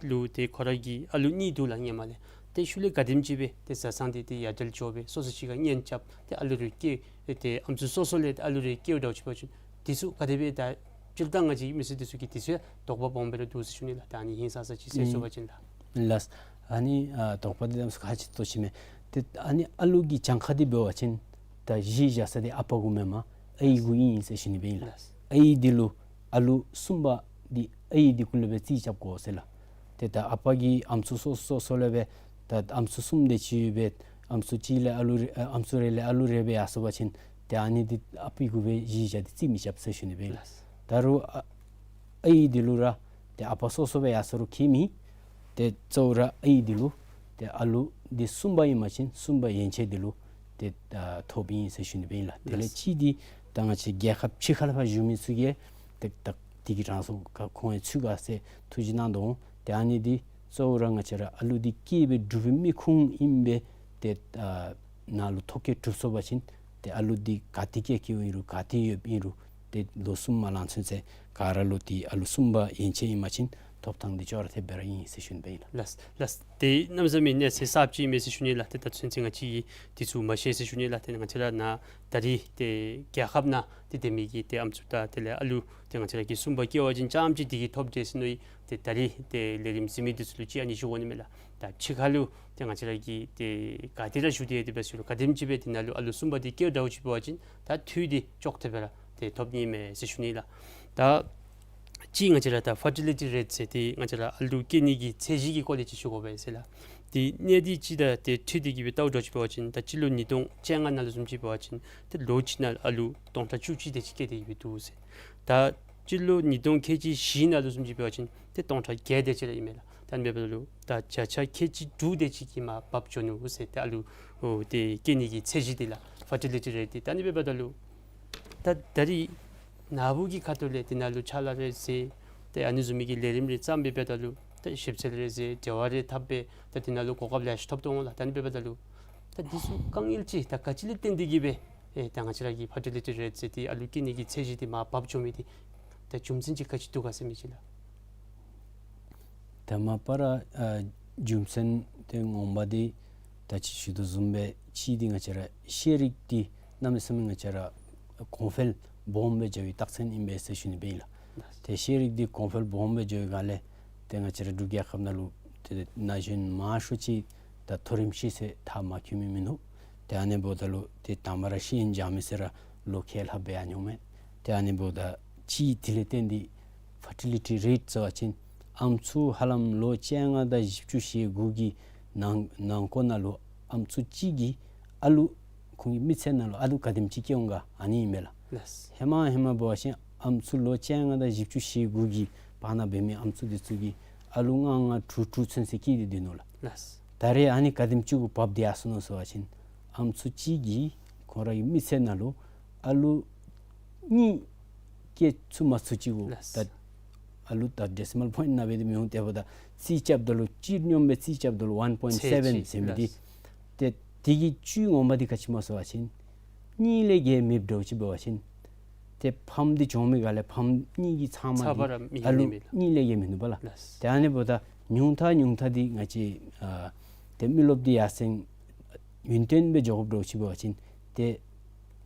ལུ་ཏེ་ཁོ་ར་གི་ཨ་ལུ་གཉིས་འདུག་ལགས་སྔོན་མ་ལས། ཏེ་ཤུལ་ལས་ག་དེམ་ཅིག་སྦེ་ཏེ་བཟའ་ཚང་འདི་ཏེ་ཡར་དྲག་འགྱོ་སྦེ་སོ་སོ་ཅིག་ཁར་གཉེན་རྐྱབ་སྟེ་ཨ་ལུ་རེ་སྐྱེ་ཏེ་ཨམ་སྲུ་སོ་སོ་ལས་ཨ་ལུ་རེ་སྐྱེཝ་འདྲཝ་ཅིག་འབད་བ་ཅིན་འདི་ཚུ་ག་དེ་སྦེ་ད་སྤྱིར་བཏང་ང་བཅས་མི་སེར་འདི་ཚུ་གིས་འདི་ཚུ་ཡང་དོགས་པ་སྦོམ་སྦེ་ར་འདུག་ཟེར་ཞུ་ནི་ལགས། ད་ཨ་ནི་ཧིང་སངས་ས་ཅིག་གསལ་སོང་པ་ཅིན་ལགས། ལགས། ཨ་ནི་ཨ་དོགས་པ་འདི་གནམ་མེད་ས་མེད་ཁག་ཆེ་ཏོག་ཅིག་མས། ཏེ་ཨ་ནི་ཨ་ལུ་གི་གྱངས་ཁ་འདི་འབད་བ་ཅིན་ད་གཞི་བཞག་ས་འདི་ཨ་པ་གུ་མེན་པར་ཨའི་གུ་ཨིན་ཟེར་ཞུ་ནི་སྦེ་ཨིན་ལགས། ལགས། ཨའི་འདི་ལུ་ཨ་ལུ་གསུམ་པ་འདི་ཨའི་འདི་གུ་ལས་སྦེ་རྩིས་རྐྱབ་དགོ་ཟེར་ལགས། ཏེ་ད་ཨ་པ་གིས་ཨམ་སྲུ་སོ་སོ་སོ་ལས་སྦེ་ད་ཨམ་སྲུ་གསུམ་དེ་ཅིག་ཡོད་པས། ཨམ་སྲུ་གཅིག་ལས་ཨ་ལུ་རེ་ཨ་ཨམ་སྲུ་རེ་ལས་ཨ་ལུ་རེ་སྦེ་ཡར་སོང་པ་ཅིན་ཏེ་ཨ་ནི་འདི་ཨ་པའི་གུ་སྦེ་གཞི་བཞག་སྟེ་རྩིས་མི་རྐྱབ་ཟེར་ཞུ་ནི་སྦེ་ཨིན་ལགས། ད་རུང་ཨ་ཨའི་འདི་ལུ་ར་ཏེ་ཨ་པ་སོ་སོ་སྦེ་ཡར་སོང་རུང་ཁྱད་མེད། ཏེ་གཙོ་བོ་ར་ཨའི་འདི་ལུ་ཏེ་ཨ་ལུ་འདི་གསུམ་པ་ཨིན་པ་ཅིན་གསུམ་པ་ཡན་ཆད་འདི་ལུ་ཏེ་ཨ་ཐོབ་ཨིན་ཟེར་ཞུ་ནི་སྦེ་ཨིན་ལགས། དེ་ལས་ལགས། གཅིག་འདི་ད་ང་བཅས་རྒྱལ་ཁབ་ཕྱི་ཁ་ལས་ཕར་བཞུགས་མི་ཚུ་གིས་ཏེ་ད་དེ་གི་གྲངས་སུ་ཁ་ཁོང་ཡང་ཚུད་ག་ཟེར་ཐུགས་བཞེད་གནང་དོ་འོང་། ཏེ་ཨ་ནི་འདི་གཙོ་བོ་ར་ང་བཅས་ར་ཨ་ལུ་འདི་སྐྱེས་པའི་འབྲུག་པའི་མི་ཁུངས་ཨིན་པས། ཏེ་ཨ་ནཱ་ལུ་ཐོ་བཀོད་གྲུབ་སོང་པ་ཅིན་ཏེ་ཨ་ལུ་འདི་ག་ཏེ་སྐྱེ་སྐྱེཝ་ཨིན་རུང་ག་ཏེ་ཡོདཔ་ཨིན་རུང་ཏེ་ལོ་གསུམ་མ་ལང་ཚུན་ཚོད་ག་ར་ལུ་ཏེ་ཨ་ལུ་གསུམ་པ་ཡན་ཆད་ཨིན་པ་ཅིན་ ཐོབ་ཐངས་འདི་ཅོག་ར་འཐདཔ་སྦེ་ར་ཨིན་ཟེར་ཞུ་ནི་སྦེ་ཨིན་ལགས། ལགས་ལགས། ཏེ་གནམ་མེད་ས་མེད་གནས་ཚད་གསརཔ་ཅིག་མས་ཟེར་ཞུ་ནི་ལགས། ཏེ་ད་ཚུན་ཚོད་ང་བཅས་ཀྱིས་འདི་ཚུ་མ་ཤེས་ཟེར་ཞུ་ནི་ལགས། ཏེ་ང་བཅས་ར་ནཱ་ད་རིས་ཏེ་རྒྱལ་ཁབ་ནང་ཏེ་སྡོད་མི་གི་ཏེ་ཨམ་སྲུ་དང་དེ་ལས་ཨ་ལུ་ཏེ་ང་བཅས་ར་གི་སུམ་པ་སྐྱེ་བ་ཅིན་རྐྱངམ་ཅིག་འདི་གིས་ཐོབ་སྟེ་ཟེར་མནོ་ཡི། ཏེ་ད་རིས་ཏེ་ལས་རིམ་གཟིགས་མི་འདི་ཚུ་ལུ་ཅིག་ཨ་ནི་ཞུ་དགོ་ནི་མས་ལགས། ད་ཕྱི་ཁ་ལུ་ཏེ་ང་བཅས་ར་གི་ཏེ་ག་ཏེ་ར་བཞུགས་ཏེ་ཡོད་དེ་འབད་ཟེར་རུང་ག་དེམ་ཅིག་སྦེ་འདི་ནང་ལུ་ཨ་ལུ་སུམ་པ་འདི་སྐྱེཝ་འདྲཝ་ཅིག་འབད་བ་ཅིན་ད་འཐུས་འདི་ཅོག་འཐདཔ་སྦེ་ར་ཏེ་ཐོབ་ནི་མས་ཟེར་ཞུ་ནི་ལགས། ད་ཅིག་ང་བཅས་ར་ད་ཕར་ཊི་ལི་ཊི་རེཊ་ཟེར་ཏེ་ང་བཅས་ར་ཨ་ལུ་སྐྱེ་ནི་གི་ཚད་གཞི་གི་སྐོར་ལས་ཅིག་ཞུ་དགོ་པས་ཟེར་ལགས། ཏེ་གནས་འདི་ཅིག་དང་ཏེ་འཁྲིལ་ཏེ་གི་སྦེ་བལྟཝ་འདྲཝ་ཅིག་འབད་བ་ཅིན་ད་སྤྱི་ལོ་ཉིས་སྟོང་བཅོ་ལྔ་ནང་ལུ་བཟུམ་ཅིག་འབད་བ་ཅིན་ཏེ་ལོ་གཅིག་ནང་ཨ་ལུ་སྟོང་ཕྲག་བཅུ་གཅིག་དེ་ཅིག་སྐྱེས་ཏེ་གི་སྦེ་འདུག་ཟེར། ད་སྤྱི་ལོ་ཉིས་སྟོང་ཁལ་གཅིག་བཞི་ནང་ལུ་བཟུམ་ཅིག་འབད་བ་ཅིན་ཏེ་སྟོང་ཕྲག་བརྒྱད་དེ་ཅིག་ར་ཨིན་མས་ལགས། ད་ཨ་ནི་འབདཝ་ད་ལུ་ད་བརྒྱ་ཆ་ཁལ་གཅིག་དྲུག་དེ་ཅིག་གིས་མར་བབས་འགྱོ་ནུག་ཟེར། ཏེ་ཨ་ལུ་ཨོ་ཏེ་སྐྱེ་ནི་གི་ཚད་གཞི་འདི་ལགས། ཕར་ཊི་ལི་ཊི་རེཊ་འདི། ད་ཨ་ནི་འབདཝ་ད་ལུ་ད་ད་རིས་ནཱ་བུ་གི་ཁ་ཐུག་ལས་འདི་ནང་ལུ་ཕྱག་ལཱ་རེ་མཛད་ཏེ་ཨ་ནི་བཟུམ་མའི་གི་ལས་རིམ་རེ་བརྩམས་སྦེ་འབདཝ་ད་ལུ་ད་ཞིབ་འཚོལ་རེ་མཛད་འབྲེལ་བ་རེ་འཐབ་སྦེ་ད་འདི་ནང་ལུ་གོ་སྐབས་ལེ་ཤ་ཐོབ་དོ་འོང་ལགས། ད་ཨ་ནི་འབདཝ་ད་ལུ་ད་འདི་ཚུ་དཀའ་ངལ་ཅིག་ད་ག་ཅི་ལས་བརྟེན་ཏེ་གི་སྦེ་ཨེ་ད་ང་བཅས་ར་གི་ཕར་ཊི་ལི་ཊི་རེཊ་ཟེར་ཏེ་ཨ་ལུ་སྐྱེ་ནི་གི་ཚད་གཞི་འདི་མར་བབས་འགྱོ་མི་འདི་ད་རྒྱུ་མཚན་ཅིག་ག་ཅི་འདུག་ག་ཟེར་མི་ཅིག་ལགས། ད་མ་པ་ར་ཨ་རྒྱུ་མཚན་ཏེ་ངོ་མ་འདི་ད་ཅི་ཞུ་དོ་བཟུམ་སྦེ་གཅིག་འདི་ང་བཅས་ར་ཤེས་རིག་འདི་གནམ་མེད་ས་མེད་ང་བཅས་ར་གོང་འཕེལ་སྦོམ་སྦེ་འགྱོ་བའི་རྟགས་མཚན་ཨིན་པས་ཟེར་ཞུ་ནི་སྦེ་ཨིན་ལགས། ཏེ་ཤེས་རིག་འདི་གོང་འཕེལ་སྦོམ་སྦེ་འགྱོ་བའི་སྒང་ལས་ཏེ་ང་བཅས་ར་འབྲུག་རྒྱལ་ཁབ་ནང་ལུ་ཏེ་ན་གཞོན་མང་ཤོས་ཅིག་ད་མཐོ་རིམ་ཤེས་ཚད་མཐར་མ་འཁྱོལ་མི་མིན་འདུག། ཏེ་ཨ་ནི་འབདཝ་ད་ལུ་ཏེ་དང་པ་ར་ཤེས་ཡོན་སྦྱང་མི་ཟེར་ར་ལོ་ཁལ་ལྷགཔ་སྦེ་ཡར་འགྱོཝ་མས། ཏེ་ཨ་ནི་འབདཝ་ད་གཅིག་དེ་ལས་བརྟེན་ཏེ་ཕར་ཊི་ལི་ཊི་རེཊ་ཟེར་བ་ཅིན་ཨམ་སྲུ་ཧ་ལམ་ལོ་བཅོ་ལྔ་དང་བཞི་བཅུ་ཞེ་དགུ་གི་ནང་ནང་འཁོད་ནང་ལུ་ཨམ་སྲུ་གཅིག་གིས་ཨ་ལུ་ཁོང་གི་མི་ཚེ་ནང་ལུ་ཨ་ལུ་ག་དེམ་ཅིག་སྐྱེ་འོང་ག་ཨ་ནི་ཨིན་མས་ལགས། ལགས། ཧེ་མ་ཧེ་མ་འབད་བ་ཅིན་ཨམ་སྲུ་ལོ་བཅོ་ལྔ་དང་བཞི་བཅུ་ཞེ་དགུ་གི་བར་ན་འབད་མི་ཨམ་སྲུ་འདི་ཚུ་གིས་ཨ་ལུ་ལྔ་ལྔ་དྲུག་དྲུག་ཚུན་ཚོད་སྐྱེས་ཏེ་སྡོད་ནུག་ལགས། ལགས། ད་རེས་ཨ་ནི་ག་དེམ་ཅིག་གུ་བབས་ཏེ་ཡར་སོ་ནུག་ཟེར་བ་ཅིན་ཨམ་སྲུ་གཅིག་གིས་ཁོ་རའི་མི་ཚེ་ནང་ལུ་ཨ་ལུ་གཉིས་སྐྱེ་ཚུགས་མ་ཚུགས་ཅིག་གུ། ལགས། ད་ཨ་ལུ་ད་ཌེ་སི་མཱལ་པོའིནཊ་ནང་སྦེ་འདི་མི་འོང་། དེ་འབདཝ་ད་རྩིས་རྐྱབ་ད་ལུ་སྤྱིར་སྙོམས་སྦེ་རྩིས་རྐྱབ་ད་ལུ་ཝན་པོའིནཊ་སེ་བེན་ཚད་ཅིག་ཟེར་མི་འདི། ལགས། ཏེ་དེ་གི་བཅུད་ངོ་མ་འདི་ག་ཅི་སྨོ་ཟེར་བ་ཅིན་གཉིས་ལས་བརྒལ་མེདཔ་འདྲཝ་ཅིག་འབད་བ་ཅིན་ཏེ་ཕམ་འདི་བྱུང་མི་སྒང་ལས་ཕམ་གཉིས་ཀྱི་ཚབ་མ་ཚབ་མ་འདི་ར་མི་ཨ་ལུ་ཡོད་ནི་མས་ལགས། གཉིས་ལས་བརྒལ་མིན་འདུག་པ་ལགས། ལགས། ཏེ་ཨ་ནི་འབདཝ་ད་ཉུང་མཐའ་ཉུང་མཐའ་འདི་ང་བཅས་ཨ་ཏེ་མི་རློབས་འདི་ཡར་སེང་ཡུན་བརྟན་སྦེ་འགྱོ་དགོཔ་འདྲཝ་ཅིག་འབད་བ་ཅིན་ཏེ་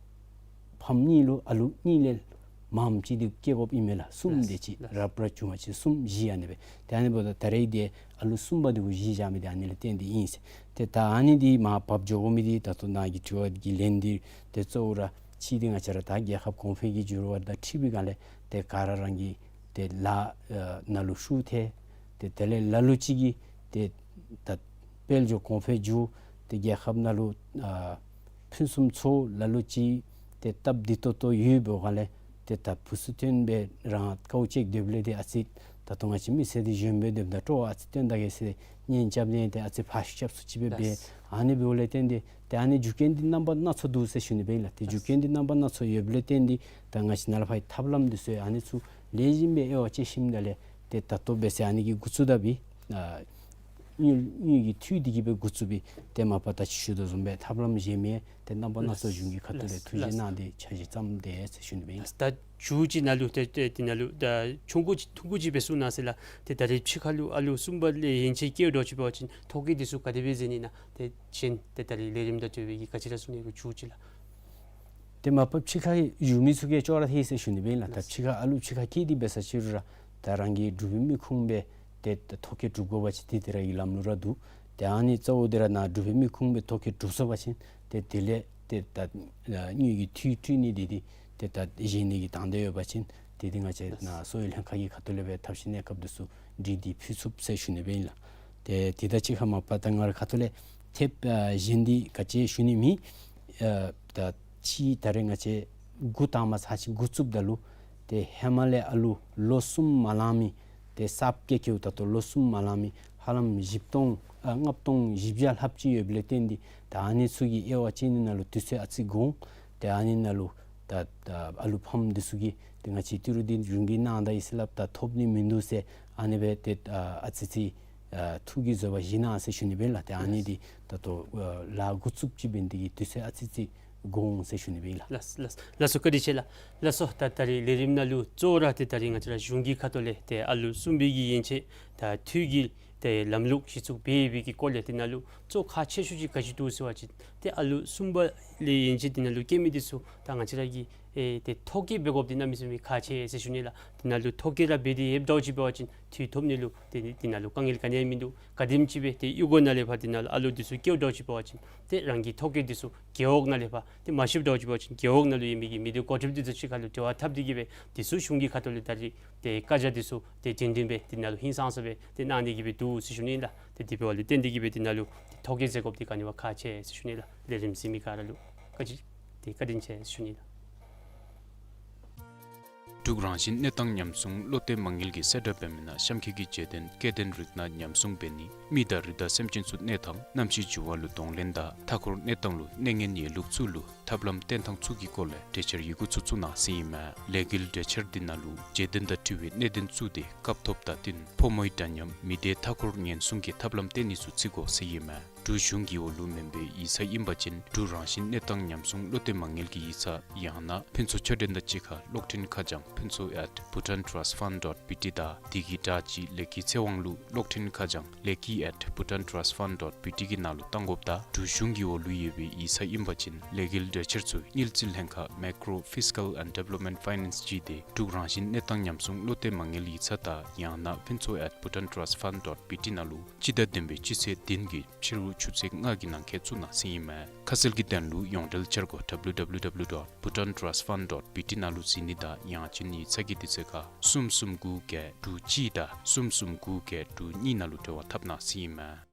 ཕམ་གཉིས་ལུ་ཨ་ལུ་གཉིས་ལས་མངམ་ཅིག་འདི་སྐྱེ་དགོཔ་ཨིན་མས་ལགས། གསུམ། ལགས། དེ་ཅིག། ལགས། རབ་ར་བྱུང་བ་ཅིན་གསུམ་བཞི་ཨ་ནི་སྦེ། ཏེ་ཨ་ནི་འབདཝ་ད་ད་རེས་འདི་ཨ་ལུ་གསུམ་པ་འདི་གུ་གཞི་བཞག་མི་འདི་ཨ་ནི་ལས་བརྟེན་ཏེ་ཨིན་ཟེར། ཏེ་ད་ཨ་ནི་འདི་མར་བབས་འགྱོ་དགོ་མི་འདི་ད་ལྟོ་ནཱ་གི་དྲི་བ་གི་ལན་འདི་ཏེ་གཙོ་བོ་ར་གཅིག་འདི་ང་བཅས་ར་ད་རྒྱལ་ཁབ་གོང་འཕེལ་གྱི་འགྱུར་བ་དང་འཁྲིལ་བའི་སྒང་ལས་ཏེ་ག་ར་རང་གི་ཏེ་ལཱ་ཨ་ནང་ལུ་ཤུགས་ཐལ། ཏེ་དེ་ལས་ལ་ལུ་ཅིག་གིས་ཏེ་ད་དཔལ་འབྱོར་གོང་འཕེལ་འགྱོ། ཏེ་རྒྱལ་ཁབ་ནང་ལུ་ཨ་ཕུན་སུམ་ཚོགས། ལ་ལུ་ཅིག་ཏེ་སྟབས་བདེ་ཏོག་ཏོ་ཡོདཔ་སྒང་ལས་ཏེ་ད་བུ་ཚུ་བཏོན་སྦེ་རང་དཀའཝ་སྤྱད་སྡོདཔ་ལས་ཏེ་ཨ་ཙི་ད་ལྟོ་ང་བཅས་མི་སེར་འདི་གཞོནམ་སྦེ་སྡོདཔ་ད་སྤྲོ་བ་ཨ་ཙི་བཏོན་ད་གེ་ཟེར་གཉེན་རྐྱབ་ནི་ཏེ་ཨ་ཙི་ཕར་ཤུགས་རྐྱབ་སུ་ཅིག་སྦེ་འབད། ལགས། ཨ་ནི་འབདཝ་ལས་བརྟེན་ཏེ་ཏེ་ཨ་ནི་རྒྱུ་རྐྱེན་འདི་རྣམ་པ་སྣ་ཚོགས་འདུག་ཟེར་ཞུ་ནི་སྦེ་ཨིན་ལགས། ཏེ་རྒྱུ་རྐྱེན་འདི་རྣམ་པ་སྣ་ཚོགས་ཡོདཔ་ལས་བརྟེན་ཏེ་ད་ང་བཅས་ནཱ་ལས་ཕར་ཐབས་ལམ་འདི་ཚུ་ཨ་ནི་ཚུ་ལེགས་ཤོམ་སྦེ་དབྱེ་བ་དཔྱད་ཞིནམ་ད་ལས་ཏེ་ད་ལྟོ་འབད་ཟེར་ཨ་ནི་གིས་འགོ་བཙུགས་ད་པའི་ཨ་དངུལ་དངུལ་གྱི་འཐུས་འདི་གིས་སྦེ་འགོ་བཙུགས་པའི་ཏེ་མ་པ་ད་ཅི་ཞུ་དོ་བཟུམ་སྦེ་ཐབས་ལམ་གཞན་མི་ཏེ་རྣམ་པ་སྣ་ཚོགས་བྱུང་གི་ཁ་ཐུག་ལས་ཐུགས་རྗེ་གནང་སྟེ་འཆར་གཞི་བརྩམས་དེས་ཟེར་ཞུ་ནི་སྦེ་ཨིན། ད་མཇུག་ཅིག་ནང་ལུ་ཏེ་ཏེ་འདི་ནང་ལུ་ད་ཆུང་ཀུ་ཅིག་ཐུང་ཀུ་ཅིག་སྦེ་གསུང་གནང་ཟེར་ལགས། ཏེ་ད་རེས་ཕྱི་ཁ་ལུ་ཨ་ལུ་གསུམ་པ་ལས་ཡན་ཆད་སྐྱེཝ་འདྲཝ་ཅིག་འབད་བ་ཅིན་ཐོ་བཀོད་འདི་ཚུ་ག་དེ་སྦེ་མཛད་ནི་ཨིན་ན། ཏེ་གཞན་ཏེ་ད་རེས་ལས་རིམ་དང་འབྲེལ་བའི་གི་ག་ཅི་ར་གསུང་ནི་རུང་མཇུག་ཅིག་ལགས། ཏེ་མ་པ་ཕྱི་ཁར་བཞུགས་མི་ཚུ་གིས་ཅོག་ར་འཐད་ཟེར་ཞུ་ནི་སྦེ་ཨིན་ལགས། ད་ལགས། ཕྱི་ཁར་ཨ་ལུ་ཕྱི་ཁར་སྐྱེས་ཏེ་འབད་ས་ཅིག་རུང་ར་ད་རང་གི་འབྲུག་པའི་མི་ཁུངས་སྦེ་ཏེ་ད་ཐོ་བཀོད་གྲུབ་དགོ་པ་ཅིན་ཏེ་དེ་ར་གི་ལམ་ལུགས་ར་འདུག། ཏེ་ཨ་ནི་གཙོ་བོ་འདི་ར་ནཱ་འབྲུག་པའི་མི་ཁུངས་སྦེ་ཐོ་བཀོད་གྲུབ་སོང་པ་ཅིན་ཏེ་དེ་ལས་ཏེ་ད་དངུལ་གྱི་འཐུས་སྤྲོད་ནི་འདི་འདི་ཏེ་ད་གཞི་ནི་གི་དང་འདོད་ཡོད་པ་ཅིན་ཏེ་འདི་ང་བཅས་ནཱ་གསོ་བའི་ལྷན་ཁག་གི་ཁ་ཐུག་ལས་སྦེ་ཐབས་ཤེས་གནས་སྐབས་འདི་ཚུ་སྒྲིག་སྟེ་ཕུལ་ཚུགས་ཟེར་ཞུ་ནི་སྦེ་ཨིན་ལགས། ཏེ་དེ་དང་གཅིག་ཁར་མ་པ་ད་ང་རའི་ཁ་ཐུག་ལས་ཐེབས་ཨ་གཞན་འདི་ག་ཅི་ཞུ་ནི་མེད། ཨ་ད་ཅི་ད་རེས་ང་བཅས་འགོ་དང་པ་ཚར་ཅིག་འགོ་བཙུགསཔ་ད་ལུ་ཏེ་ཧེ་མ་ལས་ཨ་ལུ་ལོ་གསུམ་མ་ལང་མི་ཏེ་གསརཔ་སྐྱེས་སྐྱེསཔ་ད་ལྟོ་ལོ་གསུམ་མ་ལང་མི་ཧ་ལམ་བཞི་སྟོང་ཨ་ལྔ་སྟོང་བཞི་བརྒྱ་ལྷགཔ་ཅིག་ཡོདཔ་ལས་བརྟེན་ཏེ་ད་ཨ་ནི་ཚུ་གི་དབྱེ་བ་དཔྱད་ནི་ནང་ལུ་དུས་ཚོད་ཨ་ཙི་འགོར། ཏེ་ཨ་ནི་ནང་ལུ་ད་ད་ཨ་ལུ་ཕམ་འདི་ཚུ་གིས་ཏེ་ང་བཅས་ཏི་རུ་འདི་རིན་གྱིས་གནང་ད་ཡི་ཟེར་སླབ་ད་ཐོབ་ནི་མིན་འདུག་ཟེར་ཨ་ནི་སྦེ་ཏེ་ཨ་ཨ་ཙི་ཙི་ཨ་ཐུགས་ཀྱི་བཟོད་པ་བཞེས་གནང་ཟེར་ཞུ་ནི་སྦེ་ལགས། ཏེ་ཨ་ནི་འདི་ད་ལྟོ་ཨ་ལཱ་འགོ་བཙུགསཔ་ཅིག་འབད་ནི་དེ་གིས་དུས་ཚོད་ཨ་ཙི་ཙི་ དགོ་འོང་ཟེར་ཞུ་ནི་སྦེ་ཨིན་ལགས། ལགས་ལགས་ལགས་སོ། བཀའ་དྲིན་ཆེ་ལགས། ལགས་སོ། ད་ད་རིས་ལས་རིམ་ནང་ལུ་གཙོ་བོ་ར་ཏེ་ད་རིས་ང་བཅས་ར་གཞུང་གི་ཁ་ཐུག་ལས་ཏེ་ཨ་ལུ་གསུམ་པའི་གི་ཡན་ཆད་ད་འཐུས་ཀྱི་ཏེ་ལམ་ལུགས་གཞི་བཙུགས་འབད་བའི་གི་སྐོར་ལས་དེ་ནང་ལུ་གཙོ་ཁག་ཆེ་ཤོས་ཅིག་ག་ཅི་འདུག་ཟེར་བ་ཅིན་ཏེ་ཨ་ལུ་གསུམ་པ་ལས་ཡན་ཆད་དེ་ནང་ལུ་སྐྱེ་མི་དེ་ཚུ་ད་ང་བཅས་ར་གིས་ཨེ་ཏེ་ཐོ་བཀོད་འབད་དགོཔ་དེ་གནམ་མེད་ས་མེད་ཁག་ཆེ་ཟེར་ཞུ་ནི་ལགས། དེ་ནང་ལུ་ཐོ་བཀོད་ར་འབད་དེ་ཡོདཔ་འདྲཝ་ཅིག་འབད་བ་ཅིན་འཐུས་ཐོབ་ནི་ལུ་ཏེ་དེ་ནང་ལུ་དཀའ་ངལ་ག་ནི་ཡང་མིན་འདུག། ག་དེམ་ཅིག་སྦེ་ཏེ་གཡུས་སྒོ་ནང་ལས་ཕར་དེ་ནང་ལུ་ཨ་ལུ་དེ་ཚུ་སྐྱེཝ་འདྲཝ་ཅིག་འབད་བ་ཅིན་ཏེ་རང་གི་ཐོ་བཀོད་དེ་ཚུ་རྒེད་འོག་ནང་ལས་ཕར་ཏེ་མ་ཤེསཔ་འདྲཝ་ཅིག་འབད་བ་ཅིན་རྒེད་འོག་ནང་ལུ་ཡོད་མི་གི་མི་སྡེ་འགོ་ཁྲིདཔ་དེ་ཚུ་གཅིག་ཁར་ལུ་འབྲེལ་བ་འཐབ་སྟེ་གིས་སྦེ་དེ་ཚུ་གཞུང་གི་ཁ་ཐུག་ལས་ད་རིས་ཏེ་བཀའ་རྒྱ་དེ་ཚུ་ཏེ་སྒྲིང་སྒྲིང་སྦེ་དེ་ནང་ལུ་ཧིང་སངས་ས་སྦེ་ཏེ་གནང་ནི་གི་སྦེ་འདུག་ཟེར་ཞུ་ནི་ལགས། ཏེ་དེ་འབདཝ་ལས་བརྟེན་ཏེ་གིས་སྦེ་དེ་ནང་ལུ་ཐོ་བཀོད་མཛད་དགོཔ་དེ་ག་ནི་བ་ཁག་ཆེ་ཟེར་ཞུ་ནི་ལགས། ལས་རིམ་གཟིགས་མི་ག་ར་ལུ་བཀའ་དྲིན་ཏེ་བཀའ་དྲིན་ཆེ་ཟེར་ཞུ་ནི་ལགས། འབྲུག་རང་བཞིན་གནས་སྟངས་ཉམས་སྲུང་བློ་གཏད་མ་དངུལ་གྱིས་གསལ་བསྒྲགས་འབད་མི་ནང་གཤམ་འཁོད་ཀྱི་བརྗོད་དོན་སྐྱེ་ལྡན་རིགས་སྣ་ཉམས་སྲུང་འབད་ནི། མི་དང་རི་དྭགས་སེམས་ཅན་ཚུ་གནས་ཐང་གནམ་གཤིས་འགྱུར་བ་ལུ་གདོང་ལེན་དང་མཐའ་འཁོར་གནས་སྟངས་ལུ་གནས་ངན་ཡོད་ལུགས་ཚུ་ལུ་ཐབས་ལམ་བརྟེན་ཐངས་ཚུ་གི་སྐོར་ལས་གྲོས་འཆར་ཡི་གུ་ཚུ་བཙུགས་གནང་ཟེར་ཨིན་མས། ལས་འགུལ་གྲོས་འཆར་འདི་ནང་ལུ་བརྗོད་དོན་དང་འཁྲིལ་བའི་གནད་དོན་བཙུགས་ཏེ་སྐབས་ཐོབ་དང་བསྟུན་ཕོ་མོའི་འདྲ་མཉམ་མི་སྡེ་མཐའ་འཁོར་ཉེན་སྲུང་གི་ཐབས་ལམ་བསྟེན་ནི་ཚུ་བརྩི་དགོ་ཟེར་ཨིན་མས། འབྲུག་གཞུང་གི་འོག་ལུ་མེན་པའི་ཡིག་ཚང་ཨིན་པ་ཅིན་འབྲུག་རང་བཞིན་གནས་སྟངས་ཉམས་སྲུང་བློ་གཏད་མ་དངུལ་གྱི་ཡིག་ཚང་ཡང་ན་ཕུན་ཚོགས་ཆོས་སྒྲོན་དང་གཅིག་ཁར་གློག་འཕྲིན་ཁ་བྱང་ཕུན་ཚོགས་at bhutan trust fund dot B T དང་དེ་གི་དྲ་ཅིག་ལེགས་སྐྱིད་ཚེ་དབང་ལུ་གློག་འཕྲིན་ཁ་བྱང་ལེགས་སྐྱིད་at bhutan trust fund dot B T གི་ནང་ལུ་གཏང་དགོཔ་དང་འབྲུག་གཞུང་གི་འོག་ལུ་ཡོད་པའི་ཡིག་ཚང་ཨིན་པ་ཅིན་ལས་འགུལ་གྲོས་འཆར་ཚུ་དངུལ་རྩིས་ལྷན་ཁག་Macro Fiscal and Development Finance ཅིག་སྟེ་འབྲུག་རང་བཞིན་གནས་སྟངས་ཉམས་སྲུང་བློ་གཏད་མ་དངུལ་ཡིག་ཚང་དང་ཡང་ན་ཕུན་ཚོགས་at bhutan trust fund dot B T ནང་ལུ་སྤྱི་ཟླ་བདུན་པའི་སྤྱི་ཚེས་བདུན་གྱི་ཕྱི་རུ་ཆུ་ཚོད་ལྔ་གི་ནང་འཁོད་བཙུགས་གནང་ཟེར་ཨིན་མས། ཁ་གསལ་གྱི་དོན་ལུ་ཡོངས་འབྲེལ་འཆར་སྒོ་W W W dot bhutan trust fund dot B T ནང་ལུ་གཟིགས་ནི་དང་ཡང་ཅིན་ཡིག་ཚང་གི་དུས་ཚོད་ཁར་གསུམ་གསུམ་དགུ་བརྒྱད་དྲུག་གཅིག་དང་གསུམ་གསུམ་དགུ་བརྒྱད་དྲུག་གཉིས་ནང་ལུ་འབྲེལ་བ་འཐབ་གནང་ཟེར་ཨིན་མས།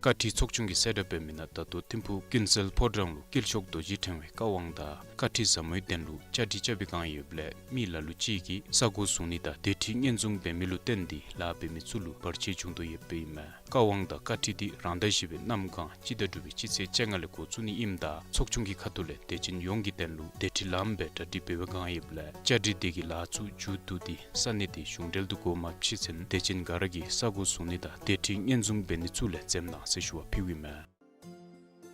བཀའ་ཁྲི་ཚོགས་ཆུང་གིས་གསལ་བསྒྲགས་འབད་མི་ནང་ད་ལྟོ་ཐིམ་ཕུག་ཀུན་གསལ་ཕོ་བྲང་ལུ་དཀྱིལ་ཆོག་རྡོ་རྗེ་ཕྲེང་བའི་བཀའ་དབང་དང་བཀའ་ཁྲི་ཟབ་མོའི་གདན་ལུ་བཅའ་སྒྲིག་རྐྱབ་པའི་བསྒང་ཡོདཔ་ལས་མི་ལ་ལུ་ཅིག་གིས་ས་གོ་བཟུང་ནི་དང་སྡོད་ཁྲི་སྔོན་བཟུང་འབད་མི་ལུ་བརྟེན་ཏེ་ལཱ་འབད་མི་ཚུ་ལུ་བར་ཆད་བྱུང་དོ་ཡོདཔ་ཨིན་མས། བཀའ་དབང་དང་བཀའ་ཁྲི་འདི་རང་ཟླ་བཞི་པའི་གནམ་གང་སྤྱི་ཟླ་དྲུག་པའི་སྤྱི་ཚེས་བཅོ་ལྔ་ལས་འགོ་བཙུགས་ནི་ཨིནམ་ད་ཚོགས་ཆུང་གི་ཁ་ཐུག་ལས་དད་ཅན་ཡོངས་ཀྱི་དོན་ལུ་སྡོད་ཁྲི་ལངམ་སྦེ་གྲ་སྒྲིག་འབད་བའི་བསྒང་ཡོདཔ་ལས་བཅའ་སྒྲིག་འདི་གི་ལཱ་ཚུ་མཇུག་བསྡུ་སྟེ་ས་གནས་འདི་གཞུང་འབྲེལ་དུ་འགོ་མ་ཕྱེ་ཚུན་དད་ཅན་ག་ར་གིས་ས་གོ་བཟུང་ནི་དང་སྡོད་ཁྲི་སྔོན་བཟུང་འབད་ནི་ཚུ་ལས་འཛེམ་གནང་ཟེར་ཞུ་བ་ཕུལཝ་ཨིན་མས།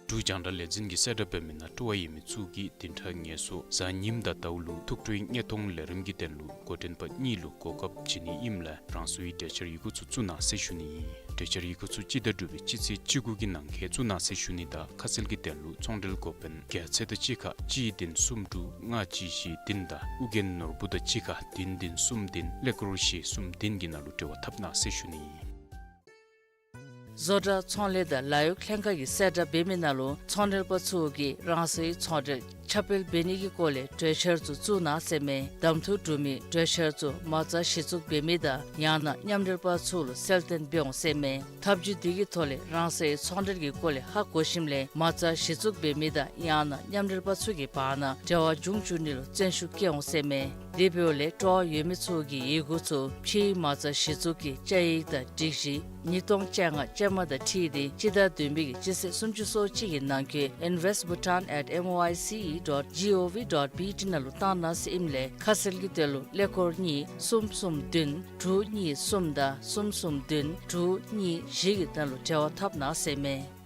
འབྲུག་རྒྱང་བསྒྲགས་ལས་འཛིན་གྱིས་གསལ་བསྒྲགས་འབད་མི་ནང་སྤྲོ་བ་ཡོད་མི་ཚུ་གིས་བདུན་ཕྲག་ངལ་གསོ་གཟའ་ཉིམ་དང་ཟླཝ་ལུ་ཐུགས་སྤྲོའི་བརྙན་ཐུང་ལས་རིམ་གྱི་དོན་ལུ་འགོ་འདྲེན་པ་གཉིས་ལུ་གོ་སྐབས་བྱིན་ནི་ཨིནམ་ལས་རང་སོའི་གྲོས་འཆར་ཡི་གུ་ཚུ་བཙུགས་གནང་ཟེར་ཞུ་ནི་ཨིན། གྲོས་འཆར་ཡི་གུ་ཚུ་སྤྱི་ཟླ་དྲུག་པའི་སྤྱི་ཚེས་བཅུ་དགུ་གི་ནང་འཁོད་བཙུགས་གནང་ཟེར་ཞུ་ནི་དང་ཁ་གསལ་གྱི་དོན་ལུ་ཚོང་འབྲེལ་འགོ་དཔོན་རྒྱལ་མཚན་དང་གཅིག་ཁར་གཅིག་བདུན་གསུམ་དྲུག་ལྔ་གཅིག་བཞི་བདུན་དང་ཨུ་རྒྱན་ནོར་བུ་དང་གཅིག་ཁར་བདུན་བདུན་གསུམ་བདུན་ཀླད་ཀོར་བཞི་གསུམ་བདུན་གྱི་ནང་ལུ་འབྲེལ་བ་འཐབ་གནང་ཟེར་ཞུ་ནི་ཨིན། བཟོ་གྲྭ་ཚོང་ལས་དང་ལཱ་གཡོག་ལྷན་ཁག་གིས་གསལ་བསྒྲགས་འབད་མི་ནང་ལུ་ཚོང་འབྲེལ་པ་ཚུ་གིས་རང་སོའི་ཚོང་འབྲེལ་ཁྱབ་སྤེལ་འབད་ནི་གི་སྐོར་ལས་གྲོས་འཆར་ཚུ་བཙུགས་གནང་ཟེར་མས། གདམ་འཐུ་གྲུབ་མི་གྲོས་འཆར་ཚུ་མ་རྩ་གཞི་བཙུགས་འབད་མི་དང་ཡང་ན་མཉམ་འབྲེལ་པ་ཚུ་ལུ་གསལ་སྟོན་འབད་འོང་ཟེར་མས། ཐབས་བྱུས་འདི་གི་ཐོག་ལས་རང་སོའི་ཚོང་འབྲེལ་གྱི་སྐོར་ལས་ཧ་གོ་ཞིནམ་ལས་མ་རྩ་གཞི་བཙུགས་འབད་མི་དང་ཡང་ན་མཉམ་འབྲེལ་པ་ཚུ་གི་བར་ན་འབྲེལ་བ་འབྱུང་བཅུག་ནི་ལུ་བརྩོན་ཤུགས་བསྐྱེད་འོང་ཟེར་མས། དེ་འབདཝ་ལས་སྤྲོ་བ་ཡོད་མི་ཚུ་གིས་ཡི་གུ་ཚུ་ཕྱིའི་མ་རྩ་གཞི་བཙུགས་ཀྱི་བཅའ་ཡིག་དང་སྒྲིག་གཞི་ཉིས་སྟོང་བཅོ་ལྔ་ཅན་མ་དང་འཁྲིལ་ཏེ་སྤྱི་ཟླ་བདུན་པའི་གི་སྤྱི་ཚེས་སུམ་ཅུ་སོ་གཅིག་གི་ནང་འཁོད་invest bhutan at M O I C E dot G O V dot B T ནང་ལུ་བཏང་གནང་ཟེར་ཨིནམ་ལས་ཁ་གསལ་གྱི་དོན་ལུ་ཀླད་ཀོར་གཉིས་གསུམ་གསུམ་བདུན་དྲུག་གཉིས་གསུམ་དང་གསུམ་གསུམ་བདུན་དྲུག་གཉིས་བཞི་གི་ནང་ལུ་འབྲེལ་བ་འཐབ་གནང་ཟེར་མས།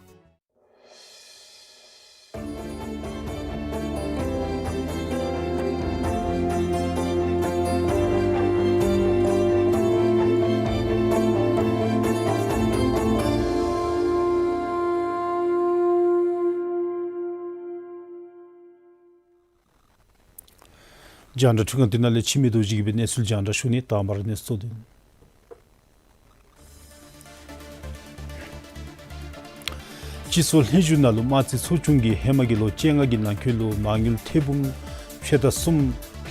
རྒྱང་བསྒྲགས་འཕྲུལ་ཁང་འདི་ནང་ལས་འཆི་མེད་རྡོ་རྗེ་གིས་སྦེ་གནས་ཚུལ་རྒྱང་བསྒྲགས་ཞུ་ནི། དང་པ་ར་གནས་ཚུལ་གཙོ་དོན། སྤྱི་ཚོགས་ལྷན་བཞུགས་ནང་ལུ་དམངས་རྩིས་ཚོགས་ཆུང་གིས་ཧེ་མ་གི་ལོ་བཅོ་ལྔ་གི་ནང་འཁོད་ལུ་མ་དངུལ་ཐེར་འབུམ་ཕྱེད་དང་གསུམ་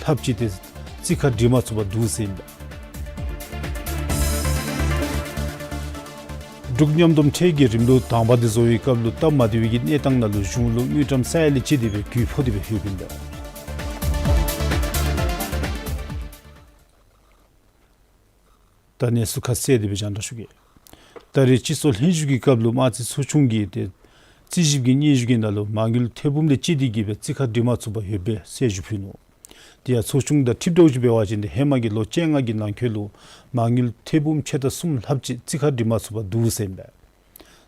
ལྷགཔ་ཅིག་དེ་རྩིས་ཁར་སྒྲིག་མ་ཚུགས་པར་འདུག་ཟེར་ཨིན་པས། འབྲུག་མཉམ་སྡོམ་ཁྲལ་གྱི་རིམ་ལུགས་དང་པ་དེ་བཟོ་བའི་སྐབས་ལུ་སྟབས་མ་བདེ་བའི་གི་གནས་སྟངས་ནང་ལུ་གཞུང་ལུ་དངུལ་ཀྲམ་ས་ཡ་ལས་བཅད་དེ་སྦེ་གུད་ཕོག་སྟེ་སྦེ་ཡོདཔ་ཨིན་པས། ད་གནས་ཚུལ་ཁ་གསལ་དེ་སྦེ་རྒྱང་བསྒྲགས་ཞུ་གེ། ད་རེས་སྤྱི་ཚོགས་ལྷན་བཞུགས་ཀྱི་སྐབས་ལུ་དམངས་རྩིས་ཚོགས་ཆུང་གིས་ཏེ་རྩིས་ཞིབ་ཀྱི་སྙན་ཞུ་གི་ནང་ལུ་མ་དངུལ་ཐེར་འབུམ་ལས་བཅད་དེ་གིས་སྦེ་རྩིས་ཁར་སྒྲིག་མ་ཚུགས་པར་ཡོདཔ་སྦེ་གསལ་ཞུ་ཕུལ་ནུག། དེ་ཡང་ཚོགས་ཆུང་དང་འཁྲིལཝ་ད་ཅིག་འབད་བ་ཅིན་ཏེ་ཧེ་མ་གི་ལོ་བཅོ་ལྔ་གི་ནང་འཁོད་ལུ་མ་དངུལ་ཐེར་འབུམ་ཕྱེད་དང་གསུམ་ལྷགཔ་ཅིག་རྩིས་ཁར་སྒྲིག་མ་ཚུགས་པར་འདུག་ཟེར་ཨིན་པས།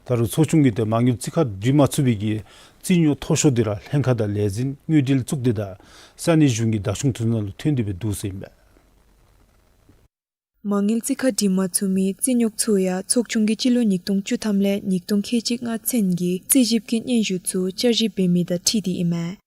ད་རུང་ཚོགས་ཆུང་གིས་ཏེ་མ་དངུལ་རྩིས་ཁ་སྒྲིག་མ་ཚུགས་པའི་གི་རྩིས་རྙོག་མཐོ་ཤོས་འདི་ར་ལྷན་ཁག་དང་ལས་འཛིན་དངུལ་འབྲེལ་གཙུག་སྡེ་དང་ས་གནས་གཞུང་གི་བདག་སྐྱོང་འཐུས་མི་ནང་ལུ་ཐོན་ཏེ་སྦེ་འདུག་ཟེར་ཨིན་པས། མ་དངུལ་རྩིས་ཁ་སྒྲིག་མ་ཚུགས་མི་རྩིས་རྙོག་ཚུ་ཡང་ཚོགས་ཆུང་གིས་སྤྱི་ལོ་ཉིས་སྟོང་བཅུ་ཐམ་ལས་ཉིས་སྟོང་ཁལ་གཅིག་ལྔ་ཚུན་གྱི་རྩིས་ཞིབ་ཀྱི་སྙན་ཞུ་ཚུ་བསྐྱར་ཞིབ་འབད་མི་དང་འཁྲིལ་ཏེ་ཨིན་མས།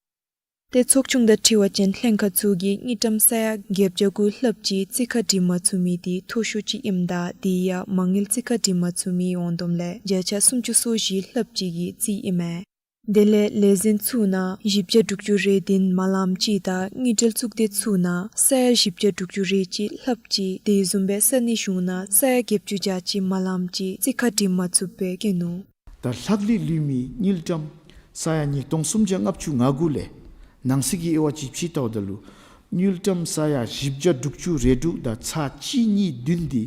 ཏེ་ཚོགས་ཆུང་དང་འཁྲིལ་བ་ཅིན་ལྷན་ཁག་ཚུ་གིས་དངུལ་ཀྲམ་ས་ཡ་བརྒྱད་བརྒྱ་དགུ་ལྷགཔ་ཅིག་རྩིས་ཁ་སྒྲིག་མ་ཚུགས་མི་འདི་མཐོ་ཤོས་ཅིག་ཨིནམ་ད་དེ་ཡང་མ་དངུལ་རྩིས་ཁ་སྒྲིག་མ་ཚུགས་མི་ཡོངས་བསྡོམས་ལས་བརྒྱ་ཆ་སུམ་ཅུ་སོ་བཞི་ལྷགཔ་ཅིག་གི་རྩིས་ཨིན་མས། དེ་ལས་ལས་འཛིན་ཚུ་ནང་བཞི་བརྒྱ་དྲུག་ཅུ་རེ་བདུན་མ་ལངམ་ཅིག་དང་དངུལ་འབྲེལ་གཙུག་སྡེ་ཚུ་ནང་ས་ཡ་བཞི་བརྒྱ་དྲུག་ཅུ་རེ་གཅིག་ལྷགཔ་ཅིག་དེ་བཟུམ་སྦེ་ས་གནས་གཞུང་ནང་ས་ཡ་བརྒྱད་ཅུ་གྱ་གཅིག་མ་ལངམ་ཅིག་རྩིས་ཁ་སྒྲིག་མ་ཚུགསཔ་སྦེ་བཀོད་ནུག། ད་ལྷག་ལུས་ལུས་མི་དངུལ་ཀྲམ་ས་ཡ་ཉིས་སྟོང་སུམ་བརྒྱ་ལྔ་བཅུ་ང་དགུ་ལས་ནང་གསེས་ཀྱི་དབྱེ་བ་ཅིག་ཕྱེ་ལྟཝ་ད་ལུ་དངུལ་ཀྲམ་ས་ཡ་བཞི་བརྒྱ་དྲུག་ཅུ་རེ་དྲུག་དང་ཚག་གཅིག་གཉིས་བདུན་འདི་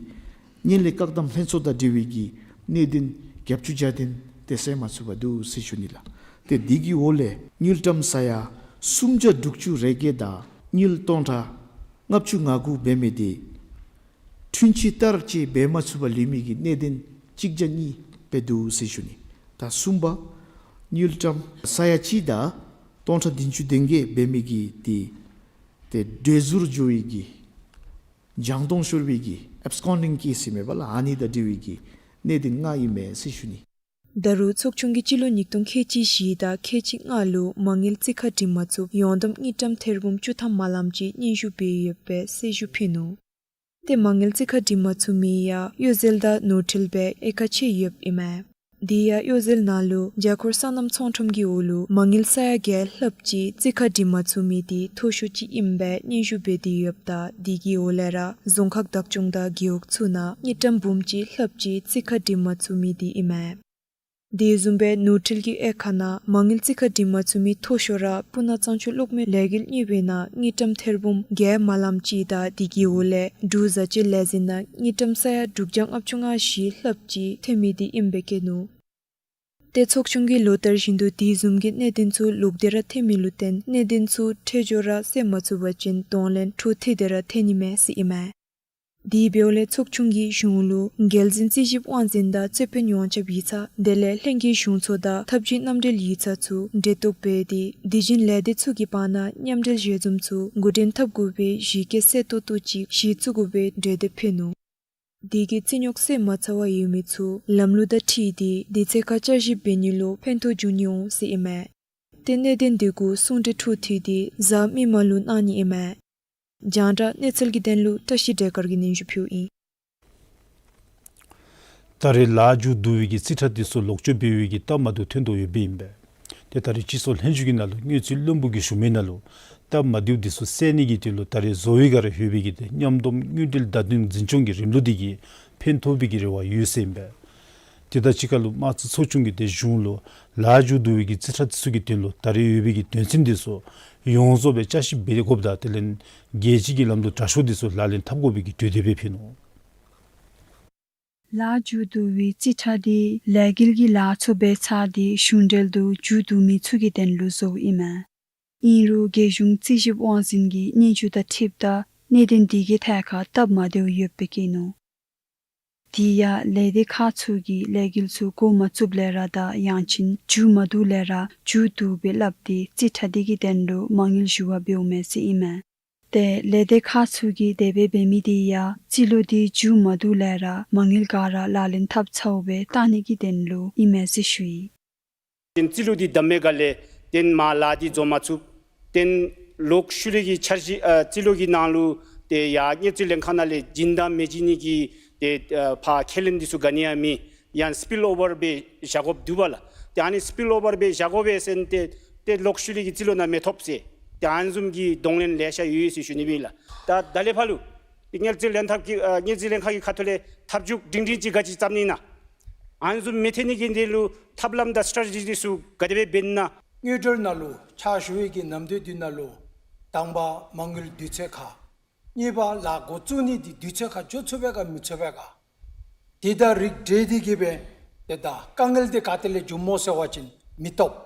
ངན་ལྷད་བཀག་སྡོམ་ལྷན་ཚོགས་དང་འབྲེལ་བའི་གི་གནད་དོན་བརྒྱད་ཅུ་གྱ་བདུན་དེ་སེལ་མ་ཚུགས་པར་འདུག་ཟེར་ཞུ་ནི་ལགས། ཏེ་འདི་གི་འོག་ལས་དངུལ་ཀྲམ་ས་ཡ་སུམ་བརྒྱ་དྲུག་ཅུ་རེ་བརྒྱད་དང་དངུལ་སྟོང་ཕྲག་ལྔ་བཅུ་ང་དགུ་འབད་མི་འདི་འཁྲུན་ཆོད་ལྟར་ཅིག་འབད་མ་ཚུགས་པར་ལུས་མི་གི་གནད་དོན་གཅིག་བརྒྱ་གཉིས་སྦེ་འདུག་ཟེར་ཞུ་ནི། ད་གསུམ་པ་དངུལ་ཀྲམ་ས་ཡ་གཅིག་དང་སྟོང་ཕྲག་བདུན་ཅུ་དོན་བརྒྱད་འབད་མི་གི་འདི་ཏེ་བྲོས་བཟུར་འགྱོ་བའི་གི་བྱང་སྟོང་ཤོར་བའི་གི་ཨེབ་སི་ཀོན་ཌིང་ཀེསི་ཨིན་མས་པ་ལགས། ཨ་ནི་དང་འབྲེལ་བའི་གི་གནད་དོན་ལྔ་ཨིན་མས་ཟེར་ཞུ་ནི། ད་རུང་ཚོགས་ཆུང་གིས་སྤྱི་ལོ་ཉིས་སྟོང་ཁལ་གཅིག་བཞི་དང་ཁལ་གཅིག་ལྔ་ལུ་མ་དངུལ་རྩིས་ཁ་སྒྲིག་མ་ཚུགས་ཡོངས་བསྡོམས་དངུལ་ཀྲམ་ཐེར་འབུམ་བཅུ་ཐམ་མ་ལངམ་ཅིག་སྙན་ཞུ་འབད་ཡོདཔ་སྦེ་གསལ་ཞུ་ཕུལ་ནུག། ཏེ་མ་དངུལ་རྩིས་ཁ་སྒྲིག་མ་ཚུགས་མི་ཡང་གཡོ་ཟོལ་དང་ནོར་འཁྲུལ་སྦེ་དབྱེ་ཁག་ཕྱེ་ཡོདཔ་ཨིན་མས། དེ་ཡང་གཡོ་ཟོལ་ནང་ལུ་རྒྱ་སྒོར་སོ་ནམ་ཚོང་ཁྲོམ་གྱི་འོག་ལུ་མ་དངུལ་ས་ཡ་བརྒྱད་ལྷགཔ་ཅིག་རྩིས་ཁ་སྒྲིག་མ་ཚུགས་མི་འདི་མཐོ་ཤོས་ཅིག་ཨིནམ་སྦེ་སྙན་ཞུ་འབད་དེ་ཡོདཔ་ད་དེ་གི་འོག་ལས་ར་རྫོང་ཁག་བདག་སྐྱོང་དང་རྒེད་འོག་ཚུ་ནང་དངུལ་ཀྲམ་འབུམ་གཅིག་ལྷགཔ་ཅིག་རྩིས་ཁ་སྒྲིག་མ་ཚུགས་མི་འདི་ཨིན་མས། དེ་བཟུམ་སྦེ་ནོར་འཁྲུལ་གྱི་དབྱེ་ཁག་ནང་མ་དངུལ་རྩིས་ཁ་སྒྲིག་མ་ཚུགས་མི་མཐོ་ཤོས་ར་སྤུ་ན་གཙང་ཆུ་གློག་མེ་ལས་འགུལ་གཉིས་པའི་ནང་དངུལ་ཀྲམ་ཐེར་འབུམ་བརྒྱད་མ་ལངམ་ཅིག་དང་དེ་གི་འོག་ལས་འབྲུག་བཟའ་སྤྱོད་ལས་འཛིན་ནང་དངུལ་ཀྲམ་ས་ཡ་དྲུག་བརྒྱ་ལྔ་བཅུ་ང་བཞི་ལྷགཔ་ཅིག་ཐོན་མི་འདི་ཨིནམ་སྦེ་བཀོད་ནུག། ཏེ་ཚོགས་ཆུང་གིས་ལོ་ལྟར་བཞིན་དུ་དེ་བཟུམ་གྱི་གནད་དོན་ཚུ་ལོག་སྟེ་ར་ཐོན་མི་ལུ་བརྟེན་གནད་དོན་ཚུ་འཕྲལ་མགྱོགས་ར་སེལ་མ་ཚུགས་པ་ཅིན་གདོང་ལེན་འཕྲོ་མཐུད་དེ་ར་ཐོན་ནི་མས་ཟེར་ཨིན་མས། དེ་འབདཝ་ལས་ཚོགས་ཆུང་གིས་གཞུང་ལུ་རྒྱལ་འཛིན་རྩིས་ཞིབ་དབང་འཛིན་དང་རྩོད་དཔོན་ཡོངས་ཁྱབ་ཡིག་ཚང་དེ་ལས་ལྷན་རྒྱས་གཞུང་ཚོགས་དང་ཐབས་ཇུས་མཉམ་འབྲེལ་ཡིག་ཚང་ཚུ་འབྲེལ་གཏོགས་འབད་དེ་དེ་བཞིན་ལས་སྡེ་ཚུ་གི་བར་ན་མཉམ་འབྲེལ་ཞལ་འཛོམས་ཚུ་འགོ་འདྲེན་འཐབ་དགོ་པའི་གཞི་བཀོད་གསལ་ཏོག་ཏོ་ཅིག་གཞི་བཙུགས་དགོ་པའི་གྲོས་འདེབས་ཕུལ་ནུག། དེ་གིས་རྩིས་རྙོག་སེལ་མ་ཚར་བར་ཡོད་མི་ཚུ་ལམ་ལུགས་དང་འཁྲིལ་ཏེ་དུས་ཚོད་ཁར་བསྐྱར་ཞིབ་འབད་ནི་ལུ་ཕན་ཐོགས་འབྱུང་ནི་འོང་ཟེར་ཨིན་མས། ཏེ་གནད་དོན་དེ་གུ་གསུང་གྲོས་འཕྲོ་མཐུད་དེ་གཟའ་མིག་དམར་ལུ་གནང་ནི་ཨིན་མས། རྒྱང་བསྒྲགས་གནས་ཚུལ་གྱི་དོན་ལུ་བཀྲ་ཤིས་བདེ་དཀར་གྱིས་སྙན་ཞུ་ཕུལཝ་ཨིན། ད་རེས་ལཱ་མཇུག་བསྡུ་བའི་གི་རྩིས་ཁྲ་དེ་ཚུ་ལོག་སྤྱོད་འབད་བའི་གི་སྟབས་མ་བདེཝ་ཐོན་དོ་ཡོདཔ་ཨིན་པས། ཏེ་ད་རེས་སྤྱི་ཚོགས་ལྷན་བཞུགས་ཀྱི་ནང་ལུ་དངུལ་རྩིས་བློན་པོ་གིས་ཞུ་མི་ནང་ལུ་སྟབས་མ་བདེཝ་དེ་ཚུ་སེལ་ནི་གི་དོན་ལུ་ད་རེས་བཟོ་བའི་སྒང་ར་ཡོད་པའི་གི་ཏེ་མཉམ་བསྡོམས་དངུལ་འབྲེལ་བརྡ་དོན་འཛིན་སྐྱོང་གི་རིམ་ལུགས་དེ་གིས་ཕན་ཐོགས་པའི་གི་རེ་བ་ཡོད་ཟེར་ཨིན་པས། དེ་དང་གཅིག་ཁར་ལུ་དམངས་གཙོ་ཚོགས་ཆུང་གིས་ཏེ་གཞུང་ལུ་ལཱ་མཇུག་བསྡུ་བའི་གི་རྩིས་ཁྲ་དེ་ཚུ་གི་དོན་ལུ་ད་རེས་ཡོད་པའི་གི་དོན་ཚན་དེ་ཚུ་ཡོངས་རྫོགས་སྦེ་བསྐྱར་ཞིབ་འབད་དགོཔ་དང་དེ་ལས་རྒྱལ་སྤྱི་གི་ལམ་ལུགས་དྲག་ཤོས་དེ་ཚུ་ལག་ལེན་འཐབ་དགོ་པའི་གི་གྲོས་འདེབས་སྦེ་ཕུལ་ནུག། ལཱ་མཇུག་བསྡུ་བའི་རྩིས་ཁྲ་དེ་ལས་འགུལ་གྱི་ལཱ་ཚུ་འབད་ཚར་ཏེ་གཞུང་འབྲེལ་དུ་མཇུག་བསྡུ་མི་ཚུ་གི་དོན་ལུ་བཟོཝ་ཨིན་མས། ཨིན་རུང་རྒྱལ་གཞུང་རྩིས་ཞིབ་དབང་འཛིན་གྱི་སྙན་ཞུ་དང་འཁྲིལཝ་ད་གནད་དོན་དེ་གི་ཐད་ཁར་སྟབས་མ་བདེཝ་ཡོདཔ་སྦེ་བཀོད་ནུག། དེ་ཡང་ལས་སྡེ་ཁག་ཚུ་གིས་ལས་འགུལ་ཚུ་འགོ་མ་བཙུགསཔ་ལས་ར་དང་ཡང་ཅིན་མཇུག་མ་བསྡུཝ་ལས་ར་མཇུག་བསྡུ་སྦེ་སླབ་སྟེ་རྩིས་ཁྲ་དེ་གི་དོན་ལུ་མ་དངུལ་ཞུ་བ་འབདཝ་མས་ཟེར་ཨིན་མས། ཏེ་ལས་སྡེ་ཁག་ཚུ་གིས་དེ་སྦེ་འབད་མི་དེ་ཡང་རྩིས་ལོ་དེ་མཇུག་མ་བསྡུཝ་ལས་ར་མ་དངུལ་ག་ར་ལག་ལེན་འཐབ་ཚརཝ་སྦེ་བལྟ་ནི་གི་དོན་ལུ་ཨིན་མས་ཟེར་ཞུ་ཡི། ཏེ་རྩིས་ལོ་འདི་བསྡམ་པའི་སྒང་ལས་ཏེ་མར་ལཱ་འདི་འགྱོ་མ་ཚུགས། ཏེ་ལོག་ཤུལ་ལས་ཀྱི་འཆར་གཞི་ཨ་རྩིས་ལོ་གི་ནང་ལུ་ཏེ་ཡར་དངུལ་རྩིས་ལྷན་ཁག་ནང་ལས་བྱིན་དང་མི་བྱིན་ནི་གི་ཏེ་ཨ་ཕར་ཁས་ལེན་འདི་ཚུ་ག་ནི་ཡང་མེད། ཡང་སི་པིལ་ཨོ་ཝར་སྦེ་བཞག་དགོཔ་འདུག་པ་ལགས། ཏེ་ཨ་ནི་སི་པིལ་ཨོ་ཝར་སྦེ་བཞག་དགོ་པས་ཟེར་ཏེ་ཏེ་ལོག་ཤུལ་ལས་ཀྱི་རྩིས་ལོ་ནང་མི་ཐོབ་ཟེར་ཏེ་ཨ་ནི་བཟུམ་གྱི་གདོང་ལེན་ལེ་ཤ་ཡོད་ཟེར་ཞུ་ནི་ཨིན་ལགས། ད་ད་ལས་ཕར་ལུ་ཏེ་དངུལ་རྩིས་ལྷན་ཐབས་ཀྱི་ཨ་དངུལ་རྩིས་ལྷན་ཁག་གི་ཁ་ཐུག་ལས་ཐབས་ཇུས་སྒྲིང་སྒྲིང་ཅིག་ག་ཅི་བརྩམ་ནི་ཨིན་ན། ཨ་ནི་བཟུམ་མི་ཐོན་ནི་གི་དོན་ལུ་ཐབས་ལམ་དང་སི་ཊེ་རེ་ཊི་འདི་ཚུ་ག་དེ་སྦེ་འབད་ནི་ཨིན་ན། དངུལ་འབྲེལ་ནང་ལུ་ཕྱག་ཞུ་བའི་གི་ནམ་དུས་འདི་ནང་ལུ་དང་པ་མ་དངུལ་དུས་ཚོད་ཁར། གཉིས་པ་ལཱ་འགོ་བཙུགས་ནི་འདི་དུས་ཚོད་ཁར་འགྱོ་ཚུགས་པས་ག་མི་ཚུགས་པས་ག། དེ་དང་རིགས་འདྲ་དེ་གིས་སྦེ་ཏེ་ད་དཀའ་ངལ་འདི་ག་ཏེ་ལས་འབྱུངམ་སྨོ་ཟེར་བ་ཅིན་མི་སྟོབས།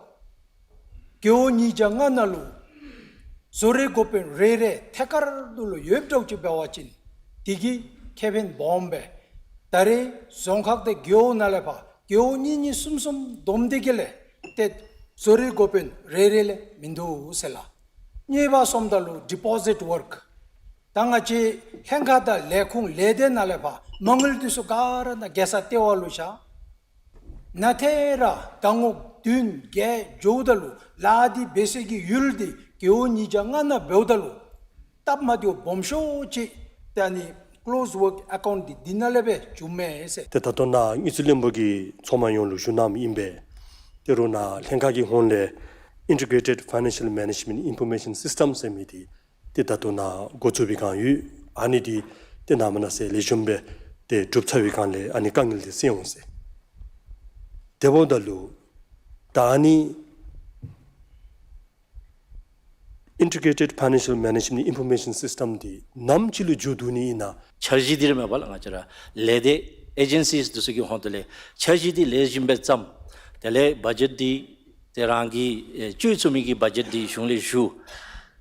རྒེད་འོག་ཉིས་བརྒྱ་ལྔ་ནང་ལུ་བཟོ་རིག་འགོ་དཔོན་རེ་རེ་ཐད་ཀར་དུ་ལུ་ཡོདཔ་འདྲཝ་ཅིག་འབད་བ་ཅིན་དེ་གིས་ཁེ་ཕན་སྦོམ་སྦེ་ད་རེས་རྫོང་ཁག་དང་རྒེད་འོག་ནང་ལས་ཕར་ རྒེད་འོག་གཉིས་གཉིས་གསུམ་གསུམ་བསྡོམས་ཏེ་གི་ལས་ཏེ་བཟོ་རིག་འགོ་དཔོན་རེ་རེ་ལས་མིན་འདུག་ཟེར་ལགས། གཉིས་པ་སོངམ་ད་ལུ་ཌི་པོ་ཟིཊ་ཝརཀ། ད་ང་བཅས་ལྷན་ཁག་དང་ལས་ཁུངས་ལས་སྡེ་ནང་ལས་ཕར་མ་དངུལ་འདི་ཚུ་ག་ར་ནཱ་རྒྱལ་ས་ལྟེ་བ་ལུ་བཞག། ནཱ་ཐད་ར་ཟླ་ངོ་བདུན་བརྒྱད་འགྱོཝ་ད་ལུ་ལཱ་འདི་འབད་སའི་གི་ཡུལ་འདི་རྒེད་འོག་ཉིས་བརྒྱ་ལྔ་ནང་འབདཝ་ད་ལུ་སྟབས་མ་བདེཝ་སྦོམ་ཤོས་ཅིག་ཏེ་ཨ་ནི་ཀློསི་ཝརཀ་ཨེ་ཀའུནཊ་འདི་འདི་ནང་ལས་སྦེ་བྱུངམ་མས་ཟེར། ཏེ་ད་ལྟོ་ནཱ་དངུལ་རྩིས་བློན་པོ་གིས་ཚོགས་མི་ཡོངས་ལུ་ཞུ་གནངམ་ཨིན་པས། ཏེ་རུང་ནཱ་ལྷན་ཁག་གི་ཧོངས་ལས་Integrated Financial Management Information System ཟེར་མི་འདི་ཏེ་ད་ལྟོ་ནཱ་འགོ་བཙུགས་པའི་བསྒང་ཡོད། ཨ་ནི་འདི་ཏེ་ནཱ་མ་ནཱ་ཟེར་ལེགས་ཤོམ་སྦེ་ཏེ་གྲུབ་ཚར་བའི་བསྒང་ལས་ཨ་ནི་དཀའ་ངལ་འདི་སེལ་འོང་ཟེར། དེ་འབདཝ་ད་ལུ་ད་ཨ་ནི་Integrated Financial Management Information System འདི་ནམ་ཅིག་ལུ་མཇུག་བསྡུ་ནི་ཨིན་ན། འཆར་གཞི་འདི་ར་མེད་པ་ལགས། ང་བཅས་ར་ལས་སྡེ་ཨེ་ཇེན་སིས་འདི་ཚུ་གི་ཧོངས་ཏེ་ལས་འཆར་གཞི་འདི་ལེགས་ཤོམ་སྦེ་བརྩམས། དེ་ལས་བ་ཇེཊ་འདི་ཏེ་རང་གི་ཨེ་བཅུད་བཙུགས་མི་གི་བ་ཇེཊ་འདི་གཞུང་ལས་ཞུ།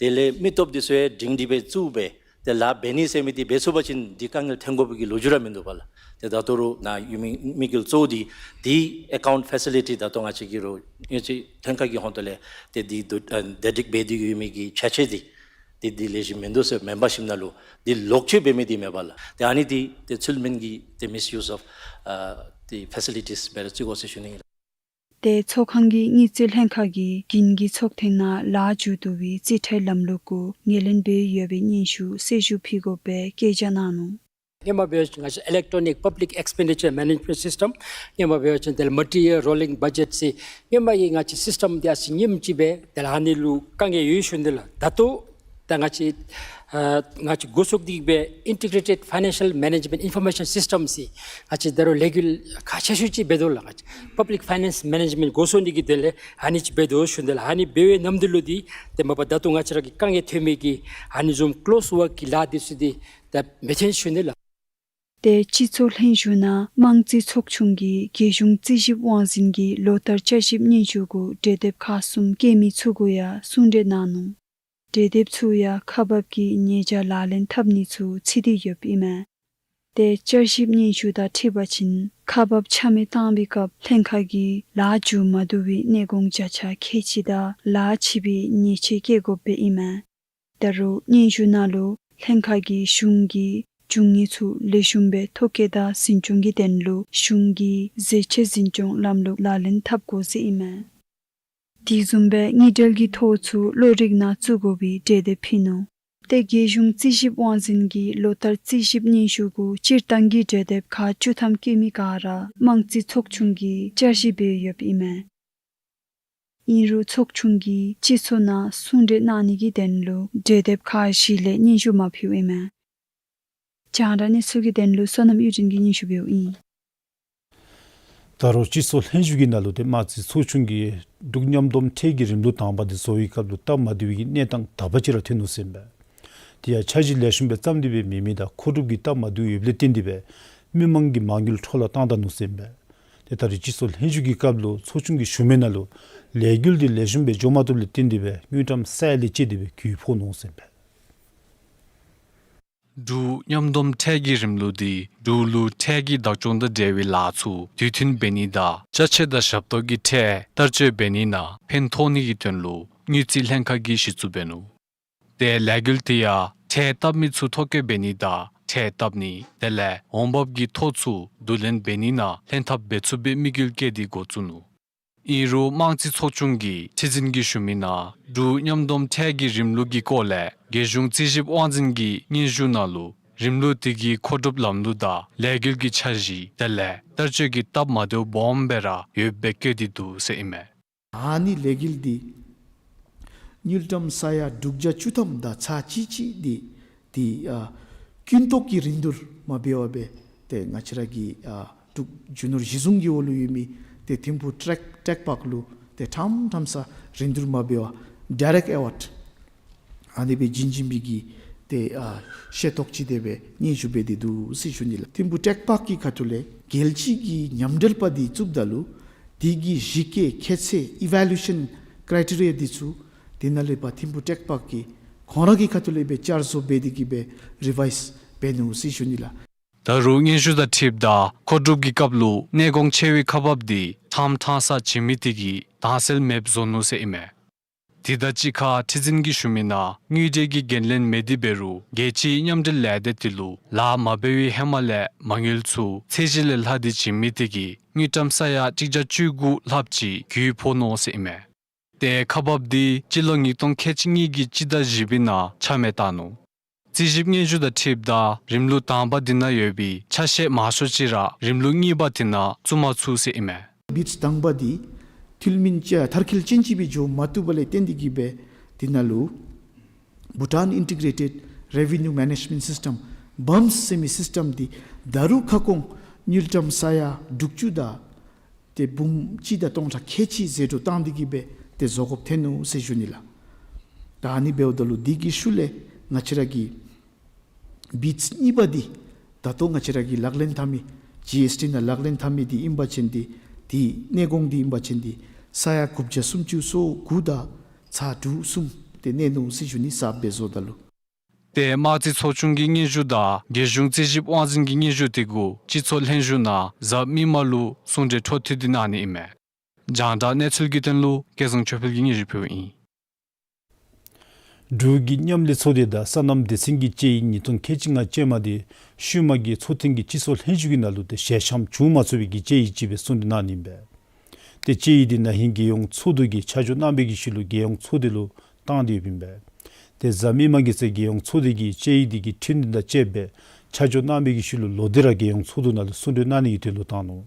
དེ་ལས་མི་སྟོབས་འདི་ཚུ་ཡང་སྒྲིང་སྒྲི་སྦེ་བཙུགས་སྦེ་ཏེ་ལཱ་འབད་ནི་ཟེར་མི་འདི་འབད་ཚུགས་པ་ཅིན་འདི་དཀའ་ངལ་ཐོན་དགོ་པའི་གི་ལོ་རྒྱུས་ར་མིན་འདུག་པ་ལགས། ཏེ་ད་ལྟོ་ར་ནཱ་ཡོད་མི་དམིགས་ཡུལ་གཙོ་བོ་འདི་འདི་ཨེ་ཀའུནཊ་ཕེ་སི་ལི་ཊི་ད་ལྟོ་ང་བཅས་ཀྱི་ར་ཨེ་ཅིག་ལྷན་ཁག་གི་ཧོངས་ཏེ་ལས་ཏེ་འདི་བསྡུ་ཨ་བདེ་སྒྲིག་འབད་དེ་ཡོད་མི་གི་ཆ་ཆས་འདི་འདི་འདི་ལེགས་ཤོམ་མིན་འདུག་ཟེར་མེམ་བར་ཞིནམ་ལས་འདི་ལོག་སྤྱོད་འབད་མི་འདི་མེད་པ་ལགས། ཏེ་ཨ་ནི་འདི་ཏེ་ཚུལ་མིན་གྱི་ཏེ་མིསི་ཡུསི་ཨོཕ་ཨ་ཏེ་ཕེ་སི་ལི་ཊིས་འབད་ར་བརྩི་དགོ་ཟེར་ཞུ་ནི་ཨིན་ལགས། ཏེ་ཚོགས་ཁང་གིས་དངུལ་རྩིས་ལྷན་ཁག་གིས་དགུན་གྱི་ཚོགས་ཐེངས་ནང་ལཱ་མཇུག་བསྡུ་བའི་རྩིས་ཁྲའི་ལམ་ལུགས་གུ་ངོས་ལེན་འབད་ཡོད་པའི་སྙན་ཞུ་གསལ་ཞུ་ཕུལ་དགོ་པའི་བཀོད་རྒྱ་གནང་ནུག། སྔོན་མ་འབད་བ་ཅིན་ང་བཅས་ཨི་ལེག་ཊོ་ནིག་པབ་ལིག་ཨེགསི་པེན་ཌི་ཅར་མེ་ནེཇ་མེནཊ་སིསི་ཊམ། སྔོན་མ་འབད་བ་ཅིན་དེ་ལས་མལ་ཊི་ཡར་རོ་ལིང་བ་ཇེཊ་ཟེར། སྔོན་མ་གི་ང་བཅས་སིསི་ཊམ་འདི་ཨ་ཙི་ཉིནམ་ཅིག་སྦེ་དེ་ལས་ཨ་ནི་ལུ་དཀའ་ངལ་ཡོད་ཞུ་ནི་ལགས། ད་ལྟོ་ད་ང་བཅས་ཨ་ང་བཅས་འགོ་བཙུགས་ཏེ་གི་སྦེ་ཨིན་ཊི་གྲེ་ཊེཌ་ཕའི་ནེན་ཤལ་མེ་ནེཇ་མེནཊ་ཨིན་ཕོར་མེ་ཤན་སིསི་ཊམ་ཟེར་ང་བཅས་ད་རུང་ལས་འགུལ་ཁག་ཆེ་ཤོས་ཅིག་འབད་དོ་ལགས། ང་བཅས་པབ་ལིག་ཕའི་ནེནསི་མེ་ནེཇ་མེནཊ་འགོ་བཟུང་ནི་གི་དོན་ལས་ཨ་ནི་ཅིག་འབད་དོ་ཞུ་ནི་ལགས། ཨ་ནི་འབད་བའི་ནམ་དུས་ལུ་འདི་ཏེ་མ་པ་ད་ལྟོ་ང་བཅས་ར་གི་དཀའ་ངལ་ཐོན་མི་གི་ཨ་ནི་བཟུམ་ཀློསི་ཝརཀ་གི་ལཱ་འདི་ཚུ་འདི་ད་མི་ཐོན་ཞུ་ནི་ལགས། ཏེ་སྤྱི་ཚོགས་ལྷན་བཞུགས་ནང་དམངས་རྩིས་ཚོགས་ཆུང་གིས་རྒྱལ་གཞུང་རྩིས་ཞིབ་དབང་འཛིན་གྱི་ལོ་ལྟར་བསྐྱར་ཞིབ་སྙན་ཞུ་གུ་གྲོས་འདེབས་ཁག་གསུམ་བཀོད་མི་ཚུ་གུ་ཡང་གསུང་གྲོས་གནང་ནུག། གྲོས་འདེབས་ཚུ་ཡང་ཁག་འབག་གི་ཉེས་བྱ་ལག་ལེན་འཐབ་ནི་ཚུ་ཚིག་སྡུད་ཡོདཔ་ཨིན་མས། ཏེ་བསྐྱར་ཞིབ་སྙན་ཞུ་དང་འཁྲིལ་བ་ཅིན་ཁག་འབག་ཆ་མེད་བཏང་བའི་སྐབས་ལྷན་ཁག་གིས་ལཱ་མཇུག་མ་བསྡུ་བའི་གནད་དགོངས་བརྒྱ་ཆ་ཁལ་གཅིག་དང་ལཱ་ཕྱིས་པའི་ཉེས་ཆད་བཀལ་དགོཔ་སྦེ་ཨིན་མས། ད་རུང་སྙན་ཞུ་ནང་ལུ་ལྷན་ཁག་གིས་གཞུང་གི་འབྱུང་གནས་ཚུ་ལེགས་ཤོམ་སྦེ་ཐོ་བཀོད་དང་འཛིན་སྐྱོང་གི་དོན་ལུ་གཞུང་གི་ཟས་ཆས་འཛིན་སྐྱོང་ལམ་ལུགས་ལག་ལེན་འཐབ་དགོ་ཟེར་ཨིན་མས། དེ་བཟུམ་སྦེ་དངུལ་འབྲེལ་གྱི་ཐོ་ཚུ་བློ་རིག་ནང་བཙུགས་དགོ་པའི་གྲོས་འདེབས་ཕུལ་ནུག། ཏེ་རྒྱལ་གཞུང་རྩིས་ཞིབ་དབང་འཛིན་གྱི་ལོ་ལྟར་རྩིས་ཞིབ་སྙན་ཞུ་གུ་སྤྱིར་བཏང་གི་གྲོས་འདེབས་ཁག་བཅུ་ཐམ་བཀོད་མི་ག་ར་དམངས་རྩིས་ཚོགས་ཆུང་གིས་བསྐྱར་ཞིབ་འབད་ཡོདཔ་ཨིན་མས། ཨིན་རུང་ཚོགས་ཆུང་གིས་སྤྱི་ཚོགས་ནང་གསུང་གྲོས་གནང་ནི་གི་དོན་ལུ་གྲོས་འདེབས་ཁག་བཞི་ལས་སྙན་ཞུ་མ་ཕུལཝ་ཨིན་མས། རྒྱང་བསྒྲགས་གནས་ཚུལ་གྱི་དོན་ལུ་བསོད་ནམས་གཡུ་སྒྲོན་གྱིས་སྙན་ཞུ་འབདཝ་ཨིན། ད་རུང་སྤྱི་ཚོགས་ལྷན་བཞུགས་ཀྱི་ནང་ལུ་ཏེ་དམངས་རྩིས་ཚོགས་ཆུང་གིས་འབྲུག་མཉམ་སྡོམ་ཁྲལ་གྱི་རིམ་ལུགས་དང་པ་འདི་བཟོ་བའི་སྐབས་ལུ་སྟབས་མ་བདེ་བའི་གནས་སྟངས་དག་པ་ཅིག་ར་ཐོན་ནུག་ཟེར་ཨིན་པས། དེ་ཡང་འཆར་གཞི་ལེགས་ཤོམ་སྦེ་བརྩམས་ཏེ་སྦེ་མེད་མི་དང་མཁོ་སྒྲུབ་ཀྱི་སྟབས་མ་བདེཝ་ཡོདཔ་ལས་བརྟེན་ཏེ་སྦེ་མི་མང་གི་མ་དངུལ་འཕྲོ་བརླག་བཏང་ད་ནུག་ཟེར་ཨིན་པས། ཏེ་ད་རེས་སྤྱི་ཚོགས་ལྷན་བཞུགས་ཀྱི་སྐབས་ལུ་ཚོགས་ཆུང་གི་ཞུ་མི་ནང་ལུ་ལས་འགུལ་འདི་ལེགས་ཤོམ་སྦེ་འགྱོ་མ་བཏུབ་ལས་བརྟེན་ཏེ་སྦེ་དངུལ་ཀྲམ་ས་ཡ་ལས་བཅད་དེ་སྦེ་གྱོང་ཕོག་ནུག་ཟེར་ཨིན་པས། འབྲུག་མཉམ་སྡོམ་ཁྲལ་གྱི་རིམ་ལུགས་འདི་འབྲུག་ལུ་ཁྲལ་གྱི་བདག་སྐྱོང་དང་འབྲེལ་བའི་ལཱ་ཚུ་དུས་མཐུན་འབད་ནི་དང་ཅ་ཆས་དང་ཞབས་ཏོག་གི་ཁྲལ་བསྟར་སྤྱོད་འབད་ནི་ནང་ཕན་ཐོགས་ནི་གི་དོན་ལུ་དངུལ་རྩིས་ལྷན་ཁག་གིས་གཞི་བཙུགས་འབད་ནུག། ཏེ་ལས་འགུལ་དེ་ཡང་ཁྲལ་བཏབ་མི་ཚུ་ཐོ་བཀོད་འབད་ནི་དང་ཁྲལ་བཏབ་ནི་དེ་ལས་འོང་འབབ་ཀྱི་ཐོ་ཚུ་བསྡུ་ལེན་འབད་ནི་ནང་ལྷན་ཐབས་འབད་ཚུགས་པའི་དམིགས་ཡུལ་བསྐྱེད་དེ་འགོ་བཙུགས་ནུག། ཨིན་རུང་དམངས་རྩིས་ཚོགས་ཆུང་གི་ཁྲི་འཛིན་གྱིས་ཞུ་མི་ནང་འབྲུག་མཉམ་སྡོམ་ཁྲལ་གྱི་རིམ་ལུགས་ཀྱི་སྐོར་ལས་རྒྱལ་གཞུང་རྩིས་ཞིབ་དབང་འཛིན་གྱི་སྙན་ཞུ་ནང་ལུ་རིམ་ལུགས་དེ་གི་མཁོ་སྒྲུབ་ལམ་ལུགས་དང་ལས་འགུལ་གྱི་འཆར་གཞི་དེ་ལས་བསྟར་སྤྱོད་ཀྱི་སྟབས་མ་བདེཝ་སྦོམ་སྦེ་ར་ཡོདཔ་སྦེ་བཀོད་དེ་འདུག་ཟེར་ཨིན་མས། ཨ་ནི་ལས་འགུལ་འདི་དངུལ་ཀྲམ་ས་ཡ་དྲུག་བརྒྱ་བཅུ་ཐམ་དང་ཚག་གཅིག་གཅིག་འདི་འདི་ཨ་ཀུན་རྟོག་གི་རིན་བསྡུར་མ་འབད་བར་སྦེ་ཏེ་ང་བཅས་ར་གི་ཨ་འབྲུག་རྒྱུ་ནོར་གཞི་བཟུང་གི་འོག་ལུ་ཡོད་མི་ཏེ་ཐིམ་ཕུག་ཊེཀ་ཊེཀ་པཱརཀ་ལུ་ཏེ་ཕྲང་ཕྲང་ས་རིན་བསྡུར་མ་འབད་བར་ཌའི་རེཀཊ་ཨེ་ཝཱརཌ་ཨ་ནི་སྦེ་བྱིན་བྱིན་པའི་གི་ཏེ་ཨ་ཤེས་རྟོགས་ཅིག་དེ་སྦེ་སྙན་ཞུ་འབད་དེ་འདུག་ཟེར་ཞུ་ནི་ལགས། ཐིམ་ཕུག་ཊེཀ་པཱརཀ་གི་ཁ་ཐུག་ལས་རྒྱལ་སྤྱི་གི་མཉམ་འབྲེལ་པ་འདི་བཙུགསཔ་ད་ལུ་དེ་གི་གཞི་བཀོད་ཁྱད་ཚད་ཨི་ཝཱ་ལུ་ཨེ་ཤཱན་ཀྲའི་ཊི་རི་ཡ་འདི་ཚུ་དེ་ནང་ལས་ཕར་ཐིམ་ཕུག་ཊེཀ་པཱརཀ་གིས་ཁོང་ར་གི་ཁ་ཐུག་ལས་སྦེ་བསྐྱར་བཟོ་འབད་དེ་གི་སྦེ་རི་ཝའིཛ་འབད་ནུག་ཟེར་ཞུ་ནི་ལགས། ད་རུང་སྙན་ཞུ་དང་འཁྲིལཝ་ད་མཁོ་སྒྲུབ་ཀྱི་སྐབས་ལུ་གནས་གོང་ཆེ་བའི་ཁག་འབག་འདི་ཕྲང་ཕྲང་ས་བྱིན་མི་དེ་གིས་དྭངས་གསལ་མེདཔ་བཟོ་ནུག་ཟེར་ཨིན་མས། དེ་དང་གཅིག་ཁར་ཁྲི་འཛིན་གྱིས་ཞུ་མི་ནང་དངུལ་འབྲེལ་གྱི་འགན་ལེན་མེད་དེ་འབད་རུང་རྒྱལ་སྤྱིའི་མཉམ་འབྲེལ་ལས་སྡེ་དེ་ལུ་ལཱ་མ་འབད་བའི་ཧེ་མ་ལས་མ་དངུལ་ཚུ་ཚད་གཞི་ལས་ལྷག་སྟེ་བྱིན་མི་དེ་གིས་དངུལ་ཀྲམ་ས་ཡ་གཅིག་བརྒྱ་བཅུ་དགུ་ལྷགཔ་ཅིག་རྒུད་ཕོག་ནུག་ཟེར་ཨིན་མས། ཏེ་ཁག་འབག་འདི་སྤྱི་ལོ་ཉིས་སྟོང་ཁལ་གཅིག་གཉིས་ཀྱི་སྤྱི་ཟླ་བཞི་པའི་ནང་ཆ་མེད་བཏང་ནུག། རྩིས་ཞིབ་སྙན་ཞུ་དང་འཁྲིལཝ་ད་རིམ་ལུགས་དང་པ་དེ་ནང་ཡོད་པའི་ཆ་ཤས་མང་ཤོས་ཅིག་ར་རིམ་ལུགས་གཉིས་པ་དེ་ནང་བཙུགས་མ་ཚུགས་ཟེར་ཨིན་མས། བིཌསི་དང་པ་འདི་འཐུས་མིན་ཅ་མཐར་འཁྱོལ་ཅན་ཅིག་སྦེ་འགྱོ་མ་བཏུབ་པ་ལས་བརྟེན་ཏེ་གིས་སྦེ་དེ་ནང་ལུ་Bhutan Integrated Revenue Management System བམས་ཟེར་མི་སིསི་ཊེམ་འདི་ད་རུང་ཁ་སྐོང་དངུལ་ཀྲམ་ས་ཡ་དྲུག་ཅུ་དང་ཏེ་འབུམ་གཅིག་དང་སྟོང་ཕྲག་ཁལ་གཅིག་ཟད་འགྲོ་བཏང་སྟེ་གིས་སྦེ་ཏེ་བཟོ་དགོཔ་ཐོན་ནུག་ཟེར་ཞུ་ནི་ལགས། ད་ཨ་ནི་འབདཝ་ད་ལུ་འདི་གི་ཤུལ་ལས་ང་བཅས་ར་གི་བིཌསི་གཉིས་པ་འདི་ད་ལྟོ་ང་བཅས་ར་གིས་ལག་ལེན་འཐབ་མི་ཇི་ཨེསི་ཊི་ནང་ལག་ལེན་འཐབ་མི་འདི་ཨིན་པ་ཅིན་འདི་འདི་གནས་གོང་འདི་ཨིན་པ་ཅིན་འདི་ས་ཡ་དགུ་བརྒྱ་སུམ་ཅུ་སོ་དགུ་དང་ཚག་དྲུག་གསུམ་ཏེ་གནས་ནུག་ཟེར་ཞུ་ནི་གསརཔ་སྦེ་བཟོཝ་ད་ལུ། ཏེ་དམངས་རྩིས་ཚོགས་ཆུང་གི་སྙན་ཞུ་དང་རྒྱལ་གཞུང་རྩིས་ཞིབ་དབང་འཛིན་གྱི་སྙན་ཞུ་དེ་གུ་སྤྱི་ཚོགས་ལྷན་བཞུགས་ནང་གཟའ་མིག་དམར་ལུ་གསུང་གྲོས་འཕྲོ་མཐུད་དེ་གནང་ནི་ཨིན་མས། རྒྱང་བསྒྲགས་གནས་ཚུལ་གྱི་དོན་ལུ་སྐལ་བཟང་ཆོས་འཕེལ་གྱིས་སྙན་ཞུ་ཕུལཝ་ཨིན། འབྲུག་གི་མཉམ་ལས་ཚོགས་སྡེ་དང་སོ་ནམ་སྡེ་ཚན་གྱི་དཔྱད་ཡིག་ཉིས་སྟོང་ཁལ་གཅིག་ལྔ་ཅན་མ་དེ་ཤུལ་མ་གི་ཚོགས་ཐེངས་ཀྱི་སྤྱི་ཚོགས་ལྷན་བཞུགས་ཀྱི་ནང་ལུ་ཏེ་ཞལ་འཆམ་བྱུང་མ་ཚུགས་པའི་གི་དཔྱད་ཡིག་ཅིག་སྦེ་གསུང་གྲོས་གནང་ནི་ཨིན་པས། ཏེ་དཔྱད་ཡིག་འདི་ན་ཧིང་རྒྱལ་ཡོངས་ཚོགས་འདུ་གིས་ཆ་འཇོག་གནང་བའི་གི་ཤུལ་ལུ་རྒྱལ་ཡོངས་ཚོགས་སྡེ་ལུ་བཏང་སྟེ་ཡོདཔ་ཨིན་པས། ཏེ་གཟའ་མིག་དམར་གྱི་ཚེ་རྒྱལ་ཡོངས་ཚོགས་སྡེ་གིས་དཔྱད་ཡིག་འདི་གི་ཁྲིམས་དོན་དང་བཅསཔ་སྦེ་ཆ་འཇོག་གནང་བའི་གི་ཤུལ་ལུ་ལོག་སྟེ་ར་རྒྱལ་ཡོངས་ཚོགས་འདུ་ནང་ལུ་གསུང་གྲོས་གནང་ནི་གི་དོན་ལུ་བཏང་ནུག།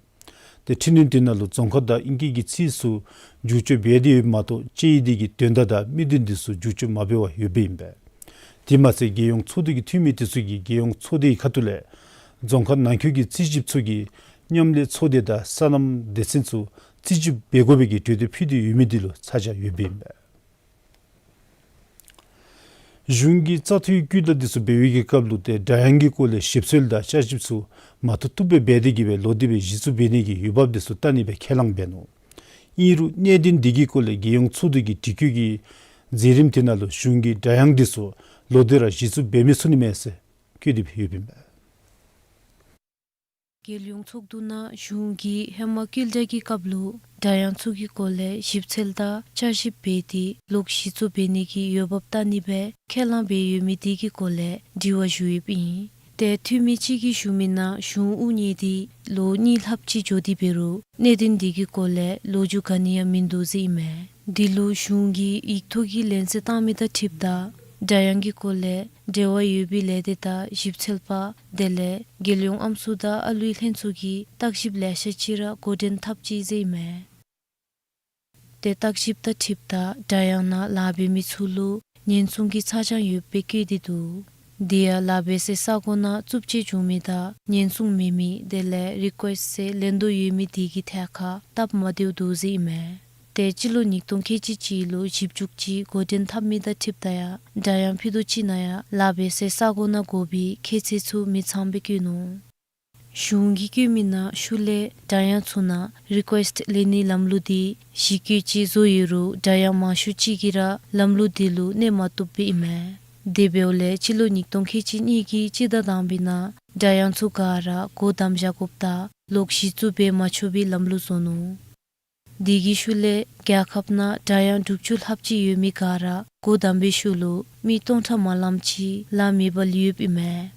ཏེ་ཁྲིམས་དོན་དེ་ནང་ལུ་རྫོང་ཁ་དང་ཨིང་སྐད་ཀྱི་ཚིག་ཚུ་འཇུག་སྐྱོར་འབད་དེ་ཡོདཔ་མ་གཏོགས་དཔྱད་ཡིག་འདི་གི་དོན་དག་དང་དམིགས་དོན་འདི་ཚུ་འཇུག་སྐྱོར་མ་འབད་བར་ཡོདཔ་ཨིན་པས། དེ་མ་ཚད་རྒྱལ་ཡོངས་ཚོགས་འདུ་གི་འཐུས་མི་དེ་ཚུ་གིས་རྒྱལ་ཡོངས་ཚོགས་སྡེའི་ཁ་ཐུག་ལས་རྫོང་ཁག་ནང་འཁོད་ཀྱི་རྩིས་ཞིབ་ཚུ་གིས་མཉམ་ལས་ཚོགས་སྡེ་དང་སོ་ནམ་སྡེ་ཚན་ཚུ་རྩིས་ཞིབ་འབད་དགོ་པའི་གི་གྲོས་འདེབས་ཕུལ་ཏེ་ཡོད་མི་འདི་ལུ་ཚ་གྱང་ཡོདཔ་ཨིན་པས། གཞུང་གིས་རྩ་ཐོའི་བཀོད་གཏོང་འདི་ཚུ་འབད་བའི་གི་སྐབས་ལུ་ཏེ་སྒྲ་དབྱངས་ཀྱི་སྐོར་ལས་ཞིབ་འཚོལ་དང་དཔྱད་ཞིབ་ཚུ་མ་ཐུབ་ཐུབ་སྦེ་འབད་དེ་གིས་སྦེ་ལོག་སྟེ་སྦེ་གཞི་བཙུགས་འབད་ནི་གི་འོས་འབབ་འདི་ཚུ་བལྟ་ནི་སྦེ་ཁས་བླངས་འབད་ནུག། ཨིན་རུང་གནད་དོན་འདི་གི་སྐོར་ལས་རྒྱལ་ཡོངས་ཚོགས་འདུ་གི་དྲི་བཀོད་ཀྱི་མཛད་རིམ་དེ་ནང་ལུ་གཞུང་གིས་སྒྲ་དབྱངས་འདི་ཚུ་ལོག་སྟེ་ར་གཞི་བཙུགས་འབད་མི་ཚུགས་ནི་མས་ཟེར་བཀོད་དེ་སྦེ་ཡོདཔ་ཨིན་པས། རྒྱལ་ཡོངས་ཚོགས་འདུ་ནང་གཞུང་གིས་ཧེ་མ་བཀོད་གཏོང་གི་སྐབས་ལུ་སྒྲ་དབྱངས་ཚུ་གི་སྐོར་ལས་ཞིབ་འཚོལ་དང་དཔྱད་ཞིབ་འབད་དེ་ལོག་གཞི་བཙུགས་འབད་ནི་གི་འོས་འབབ་བལྟ་ནི་སྦེ་ཁས་བླངས་འབད་ཡོད་མི་དེ་གི་སྐོར་ལས་དྲི་བ་ཞུ་ཡོདཔ་ཨིན། ཏེ་འཐུས་མི་ཅིག་གིས་ཞུ་མི་ནང་གཞུང་དབུ་བརྙེས་ཏེ་ལོ་གཉིས་ལྷགཔ་ཅིག་འགྱོ་སྟེ་འབད་རུང་གནད་དོན་དེ་གི་སྐོར་ལས་ལོ་རྒྱུས་ག་ནི་ཡང་མིན་འདུག་ཟེར་ཨིན་མས། འདི་ལུ་གཞུང་གིས་ཡིག་ཐོག་གི་ལན་གསལ་བཏང་མི་དང་འཁྲིལཝ་ད་སྒྲ་དབྱངས་ཀྱི་སྐོར་ལས་འབྲེལ་བ་ཡོད་པའི་ལས་སྡེ་དང་ཞིབ་འཚོལ་པ་དེ་ལས་རྒྱལ་ཡོངས་ཨམ་སྲུ་དང་ཨ་ལུའི་ལྷན་ཚོགས་ཀྱིས་བརྟག་ཞིབ་ལེ་ཤ་ཅིག་ར་འགོ་འདྲེན་འཐབ་ཅི་ཟེར་ཨིན་མས། ཏེ་བརྟག་ཞིབ་དང་འཁྲིལཝ་ད་སྒྲ་དབྱངས་ནང་ལཱ་འབད་མི་ཚུ་ལུ་ཉེན་སྲུང་གི་ཚ་གྱང་ཡོདཔ་སྦེ་བཀོད་དེ་འདུག། དེ་ཡང་ལཱ་འབད་སའི་ས་གོ་ནང་རྩུབ་སྤྱོད་བྱུང་མི་དང་ཉེན་སྲུང་མེད་མི་དེ་ལས་རི་ཀུ་ཨེསཊ་ཟེར་ལན་འདེབས་ཡོད་མི་དེ་གི་ཐད་ཁར་སྟབས་མ་བདེཝ་འདུག་ཟེར་ཨིན་མས། ཏེ་སྤྱི་ལོ་ཉིས་སྟོང་ཁལ་གཅིག་གཅིག་ལུ་ཞིབ་འཇུག་ཅིག་འགོ་འདྲེན་འཐབ་མི་དང་འཁྲིལཝ་ད་ཡང་སྒྲ་དབྱངས་ཕུད་རྡོག་ཅིག་ནང་ཡང་ལཱ་འབད་སའི་ས་གོ་ནང་དགོ་པའི་ཁྱད་ཚད་ཚུ་མི་ཚངམ་སྦེ་བཀོད་ནུག། གཞུང་གིས་བཀོད་མི་ནང་ཤུལ་ལས་སྒྲ་དབྱངས་ཚུ་ནང་རི་ཀུ་ཨེསཊ་ལེན་ནིའི་ལམ་ལུགས་འདི་གཞི་བཀོད་ཅིག་བཟོ་ཡོད་རུང་སྒྲ་དབྱངས་མང་ཤོས་ཅིག་གིས་ར་ལམ་ལུགས་འདི་ལུ་གནས་མ་བཏུབ་པས་ཨིན་མས། དེ་འབདཝ་ལས་སྤྱི་ལོ་ཉིས་སྟོང་ཁལ་གཅིག་གཉིས་ཀྱི་སྤྱི་ཟླ་དང་པའི་ནང་སྒྲ་དབྱངས་ཚུ་ག་ར་སྒོ་བསྡམ་བཞག་དགོཔ་དང་ལོག་གཞི་བཙུགས་འབད་མ་ཆོག་པའི་ལམ་ལུགས་བཟོ་ནུག། དེ་གི་ཤུལ་ལས་རྒྱལ་ཁབ་ནང་སྒྲ་དབྱངས་དྲུག་ཅུ་ལྷགཔ་ཅིག་ཡོད་མི་ག་ར་སྒོ་བསྡམ་པའི་ཤུལ་ལུ་མི་སྟོང་ཕྲག་མ་ལངམ་ཅིག་ལཱ་མེདཔ་ལུས་ཡོདཔ་ཨིན་མས།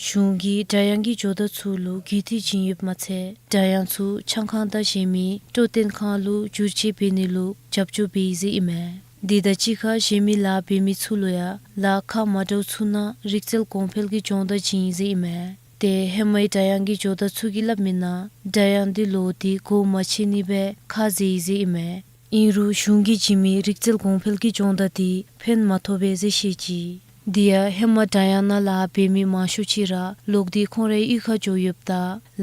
གཞུང་གིས་སྒྲ་དབྱངས་ཀྱི་ཇོ་བདག་ཚུ་ལུ་རྒུད་འཐུས་བྱིན་ཡོདཔ་མ་ཚད་སྒྲ་དབྱངས་ཚུ་ཆང་ཁང་དང་གཞན་མི་སྤྲོ་སྟོན་ཁང་ལུ་བསྒྱུར་བཅོས་འབད་ནི་ལུ་རྒྱབ་སྐྱོར་འབད་ཡི་ཟེར་ཨིན་མས། དེ་དང་གཅིག་ཁར་གཞན་མི་ལཱ་འབད་མི་ཚུ་ལུ་ཡང་ལཱ་ཁག་མ་འདྲཝ་ཚུ་ནང་རིག་རྩལ་གོང་འཕེལ་གྱི་སྦྱོང་བརྡར་བྱིན་ཡི་ཟེར་ཨིན་མས། ཏེ་ཧེ་མའི་སྒྲ་དབྱངས་ཀྱི་ཇོ་བདག་ཚུ་གིས་སླབ་མི་ནང་སྒྲ་དབྱངས་འདི་ལོག་སྟེ་སྒོ་མ་ཕྱེ་ནི་སྦེ་ཁ་བཟེད་ཡི་ཟེར་ཨིན་མས། ཨིན་རུང་གཞུང་གིས་བྱིན་མི་རིག་རྩལ་གོང་འཕེལ་གྱི་སྦྱོང་བརྡར་འདི་ཕན་མ་ཐོགས་པས་ཟེར་བཤད་ཅི། དེ་ཡང་ཧེ་མ་སྒྲ་དབྱངས་ནང་ལཱ་འབད་མི་མང་ཤོས་ཅིག་ར་ལོག་སྟེ་ཁོང་རའི་གཡུས་ཁར་འགྱོ་ཡོདཔ་ད་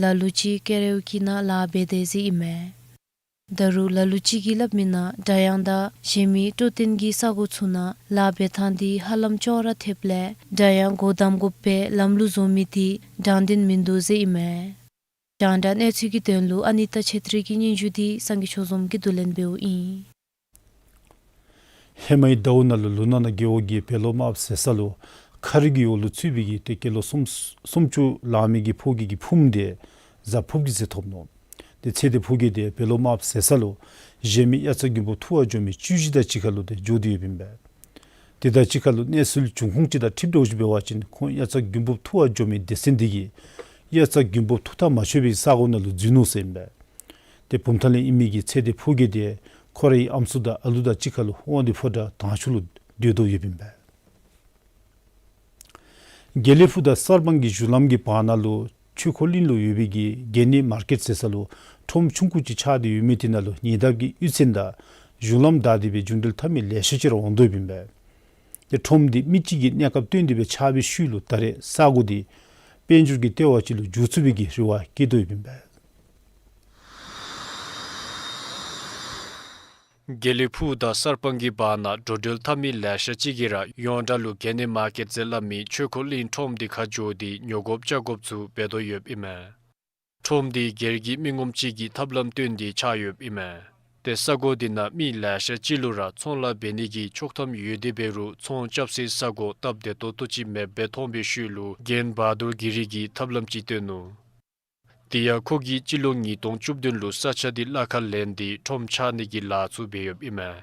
ལ་ལུ་ཅིག་ཀ་ར་ཨོ་ཀེ་ནང་ལཱ་འབད་དེས་ཟེར་ཨིན་མས། ད་རུང་ལ་ལུ་ཅིག་གིས་སླབ་མི་ནང་སྒྲ་དབྱངས་དང་གཞན་མི་སྤྲོ་སྟོན་གྱི་ས་གོ་ཚུ་ནང་ལཱ་འབད་ཐངས་འདི་ཧ་ལམ་ཅོག་ར་འཐདཔ་ལས་སྒྲ་དབྱངས་སྒོ་བསྡམ་དགོ་པའི་ལམ་ལུགས་བཟོ་མི་འདི་དྲང་བདེན་མིན་འདུག་ཟེར་ཨིན་མས། རྒྱང་བསྒྲགས་གནས་ཚུལ་གྱི་དོན་ལུ་ཨ་ནི་ཏ་ཆེ་ཏྲི་གི་སྙན་ཞུ་འདི་སངས་རྒྱས་ཆོས་འཛོམས་ཀྱིས་བསྡུ་ལེན་འབདཝ་ཨིན། ཧེ་མའི་ཟླཝ་ནང་ལུ་ལུ་ནང་ན་རྒེད་འོག་གི་བེ་ལོ་མ་ཟེར་ས་ལུ་ ཁ་རི་གི་འོག་ལུ་ཚུད་པའི་གི་ཏེ་སྐྱེས་ལོ་སུམ་སུམ་ཅུ་ལང་མི་གི་ཕོ་སྐྱེས་ཀྱི་ཕུངམ་དེ་གཟའ་ཕུརཔ་གི་ཚེ་ཐོབ་ནུག། ཏེ་ཚེ་འདས་ཕོ་སྐྱེས་དེ་བེ་ལོ་དམརཔོ་ཟེར་ས་ལུ་གཞན་མི་དབྱར་རྩྭ་དགུན་འབུབ་འཐུ་བར་འགྱོ་མི་བཅུ་བཞི་དང་གཅིག་ཁར་ལུ་ཏེ་འགྱོ་སྟེ་ཡོདཔ་ཨིན་པས། དེ་དང་གཅིག་ཁར་ལུ་གནས་ཚུལ་འབྱུང་ཁུངས་ཅིག་དང་འཁྲིལཝ་འདྲཝ་ཅིག་འབད་བ་ཅིན་ཁོང་དབྱར་རྩྭ་དགུན་འབུབ་འཐུ་བར་འགྱོ་མི་སྡེ་ཚན་འདི་གིས་དབྱར་རྩྭ་དགུན་འབུབ་འཐུ་ཐངས་མ་ཆོད་པའི་ས་གོ་ནང་ལུ་འཛུལ་ནུག་ཟེར་ཨིན་པས། ཏེ་བུམ་ཐང་ལས་ཨིན་མི་གི་ཚེ་འདས་ཕོ་སྐྱེས་དེ་ཁོ་རའི་ཨམ་སྲུ་དང་ཨ་ལུ་དང་གཅིག་ཁར་ལུ་དབང་འདུས་ཕོ་བྲང་དྭངས་ཆུ་ལུ་སྡོད་དོ་ཡོདཔ་ཨིན་པས། དགེ་ལེགས་ཕུག་དང་གསར་སྤང་གི་གཞུང་ལམ་གྱི་བར་ན་ལུ་ཆོས་འཁོར་གླིང་ལུ་ཡོད་པའི་གི་དགེ་གནས་མར་ཀེཊ་ཟེར་ས་ལུ་ཁྲོམ་ཆུང་ཀུ་ཅིག་ཆགས་ཏེ་ཡོད་མི་དེ་ནང་ལུ་ཉེ་འདབས་ཀྱི་གཡུས་ཚན་དང་གཞུང་ལམ་བདའ་སྟེ་སྦེ་རྒྱུ་འབྲས་འཐབ་མི་ལེ་ཤ་ཅིག་ར་འོང་དོ་ཡོདཔ་ཨིན་པས། ཏེ་ཁྲོམ་འདི་མི་གཅིག་གི་གནས་སྐབས་བཏོན་ཏེ་སྦེ་ཆགས་པའི་ཤུལ་ལུ་ད་རེས་ས་གོ་འདི་དཔལ་འབྱོར་གྱི་ལྟེ་བ་ཅིག་ལུ་འགྱུར་ཚུགས་པའི་གི་རེ་བ་བསྐྱེད་དོ་ཡོདཔ་ཨིན་པས། དགེ་ལེགས་ཕུག་དང་གསར་སྤང་གི་བར་ན་འགྲོ་འགྲུལ་འཐབ་མི་ལེ་ཤ་ཅིག་གིས་ར་ཡོངས་གྲགས་ལུ་དགེ་གནས་མར་ཀེཊ་ཟེར་སླབ་མི་ཆོས་འཁོར་གླིང་ཁྲོམ་འདི་ཁར་འགྱོ་སྟེ་ཉོ་དགོཔ་བཅའ་དགོཔ་ཚུ་འབད་དོ་ཡོདཔ་ཨིན་མས། ཁྲོམ་འདི་སྒེར་གྱི་མི་ངོམ་ཅིག་གིས་ཐབས་ལམ་བཏོན་ཏེ་ཆགས་ཡོདཔ་ཨིན་མས། ཏེ་ས་གོ་འདི་ནང་མི་ལེ་ཤ་ཅིག་ལུ་ར་ཚོང་ལཱ་འབད་ནི་གི་ཆོག་ཐམ་ཡོད་དེ་འབད་རུང་ཚོང་རྐྱབ་སའི་ས་གོ་སྟབས་བདེ་ཏོག་ཏོ་ཅིག་མེདཔ་སྦེ་མཐོང་པའི་ཤུལ་ལུ་རྒན་བ་དུར་གི་རི་གིས་ཐབས་ལམ་ཅིག་བཏོན་ནུག། དེ་ཡང་ཁོ་གིས་སྤྱི་ལོ་ཉིས་སྟོང་བཅུ་བདུན་ལུ་ས་ཆ་འདི་གླ་ཁར་ལེན་ཏེ་ཁྲོམ་ཆགས་ནི་གི་ལཱ་ཚུ་འབད་ཡོདཔ་ཨིན་མས།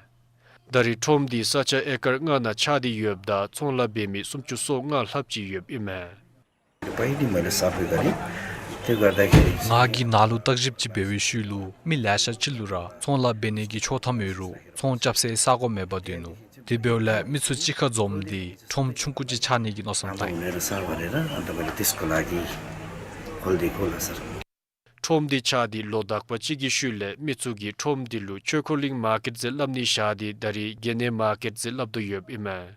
ད་རེས་ཁྲོམ་འདི་ས་ཆ་ཨེ་ཀར་ལྔ་ནང་ཆགས་ཏེ་ཡོདཔ་ད་ཚོང་ལཱ་འབད་མི་སུམ་ཅུ་སོ་ལྔ་ལྷགཔ་ཅིག་ཡོདཔ་ཨིན་མས། ང་གིས་ནཱ་ལུ་བརྟག་ཞིབ་ཅིག་འབད་བའི་ཤུལ་ལུ་མི་ལེ་ཤ་ཅིག་ལུ་ར་ཚོང་ལཱ་འབད་ནི་གི་ཆོག་ཐམ་ཡོད་རུང་ཚོང་རྐྱབ་སའི་ས་གོ་མེདཔ་སྡོད་ནུག། དེ་འབདཝ་ལས་མི་ཚུ་གཅིག་ཁར་འཛོམས་ཏེ་ཁྲོམ་ཆུང་ཀུ་ཅིག་ཆགས་ནི་གི་མནོ་བསམ་བཏང་ཡི། ཁྲོམ་འདི་ཆགས་ཏེ་ལོ་དག་པ་ཅིག་གི་ཤུལ་ལས་མི་ཚུ་གིས་ཁྲོམ་འདི་ལུ་ཆོས་འཁོར་གླིང་མར་ཀེཊ་ཟེར་སླབ་ནི་བཞག་སྟེ་ད་རེས་དགེ་གནས་མར་ཀེཊ་ཟེར་སླབ་དོ་ཡོདཔ་ཨིན་མས།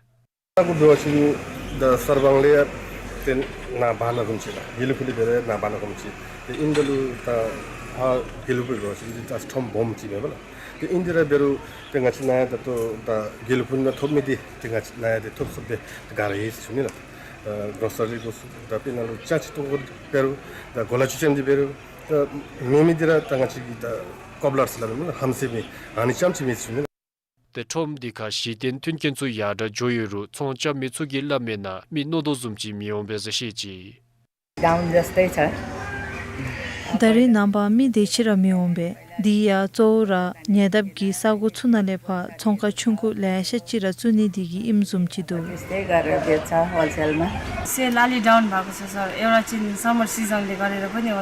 ས་གོ་འབད་བ་ཅིན་ད་གསར་སྤང་ལས་ཏེ་ནང་བར་ན་བཟུམ་ཅིག་ལགས། དགེ་ལེགས་ཕུག་ལས་འབད་རུང་ནང་བར་ན་བཟུམ་ཅིག། ཏེ་ཨིན་ད་ལུ་ད་ཕར་དགེ་ལེགས་ཕུག་འབད་བ་ཅིན་ད་ཁྲོམ་སྦོམ་ཅིག་མེན་པ་ལགས། ཏེ་ཨིན་དེ་ར་འབད་རུང་ཏེ་ང་བཅས་ནཱ་ཡང་ད་ལྟོ་ད་དགེ་ལེགས་ཕུག་ནང་ཐོབ་མི་འདི་ཏེ་ང་བཅས་ནཱ་ཡང་ཏེ་ཐོབ་ཚུགསཔ་སྦེ་ཏེ་ག་ར་ཡོད་ཟེར་ཞུ་ནི་ལགས། ཨ་གོ་སར་རི་དགོ་ས་ད་དཔེར་ན་ལུ་ཅ་ཆས་བཏོག་དགོཔ་འབད་རུང་ད་གོ་ལ་ཆུ་ཅན་འདི་འབད་རུང་ད་མེད་མི་འདི་ར་ད་ང་བཅས་ཀྱི་ད་ཀོབ་ལར་ཟེར་སླབ་མི་ཧམ་སེམས་མི་ཨ་ནི་རྐྱངམ་ཅིག་མེད་ཟེར་ཞུ་ནི་ལགས། ཏེ་ཁྲོམ་འདི་ཁར་གཞི་རྟེན་མཐུན་རྐྱེན་ཚུ་ཡར་དྲག་འགྱོ་ཡོད་རུང་ཚོང་རྐྱབ་མི་ཚུ་གིས་སླབ་མིའི་ནང་མི་མནོ་དོ་བཟུམ་ཅིག་མི་འོང་པས་ཟེར་བཤད་ཅི། ད་རེས་ནངས་པ་མི་དེ་ཅིག་ར་མི་འོང་པས། དེ་ཡང་གཙོ་བོ་ར་ཉེ་འདབས་ཀྱི་ས་གོ་ཚུ་ནང་ལས་ཕར་ཚོང་ཁང་ཆུང་ཀུ་ལེ་ཤ་ཅིག་ར་བཙུགས་ནི་དེ་གིས་ཨིནམ་བཟུམ་ཅིག་འདུག།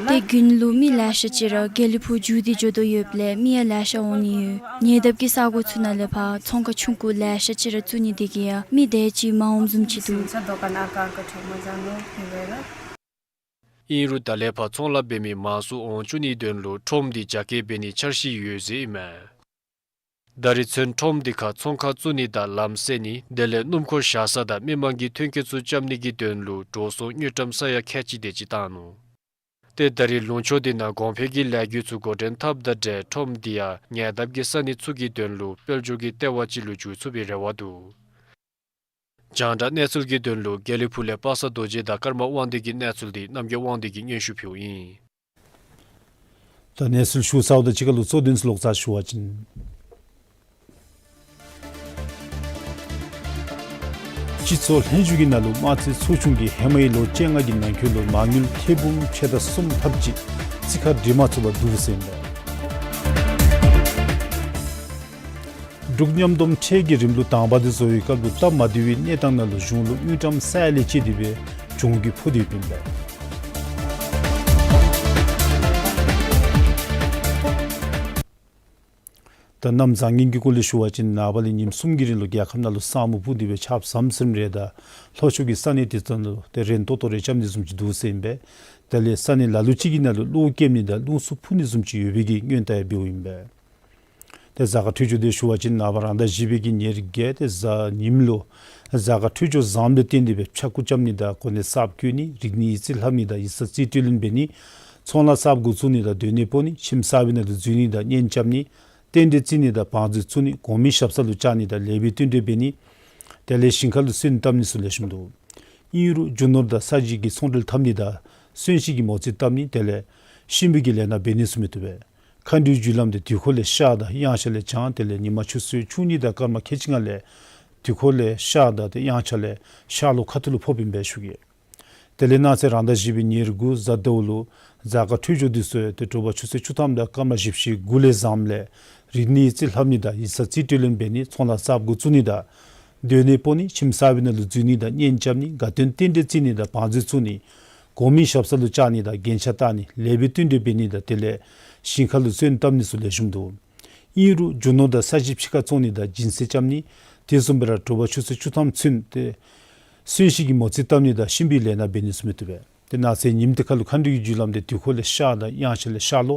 དེ་གུན་ལུ་མི་ལེ་ཤ་ཅིག་ར་དགེ་ལེགས་ཕུག་འགྱོ་སྟེ་འགྱོ་དོ་ཡོདཔ་ལས་མི་ཡང་ལེ་ཤ་འོང་ནི་ཡོད། ཉེ་འདབས་ཀྱི་ས་གོ་ཚུ་ནང་ལས་ཕར་ཚོང་ཁང་ཆུང་ཀུ་ལེ་ཤ་ཅིག་ར་བཙུགས་ནི་དེ་གིས་ཡང་མི་དེ་ཅིག་མ་འོངམ་བཟུམ་ཅིག་འདུག། ཨིན་རུང་ད་ལས་ཕར་ཚོང་ལཱ་འབད་མི་མང་སུ་འོང་བཅུག་ནིའི་དོན་ལུ་ཁྲོམ་འདི་རྒྱ་སྐྱེད་འབད་ནིའི་འཆར་གཞི་ཡོད་ཟེར་ཨིན་མས། ད་རེས་ཚུན་ཁྲོམ་འདི་ཁར་ཚོང་ཁང་བཙུགས་ནི་དང་ལམ་སེལ་ནི་དེ་ལས་སྣུམ་འཁོར་བཞག་ས་དང་མི་མང་གི་ཐོན་སྐྱེད་ཚུ་རྐྱབ་ནི་གི་དོན་ལུ་འགྲོ་སོང་དངུལ་ཀྲམ་ས་ཡ་ཁལ་གཅིག་དེ་ཅིག་བཏང་ནུག། ཏེ་ད་རེས་ལུང་ཕྱོགས་འདི་ནང་གོང་འཕེལ་གྱི་ལས་འགུལ་ཚུ་འགོ་འདྲེན་འཐབ་དང་འབྲེལ་ཁྲོམ་འདི་ཡང་ཉེ་འདབས་ཀྱི་ས་གནས་ཚུ་གི་དོན་ལུ་དཔལ་འབྱོར་གྱི་ལྟེ་བ་ཅིག་ལུ་འགྱུར་ཚུགས་པའི་རེ་བ་འདུག། རྒྱང་བསྒྲགས་གནས་ཚུལ་གྱི་དོན་ལུ་དགེ་ལེགས་ཕུག་ལས་པ་སངས་རྡོ་རྗེ་དང་ཀརྨ་དབང་འདུས་ཀྱི་གནས་ཚུལ་འདི་རྣམ་རྒྱལ་དབང་འདུས་ཀྱིས་སྙན་ཞུ་ཕུལཝ་ཨིན། ད་གནས་ཚུལ་ཞུ་ཚརཝ་དང་གཅིག་ཁར་ལུ་གཙོ་དོན་ཚུ་ལོག་ཙ་ཞུ་བ་ཅིན། སྤྱི་ཚོགས་ལྷན་བཞུགས་ཀྱི་ནང་ལུ་དམངས་རྩིས་ཚོགས་ཆུང་གིས་ཧེ་མའི་ལོ་བཅོ་ལྔ་གི་ནང་འཁོད་ལུ་མ་དངུལ་ཐེར་འབུམ་ཕྱེད་དང་གསུམ་ལྷགཔ་ཅིག་རྩིས་ཁར་སྒྲིག་མ་ཚུགས་པར་འདུག་ཟེར་ཨིན་པས། འབྲུག་མཉམ་སྡོམ་ཁྲལ་གྱི་རིམ་ལུགས་དང་པ་དེ་བཟོ་བའི་སྐབས་ལུ་སྟབས་མ་བདེ་བའི་གནས་སྟངས་ནང་ལུ་གཞུང་ལུ་དངུལ་ཀྲམ་ས་ཡ་ལས་བཅད་དེ་སྦེ་གྱོང་གུད་ཕོག་སྟེ་ཡོདཔ་ཨིན་པས། ད་གནམ་བཟང་ངན་གྱི་སྐོར་ལས་ཞུ་བ་ཅིན་ནངས་པ་ལས་ཉིནམ་གསུམ་གྱི་རིང་ལུ་རྒྱལ་ཁབ་ནང་ལུ་ས་སྨུག་སྤུབས་ཏེ་སྦེ་ཆརཔ་ཟམ་ཟིམ་རེ་དང་ལྷོ་ཕྱོགས་ཀྱི་ས་གནས་དེ་ཚུ་ནང་ལུ་ཏེ་རན་ཏོག་ཏོ་རེ་རྐྱབ་ནི་བཟུམ་ཅིག་འདུག་ཟེར་ཨིན་པས། དེ་ལས་ས་གནས་ལ་ལུ་ཅིག་གི་ནང་ལུ་གློག་ཀེམ་ནི་དང་རླུང་འཚུབ་འཕུ་ནི་བཟུམ་ཅིག་ཡོད་པའི་གི་སྔོན་བརྡ་ཡང་འབདཝ་ཨིན་པས། ཏེ་གཟའ་སྐར་འཕྲོད་སྦྱོར་དེ་ཞུ་བ་ཅིན་ནངས་པ་རང་ཟླ་བཞི་པའི་གི་ཉེར་བརྒྱད་ཏེ་གཟའ་ཉིམ་ལུ་གཟའ་སྐར་འཕྲོད་སྦྱོར་བཟངམ་ལས་བརྟེན་ཏེ་སྦེ་ཕྱྭ་རྐུ་རྐྱབ་ནི་དང་གོ་གནས་གསརཔ་བསྐོ་ནི་རིག་གནས་ཡིག་རྩིས་ལྷབ་ནི་དང་ཡིག་ཚང་རྩིས་སྤྲོད་ལེན་འབད་ནི་ཚོང་ལཱ་གསརཔ་འགོ་བཙུགས་ནི་དང་སྡོད་གནས་སྤོ་ནི་ཁྱིམ་གསར་པའི་ནང་དུ་འཛུལ་ནི་དང་གཉེན་རྐྱབ་ནི་རྟེན་འབྲེལ་བརྩི་ནི་དང་བང་མཛོད་བཙུགས་ནི་གོང་མའི་ཞབས་ས་ལུ་བཅར་ནི་དང་ལེགས་པའི་བསྟུན་གྲོས་འབད་ནི་དེ་ལས་ཞིང་ཁ་ལུ་སོན་བཏབ་ནི་ཚུ་ལེགས་ཤོམ་འདུག། ཨིན་རུང་རྒྱུ་ནོར་དང་ས་གཞི་གི་ཚོང་འབྲེལ་འཐབ་ནི་དང་གསོན་གཤིན་གྱི་མོ་རྩིས་བཏབ་ནི་དེ་ལས་གཤིན་པོའི་གི་ལས་སྣ་འབད་ནི་ཚུ་མི་བཏུབ་པས། མཁའ་འགྲོའི་རྒྱུ་ལམ་དེ་དུས་འཁོར་ལས་ཤར་དང་དབྱངས་ཤར་ལས་བྱང་དེ་ལས་ཉི་མ་ཆུ་ཚོད་བཅུ་གཉིས་དང་སྐར་མ་ཁལ་གཅིག་ལྔ་ལས་ དུས་འཁོར་ལས་ཤར་དང་ཏེ་དབྱངས་འཆར་ལས་ཤར་ལྷོ་ཁ་ཐུག་ལུ་ཕོགཔ་ཨིན་པས་ཞུ་གེ། དེ་ལས་གནངས་ཚེ་རང་ཟླ་བཞི་པའི་ཉེར་དགུ་གཟའ་ཟླཝ་ལུ་གཟའ་སྐར་འཕྲོད་སྦྱོར་འདི་ཚུ་ཡང་ཏེ་དྲོ་པ་ཆུ་ཚོད་བཅུ་ཐམ་དང་སྐར་མ་བཞི་བཅུ་ཞེ་དགུ་ལས་བཟངམ་ལས་རིག་གནས་རྩིས་ལྷབ་ནི་དང་ཡིག་ཚང་རྩིས་སྤྲོད་ལེན་འབད་ནི་ཚོང་ལཱ་གསརཔ་འགོ་བཙུགས་ནི་དང་སྡོད་གནས་སྤོ་ནི་ཁྱིམ་གསར་པའི་ནང་ལུ་འཛུལ་ནི་དང་གཉེན་རྐྱབ་ནི་དགའ་སྟོན་རྟེན་འབྲེལ་བརྩི་ནི་དང་བང་མཛོད་བཙུགས་ནི་གོང་མའི་ཞབས་ས་ལུ་བཅར་ནི་དང་རྒྱན་ཆ་བཏགས་ནི་ལེགས་པའི་བསྟུན་གྲོས་འབད་ནི་དང་དེ་ལས་ཞིང་ཁ་ལུ་སོན་བཏབ་ནི་ཚུ་ལེགས་ཤོམ་འདུག། ཨིན་རུང་རྒྱུ་ནོར་དང་ས་གཞི་ཕྱི་ཁར་བཙོང་ནི་དང་སྦྱིན་སྲེག་རྐྱབ་ནི་དེ་བཟུམ་སྦེ་ར་དྲོ་པ་ཆུ་ཚོད་བཅུ་ཐམ་ཚུན་ཏེ་གསོན་གཤིན་གྱི་མོ་རྩིས་བཏབ་ནི་དང་གཤིན་པོའི་ལས་སྣ་འབད་ནི་ཚུ་མི་བཏུབ་པས། ཏེ་གནངས་ཚེ་ཉིནམ་དེ་ཁར་ལུ་མཁའ་འགྲོའི་རྒྱུ་ལམ་འདི་དུས་འཁོར་ལས་ཤར་དང་དབྱངས་འཆར་ལས་ཤར་ལྷོ།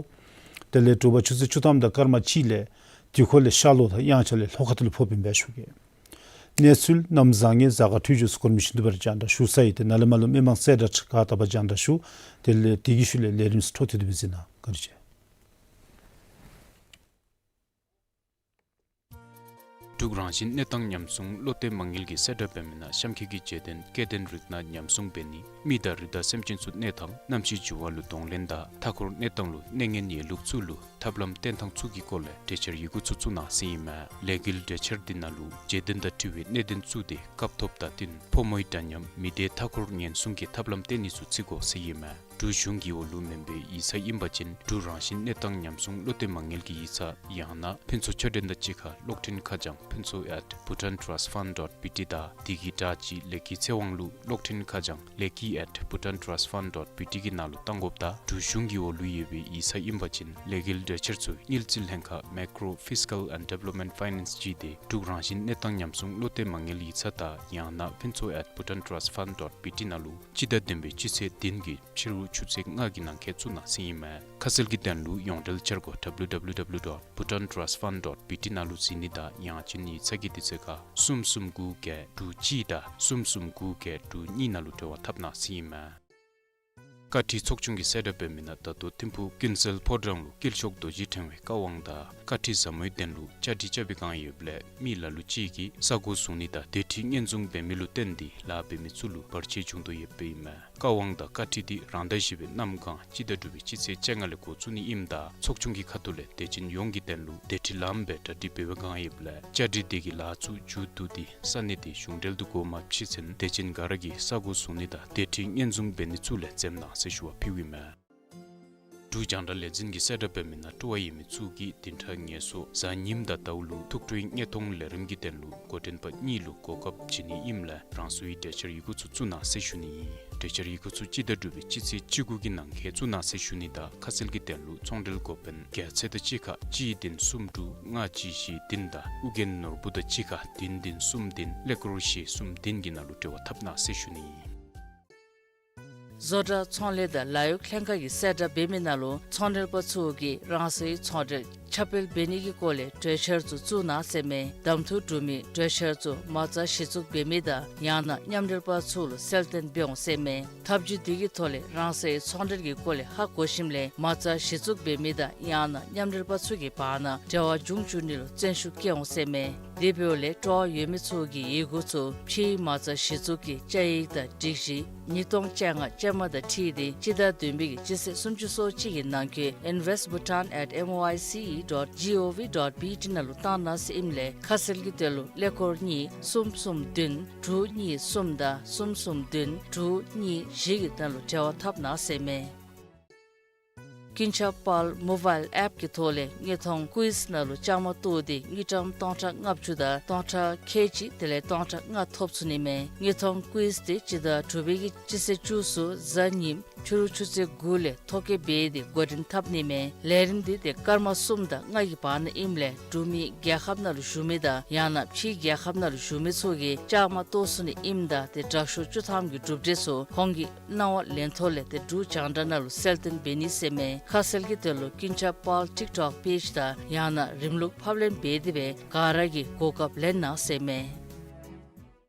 དེ་ལས་དྲོ་པ་ཆུ་ཚོད་བཅུ་ཐམ་དང་སྐར་མ་གཅིག་ལས་དུས་འཁོར་ལས་ཤར་ལྷོ་དང་དབྱངས་འཆར་ལས་ལྷོ་ཁ་ཐུག་ལུ་ཕོགཔ་ཨིན་པས་ཞུ་གེ། གནས་ཚུལ་གནམ་བཟང་ངན་གཟའ་སྐར་འཕྲོད་སྦྱོར་ཚུ་གོ་རིམ་བཞིན་དུ་སྦེ་ར་རྒྱང་བསྒྲགས་ཞུ་ཚར་ཡི། ཏེ་ནཱ་ལས་མར་ལུ་མི་མང་གསལ་བསྒྲགས་ཁག་དག་པ་རྒྱང་བསྒྲགས་ཞུ། དེ་ལས་དེ་གི་ཤུལ་ལས་ལས་རིམ་ཚུ་འཕྲོ་མཐུད་དེ་སྦེ་གཟིགས་གནང་། བཀའ་དྲིན་ཆེ། འབྲུག་རང་བཞིན་གནས་སྟངས་ཉམས་སྲུང་བློ་གཏད་མ་དངུལ་གྱིས་གསལ་བསྒྲགས་འབད་མི་ནང་གཤམ་འཁོད་ཀྱི་བརྗོད་དོན་སྐལ་ལྡན་རིགས་སྣ་ཉམས་སྲུང་འབད་ནི། མི་དང་རི་དྭགས་སེམས་ཅན་ཚུ་གནས་ཐང་གནམ་གཤིས་འགྱུར་བ་ལུ་གདོང་ལེན་དང་མཐའ་འཁོར་གནས་སྟངས་ལུ་གནས་ངན་ཡོད་ལུགས་ཚུ་ལུ་ཐབས་ལམ་བསྟེན་ཐངས་ཚུ་གི་སྐོར་ལས་གྲོས་འཆར་ཡི་གུ་ཚུ་བཙུགས་གནང་ཟེར་ཨིན་མས། ལས་འགུལ་གྲོས་འཆར་འདི་ནང་ལུ་བརྗོད་དོན་དང་འཁྲིལ་བའི་གནད་དོན་ཚུ་དེ་སྐབས་ཐོབ་དང་བསྟུན་ཕོ་མོའི་འདྲ་མཉམ་མི་སྡེ་མཐའ་འཁོར་ཉེན་སྲུང་གི་ཐབས་ལམ་བསྟེན་ནི་ཚུ་བརྩི་དགོ་ཟེར་ཨིན་མས། འབྲུག་གཞུང་གི་འོག་ལུ་མེན་པའི་ཡིག་ཚང་ཨིན་པ་ཅིན་འབྲུག་རང་བཞིན་གནས་སྟངས་ཉམས་སྲུང་བློ་གཏད་མ་དངུལ་གྱི་ཡིག་ཚང་ཡང་ན་ཕུན་ཚོགས་ཆོས་སྒྲོན་དང་གཅིག་ཁར་གློག་འཕྲིན་ཁ་བྱང་ཕུན་ཚོགས་at bhutantrustfund dot B T དང་དེ་གི་དྲ་ཕྱི་ལས་ཀྱི་ཚེ་དབང་ལུ་གློག་འཕྲིན་ཁ་བྱང་ལས་ཀྱི་at bhutantrustfund dot B T གི་ནང་ལུ་གཏང་དགོཔ་དང་འབྲུག་གཞུང་གི་འོག་ལུ་ཡོད་པའི་ཡིག་ཚང་ཨིན་པ་ཅིན་ལས་འགུལ་གྲོས་འཆར་ཚུ་དངུལ་རྩིས་ལྷན་ཁག་Macro Fiscal and Development Finance གཅིག་དེ་འབྲུག་རང་བཞིན་གནས་སྟངས་ཉམས་སྲུང་བློ་གཏད་མ་དངུལ་ཡིག་ཚང་དང་ཡང་ན་ཕུན་ཚོགས་at bhutantrustfund dot B T ནང་ལུ་སྤྱི་ཟླ་བདུན་པའི་སྤྱི་ཚེས་བདུན་གྱི་ཕྱི་རུ་ཆུ་ཚོད་ལྔ་གི་ནང་འཁོད་བཙུགས་གནང་ཟེར་ཨིན་མས། ཁ་གསལ་གྱི་དོན་ལུ་ཡོངས་འབྲེལ་འཆར་སྒོ་W W W dot bhutantrustfund dot B T ནང་ལུ་གཟིགས་ནི་དང་ཡང་ཅིན་ཡིག་ཚང་གི་དུས་ཚོད་ཁར་གསུམ་གསུམ་དགུ་བརྒྱད་དྲུག་གཅིག་དང་གསུམ་གསུམ་དགུ་བརྒྱད་དྲུག་གཉིས་ནང་ལུ་འབྲེལ་བ་འཐབ་གནང་ཟེར་ཨིན་མས། བཀའ་ཁྲི་ཚོགས་ཆུང་གིས་གསལ་བསྒྲགས་འབད་མི་ནང་ད་ལྟོ་ཐིམ་ཕུག་ཀུན་གསལ་ཕོ་བྲང་ལུ་དཀྱིལ་ཤོག་རྡོ་རྗེ་ཕྲེང་བའི་བཀའ་དབང་དང་བཀའ་ཁྲི་ཟབ་མོའི་དོན་ལུ་བཅའ་སྒྲིག་རྐྱབ་པའི་བསྒང་ཡོདཔ་ལས་མི་ལ་ལུ་ཅིག་གིས་ས་གོ་བཟུང་ནི་དང་དེ་འཕྲོ་ཉེན་བཟུང་འབད་མི་ལུ་བརྟེན་ཏེ་ལཱ་འབད་མི་ཚུ་ལུ་བར་ཆད་བྱུང་དོ་ཡོདཔ་ཨིན་མས། བཀའ་དབང་དང་བཀའ་ཁྲི་འདི་རང་ཟླ་བཞི་པའི་གནམ་གང་སྤྱི་ཟླ་དྲུག་པའི་སྤྱི་ཚེས་བཅོ་ལྔ་ལས་འགོ་བཙུགས་ནི་ཨིནམ་ད་ཚོགས་ཆུང་གི་ཁ་ཐུག་ལས་དད་ཅན་ཡོངས་ཀྱི་དོན་ལུ་དེ་འཕྲོ་ལམ་སྦེ་གྲ་སྒྲིག་འབད་བའི་བསྒང་ཡོདཔ་ལས་བཅའ་སྒྲིག་འདི་གི་ལཱ་ཚུ་མཇུག་བསྡུ་སྟེ་ས་གནས་འདི་གཞུང་འབྲེལ་དུ་འགོ་མ་ཕྱེ་ཚུན་དད་ཅན་ག་ར་གིས་ས་གོ་བཟུང་ནི་དང་དེ་འཕྲོ་ཉེན་བཟུང་འབད་ནི་ཚུ་ལས་འཛེམ་གནང་ཟེར་ཞུ་བ་ཕུལཝ་ཨིན་མས། འབྲུག་རྒྱང་བསྒྲགས་ལས་འཛིན་གྱིས་གསལ་བསྒྲགས་འབད་མི་ནང་སྤྲོ་བ་ཡོད་མི་ཚུ་གིས་བདུན་ཕྲག་ངལ་གསོ་གཟའ་ཉིམ་དང་ཟླཝ་ལུ་ཐུགས་སྤྲོའི་དངོས་མཐོང་ལས་རིམ་གྱི་དོན་ལུ་འགོ་འདྲེན་པ་གཉིས་ལུ་གོ་སྐབས་བྱིན་ནི་ཨིནམ་ལས་རང་སོའི་གྲོས་འཆར་ཡི་གུ་ཚུ་བཙུགས་གནང་ཟེར་ཞུ་ནི་ཨིན། གྲོས་འཆར་ཡི་གུ་ཚུ་སྤྱི་ཟླ་དྲུག་པའི་སྤྱི་ཚེས་བཅུ་དགུ་གི་ནང་འཁོད་བཙུགས་གནང་ཟེར་ཞུ་ནི་དང་ཁ་གསལ་གྱི་དོན་ལུ་ཚོང་འབྲེལ་འགོ་དཔོན་རྒྱལ་མཚན་དང་གཅིག་ཁར་གཅིག་བདུན་གསུམ་དྲུག་ལྔ་གཅིག་བཞི་བདུན་དང་ཨོ་རྒྱན་ནོར་བུ་དང་གཅིག་ཁར་བདུན་བདུན་གསུམ་བདུན་ཀླད་ཀོར་བཞི་གསུམ་བདུན་གྱི་ནང་ལུ་འབྲེལ་བ་འཐབ་གནང་ཟེར་ཞུ་ནི་ཨིན། བཟོ་གྲྭ་ཚོང་ལས་དང་ལཱ་གཡོག་ལྷན་ཁག་གིས་གསལ་བསྒྲགས་འབད་མི་ནང་ལུ་ཚོང་འབྲེལ་པ་ཚུ་གིས་རང་སོའི་ཚོང་འབྲེལ་ཁྱབ་སྤེལ་འབད་ནི་གི་སྐོར་ལས་གྲོས་འཆར་ཚུ་བཙུགས་གནང་ཟེར་མས། གདམ་འཐུ་གྲུབ་མི་གྲོས་འཆར་ཚུ་མ་རྩ་གཞི་བཙུགས་འབད་མི་དང་ཡང་ན་མཉམ་འབྲེལ་པ་ཚུ་ལུ་གསལ་སྟོན་འབད་འོང་ཟེར་མས། ཐབས་བྱུས་འདི་གི་ཐོག་ལས་རང་སོའི་ཚོང་འབྲེལ་གྱི་སྐོར་ལས་ཧ་གོ་ཞིནམ་ལས་མ་རྩ་གཞི་བཙུགས་འབད་མི་དང་ཡང་ན་མཉམ་འབྲེལ་པ་ཚུ་གི་བར་ན་འབྲེལ་བ་འབྱུང་བཅུག་ནི་ལུ་བརྩོན་ཤུགས་བསྐྱེད་འོང་ཟེར་མས། དེ་འབདཝ་ལས་སྤྲོ་བ་ཡོད་མི་ཚུ་གིས་ཡི་གུ་ཚུ་ཕྱིའི་མ་རྩ་གཞི་བཙུགས་ཀྱི་བཅའ་ཡིག་དང་སྒྲིག་གཞི་ཉིས་སྟོང་བཅོ་ལྔ་ཅན་མ་དང་འཁྲིལ་ཏེ་སྤྱི་ཟླ་བདུན་པའི་གི་སྤྱི་ཚེས་སུམ་ཅུ་སོ་གཅིག་གི་ནང་འཁོད་invest bhutan at M O I C E dot G O V dot B T ནང་ལུ་བཏང་གནང་ཟེར་ཨིནམ་ལས་ཁ་གསལ་གྱི་དོན་ལུ་ཀླད་ཀོར་གཉིས་གསུམ་གསུམ་བདུན་དྲུག་གཉིས་གསུམ་དང་གསུམ་གསུམ་བདུན་དྲུག་གཉིས་བཞི་གི་དོན་ལུ་འབྲེལ་བ་འཐབ་གནང་ཟེར་མས། ཀུན་ཁྱབ་དཔལ་མོ་བཱའིལ་ཨེཔ་ཀྱི་ཐོག་ལས་དངོས་མཐོང་ཀུའིཛ་ནང་ལུ་བཅའ་མར་གཏོགས་ཏེ་དངུལ་ཀྲམ་སྟོང་ཕྲག་ལྔ་བཅུ་དང་སྟོང་ཕྲག་ཁལ་གཅིག་དེ་ལས་སྟོང་ཕྲག་ལྔ་ཐོབ་ཚུགས་ནི་མས། དངོས་མཐོང་ཀུའིཛ་དེ་སྤྱི་ཟླ་དྲུག་པའི་གི་སྤྱི་ཚེས་བཅུ་གསུམ་གཟའ་ཉིམ་ཕྱི་རུ་ཆུ་ཚོད་དགུ་ལས་ཐོ་བཀོད་འབད་དེ་འགོ་འདྲེན་འཐབ་ནི་མས། ལས་རིམ་འདི་ཏེ་སྐར་མ་གསུམ་དང་ལྔ་གི་བར་ན་ཨིནམ་ལས་འབྲུག་མི་རྒྱལ་ཁབ་ནང་ལུ་བཞུགས་མི་དང་ཡང་ན་ཕྱིའི་རྒྱལ་ཁབ་ནང་ལུ་བཞུགས་མི་ཚུ་གིས་བཅའ་མར་གཏོགས་ཚུགས་ནི་ཨིནམ་ད་ཏེ་དྲག་ཤོས་བཅུ་ཐམ་གྱི་གྲུབ་འབྲས་ཚུ་ཁོང་གི་གནང་བ་ལེན་ཐོག་ལས་ཏེ་འབྲུག་རྒྱང་བསྒྲགས་ནང་ལུ་གསལ་སྟོན་འབད་ནི་ཟེར་མས། ཁ་གསལ་གྱི་དོན་ལུ་ཀུན་ཁྱབ་དཔལ་ཊིཀ་ཊོཀ་པེཇ་དང་ཡང་ན་རིམ་ལུགས་ཕབ་ལེན་འབད་དེ་སྦེ་ག་ར་གིས་གོ་སྐབས་ལེན་གནང་ཟེར་མས།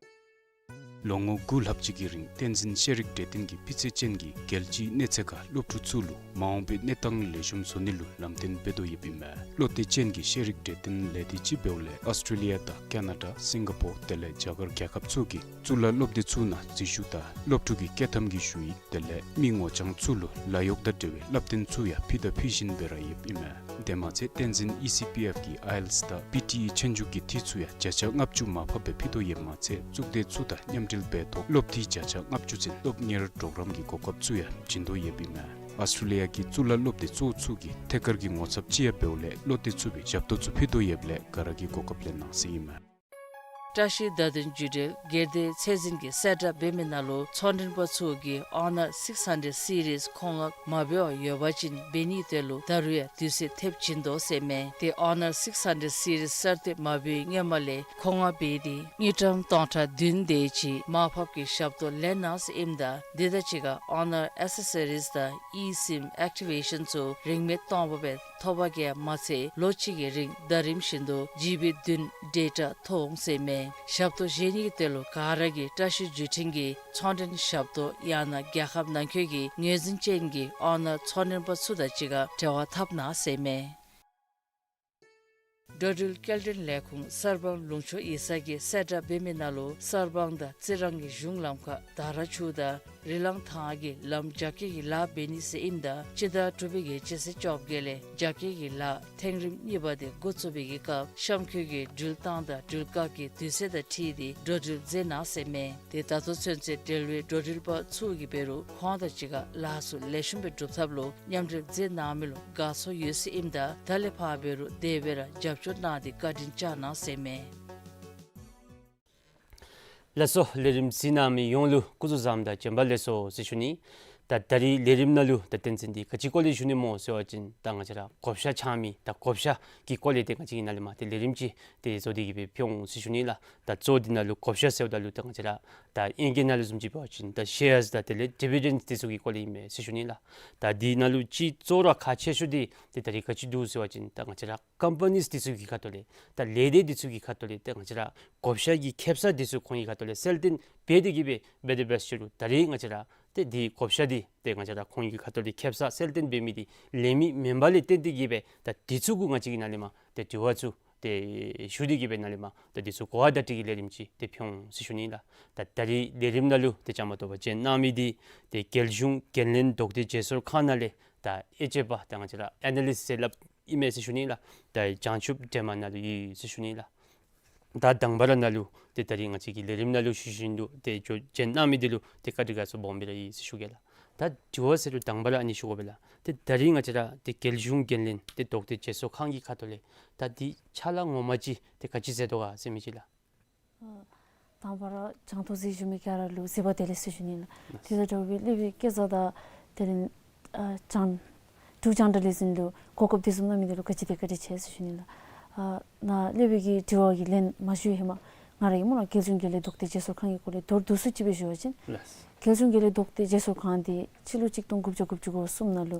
ལོ་ངོ་དགུ་ལྷག་ཅིག་གི་རིང་བསྟན་འཛིན་ཤེས་རིག་གྲོས་སྟོན་གྱིས་སྤུས་ཚད་ཅན་གྱི་རྒྱལ་སྤྱིའི་གནས་ཚད་ཁར་སློབ་ཕྲུག་ཚུ་ལུ་མ་འོངས་པའི་གནས་སྟངས་ལེགས་ཤོམ་བཟོ་ནི་ལུ་ལམ་སྟོན་འབད་དོ་ཡོདཔ་ཨིན་མས། བློ་གཏད་ཅན་གྱི་ཤེས་རིག་གྲོས་སྟོན་ལས་སྡེ་ཅིག་འབདཝ་ལས་ཨོསི་ཊྲེ་ལི་ཡ་དང་ཀ་ན་ཌ་སིང་ག་པོར་དེ་ལས་རྒྱ་གར་རྒྱལ་ཁབ་ཚུ་གི་གཙུག་ལག་སློབ་སྡེ་ཚུ་ནང་འཛུལ་ཞུགས་དང་སློབ་ཕྲུག་གི་བསྐྱོད་ཐམ་གྱི་ཞུ་ཡིག་དེ་ལས་མི་ངོ་རྐྱང་ཚུ་ལུ་ལཱ་གཡོག་དང་འབྲེལ་བའི་བསླབ་སྟོན་ཚུ་ཡང་ཕུལ་དང་ཕུལ་བཞིན་སྦེ་ར་ཡོདཔ་ཨིན་མས། དེ་མ་ཚད་བསྟན་འཛིན་ཨི་སི་པི་ཨེཕ་གི་ཨའི་ཨེལ་ཊི་ཨེས་དང་པི་ཊི་ཨི་ཆོས་རྒྱུགས་ཀྱི་འཐུས་ཚུ་ཡང་བརྒྱ་ཆ་ལྔ་བཅུ་མར་ཕབ་སྦེ་ཕུལ་དོ་ཡོདཔ་མ་ཚད་གཙུག་སྡེ་ཚུ་དང་མཉམ་འབྲེལ་འབད་ཐོག་སློབ་འཐུས་བརྒྱ་ཆ་ལྔ་བཅུ་ཚུན་སློབ་གཉེར་པྲོག་རམ་གྱི་གོ་སྐབས་ཚུ་ཡང་བྱིན་དོ་ཡོདཔ་ཨིན་མས། ཨཱོས་ཊྲེ་ལི་ཡ་གི་གཙུག་ལག་སློབ་སྡེ་གཙོ་བོ་ཚུ་གིས་ཐད་ཀར་གྱི་ངོ་ཚབ་ཅིག་ཡང་འབདཝ་ལས་བློ་གཏད་ཚུགས་པའི་ཞབས་ཏོག་ཚུ་ཕུལ་དོ་ཡོདཔ་ལས་ག་ར་གིས་གོ་སྐབས་ལེན་གནང་ཟེར་ཨིན་མས། བཀྲ་ཤིས་བརྡ་དོན་བརྒྱུད་འབྲེལ་སྒེར་སྡེ་ཚད་འཛིན་གྱིས་གསལ་བསྒྲགས་འབད་མི་ནང་ལུ་ཚོང་མགྲོན་པ་ཚུ་གིས་ཨོ་ནར་སིགསི་ཧན་ཌེཌ་སི་རིསི་མཁོ་མངགས་མ་འབད་བར་ཡོད་པ་ཅིན་འབད་ནིའི་དོན་ལུ་ད་རུང་ཡང་དུས་ཚོད་ཐེབས་བྱིན་དོ་ཟེར་མས། ཏེ་ཨོ་ནར་སིགསི་ཧན་ཌེཌ་སི་རིསི་གསར་བཏོན་མ་འབད་བའི་སྔོན་མ་ལས་མཁོ་མངགས་འབད་དེ་དངུལ་ཀྲམ་སྟོང་ཕྲག་བདུན་དེ་ཅིག་མར་ཕབ་ཀྱི་ཞབས་ཏོག་ལེན་གནང་ཟེར་ཨིནམ་ད་དེ་དང་གཅིག་ཁར་ཨོ་ནར་ཨེག་སེ་སོ་རིསི་དང་ཨི་སིམ་ཨེག་ཊི་ཝེ་ཤཱན་ཚུ་རིན་མེད་སྟོང་པ་སྦེ་ཐོབ་པ་གིས་མ་ཚད་ལོ་གཅིག་གི་རིང་ཟླ་རིམ་བཞིན་དུ་ཇི་བི་བདུན་ཌེ་ཊ་ཐོབ་འོང་ཟེར་མས། ཞབས་ཏོག་བཞེས་ནིའི་དོན་ལུ་ག་ར་གིས་བཀྲ་ཤིས་བརྒྱུད་འཕྲིན་གྱི་ཚོང་མགྲོན་ཞབས་ཏོག་ཡང་ན་རྒྱལ་ཁབ་ནང་འཁོད་ཀྱི་ངོས་འཛིན་ཅན་གྱི་ཨོ་ནར་ཚོང་མགྲོན་པ་ཚུ་དང་གཅིག་ཁར་འབྲེལ་བ་འཐབ་གནང་ཟེར་མས། འགྲོ་འགྲུལ་སྐྱེལ་འདྲེན་ལས་ཁུངས་གསར་སྤང་ལུང་ཕྱོགས་ཡིག་ཚང་གིས་གསལ་བསྒྲགས་འབད་མི་ནང་ལུ་གསར་སྤང་དང་རྩི་རང་གི་གཞུང་ལམ་ཁར་དར་ཆུ་དང་རི་ལང་ཐང་གི་ལམ་རྒྱ་སྐྱེད་ཀྱི་ལཱ་འབད་ནི་ཟེར་ཨིནམ་ད་སྤྱི་ཟླ་དྲུག་པའི་གི་སྤྱི་ཚེས་བཅོ་བརྒྱད་ལས་རྒྱ་སྐྱེད་ཀྱི་ལཱ་ཐེངས་རིམ་གཉིས་པ་དེ་འགོ་བཙུགས་པའི་གི་སྐབས་གཤམ་འཁོད་ཀྱི་འགྲུལ་བཏང་དང་འགྲུལ་བཀག་གི་དུས་ཚོད་དང་འཁྲིལ་ཏེ་འགྲོ་འགྲུལ་མཛད་གནང་ཟེར་མས། ཏེ་ད་ལྟོ་ཚུན་ཚོད་འབྲེལ་བའི་འགྲོ་འགྲུལ་པ་ཚུ་གིས་འབད་རུང་ཁོང་དང་གཅིག་ཁར་ལཱ་ཚུ་ལེགས་ཤོམ་སྦེ་སྒྲུབ་ཐབས་ལུ་མཉམ་འབྲེལ་མཛད་གནང་མི་ལུ་དགའ་ཚོར་ཡོད་ཟེར་ཨིནམ་ད་ད་ལས་ཕར་འབད་རུང་དེ་སྦེ་ར་རྒྱབ་སྐྱོར་གནང་སྟེ་བཀའ་དྲིན་བསྐྱང་གནང་ཟེར་མས། ལགས་སོ། ལས་རིམ་གཟིགས་གནང་མི་ཡོངས་ལུ་སྐུ་གཟུགས་བཟང་དང་བྱོན་པ་ལེགས་སོ་ཟེར་ཞུ་ནི། ད་ད་རིས་ལས་རིམ་ནང་ལུ་ད་བསྟན་འཛིན་འདི་ག་ཅིའི་སྐོར་ལས་ཞུ་ནི་སྨོ་ཟེར་བ་ཅིན་ད་ང་བཅས་ར་བགོ་བཤའ་འཆང་མི་ད་བགོ་བཤའ་གི་སྐོར་ལས་ཏེ་ང་བཅས་ཀྱིས་ནཱ་ལས་མར་ཏེ་ལས་རིམ་ཅིག་ཏེ་བཟོ་སྟེ་གི་སྦེ་ཕུལ་འོང་ཟེར་ཞུ་ནི་ལགས། ད་གཙོ་འདི་ནང་ལུ་བགོ་བཤའ་ཟེརཝ་ད་ལུ་ད་ང་བཅས་ར་ད་ཨིང་སྐད་ནང་ལུ་བཟུམ་ཅིག་འབད་བ་ཅིན་ད་ཤེརསི་དང་དེ་ལས་ཌི་བི་ཌེནཌསི་འདི་ཚུ་གི་སྐོར་ལས་ཨིན་མས་ཟེར་ཞུ་ནི་ལགས། ད་འདི་ནང་ལུ་ཅིག་གཙོ་བོ་ར་ཁག་ཆེ་ཤོས་འདི་ཏེ་ད་རིས་ག་ཅི་འདུག་ཟེར་བ་ཅིན་ད་ང་བཅས་ར་ཀམ་པ་ནིས་འདི་ཚུ་གི་ཁ་ཐུག་ལས་ད་ལས་སྡེ་འདི་ཚུ་གི་ཁ་ཐུག་ལས་ཏེ་ང་བཅས་ར་བགོ་བཤའ་གི་ཁེ་སང་འདི་ཚུ་ཁོང་གི་ཁ་ཐུག་ལས་གསལ་སྟོན་འབད་དེ་གི་སྦེ་འབད་དེ་འབད་ཞིནམ་ལས་ད་རིས་ང་བཅས་ར་ཏེ་འདི་བགོ་བཤའ་འདི་ཏེ་ང་བཅས་ར་ཁོང་གི་ཁ་ཐུག་ལས་ཁེ་སང་གསལ་སྟོན་འབད་མི་འདི་ལེན་མི་མེན་པ་ལས་བརྟེན་ཏེ་གི་སྦེ་ད་འདི་ཚུ་གུ་ང་བཅས་ཀྱིས་ནཱ་ལས་མར་ཏེ་དྲི་བ་ཚུ་ཏེ་ཞུ་སྟེ་གི་སྦེ་ནཱ་ལས་མར་ད་འདི་ཚུ་གོ་བ་བརྡ་སྤྲོད་ཀྱི་ལས་རིམ་ཅིག་ཏེ་ཕུལ་འོང་ཟེར་ཞུ་ནི་ལགས། ད་ད་རིས་ལས་རིམ་ནང་ལུ་ཏེ་བཅའ་མར་གཏོགས་པར་བྱོན་གནང་མི་འདི་ཏེ་རྒྱལ་གཞུང་འགན་ལེན་དོགས་འདྲི་བརྗེ་སོར་ཁང་ནང་ལས་ད་དབྱེ་དཔྱད་པ་ད་ང་བཅས་ར་ཨེ་ན་ལིསཊ་ཟེར་སླབ་ཨིན་མས་ཟེར་ཞུ་ནི་ལགས། ད་བྱང་ཆུབ་སྒྲོལ་མ་ནཱ་ལུ་ཡོད་ཟེར་ཞུ་ནི་ལགས། ད་དང་པ་ར་ནཱ་ལུ་ཏེ་ད་རིས་ང་བཅས་ཀྱི་ལས་རིམ་ནང་ལུ་ཞུ་བཞིན་དུ་ཏེ་བྱོན་གནང་མི་འདི་ལུ་ཏེ་བཀའ་དྲིན་དགའ་ཚོར་སྦོམ་སྦེ་ར་ཡོད་ཟེར་ཞུ་གེ་ལགས། ད་དྲི་བ་ཟེར་རུང་དང་པ་ར་ཨ་ནི་ཞུ་དགོ་པས་ལགས། ཏེ་ད་རིས་ང་བཅས་ར་ཏེ་རྒྱལ་གཞུང་འགན་ལེན་ཏེ་དོགས་འདྲི་བརྗེ་སོར་ཁང་གི་ཁ་ཐུག་ལས་ད་འདི་ཕྱག་ལཱ་ངོ་མ་ཅིག་ཏེ་ག་ཅི་མཛད་དོ་ག་ཟེར་མི་ཅིག་ལགས། ཨ་དང་པ་ར་བྱང་ཐོག་གཟིགས་བཞུགས་མི་ག་ར་ལུ་གཟིགས་པ་བདེ་ལེགས་ཟེར་ཞུ་ནི་ལགས། དེ་དང་འདྲཝ་སྦེ་སློབ་དཔོན་སྐལ་བཟང་དང་དེ་ལས་ཨ་ལྕང་འབྲུག་ལྕང་དྲ་ལས་འཛིན་ལུ་གོ་སྐབས་འདི་བཟུམ་གནང་མི་འདི་ལུ་ག་ཅི་དེ་བཀའ་དྲིན་ཆེ་ཟེར་ཞུ་ནི་ལགས། ཨ་ནཱ་སློབ་དཔོན་གྱི་དྲི་བ་གི་ལན་མ་ཞུ་ཧེ་མ་ང་ར་གིས་སྨོ་ལགས་རྒྱལ་གཞུང་འགན་ལེན་དོགས་འདྲི་བརྗེ་སོར་ཁང་གི་སྐོར་ལས་མདོར་བསྡུས་སུ་ཅིག་སྦེ་ཞུ་བ་ཅིན་ལགས། རྒྱལ་གཞུང་འགན་ལེན་དོགས་འདྲི་བརྗེ་སོར་ཁང་འདི་སྤྱི་ལོ་གཅིག་སྟོང་དགུ་བརྒྱ་དགུ་བཅུ་གོ་གསུམ་ནང་ལུ་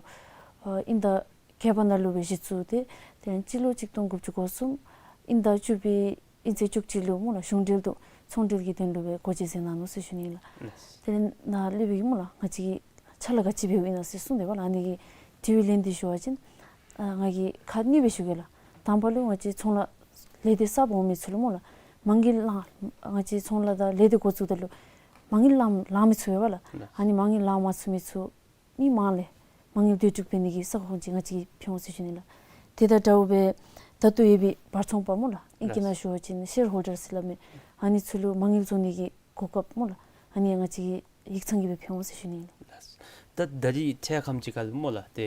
ཨ་དབྱིན་ཟླ་བརྒྱད་པ་ནང་ལུ་སྦེ་གཞི་བཙུགས་ཏེ་དེ་ཡང་སྤྱི་ལོ་གཅིག་སྟོང་དགུ་བརྒྱ་གོ་གསུམ་དབྱིན་ཟླ་བཅུ་པའི་དབྱིན་ཚེས་བཅུ་གཅིག་ལུ་སྨོ་ལགས་གཞུང་འབྲེལ་དུ་ཚོང་འབྲེལ་གྱི་དོན་ལུ་སྦེ་སྒོ་འབྱེད་མཛད་གནང་ནུག་ཟེར་ཞུ་ནི་ལགས། ལགས། དེ་ལས་ནཱ་སློབ་དཔོན་གྱིས་སྨོ་ལགས་ང་བཅས་ཀྱིས་ཕྱག་ལཱ་ག་ཅི་འབདཝ་ཨིན་ན་ཟེར་གསུངས་ཏེ་འབདཝ་ལགས། ཨ་ནི་གི་དྲི་བའི་ལན་འདི་ཞུ་བ་ཅིན་ཨ་ང་གིས་ཁག་གཉིས་སྦེ་ཞུ་གེ་ལགས། དང་པ་ལུ་ང་བཅས་ཚོང་ལཱ་ལས་སྡེ་གསརཔ་འོང་མི་ཚུ་ལུ་སྨོ་ལགས་མ་དངུལ་ལང་ང་བཅས་ཚོང་ལཱ་དང་ལས་སྡེ་འགོ་བཙུགས་ད་ལུ་མ་དངུལ་ལང་ལང་མི་ཚུགས་པས་ལགས། ལགས། ཨ་ནི་མ་དངུལ་ལང་མ་ཚུགས་མི་ཚུ་མི་མང་ལས་མ་དངུལ་བསྡུ་སྒྲིག་འབད་ནི་གི་ས་ཁོངས་ཅིག་ང་བཅས་ཀྱིས་ཕུལ་འོང་ཟེར་ཞུ་ནི་ལགས། དེ་དང་འདྲཝ་སྦེ་ད་ལྟོ་ཡོད་པའི་བར་ཚོང་པ་སྨོ་ལགས་ཨིང་སྐད་ནང་ཞུ་བ་ཅིན་ཤེར་ཧོལ་ཌར་ཟེར་སླབ་མི་ཨ་ནི་ཚུ་ལུ་མ་དངུལ་བཟོ་ནི་གི་གོ་སྐབས་སྨོ་ལགས་ཨ་ནི་ང་བཅས་ཀྱི་ཡིག་ཚང་གིས་སྦེ་ཕུལ་འོང་ཟེར་ཞུ་ནི་ལགས། ད་ད་རིས་འཕྲལ་ཁམས་ཅིག་ཁར་ལུ་སྨོ་ལགས་ཏེ་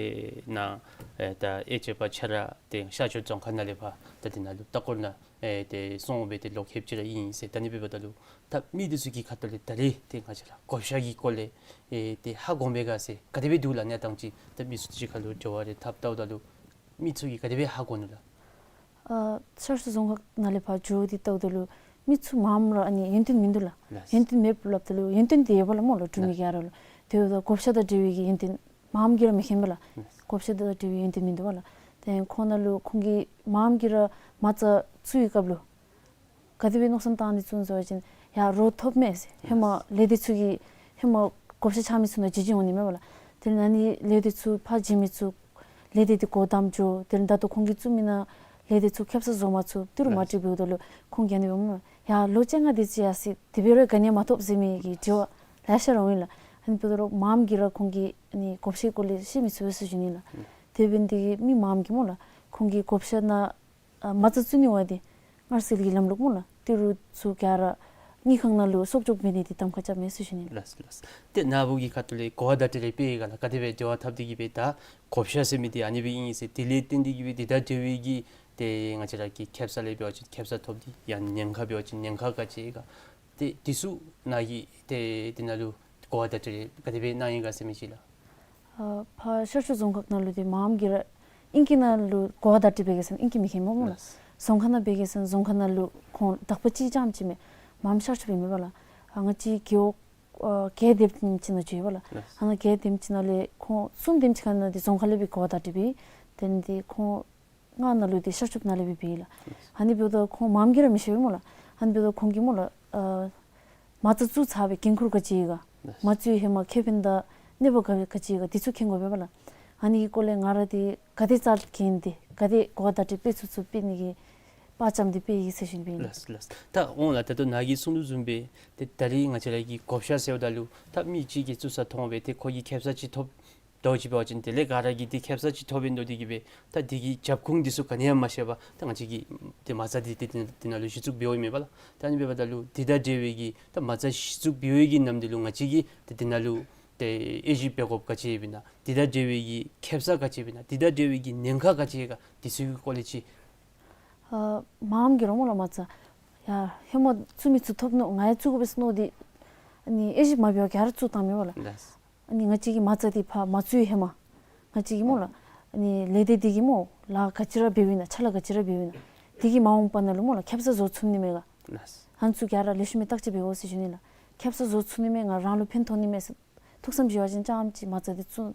ནཱ་ཨེ་ད་དབྱེ་དཔྱད་པ་ཁྱོད་ར་ཏེ་ཤར་ཕྱོགས་རྫོང་ཁག་ནང་ལས་ཕར་ད་འདི་ནང་ལུ་ལྟ་སྐོར་ནང་ཨེ་ཏེ་སོང་སྦེ་ཏེ་ལོ་ཁལ་གཅིག་ར་ཨིན་ཟེར། ད་ཨ་ནི་འབདཝ་ད་ལུ་ད་མི་འདི་ཚུ་གི་ཁ་ཐུག་ལས་ད་རིས་ཏེ་ང་བཅས་ར་བགོ་བཤའ་གི་སྐོར་ལས་ཨེ་ཏེ་ཧ་གོ་མས་ག་ཟེར་ག་དེ་སྦེ་འདུག་ལགས། གནས་སྟངས་ཅིག་ད་མི་ཚུ་གཅིག་ཁར་ལུ་འབྲེལ་བ་རེ་འཐབ་ལྟཝ་ད་ལུ་མི་ཚུ་གིས་ག་དེ་སྦེ་ཧ་གོ་ནུག་ལགས། ཨ་ཤར་ཕྱོགས་རྫོང་ཁག་ནང་ལས་ཕར་འགྱོ་སྟེ་ལྟཝ་ད་ལུ་མི་ཚུ་མངམ་ར་ཨ་ནི་ཡོན་ཏན་མིན་འདུག་ལགས། ལགས། ཡོན་ཏན་མེདཔ་སླབ་ད་ལུ་ཡོན་ཏན་འདི་ཡོདཔ་ལགས་སྨོ་ལགས་འབྲུག་མི་ག་ར་ལུ། དེ་འབདཝ་ད་བགོ་བཤའ་དང་འབྲེལ་བའི་གི་ཡོན་ཏན་མངམ་གིས་ར་མི་མཁྱེན་པས་ལགས། ལགས། བགོ་བཤའ་དང་འབྲེལ་བའི་ཡོན་ཏན་མིན་འདུག་པ་ལགས། ཏེ་ཁོང་ནང་ལུ་ཁོང་གིས་མངམ་གིས་ར་མ་རྩ་བཙུགས་པའི་སྐབས་ལུ་ག་དེ་སྦེ་མནོ་བསམ་བཏང་སྟེ་བཙུགས་ནུག་ཟེར་བ་ཅིན་ཡར་རོགས་ཐོབ་མས་ཟེར། ཧེ་མ་ལས་སྡེ་ཚུ་གིས་ཧེ་མ་བགོ་བཤའ་འཆང་མི་ཚུ་ནང་བྱིན་བྱིན་འོང་ནི་མས་པ་ལགས། དེ་ལས་ཨ་ནི་ལས་སྡེ་ཚུ་ཕར་བྱིན་མི་ཚུ་ལས་སྡེ་འདི་སྒོ་བསྡམས་འགྱོ། དེ་ལས་ད་ལྟོ་ཁོང་གིས་བཙུགས་མི་ནང་ལས་སྡེ་ཚུ་ཁེ་སང་བཟོ་མ་ཚུགས། ཏི་རུ་མ་ལགས། འགྲིག་འབདཝ་ད་ལུ་ཁོང་གིས་ཨ་ནི་སྦེ་སྨོ་ཡར་ལོ་བཅོ་ལྔ་དེ་ཅིག་ཡར་སོ་ཡི། དེ་འབད་རུང་ག་ནི་ཡང་མ་ཐོབ་ཟེར་མི་གི་དྲི་བ་ལེ་ཤ་ར་འོང་ཡི་ལགས། ཨ་ནི་འབདཝ་ད་རོགས་མངམ་གིས་ར་ཁོང་གིས་ཨ་ནི་བགོ་བཤའི་སྐོར་ལས་ཤེས་མི་ཚུགས་པས་ཟེར་ཞུ་ནི་ལགས། ལགས། དེ་འབད་ནི་དེ་གིས་མི་མངམ་གིས་སྨོ་ལགས་ ཁོང་གིས་བགོ་བཤའ་ནང་ཨ་མ་རྩ་བཙུགས་ནི་འབད་དེ་སྔར་སྲོལ་གྱི་ལམ་ལུགས་སྨོ་ལགས། ཏི་རུ་ཚུ་ག་ར་དངུལ་ཁང་ནང་ལུ་གསོག་འཇོག་འབད་ནི་འདི་གདམ་ཁ་རྐྱབ་མས་ཟེར་ཞུ་ནི། ལགས་ལགས། ཏེ་ནཱ་བུ་གི་ཁ་ཐུག་ལས་གོ་བ་བརྡ་སྤྲོད་རེ་སྤེལ་ཡི་ག་ལགས། ག་དེ་སྦེ་འབྲེལ་བ་འཐབ་སྟེ་གི་སྦེ་ད་བགོ་བཤའ་ཟེར་མི་འདི་ཨ་ནི་སྦེ་ཨིན་ཟེར། དེ་ལས་བརྟེན་ཏེ་གི་སྦེ་འདི་དང་འབྲེལ་བའི་གི་ཏེ་ང་བཅས་ར་གི་ཁེབ་ས་ལས་འབད་བ་ཅིན་ཁེབ་ས་ཐོབ་འདི་ཡང་ཉེན་ཁ་འབད་བ་ཅིན་ཉེན་ཁ་ག་ཅི་ཡོད་ག། ཏེ་འདི་ཚུ་ནཱ་གིས་ཏེ་འདི་ནང་ལུ་གོ་བ་བརྡ་སྤྲོད་རེ་ག་དེ་སྦེ་གནང་ཡི་ག་ཟེར་མི་ཅིག་ལགས། ཨ་ཕར་ཤར་ཕྱོགས་རྫོང་ཁག་ནང་ལུ་འདི་མངམ་གིས་ར་ཨིང་སྐད་ནང་ལུ་གོ་བ་བརྡ་སྤྲོད་འབད་གེ་ཟེར་ན་ཨིང་སྐད་མི་མཁྱེན་སྨོ་ལགས། ལགས། རྫོང་ཁ་ནང་འབད་གེ་ཟེར་ན་རྫོང་ཁ་ནང་ལུ་ཁོང་དག་པ་ཅིག་རྐྱངམ་ཅིག་མས། མངམ་ཤར་ཕྱོགས་སྦེ་མེན་པ་ལགས། ཨ་ང་བཅས་རྒེད་འོག་ཨ་རྒེད་སྡེ་བ་ཅིག་ནང་འགྱོ་ཡི་པ་ལགས། ལགས། ཨ་ནཱ་རྒེད་སྡེ་བ་ཅིག་ནང་ལས་ཁོང་གསུམ་དེམ་ཅིག་ཁར་ནང་འདི་རྫོང་ཁ་ལས་སྦེ་གོ་བ་བརྡ་སྤྲོད་འབད། དེ་ལས་འདི་ཁོང་ལྔ་ནང་ལུ་འདི་ཤར་ཕྱོགས་ནང་ལས་སྦེ་འབད་ཡི་ལགས། ཨ་ནི་འབདཝ་ད་ཁོང་མངམ་གིས་ར་མི་ཤེས་པས་སྨོ་ལགས། ཨ་ནི་འབདཝ་ད་ཁོང་གིས་སྨོ་ལགས་ཨ་མ་རྩ་བཙུགས་ཚར་བའི་འགན་ཁུར་ག་ཅི་ཡོད་ག། མ་བཙུགས་ཧེ་མ་ཁེ་ཕན་དང་གནོད་པ་ག་ག་ཅི་ཡོད་ག་འདི་ཚུ་མཁྱེན་དགོ་པས་པ་ལགས། ཨ་ནི་གི་སྐོར་ལས་ང་ར་འདི་ག་དེ་རྩ་འགེངས་ཏེ་ག་དེ་གོ་བ་བརྡ་སྤྲོད་སྤེལ་ཚུགས་ཚུགས་སྤེལ་ནི་གི་དཔའ་བཅམ་སྟེ་སྤེལ་ཡི་ཟེར་ཞུ་ནི་སྦེ་ཨིན། ལགས་ལགས། ད་འོང་ལགས། ད་ལྟོ་ནཱ་གིས་གསུང་དོ་བཟུམ་སྦེ་ཏེ་ད་རིས་ང་བཅས་ར་གི་བགོ་བཤའ་ཟེརཝ་ད་ལུ་ད་མི་གཅིག་གིས་བཙུགས་ས་མཐོང་སྦེ་ཏེ་ཁོ་གིས་ཁེབ་ས་ཅིག་ཐོབ་དོ་ཅིག་འབད་བ་ཅིན་དེ་ལས་ག་ར་གིས་འདི་ཁེབ་ས་ཅིག་ཐོབ་ཨིན་དོ་འདི་གིས་སྦེ་ད་འདི་གི་རྒྱབ་ཁུངས་འདི་ཚུ་ག་ནི་ཡང་མ་ཤེས་པར་ད་ང་བཅས་ཀྱིས་ཏེ་མ་རྩ་འདི་ཏེ་འདི་ནང་ལུ་གཞི་བཙུགས་འབདཝ་ཨིན་མས་པ་ལགས། ད་ཨ་ནི་འབདཝ་ད་ལུ་འདི་དང་འབྲེལ་བའི་གི་ད་མ་རྩ་གཞི་བཙུགས་འབདཝ་གི་ནམ་འདི་ལུ་ང་བཅས་ཀྱིས་ཏེ་འདི་ནང་ལུ་ཏེ་དབྱེ་ཞིབ་འབད་དགོཔ་ག་ཅི་ཡོདཔ་ཨིན་ན། འདི་དང་འབྲེལ་བའི་གི་ཁེབ་ས་ག་ཅི་ཡོདཔ་ཨིན་ན། འདི་དང་འབྲེལ་བའི་གི་ཉེན་ཁ་ག་ཅི་ཡོད་ག་འདི་ཚུ་གི་སྐོར་ལས་ཅིག། ཨ་མངམ་གིས་ར་སྨོ་ལགས་མ་རྩ་ཡ་ཧེ་མ་བཙུགས་མི་ཚུ་ཐོབ་ནུག། ང་ཡང་བཙུགས་དགོ་པས་ཟེར་མནོ་སྟེ་ཨ་ནི་དབྱེ་ཞིབ་མ་འབད་བར་ག་ར་བཙུགས་བཏང་མས་པ་ལགས། ལགས། ཨ་ནི་ང་བཅས་ཀྱི་མ་རྩ་འདི་ཕར་མ་བཙུགས་ཧེ་མ་ང་བཅས་ཀྱིས་སྨོ་ལགས་ཨ་ནི་ལས་སྡེ་འདི་གིས་སྨོ་ལཱ་ག་ཅི་ར་འབདཝ་ཨིན་ན་ཕྱག་ལཱ་ག་ཅི་ར་འབདཝ་ཨིན་ན་འདི་གིས་མ་འོངས་པ་ནང་ལུ་སྨོ་ལགས་ཁེབ་ས་བཟོ་ཚུགས་ནི་མས་ག། ལགས། ཨ་ནི་ཚུ་ག་ར་ལེགས་ཤོམ་སྦེ་བརྟག་དཔྱད་འབད་དགོ་ཟེར་ཞུ་ནི་ལགས། ཁེབ་ས་བཟོ་ཚུགས་ནི་མས་ག་རང་ལུ་ཕན་ཐོགས་ནི་མས་ཟེར་ཐུགས་བསམ་བཞེས་པ་ཅིན་རྐྱངམ་ཅིག་མ་རྩ་འདི་བཙུགས་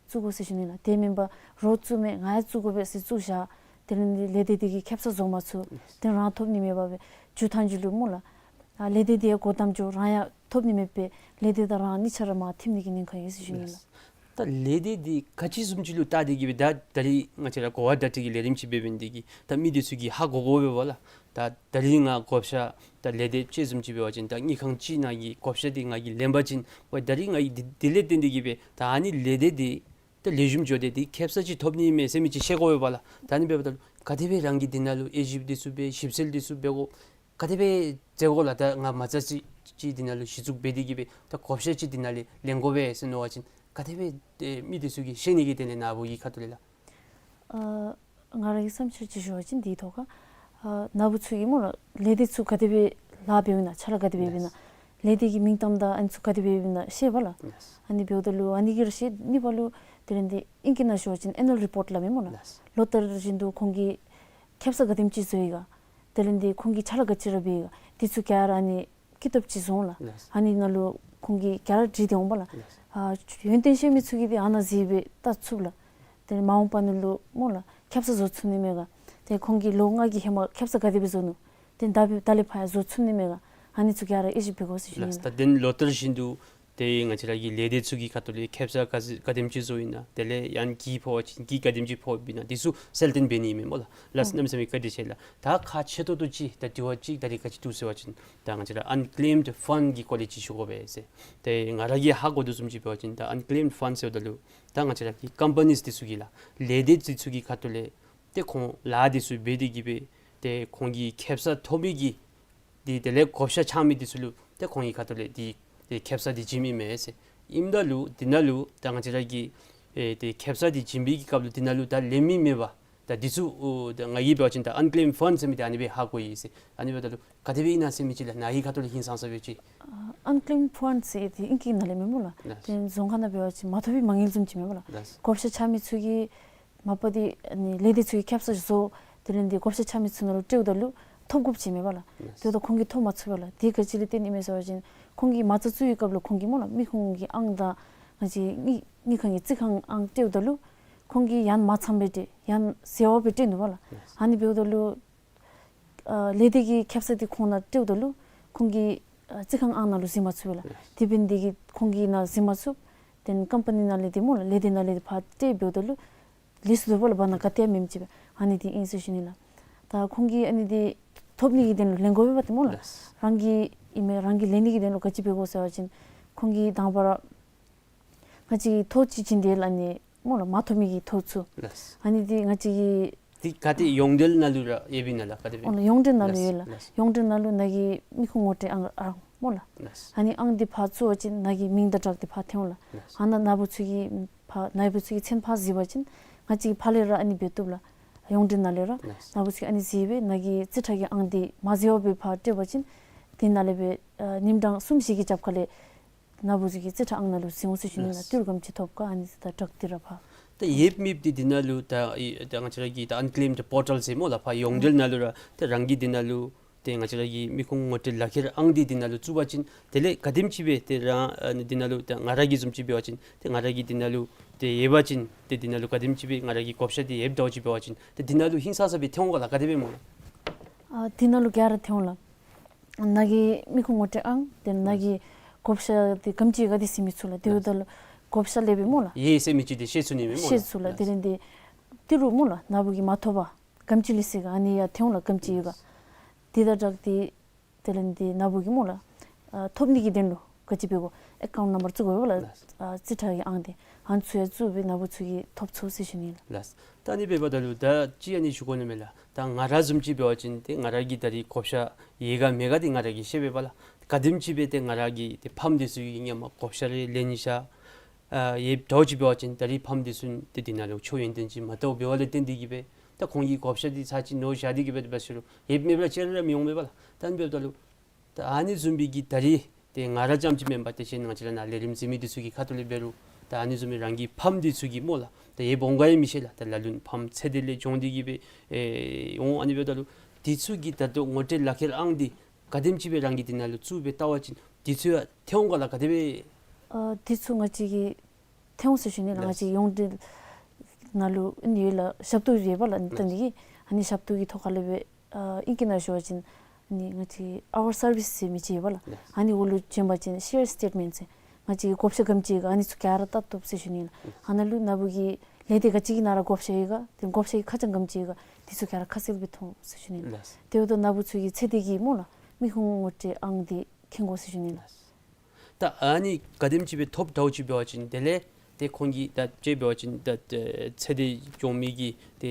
བཙུགས་དགོ་ཟེར་ཞུ་ནི་ལགས། དེ་མེན་པར་རོགས་བཙུགས་མས་ང་ཡང་བཙུགས་དགོ་པས་ཟེར་བཙུགས་བཞག། དེ་ལས་འདི་ལས་སྡེ་འདི་གིས་ཁེབ་ས་བཟོ་མ་ཚུགས། དེ་རང་ཐོབ་ནི་མེད་པར་སྦེ་མཇུག་ཐང་ཅིག་ལུ་སྨོ་ལགས་ཨ་ལས་སྡེ་འདི་ཡང་སྒོ་བསྡམ་འགྱོ་རང་ཡང་ཐོབ་ནི་མེད་པར་ལས་སྡེ་དང་རང་གཉིས་ཆ་ར་མར་ཐིམ་ནི་གི་ཉེན་ཁ་ཡོད་ཟེར་ཞུ་ནི་ལགས། ད་ལས་སྡེ་འདི་ག་ཅི་བཟུམ་ཅིག་ལུ་བལྟ་སྟེ་གི་སྦེ་ད་ད་རིས་ང་བཅས་ར་གོ་བ་བརྡ་སྤྲོད་ཀྱི་ལས་རིམ་ཅིག་འབད་འབདཝ་ཨིན་ནི་འདི་གིས་ད་མི་འདི་ཚུ་གིས་ཧ་གོ་དགོ་པས་པ་ལགས། ད་ད་རིས་ང་བགོ་བཤའ་ད་ལས་སྡེ་ཅིག་བཟུམ་ཅིག་འབད་བ་ཅིན་ད་དངུལ་ཁང་ཅིག་ནང་གི་བགོ་བཤའ་འདི་ང་གིས་ལེན་པ་ཅིན་ཝའི་ད་རིས་ང་གིས་འདི་འདི་ལས་བརྟེན་ཏེ་གི་སྦེ་ད་ཨ་ནི་ལས་སྡེ་འདི་ད་ལེགས་ཤོམ་འགྱོ་སྟེ་འདི་ཁེབ་ས་ཅིག་ཐོབ་ནི་མས་ཟེར་མི་ཅིག་ཤེས་དགོ་པས་པ་ལགས། ད་ཨ་ནི་འབདཝ་ད་ག་དེ་སྦེ་རང་གིས་འདི་ནང་ལུ་དབྱེ་ཞིབ་འདི་ཚུ་འབད་ཞིབ་འཚོལ་འདི་ཚུ་འབད་དགོ། ག་དེ་སྦེ་འཛོལ་དགོ་ལགས། ད་ང་མ་རྩ་ཅིག་ཅིག་འདི་ནང་ལུ་གཞི་བཙུགས་འབད་དེ་གི་སྦེ་ད་བགོ་བཤའ་ཅིག་འདི་ནང་ལས་ལེན་དགོ་པས་ཟེར་མནོ་བ་ཅིན་ག་དེ་སྦེ་ཏེ་མི་འདི་ཚུ་གིས་ཤེས་ནི་གི་དེ་ལས་ནཱ་བུ་གི་ཁ་ཐུག་ལས་ལགས། ཨ་ང་ར་གི་བསམ་འཆར་ཅིག་ཞུ་བ་ཅིན་འདི་ཐོག་ཁར་ཨ་ནཱ་བུ་ཚུ་གིས་སྨོ་ལགས་ལས་སྡེ་ཚུ་ག་དེ་སྦེ་ལཱ་འབདཝ་ཨིན་ན་ཕྱག་ལཱ་ག་དེ་འབདཝ་ཨིན་ན་ལས་སྡེ་གི་མིང་གཏམ་དང་ཨ་ནི་ཚུ་ག་དེ་འབདཝ་ཨིན་ན་ཤེས་པ་ལགས། ཨ་ནི་འབདཝ་ད་ལུ་ཨ་ནི་གི་ར་ཤེས་ནི་པ་ལུ་དེ་ལས་འདི་ཨིང་སྐད་ནང་ཞུ་བ་ཅིན་ཨེ་ནུ་ཨལ་རི་པོརཊ་སླབ་མས་སྨོ་ལགས། ལོ་ལྟར་བཞིན་དུ་ཁོང་གིས་ཁེབ་ས་ག་དེམ་ཅིག་བཟོ་ཡི་ག། དེ་ལས་འདི་ཁོང་གིས་ཕྱག་ལཱ་ག་ཅི་ར་འབད་ཡི་ག། འདི་ཚུ་ག་ར་ཨ་ནི་ཀི་ཏོབ་ཅིག་བཟོ་འོང་ལགས། ལགས། ཨ་ནི་ནང་ལུ་ཁོང་གིས་ག་ར་བྲིས་ཏེ་འོང་པ་ལགས། ལགས། ཨ་ཡོན་ཏན་ཤེས་མི་ཚུ་གིས་འདི་ཨ་ནཱ་གཟིགས་སྦེ་བལྟ་ཚུགས་ལགས། དེ་ལས་མ་འོངས་པ་ནང་ལུ་སྨོ་ལགས་ཁེབ་ས་བཟོ་ཚུགས་ནི་མས་ག། དེ་ཁོང་གིས་ལོ་ལྔ་གི་ཧེ་མ་ཁེབ་ས་ག་དེ་སྦེ་བཟོ་ནུག། དེ་ད་སྦེ་ད་ལས་ཕར་ཡང་བཟོ་ཚུགས་ནི་མས་ག། ཨ་ནི་ཚུ་ག་ར་དབྱེ་ཞིབ་འབད་དགོ་ཟེར་ཞུ་ནི་ལགས། ལགས། ད་དེ་ལོ་ལྟར་བཞིན་དུ་ཏེ་ང་བཅས་ར་གི་ལས་སྡེ་ཚུ་གི་ཁ་ཐུག་ལས་ཁེབ་ས་ག་ག་དེམ་ཅིག་བཟོ་ཡི་ན། དེ་ལས་ཡང་གྱི་ཕོག་པ་ཅིན་གྱི་ག་དེམ་ཅིག་ཕོགཔ་ཨིན་ན། འདི་ཚུ་གསལ་སྟོན་འབད་ནི་མས་སྨོ་ལགས། ལགས། གནམ་མེད་ས་མེད་བཀའ་དྲིན་ཆེ་ལགས། ད་ཁག་ཆེ་ཏོག་ཏོ་ཅིག་ད་དྲི་བ་ཅིག་ད་རིས་ག་ཅི་འདུག་ཟེར་བ་ཅིན་ད་ང་བཅས་ར་ཨན་ཀེམཌ་ཕཱན་གྱི་སྐོར་ལས་ཅིག་ཞུ་དགོ་པས་ཟེར། ཏེ་ང་ར་གིས་ཧ་གོ་དོ་བཟུམ་ཅིག་འབད་བ་ཅིན་ད་ཨན་ཀེམཌ་ཕཱན་ཟེརཝ་ད་ལུ་ད་ང་བཅས་ར་གི་ཀམ་པ་ནིས་འདི་ཚུ་གི་ལགས་ལས་སྡེ་འདི་ཚུ་གི་ཁ་ཐུག་ལས་ཏེ་ཁོང་ལཱ་འདི་ཚུ་འབད་དེ་གི་སྦེ་ཏེ་ཁོང་གིས་ཁེབ་ས་ཐོབ་མི་གི་འདི་དེ་ལས་བགོ་བཤའ་འཆང་མི་འདི་ཚུ་ལུ་ཏེ་ཁོང་གི་ཁ་ཐུག་ལས་འདི་ཏེ་ཁེབ་ས་འདི་བྱིན་མི་མས་ཟེར། ཨིནམ་ད་ལུ་འདི་ནང་ལུ་ད་ང་བཅས་ར་གིས་ཨེ་ཏེ་ཁེབ་ས་འདི་བྱིན་པའི་གི་སྐབས་ལུ་འདི་ནང་ལུ་ད་ལེན་མི་མེད་པར་ད་འདི་ཚུ་ཨོ་ད་ང་གིས་འབད་བ་ཅིན་ད་ཨན་ཀེམཌ་ཕཱན་ཟེར་མི་འདི་ཨ་ནི་སྦེ་ཧ་གོ་ཡི་ཟེར། ཨ་ནི་འབདཝ་ད་ལུ་ག་དེ་སྦེ་ཨིན་ན་ཟེར་མི་ཅིག་ལགས་ནཱ་གི་ཁ་ཐུག་ལས་ཧིང་སངས་ས་སྦེ་ཅིག། ཨ་ཨན་ཀེམཌ་ཕཱན་ཟེར་འདི་ཨིང་སྐད་ནང་ལས་མེན་སྨོ་ལགས། ལགས། ཏེ་རྫོང་ཁ་ནང་འབད་བ་ཅིན་མ་ཐོབ་པའི་མ་དངུལ་བཟུམ་ཅིག་མེན་སྨོ་ལགས། ལགས། བགོ་བཤའ་འཆང་མི་ཚུ་གིས་མ་པ་འདི་ཨ་ནི་ལས་སྡེ་ཚུ་གིས་ཁེབ་ས་བཟོ། དེ་ལས་འདི་བགོ་བཤའ་འཆང་མི་ཚུ་ནང་ལུ་སྤྲོདཔ་ད་ལུ་ཐོབ་དགོཔ་ཅིག་མེན་པ་ལགས། ལགས། དེ་ད་ཁོང་གིས་ཐོབ་མ་ཚུགས་པས་ལགས། དེ་ག་ཅི་ལས་བརྟེན་ཨིན་མས་ཟེར་བ་ཅིན་ཁོང་གིས་མ་རྩ་བཙུགས་པའི་སྐབས་ལུ་ཁོང་གིས་སྨོ་ལགས་མི་ཁོང་གི་ཨང་དང་ང་བཅས་དངུལ་དངུལ་ཁང་གི་རྩིས་ཁང་ཨང་སྤྲོདཔ་ད་ལུ་ཁོང་གིས་ཡང་མ་ཚངམ་སྦེ་སྤྲོད་ཡང་ཟད་པ་སྦེ་སྤྲོད་ནུག་པ་ལགས། ལགས། ཨ་ནི་འབདཝ་ད་ལུ་ཨ་ལས་སྡེ་གི་ཁེབ་ས་འདི་ཁོང་ནང་སྤྲོདཔ་ད་ལུ་ཁོང་གི་ཨ་རྩིས་ཁང་ཨང་ནང་ལུ་གཟིགས་མ་ཚུགས་པས་ལགས། ལགས། དེ་འབད་ནི་འདི་གིས་ཁོང་གིས་ནཱ་གཟིགས་མ་ཚུགས། དེ་ལས་ཀམ་པ་ནི་ནང་ལས་འདི་སྨོ་ལགས་ལས་སྡེ་ནང་ལས་འདི་ཕར་སྤྲོད་འབདཝ་ད་ལུ་ལས་སུ་འདུག་པ་ལགས། བར་ན་ག་ཏེ་ཡང་མེནམ་ཅིག་སྦེ་ཨ་ནི་འདི་ཨིན་ཟེར་ཞུ་ནི་ལགས། ད་ཁོང་གིས་ཨ་ནི་འདི་ཐོབ་ནི་གི་དོན་ལུ་ལེན་དགོ་པས་པ་ཏེ་སྨོ་ལགས། ལགས། རང་གིས་ཨིན་མས་རང་གིས་ལེན་ནི་གི་དོན་ལུ་ག་ཅི་འབད་དགོ་ཟེར་བ་ཅིན་ཁོང་གིས་དང་པ་ར་ང་བཅས་ཀྱིས་ཐོ་ཅིག་བྱིན་ཏེ་ཨ་ནི་སྨོ་ལགས་མ་ཐོབ་མི་གི་ཐོ་ཚུ། ལགས། ཨ་ནི་འདི་ང་བཅས་ཀྱིས་ འདི་ག་ཏེ་ཡོངས་འབྲེལ་ནང་ལུ་ར་ཡོདཔ་ཨིན་ན་ལགས། ག་དེ་སྦེ། འོ་ལགས། ཡོངས་འབྲེལ་ནང་ལུ་ཡོད་ལགས། ལགས། ཡོངས་འབྲེལ་ནང་ལུ་ནཱ་གི་མི་ཁུངས་ངོ་སྤྲོད་ཨང་རང་སྨོ་ལགས། ལགས། ཨ་ནི་ཨང་འདི་ཕར་བཙུགས་པ་ཅིན་ནཱ་གི་མིང་དང་སྦྲགས་ཏེ་ཕར་ཐོན་འོང་ལགས། ལགས། ཨ་ནཱ་ནཱ་བུ་ཚུ་གི་ཕར་ནཱ་བུ་ཚུ་གི་མཚན་ཕར་གཟིགས་པ་ཅིན་ང་བཅས་ཕར་ལས་ར་ཨ་ནི་འབད་བཏུབ་ལགས། ཡོངས་འབྲེལ་ནང་ལས་ར། ལགས། ནཱ་བུ་ཚུ་གིས་ཨ་ནི་གཟིགས་སྦེ་ནཱ་གི་རྩིས་ཁྲ་གི་ཨང་འདི་མ་གཟིགས་པར་སྦེ་ཕར་སྤྲོད་པ་ཅིན་དེ་ནང་ལས་སྦེ་ཨ་ཉིནམ་གྲངས་གསུམ་བཞི་གི་རྒྱབ་ཁ་ལས་ནཱ་བུ་ཚུ་གི་རྩིས་ཁྲ་ཨང་ནང་ལུ་གཟིགས་འོང་ཟེར་ཞུ་ནི་ལགས། ལགས། ཏི་རུ་ག་དེམ་ཅིག་ཐོབ་ག་ཨ་ནི་ཚུ་དང་སྦྲགས་ཏེ་ར་ཕར། ད་ཡོདཔ་མེདཔ་འདི་འདི་ནང་ལུ་ད་ཨེ་ད་ང་བཅས་ར་གི་ད་ཨན་ཀེམ་པོར་ཊལ་ཟེར་སྨོ་ལགས། ཕར་ཡོངས་འབྲེལ་ནང་ལུ་ར་ཏེ་རང་གི་འདི་ནང་ལུ་ཏེ་ང་བཅས་ར་གི་མི་ཁུངས་ངོ་སྤྲོད་ལག་ཁྱེར་ཨང་འདི་འདི་ནང་ལུ་བཙུགས་པ་ཅིན་དེ་ལས་ག་དེམ་ཅིག་སྦེ་ཏེ་རང་ཨ་ནི་འདི་ནང་ལུ་ད་ང་ར་གི་བཟུམ་ཅིག་འབད་བ་ཅིན་ཏེ་ང་ར་གི་འདི་ནང་ལུ་ཏེ་ཡོད་པ་ཅིན་ཏེ་འདི་ནང་ལུ་ག་དེམ་ཅིག་སྦེ་ང་ར་གི་བགོ་བཤའ་འདི་ཡོདཔ་འདྲཝ་ཅིག་འབད་བ་ཅིན་ཏེ་འདི་ནང་ལུ་ཧིང་སངས་ས་སྦེ་ཐོན་འོང་ག་ལགས། ག་དེ་སྦེ་སྨོ་ལགས། ཨ་འདི་ནང་ལུ་ག་ར་ཐོན་འོང་ལགས། ནཱ་གི་མི་ཁུངས་ངོ་སྤྲོད་ཨང་དེ་ནཱ་གི་བགོ་བཤའ་འདི་ག་དེམ་ཅིག་ག་དེ་ཟེར་མི་ཚུ་ལགས། དེ་འབདཝ་ད་ལུ་བགོ་བཤའ་ལེགས་པས་སྨོ་ལགས། ཡོད་ཟེར་མི་ཅིག་འདི་ཤེས་ཚུགས་ནི་མས་སྨོ་ལགས། ཤེས་ཚུགས་ལགས། དེ་ལས་འདི་ཏི་རུ་སྨོ་ལགས། ནཱ་བུ་གིས་མ་ཐོབ་པར་ག་དེམ་ཅིག་ལུས་ཡི་ག་ཨ་ནི་ཡང་ཐོན་འོང་ལགས། ག་དེམ་ཅིག་ཡོད་ག། དེ་དང་སྦྲགས་ཏེ་དེ་ལས་འདི་ནཱ་བུ་གིས་སྨོ་ལགས། ཨ་ཐོབ་ནི་གི་དོན་ལུ་ག་ཅི་འབད་དགོ། ཨེ་ཀའུནཊ་ནམ་བར་བཙུགས་དགོ་པས་ལགས། ལགས། ཨ་རྩིས་ཁྲ་གི་ཨང་འདི་ཨ་ནི་ཚུ་ཡང་བཙུགས་སྦེ་ནཱ་བུ་ཚུ་གིས་ཐོབ་ཚུགས་ཟེར་ཞུ་ནི་ལགས། ལགས། ད་ཨ་ནི་འབདཝ་ད་ལུ་ད་ཅི་ཨ་ནི་ཞུ་དགོ་ནི་མས་ལགས། ད་ང་ར་བཟུམ་ཅིག་འབད་བ་ཅིན་ཏེ་ང་ར་གི་ད་རིས་བགོ་བཤའ་ཡོད་ག་མེད་ག་འདི་ང་ར་གིས་ཤེས་པས་པ་ལགས། ག་དེམ་ཅིག་སྦེ་ཏེ་ང་ར་གི་ཏེ་ཕམ་འདི་ཚུ་གི་ཧེ་མ་བགོ་བཤའ་རེ་ལེན་ནི་ཤ་ཨ་ཡོདཔ་འདྲཝ་ཅིག་འབད་བ་ཅིན་ད་རིས་ཕམ་འདི་ཚུ་ཏེ་འདི་ནང་ལུ་ཆོས་ཡོན་ཏན་ཅིག་མ་བལྟཝ་འབདཝ་ལས་བརྟེན་ཏེ་གིས་སྦེ་ད་ཁོང་གིས་བགོ་བཤའ་འདི་ཚར་ཅིག་ནོར་བཞག་སྟེ་གིས་སྦེ་འབད་ཞུ་རུང་ཡོདཔ་མེདཔ་ར་ཅིག་ར་མི་འོང་པས་པ་ལགས། ད་ཨ་ནི་འབདཝ་ད་ལུ་ད་ཨ་ནི་བཟུམ་སྦེ་གི་ད་རིས་ཏེ་ང་ར་རྐྱངམ་ཅིག་མེན་པར་ཏེ་གཞན་ང་བཅས་ར་ནཱ་ལས་རིམ་གཟིགས་མི་འདི་ཚུ་གི་ཁ་ཐུག་ལས་འབད་རུང་ད་ཨ་ནི་བཟུམ་སྦེ་རང་གི་ཕམ་འདི་ཚུ་གི་སྨོ་ལགས། ད་ཡོདཔ་འོང་ག་ཡང་མི་ཤེས་ལགས། ད་ལ་ལུ་ཕམ་ཚེ་འདི་ལས་བྱུང་སྟེ་གིས་སྦེ་ཨེ་འོང་། ཨ་ནི་འབདཝ་ད་ལུ་འདི་ཚུ་གི་ད་ལྟོ་ངོ་སྤྲོད་ལག་ཁྱེར་ཨང་འདི་ག་དེམ་ཅིག་སྦེ་རང་གི་འདི་ནང་ལུ་བཙུགས་སྦེ་བལྟ་བ་ཅིན་འདི་ཚུ་ཡང་ཐོན་འོང་ག་ལགས། ག་དེ་སྦེ། ཨ་འདི་ཚུ་ང་བཅས་ཀྱིས་ཐོན་འོང་ཟེར་ཞུ་ནི་ལགས། ང་བཅས་ཡོངས་འབྲེལ་ནང་ལུ་ཨ་ནི་ཡོད་ལགས། ཞབས་ཏོག་ཡོད་པ་ལགས། ཨ་ནི་ལགས། ད་ཨ་ནི་གི་ཨ་ནི་ཞབས་ཏོག་གི་ཐོག་ཁ་ལས་སྦེ་ཨ་ཨིང་སྐད་ནང་ཞུ་བ་ཅིན་ཨ་ནི་ང་བཅས་ཨ་ཝར་སར་བིསི་ཟེར་མི་ཅིག་ཡོད་པ་ལགས། ལགས། ཨ་ནི་འོག་ལུ་བྱོན་པ་ཅིན་ཤེར་སི་ཊེཊ་མེནཊ་ཟེར་ང་བཅས་ཀྱི་བགོ་བཤའ་ག་དེམ་ཅིག་ཡོད་ག་ཨ་ནི་ཚུ་ག་ར་བལྟ་བཏུབ་ཟེར་ཞུ་ནི་ལགས། ཨ་ནཱ་ལུ་ནཱ་བུ་གི་ལས་སྡེ་ག་ཅི་གི་ནང་ར་བགོ་བཤའ་ཡོད་ག་དེ་བགོ་བཤའ་གི་ཁ་རྐྱང་ག་དེམ་ཅིག་ཡོད་ག་འདི་ཚུ་ག་ར་ཁ་གསལ་སྦེ་མཐོང་ཟེར་ཞུ་ནི་ལགས། ལགས། དེ་འབདཝ་ད་ནཱ་བུ་ཚུ་གི་ཚེ་འདས་ཀྱི་སྨོ་ལགས་མི་ཁུངས་ངོ་སྤྲོད་ཨང་འདི་མཁྱེན་དགོ་ཟེར་ཞུ་ནི་ལགས། ལགས། ད་ཨ་ནི་ག་དེམ་ཅིག་སྦེ་ཐོབ་འདྲཝ་ཅིག་འབད་བ་ཅིན་དེ་ལས་ཏེ་ཁོང་གིས་ད་ཅིག་འབད་བ་ཅིན་ད་ཨེ་ཚེ་འདས་བྱུང་མི་གི་ཏེ་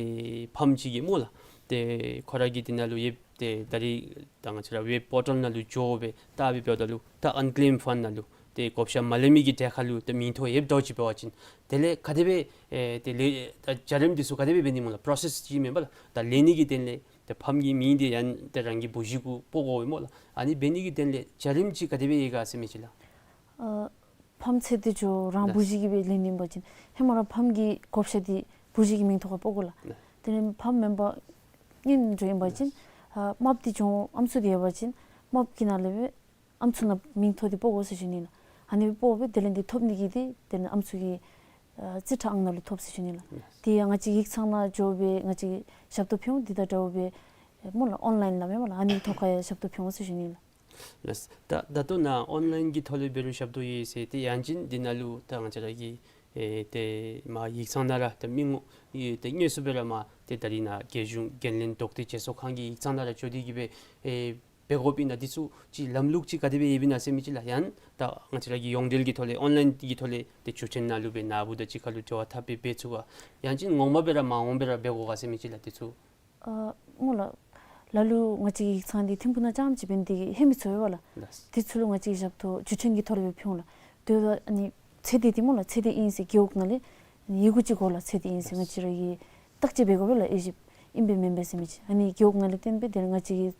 ཕམ་ཅིག་གིས་སྨོ་ལགས། ཏེ་ཁོ་ར་གི་འདི་ནང་ལུ་ཡོདཔ་ཏེ་ད་རིས་ད་ང་བཅས་ར་ཝེབ་པོར་ཊལ་ནང་ལུ་འགྱོ་སྦེ་བལྟ་སྦེ་འབདཝ་ད་ལུ་ད་ཨན་ཀེམ་ཕཱནཌ་ནང་ལུ་ཏེ་བགོ་བཤའ་མ་ལེན་མི་གི་གྲས་ཁར་ལུ་ཏེ་མིང་ཐོ་ཡོདཔ་འདྲཝ་ཅིག་འབད་བ་ཅིན་དེ་ལས་ག་དེ་སྦེ་ཨེ་ཏེ་ལས་ད་བྱ་རིམ་འདི་ཚུ་ག་དེ་སྦེ་འབད་ནི་སྨོ་ལགས། པྲོ་སེསི་ཅིག་མེན་པ་ལགས། ད་ལེན་ནི་གི་དོན་ལས་ཏེ་ཕམ་གྱི་མིང་འདི་ཡང་ཏེ་རང་གི་བུ་གཞི་གུ་སྤོ་དགོ་པས་སྨོ་ལགས། ཨ་ནི་འབད་ནི་གི་དོན་ལས་བྱ་རིམ་ཅིག་ག་དེ་སྦེ་ཡོད་ག་ཟེར་མི་ཅིག་ལགས། ཨ་ཕམ་ཚེ་འདས་འགྱོ་རང་བུ་གཞི་གིས་སྦེ་ལེན་ནི་ཨིན་པ་ཅིན་ཧེ་མ་ར་ཕམ་གྱི་བགོ་བཤའ་འདི་བུ་གཞི་གི་མིང་ཐོག་ཁར་སྤོ་དགོ་ལགས། ལགས། དེ་ལས་ཕམ་མེན་པར་གཉེན་འགྲོ་ཨིན་པ་ཅིན་ལགས། ཨ་རྨགཔ་འདི་བྱུང་ཨམ་སྲུ་འདི་ཡོད་པ་ཅིན་རྨགཔ་གི་ནང་ལས་སྦེ་ཨམ་སྲུ་ནང་མིང་ཐོ་འདི་སྤོ་དགོ་ཟེར་ཞུ་ནི་ལགས། ཨ་ནི་སྤོ་སྦེ་དེ་ལས་འདི་ཐོབ་ནི་གི་འདི་དེ་ལས་ཨམ་སྲུ་གི་ཨ་རྩིས་ཁྲ་ཨང་ནང་ལུ་ཐོབ་ཟེར་ཞུ་ནི་ལགས། ལགས། དེ་ཡང་ང་བཅས་ཡིག་ཚང་ནང་འགྱོ་སྦེ་ང་བཅས་ཞབས་ཏོག་ཕུལ་འོང་། འདི་དང་འདྲཝ་སྦེ་སྨོ་ལགས་ཨོན་ལའིན་ལགས་མེན་པ་ལགས། ཨ་ནི་ཐོག་ཁར་ཡང་ཞབས་ཏོག་ཕུལ་འོང་ཟེར་ཞུ་ནི་ལགས། ལགས། ད་ད་ལྟོ་ནཱ་ཨོན་ལའིན་གྱི་ཐོག་ལས་འབད་རུང་ཞབས་ཏོག་ཡོད་ཟེར། ཏེ་ཡང་ཅིན་འདི་ནང་ལུ་ད་ང་བཅས་ར་གི་ཨེ་ཏེ་མར་ཡིག་ཚང་ནང་ར་ཏེ་མི་ངོམ་ཨེ་ཏེ་དངོས་སུ་སྦེ་ར་མར་ཏེ་ད་རིས་ནཱ་རྒྱལ་གཞུང་འགན་ལེན་དོགས་འདྲི་བརྗེ་སོར་ཁང་གི་ཡིག་ཚང་ནང་ར་འགྱོ་སྟེ་གིས་སྦེ་ཨེ་འབད་དགོཔ་ཨིན་ན་འདི་ཚུ་ཅིག་ལམ་ལུགས་ཅིག་ག་དེ་སྦེ་ཡོདཔ་ཨིན་ན་ཟེར་མི་ཅིག་ལགས། ཡང་ད་ང་བཅས་ར་གི་ཡོངས་འབྲེལ་གྱི་ཐོག་ལས་ཨོན་ལའིན་གྱི་ཐོག་ལས་ཏེ་བརྒྱུད་འཕྲིན་ནང་ལུ་སྦེ་ནཱ་བུ་དང་གཅིག་ཁར་ལུ་འབྲེལ་བ་འཐབ་སྦེ་འབད་ཚུགས་ག། ཡང་ཅིན་ངོ་མ་སྦེ་ར་མར་འོང་སྦེ་ར་འབད་དགོ་ག་ཟེར་མི་ཅིག་ལགས་འདི་ཚུ། ཨ་སྨོ་ལགས། ལ་ལུ་ང་བཅས་ཀྱི་ཡིག་ཚང་འདི་ཐིམ་ཕུག་ནང་རྐྱངམ་ཅིག་འབད་ནི་དེ་གིས་ཧེ་མའི་ཚུ་ཡོད་པ་ལགས། ལགས། དེ་ཚུ་ལུ་ང་བཅས་ཀྱིས་ཞབས་ཏོག་བརྒྱུད་འཕྲིན་གྱི་ཐོག་ལས་སྦེ་ཕུལ་འོང་ལགས། དེ་འབདཝ་ད་ཨ་ནི་ཚེ་འདས་འདི་སྨོ་ལགས་ཚེ་འདས་ཨིན་ཟེར་རྒེད་འོག་ནང་ལས་ཨ་ནི་ཡི་གུ་ཅིག་དགོ་ལགས། ཚེ་འདས་ཨིན་ཟེར་ང་བཅས་ར་གིས་བརྟག་དཔྱད་འབད་དགོ་པས་ལགས། ཨེ་ཅིག་ཨིན་པས་མེན་པས་ཟེར་མི་ཅིག། ཨ་ནི་རྒེད་འོག་ནང་ལས་བརྟེན་སྦེ་དེ་ལས་ང་བཅས་ཀྱིས་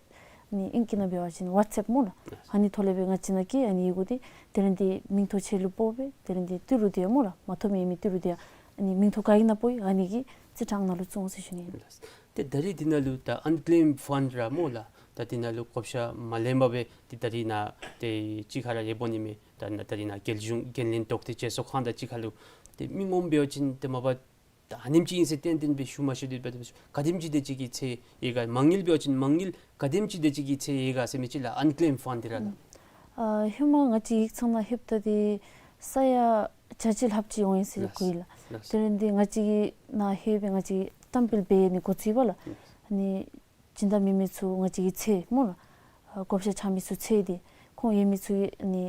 ཨ་ནི་ཨིང་སྐད་ནང་འབད་བ་ཅིན་ཝཊས་ཨེཔ་སྨོ་ལགས། ཨ་ནི་ཐོག་ལས་སྦེ་ང་བཅས་ནང་གི་ཨ་ནི་ཡི་གུ་འདི་དེ་ལས་འདི་མིང་ཐོ་ཁྱོད་ལུ་སྤོ་སྦེ་དེ་ལས་འདི་ཏི་རུ་འདི་ཡང་སྨོ་ལགས་མ་ཐོབ་མི་ཡོད་མི་ཏི་རུ་འདི་ཡང་ཨ་ནི་མིང་ཐོ་ག་གི་ནང་སྤོ་ཡི་ཨ་ནི་གི་རྩིས་ཁྲ་ཨང་ནང་ལུ་བཙུགས་འོང་ཟེར་ཞུ་ནི་ཨིན། ལགས། ཏེ་ད་རིས་འདི་ནང་ལུ་ད་ཨན་ཀེམ་ཕཱནཌ་ར་སྨོ་ལགས། ད་འདི་ནང་ལུ་བགོ་བཤའ་མ་ལེན་པར་སྦེ་ཏེ་ད་རིས་ནཱ་ཏེ་གཅིག་ཁར་ར་ཡོདཔ་འོང་ནི་མས། ད་ནཱ་ད་རིས་ནཱ་རྒྱལ་གཞུང་འགན་ལེན་དོགས་འདྲི་བརྗེ་སོར་ཁང་དང་གཅིག་ཁར་ལུ་ཏེ་མི་ངོམ་འབད་བ་ཅིན་ཏེ་མ་པ་ད་ཨ་ནེམ་ཅིག་ཨིན་ཟེར་གཏན་གཏན་སྦེ་ཞུ་མ་ཤེས་དེ་འབད་དེ་ག་དེམ་ཅིག་དེ་ཅིག་གི་ཚད་ཡོད་ག། མ་དངུལ་འབད་བ་ཅིན་མ་དངུལ་ག་དེམ་ཅིག་དེ་ཅིག་གི་ཚད་ཡོད་ག་ཟེར་མི་ཅིག་ལགས་ཨན་ཀེམ་ཕཱནཌ་འདི་ར་ལགས། ཨ་ཧེ་མ་ང་བཅས་ཡིག་ཚང་ནང་ལྷོདཔ་ད་འདི་ས་ཡ་བརྒྱ་ཅིག་ལྷགཔ་ཅིག་འོང་ཡི་ཟེར་ལགས། གོ་ཡི་ལགས། ལགས། དེ་ལས་འདི་ང་བཅས་ཀྱིས་ནཱ་ལྷོད་སྦེ་ང་བཅས་གཏམ་དཔེ་འབད་ནི་འགོ་བཙུགས་པ་ལགས། ལགས། ཨ་ནི་སྦྱིན་བདག་མེད་མི་ཚུ་ང་བཅས་ཀྱི་ཚད་སྨོ་ལགས། ཨ་བགོ་བཤའ་རྐྱབ་མི་ཚུ་ཚད་འདི་ཁོང་ཡོད་མི་ཚུ་གི་ཨ་ནི་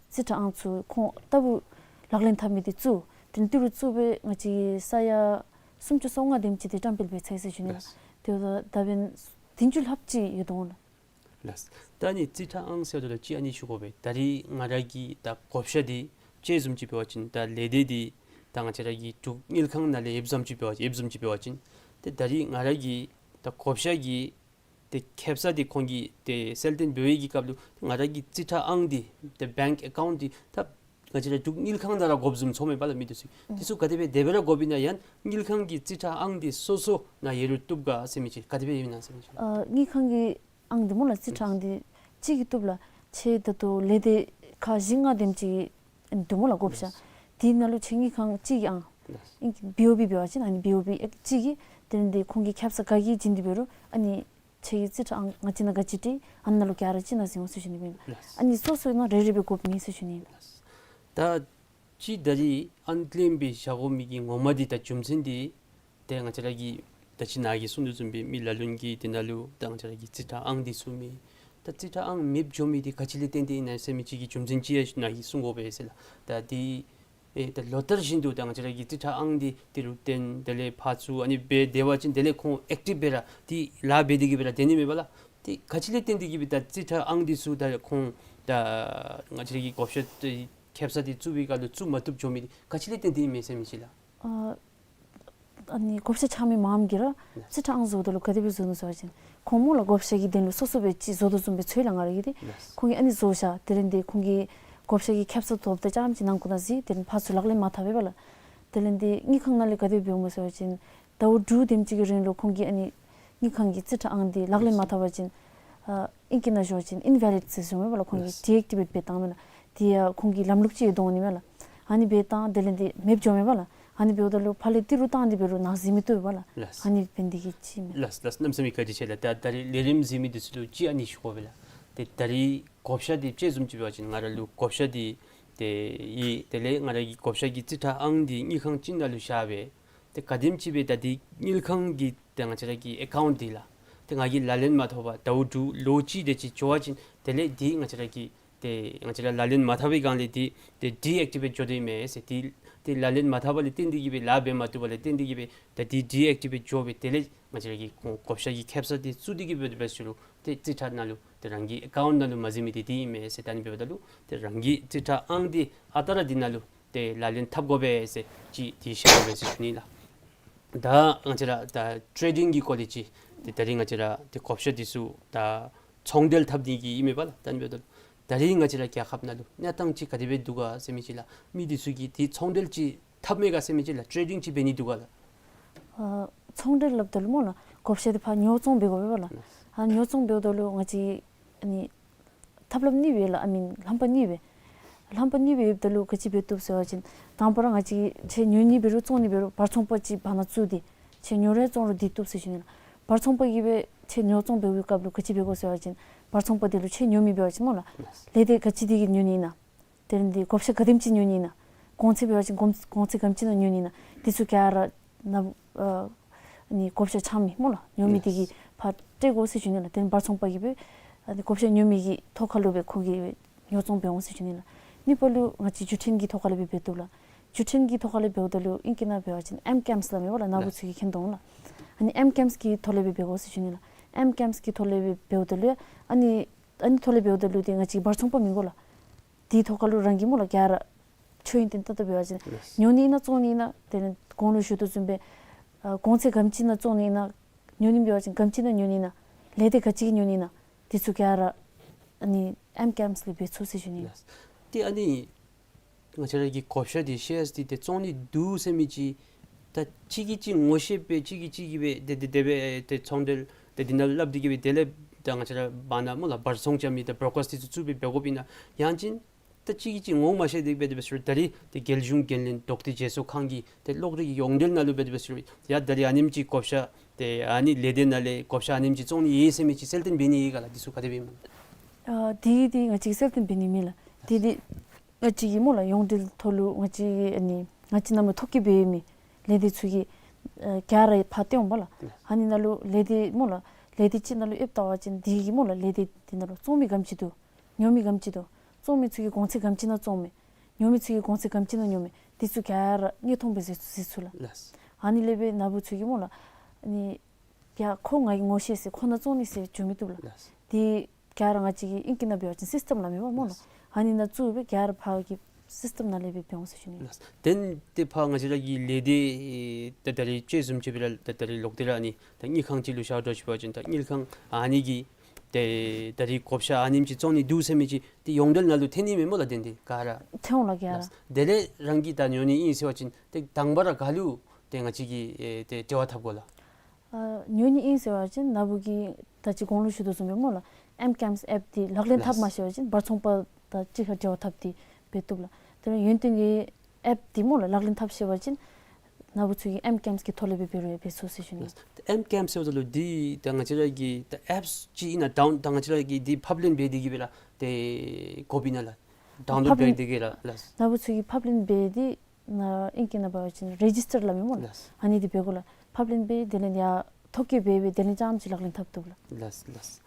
རྩིས་ཁྲ་ཨང་ཚུ་ཁོང་ལྟ་བུ་ལག་ལེན་འཐབ་མི་འདི་བཙུགས། དེ་ལས་ཏི་རུ་བཙུགས་སྦེ་ང་བཅས་ཀྱིས་ས་ཡ་ སུམ་ཅུ་སོ་ལྔ་དེམ་ཅིག་འདི་བཀྲམ་སྤེལ་འབད་ཚར་ཡི་ཟེར་ཞུ་ནི་ལགས། ལགས། དེ་འབདཝ་ད་ད་འབདན་བདུན་ཅུ་ལྷགཔ་ཅིག་ཡོད་དོ་འོང་ལགས། ལགས། ད་ཨ་ནི་རྩིས་ཁྲ་ཨང་ཟེརཝ་ད་ལུ་ཅིག་ཨ་ནི་ཞུ་དགོ་པས། ད་རིས་ང་ར་གིས་ད་བགོ་བཤའ་འདི་དཔྱེ་བཟུམ་ཅིག་འབད་བ་ཅིན་ད་ལས་སྡེ་འདི་ད་ང་བཅས་ར་གི་འབྲུག་དངུལ་ཁང་ནང་ལས་ཡོདཔ་བཟུམ་ཅིག་འབད་བ་ཡོདཔ་བཟུམ་ཅིག་འབད་བ་ཅིན་ཏེ་ད་རིས་ང་ར་གིས་ད་བགོ་བཤའ་གི་ཏེ་ཁེབ་ས་འདི་ཁོང་གིས་ཏེ་གསལ་སྟོན་འབད་བའི་གི་སྐབས་ལུ་ང་ར་གི་རྩིས་ཁྲ་ཨང་འདི་ཏེ་བེངཀ་ཨེ་ཀའུནཊ་འདི་ད་ང་བཅས་ར་འབྲུག་དངུལ་ཁང་ནང་ར་དགོཔ་བཟུམ་ཚོརཝ་མས་པ་ལགས་མི་འདི་ཚུ། ཨུམ། འདི་ཚུ་ག་དེ་སྦེ་དེ་སྦེ་ར་དགོཔ་ཨིན་ན་ཡང་དངུལ་ཁང་གི་རྩིས་ཁྲ་ཨང་འདི་སོ་སོ་ནང་ཡོད་རུང་བཏུབ་ག་ཟེར་མི་ཅིག་ག་དེ་སྦེ་ཨིན་ན་ཟེར་མི་ཅིག། ཨ་དངུལ་ཁང་གི་ཨང་འདི་སྨོ་ལགས་རྩིས་ཁྲ་ཨང་འདི་གཅིག་གིས་བཏུབ་ལགས། ཁྱེད་ད་ལྟོ་ལས་སྡེ་ཁག་བཞི་ལྔ་དེམ་ཅིག་འདུག་སྨོ་ལགས་བགོ་བཤའ། ལགས། དེའི་ནང་ལུ་ཁྱེད་དངུལ་ཁང་གཅིག་གི་ཨང་། ལགས། ཨིན་བི་ཨོ་བི་འབད་བ་ཅིན་ཨ་ནི་བི་ཨོ་བི་ཨེ་གཅིག་གིས་དེ་ལས་འདི་ཁོང་གིས་ཁེབ་ས་ག་གིས་བྱིན་ཏེ་འབད་རུང་ཨ་ནི་ཁྱེད་ཀྱི་རྩིས་ཁྲ་ཨང་ང་བཅས་ནང་ག་ཅི་སྤྲོད་ཨ་ནཱ་ལུ་ག་ར་བྱིན་གནང་ཟེར་འོང་ཟེར་ཞུ་ནི་ཨིན། ལགས། ཨ་ནི་སོ་སོའི་ནང་རེ་རེ་སྦེ་དགོཔ་མེད་ཟེར་ཞུ་ནི་ཨིན། ལགས། ད་ཅི་ད་རིས་ཨ་ནི་ལེན་སྦེ་བཞག་དགོ་མི་གི་ངོ་མ་འདི་ད་རྒྱུ་མཚན་འདི་ཏེ་ང་བཅས་ར་གི་ད་ཅི་ནཱ་གིས་གསུང་དོ་བཟུམ་སྦེ་མི་ལ་ལུ་གིས་དེ་ནང་ལུ་ད་ང་བཅས་ར་གི་རྩིས་ཁྲ་ཨང་འདི་ཚུ་མེད། ད་རྩིས་ཁྲ་ཨང་མེདཔ་འགྱོ་མི་འདི་ག་ཅི་ལས་བརྟེན་ཏེ་ཨིན་ན་ཟེར་མི་ཅིག་གི་རྒྱུ་མཚན་ཅིག་ཡང་ནཱ་གིས་གསུང་དགོ་པས་ཟེར་ལགས། ད་འདི་ཨེ་ད་ལོ་ལྟར་བཞིན་དུ་ད་ང་བཅས་ར་གི་རྩིས་ཁྲ་ཨང་འདི་འདི་རུ་བཏོན་དེ་ལས་ཕར་བཙུགས་ཨ་ནི་སྦེ་སྡོད་པ་ཅིན་དེ་ལས་ཁོང་ཨེཀ་ཊིབ་སྦེ་ར་འདི་ལཱ་འབད་དེ་གི་སྦེ་ར་སྡོད་ནི་མས་པ་ལགས། འདི་ག་ཅི་ལས་བརྟེན་ཏེ་གི་སྦེ་ད་རྩིས་ཁྲ་ཨང་འདི་ཚུ་ད་ཁོང་ད་ང་བཅས་ར་གི་བགོ་བཤའ་འདི་ཁེབ་ས་འདི་བཙུགས་པའི་སྐབས་ལུ་བཙུགས་མ་བཏུབ་འགྱོ་མི་འདི་ག་ཅི་ལས་བརྟེན་ཏེ་ཨིན་མས་ཟེར་མི་ཅིག་ལགས། ཨ་ཨ་ནི་བགོ་བཤའ་རྐྱབ་མི་མངམ་གིས་ར་ལགས། རྩིས་ཁྲ་ཨང་བཟོཝ་ད་ལུ་ག་དེ་སྦེ་བཟོ་ནུག་ཟེར་བ་ཅིན་ཁོང་སྨོ་ལགས་བགོ་བཤའ་གི་དོན་ལུ་སོ་སོ་སྦེ་ཅིག་བཟོ་དོ་བཟུམ་སྦེ་ཚོར་ཡི་ལགས་ང་ར་གིས་ཏེ། ལགས། ཁོང་གིས་ཨ་ནི་བཟོ་བཞག་དེ་ལས་འདི་ཁོང་གིས་བགོ་བཤའ་གི་ཁེབ་ས་ཐོབ་ད་རྐྱངམ་ཅིག་ནང་ཁོ་ན་གཟིགས་དེ་ལས་ཕར་ཚུར་ལག་ལེན་མ་འཐབ་པས་པ་ལགས། དེ་ལས་འདི་དངུལ་ཁང་ནང་ལས་ག་དེ་སྦེ་འོངམ་སྨོ་ཟེར་བ་ཅིན་ཟླཝ་དྲུག་དེམ་ཅིག་གི་རིང་ལུ་ཁོང་གིས་ཨ་ནི་དངུལ་ཁང་གི་རྩིས་ཁྲ་ཨང་འདི་ལག་ལེན་མ་འཐབ་པ་ཅིན་ཨ་ཨིང་སྐད་ནང་ཞུ་བ་ཅིན་ཨིན་ཝེ་ལིཌ་ཟེར་ཞུཝ་མས་པ་ལགས། ཁོང་གིས་ལགས། ཌི་ཨེཀ་ཊི་ཝེཊ་འབད་བཏང་མས་ལགས། དེ་ཡང་ཁོང་གི་ལམ་ལུགས་ཅིག་ཡོད་དོ་འོང་ནི་མས་ལགས། ཨ་ནི་འབད་བཏང་དེ་ལས་འདི་མེདཔ་འགྱོཝ་མས་པ་ལགས། ཨ་ནི་འབདཝ་ད་ལུ་ཕར་ལས་ཏི་རུ་བཏང་སྟེ་འབད་རུང་ནང་གཟིགས་མི་བཏུབ་པས་ལགས། ལགས། ཨ་ནི་འབད་ནི་དེ་གིས་ཅིག་མས། ལགས་ལགས། གནམ་མེད་ས་མེད་བཀའ་དྲིན་ཆེ་ལགས། ད་ད་རིས་ལས་རིམ་གཟིགས་མི་འདི་ཚུ་ལུ་ཅིག་ཨ་ནི་ཞུ་དགོ་པས་ལགས། ཏེ་ད་རིས་བགོ་བཤའ་འདི་དཔྱེ་བཟུམ་ཅིག་འབད་བ་ཅིན་ང་ར་ལུ་བགོ་བཤའ་འདི་ཏེ་ཡོད། དེ་ལས་ང་ར་གི་བགོ་བཤའ་གི་རྩིས་ཁྲ་ཨང་འདི་དངུལ་ཁང་ཅིག་ནང་ལུ་བཞག་སྦེ་ཏེ་ག་དེམ་ཅིག་སྦེ་ད་འདི་དངུལ་ཁང་གི་ཏེ་ང་བཅས་ར་གི་ཨེ་ཀའུནཊ་འདི་ལགས་ཏེ་ང་གིས་ལག་ལེན་མ་འཐབ་པར་ཟླཝ་དྲུག་ལོ་གཅིག་དེ་ཅིག་འགྱོ་བ་ཅིན་དེ་ལས་འདི་ང་བཅས་ར་གི་ཏེ་ང་བཅས་ར་ལག་ལེན་མ་འཐབ་པའི་སྒང་ལས་འདི་ཏེ་ཌི་ཨེཀ་ཊི་ཝེཊ་འགྱོ་དོ་ཨིན་མས་ཟེར། ཏེ་ཏེ་ལག་ལེན་མ་འཐབ་པ་ལས་བརྟེན་ཏེ་གི་སྦེ་ལཱ་འབད་མ་བཏུབ་པ་ལས་བརྟེན་ཏེ་གི་སྦེ་ད་འདི་ཌི་ཨེཀ་ཊི་ཝེཊ་འགྱོ་སྦེ་དེ་ལས་ང་བཅས་ར་གི་ཁོང་བགོ་བཤའ་གི་ཁེབ་ས་འདི་བཙུགས་ཏེ་གི་སྦེ་འབད་ཞུ་རུང་ཏེ་རྩིས་ཁྲ་ནང་ལུ་ཏེ་རང་གི་ཨེ་ཀའུནཊ་ནང་ལུ་མ་གཟིགས་མི་འདི་འདི་ཨིན་མས་ཟེར། ད་ཨ་ནི་འབདཝ་ད་ལུ་ཏེ་རང་གི་རྩིས་ཁྲ་ཨང་འདི་ཨ་རྟག་ར་འདི་ནང་ལུ་ཏེ་ལག་ལེན་འཐབ་དགོ་པས་ཟེར་ཅིག་འདི་བཤད་དགོ་པས་ཟེར་ཞུ་ནི་ལགས། ད་ང་བཅས་ར་ད་ཊེ་ཌིང་གི་སྐོར་ལས་ཅིག་ཏེ་ད་རིས་ང་བཅས་ར་ཏེ་བགོ་བཤའ་འདི་ཚུ་ད་ཚོང་འབྲེལ་འཐབ་ནི་གི་ཨིན་མས་པ་ལགས། ད་ཨ་ནི་འབདཝ་ད་ད་རིས་ང་བཅས་ར་རྒྱལ་ཁབ་ནང་ལུ་གནས་སྟངས་ཅིག་ག་དེ་སྦེ་འདུག་ག་ཟེར་མི་ཅིག་ལགས། མི་འདི་ཚུ་གིས་ཏེ་ཚོང་འབྲེལ་ཅིག་འཐབ་མས་ག་ཟེར་མི་ཅིག་ལགས། ཊེ་ཌིང་ཅིག་འབད་ནི་འདུག་ག་ལགས། ཨ་ཚོང་འབྲེལ་སླབ་ད་ལུ་སྨོ་ལགས་བགོ་བཤའ་འདི་ཕར་ཉོ་བཙོང་འབད་དགོ་པས་པ་ལགས། ཨ་ཉོ་བཙོང་འབདཝ་ད་ལུ་ང་བཅས་ཨ་ནི་ཐབས་ལམ་གཉིས་ཡོད་ལགས། ཨ་མིན་ལྷམ་པ་གཉིས་ཡོད། ལྷམ་པ་གཉིས་ཡོདཔ་ད་ལུ་ག་ཅི་འབད་བཏུབ་ཟེར་བ་ཅིན་དང་པ་ར་ང་བཅས་ཁྱེད་ཉོ་ནི་འབད་རུང་བཙོང་ནི་འབད་རུང་བར་ཚོང་པ་ཅིག་བར་ན་བཙུགས་ཏེ་ཁྱེད་ཉོ་རུང་བཙོང་རུང་འདི་བཏུབ་ཟེར་ཞུ་ནི་ལགས། བར་ཚོང་པ་གིས་སྦེ་ཁྱེད་ཉོ་བཙོང་འབད་བའི་སྐབས་ལུ་ག་ཅི་འབད་དགོ་ཟེར་བ་ཅིན་བར་ཚོང་པ་འདི་ལུ་ཁྱེད་ཉོ་མི་འབད་བ་ཅིན་སྨོ་ལགས་ལས་སྡེ་ག་ཅི་འདི་གིས་ཉོ་ནི་ཨིན་ན། དེ་ལས་འདི་བགོ་བཤའ་ག་དེམ་ཅིག་ཉོ་ནི་ཨིན་ན། གོང་ཚད་འབད་བ་ཅིན་གོང་གོང་ཚད་ག་དེམ་ཅིག་ནང་ཉོ་ནི་ཨིན་ན། འདི་ཚུ་ག་ར་ནཱ་ཨ་ནི་བགོ་བཤའ་རྐྱབ་མི་སྨོ་ལགས་ཉོ་མི་འདི་གིས་ཕར་སྤྲོད་དགོ་ཟེར་ཞུ་ནི་ལགས། དེ་ལས་བར་ཚོང་པ་གིས་སྦེ་ཨ་ནི་བགོ་བཤའ་ཉོ་མི་གི་ཐོག་ཁ་ལུ་སྦེ་ཁོ་གིས་ཉོ་བཙོང་འབད་འོང་ཟེར་ཞུ་ནི་ལགས། གཉིས་པ་ལུ་ང་བཅས་བརྒྱུད་འཕྲིན་གྱི་ཐོག་ཁ་ལས་སྦེ་འབད་བཏུབ་ལགས། བརྒྱུད་འཕྲིན་གྱི་ཐོག་ཁ་ལས་འབདཝ་ད་ལུ་ཨིང་སྐད་ནང་འབད་བ་ཅིན་ཨེམ་ཀེམས་སླབ་མས་པ་ལགས། ནཱ་བུ་ཚུ་གིས་མཁྱེན་དོ་འོང་ལགས། ཨ་ནི་ཨེམ་ཀེམས་ཀྱི་ཐོག་ལས་སྦེ་འབད་དགོ་ཟེར་ཞུ་ནི་ལགས། ཨེམ་ཀེམས་ཀྱི་ཐོག་ལས་སྦེ་འབདཝ་ད་ལུ་ཨ་ནི་ཨ་ནི་ཐོག་ལས་འབདཝ་ད་ལུ་ཏེ་ང་བཅས་བར་ཚོང་པ་མི་དགོ་ལགས། དེའི་ཐོག་ཁ་ལུ་རང་གིས་སྨོ་ལགས་ག་ར་ཆོས་ཡོན་ཏན་ཏག་ཏག་འབད་བ་ཅིན་ལགས། ཉོ་ནི་ཨིན་ན་བཙོང་ནི་ཨིན་ན་དེ་ལས་གོང་ལུ་ཞུ་དོ་བཟུམ་སྦེ་ཨ་གོང་ཚད་ག་དེམ་ཅིག་ནང་བཙོང་ནི་ཨིན་ན། ཉོ་ནི་འབད་བ་ཅིན་ག་དེམ་ཅིག་ནང་ཉོ་ནི་ཨིན་ན། ལས་སྡེ་ག་ཅི་གིས་ཉོ་ནི་ཨིན་ན། འདི་ཚུ་ག་ར་ཨ་ནི་ཨེམ་ཀེམས་ལས་འབད་ཚུགས་ཟེར་ཞུ་ནི་ལགས། ཏེ་ཨ་ནི་ང་བཅས་ར་གི་བགོ་བཤའ་འདི་ཤེརསི་འདི་ཏེ་བཙོང་ནི་འདུག་ཟེར་མི་ཅིག་ད་གཅིག་གིས་གཅིག་ངོ་ཤེས་སྦེ་གཅིག་གིས་གཅིག་གིས་སྦེ་དེ་དེ་དེ་སྦེ་ཏེ་ཚོང་འབྲེལ་ཏེ་འདི་ནང་སླབ་སྟེ་གི་སྦེ་དེ་ལས་ད་ང་བཅས་ར་བར་ན་སྨོ་ལགས་བར་ཚོང་རྐྱབ་མི་ད་བོརོ་ཀརསི་འདི་ཚུ་བཙུགས་སྦེ་འབད་དགོཔ་ཨིན་ན་ཡང་ཅིན་ད་གཅིག་གིས་གཅིག་ངོ་མ་ཤེས་ཏེ་འབད་དེ་འབད་ཞུ་རུང་ད་རིས་ཏེ་རྒྱལ་གཞུང་འགན་ལེན་དོགས་འདྲི་བརྗེ་སོར་ཁང་གི་ཏེ་གློག་རིག་གི་ཡོངས་འབྲེལ་ནང་ལུ་འབད་དེ་འབད་ཞུ་རུང་ཡ་ད་རིས་ཨ་ནེམ་ཅིག་བགོ་བཤའ་ཏེ་ཨ་ནི་ལས་སྡེ་ནང་ལས་བགོ་བཤའ་ཨ་ནེམ་ཅིག་བཙོང་ནི་ཡོད་ཟེར་མི་ཅིག་གསལ་སྟོན་འབད་ནི་ཡོད་ག་ལགས། འདི་ཚུ་ག་དེ་སྦེ་ཨིན་མས། ཨ་དེ་འདི་ང་བཅས་གསལ་སྟོན་འབད་ནི་མེད་ལགས། དེ་འདི་ང་བཅས་ཀྱི་སྨོ་ལགས་ཡོངས་འབྲེལ་ཐོག་ལུ་ང་བཅས་ཨ་ནི་ང་བཅས་ནང་མི་ཐོ་བཀོད་འབད་མི་ལས་སྡེ་ཚུ་གིས་ཨ་ག་ར་ཕར་སྟོན་འོང་པ་ལགས། ཨ་ནི་ནང་ལུ་ལས་སྡེ་སྨོ་ལགས་ལས་སྡེ་ཅིག་ནང་ལུ་ཨེབ་བལྟ་བ་ཅིན་འདི་གི་སྨོ་ལགས་ལས་སྡེ་འདི་ནང་ལུ་བཙོང་མི་ག་དེམ་ཅིག་འདུག་ཉོ་མི་ག་དེམ་ཅིག་འདུག་བཙོང་མི་ཚུ་གིས་གོང་ཚད་ག་དེམ་ཅིག་ནང་བཙོང་མས། ཉོ་མི་ཚུ་གིས་གོང་ཚད་ག་དེམ་ཅིག་ནང་ཉོ་མས། འདི་ཚུ་ག་ར་དངོས་མཐོང་སྦེ་གཟིགས་གཟིགས་ཚུགས་ལགས། ལགས། ཨ་ནི་ལས་སྦེ་ནཱ་བུ་ཚུ་གིས་སྨོ་ལགས། ཨ་ནི་ཡ་ཁོ་ང་གིས་ངོ་ཤེས་ཟེར་ཁོ་ནཱ་བཙོང་ནི་ཟེར་འགྱོ་མི་བཏུབ་ལགས། ལགས། དེ་ག་ར་ང་བཅས་ཀྱི་ཨིང་སྐད་ནང་འབད་བ་ཅིན་སིསི་ཊམ་སླབ་མས་པ་སྨོ་ལགས། ལགས། ཨ་ནི་ནང་བཙུགས་སྦེ་ག་ར་ཕར་གྱི་སིསི་ཊམ་ནང་ལས་སྦེ་འབད་འོང་ཟེར་ཞུ་ནི། ལགས། དེ་ལས་ཏེ་ཕར་ང་བཅས་ར་གི་ལས་སྡེ་ད་ད་རིས་དཔྱེ་བཟུམ་ཅིག་སྦེ་ར་ད་ད་རིས་ལོག་སྟེ་ར་ཨ་ནི་ད་དངུལ་ཁང་ཅིག་ལུ་བཞག་འགྱོ་ཅི་འབད་བ་ཅིན་ད་དངུལ་ཁང་ཨ་ནི་གིས་ཏེ་ད་རིས་བགོ་བཤའ་ཨ་ནེམ་ཅིག་བཙོང་ནི་འདུག་ཟེར་མི་ཅིག་ཏེ་ཡོངས་འབྲེལ་ནང་ལུ་ཐོན་ནི་མས་སྨོ་ལགས། དེ་འདི་ག་ར་ཐོན་འོང་ལགས་ག་ར། ལགས། དེ་ལས་རང་གིས་ད་ཉོ་ནི་ཨིན་ཟེར་བ་ཅིན་ཏེ་དང་པ་ར་ག་ལུ་ཏེ་ང་བཅས་ཀྱིས་ཨེ་ཏེ་འབྲེལ་བ་འཐབ་དགོ་ལགས། ཨ་ཉོ་ནི་ཨིན་ཟེར་བ་ཅིན་ནཱ་བུ་གིས་ད་ཅི་གོང་ལུ་ཞུ་དོ་བཟུམ་སྦེ་སྨོ་ལགས། ཨེམ་ཀེམས་ཨེཔ་འདི་ལག་ལེན་འཐབ། ལགས། མ་ཤེས་པ་ཅིན་བར་ཚོང་པ་དང་གཅིག་ཁར་འབྲེལ་བ་འཐབ་སྟེ་འབད་བཏུབ་ལགས། དེ་ལས་ཡུན་བརྟན་གྱི་ཨེཔ་འདི་སྨོ་ལགས་ལག་ལེན་འཐབ་ཤེས་པ་ཅིན་ནཱ་བུ་ཚུ་གིས་ཨེམ་ཀེམས་ཀྱི་ཐོག་ལས་སྦེ་འབད་རུང་འབད་ཚུགས་ཟེར་ཞུ་ནི། ལགས། ཨེམ་ཀེམས་ཟེརཝ་ད་ལུ་འདི་ད་ང་བཅས་ར་གི་ད་ཨེཔསི་ཅིག་ཨིན་ན་ཌའོན་ད་ང་བཅས་ར་གིས་འདི་ཕབ་ལེན་འབད་དེ་གིས་སྦེ་ར་ཏེ་དགོཔ་ཨིན་ན་ལགས། ཌའོན་ལོཌ་ཕབ་ལེན་འབད་དེ་གིས་ར། ལགས། ནཱ་བུ་ཚུ་གིས་ཕབ་ལེན་འབད་དེ་ནཱ་ཨིང་སྐད་ནང་འབད་བ་ཅིན་རེ་ཇིསི་ཊར་སླབ་མས་སྨོ་ལགས། ལགས། ཨ་ནི་འདི་འབད་དགོ་ལགས། ཕབ་ལེན་འབད་དེ་ལས་ཡར་ཐོ་བཀོད་འབད་སྦེ་དེ་ལས་རྐྱངམ་ཅིག་ལག་ལེན་འཐབ་བཏུབ་ལགས། ལགས་ལགས།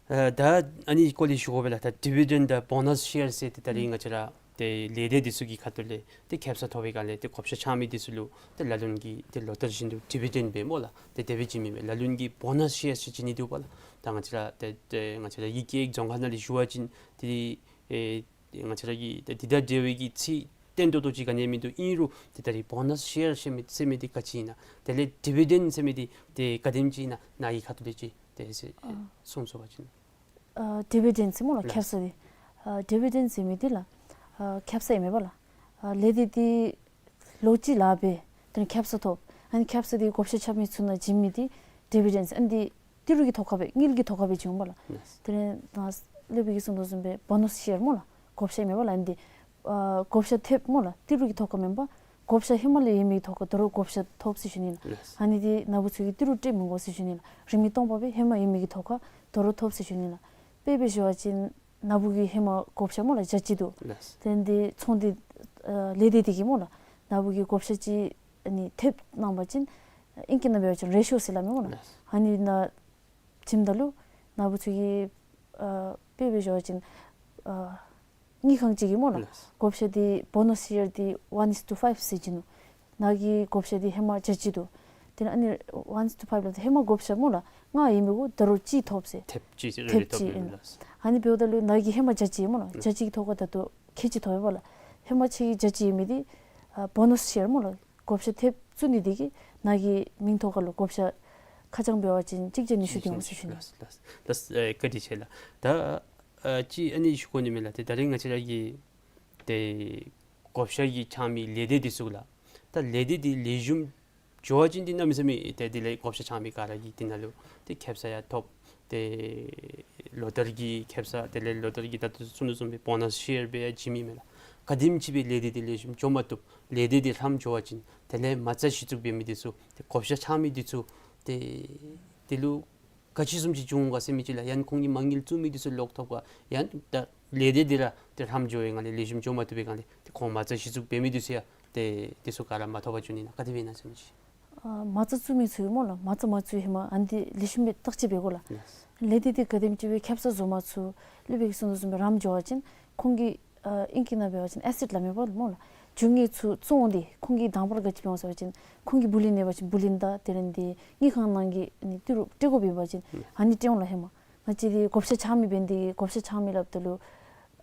ཨ་ད་ཨ་ནི་སྐོར་ལས་ཞུ་དགོ་པས་ལགས། ད་ཌི་བི་ཌེནཌ་དང་བོ་ནཱས་ཤེར་ཟེར་ཏེ་ད་རིས་ང་བཅས་ར་ཏེ་ལས་སྡེ་འདི་ཚུ་གི་ཁ་ཐུག་ལས་ཏེ་ཁེ་སང་ཐོབ་པའི་སྒང་ལས་ཏེ་བགོ་བཤའ་འཆང་མི་འདི་ཚུ་ལུ་ཏེ་ལ་ལུ་གིས་ཏེ་ལོ་ལྟར་བཞིན་དུ་ཌི་བི་ཌེནཌ་སྦེ་སྨོ་ལགས། ཏེ་དེ་སྦེ་བྱིན་མི་མས། ལ་ལུ་གིས་བོ་ནཱས་ཤེར་ཟེར་བྱིན་ནི་འདུག་པ་ལགས། ད་ང་བཅས་ར་ཏེ་ཏེ་ང་བཅས་ར་ཡི་གེ་རྫོང་ཁ་ནང་ལས་ཞུ་བ་ཅིན་ཏེ་ཨེ་ང་བཅས་ར་གི་ཏེ་འདི་དང་འབྲེལ་བའི་གི་ཚིག་བརྟན་ཏོག་ཏོ་ཅིག་ག་ནི་ཡང་མིན་འདུག། ཨིན་རུང་ཏེ་ད་རིས་བོ་ནཱས་ཤེར་ཟེར་མི་ཟེར་མི་འདི་ག་ཅི་ཨིན་ན། དེ་ལས་ཌི་བི་ཌེནཌ་ཟེར་མི་འདི་ཏེ་ག་དེམ་ཅིག་ཨིན་ན་ནཱ་གི་ཁ་ཐུག་ལས་ཅིག་ཏེ་ཟེར་ཨ་གསུངས་སོང་པ་ཅིན། ཨ་ཌི་བི་ཌེནཌ་ཟེར་སྨོ་ལགས། ལགས། ཁེ་སང་འདི། ཨ་ཌི་བི་ཌེནཌ་ཟེར་མི་འདི་ལགས། ཨ་ཁེ་སང་ཨིན་མས་པ་ལགས། ཨ་ལས་སྡེ་འདི་ལོ་གཅིག་ལཱ་འབད་དེ་ལས་ཁེ་སང་ཐོབ། ཨ་ནི་ཁེ་སང་འདི་བགོ་བཤའ་འཆང་མི་ཚུ་ནང་བྱིན་མི་འདི་ཌི་བི་ཌེནཌ་ཟེར། ཨ་ནི་འདི་ཏི་རུ་གི་ཐོག་ཁར་སྦེ་དངུལ་གྱི་ཐོག་ཁར་སྦེ་བྱིན་འོང་པ་ལགས། ལགས། དེ་ལས་ད་སློབ་དཔོན་གྱིས་གསུངས་དོ་བཟུམ་སྦེ་བོ་ནཱས་ཤེར་སྨོ་ལགས། བགོ་བཤའ་ཨིན་མས་པ་ལགས། ཨ་ནི་འདི་ཨ་བགོ་བཤའ་ཐེབས་སྨོ་ལགས། ཏི་རུ་གི་ཐོག་ཁར་མེན་པར་བགོ་བཤའ་ཧེ་མ་ལས་ཡོད་མི་གི་ཐོག་ཁར་ད་རུང་བགོ་བཤའ་ཐོབ་ཟེར་ཞུ་ནི་ལགས། ལགས། ཨ་ནི་འདི་ནཱ་བུ་ཚུ་གིས་ཏི་རུ་སྤྲོད་མི་དགོ་ཟེར་ཞུ་ནི་ལགས། རིན་མེད་སྟོང་པ་སྦེ་ཧེ་མ་ཡོད་མི་གི་ཐོག་ཁར་ད་རུང་ཐོབ་ཟེར་ཞུ་ནི་ལགས། དཔེ་སྦེ་ཞུ་བ་ཅིན་ནཱ་བུ་གི་ཧེ་མ་བགོ་བཤའ་སྨོ་ལགས་བརྒྱ་གཅིག་འདུག། ལགས། དེ་ལས་འདི་ཚོང་འདི་ཨ་ལས་སྡེ་འདི་གིས་སྨོ་ལགས་ནཱ་བུ་གི་བགོ་བཤའ་ཅིག་ཨ་ནི་ཐེབས་གནང་པ་ཅིན་ཨིང་སྐད་ནང་འབད་བ་ཅིན་རེ་ཤོ་ཟེར་སླབ་མས་སྨོ་ལགས། ལགས། ཨ་ནི་ནང་བྱིནམ་ད་ལུ་ནཱ་བུ་ཚུ་གིས་ཨ་དཔེ་སྦེ་ཞུ་བ་ཅིན་ཨ་དངུལ་ཁང་ཅིག་གིས་སྨོ་ལགས། ལགས། བགོ་བཤའ་འདི་བོ་ནཱས་ཤེར་འདི་ཝན་ཨིསི་ཊུ་ཕའིབ་ཟེར་བྱིན་ནུག། ནཱ་གི་བགོ་བཤའ་འདི་ཧེ་མ་བརྒྱ་གཅིག་འདུག། དེ་ལས་ཨ་ནི་ཝན་ཨིསི་ཊུ་ཕའིབ་ལགས། ཧེ་མ་བགོ་བཤའ་སྨོ་ལགས་ལྔ་ཡོད་མི་གུ་ད་རུང་གཅིག་ཐོབ་ཟེར། ཐེབས་གཅིག་ཟེར། ཐེབས་རེ་གཅིག་ཐོབ་ཨིན། ལགས། ཨ་ནི་འབདཝ་ད་ལུ་ནཱ་གི་ཧེ་མ་བརྒྱ་གཅིག་སྨོ་ལགས། ལགས། བརྒྱ་གཅིག་གི་ཐོག་ཁར་ད་ལྟོ་ཁལ་གཅིག་ཐོབ་ཡོདཔ་ལགས། ཧེ་མ་ཁྱོད་ཀྱི་བརྒྱ་གཅིག་ཡོད་མི་འདི་ཨ་བོ་ནཱས་ཤེར་སྨོ་ལགས། བགོ་བཤའ་ཐེབས་བཙུགས་ནི་འདི་གིས་ནཱ་གི་མིང་ཐོག་ཁར་ལུ་བགོ་བཤའ་ཁ་བྱང་འབད་བ་ཅིན་གཅིག་བརྒྱ་ཉི་ཤུ་སྟེར་འོང་ཟེར་ཞུ་ནི། ལགས་ལགས་ལགས། ཨེ་བཀའ་དྲིན་ཆེ་ལགས། ད་ཨ་ཅིག་ཨ་ནི་ཞུ་དགོ་ནི་མས་ལགས། ཏེ་ད་རིས་ང་བཅས་ར་གི་ཏེ་བགོ་བཤའ་གི་འཆང་མི་ལས་སྡེ་འདི་ཚུ་ལགས། ད་ལས་སྡེ་འདི་ལེགས་ཤོམ་འགྱོ་བ་ཅིན་འདི་གནམ་མེད་ས་མེད་ཏེ་དེ་ལས་བགོ་བཤའ་འཆང་མི་ག་ར་གིས་འདི་ནང་ལུ་ཏེ་ཁེ་སང་ཡང་ཐོབ། ཏེ་ལོ་ལྟར་གྱི་ཁེ་སང་དེ་ལས་ལོ་ལྟར་གྱི་ད་ལྟོ་གསུངས་དོ་བཟུམ་སྦེ་བོ་ནཱས་ཤེར་སྦེ་ཡང་བྱིན་མི་མས་ལགས། ག་དེམ་ཅིག་སྦེ་ལས་སྡེ་འདི་ལེགས་ཤོམ་འགྱོ་མ་བཏུབ། ལས་སྡེ་འདི་ལྷངམ་འགྱོ་བ་ཅིན་དེ་ལས་མ་རྩ་གཞི་བཙུགས་འབད་མི་འདི་ཚུ་ཏེ་བགོ་བཤའ་འཆང་མི་འདི་ཚུ་ཏེ་དེ་ལུ་ག་ཅི་བཟུམ་ཅིག་འབྱུང་ག་ཟེར་མི་ཅིག་ལགས། ཡང་ཁོང་གིས་མ་དངུལ་བཙུགས་མི་འདི་ཚུ་ལོག་ཐོབ་ག། ཡང་ད་ལས་སྡེ་འདི་ར་ཏེ་ལྷངམ་འགྱོ་བའི་སྒང་ལས་ལེགས་ཤོམ་འགྱོ་མ་བཏུབ་པའི་སྒང་ལས་ཏེ་ཁོང་མ་རྩ་གཞི་བཙུགས་འབད་མི་འདི་ཚུ་ཡང་ཏེ་འདི་ཚུ་ག་ར་མ་ཐོབ་པར་འགྱོ་ནི་ན་ག་དེ་སྦེ་ཨིན་ན་ཟེར་མི་ཅིག། ཨ་མ་རྩ་བཙུགས་མི་ཚུ་གིས་སྨོ་ལགས། མ་རྩ་མ་བཙུགས་ཧེ་མ་ཨ་ནི་འདི་ལེགས་ཤོམ་སྦེ་བརྟག་དཔྱད་འབད་དགོ་ལགས། ལགས། ལས་སྡེ་འདི་ག་དེམ་ཅིག་སྦེ་ཁེ་སང་བཟོ་མ་ཚུགས། སློབ་དཔོན་གྱིས་གསུངས་དོ་བཟུམ་སྦེ་ལྷངམ་འགྱོ་བ་ཅིན་ཁོང་གིས་ཨ་ཨིང་སྐད་ནང་འབད་བ་ཅིན་ཨེ་སེཊ་སླབ་མས་པ་སྨོ་ལགས། འབྱུང་དངོས་ཚུ་བཙོང་སྟེ་ཁོང་གིས་དང་པ་ར་ག་ཅི་འབད་འོང་ཟེར་བ་ཅིན་ཁོང་གི་བུ་ལོན་མེད་པ་ཅིན་བུ་ལོན་དང་དེ་ལས་འདི་དངུལ་ཁང་ནང་གི་ཨ་ནི་ཏི་རུ་སྤྲོད་དགོཔ་ཡོད་པ་ཅིན་ཨ་ནི་སྤྲོད་འོང་ལགས། ཧེ་མ་ང་བཅས་འདི་བགོ་བཤའ་འཆང་མི་འབད་ནི་འདི་བགོ་བཤའ་འཆང་མི་སླབ་ད་ལུ་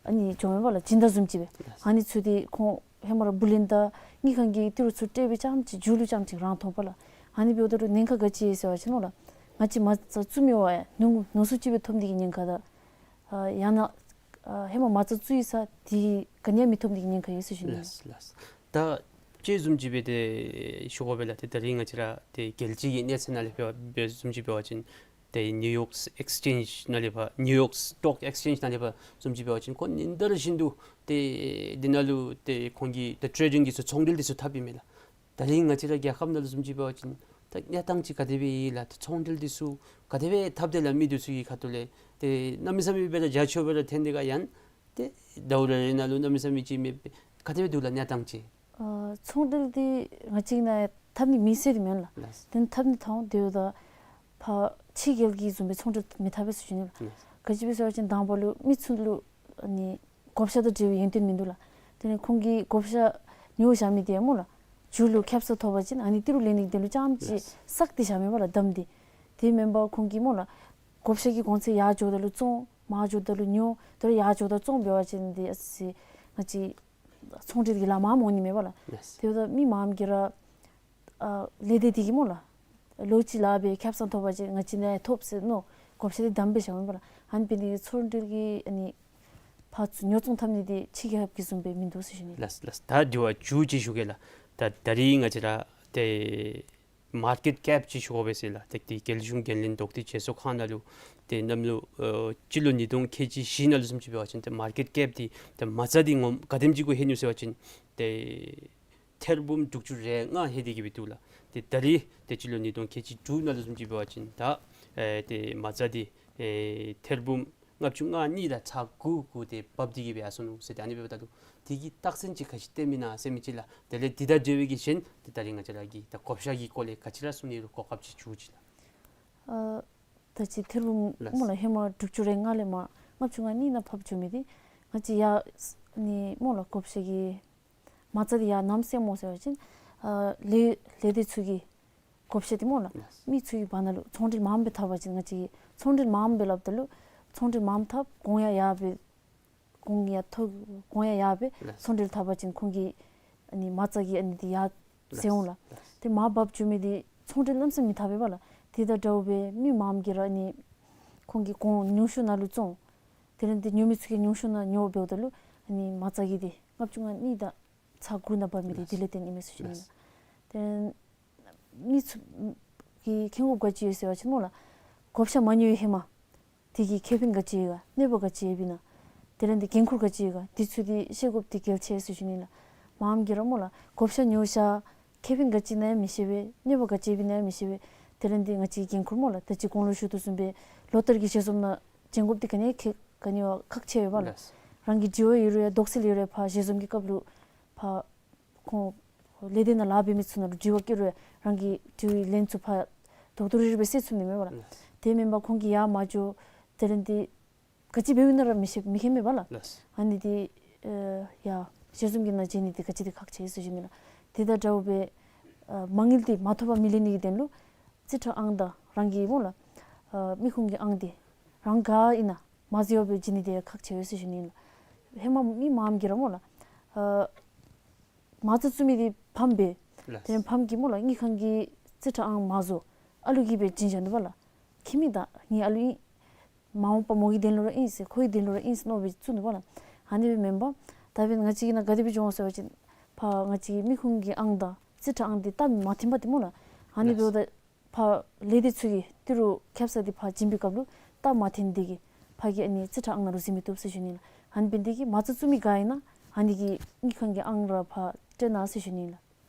ཨ་ནི་འགྱོཝ་མས་པ་ལགས། སྦྱིན་བདག་བཟུམ་ཅིག་སྦེ། ཨ་ནི་ཚུ་འདི་ཁོང་ཧེ་མ་ར་བུ་ལོན་དང་དངུལ་ཁང་གི་ཏི་རུ་ཚུ་སྤྲོད་སྦེ་རྐྱངམ་ཅིག་མཇུག་ལུ་རྐྱངམ་ཅིག་རང་མཐོང་པ་ལགས། ཨ་ནི་འབདཝ་ད་ལུ་ཉེན་ཁ་ག་ཅི་ཡོད་ཟེར་བ་ཅིན་སྨོ་ལགས། ང་བཅས་མ་རྩ་བཙུགས་མི་བ་ཡང་ནོར་ནོར་སུ་ཅིག་སྦེ་ཐོབ་ནི་གི་ཉེན་ཁ་དང་ཨ་ཡང་ན་ཨ་ཧེ་མ་མ་རྩ་བཙུགས་ཡི་ས་འདི་ག་ནི་ཡང་མི་ཐོབ་ནི་གི་ཉེན་ཁ་ཡོད་ཟེར་ཞུ་ནི། ལགས་ལགས། ད་དཔྱེ་བཟུམ་ཅིག་སྦེ་ཏེ་ཞུ་དགོ་པས་ལགས། ཏེ་ད་རིས་ང་བཅས་ར་ཏེ་རྒྱལ་སྤྱི་གི་གནས་ཚད་ནང་ལས་འབད་བ་བཟུམ་ཅིག་འབད་བ་ཅིན་ཏེ་ནིའུ་ཡོག་ཨེགསི་ཅེནཇ་ནང་ལས་ཕར་ནིའུ་ཡོག་སི་ཊོག་ཨེགསི་ཅེནཇ་ནང་ལས་ཕར་བཟུམ་ཅིག་འབད་བ་ཅིན་ཁོང་ཉིན་ལྟར་བཞིན་དུ་ཏེ་འདི་ནང་ལུ་ཏེ་ཁོང་གི་ཏེ་ཊེ་རེ་ཌིང་གི་ཚུ་ཚོང་འབྲེལ་འདི་ཚུ་འཐབ་ཨིན་མས་ལགས། ད་རིས་ང་བཅས་ར་རྒྱལ་ཁབ་ནང་ལུ་བཟུམ་ཅིག་འབད་བ་ཅིན་ད་གནས་སྟངས་ཅིག་ག་དེ་སྦེ་ཡོད་ལགས། ཏེ་ཚོང་འབྲེལ་འདི་ཚུ་ག་དེ་སྦེ་འཐབ་དེས་ལགས། མི་འདི་ཚུ་གི་ཁ་ཐུག་ལས་ཏེ་གནམ་མེད་ས་མེད་སྦེ་ར་རྒྱ་ཆེཝ་སྦེ་ར་ཐོན་ཏེ་ག་ཡང་ཏེ་ཟླཝ་རེ་རེ་ནང་ལུ་གནམ་མེད་ས་མེད་ཅིག་མེད་པས། ག་དེ་སྦེ་འདུག་ལགས་གནས་སྟངས་ཅིག། ཨ་ཚོང་འབྲེལ་འདི་ང་བཅས་ནཱ་འཐབ་ནི་མེད་ཟེར་མེན་ལགས། ལགས། དེ་འཐབ་ནི་འཐབ་འོང་། དེ་འབདཝ་ད་ཕར་ཕྱི་རྒྱལ་གྱི་བཟུམ་སྦེ་ཚོང་འབྲེལ་མི་འཐབ་པས་ཟེར་ཞུ་ནི་ལགས། ལགས། ག་ཅི་སྦེ་ཟེར་བ་ཅིན་དང་པ་ལུ་མི་ཚུ་ལུ་ཨ་ནི་བགོ་བཤའ་དང་འབྲེལ་བའི་ཡོན་ཏན་མིན་འདུག་ལགས། དེ་ལས་ཁོང་གིས་བགོ་བཤའ་ཉོ་བཞག་མི་འདི་སྨོ་ལགས། མཇུག་ལུ་ཁེབ་ས་ཐོབ་པ་ཅིན་ཨ་ནི་ཏི་རུ་ལེན་ནི་གི་དོན་ལུ་རྐྱངམ་ཅིག་ལགས། བསགས་ཏེ་བཞག་མས་པ་ལགས་བསྡམས་ཏེ། དེ་མེན་པར་ཁོང་གིས་སྨོ་ལགས་བགོ་བཤའ་གི་གོང་ཚད་ཡར་འགྱོཝ་ད་ལུ་བཙོང་མར་འགྱོཝ་ད་ལུ་ཉོ་དོ་རུང་ཡར་འགྱོཝ་ད་བཙོང་འབད་བ་ཅིན་དེ་ཨ་ཙི་ང་བཅས་ཚོང་འབྲེལ་གྱི་ལཱ་མངམ་འོང་ནི་མས་པ་ལགས། ལགས། དེ་འབདཝ་ད་མི་མངམ་གིས་ར་ཨ་ལས་སྡེ་འདི་གིས་སྨོ་ལགས་ལོ་གཅིག་ལཱ་འབད་ཁེབ་ས་ཐོབ་པ་ཅིན་ང་བཅས་ནང་ཡང་ཐོབ་ཟེར་མནོ་བགོ་བཤའ་འདི་བསྡམས་སྦེ་བཞག་མས་པ་ལགས། ཨ་ནི་འབད་ནི་དེ་གིས་ཚོང་འབྲེལ་གྱི་ཨ་ནི་ཕར་ཚུར་ཉོ་བཙོང་འཐབ་ནི་འདི་སྤྱི་ཁྱབ་ཀྱི་བཟུམ་སྦེ་མིན་འདུག་ཟེར་ཞུ་ནི། ལགས་ལགས། ད་དེ་བ་མཇུག་ཅིག་ཞུ་གེ་ལགས། ད་ད་རིས་ང་བཅས་ར་ཏེ་མར་ཀེཊ་ཀེཔ་ཅིག་ཞུ་དགོ་པས་ཟེར་ལགས། ཏེ་ཏེ་རྒྱལ་གཞུང་འགན་ལེན་ལྡོག་སྟེ་བྱེས་སོ་ཁང་ནང་ལུ་ཏེ་གནམ་ལོ་ཨ་སྤྱི་ལོ་ཉིས་སྟོང་ཁལ་གཅིག་བཞི་ནང་ལུ་བཟུམ་ཅིག་འབད་བ་ཅིན་ཏེ་མར་ཀེཊ་ཀེཔ་འདི་ཏེ་མ་རྩ་འདི་ངོ་ག་དེམ་ཅིག་གུ་ལྷོད་ནུག་ཟེར་བ་ཅིན་ཏེ་ཐེར་འབུམ་དྲུག་ཅུ་རེ་ལྔ་ལྷོད་དེ་གི་སྦེ་འདུག་ལགས། ཏེ་ད་རིས་ཏེ་སྤྱི་ལོ་ཉིས་སྟོང་ཁལ་གཅིག་དྲུག་ནང་ལུ་བཟུམ་ཅིག་འབད་བ་ཅིན་ད་ཨེ་ཏེ་མ་རྩ་འདི་ཨེ་ཐེར་འབུམ་ལྔ་བཅུ་ང་གཉིས་དང་ཚག་དགུ་གུ་ཏེ་བབས་ཏེ་གི་སྦེ་ཡར་སོ་ནུག་ཟེར། ཏེ་ཨ་ནི་འབདཝ་ད་ལུ་དེ་གི་རྟགས་མཚན་ཅིག་ག་ཅི་སྟོནམ་ཨིན་ན་ཟེར་མི་ཅིག་ལགས། དེ་ལས་དེ་དང་འབྲེལ་བའི་གི་གཞན་ཏེ་ད་རིས་ང་བཅས་ར་གིས་ད་བགོ་བཤའ་གི་སྐོར་ལས་ག་ཅི་ར་གསུང་ནི་རུང་གོ་སྐབས་ཅིག་ཞུ་ཅིག་ལགས། ཨ་ད་ཅི་ཐེར་འབུམ་ལགས། སྨོ་ལགས་ཧེ་མ་དྲུག་ཅུ་རེ་ལྔ་ལས་མར་ལྔ་བཅུ་ང་གཉིས་ནང་ཕབ་བྱུང་མི་འདི་ང་བཅས་ཡར་ནི་སྨོ་ལགས་བགོ་བཤའ་གི་མ་རྩ་འདི་ཡར་ནམ་སེང་སྨོ་ཟེར་བ་ཅིན་ཨ་ལས་ལས་སྡེ་ཚུ་གི་བགོ་བཤའ་འདི་སྨོ་ལགས། ལགས། མི་ཚུ་གི་བར་ན་ལུ་ཚོང་འབྲེལ་མངམ་སྦེ་འཐབ་པ་ཅིན་ང་བཅས་ཚོང་འབྲེལ་མངམ་སྦེ་སླབ་ད་ལུ་ཚོང་འབྲེལ་མངམ་འཐབ་གོང་ཡང་ཡར་སྦེ་གོང་ཡང་མཐོ་གོང་ཡང་ཡར་སྦེ་ལགས། ཚོང་འབྲེལ་འཐབ་པ་ཅིན་ཁོང་གི་ཨ་ནི་མ་རྩ་གི་ཨ་ནི་འདི་ཡར་ལགས། འཛེགས་འོང་ལགས། ལགས། ཏེ་མར་བབས་བྱུང་མི་འདི་ཚོང་འབྲེལ་ལམ་སང་མི་འཐབ་པས་པ་ལགས། དེ་དང་འདྲཝ་སྦེ་མི་མངམ་གིས་ར་ཨ་ནི་ཁོང་གིས་གོང་ཉུང་ཤོས་ནང་ལུ་བཙོང་། དེ་ལས་འདི་ཉོ་མི་ཚུ་གིས་ཉུང་ཤོས་ནང་ཉོ་འབདཝ་ད་ལུ་ཨ་ནི་མ་རྩ་གི་འདི་ལྔ་བཅུ་ང་གཉིས་དང་ཚག་དགུ་ནང་བབས་མི་འདི་ལགས། དེ་ལས་བརྟེན་ཨིན་མས་ཟེར་ཞུ་ནི་ལགས། ལགས། ཏེ་མི་ཚུ་གིས་མཁྱེན་དགོཔ་ག་ཅི་ཡོད་ཟེར་བ་ཅིན་སྨོ་ལགས་བགོ་བཤའ་མ་ཉོ་བའི་ཧེ་མ་དེ་གི་ཁེ་ཕན་ག་ཅི་ཡོད་ག་གནོད་པ་ག་ཅི་ཡོདཔ་ཨིན་ན། དེ་ལས་འདི་འགན་ཁུར་ག་ཅི་ཡོད་ག་འདི་ཚུ་འདི་ཤེས་དགོཔ་འདི་གལ་ཆེ་ཟེར་ཞུ་ནི་ལགས། མངམ་གིས་ར་སྨོ་ལགས་བགོ་བཤའ་ཉོ་བཞག་ཁེ་ཕན་ག་ཅི་ཨིན་ན་ཡང་མི་ཤེས་པས། གནོད་པ་ག་ཅི་ཡོདཔ་ཨིན་ན་ཡང་མི་ཤེས་པས། དེ་ལས་འདི་ང་བཅས་འགན་ཁུར་སྨོ་ལགས་ད་ཅི་གོང་ལུ་ཞུ་དོ་བཟུམ་སྦེ་ལོ་ལྟར་གྱི་ཞལ་འཛོམས་ནང་བྱིན་དགོཔ་འདི་ག་ནི་ཁེ་ག་ནི་བ་ཁག་ཆེ་བས་པ་ལགས། ལགས། རང་གི་དྲི་བ་ཡོད་རུང་ཡང་དོགས་སེལ་ཡོད་རུང་ཡང་ཕར་ཞལ་འཛོམས་ཀྱི་སྐབས་ལུ་ཕར་ཁོང་ལས་སྡེ་ནང་ལཱ་འབད་མི་ཚུ་ནང་ལུ་དྲི་བ་བཀོད་རུང་རང་གི་དྲི་བའི་ལན་ཚུ་ཕར་རྡོག་རྡོག་རིལ་རི་སྦེ་སེལ་ཚུགས་ནི་མས་པ་ལགས། ལགས། དེ་མེན་པར་ཁོང་གིས་ཡར་མ་འགྱོ་དེ་ལས་འདི་ག་ཅི་འབདཝ་ཨིན་ན་ར་མི་ཤེས་མི་མཁྱེན་མས་པ་ལགས། ལགས། ཨ་ནི་འདི་ཨེ་ཡར་ཞལ་འཛོམས་ཀྱི་ནང་བྱོན་ནི་འདི་ག་ཅི་འདི་ཁག་ཆེ་ཟེར་ཞུ་ནི་ལགས། དེ་དང་འདྲཝ་སྦེ་ཨ་མ་དངུལ་འདི་མ་ཐོབ་པར་མི་ལེན་ནི་གི་དོན་ལུ་རྩིས་ཁྲ་ཨང་དང་རང་གི་སྨོ་ལགས་ཨ་མི་ཁུངས་ཀྱི་ཨང་འདི་རང་ག་ཨིན་ན་མ་བཟོ་བར་སྦེ་བྱིན་ནི་འདི་ཁག་ཆེ་ཟེར་ཞུ་ནི་ལགས། ཧེ་མ་མི་མངམ་གིས་ར་སྨོ་ལགས་ཨ་མ་རྩ་བཙུགས་མི་འདི་ཕམ་སྦེ། ལགས། དེ་ལས་ཕམ་གིས་སྨོ་ལགས་དངུལ་ཁང་གི་རྩིས་ཁྲ་ཨང་མ་བཟོ་ཨ་ལུ་གིས་སྦེ་བྱིན་བཞག་ནུག་པ་ལགས། ཁྱིམ་མི་དང་ངེའི་ཨ་ལུ་ཨིན། མ་འོངས་པ་མོ་གི་དོན་ལུ་ར་ཨིན་ཟེར་ཁོ་གི་དོན་ལུ་ར་ཨིན་ཟེར་མནོ་སྦེ་བཙུགས་ནུག་པ་ལགས། ཨ་ནི་སྦེ་མེན་པར་ད་འབདན་ང་བཅས་ཀྱི་ནང་ག་དེ་སྦེ་བྱུང་ཟེར་བ་ཅིན་ཕར་ང་བཅས་ཀྱི་མི་ཁུངས་ཀྱི་ཨང་དང་རྩིས་ཁྲ་ཨང་འདི་རྟགས་མ་འཐེན་པར་ཏེ་སྨོ་ལགས། ཨ་ནི་ལགས། འབདཝ་ད་ཕར་ལས་སྡེ་ཚུ་གིས་ཏི་རུ་ཁེབ་ས་འདི་ཕར་བྱིན་པའི་སྐབས་ལུ་རྟགས་མ་འཐེན་ཏེ་གིས་ཕར་གྱི་ཨ་ནི་རྩིས་ཁྲ་ཨང་ནང་ལུ་གཟིགས་མི་བཏུབ་ཟེར་ཞུ་ནི་ལགས། ཨ་ནི་འབད་ནི་འདི་གིས་མ་རྩ་བཙུགས་མི་ག་ཨིན་ན་ཨ་ནི་གི་དངུལ་ཁང་གི་ཨང་ར་ཕར་སྤྲོད་གནང་ཟེར་ཞུ་ནི་ལགས།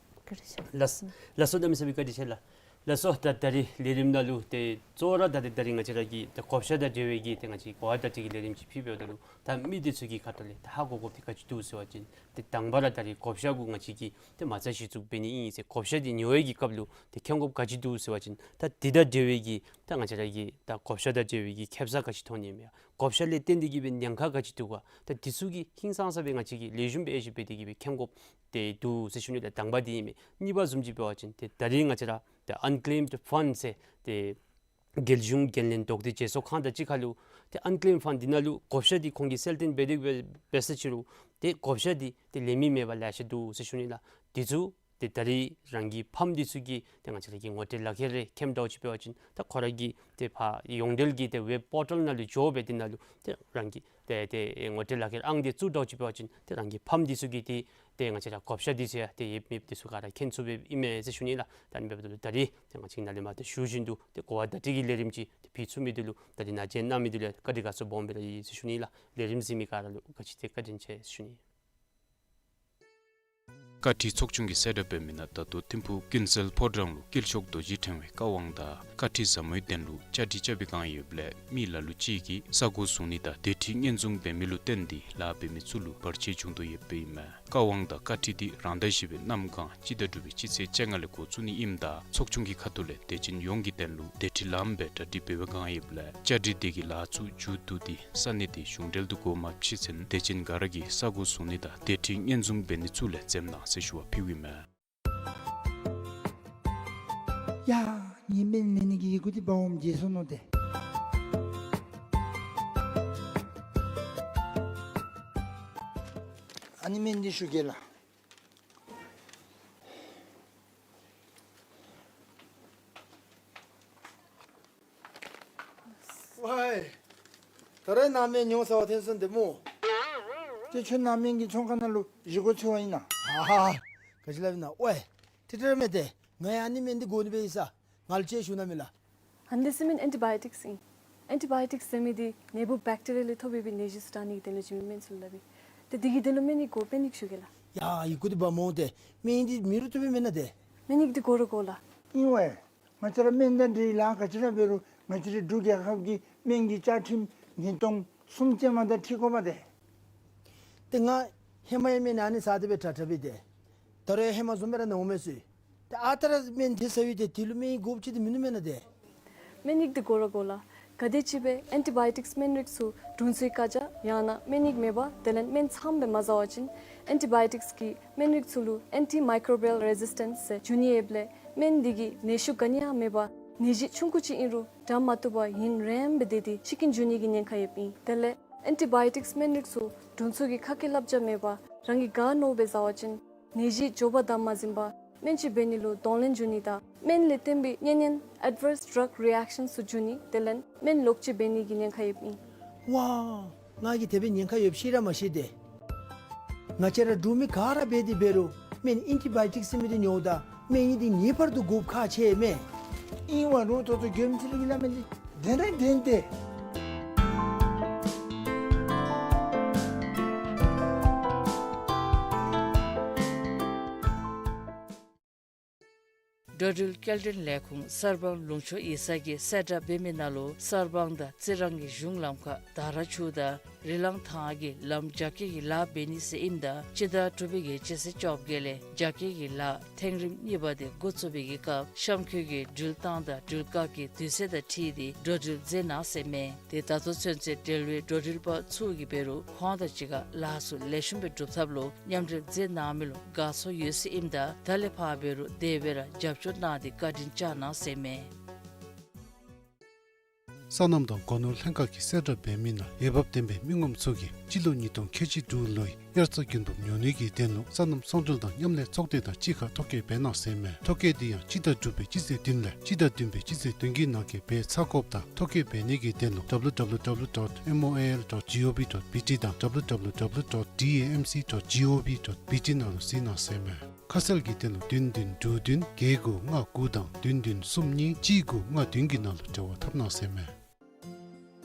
བཀའ་དྲིན་ཆེ། ལགས། ལགས་སོ། གནམ་མེད་ས་མེད་བཀའ་དྲིན་ཆེ་ལགས། ལགས་སོ། ད་ད་རིས་ལས་རིམ་ནང་ལུ་ཏེ་གཙོ་བོ་ར་ད་ཏེ་ད་རིས་ང་བཅས་ར་གི་ཏེ་བགོ་བཤའ་དང་འབྲེལ་བའི་གི་ཏེ་ང་བཅས་གོ་བ་བརྡ་སྤྲོད་ཀྱི་ལས་རིམ་ཅིག་ཕུལ་འབདཝ་ད་ལུ་ད་མི་འདི་ཚུ་གི་ཁ་ཐུག་ལས་ད་ཧ་གོ་དགོཔ་འདི་ག་ཅི་འདུག་ཟེར་བ་ཅིན་ཏེ་དང་པ་ར་ད་རིས་བགོ་བཤའ་གུ་ང་བཅས་ཀྱིས་ཏེ་མ་རྩ་གཞི་བཙུགས་འབད་ནི་ཨིན་ཟེར་བགོ་བཤའ་འདི་ཉོ་བའི་གི་སྐབས་ལུ་ཏེ་མཁྱེན་དགོཔ་ག་ཅི་འདུག་ཟེར་བ་ཅིན་ད་འདི་དང་འབྲེལ་བའི་གི་ད་ང་བཅས་ར་གི་ད་བགོ་བཤའ་དང་འབྲེལ་བའི་གི་ཁེབ་ས་ག་ཅི་ཐོབ་ནི་མས། བགོ་བཤའ་ལས་བརྟེན་ཏེ་གིས་སྦེ་ཉེན་ཁ་ག་ཅི་འདུག་ག། ད་འདི་ཚུ་གི་ཧིང་སངས་ས་སྦེ་ང་བཅས་ཀྱིས་ལེགས་ཤོམ་སྦེ་དབྱེ་ཞིབ་འབད་དེ་གིས་སྦེ་མཁྱེན་དགོཔ་ཏེ་འདུག་ཟེར་ཞུ་ནི་ལགས། དང་པ་འདི་ཨིན་མས། གཉིས་པ་བཟུམ་ཅིག་འབད་བ་ཅིན་ཏེ་ད་རིས་ང་བཅས་ར་ཏེ་unclaimed fund ཟེར་ཏེ་རྒྱལ་གཞུང་འགན་ལེན་ལྡོག་སྟེ་བྱེས་སོ་ཁང་དང་གཅིག་ཁར་ལུ་ཏེ་unclaimed fund འདི་ནང་ལུ་བགོ་བཤའ་འདི་ཁོང་གིས་གསལ་སྟོན་འབད་དེ་འབད་འབད་ས་ཅིག་རུང་ཏེ་བགོ་བཤའ་འདི་ཏེ་ལེན་མི་མེད་པར་ལེ་ཤ་འདུག་ཟེར་ཞུ་ནི་ལགས། འདི་ཚུ་ཏེ་ད་རིས་རང་གི་ཕམ་འདི་ཚུ་གིས་ཏེ་ང་བཅས་ར་གི་ངོ་སྤྲོད་ལག་ཁྱེར་རེ་མཁྱེནམ་འདྲཝ་ཅིག་འབད་བ་ཅིན་ད་ཁོ་ར་གི་ཏེ་ཕར་ཡོངས་འབྲེལ་གྱི་ཏེ་ཝེབ་པོར་ཊལ་ནང་ལུ་འགྱོ་སྦེ་འདི་ནང་ལུ་ཏེ་རང་གི་ཏེ་ཏེ་ངོ་སྤྲོད་ལག་ཁྱེར་ཨང་འདི་བཙུགས་འདྲཝ་ཅིག་འབད་བ་ཅིན་ཏེ་རང་གི་ཕམ་འདི་ཚུ་གིས་ཏེ་ཏེ་ང་བཅས་ར་བགོ་བཤའ་འདི་ཚུ་ཡང་ཏེ་ཡོད་མེད་འདི་ཚུ་ག་ར་མཁྱེན་ཚུགས་པའི་ཨིན་མས་ཟེར་ཞུ་ནི་ལགས། ད་ཨ་ནི་འབདཝ་ད་ད་རིས་ཏེ་ང་བཅས་ནཱ་ལས་མར་ཏེ་ཞུ་བཞིན་དུ་ཏེ་གོ་བ་བརྡ་སྤྲོད་ཀྱི་ལས་རིམ་ཅིག་ཏེ་ཕུལ་ཚུགས་མི་འདི་ལུ་ད་རིས་ནཱ་མཇལ་གནང་མི་འདི་ལུ་བཀའ་དྲིན་དགའ་ཚོར་སྦོམ་སྦེ་ར་ཡོད་ཟེར་ཞུ་ནི་ལགས། ལས་རིམ་གཟིགས་མི་ག་ར་ལུ་ག་ཅི་ཏེ་བཀའ་དྲིན་ཆེ་ཟེར་ཞུ་ནི། བཀའ་ཁྲིད་ཚོགས་ཆུང་གིས་གསལ་བསྒྲགས་འབད་མི་ནང་ད་ལྟོ་ཐིམ་ཕུག་ཀུན་གསལ་ཕོ་བྲང་ལུ་དཀྱིལ་ཆོག་རྡོ་རྗེ་ཕྲེང་བའི་བཀའ་དབང་དང་བཀའ་ཁྲིད་ཟབ་མོའི་དོན་ལུ་བཅའ་སྒྲིག་རྐྱབ་པའི་བསྒང་ཡོདཔ་ལས་མི་ལ་ལུ་ཅིག་གིས་ས་གོ་བཟུང་ནི་དང་སྡོད་ཁྲི་བསྙེན་བཟུང་འབད་མི་ལུ་བརྟེན་ཏེ་ལཱ་འབད་མི་ཚུ་ལུ་བར་ཆད་བྱུང་དོ་ཡོདཔ་ཨིན་མས། བཀའ་དབང་དང་བཀའ་ཁྲིད་འདི་རང་ཟླ་བཞི་པའི་གནམ་གང་སྤྱི་ཟླ་དྲུག་པའི་སྤྱི་ཚེས་བཅོ་ལྔ་ལས་འགོ་བཙུགས་ནི་ཨིནམ་ད་ཚོགས་ཆུང་གི་ཁ་ཐུག་ལས་དད་ཅན་ཡོངས་ཀྱི་དོན་ལུ་དེ་ཅིག་ལངམ་སྦེ་གྲ་སྒྲིག་འབད་བའི་བསྒང་ཡོདཔ་ལས་བཅའ་སྒྲིག་དེ་གི་ལཱ་ཚུ་མཇུག་བསྡུ་སྟེ་ས་གནས་དེ་གཞུང་འབྲེལ་དུ་འགོ་མ་ཕྱེ་ཚུན་དད་ཅན་ག་ར་གིས་ས་གོ་བཟུང་ནི་དང་སྡོད་ཁྲི་བསྙེན་བཟུང་འབད་ནི་ཚུ་ལས་འཛེམ་གནང་ཟེར་ཞུ་བ་ཕུལཝ་ཨིན་མས། ཡ། ངེའི་སྨན་ལེན་ནི་གི་ཡི་གུ་འདི་འབག་འོངམ་བརྗེད་སོ་ནུག་ཏེ། ཨ་ནི་སྨན་འདི་ཞུ་གེ་ལགས། ཝའི། ད་རེས་ནཱ་སྨན་ཉོ་ས་བ་ཐོན་སོང་ཏེ་སྨོ། ཏེ་ཁྱོད་ནཱ་སྨན་གྱི་ཚོང་ཁང་ནང་ལུ་བཞེས་སྒོ་འཚོལ་བ་ཨིན་ན། ཧ་ཧ། ག་ཅི་སླབ་ཨིན་ན། ཝའི། ཏེ་ཏེ་ར་མེན་ཏེ། ང་ཡང་ཨ་ནི་སྨན་འདི་དགོ་ནི་སྦེ་ཡོད་ས། ང་ལུ་ཅིག་ཞུ་གནང་མས་ལགས། ཨ་ནི་འདི་ཟེར་མི་ཨེན་ཊི་བའི་ཡོ་ཊིཀསི་ཨིན། ཨེན་ཊི་བའི་ཡོ་ཊིཀསི་ཟེར་མི་འདི་ནད་འབུཔ་བེཀ་ཊི་རི་ཡ་ལས་ཐོབ་པའི་ནད་གཞི་ཚུ་དྲག་ནི་གི་དོན་ལུ་བྱིན་མི་སྨན་ཚུ་ལུ་སླབ་ཨིན། ཏེ་འདི་གི་དོན་ལུ་སྨན་ནི་དགོ་པས་ནི་ཞུ་གེ་ལགས། ཡ། ཡི་གུ་འདི་འབག་འོང་ཏེ། སྨན་འདི་མེད་རུང་བཏུབ་པས་མེན་ན་ཏེ། སྨན་ནི་འདི་དགོ་ར་དགོ་ལགས། ཨིན་ཝའི། ང་བཅས་ར་སྨན་དང་འབྲེལ་ལཱ་ག་ཅི་ར་འབད་རུང་ང་བཅས་རའི་འབྲུག་རྒྱལ་ཁབ་ཀྱི་སྨན་གྱི་བཅའ་ཁྲིམས་ཉིས་སྟོང་གསུམ་ཅན་མ་དང་འཁྲིལ་དགོ་པས་ཏེ། ཏེ་ང་ཧེ་མ་ཡང་སྨན་ཨ་ནི་ཟ་སྟེ་སྦེ་དྲག་དྲག་སྦེ་ཏེ། ད་རུང་ཡང་ཧེ་མ་བཟུམ་སྦེ་ར་ནཝ་མས་ཟེར། ཏེ་ཨ་རྟག་ར་སྨན་དེ་ཟ་ཡི་ཏེ་དེ་ལུ་སྨན་ཡི་དགོཔ་ཅིག་ཏེ་མིན་ནུག་མེན་ན་ཏེ། སྨན་ཡིག་འདི་དགོ་ར་དགོ་ལགས། ག་དེམ་ཅིག་སྦེ་ཨེན་ཊི་བའི་ཡོ་ཊིཀསི་སྨན་རིགས་ཚུ་དྲུང་འཚོའི་བཀའ་རྒྱ་ཡང་ན་སྨན་ཡིག་མེད་པར་དེ་ལས་སྨན་ཚངམ་སྦེ་མ་ཟ་བ་ཅིན་ཨེན་ཊི་བའི་ཡོ་ཊིཀསི་གི་སྨན་རིགས་ཚུ་ལུ་ཨེན་ཊི་མའི་ཀོ་བི་ཡལ་རེ་ཟིས་ཊེནསི་ཟེར་འབྱུང་ནི་ཡོདཔ་ལས་སྨན་འདི་གིས་ནད་ཤུགས་ག་ནི་ཡང་མེད་པར་ནད་གཞི་ཆུང་ཀུ་ཅིག་ཨིན་རུང་དྲག་མ་བཏུབ་པར་ཡུན་རིངམོ་སྦེ་སྡོད་དེ་འཆི་རྐྱེན་འབྱུང་ནི་གི་ཉེན་ཁ་ཡོདཔ་ཨིན། དེ་ལས་ཨེན་ཊི་བའི་ཡོ་ཊིཀསི་སྨན་རིགས་ཚུ་དྲུང་འཚོ་གི་ཁ་སྐད་བསླབ་བྱ་མེད་པར་རང་གིས་ག་མནོཝ་སྦེ་ཟ་བ་ཅིན་ནད་གཞི་མགྱོགས་པར་དྲག་མ་ཟིན་པར་སྨན་ཅིག་འབད་ནི་ལུ་གདོང་ལེན་འབྱུང་ནི་དང་སྨན་ལས་བརྟེན་པའི་གཉན་ཉེན་ཨེཌ་ཝརསི་ཌྲག་རི་ཨེཀ་ཤཱནསི་ཚུ་འབྱུང་ནི་དེ་ལས་སྨན་ལོག་སྤྱོད་འབད་ནི་གི་ཉེན་ཁ་ཡོདཔ་ཨིན། ཝའི། ང་གིས་དེ་སྦེ་ཉེན་ཁ་ཡོདཔ་ཤེས་ར་མ་ཤེས་ཏེ། ང་བཅས་ར་འབྲུག་མི་ག་ར་འབད་དེ་འབད་རུང་སྨན་ཨེན་ཊི་བའི་ཡོ་ཊིཀསི་ཟེར་མི་འདི་ཉོཝ་ད་སྨན་ཡིག་འདི་ངེས་པར་དུ་དགོཔ་ཁག་ཆེ་མས། ཨིན་ཝའི་རུང་ད་ལྟོ་མགྱོནམ་ཅིག་ལས་སླབ་མི་འདི་བདེན་ར་བདེན་ཏེ། འགྲོ་འགྲུལ་སྐྱེལ་འདྲེན་ལས་ཁུངས་གསར་སྤང་ལུང་ཕྱོགས་ཡིག་ཚང་གིས་གསལ་བསྒྲགས་འབད་མི་ནང་ལུ་གསར་སྤང་དང་རྩི་རང་གི་གཞུང་ལམ་ཁར་དར་ཆུ་དང་རི་ལང་ཐང་གི་ལམ་རྒྱ་སྐྱེད་ཀྱི་ལཱ་འབད་ནི་ཟེར་ཨིནམ་ད་སྤྱི་ཟླ་དྲུག་པའི་གི་སྤྱི་ཚེས་བཅོ་བརྒྱད་ལས་རྒྱ་སྐྱེད་ཀྱི་ལཱ་ཐེངས་རིམ་གཉིས་པ་དེ་འགོ་བཙུགས་པའི་གི་སྐབས་གཤམ་འཁོད་ཀྱི་འགྲུལ་བཏང་དང་འགྲུལ་བཀག་གི་དུས་ཚོད་དང་འཁྲིལ་ཏེ་འགྲོ་འགྲུལ་མཛད་གནང་ཟེར་མས། དེ་ད་ལྟོ་ཚུན་ཚོད་འབྲེལ་བའི་འགྲོ་འགྲུལ་པ་ཚུ་གིས་འབད་རུང་ཁོང་དང་གཅིག་ཁར་ལཱ་ཚུ་ལེགས་ཤོམ་སྦེ་སྒྲུབ་ཐབས་ལུ་མཉམ་འབྲེལ་མཛད་གནང་མི་ལུ་དགའ་ཚོར་ཡོད་ཟེར་ཨིནམ་ད་ད་ལས་ཕར་འབད་རུང་དེ་སྦེ་ར་རྒྱབ་སྐྱོར་གནང་སྟེ་བཀའ་དྲིན་བསྐྱང་གནང་ཟེར་མས། སོ་ནམ་དང་སྒོ་ནོར་ལྷན་ཁག་གིས་གསལ་བསྒྲགས་འབད་མི་ནང་འོས་འབབ་ལྡན་པའི་མི་ངོམ་ཚུ་གིས་སྤྱི་ལོ་ཉིས་སྟོང་ཁལ་གཅིག་དྲུག་ལོའི་དབྱར་རྩྭ་དགུན་འབུཔ་ཉོ་ནི་གི་དོན་ལུ་སོ་ནམ་ཚོང་འབྲེལ་དང་མཉམ་ལས་ཚོགས་སྡེ་དང་གཅིག་ཁར་ཐོ་བཀོད་འབད་གནང་ཟེར་མས། ཐོ་བཀོད་འདི་ཡང་སྤྱི་ཟླ་དྲུག་པའི་སྤྱི་ཚེས་བདུན་ལས་སྤྱི་ཟླ་བདུན་པའི་སྤྱི་ཚེས་བདུན་གྱི་ནང་འཁོད་འབད་ཚར་དགོཔ་དང་ཐོ་བཀོད་འབད་ནི་གི་དོན་ལུ་ཌབ་ལུ་ཌབ་ལུ་ཌབ་ལུ་ཌོཊ་མོ་ཨེ་ཨེལ་ཌོཊ་ཇི་ཨོ་ཝི་ཌོཊ་བི་ཊི་དང་ཌབ་ལུ་ཌབ་ལུ་ཌབ་ལུ་ཌོཊ་ཌི་ཨེ་ཨེམ་སི་ཌོཊ་ཇི་ཨོ་ཝི་ཌོཊ་བི་ཊི་ནང་ལུ་གཟིགས་གནང་ཟེར་མས། ཁ་གསལ་གྱི་དོན་ལུ་བདུན་བདུན་དྲུག་བདུན་བརྒྱད་དགུ་ལྔ་དགུ་དང་བདུན་བདུན་གསུམ་གཉིས་གཅིག་དགུ་ལྔ་བདུན་གྱི་ནང་ལུ་འབྲེལ་བ་འཐབ་གནང་ཟེར་མས།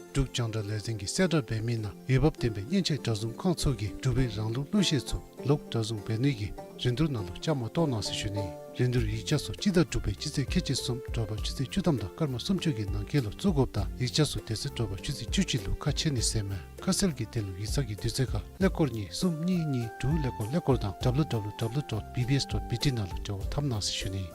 འབྲུག་རྒྱང་བསྒྲགས་ལས་འཛིན་གྱིས་གསལ་བསྒྲགས་འབད་མི་ནང་འོས་འབབ་ལྡན་པའི་མཉེན་ཆས་སྦྲག་བཟུང་ཁང་ཚུ་གིས་འབྲུག་པའི་རང་ལུགས་གླུ་གཞས་ཚུ་ལོག་སྦྲག་བཟུང་འབད་ནི་གི་རིན་བསྡུར་ནང་ལུ་བཅའ་མར་གཏོགས་གནང་ཟེར་ཞུ་ནི། རིན་བསྡུར་ཡིག་ཆ་ཚུ་སྤྱི་ཟླ་དྲུག་པའི་སྤྱི་ཚེས་ཁལ་གཅིག་གསུམ་དྲོ་པ་ཆུ་ཚོད་བཅུ་ཐམ་དང་སྐར་མ་སུམ་ཅུ་གི་ནང་འཁོད་ལུ་བཙུགས་དགོཔ་དང་ཡིག་ཆ་ཚུ་དེ་ཚེ་དྲོ་པ་ཆུ་ཚོད་བཅུ་གཅིག་ལུ་ཁ་ཕྱེ་ནི་ཟེར་མས། ཁ་གསལ་གྱི་དོན་ལུ་ཡིག་ཚང་གི་དུས་ཚོད་ཁར་ཀླད་ཀོར་གཉིས་གསུམ་གཉིས་གཉིས་དྲུག་ཀླད་ཀོར་ཀླད་ཀོར་དང་ཌབ་ལུ་ཌབ་ལུ་ཌབ་ལུ་ཌོཊ་བི་བི་ཨེསི་ཌོཊ་བི་ཊི་ནང་ལུ་འབྲེལ་བ་འཐབ་གནང་ཟེར་ཞུ་ནི།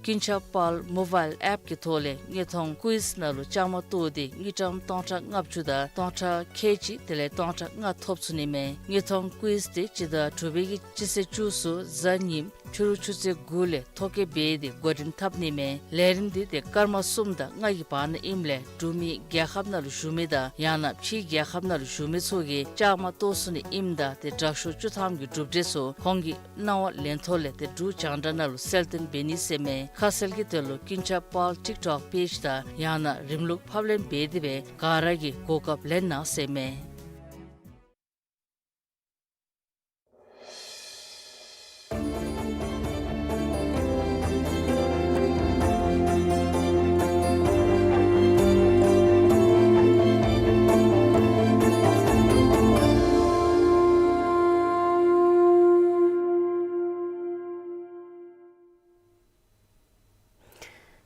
ཀུན་ཁྱབ་དཔལ་མོ་བཱའིལ་ཨེཔ་ཀྱི་ཐོག་ལས་དངོས་མཐོང་ཀུའིཛ་ནང་ལུ་བཅའ་མར་གཏོགས་ཏེ་དངུལ་ཀྲམ་སྟོང་ཕྲག་ལྔ་བཅུ་དང་སྟོང་ཕྲག་ཁལ་གཅིག་དེ་ལས་སྟོང་ཕྲག་ལྔ་ཐོབ་ཚུགས་ནི་མས། དངོས་མཐོང་ཀུའིཛ་དེ་སྤྱི་ཟླ་དྲུག་པའི་གི་སྤྱི་ཚེས་བཅུ་གསུམ་གཟའ་ཉིམ་ཕྱི་རུ་ཆུ་ཚོད་དགུ་ལས་ཐོ་བཀོད་འབད་དེ་འགོ་འདྲེན་འཐབ་ནི་མས། ལས་རིམ་འདི་ཏེ་སྐར་མ་གསུམ་དང་ལྔ་གི་བར་ན་ཨིནམ་ལས་འབྲུག་མི་རྒྱལ་ཁབ་ནང་ལུ་བཞུགས་མི་དང་ཡང་ན་ཕྱིའི་རྒྱལ་ཁབ་ནང་ལུ་བཞུགས་མི་ཚུ་གིས་བཅའ་མར་གཏོགས་ཚུགས་ནི་ཨིནམ་ད་ཏེ་དྲག་ཤོས་བཅུ་ཐམ་གྱི་གྲུབ་འབྲས་ཚུ་ཁོང་གི་གནང་བ་ལེན་ཐོག་ལས་ཏེ་འབྲུག་རྒྱང་བསྒྲགས་ནང་ལུ་གསལ་སྟོན་འབད་ནི་ཟེར་མས། ཁ་གསལ་གྱི་དོན་ལུ་ཀུན་ཁྱབ་དཔལ་ཊིཀ་ཊོཀ་པེཇ་དང་ཡང་ན་རིམ་ལུགས་ཕབ་ལེན་འབད་དེ་སྦེ་ག་ར་གིས་གོ་སྐབས་ལེན་གནང་ཟེར་མས།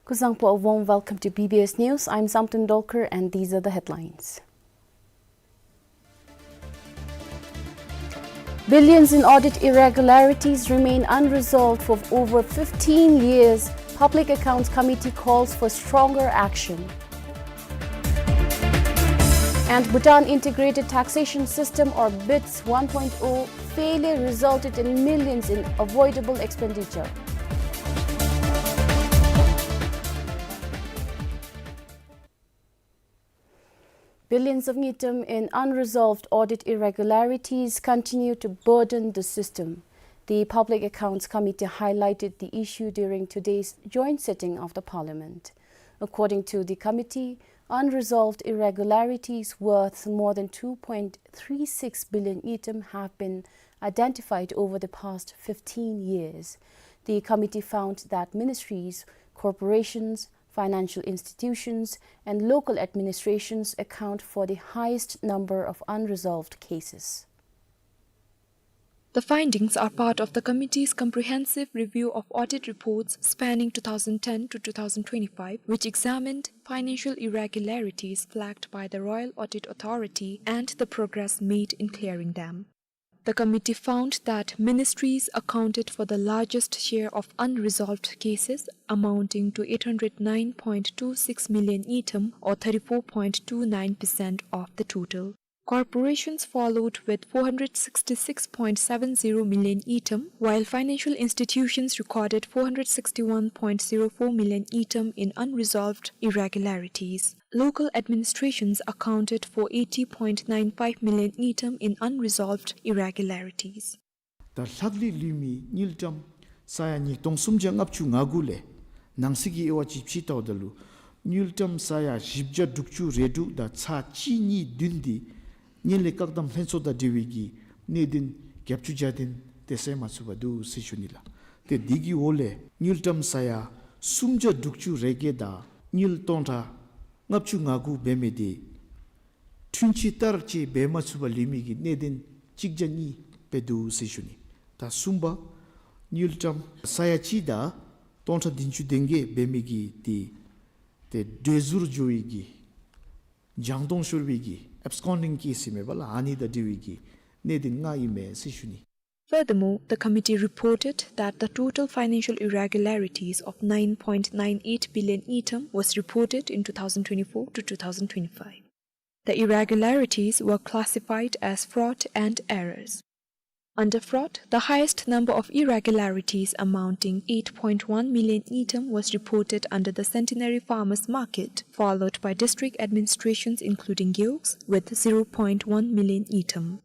Kuzuzangpo, a warm welcome to B B S News. I'm Samten Dolkar and these are the headlines. Billions in audit irregularities remain unresolved for over fifteen years. Public Accounts Committee calls for stronger action. And Bhutan Integrated Taxation System or BITS one point oh failure resulted in millions in avoidable expenditure. Billions of ngultrum in unresolved audit irregularities continue to burden the system. The Public Accounts Committee highlighted the issue during today's joint sitting of the Parliament. According to the committee, unresolved irregularities worth more than two point three six billion ngultrum have been identified over the past fifteen years. The committee found that ministries, corporations, financial institutions, and local administrations account for the highest number of unresolved cases. The findings are part of the committee's comprehensive review of audit reports spanning two thousand ten to two thousand twenty-five, which examined financial irregularities flagged by the Royal Audit Authority and the progress made in clearing them. The committee found that ministries accounted for the largest share of unresolved cases, amounting to eight hundred nine point two six million ngultrum, or thirty-four point two nine percent of the total. Corporations followed with four hundred sixty-six point seven zero million ngultrum, while financial institutions recorded four hundred sixty-one point zero four million ngultrum in unresolved irregularities. Local administrations accounted for eighty point nine five million ngultrum in unresolved irregularities. ད་ལྷག་ལུས་ལུས་མི་དངུལ་ཀྲམ་ས་ཡ་ཉིས་སྟོང་སུམ་བརྒྱ་ལྔ་བཅུ་ང་དགུ་ལས་ནང་གསེས་ཀྱི་དབྱེ་བ་ཅིག་ཕྱེ་ལྟཝ་ད་ལུ་དངུལ་ཀྲམ་ས་ཡ་བཞི་བརྒྱ་དྲུག་ཅུ་རེ་དྲུག་དང་ཚག་གཅིག་གཉིས་བདུན་འདི་ངན་ལྷད་བཀག་སྡོམ་ལྷན་ཚོགས་དང་འབྲེལ་བའི་གི་གནད་དོན་བརྒྱད་ཅུ་གྱ་བདུན་དེ་སེལ་མ་ཚུགས་པར་འདུག་ཟེར་ཞུ་ནི་ལགས། ཏེ་འདི་གི་འོག་ལས་དངུལ་ཀྲམ་ས་ཡ་སུམ་བརྒྱ་དྲུག་ཅུ་རེ་བརྒྱད་དང་དངུལ་སྟོང་ཕྲག་ལྔ་བཅུ་ང་དགུ་འབད་མི་འདི་འཁྲུན་ཆོད་ལྟར་ཅིག་འབད་མ་ཚུགས་པར་ལུས་མི་གི་གནད་དོན་གཅིག་བརྒྱ་གཉིས་སྦེ་འདུག་ཟེར་ཞུ་ནི། ད་གསུམ་པ་དངུལ་ཀྲམ་ས་ཡ་གཅིག་དང་སྟོང་ཕྲག་བདུན་ཅུ་དོན་བརྒྱད་འབད་མི་གི་འདི་ཏེ་བྲོས་ཟུར་འགྱོ་བའི་གི་བྱང་སྟོང་ཤོར་བའི་གི་ཨེབ་སི་ཀོན་ཌིང་ཀེསི་ཨིན་མས་པ་ལགས། ཨ་ནི་དང་འབྲེལ་བའི་གི་གནད་དོན་ལྔ་ཨིན་མས་ཟེར་ཞུ་ནི། Furthermore, the committee reported that the total financial irregularities of nine point nine eight billion ngultrum was reported in two thousand twenty-four to two thousand twenty-five. The irregularities were classified as fraud and errors. Under fraud, the highest number of irregularities, amounting eight point one million ngultrum, was reported under the Centenary Farmers Market, followed by district administrations including Gewogs with zero point one million ngultrum.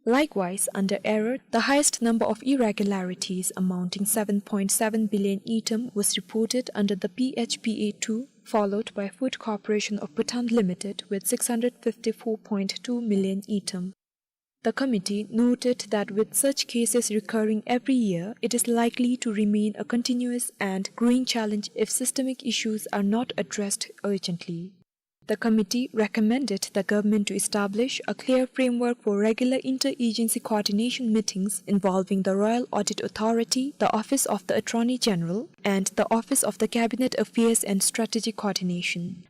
Likewise, under error, the highest number of irregularities, amounting seven point seven billion ngultrum, was reported under the P H P A two, followed by Food Corporation of Bhutan Limited with six hundred fifty-four point two million ngultrum. The committee noted that with such cases recurring every year, it is likely to remain a continuous and growing challenge if systemic issues are not addressed urgently. The committee recommended the government to establish a clear framework for regular inter-agency coordination meetings involving the Royal Audit Authority, the Office of the Attorney General, and the Office of the Cabinet Affairs and Strategic Coordination.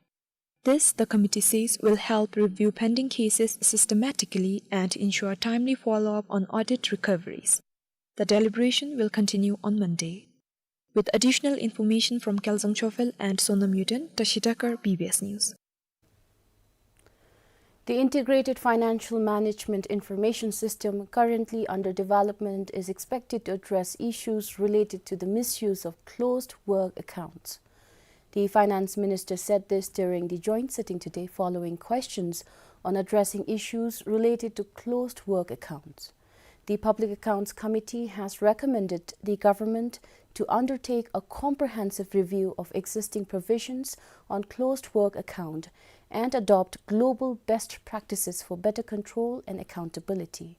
This, the committee says, will help review pending cases systematically and ensure timely follow-up on audit recoveries. The deliberation will continue on Monday. With additional information from Kelsang Chofel and Sonam Yuden, Tashi Dakar, B B S News. The Integrated Financial Management Information System, currently under development, is expected to address issues related to the misuse of closed work accounts. The finance minister said this during the joint sitting today following questions on addressing issues related to closed work accounts. The Public Accounts Committee has recommended the government to undertake a comprehensive review of existing provisions on closed work account and adopt global best practices for better control and accountability.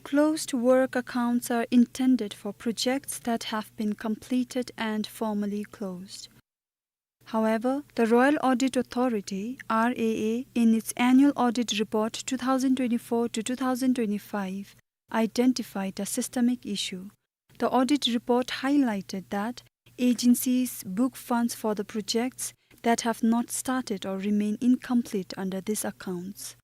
Closed work accounts are intended for projects that have been completed and formally closed. However, the Royal Audit Authority, R A A, in its annual audit report two thousand twenty-four to two thousand twenty-five, identified a systemic issue. The audit report highlighted that agencies book funds for the projects that have not started or remain incomplete under these accounts.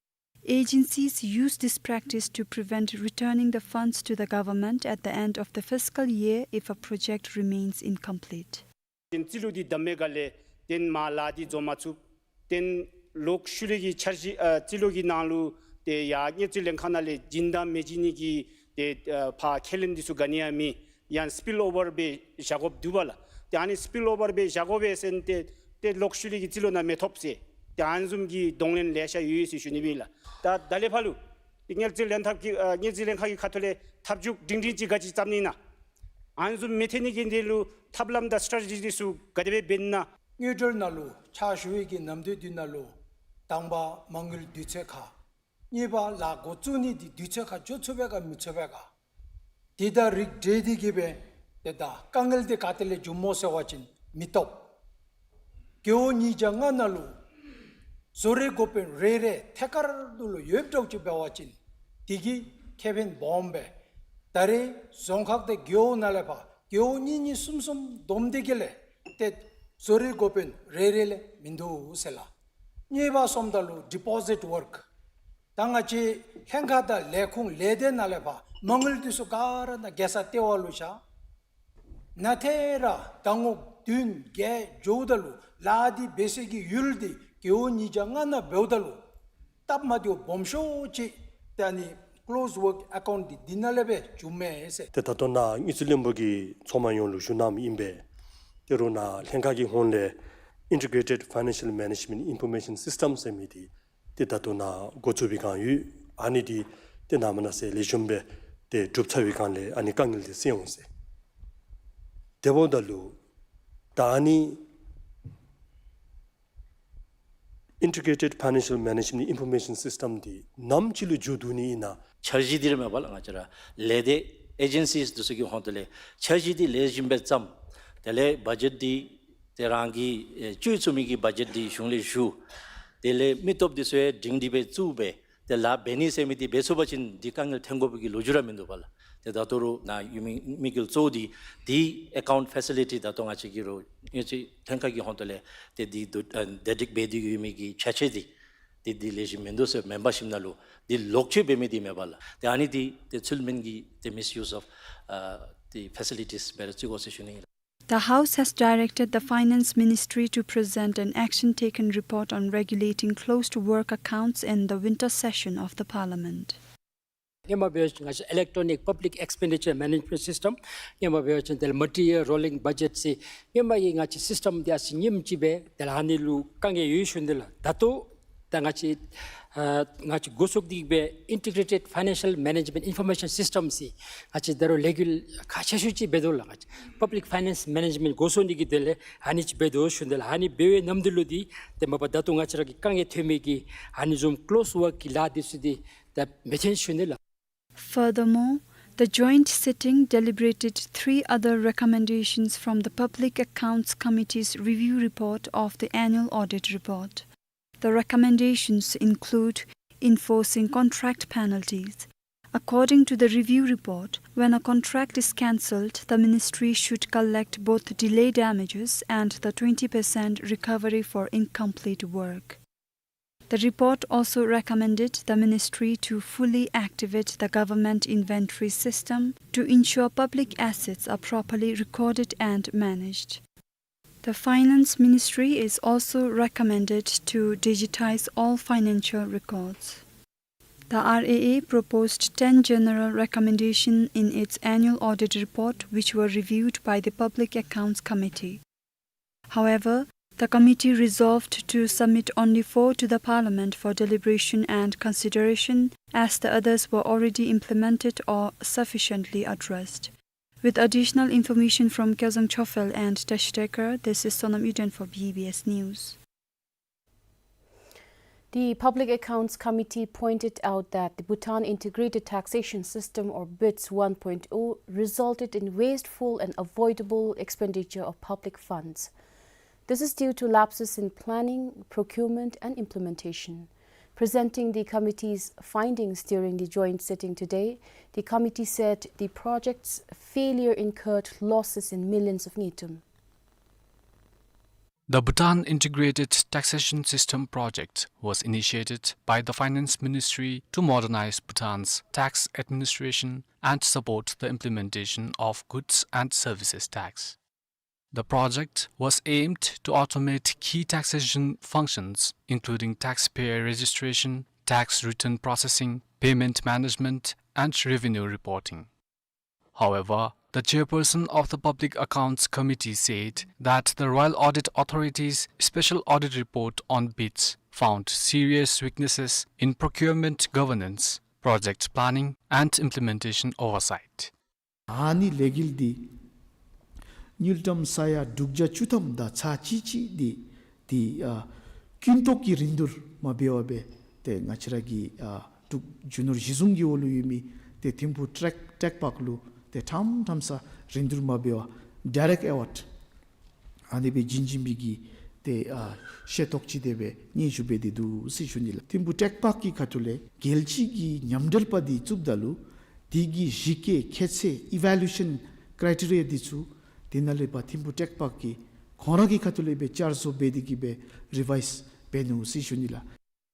Agencies use this practice to prevent returning the funds to the government at the end of the fiscal year if a project remains incomplete. ཏེ་རྩིས་ལོ་འདི་བདའ་མི་ག་ལས་ཏེ་མ་ལག་འདི་འཛོམས་མ་ཚུགས། ཏེ་ལོག་ཤུལ་ལས་ཀྱི་འཆར་གཞི་ཨ་རྩིས་ལོ་གི་ནང་ལུ་ཏེ་ཡར་དངུལ་རྩིས་ལྷན་ཁག་ནང་ལས་བྱིན་དང་མི་བྱིན་ནི་གི་ཏེ་ཨ་ཕར་ཁས་ལེན་འདི་ཚུ་ག་ནི་ཡང་མེད། ཡང་སི་པིལ་ཨོ་ཝར་སྦེ་བཞག་དགོཔ་འདུག་པ་ལགས། ཏེ་ཨ་ནི་སི་པིལ་ཨོ་ཝར་སྦེ་བཞག་དགོ་པས་ཟེར་ཏེ་ཏེ་ལོག་ཤུལ་ལས་ཀྱི་རྩིས་ལོ་ནང་མི་ཐོབ་ཟེར། ཏེ་ཨ་ནི་བཟུམ་གྱི་གདོང་ལེན་ལེ་ཤ་ཡོད་ཡོད་ཟེར་ཞུ་ནི་ཨིན་ལགས། ད་ད་ལས་ཕར་ལུ་ཏེ་དངུལ་རྩིས་ལེན་ཐབས་ཀྱི་ཨ་དངུལ་རྩིས་ལྷན་ཁག་གི་ཁ་ཐུག་ལས་ཐབས་ཇུས་སྒྲིང་སྒྲིང་ཅིག་ག་ཅི་བརྩམ་ནི་ཨིན་ན། ཨ་ནི་བཟུམ་མི་འཐོན་ནི་གི་དོན་ལུ་ཐབས་ལམ་དང་སི་ཊེ་རེ་ཊི་འདི་ཚུ་ག་དེ་སྦེ་འབད་ནི་ཨིན་ན། དངུལ་འབྲེལ་ནང་ལུ་ཕྱག་ཞུ་བའི་གི་ནམ་དུས་འདི་ནང་ལུ་དང་པ་མ་དངུལ་དུས་ཚོད་ཁར། གཉིས་པ་ལཱ་འགོ་བཙུགས་ནི་འདི་དུས་ཚོད་ཁར་འགྱོ་ཚུགས་པས་ག་མི་ཚུགས་པས་ག། དེ་དང་རིགས་བསྒྲེས་ཏེ་གིས་སྦེ་ཏེ་ད་དཀའ་ངལ་འདི་ག་ཏེ་ལས་བྱུངམ་སྨོ་ཟེར་བ་ཅིན་མི་སྟོབས། རྒེད་འོག་ཉིས་བརྒྱ་ལྔ་ནང་ལུ་བཟོ་རིག་འགོ་དཔོན་རེ་རེ་ཐད་ཀར་དུ་ལུ་ཡོདཔ་འདྲཝ་ཅིག་འབད་བ་ཅིན་དེ་གིས་ཁེ་ཕན་སྦོམ་སྦེ། ད་རེས་རྫོང་ཁག་དང་རྒེད་འོག་ནང་ལས་ཕར་རྒེད་འོག་གཉིས་གཉིས་གསུམ་གསུམ་བསྡོམས་ཏེ་གིས་ལས་ཏེ་བཟོ་རིག་འགོ་དཔོན་རེ་རེ་ལས་མིན་འདུག་ཟེར་ལགས། གཉིས་པ་སོངམ་ད་ལུ་ཌི་པོ་ཟིཊ་ཝརཀ། ད་ང་བཅས་ལྷན་ཁག་དང་ལས་ཁུངས་ལས་སྡེ་ནང་ལས་ཕར་མ་དངུལ་འདི་ཚུ་ག་ར་ནཱ་རྒྱལ་ས་ལྟེ་བ་ལུ་བཞག། ནཱ་ཏེ་ར་ཟླ་ངོ་བདུན་བརྒྱད་འགྱོཝ་ད་ལུ་ལཱ་འདི་འབད་སའི་གི་ཡུལ་འདི་རྒེད་འོག་ཉིས་བརྒྱ་ལྔ་ནང་འབདཝ་ད་ལུ་སྟབས་མ་བདེཝ་སྦོམ་ཤོས་ཅིག་ཏེ་ཨ་ནི་ཀློསི་ཝརཀ་ཨེ་ཀའུནཊ་འདི་འདི་ནང་ལས་སྦེ་བྱུངམ་མས་ཟེར། ཏེ་ད་ལྟོ་ནཱ་དངུལ་རྩིས་བློན་པོ་གིས་ཚོགས་མི་ཡོངས་ལུ་ཞུ་གནངམ་ཨིན་པས། ཏེ་རོགས་ནཱ་ལྷན་ཁག་གི་ཧོངས་ལས་Integrated Financial Management Information System ཟེར་མི་འདི་ཏེ་ད་ལྟོ་ནཱ་འགོ་བཙུགས་པའི་བསྒང་ཡོད། ཨ་ནི་འདི་ཏེ་གནམ་མེད་ས་མེད་ལེགས་ཤོམ་སྦེ་ཏེ་གྲུབ་ཚར་བའི་བསྒང་ལས་ཨ་ནི་དཀའ་ངལ་འདི་སེལ་འོང་ཟེར། དེ་འབདཝ་ད་ལུ་ད་ཨ་ནི་Integrated Financial Management Information System འདི་ནམ་ཅིག་ལུ་མཇུག་བསྡུ་ནི་ཨིན་ན། འཆར་གཞི་འདི་ར་མེད་པ་ལགས། ང་བཅས་ར་ལས་སྡེ་ཨེ་ཇེན་སིས་འདི་ཚུ་གི་ཧོངས་ལས་འཆར་གཞི་འདི་ལེགས་ཤོམ་སྦེ་བརྩམས། དེ་ལས་བ་ཇེཊ་འདི་ཏེ་རང་གི་ཨེ་སྤྱོད་ཚུགས་མི་གི་བ་ཇེཊ་འདི་གཞུང་ལས་ཞུ། དེ་ལས་མི་སྟོབས་འདི་ཚུ་ཡང་སྒྲིང་སྒྲི་སྦེ་བཙུགས་སྦེ་ཏེ་ལཱ་འབད་ནི་ཟེར་མི་འདི་འབད་ཚུགས་པ་ཅིན་འདི་དཀའ་ངལ་ཐོན་དགོ་པའི་གི་ལོ་རྒྱུས་ར་མིན་འདུག་པ་ལགས། ཏེ་ད་ལྟོ་རོགས་ནཱ་ཡོད་མི་དམིགས་ཡུལ་གཙོ་བོ་འདི་འདི་ཨེ་ཀའུནཊ་ཕེ་སི་ལི་ཊི་ད་ལྟོ་ང་བཅས་ཀྱི་རོགས་ཡོད་ཅི་ལྷན་ཁག་གི་ཧོངས་ལས་ཏེ་འདི་བསྡུ་ཨ་བདེ་སྒྲིག་འབད་དེ་ཡོད་མི་གི་ཆ་ཤས་འདི་ཏེ་འདི་ལེགས་ཤོམ་མིན་འདུག་ཟེར་མེན་པར་ཞིནམ་ལས་འདི་ལོག་སྤྱོད་འབད་མི་འདི་མེད་པ་ལགས། ཏེ་ཨ་ནི་འདི་ཏེ་ཚུལ་མིན་གྱི་ཏེ་མིསི་ཡུསི་ཨོཕ་ཨ་ཏེ་ཕེ་སི་ལི་ཊིས་འབད་ར་བཅུག་དགོ་ཟེར་ཞུ་ནི་ཨིན་ལགས། The House has directed the Finance Ministry to present an action taken report on regulating closed work accounts in the winter session of the Parliament. སྔོན་མ་འབད་བ་ཅིན་ང་བཅས་Electronic Public Expenditure Management System། སྔོན་མ་འབད་བ་ཅིན་དེ་ལས་མལ་ཊི་ཡར་རོ་ལིང་བ་ཇེཊ་ཟེར། སྔོན་མ་གི་ང་བཅས་སིསི་ཊམ་འདི་ཨ་ཙི་ཉིནམ་ཅིག་སྦེ་དེ་ལས་ཨ་ནི་ལུ་དཀའ་ངལ་ཡོད་ཞུ་ནི་ལགས། ད་ལྟོ་ད་ང་བཅས་ཨ་ང་བཅས་འགོ་བཙུགས་ཏེ་སྦེ་Integrated Financial Management Information System ཟེར་ང་བཅས་ད་རུང་ལས་འགུལ་ཁག་ཆེ་ཤོས་ཅིག་འབད་དོ་ལགས། ང་བཅས་Public Finance Management འགོ་བཙུགས་ནི་གི་དོན་ལས་ཨ་ནི་ཅིག་འབད་དོ་ཞུ་ནི་ལགས། ཨ་ནི་འབད་བའི་ནམ་དུས་ལུ་འདི་ཏེ་མ་པ་ད་ལྟོ་ང་བཅས་ར་གི་དཀའ་ངལ་ཐོན་མི་གི་ཨ་ནི་བཟུམ་ཀློསི་ཝརཀ་གི་ལཱ་འདི་ཚུ་འདི་ད་མི་འཐོན་ཞུ་ནི་ལགས། Furthermore, the joint sitting deliberated three other recommendations from the Public Accounts Committee's review report of the annual audit report. The recommendations include enforcing contract penalties. According to the review report, when a contract is cancelled, the ministry should collect both delay damages and the twenty percent recovery for incomplete work. The report also recommended the ministry to fully activate the government inventory system to ensure public assets are properly recorded and managed. The Finance Ministry is also recommended to digitize all financial records. The R A A proposed ten general recommendations in its annual audit report, which were reviewed by the Public Accounts Committee. However, the committee resolved to submit only four to the Parliament for deliberation and consideration, as the others were already implemented or sufficiently addressed. With additional information from Kyozang Chofel and Tashi Tekar, this is Sonam Yuden for B B S News. The Public Accounts Committee pointed out that the Bhutan Integrated Taxation System, or BITS one point oh, resulted in wasteful and avoidable expenditure of public funds. This is due to lapses in planning, procurement, and implementation. Presenting the committee's findings during the joint sitting today, the committee said the project's failure incurred losses in millions of ngultrum. The Bhutan Integrated Taxation System project was initiated by the Finance Ministry to modernize Bhutan's tax administration and support the implementation of goods and services tax. The project was aimed to automate key taxation functions, including taxpayer registration, tax return processing, payment management, and revenue reporting. However, The chairperson of the Public Accounts Committee said that the Royal Audit Authority's special audit report on bids found serious weaknesses in procurement governance, project planning, and implementation oversight. ཨ་ནི་ལས་འགུལ་འདི་དངུལ་ཀྲམ་ས་ཡ་དྲུག་བརྒྱ་བཅུ་ཐམ་དང་ཚག་གཅིག་གཅིག་འདི་འདི་ཨ་ཀུན་རྟོག་གི་རིན་བསྡུར་མ་འབད་བར་སྦེ་ཏེ་ང་བཅས་ར་གི་ཨ་འབྲུག་རྒྱུ་ནོར་གཞི་བཟུང་གི་འོག་ལུ་ཡོད་མི་ཏེ་ཐིམ་ཕུག་ཊེག་ཊེག་པཱརཀ་ལུ་ཏེ་ཕྲང་ཕྲང་ས་རིན་བསྡུར་མ་འབད་བར་ཌའི་རེཀཊ་ཨེ་ཝཱརཌ་ཨ་ནི་སྦེ་བྱིན་བྱིན་པའི་གི་ཏེ་ཨ་ཤེས་རྟོགས་ཅིག་དེ་སྦེ་སྙན་ཞུ་འབད་དེ་འདུག་ཟེར་ཞུ་ནི་ལགས། ཐིམ་ཕུག་ཊེག་པཱརཀ་གི་ཁ་ཐུག་ལས་རྒྱལ་སྤྱི་གི་མཉམ་འབྲེལ་པ་འདི་བཙུགསཔ་ད་ལུ་དེ་གི་གཞི་བཀོད་ཁྱད་ཆོས་ཨི་ཝཱ་ལུ་ཤཱན་ཀྲའི་ཊི་རི་ཡ་འདི་ཚུ་དེ་ནང་ལས་ཕར་ཐིམ་ཕུག་ཊེག་པཱརཀ་གི་ཁོང་ར་གི་ཁ་ཐུག་ལས་སྦེ་བསྐྱར་བཟོ་འབད་དེ་གི་སྦེ་རི་ཝའིཛ་འབད་ནུག་ཟེར་ཞུ་ནི་ལགས།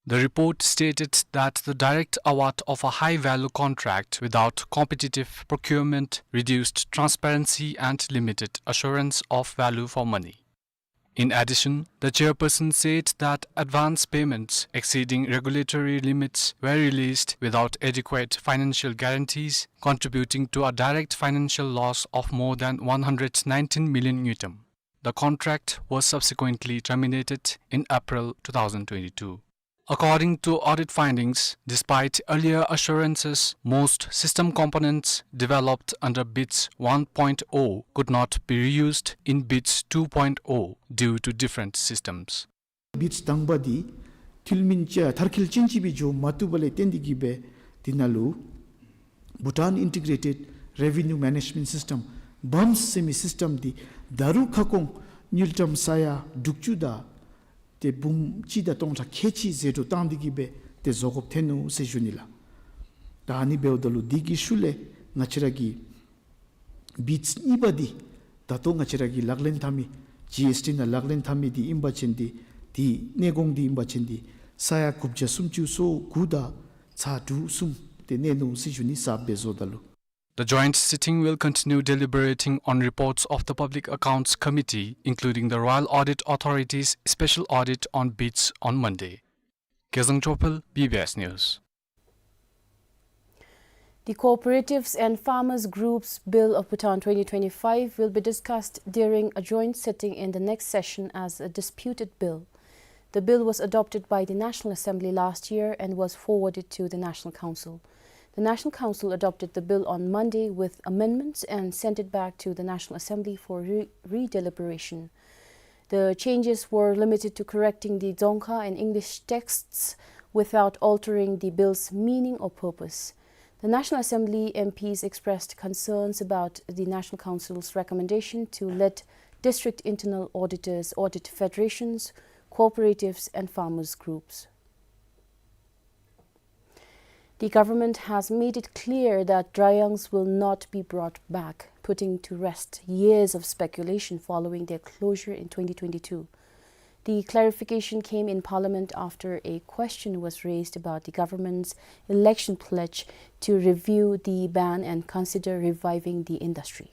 The report stated that the direct award of a high-value contract without competitive procurement reduced transparency and limited assurance of value for money. In addition, the chairperson said that advance payments exceeding regulatory limits were released without adequate financial guarantees, contributing to a direct financial loss of more than one hundred nineteen million ngultrum. The contract was subsequently terminated in April two thousand twenty-two. According to audit findings, despite earlier assurances, most system components developed under bids one point oh could not be reused in bids two point oh due to different systems. བིཌ་དང་པ་འདི་འཐུས་མི་ཅན་མཐར་འཁྱོལ་ཅན་ཅིག་སྦེ་འགྱོ་མ་བཏུབ་པ་ལས་བརྟེན་ཏེ་གི་སྦེ་འདི་ནང་ལུ་Bhutan Integrated Revenue Management System, བྷམས་ཟེར་མི་སིསི་ཊེམ་འདི་ད་རུང་ཁ་སྐོང་དངུལ་ཀྲམ་ས་ཡ་དྲུག་ཅུ་དང་ཏེ་འབུམ་གཅིག་དང་སྟོང་ཕྲག་ཁལ་གཅིག་ཟད་འགྲོ་བཏང་སྟེ་གི་སྦེ་ཏེ་བཟོ་དགོཔ་ཐོན་ནུག་ཟེར་ཞུ་ནི་ལགས། ད་ཨ་ནི་འབདཝ་ད་ལུ་འདི་གི་ཤུལ་ལས་ང་བཅས་ར་གི་བིཌ་གཉིས་པ་འདི་ད་ལྟོ་ང་བཅས་ར་གི་ལག་ལེན་འཐབ་མི་ཇི་ཨེསི་ཊི་ནང་ལག་ལེན་འཐབ་མི་འདི་ཨིན་པ་ཅིན་འདི་འདི་གནས་གོང་འདི་ཨིན་པ་ཅིན་འདི་ས་ཡ་དགུ་བརྒྱ་སུམ་ཅུ་སོ་དགུ་དང་ཚག་དྲུག་གསུམ་ཏེ་གནས་ནུག་ཟེར་ཞུ་ནི། གསརཔ་སྦེ་བཟོཝ་ད་ལུ། The joint sitting will continue deliberating on reports of the Public Accounts Committee, including the Royal Audit Authority's special audit on bids on Monday. Kezang Chopel, B B S News. The Cooperatives and Farmers Groups Bill of Bhutan twenty twenty-five will be discussed during a joint sitting in the next session as a disputed bill. The bill was adopted by the National Assembly last year and was forwarded to the National Council. The National Council adopted the bill on Monday with amendments and sent it back to the National Assembly for re-, redeliberation. The changes were limited to correcting the Dzongkha and English texts without altering the bill's meaning or purpose. The National Assembly M Ps expressed concerns about the National Council's recommendation to let district internal auditors audit federations, cooperatives, and farmers' groups. The government has made it clear that Dayang's will not be brought back, putting to rest years of speculation following their closure in twenty twenty-two. The clarification came in Parliament after a question was raised about the government's election pledge to review the ban and consider reviving the industry.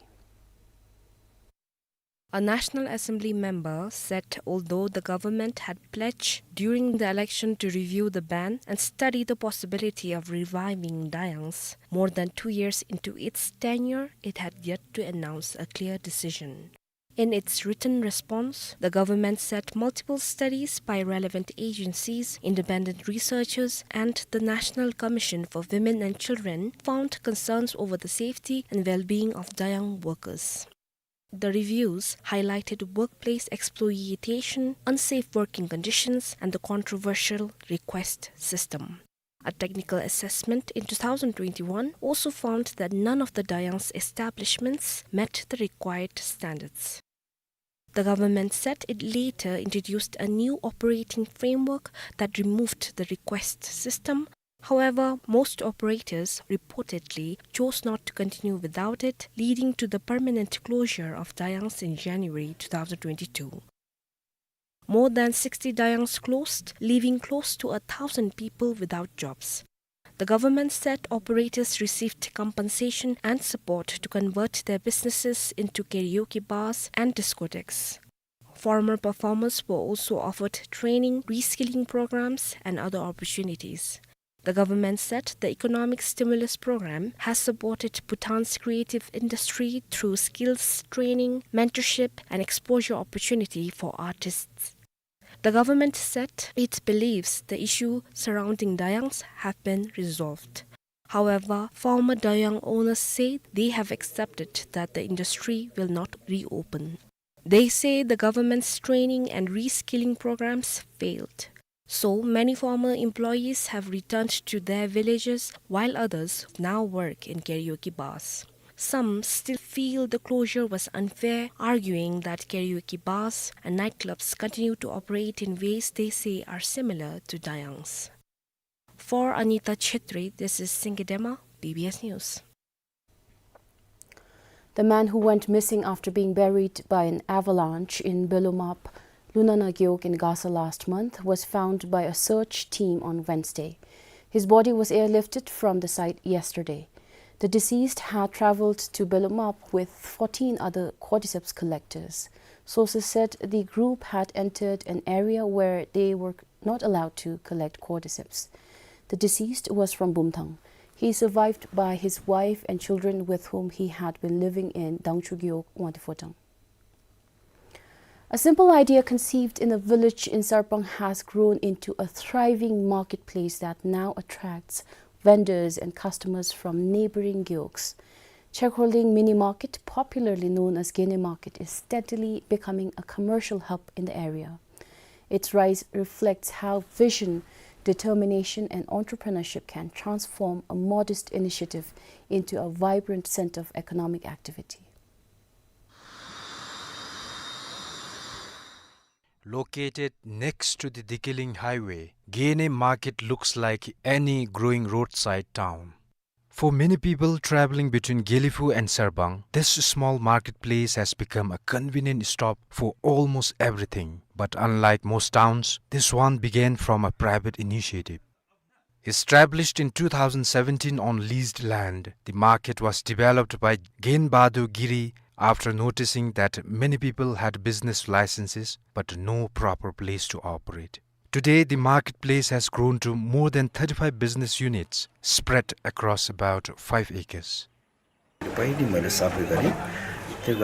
A National Assembly member said although the government had pledged during the election to review the ban and study the possibility of reviving Dayang's, more than two years into its tenure, it had yet to announce a clear decision. In its written response, the government said multiple studies by relevant agencies, independent researchers, and the National Commission for Women and Children found concerns over the safety and well-being of Dayang workers. The reviews highlighted workplace exploitation, unsafe working conditions, and the controversial request system. A technical assessment in two thousand twenty-one also found that none of the Dayang's establishments met the required standards. The government said it later introduced a new operating framework that removed the request system. However, most operators reportedly chose not to continue without it, leading to the permanent closure of Dayang's in January two thousand twenty-two. More than sixty Dayang's closed, leaving close to a thousand people without jobs. The government said operators received compensation and support to convert their businesses into karaoke bars and discotheques. Former performers were also offered training, reskilling programs, and other opportunities. The government said the economic stimulus program has supported Bhutan's creative industry through skills training, mentorship, and exposure opportunity for artists. The government said it believes the issue surrounding Dayangs have been resolved. However, former Dayang owners say they have accepted that the industry will not reopen. They say the government's training and reskilling programs failed. So many former employees have returned to their villages, while others now work in karaoke bars. Some still feel the closure was unfair, arguing that karaoke bars and nightclubs continue to operate in ways they say are similar to Dayang's. For Anita Chetri, this is Singye Dema, B B S News. The man who went missing after being buried by an avalanche in Belumap, Lunana Gewog in Gasa last month was found by a search team on Wednesday. His body was airlifted from the site yesterday. The deceased had traveled to Belumap with fourteen other cordyceps collectors. Sources said the group had entered an area where they were not allowed to collect cordyceps. The deceased was from Bumthang. He is survived by his wife and children, with whom he had been living in Dangchu Gewog, Wangdue Phothang. A simple idea conceived in a village in Sarpang has grown into a thriving marketplace that now attracts vendors and customers from neighboring gewogs. Chekhorling Mini Market, popularly known as Gene Market, is steadily becoming a commercial hub in the area. Its rise reflects how vision, determination, and entrepreneurship can transform a modest initiative into a vibrant center of economic activity. Located next to the Dikeling Highway, Gene Market looks like any growing roadside town. For many people traveling between Gelephu and Sarbang, this small marketplace has become a convenient stop for almost everything. But unlike most towns, this one began from a private initiative. Established in two thousand seventeen on leased land, the market was developed by Gyan Bahadur Giri after noticing that many people had business licenses but no proper place to operate. Today, the marketplace has grown to more than thirty-five business units spread across about five acres.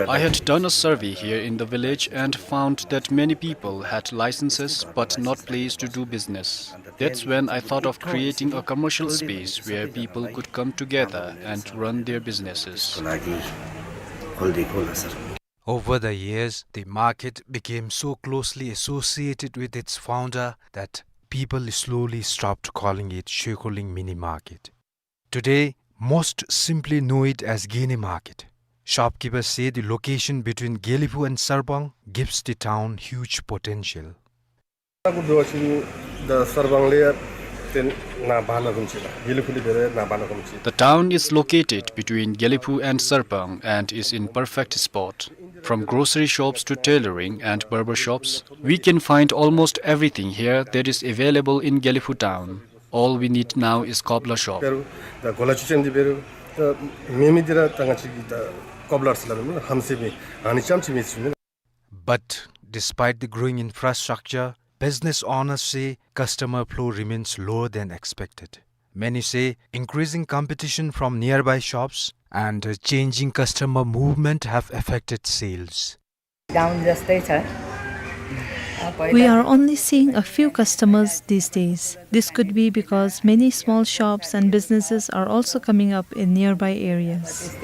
I had done a survey here in the village and found that many people had licenses but not place to do business. That's when I thought of creating a commercial space where people could come together and run their businesses. Over the years, the market became so closely associated with its founder that people slowly stopped calling it Chekhorling Mini Market. Today, most simply know it as Gene Market. Shopkeepers say the location between Gelephu and Sarbang gives the town huge potential. The town is located between Gelephu and Sarbang and is in perfect spot. From grocery shops to tailoring and barber shops, we can find almost everything here that is available in Gelephu town. All we need now is cobbler shop. But despite the growing infrastructure, business owners say customer flow remains lower than expected. Many say increasing competition from nearby shops and changing customer movement have affected sales. We are only seeing a few customers these days. This could be because many small shops and businesses are also coming up in nearby areas.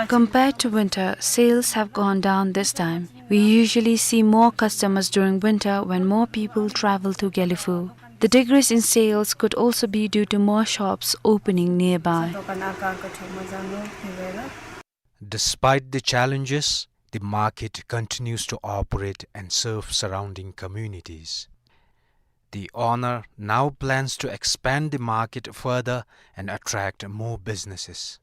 Compared to winter, sales have gone down this time. We usually see more customers during winter when more people travel to Gelephu. The decrease in sales could also be due to more shops opening nearby. Despite the challenges, the market continues to operate and serve surrounding communities. The owner now plans to expand the market further and attract more businesses.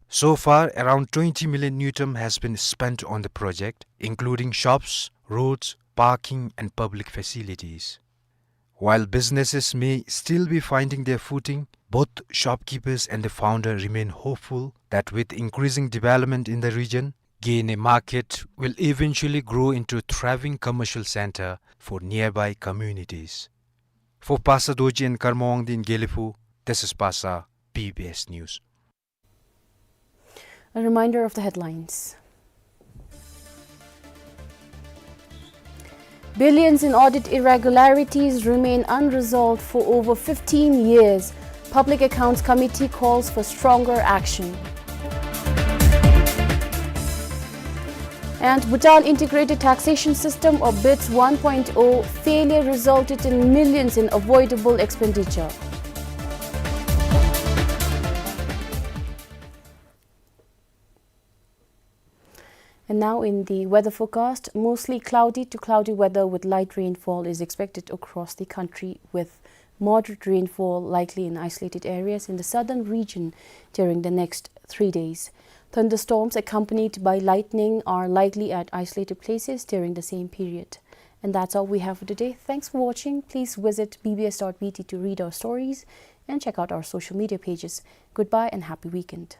So far, around twenty million ngultrum has been spent on the project, including shops, roads, parking, and public facilities. While businesses may still be finding their footing, both shopkeepers and the founder remain hopeful that with increasing development in the region, Gene Market will eventually grow into a thriving commercial center for nearby communities. For Bhasa Dorji and Karma Wangdi in Gelephu, this is Bhasa B B S News. A reminder of the headlines. Billions in audit irregularities remain unresolved for over fifteen years. Public Accounts Committee calls for stronger action. And Bhutan Integrated Taxation System, or BITS one point oh, failure resulted in millions in avoidable expenditure. And now in the weather forecast, mostly cloudy to cloudy weather with light rainfall is expected across the country, with moderate rainfall likely in isolated areas in the southern region during the next three days. Thunderstorms accompanied by lightning are likely at isolated places during the same period. And that's all we have for today. Thanks for watching. Please visit B B S dot B T to read our stories and check out our social media pages. Goodbye and happy weekend.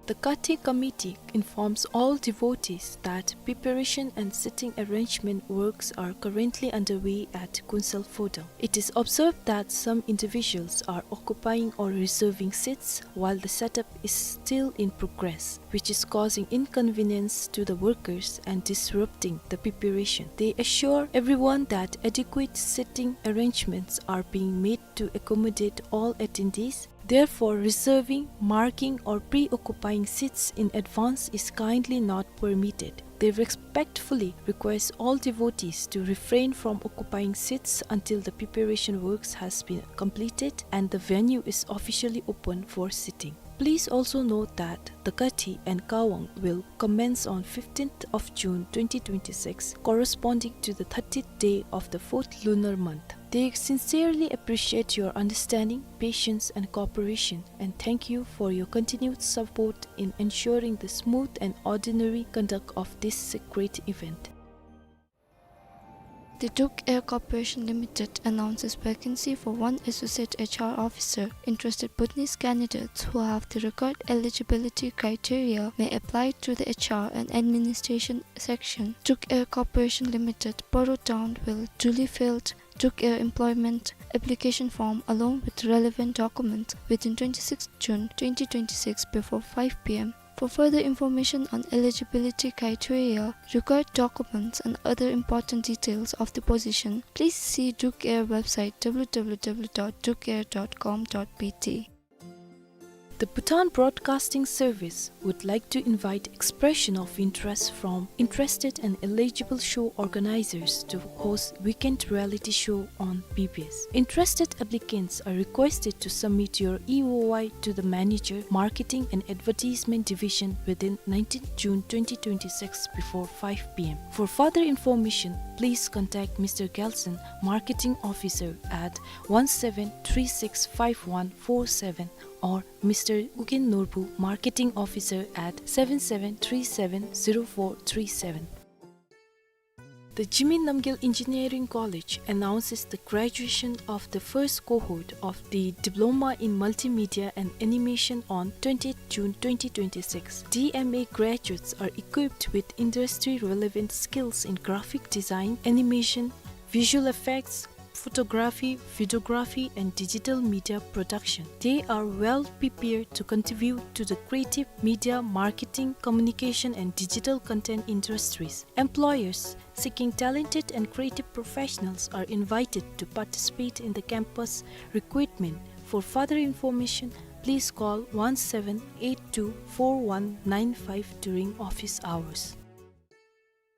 The Kathi Committee informs all devotees that preparation and sitting arrangement works are currently underway at Kunsal Phodang. It is observed that some individuals are occupying or reserving seats while the setup is still in progress, which is causing inconvenience to the workers and disrupting the preparation. They assure everyone that adequate seating arrangements are being made to accommodate all attendees. Therefore, reserving, marking, or pre-occupying seats in advance is kindly not permitted. They respectfully request all devotees to refrain from occupying seats until the preparation works has been completed and the venue is officially open for sitting. Please also note that the Kathi and Kawang will commence on fifteenth of June twenty twenty-six, corresponding to the thirtieth day of the fourth lunar month. They sincerely appreciate your understanding, patience, and cooperation, and thank you for your continued support in ensuring the smooth and ordinary conduct of this sacred event. The Druk Air Corporation Limited announces vacancy for one associate H R officer. Interested Bhutanese candidates who have the required eligibility criteria may apply to the H R and administration section. Druk Air Corporation Limited, Paro Town, will duly filled Druk Air employment application form along with relevant documents within twenty-sixth June twenty twenty-six before five P M. For further information on eligibility criteria, required documents and other important details of the position, please see Druk Air website W W W dot druk air dot com dot B T. The Bhutan Broadcasting Service would like to invite expression of interest from interested and eligible show organizers to host weekend reality show on B B S. Interested applicants are requested to submit your E O I to the manager, Marketing and Advertisement Division, within nineteenth June twenty twenty-six before five P M. For further information, please contact Mister Gelson, Marketing Officer, at one seven three six five one four seven, or Mister Ukin Norbu, Marketing Officer, at seven seven three seven zero four three seven. The Jigme Namgyel Engineering College announces the graduation of the first cohort of the Diploma in Multimedia and Animation on twentieth June twenty twenty-six. D M A graduates are equipped with industry-relevant skills in graphic design, animation, visual effects, photography, videography, and digital media production. They are well prepared to contribute to the creative media, marketing, communication, and digital content industries. Employers seeking talented and creative professionals are invited to participate in the campus recruitment. For further information, please call one seven eight two four one nine five during office hours.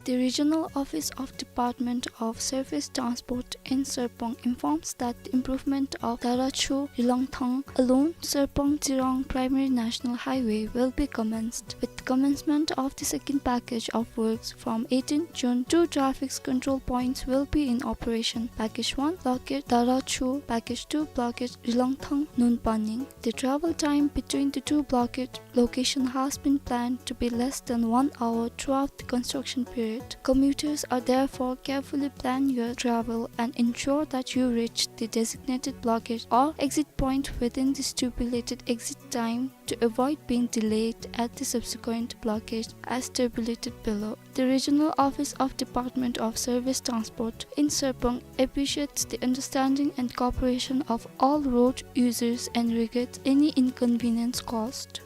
The Regional Office of Department of Surface Transport in Serpong informs that the improvement of Darachu Rilongthang along Serpong Jirang Primary National Highway will be commenced, with commencement of the second package of works from eighteenth June. Two traffic control points will be in operation. Package one, blockade Darachu. Package two, blockade Rilongthang Nunpaning. The travel time between the two blockade location has been planned to be less than one hour throughout the construction period. Commuters are therefore carefully plan your travel and ensure that you reach the designated blockade or exit point within the stipulated exit time to avoid being delayed at the subsequent blockade as tabulated below. The Regional Office of Department of Surface Transport in Serpong appreciates the understanding and cooperation of all road users and regrets any inconvenience caused.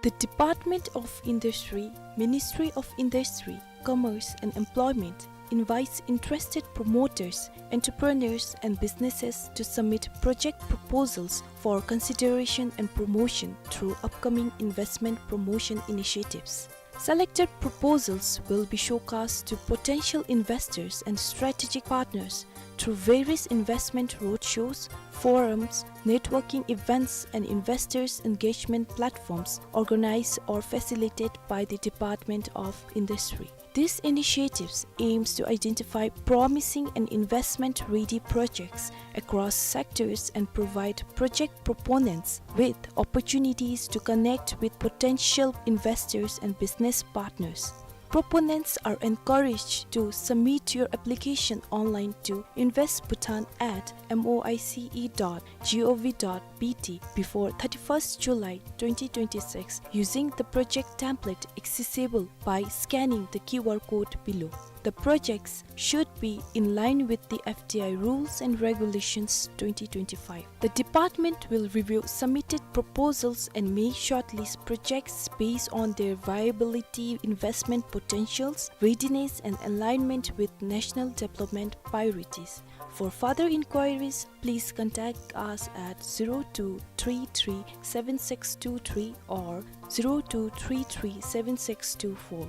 The Department of Industry, Ministry of Industry, Commerce and Employment invites interested promoters, entrepreneurs and businesses to submit project proposals for consideration and promotion through upcoming investment promotion initiatives. Selected proposals will be showcased to potential investors and strategic partners through various investment roadshows, forums, networking events, and investors' engagement platforms organized or facilitated by the Department of Industry. These initiatives aims to identify promising and investment-ready projects across sectors and provide project proponents with opportunities to connect with potential investors and business partners. Proponents are encouraged to submit your application online to invest bhutan at M O I C E dot G O V dot B T before thirty-first July twenty twenty-six using the project template accessible by scanning the Q R code below. The projects should be in line with the F D I rules and regulations twenty twenty-five. The department will review submitted proposals and may shortlist projects based on their viability, investment potentials, readiness, and alignment with national development priorities. For further inquiries, please contact us at zero two three three seven six two three or zero two three three seven six two four.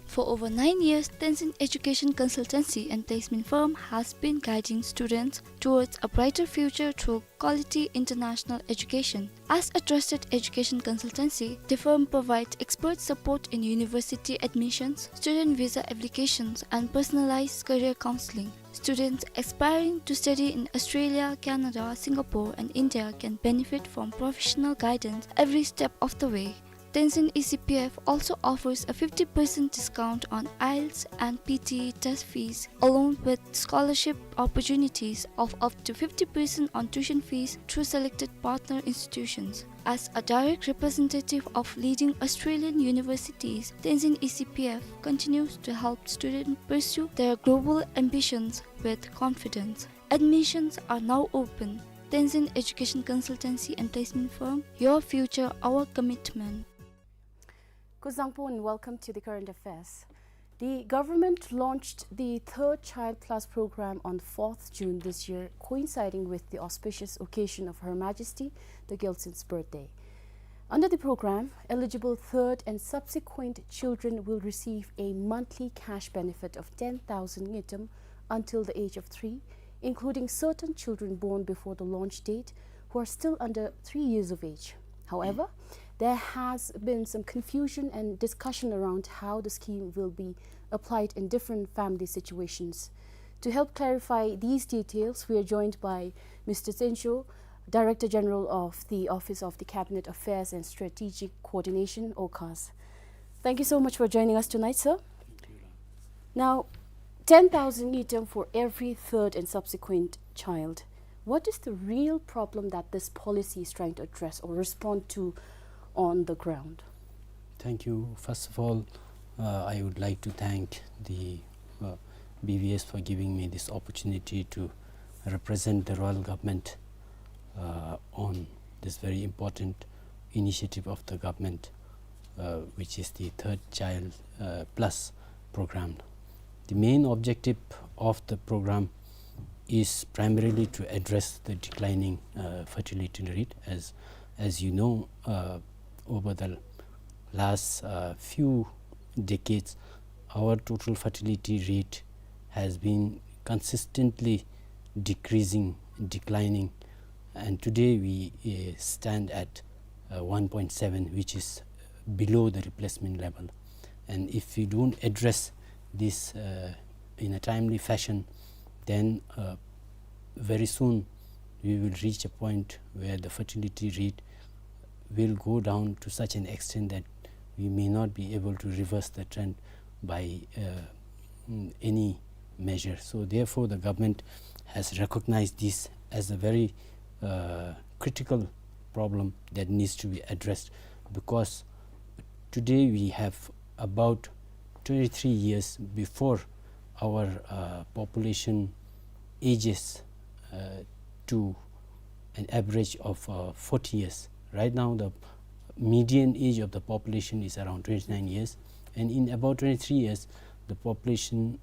For over nine years, Tenzin Education Consultancy and Placement Firm has been guiding students towards a brighter future through quality international education. As a trusted education consultancy, the firm provides expert support in university admissions, student visa applications, and personalized career counseling. Students aspiring to study in Australia, Canada, Singapore, and India can benefit from professional guidance every step of the way. Tenzin E C P F also offers a fifty percent discount on IELTS and P T E test fees, along with scholarship opportunities of up to fifty percent on tuition fees through selected partner institutions. As a direct representative of leading Australian universities, Tenzin E C P F continues to help students pursue their global ambitions with confidence. Admissions are now open. Tenzin Education Consultancy and Placement Firm, your future, our commitment. Kuzuzangpo and welcome to the current affairs. The government launched the Third Child Plus program on fourth June this year, coinciding with the auspicious occasion of Her Majesty the Gyaltsen's birthday. Under the program, eligible third and subsequent children will receive a monthly cash benefit of ten thousand ngultrum until the age of three, including certain children born before the launch date who are still under three years of age. However, there has been some confusion and discussion around how the scheme will be applied in different family situations. To help clarify these details, we are joined by Mister Tsen Sho, Director General of the Office of the Cabinet Affairs and Strategic Coordination, OCAS. Thank you so much for joining us tonight, sir. Now, ten thousand ngultrum for every third and subsequent child. What is the real problem that this policy is trying to address or respond to on the ground? Thank you. First of all, uh, I would like to thank the, uh, B V S for giving me this opportunity to represent the royal government uh, on this very important initiative of the government, uh, which is the Third Child uh, Plus program. The main objective of the program is primarily to address the declining uh, fertility rate. As, as you know, uh, over the last uh, few decades, our total fertility rate has been consistently decreasing, declining, and today we uh, stand at uh, one point seven, which is below the replacement level. And if we don't address this uh, in a timely fashion, then uh, very soon we will reach a point where the fertility rate will go down to such an extent that we may not be able to reverse the trend by uh, mm, any measure. So therefore, the government has recognized this as a very uh, critical problem that needs to be addressed, because today we have about twenty-three years before our uh, population ages uh, to an average of uh, forty years. Right now, the median age of the population is around twenty-nine years, and in about twenty-three years, the population,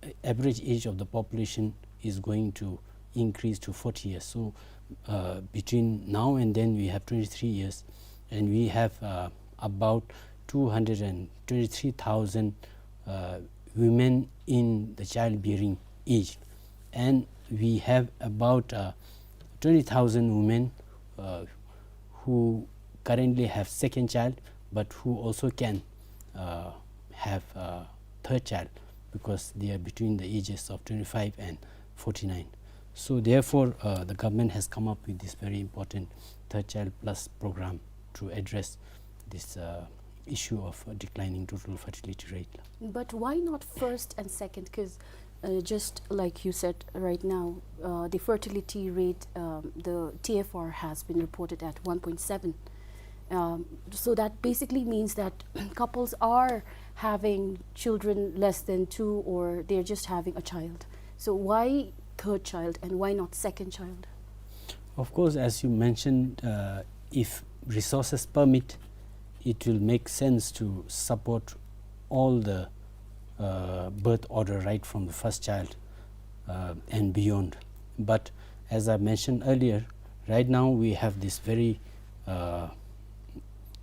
uh, average age of the population is going to increase to forty years. So, uh, between now and then, we have twenty-three years, and we have uh, about two hundred and twenty-three thousand uh, women in the childbearing age, and we have about uh, twenty thousand women uh, who currently have second child, but who also can uh, have uh, third child, because they are between the ages of twenty-five and forty-nine. So therefore, uh, the government has come up with this very important Third Child Plus program to address this uh, issue of uh, declining total fertility rate. But why not first and second? Because uh, just like you said right now, uh, the fertility rate, um, the T F R has been reported at one point seven. Um, so that basically means that couples are having children less than two, or they're just having a child. So why third child and why not second child? Of course, as you mentioned, uh, if resources permit, it will make sense to support all the uh, birth order right from the first child uh, and beyond. But as I mentioned earlier, right now we have this very uh,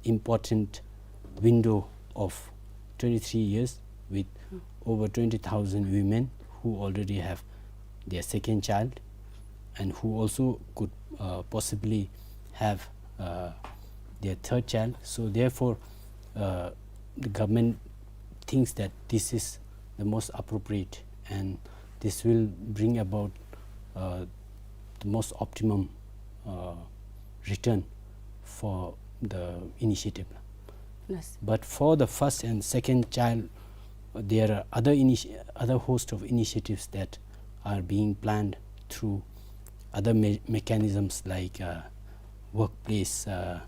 important window of twenty-three years with over twenty thousand women who already have their second child and who also could uh, possibly have uh, their third child. So therefore, uh, the government thinks that this is the most appropriate, and this will bring about uh, the most optimum uh, return for the initiative. Yes. But for the first and second child, there are other initi-, other host of initiatives that are being planned through other me-, mechanisms like uh, workplace, uh,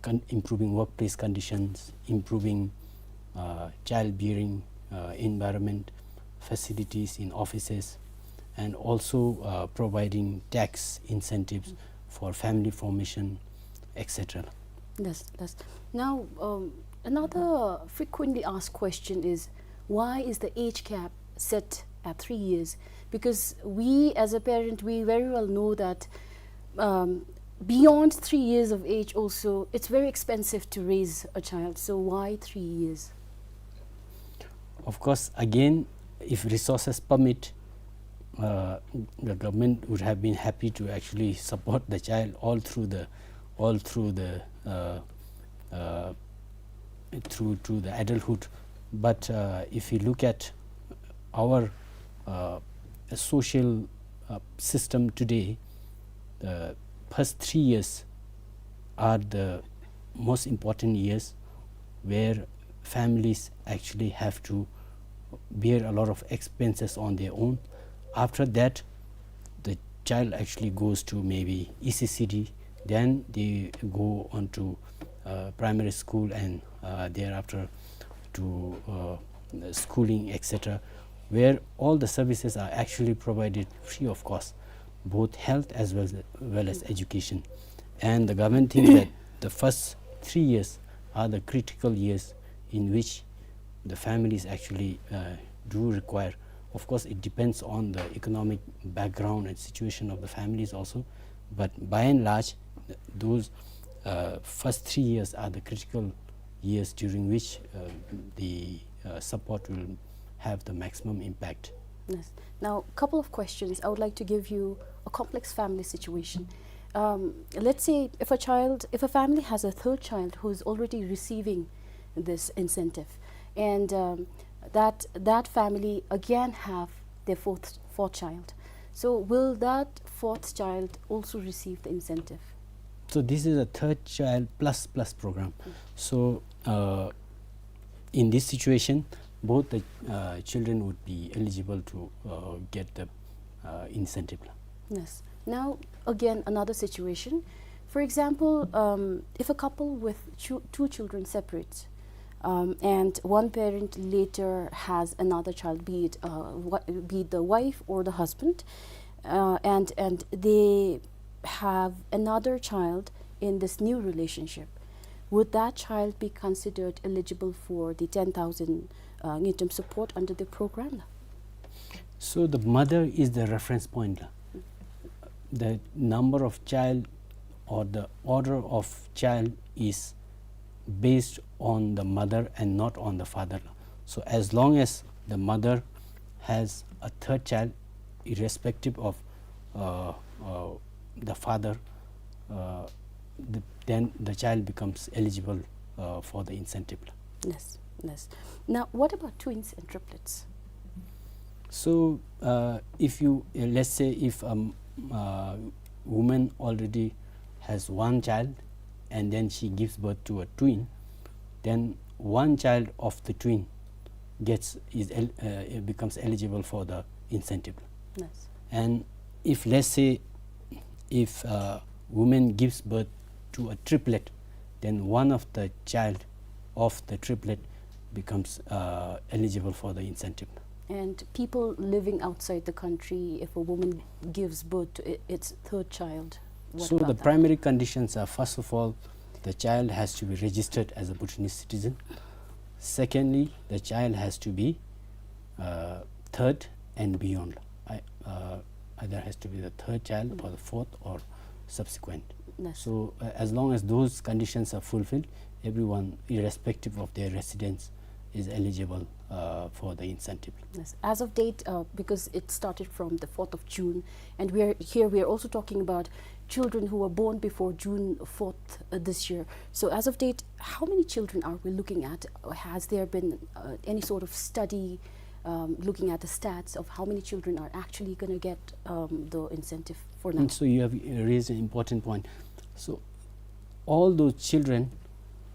con-, improving workplace conditions, improving uh, childbearing uh, environment, facilities in offices, and also uh, providing tax incentives for family formation, et cetera. Yes, yes. Now, um, another frequently asked question is, why is the age cap set at three years? Because we, as a parent, we very well know that um, beyond three years of age also, it's very expensive to raise a child. So why three years? Of course, again, if resources permit, uh, the government would have been happy to actually support the child all through the, all through the, uh, uh, through to the adulthood. But uh, if you look at our uh, social uh, system today, the first three years are the most important years where families actually have to bear a lot of expenses on their own. After that, the child actually goes to maybe E C C D, then they go on to uh, primary school, and uh, thereafter to uh, schooling, et cetera. where all the services are actually provided free of cost, both health as well as, well as education. And the government thinks that the first three years are the critical years in which the families actually, uh, do require. Of course, it depends on the economic background and situation of the families also, but by and large, th-, those, uh, first three years are the critical years during which, uh, the, uh, support will have the maximum impact. Yes. Now, couple of questions. I would like to give you a complex family situation. Um, let's say if a child, if a family has a third child who is already receiving this incentive, and, um, that, that family again have their fourth, fourth child. So will that fourth child also receive the incentive? So this is a third child plus plus program. Mm. So, uh, in this situation, both the, uh, children would be eligible to, uh, get the, uh, incentive. Yes. Now, again, another situation. For example, um, if a couple with chu-, two children separates, um, and one parent later has another child, be it, uh, wha-, be it the wife or the husband, uh, and, and they have another child in this new relationship, would that child be considered eligible for the ten thousand, uh, ngultrum support under the program? So the mother is the reference point. The number of child or the order of child is based on the mother and not on the father. So as long as the mother has a third child, irrespective of, uh, uh, the father, uh, the, then the child becomes eligible, uh, for the incentive. Yes, yes. Now, what about twins and triplets? So, uh, if you, uh, let's say if, um, uh, woman already has one child and then she gives birth to a twin, then one child of the twin gets, is el-, uh, becomes eligible for the incentive. Yes. And if, let's say, if, uh, woman gives birth to a triplet, then one of the child of the triplet becomes, uh, eligible for the incentive. And people living outside the country, if a woman gives birth to i-, its third child, what about that? So the primary conditions are, first of all, the child has to be registered as a Bhutanese citizen. Secondly, the child has to be, uh, third and beyond. I, uh, either has to be the third child or the fourth or subsequent. Yes. So, uh, as long as those conditions are fulfilled, everyone, irrespective of their residence, is eligible, uh, for the incentive. Yes. As of date, uh, because it started from the fourth of June, and we are here, we are also talking about children who were born before June fourth, uh, this year. So as of date, how many children are we looking at? Or has there been, uh, any sort of study, um, looking at the stats of how many children are actually gonna get, um, the incentive for now? And so you have, uh, raised an important point. So all those children,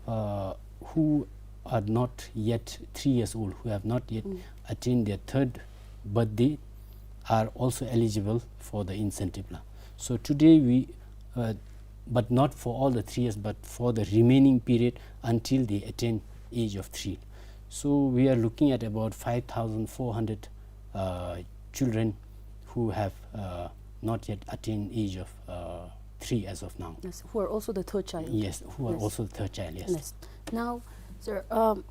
uh, who are not yet three years old, who have not yet attained their third birthday, are also eligible for the incentive la. So today we, uh, but not for all the three years, but for the remaining period until they attain age of three. So we are looking at about five thousand four hundred, uh, children who have, uh, not yet attained age of, uh, three as of now. Yes, who are also the third child. Yes, who are also the third child, yes. Yes. Now, sir, um,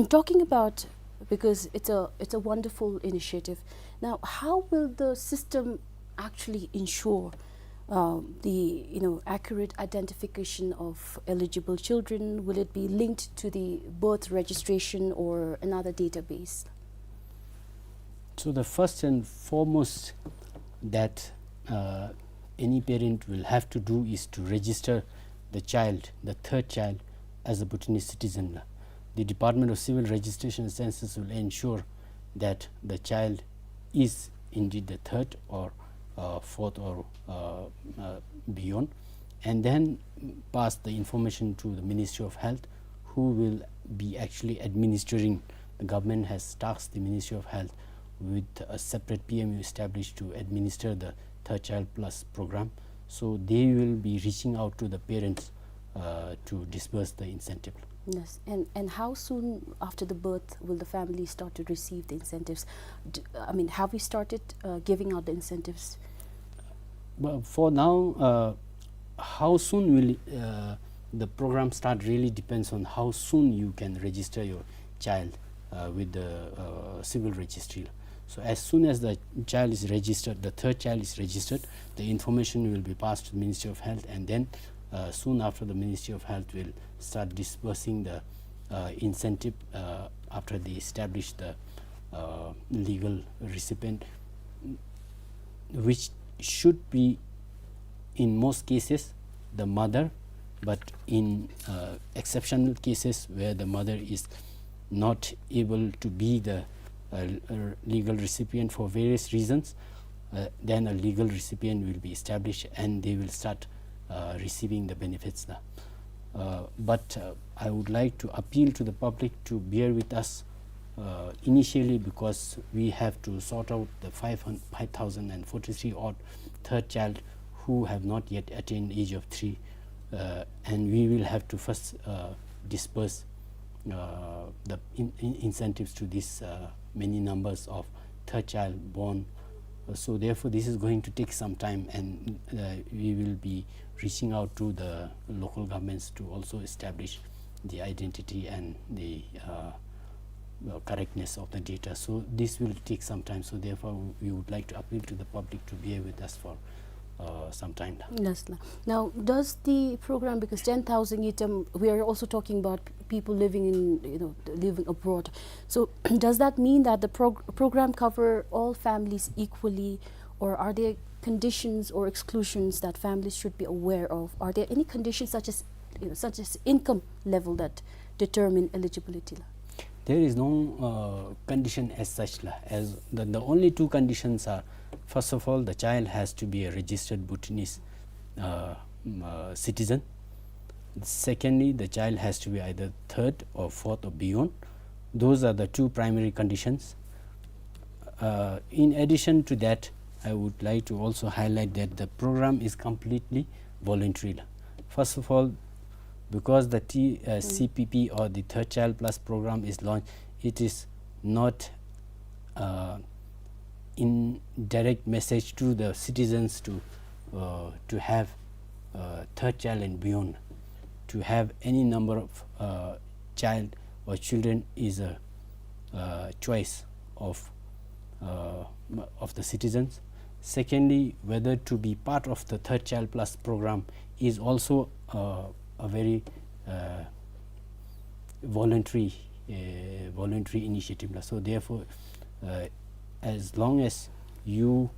talking about, because it's a, it's a wonderful initiative. Now, how will the system actually ensure, um, the, you know, accurate identification of eligible children? Will it be linked to the birth registration or another database? So the first and foremost that, uh, any parent will have to do is to register the child, the third child, as a Bhutanese citizen. The Department of Civil Registration and Census will ensure that the child is indeed the third or, uh, fourth or, uh, uh, beyond, and then pass the information to the Ministry of Health, who will be actually administering. The government has tasked the Ministry of Health with a separate P M U established to administer the Third Child Plus program. So they will be reaching out to the parents, uh, to disburse the incentive. Yes, and, and how soon after the birth will the family start to receive the incentives? D-, I mean, have we started, uh, giving out the incentives? But for now, uh, how soon will, uh, the program start really depends on how soon you can register your child, uh, with the, uh, civil registry. So as soon as the child is registered, the third child is registered, the information will be passed to the Ministry of Health, and then, uh, soon after, the Ministry of Health will start disbursing the, uh, incentive, uh, after they establish the, uh, legal recipient, which should be, in most cases, the mother, but in, uh, exceptional cases where the mother is not able to be the, uh, uh, legal recipient for various reasons, uh, then a legal recipient will be established and they will start, uh, receiving the benefits. Uh, but, uh, I would like to appeal to the public to bear with us, uh, initially, because we have to sort out the five hundred, five thousand and forty-three odd third child who have not yet attained age of three, uh, and we will have to first, uh, disperse, uh, the in-, in-, incentives to this, uh, many numbers of third child born. Uh, so therefore, this is going to take some time, and, uh, we will be reaching out to the local governments to also establish the identity and the, uh, uh, correctness of the data. So this will take some time. So therefore, we would like to appeal to the public to bear with us for, uh, some time. Yes, la. Now, does the program, because ten thousand ngultrum, we are also talking about p-, people living in, you know, living abroad. So, does that mean that the prog-, program cover all families equally, or are there conditions or exclusions that families should be aware of? Are there any conditions such as, you know, such as income level that determine eligibility, la? There is no, uh, condition as such, la. As the, the only two conditions are, first of all, the child has to be a registered Bhutanese, uh, mm, uh, citizen. Secondly, the child has to be either third or fourth or beyond. Those are the two primary conditions. Uh, in addition to that, I would like to also highlight that the program is completely voluntary. First of all, because the T-, uh, C P P or the Third Child Plus program is launched, it is not, uh, in direct message to the citizens to, uh, to have, uh, third child and beyond. To have any number of, uh, child or children is a, uh, choice of, uh, of the citizens. Secondly, whether to be part of the Third Child Plus program is also, uh, a very, uh, voluntary, uh, voluntary initiative, la. So therefore, uh, as long as you,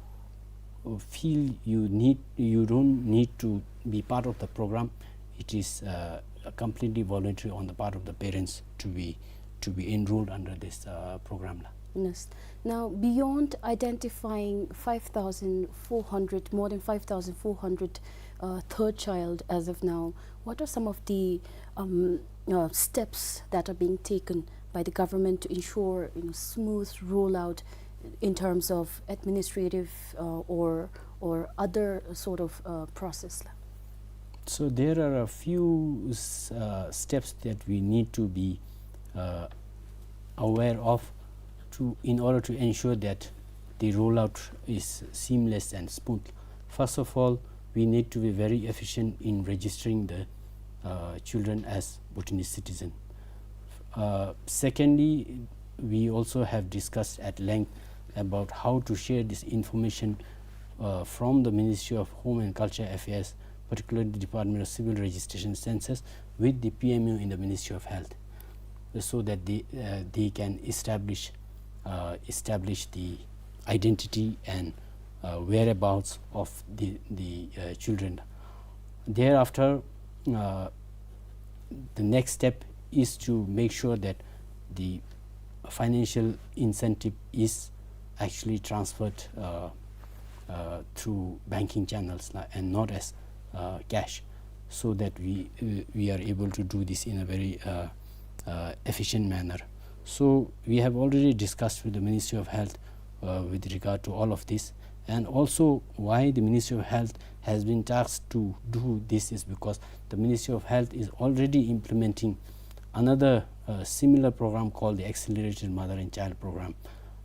uh, feel you need, you don't need to be part of the program, it is, uh, completely voluntary on the part of the parents to be, to be enrolled under this, uh, program, la. Yes. Now, beyond identifying five thousand four hundred, more than five thousand four hundred, uh, third child as of now, what are some of the, um, uh, steps that are being taken by the government to ensure, you know, smooth rollout in terms of administrative, uh, or, or other sort of, uh, process? So there are a few s-, uh, steps that we need to be, uh, aware of to, in order to ensure that the rollout is seamless and smooth. First of all, we need to be very efficient in registering the, uh, children as Bhutanese citizen. Uh, secondly, we also have discussed at length about how to share this information, uh, from the Ministry of Home and Culture Affairs, particularly the Department of Civil Registration Census, with the P M O in the Ministry of Health, so that they, uh, they can establish, uh, establish the identity and, uh, whereabouts of the, the, uh, children. Thereafter, uh, the next step is to make sure that the financial incentive is actually transferred, uh, uh, through banking channels, la, and not as, uh, cash, so that we, uh, we are able to do this in a very, uh, uh, efficient manner. So we have already discussed with the Ministry of Health, uh, with regard to all of this, and also why the Ministry of Health has been tasked to do this is because the Ministry of Health is already implementing another uh, similar program called the Accelerated Mother and Child Program,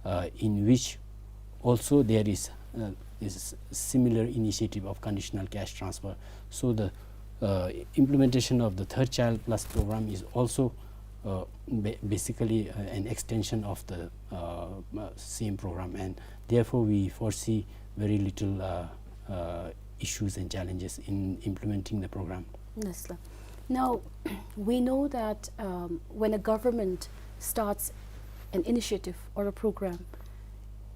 uh, in which also there is uh, this similar initiative of conditional cash transfer. So the uh, implementation of the Third Child Plus program is also uh, ba- basically uh, an extension of the uh, uh, same program, and therefore we foresee very little uh, uh, issues and challenges in implementing the program. Yes, sir. Now, we know that um, when a government starts an initiative or a program,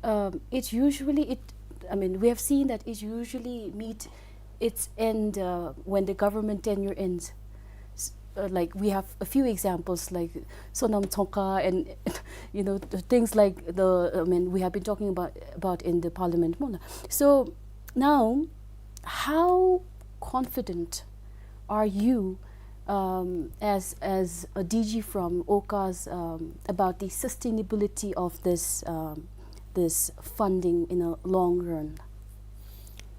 um, it usually, it, I mean, we have seen that it usually meet its end uh, when the government tenure ends. S- uh, like, we have a few examples like Sonam Tsongkha and you know, the things like the, I mean, we have been talking about about in the parliament. Mona. So now, how confident are you um, as as a D G from OCAS um, about the sustainability of this um, this funding in a long run?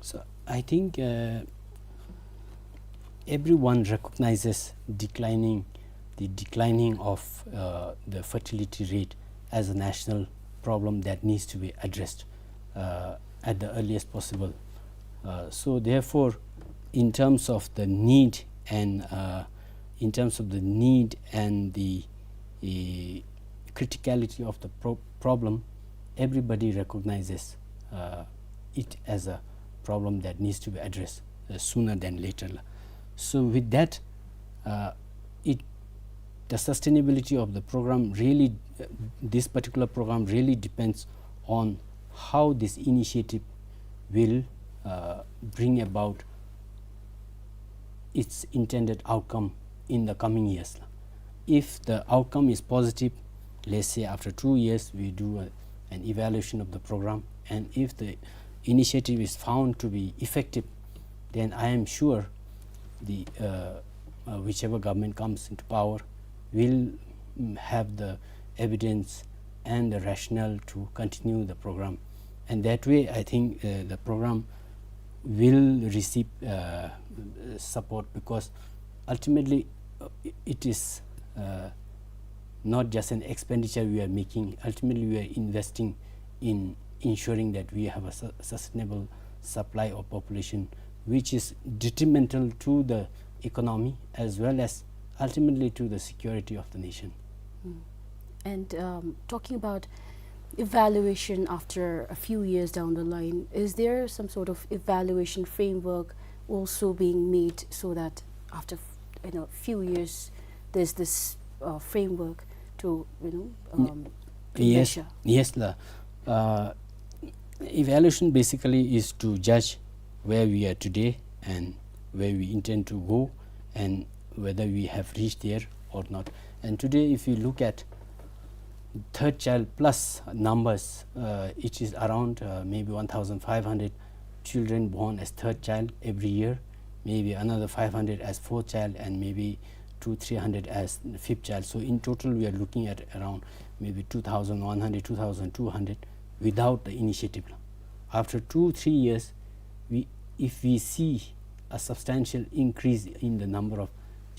So I think uh, everyone recognizes declining the declining of uh, the fertility rate as a national problem that needs to be addressed uh, at the earliest possible. Uh, so therefore, in terms of the need and uh, in terms of the need and the uh, criticality of the pro- problem, everybody recognizes uh, it as a problem that needs to be addressed uh, sooner than later. So with that, uh, it the sustainability of the program really, uh, this particular program really depends on how this initiative will uh, bring about its intended outcome in the coming years. If the outcome is positive, let's say after two years we do a, an evaluation of the program, and if the initiative is found to be effective, then I am sure the uh, uh, whichever government comes into power will mm, have the evidence and the rationale to continue the program. And that way, I think uh, the program will receive uh, support, because ultimately uh, it is uh, not just an expenditure we are making. Ultimately, we are investing in ensuring that we have a su- sustainable supply of population, which is detrimental to the economy as well as ultimately to the security of the nation. Mm. And um, talking about evaluation after a few years down the line, is there some sort of evaluation framework also being made so that after f- you know few years there's this uh, framework to you know um, to yes, measure? Yes, la. Uh, evaluation basically is to judge where we are today and where we intend to go and whether we have reached there or not. And today, if we look at third child plus numbers, uh, it is around uh, maybe one thousand five hundred children born as third child every year, maybe another five hundred as fourth child, and maybe two, three hundred as fifth child. So in total, we are looking at around maybe two thousand one hundred, two thousand two hundred without the initiative. After two, three years, we, if we see a substantial increase in the number of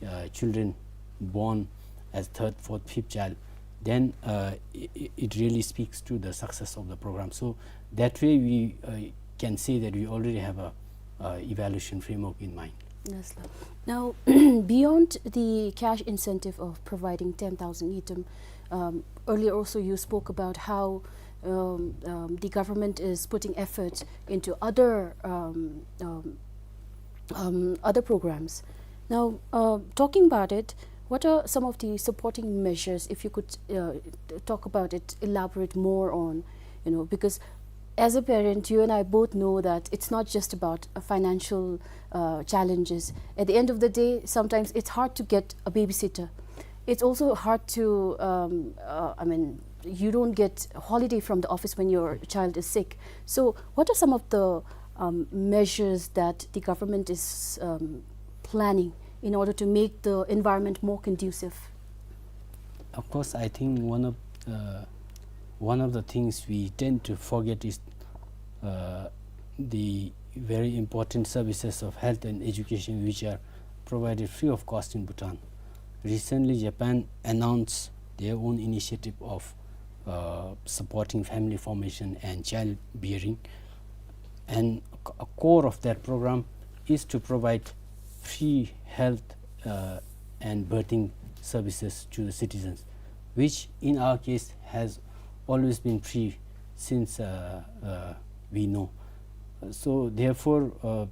uh, children born as third, fourth, fifth child, then uh, it, it really speaks to the success of the program. So that way we uh, can say that we already have a uh, evaluation framework in mind. Yes, sir. Now, beyond the cash incentive of providing ten thousand ngultrum, um, earlier also you spoke about how um, um, the government is putting effort into other um, um, um, other programs. Now, uh, talking about it, what are some of the supporting measures, if you could uh, talk about it, elaborate more on, you know, because as a parent, you and I both know that it's not just about uh, financial uh, challenges. At the end of the day, sometimes it's hard to get a babysitter. It's also hard to, um, uh, I mean, you don't get holiday from the office when your child is sick. So, what are some of the um, measures that the government is um, planning in order to make the environment more conducive? Of course, I think one of uh, one of the things we tend to forget is uh, the very important services of health and education, which are provided free of cost in Bhutan. Recently, Japan announced their own initiative of, uh, supporting family formation and childbearing. And a c-, a core of that program is to provide free health, uh, and birthing services to the citizens, which in our case has always been free since, uh, uh, we know. So therefore, uh,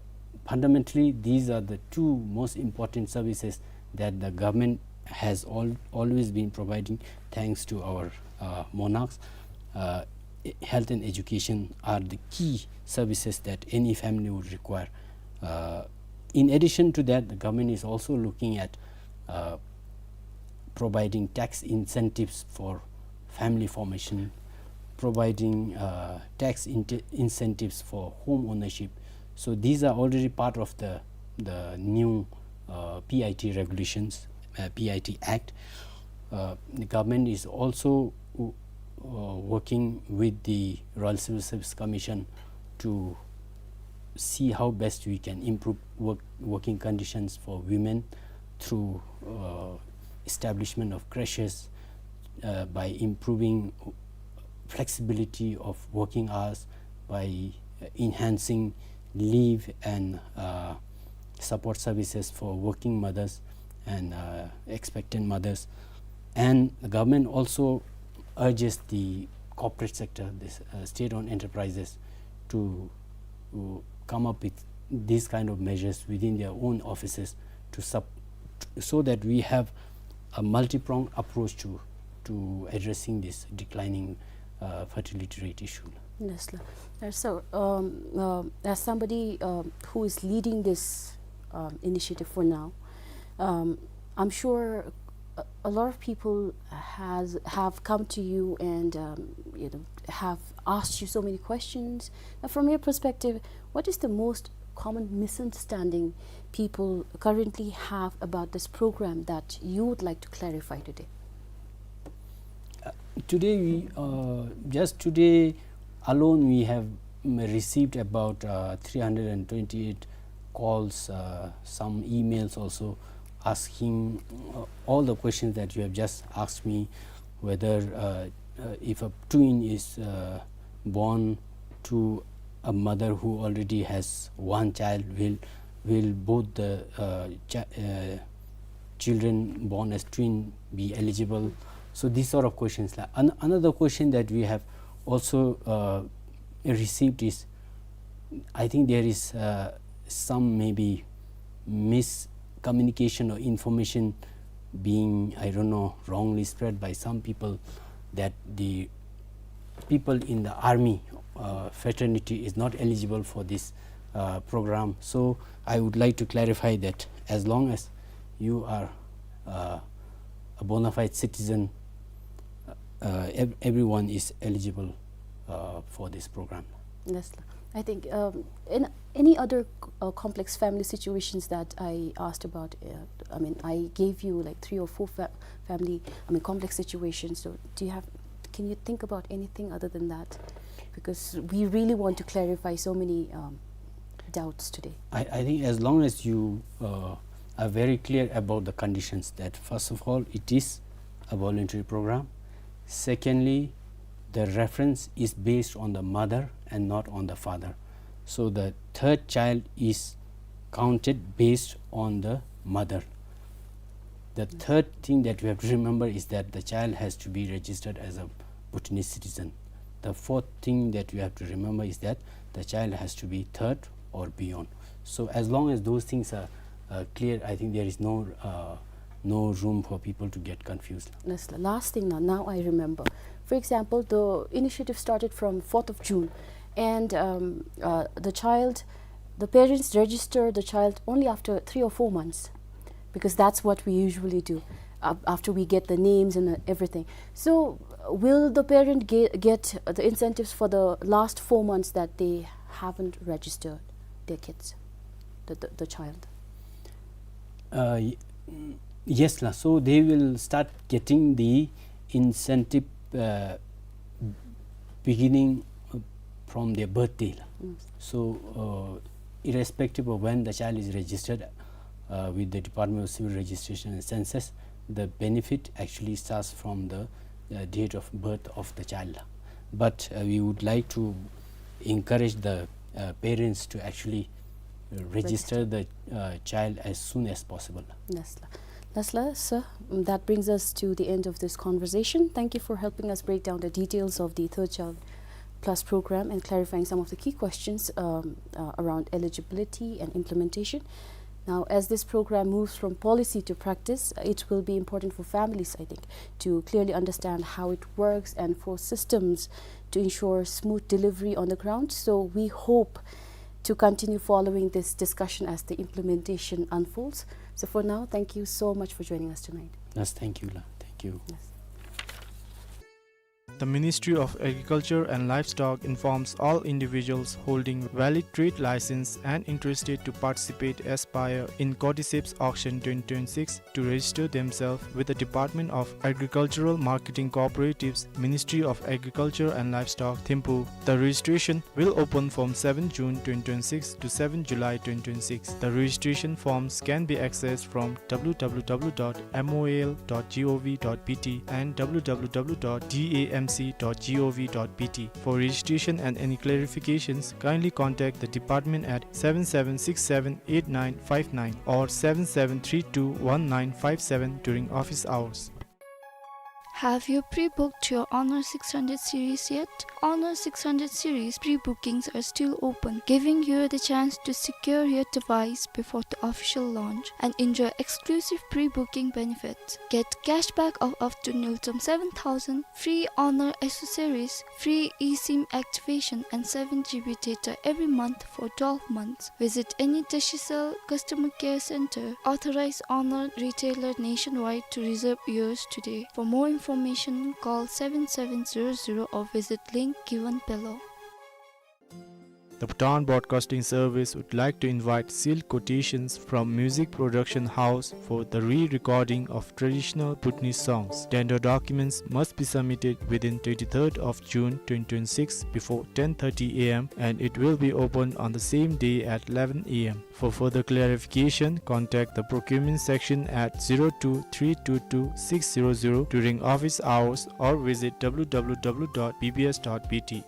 fundamentally, these are the two most important services that the government has al-, always been providing, thanks to our, uh, monarchs. Uh, e-, health and education are the key services that any family would require. Uh, in addition to that, the government is also looking at, uh, providing tax incentives for family formation, providing, uh, tax inte-, incentives for home ownership. So these are already part of the, the new, uh, P I T regulations, uh, P I T Act. Uh, the government is also, uh, working with the Royal Civil Service Commission to see how best we can improve work, working conditions for women through, uh, establishment of creches, uh, by improving flexibility of working hours, by, uh, enhancing leave and, uh, support services for working mothers and, uh, expectant mothers. And the government also urges the corporate sector, this, uh, state-owned enterprises, to, uh, come up with these kind of measures within their own offices to sup-, so that we have a multi-pronged approach to, to addressing this declining, uh, fertility rate issue. Yes, sir. Uh, so, um, uh, as somebody, um, who is leading this, um, initiative for now, um, I'm sure a, a lot of people has, have come to you and, um, you know, have asked you so many questions. Now, from your perspective, what is the most common misunderstanding people currently have about this program that you would like to clarify today? Uh, today we, uh, just today alone we have, mm, received about, uh, three hundred and twenty-eight calls, uh, some emails also asking, uh, all the questions that you have just asked me, whether, uh, uh, if a twin is, uh, born to a mother who already has one child, will, will both the, uh, chi-, uh, children born as twin be eligible? So these sort of questions. Like, an-, another question that we have also, uh, received is, I think there is, uh, some maybe miscommunication or information being, I don't know, wrongly spread by some people that the people in the army, uh, fraternity is not eligible for this, uh, program. So I would like to clarify that as long as you are, uh, a bona fide citizen, uh, ev-, everyone is eligible, uh, for this program. Yes, sir. I think, um, in any other, uh, complex family situations that I asked about, uh, I mean, I gave you, like, three or four fa-, family, I mean, complex situations. So do you have, can you think about anything other than that? Because we really want to clarify so many, um, doubts today. I, I think as long as you, uh, are very clear about the conditions, that first of all, it is a voluntary program. Secondly, the reference is based on the mother and not on the father. So the third child is counted based on the mother. The third thing that we have to remember is that the child has to be registered as a Bhutanese citizen. The fourth thing that we have to remember is that the child has to be third or beyond. So as long as those things are, uh, clear, I think there is no, uh, no room for people to get confused. That's the last thing now. Now I remember. For example, the initiative started from fourth of June, and, um, uh, the child, the parents register the child only after three or four months, because that's what we usually do, uh, after we get the names and, uh, everything. So, uh, will the parent ge-, get the incentives for the last four months that they haven't registered their kids, the, the, the child? Uh, y-, mm, yes, la. So they will start getting the incentive, uh, beginning, uh, from their birthday, la. Mm. So, uh, irrespective of when the child is registered, uh, with the Department of Civil Registration and Census, the benefit actually starts from the, uh, date of birth of the child. But, uh, we would like to encourage the, uh, parents to actually register the, uh, child as soon as possible. Yes, la. Yes, la. So, mm, that brings us to the end of this conversation. Thank you for helping us break down the details of the Third Child Plus program and clarifying some of the key questions, um, uh, around eligibility and implementation. Now, as this program moves from policy to practice, it will be important for families, I think, to clearly understand how it works and for systems to ensure smooth delivery on the ground. So we hope to continue following this discussion as the implementation unfolds. So for now, thank you so much for joining us tonight. Yes, thank you, la. Thank you. Yes. The Ministry of Agriculture and Livestock informs all individuals holding valid trade license and interested to participate, aspire in Cordyceps Auction twenty twenty-six to register themselves with the Department of Agricultural Marketing Cooperatives, Ministry of Agriculture and Livestock, Thimphu. The registration will open from seven June twenty twenty-six to seven July twenty twenty-six. The registration forms can be accessed from W W W dot M O A L dot G O V dot B T and W W W dot D A M C dot G O V dot B T. For registration and any clarifications, kindly contact the department at seven seven six seven eight nine five nine or seven seven three two one nine five seven during office hours. Have you pre-booked your Honor six hundred series yet? Honor six hundred series pre-bookings are still open, giving you the chance to secure your device before the official launch and enjoy exclusive pre-booking benefits. Get cashback of up to nil point seven thousand, free Honor accessories, free eSIM activation, and seven G B data every month for twelve months. Visit any Digicel customer care center, authorized Honor retailer nationwide to reserve yours today. For more information, call seven seven zero zero or visit link given below. The Bhutan Broadcasting Service would like to invite sealed quotations from music production house for the re-recording of traditional Bhutanese songs. Tender documents must be submitted within twenty-third of June twenty twenty-six before ten thirty A M, and it will be opened on the same day at eleven A M. For further clarification, contact the procurement section at zero two three two two six zero zero during office hours or visit W W W dot B B S dot B T.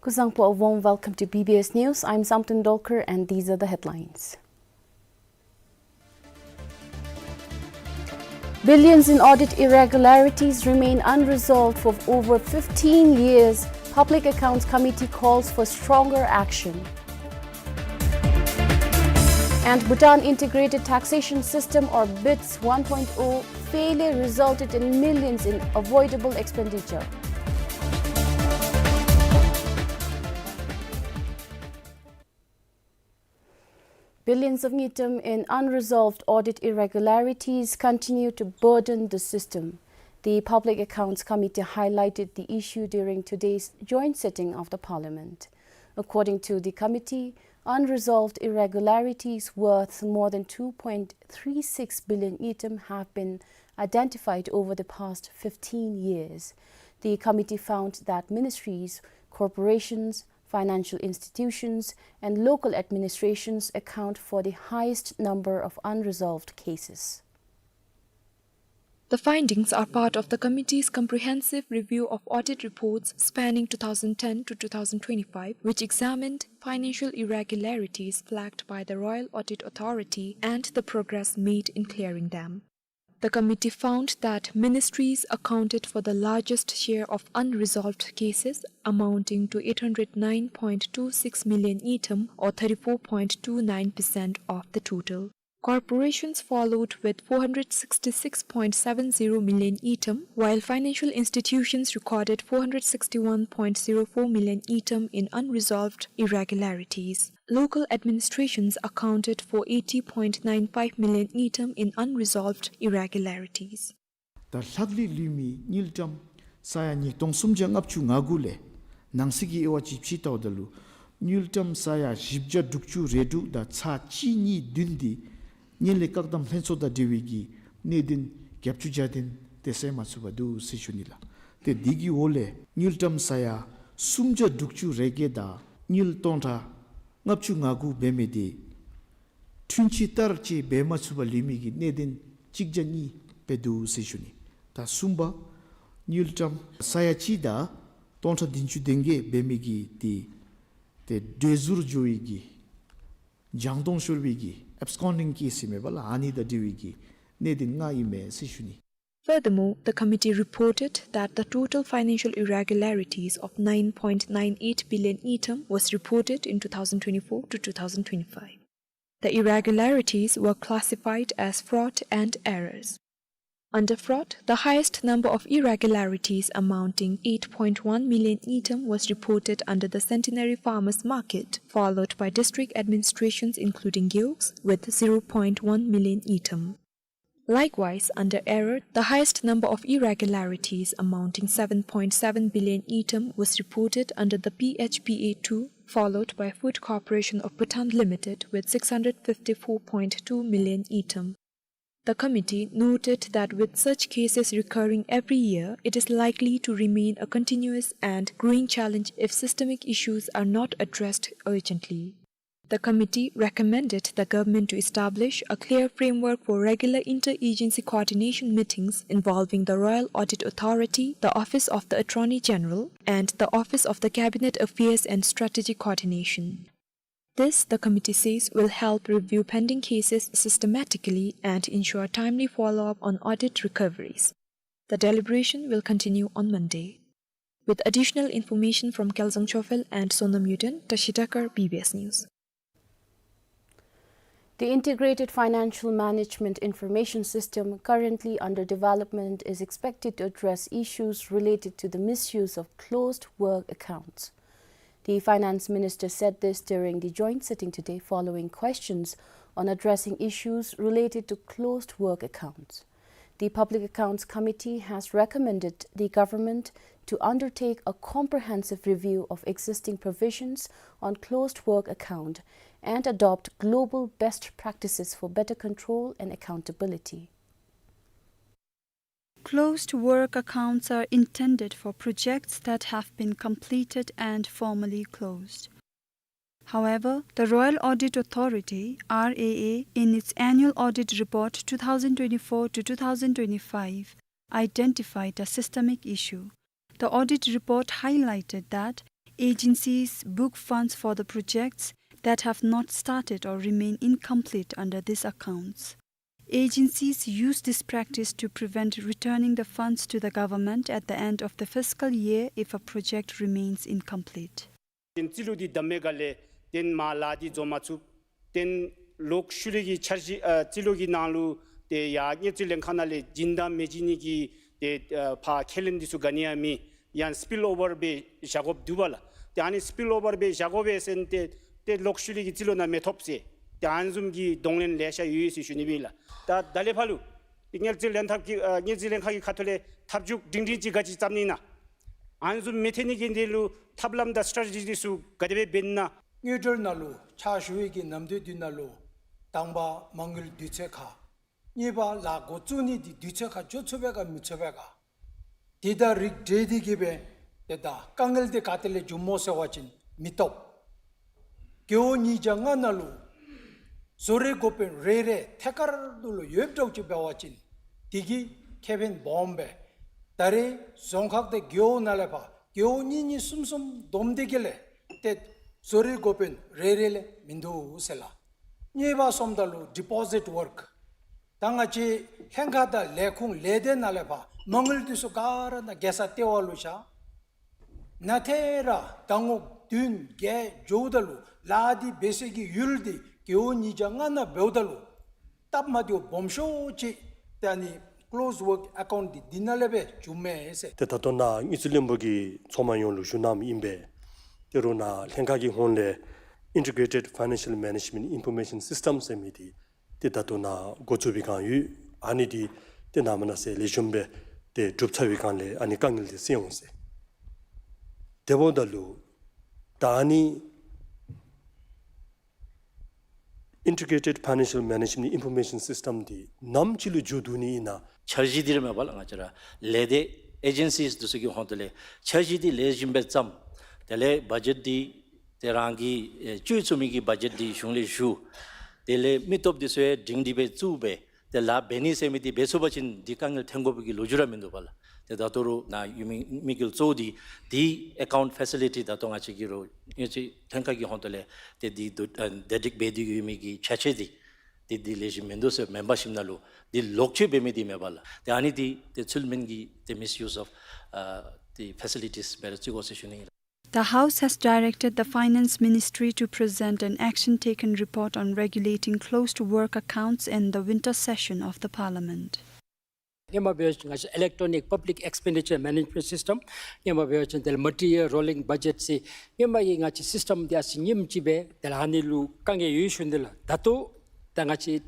Kuzuzangpo, a warm welcome to B B S News. I'm Samten Dolkar, and these are the headlines. Billions in audit irregularities remain unresolved for over fifteen years. Public Accounts Committee calls for stronger action. And Bhutan Integrated Taxation System, or BITS one point oh, failure resulted in millions in avoidable expenditure. Billions of ngultrum in unresolved audit irregularities continue to burden the system. The Public Accounts Committee highlighted the issue during today's joint sitting of the Parliament. According to the committee, unresolved irregularities worth more than two point three six billion ngultrum have been identified over the past fifteen years. The committee found that ministries, corporations, financial institutions, and local administrations account for the highest number of unresolved cases. The findings are part of the committee's comprehensive review of audit reports spanning two thousand ten to two thousand twenty-five, which examined financial irregularities flagged by the Royal Audit Authority and the progress made in clearing them. The committee found that ministries accounted for the largest share of unresolved cases, amounting to eight hundred nine point two six million ngultrum, or thirty-four point two nine percent of the total. Corporations followed with four hundred sixty-six point seven zero million ngultrum, while financial institutions recorded four hundred sixty-one point zero four million ngultrum in unresolved irregularities. Local administrations accounted for eighty point nine five million ngultrum in unresolved irregularities. ད་ལྷག་ལུས་ལུས་མི་དངུལ་ཀྲམ་ས་ཡ་ཉིས་སྟོང་སུམ་བརྒྱ་ལྔ་བཅུ་ང་དགུ་ལས་ནང་གསེས་ཀྱི་དབྱེ་བ་ཅིག་ཕྱེ་ལྟཝ་ད་ལུ་དངུལ་ཀྲམ་ས་ཡ་བཞི་བརྒྱ་དྲུག་ཅུ་རེ་དྲུག་དང་ཚག་གཅིག་གཉིས་བདུན་འདི་ངན་ལྷད་བཀག་སྡོམ་ལྷན་ཚོགས་དང་འབྲེལ་བའི་གི་གནད་དོན་བརྒྱད་ཅུ་གྱ་བདུན་དེ་སེལ་མ་ཚུགས་པར་འདུག་ཟེར་ཞུ་ནི་ལགས། ཏེ་འདི་གི་འོག་ལས་དངུལ་ཀྲམ་ས་ཡ་སུམ་བརྒྱ་དྲུག་ཅུ་རེ་བརྒྱད་དང་དངུལ་སྟོང་ཕྲག་ལྔ་བཅུ་ང་དགུ་འབད་མི་འདི་འཁྲུན་ཆོད་ལྟར་ཅིག་འབད་མ་ཚུགས་པར་ལུས་མི་གི་གནད་དོན་གཅིག་བརྒྱ་གཉིས་སྦེ་འདུག་ཟེར་ཞུ་ནི། ད་གསུམ་པ་དངུལ་ཀྲམ་ས་ཡ་གཅིག་དང་སྟོང་ཕྲག་བདུན་ཅུ་དོན་བརྒྱད་འབད་མི་གི་འདི་ཏེ་བྲོས་བཟུར་འགྱོ་བའི་གི་བྱང་སྟོང་ཤོར་བའི་གི་ཨེབ་སི་ཀོན་ཌིང་ཀེསི་ཨིན་མས་པ་ལགས། ཨ་ནི་དང་འབྲེལ་བའི་གི་གནད་དོན་ལྔ་ཨིན་མས་ཟེར་ཞུ་ནི། Furthermore, the committee reported that the total financial irregularities of nine point nine eight billion ngultrum was reported in two thousand twenty-four to two thousand twenty-five. The irregularities were classified as fraud and errors. Under fraud, the highest number of irregularities, amounting eight point one million ngultrum, was reported under the Centenary Farmers Market, followed by district administrations including Gewog with zero point one million ngultrum. Likewise, under error, the highest number of irregularities, amounting seven point seven billion ngultrum, was reported under the P H P A two, followed by Food Corporation of Bhutan Limited with six hundred fifty-four point two million ngultrum. The committee noted that with such cases recurring every year, it is likely to remain a continuous and growing challenge if systemic issues are not addressed urgently. The committee recommended the government to establish a clear framework for regular interagency coordination meetings involving the Royal Audit Authority, the Office of the Attorney General, and the Office of the Cabinet Affairs and Strategic Coordination. This, the committee says, will help review pending cases systematically and ensure timely follow-up on audit recoveries. The deliberation will continue on Monday. With additional information from Kelzang Chofel and Sonam Yuden, Tashi Dakar, B B S News. The Integrated Financial Management Information System, currently under development, is expected to address issues related to the misuse of closed work accounts. The finance minister said this during the joint sitting today following questions on addressing issues related to closed work accounts. The Public Accounts Committee has recommended the government to undertake a comprehensive review of existing provisions on closed work account and adopt global best practices for better control and accountability. Closed work accounts are intended for projects that have been completed and formally closed. However, the Royal Audit Authority, R A A, in its annual audit report two thousand twenty-four to two thousand twenty-five, identified a systemic issue. The audit report highlighted that agencies book funds for the projects that have not started or remain incomplete under these accounts. Agencies use this practice to prevent returning the funds to the government at the end of the fiscal year if a project remains incomplete. ཏེ་རྩིས་ལོ་འདི་བསྡམ་པའི་སྒང་ལས་ཏེ་མར་ལཱ་འདི་འགྱོ་མ་ཚུགས། ཏེ་ལོག་ཤུལ་ལས་ཀྱི་འཆར་གཞི་ཨ་རྩིས་ལོ་གི་ནང་ལུ་ཏེ་ཡར་དངུལ་རྩིས་ལྷན་ཁག་ནང་ལས་བྱིན་དང་མི་བྱིན་ནི་གི་ཏེ་ཨ་ཕར་ཁས་ལེན་འདི་ཚུ་ག་ནི་ཡང་མེད། ཡང་སི་པིལ་ཨོ་བར་སྦེ་བཞག་དགོཔ་འདུག་པ་ལགས། ཏེ་ཨ་ནི་སི་པིལ་ཨོ་བར་སྦེ་བཞག་དགོ་པས་ཟེར་ཏེ་ཏེ་ལོག་ཤུལ་ལས་ཀྱི་རྩིས་ལོ་ནང་མི་ཐོབ་ཟེར། ཏེ་ཨ་ནི་བཟུམ་གྱི་གདོང་ལེན་ལེ་ཤ་ཡོད་ཟེར་ཞུ་ནི་སྦེ་ལགས། ད་ད་ལས་ཕར་ལུ་ཏེ་དངུལ་རྩིས་ལྷན་ཐབས་ཀྱི་ཨ་དངུལ་རྩིས་ལྷན་ཁག་གི་ཁ་ཐུག་ལས་ཐབས་བྱུས་སྒྲིང་སྒྲིང་ཅིག་ག་ཅི་བརྩམ་ནི་ཨིན་ན། ཨ་ནི་བཟུམ་མི་ཐོན་ནི་གི་དོན་ལུ་ཐབས་ལམ་དང་སི་ཊ་ཊེ་ཇི་འདི་ཚུ་ག་དེ་སྦེ་འབད་ནི་ཨིན་ན། དངུལ་འབྲེལ་ནང་ལུ་ཕྱག་ཞུ་བའི་གི་ནམ་དུས་འདི་ནང་ལུ་དང་པ་མ་དངུལ་དུས་ཚོད་ཁར། གཉིས་པ་ལཱ་འགོ་བཙུགས་ནི་འདི་དུས་ཚོད་ཁར་འགྱོ་ཚུགས་པས་ག་མི་ཚུགས་པས་ག། དེ་དང་རིགས་བསྒྲེས་ཏེ་གི་སྦེ་ཏེ་ད་དཀའ་ངལ་འདི་ག་ཏེ་ལས་བྱུངམ་སྨོ་ཟེར་བ་ཅིན་མི་བཏུབ། རྒེད་འོག་ཉིས་བརྒྱ་ལྔ་ནང་ལུ་བཟོ་རིག་འགོ་དཔོན་རེ་རེ་ཐད་ཀར་དུ་ལུ་ཡོདཔ་འདྲཝ་ཅིག་འབད་བ་ཅིན་དེ་གིས་ཁེ་ཕན་སྦོམ་སྦེ། ད་རེས་རྫོང་ཁག་དང་རྒེད་འོག་ནང་ལས་ཕར་རྒེད་འོག་གཉིས་གཉིས་གསུམ་གསུམ་བསྡོམས་ཏེ་གི་ལས་ཏེ་བཟོ་རིག་འགོ་དཔོན་རེ་རེ་ལས་མིན་འདུག་ཟེར་ལགས། གཉིས་པ་སོངམ་ད་ལུ་ཌི་པོ་ཟིཊ་ཝརཀ། ད་ང་བཅས་ལྷན་ཁག་དང་ལས་ཁུངས་ལས་སྡེ་ནང་ལས་ཕར་མ་དངུལ་འདི་ཚུ་ག་ར་ནཱ་རྒྱལ་ས་ལྟེ་བ་ལུ་བཞག། ནཱ་ཏེ་ར་ཟླ་ངོ་བདུན་བརྒྱད་འགྱོཝ་ད་ལུ་ལཱ་འདི་འབད་སའི་གི་ཡུལ་འདི་རྒེད་འོག་ཉིས་བརྒྱ་ལྔ་ནང་འབདཝ་ད་ལུ་སྟབས་མ་བདེཝ་སྦོམ་ཤོས་ཅིག་ཏེ་ཨ་ནི་ཀློསཌ་ཝརཀ་ཨེ་ཀའུནཊ་འདི་འདི་ནང་ལས་སྦེ་བྱུངམ་མས་ཟེར། ཏེ་ད་ལྟོ་ནཱ་དངུལ་རྩིས་བློན་པོ་གིས་ཚོགས་མི་ཡོངས་ལུ་ཞུ་གནངམ་ཨིན་པས། ཏེ་རོགས་ནཱ་ལྷན་ཁག་གི་ཧོངས་ལས་Integrated Financial Management Information System ཟེར་མི་འདི་ཏེ་ད་ལྟོ་ནཱ་འགོ་བཙུགས་པའི་བསྒང་ཡོད། ཨ་ནི་འདི་ཏེ་ནཱ་མ་ནཱ་ཟེར་ལེགས་ཤོམ་སྦེ་ཏེ་གྲུབ་ཚར་བའི་བསྒང་ལས་ཨ་ནི་དཀའ་ངལ་འདི་སེལ་འོང་ཟེར། དེ་འབདཝ་ད་ལུ་ད་ཨ་ནི་Integrated Financial Management Information System འདི་ནམ་ཅིག་ལུ་མཇུག་བསྡུ་ནི་ཨིན་ན། འཆར་གཞི་འདི་ར་མེད་པ་ལགས། ང་བཅས་ར་ལས་སྡེ་ཨེ་ཇེན་སིས་འདི་ཚུ་གི་ཧོངས་ཏེ་ལས་འཆར་གཞི་འདི་ལེགས་ཤོམ་སྦེ་བརྩམས། དེ་ལས་བ་ཇེཊ་འདི་ཏེ་རང་གིས་ཨེ་བཅོལ་ཚུགས་མི་གི་བ་ཇེཊ་འདི་གཞུང་ལས་ཞུ། དེ་ལས་མི་སྟོབས་འདི་ཚུ་ཡང་སྒྲིང་སྒྲི་སྦེ་བཙུགས་སྦེ་ཏེ་ལཱ་འབད་ནི་ཟེར་མི་འདི་འབད་ཚུགས་པ་ཅིན་འདི་དཀའ་ངལ་ཐོན་དགོ་པའི་གི་ལོ་རྒྱུས་ར་མིན་འདུག་པ་ལགས། ཏེ་ད་ལྟོ་རོགས་ནཱ་ཡོད་མི་དམིགས་ཡུལ་གཙོ་བོ་འདི་འདི་ཨེ་ཀའུནཊ་ཕེ་སི་ལི་ཊི་ད་ལྟོ་ང་བཅས་ཀྱི་རོགས་ཡོད་ཅིག་ལྷན་ཁག་གི་ཧོངས་ཏེ་ལས་ཏེ་འདི་བསྡུ་ཨ་བསྡུ་སྒྲིག་འབད་དེ་ཡོད་མི་གི་ཆ་ཆས་འདི་འདི་འདི་ལེགས་ཤོམ་མིན་འདུག་ཟེར་མེན་པར་ཞིནམ་ན་ལུ་འདི་ལོག་སྤྱོད་འབད་མི་འདི་མེད་པ་ལགས། ཏེ་ཨ་ནི་འདི་ཏེ་ཚུལ་མིན་གྱི་ཏེ་མིསི་ཡུསི་ཨོཕ་ཨ་ཏེ་ཕེ་སི་ལི་ཊིས་འབད་ར་བརྩི་དགོ་ཟེར་ཞུ་ནི་ཨིན། The House has directed the Finance Ministry to present an action taken report on regulating closed work accounts in the winter session of the Parliament. སྔོན་མ་འབད་བ་ཅིན་ང་བཅས་Electronic Public Expenditure Management System སྔོན་མ་འབད་བ་ཅིན་དེ་ལས་multi-year rolling budget ཟེར་སྔོན་མ་གི་ང་བཅས་སིསི་ཊེམ་འདི་ཨ་ཙི་ཉིནམ་ཅིག་སྦེ་དེ་ལས་ཨ་ནི་ལུ་དཀའ་ངལ་ཡོད་ཞུ་ནི་ལགས། ད་ལྟོ་ད་ང་བཅས་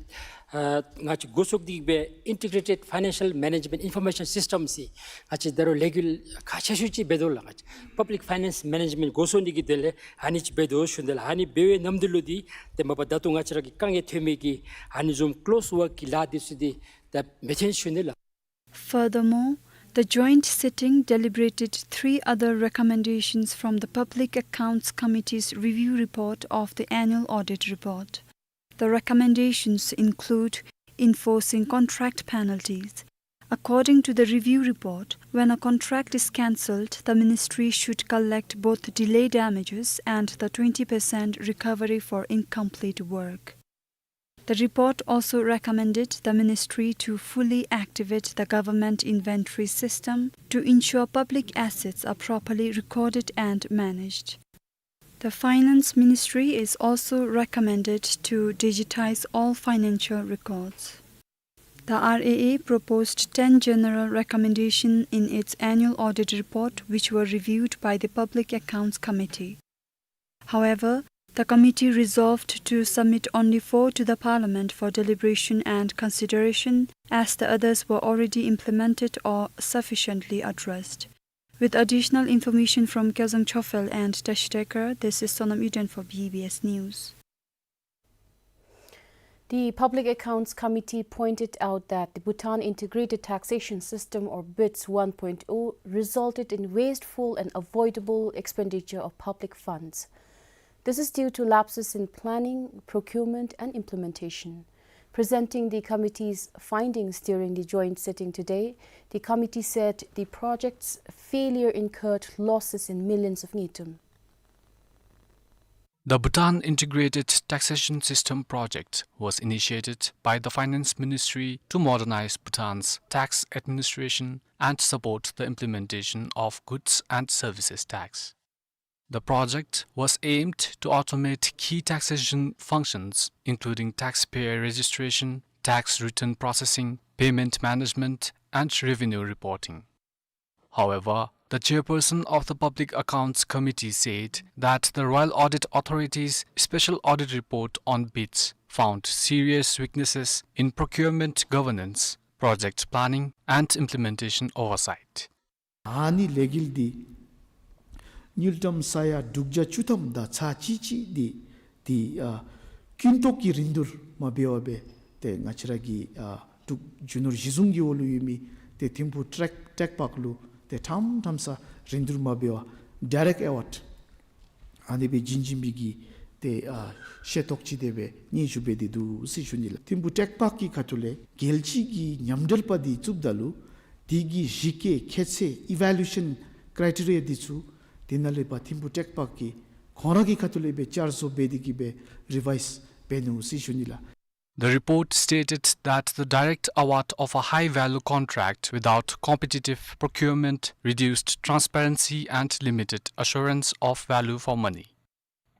ཨ་ང་བཅས་འགོ་བཙུགས་ཏེ་སྦེ་Integrated Financial Management Information System ཟེར་ང་བཅས་ད་རུང་ལས་འགུལ་ཁག་ཆེ་ཤོས་ཅིག་འབད་དོ་ལགས། ང་བཅས་Public Finance Management འགོ་བཟུང་ནི་གི་དོན་ལས་ཨ་ནི་ཅིག་འབད་དོ་ཞུ་ནི་ལགས། ཨ་ནི་འབད་བའི་ནམ་དུས་ལུ་འདི་ཏེ་མ་པ་ད་ལྟོ་ང་བཅས་ར་གི་དཀའ་ངལ་ཐོན་མི་གི་ཨ་ནི་བཟུམ་ཀློསཌ་ཝརཀ་གི་ལཱ་འདི་ཚུ་འདི་ད་མི་ཐོན་ཞུ་ནི་ལགས། Furthermore, the joint sitting deliberated three other recommendations from the Public Accounts Committee's review report of the annual audit report. The recommendations include enforcing contract penalties. According to the review report, when a contract is cancelled, the ministry should collect both delay damages and the twenty percent recovery for incomplete work. The report also recommended the ministry to fully activate the government inventory system to ensure public assets are properly recorded and managed. The Finance Ministry is also recommended to digitize all financial records. The R A A proposed ten general recommendations in its annual audit report, which were reviewed by the Public Accounts Committee. However, the committee resolved to submit only four to the Parliament for deliberation and consideration, as the others were already implemented or sufficiently addressed. With additional information from Kyozang Chofel and Tashi Tekar, this is Sonam Uden for B B S News. The Public Accounts Committee pointed out that the Bhutan Integrated Taxation System, or BITS one point oh, resulted in wasteful and avoidable expenditure of public funds. This is due to lapses in planning, procurement, and implementation. Presenting the committee's findings during the joint sitting today, the committee said the project's failure incurred losses in millions of ngultrum. The Bhutan Integrated Taxation System project was initiated by the Finance Ministry to modernize Bhutan's tax administration and support the implementation of goods and services tax. The project was aimed to automate key taxation functions, including taxpayer registration, tax return processing, payment management, and revenue reporting. However, the chairperson of the Public Accounts Committee said that the Royal Audit Authority's special audit report on bids found serious weaknesses in procurement governance, project planning, and implementation oversight. ཨ་ནི་ལས་འགུལ་འདི་དངུལ་ཀྲམ་ས་ཡ་དྲུག་བརྒྱ་བཅུ་ཐམ་དང་ཚག་གཅིག་གཅིག་འདི་ཏེ་ཨ་ཀུན་རྟོག་གི་རིན་བསྡུར་མ་འབད་བར་སྦེ་ཏེ་ང་བཅས་ར་གི་ཨ་འབྲུག་རྒྱུ་ནོར་གཞི་བཟུང་གི་འོག་ལུ་ཡོད་མི་ཏེ་ཐིམ་ཕུག་ཊེཀ་ཊེཀ་པཱརཀ་ལུ་ཏེ་ཕྲང་ཕྲང་ས་རིན་བསྡུར་མ་འབད་བར་ཌའི་རེཀཊ་ཨེ་ཝཱཌ་ཨ་ནི་སྦེ་བྱིན་བྱིན་པའི་གི་ཏེ་ཨ་ཤེས་རྟོགས་ཅིག་དེ་སྦེ་སྙན་ཞུ་འབད་དེ་འདུག་ཟེར་ཞུ་ནི་ལགས། ཐིམ་ཕུག་ཊེཀ་པཱརཀ་གི་ཁ་ཐུག་ལས་རྒྱལ་སྤྱི་གི་མཉམ་འབྲེལ་པ་འདི་བཙུགསཔ་ད་ལུ་དེ་གི་གཞི་བཀོད་ཁྱད་ཚད་ཨི་ཝེ་ལུ་ཨེ་ཤཱན་ཀྲའི་ཊེ་རི་ཡ་འདི་ཚུ་དེ་ནང་ལས་ཕར་ཐིམ་ཕུག་ཊེཀ་པཱརཀ་གིས་ཁོང་ར་གི་ཁ་ཐུག་ལས་སྦེ་བསྐྱར་བཟོ་འབད་དེ་གི་སྦེ་རི་ཝའིཛ་འབད་ནུག་ཟེར་ཞུ་ནི་ལགས། The report stated that the direct award of a high-value contract without competitive procurement reduced transparency and limited assurance of value for money.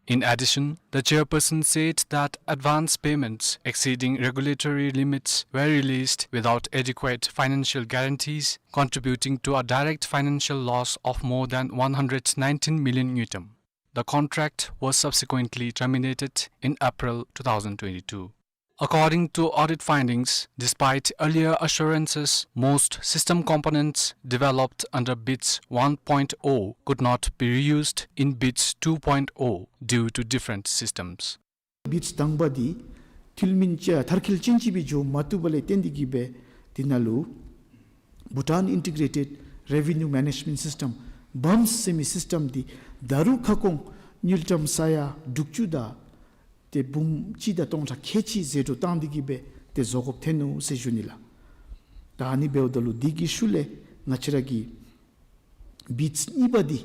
In addition, the chairperson said that advance payments exceeding regulatory limits were released without adequate financial guarantees, contributing to a direct financial loss of more than one hundred nineteen million ngultrum. The contract was subsequently terminated in April two thousand twenty-two. According to audit findings, despite earlier assurances, most system components developed under bids one point oh could not be reused in bids two point oh due to different systems. བིཌ་དང་པ་འདི་འཐུས་མིན་ཅ་མཐར་འཁྱོལ་ཅན་ཅིག་སྦེ་འགྱོ་མ་བཏུབ་པ་ལས་བརྟེན་ཏེ་གི་སྦེ་དེ་ནང་ལུ་Bhutan Integrated Revenue Management System, BAMS ཟེར་མི་སིསི་ཊེམ་འདི་ད་རུང་ཁ་སྐོང་དངུལ་ཀྲམ་ས་ཡ་དྲུག་ཅུ་དང་ཏེ་འབུམ་གཅིག་དང་སྟོང་ཕྲག་ཁལ་གཅིག་ཟད་འགྲོ་བཏང་སྟེ་གི་སྦེ་ཏེ་བཟོ་དགོཔ་ཐོན་ནུག་ཟེར་ཞུ་ནི་ལགས། ད་ཨ་ནི་འབདཝ་ད་ལུ་འདི་གི་ཤུལ་ལས་ང་བཅས་ར་གི་བིཌ་གཉིས་པ་འདི་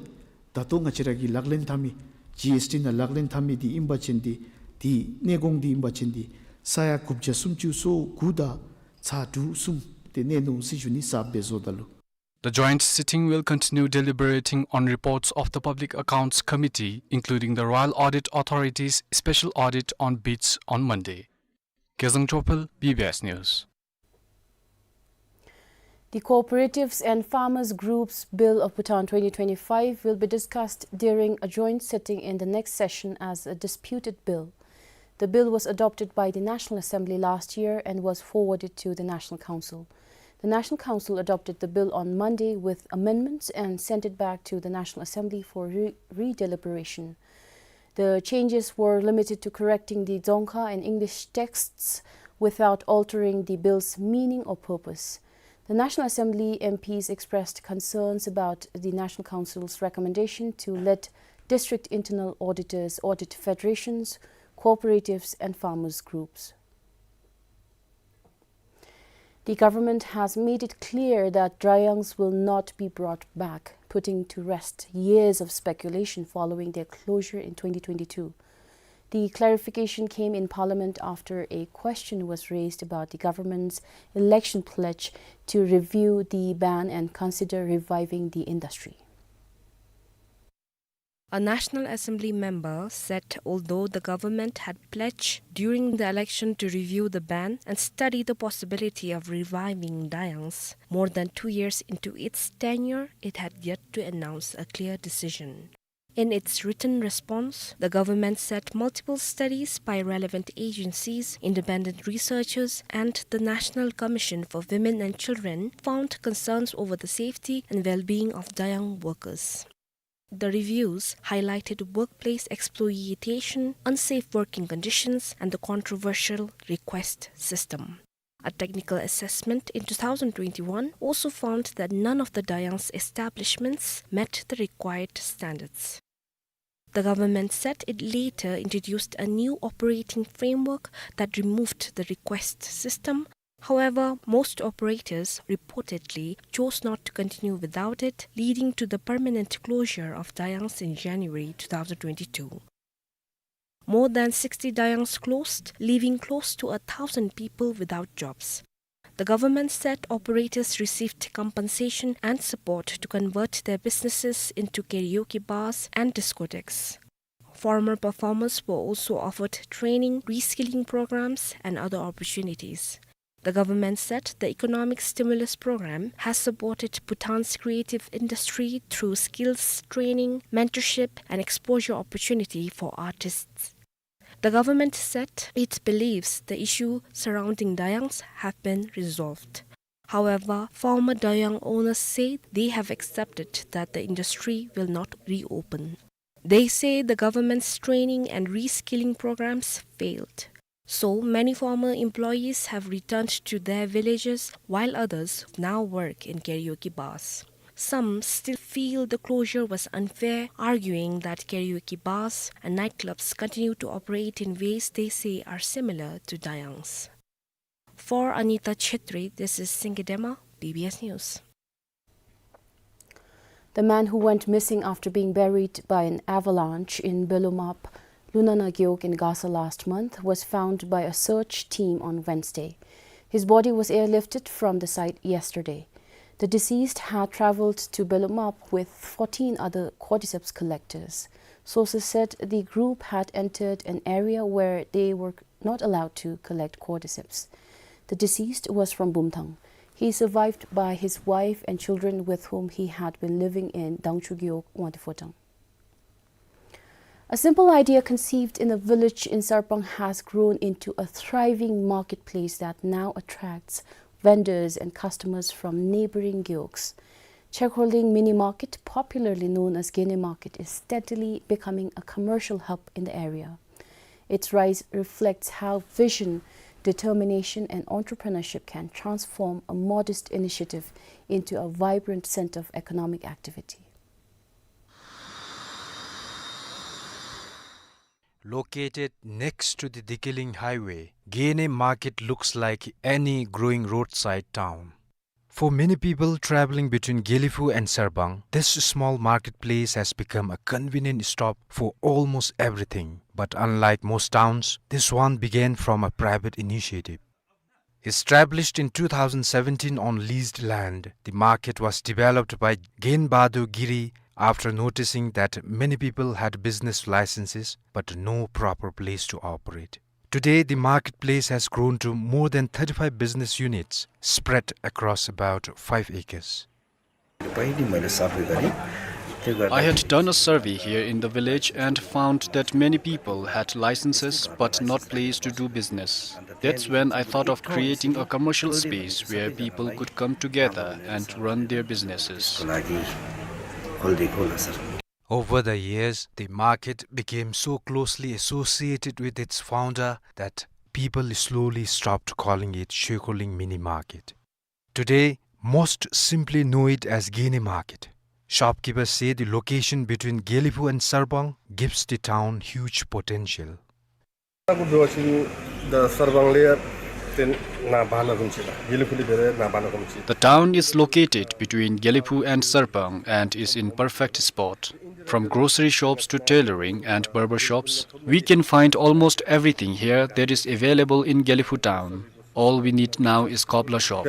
ད་ལྟོ་ང་བཅས་ར་གིས་ལག་ལེན་འཐབ་མི་ཇི་ཨེསི་ཊི་ནང་ལག་ལེན་འཐབ་མི་འདི་ཨིན་པ་ཅིན་འདི་འདི་གནས་གོང་འདི་ཨིན་པ་ཅིན་འདི་ས་ཡ་དགུ་བརྒྱ་སུམ་ཅུ་སོ་དགུ་དང་ཚག་དྲུག་གསུམ་ཏེ་གནས་ནུག་ཟེར་ཞུ་ནི། གསརཔ་སྦེ་བཟོཝ་ད་ལུ། The joint sitting will continue deliberating on reports of the Public Accounts Committee, including the Royal Audit Authority's special audit on bids, on Monday. Kezang Chopel, B B S News. The Cooperatives and Farmers Groups Bill of Bhutan twenty twenty-five will be discussed during a joint sitting in the next session as a disputed bill. The bill was adopted by the National Assembly last year and was forwarded to the National Council. The National Council adopted the bill on Monday with amendments and sent it back to the National Assembly for re-, redeliberation. The changes were limited to correcting the Dzongkha and English texts without altering the bill's meaning or purpose. The National Assembly M Ps expressed concerns about the National Council's recommendation to let district internal auditors audit federations, cooperatives, and farmers' groups. The government has made it clear that Dayangz will not be brought back, putting to rest years of speculation following their closure in twenty twenty-two. The clarification came in Parliament after a question was raised about the government's election pledge to review the ban and consider reviving the industry. A National Assembly member said although the government had pledged during the election to review the ban and study the possibility of reviving Dayangz, more than two years into its tenure, it had yet to announce a clear decision. In its written response, the government said multiple studies by relevant agencies, independent researchers, and the National Commission for Women and Children found concerns over the safety and well-being of Dayangz workers. The reviews highlighted workplace exploitation, unsafe working conditions, and the controversial request system. A technical assessment in two thousand twenty-one also found that none of the Dayangz establishments met the required standards. The government said it later introduced a new operating framework that removed the request system. However, most operators reportedly chose not to continue without it, leading to the permanent closure of Dayangz in January two thousand twenty-two. More than sixty dayangs closed, leaving close to a thousand people without jobs. The government said operators received compensation and support to convert their businesses into karaoke bars and discotheques. Former performers were also offered training, reskilling programs, and other opportunities. The government said the economic stimulus program has supported Bhutan's creative industry through skills training, mentorship, and exposure opportunity for artists. The government said it believes the issue surrounding dayangs have been resolved. However, former dayang owners say they have accepted that the industry will not reopen. They say the government's training and reskilling programs failed. So, many former employees have returned to their villages, while others now work in karaoke bars. Some still feel the closure was unfair, arguing that karaoke bars and nightclubs continue to operate in ways they say are similar to dayangs. For Anita Chetri, this is Singye Dema, B B S News. The man who went missing after being buried by an avalanche in Belumap, Lunana Gewog in Gasa last month was found by a search team on Wednesday. His body was airlifted from the site yesterday. The deceased had traveled to Belumap with fourteen other cordyceps collectors. Sources said the group had entered an area where they were not allowed to collect cordyceps. The deceased was from Bumthang. He is survived by his wife and children with whom he had been living in Dangchu Gewog, Wangdue Phodrang. A simple idea conceived in a village in Sarpang has grown into a thriving marketplace that now attracts vendors and customers from neighboring gewogs. Chekhorling Mini Market, popularly known as Gene Market, is steadily becoming a commercial hub in the area. Its rise reflects how vision, determination, and entrepreneurship can transform a modest initiative into a vibrant center of economic activity. Located next to the Dikeling Highway, Gene Market looks like any growing roadside town. For many people traveling between Gelephu and Sarpang, this small marketplace has become a convenient stop for almost everything. But unlike most towns, this one began from a private initiative. Established in two thousand seventeen on leased land, the market was developed by Gen Bahadur Giri after noticing that many people had business licenses but no proper place to operate. Today, the marketplace has grown to more than thirty-five business units spread across about five acres. I had done a survey here in the village and found that many people had licenses but not place to do business. That's when I thought of creating a commercial space where people could come together and run their businesses. Over the years, the market became so closely associated with its founder that people slowly stopped calling it Chekhorling Mini Market. Today, most simply know it as Gene Market. Shopkeepers say the location between Gelephu and Sarpang gives the town huge potential. The town is located between Gelephu and Sarpang and is in perfect spot. From grocery shops to tailoring and barber shops, we can find almost everything here that is available in Gelephu town. All we need now is cobbler shop.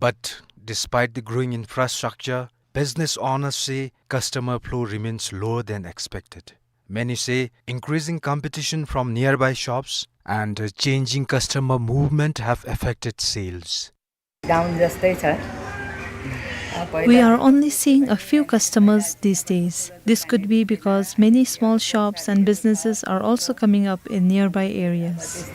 But despite the growing infrastructure, business owners say customer flow remains lower than expected. Many say increasing competition from nearby shops and changing customer movement have affected sales. We are only seeing a few customers these days. This could be because many small shops and businesses are also coming up in nearby areas.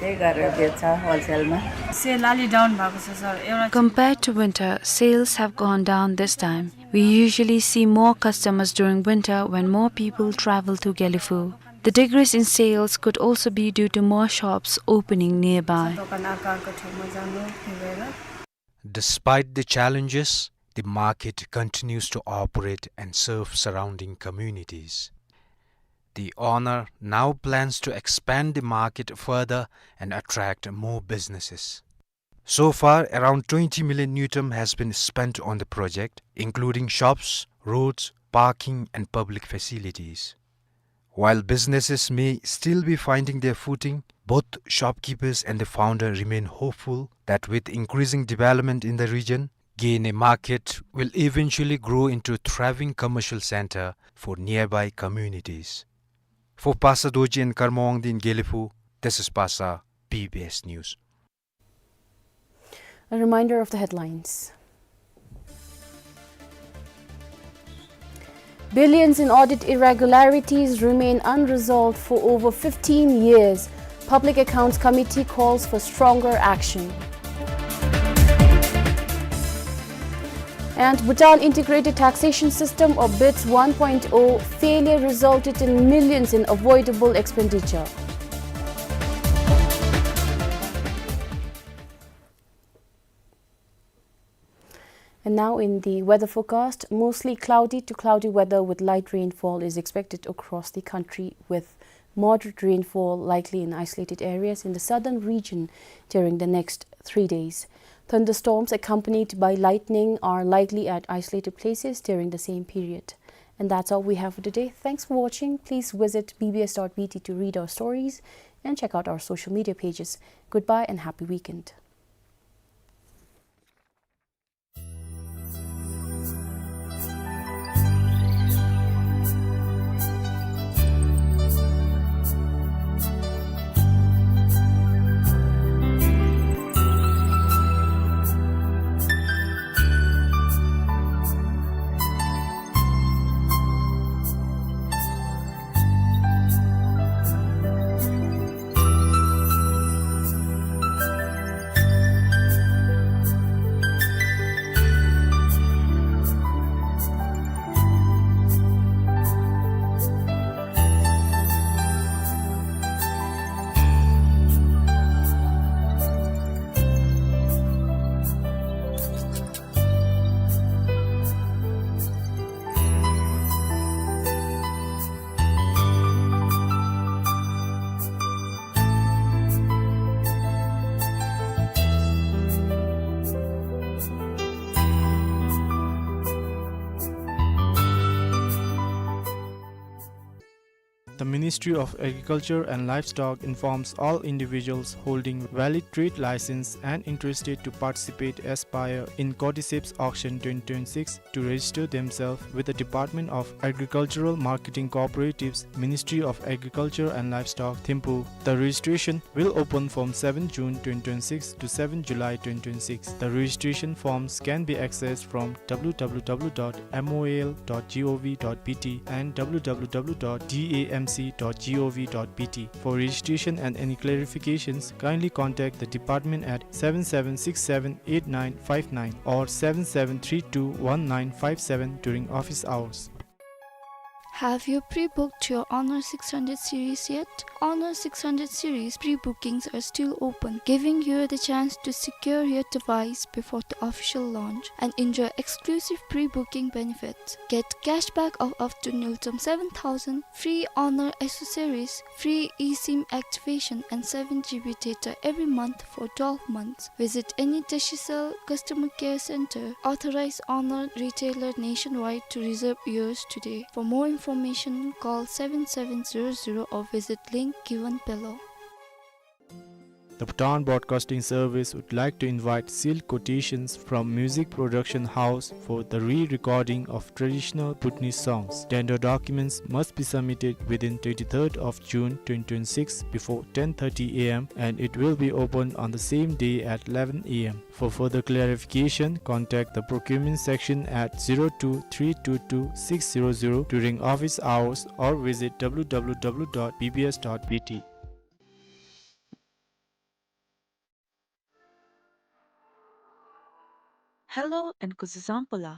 Compared to winter, sales have gone down this time. We usually see more customers during winter when more people travel to Gelephu. The decrease in sales could also be due to more shops opening nearby. Despite the challenges, the market continues to operate and serve surrounding communities. The owner now plans to expand the market further and attract more businesses. So far, around twenty million ngultrum has been spent on the project, including shops, roads, parking, and public facilities. While businesses may still be finding their footing, both shopkeepers and the founder remain hopeful that with increasing development in the region, Gene Market will eventually grow into a thriving commercial center for nearby communities. For Pastor Dorji and Karma Wangdi in Gelephu, this is Pasa, B B S News. A reminder of the headlines. Billions in audit irregularities remain unresolved for over fifteen years. Public Accounts Committee calls for stronger action. And Bhutan Integrated Taxation System, or BITS one point oh, failure resulted in millions in avoidable expenditure. And now in the weather forecast, mostly cloudy to cloudy weather with light rainfall is expected across the country, with moderate rainfall likely in isolated areas in the southern region during the next three days. Thunderstorms accompanied by lightning are likely at isolated places during the same period. And that's all we have for today. Thanks for watching. Please visit B B S dot B T to read our stories and check out our social media pages. Goodbye and happy weekend. The Ministry of Agriculture and Livestock informs all individuals holding valid trade license and interested to participate as buyer in Cordyceps Auction twenty twenty-six to register themselves with the Department of Agricultural Marketing Cooperatives, Ministry of Agriculture and Livestock, Thimphu. The registration will open from seventh June twenty twenty-six to seventh July twenty twenty-six. The registration forms can be accessed from W W W dot M O A L dot G O V dot B T and W W W dot D A M C dot G O V dot B T. For registration and any clarifications, kindly contact the department at seven seven six seven eight nine five nine or seven seven three two one nine five seven during office hours. Have you pre-booked your Honor six hundred series yet? Honor six hundred series pre-bookings are still open, giving you the chance to secure your device before the official launch and enjoy exclusive pre-booking benefits. Get cashback of up to ngultrum seven thousand, free Honor accessories, free eSIM activation and seven G B data every month for twelve months. Visit any Digicel customer care center, authorized Honor retailer nationwide to reserve yours today. For more information, call seven seven zero zero or visit link given below. The Bhutan Broadcasting Service would like to invite sealed quotations from music production house for the re-recording of traditional Bhutanese songs. Tender documents must be submitted within twenty-third of June twenty twenty-six before ten thirty A M, and it will be opened on the same day at eleven A M. For further clarification, contact the procurement section at zero two three two two six zero zero during office hours or visit W W W dot B B S dot B T. Hello and kuzuzangpo la.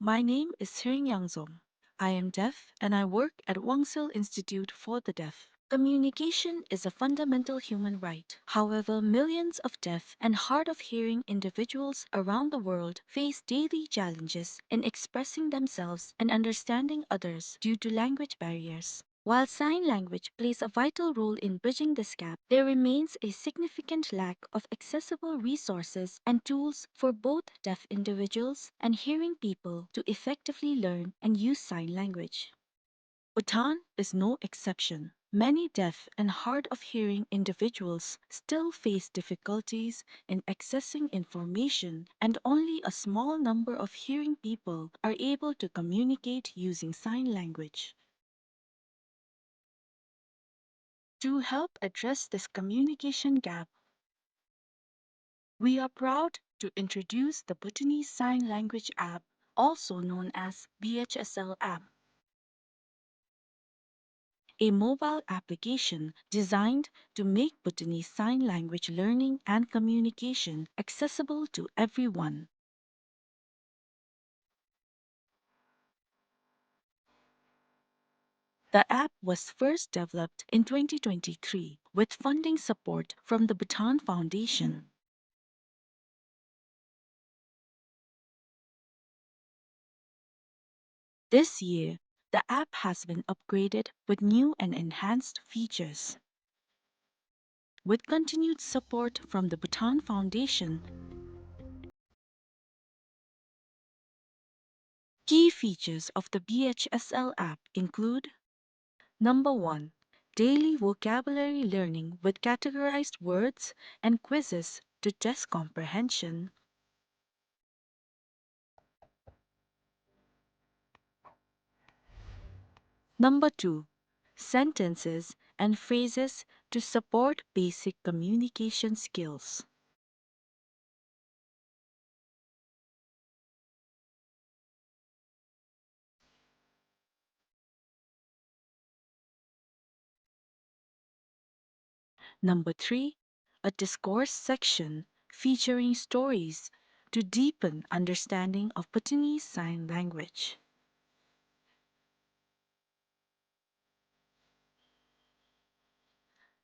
My name is Tsering Yangzom. I am deaf and I work at Wangsil Institute for the Deaf. Communication is a fundamental human right. However, millions of deaf and hard of hearing individuals around the world face daily challenges in expressing themselves and understanding others due to language barriers. While sign language plays a vital role in bridging this gap, there remains a significant lack of accessible resources and tools for both deaf individuals and hearing people to effectively learn and use sign language. Bhutan is no exception. Many deaf and hard of hearing individuals still face difficulties in accessing information, and only a small number of hearing people are able to communicate using sign language. To help address this communication gap, we are proud to introduce the Bhutanese Sign Language app, also known as B H S L app, a mobile application designed to make Bhutanese Sign Language learning and communication accessible to everyone. The app was first developed in twenty twenty-three with funding support from the Bhutan Foundation. This year, the app has been upgraded with new and enhanced features. With continued support from the Bhutan Foundation, key features of the B H S L app include: number one, daily vocabulary learning with categorized words and quizzes to test comprehension. Number two, sentences and phrases to support basic communication skills. Number three, a discourse section featuring stories to deepen understanding of Bhutanese Sign Language.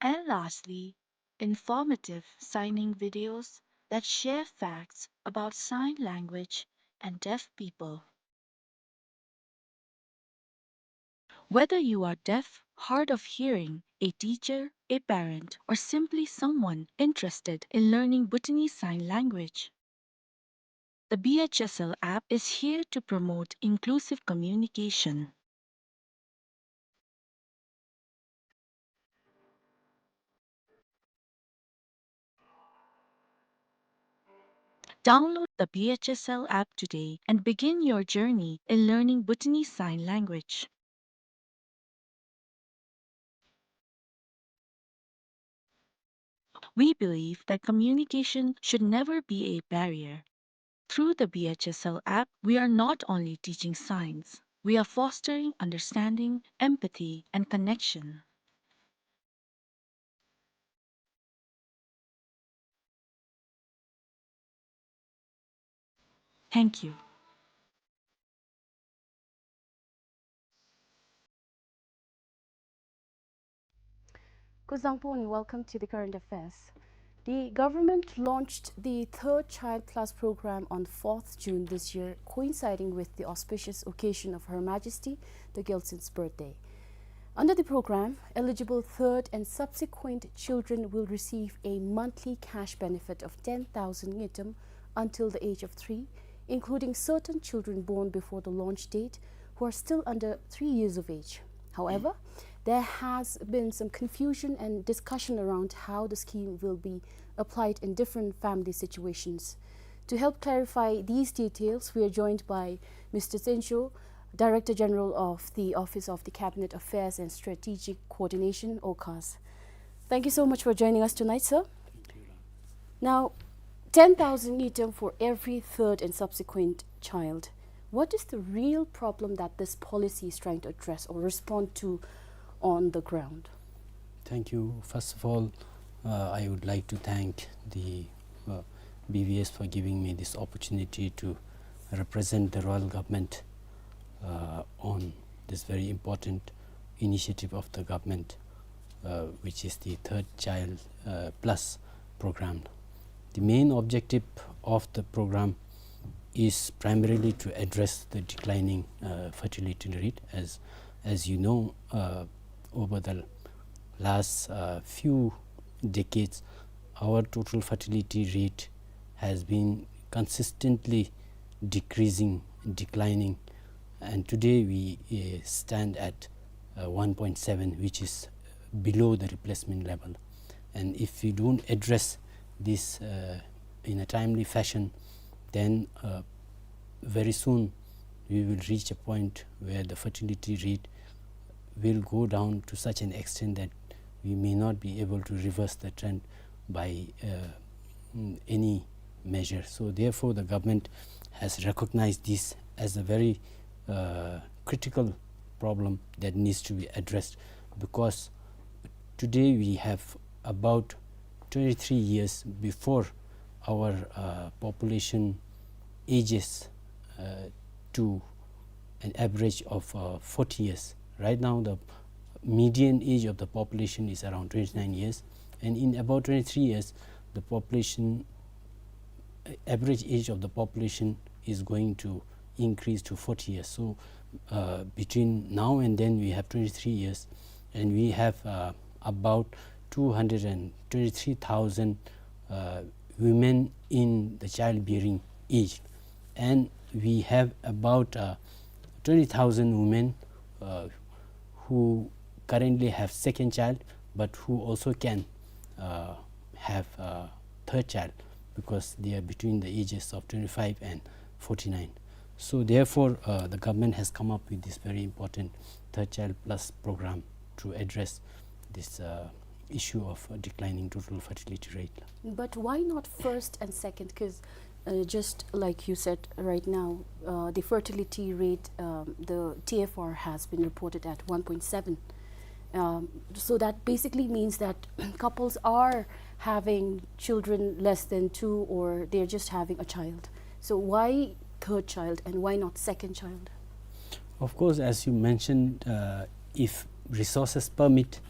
And lastly, informative signing videos that share facts about sign language and deaf people. Whether you are deaf, hard of hearing, a teacher, a parent, or simply someone interested in learning Bhutanese Sign Language, the B H S L app is here to promote inclusive communication. Download the B H S L app today and begin your journey in learning Bhutanese Sign Language. We believe that communication should never be a barrier. Through the B H S L app, we are not only teaching signs, we are fostering understanding, empathy, and connection. Thank you. Kuzuzangpo and welcome to the current affairs. The government launched the Third Child Plus program on fourth June this year, coinciding with the auspicious occasion of Her Majesty the Gyaltsen's birthday. Under the program, eligible third and subsequent children will receive a monthly cash benefit of ten thousand ngultrum until the age of three, including certain children born before the launch date who are still under three years of age. However, there has been some confusion and discussion around how the scheme will be applied in different family situations. To help clarify these details, we are joined by Mister Tsen Sho, Director General of the Office of the Cabinet Affairs and Strategic Coordination, OCAS. Thank you so much for joining us tonight, sir. Now, ten thousand ngultrum for every third and subsequent child. What is the real problem that this policy is trying to address or respond to on the ground? Thank you. First of all, uh, I would like to thank the, uh, B V S for giving me this opportunity to represent the royal government, uh, on this very important initiative of the government, uh, which is the Third Child, uh, Plus program. The main objective of the program is primarily to address the declining, uh, fertility rate. As, as you know, uh, over the last, uh, few decades, our total fertility rate has been consistently decreasing, declining, and today we, uh, stand at, uh, one point seven, which is below the replacement level. And if we don't address this, uh, in a timely fashion, then, uh, very soon we will reach a point where the fertility rate will go down to such an extent that we may not be able to reverse the trend by, uh, mm, any measure. So therefore, the government has recognized this as a very, uh, critical problem that needs to be addressed, because today we have about twenty-three years before our, uh, population ages, uh, to an average of, uh, forty years. Right now, the median age of the population is around twenty-nine years, and in about twenty-three years, the population, uh, average age of the population is going to increase to forty years. So, uh, between now and then, we have twenty-three years, and we have, uh, about two hundred and twenty-three thousand, uh, women in the childbearing age, and we have about, uh, twenty thousand women, uh, who currently have second child, but who also can, uh, have a third child, because they are between the ages of twenty-five and forty-nine. So therefore, uh, the government has come up with this very important Third Child Plus program to address this, uh, issue of a declining total fertility rate. But why not first and second? 'Cause, uh, just like you said right now, uh, the fertility rate, um, the T F R has been reported at one point seven. Um, so that basically means that couples are having children less than two, or they're just having a child. So why third child and why not second child? Of course, as you mentioned, uh, if resources permit,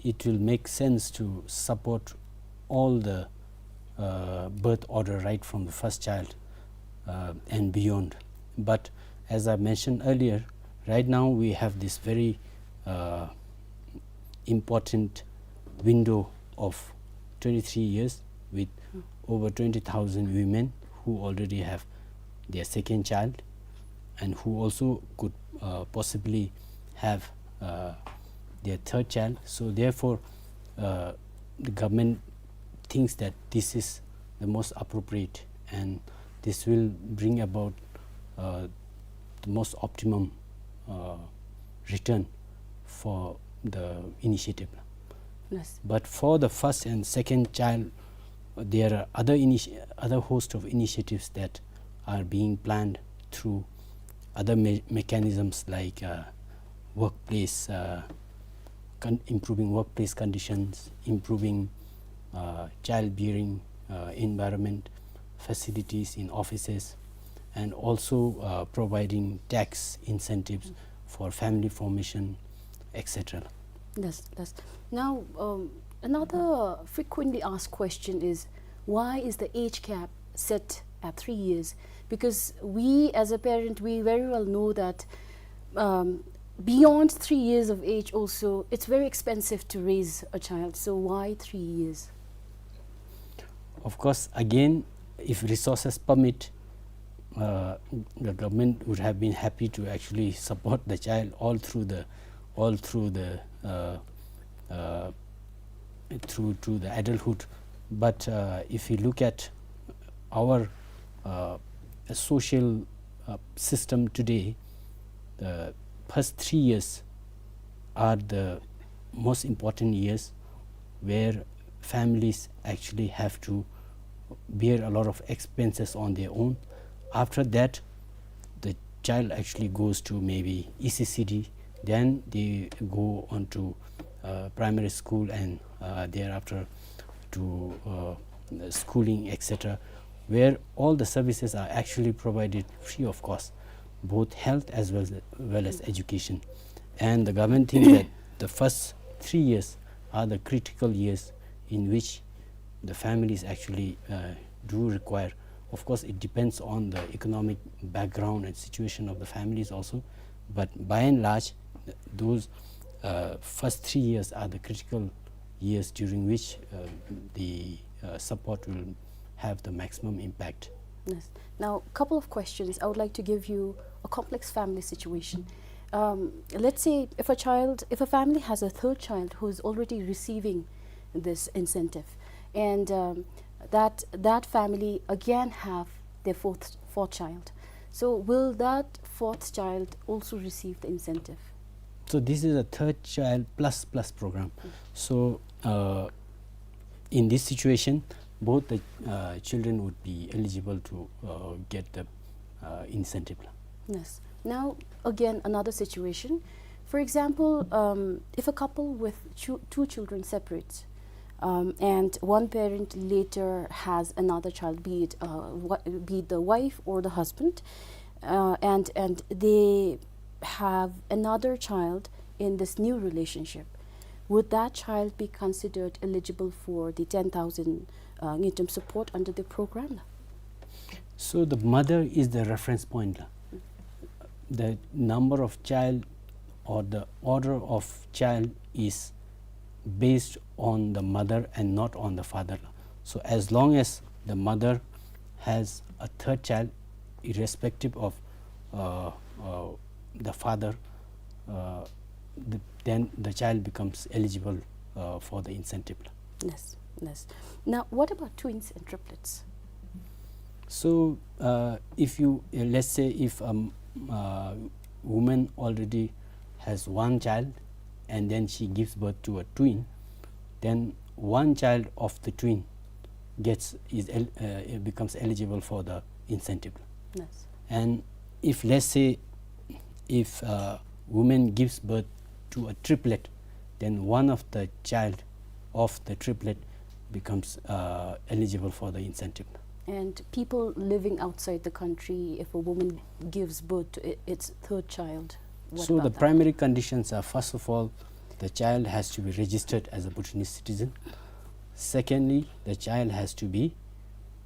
it will make sense to support all the, uh, birth order right from the first child, uh, and beyond. But as I mentioned earlier, right now we have this very, uh, important window of twenty-three years with over twenty thousand women who already have their second child and who also could, uh, possibly have, uh, their third child. So therefore, uh, the government thinks that this is the most appropriate and this will bring about, uh, the most optimum, uh, return for the initiative. Yes. But for the first and second child, there are other initi-, other host of initiatives that are being planned through other me-, mechanisms like, uh, workplace, uh, con-, improving workplace conditions, improving, uh, childbearing, uh, environment, facilities in offices, and also, uh, providing tax incentives for family formation, et cetera. That's, that's, now, um, another frequently asked question is, why is the age cap set at three years? Because we, as a parent, we very well know that, um, beyond three years of age also, it's very expensive to raise a child. So why three years? Of course, again, if resources permit, uh, the government would have been happy to actually support the child all through the, all through the, uh, uh, through to the adulthood. But, uh, if you look at our, uh, social, uh, system today, the first three years are the most important years where families actually have to bear a lot of expenses on their own. After that, the child actually goes to maybe E C C D, then they go on to, uh, primary school, and, uh, thereafter to, uh, schooling, et cetera, where all the services are actually provided free of cost, both health as well as, well as education. And the government thinks that the first three years are the critical years in which the families actually, uh, do require. Of course, it depends on the economic background and situation of the families also, but by and large, th-, those, uh, first three years are the critical years during which, uh, the, uh, support will have the maximum impact. Yes. Now, couple of questions. I would like to give you a complex family situation. Um, let's say if a child, if a family has a third child who is already receiving this incentive, and, um, that, that family again have their fourth, fourth child. So will that fourth child also receive the incentive? So this is a third child plus plus program. Mm. So, uh, in this situation, both the, uh, children would be eligible to, uh, get the, uh, incentive. Yes. Now, again, another situation. For example, um, if a couple with chu-, two children separates, um, and one parent later has another child, be it, uh, wha-, be it the wife or the husband, uh, and, and they have another child in this new relationship, would that child be considered eligible for the ten thousand, uh, ngultrum support under the program? So the mother is the reference point la. The number of child or the order of child is based on the mother and not on the father la. So as long as the mother has a third child, irrespective of, uh, uh, the father, uh, the, then the child becomes eligible, uh, for the incentive la. Yes, yes. Now, what about twins and triplets? So, uh, if you, uh, let's say if, um, uh, woman already has one child and then she gives birth to a twin, then one child of the twin gets, is el-, uh, becomes eligible for the incentive. Yes. And if, let's say, if, uh, woman gives birth to a triplet, then one of the child of the triplet becomes, uh, eligible for the incentive. And people living outside the country, if a woman gives birth to i-, its third child, what about that? So the primary conditions are, first of all, the child has to be registered as a Bhutanese citizen. Secondly, the child has to be,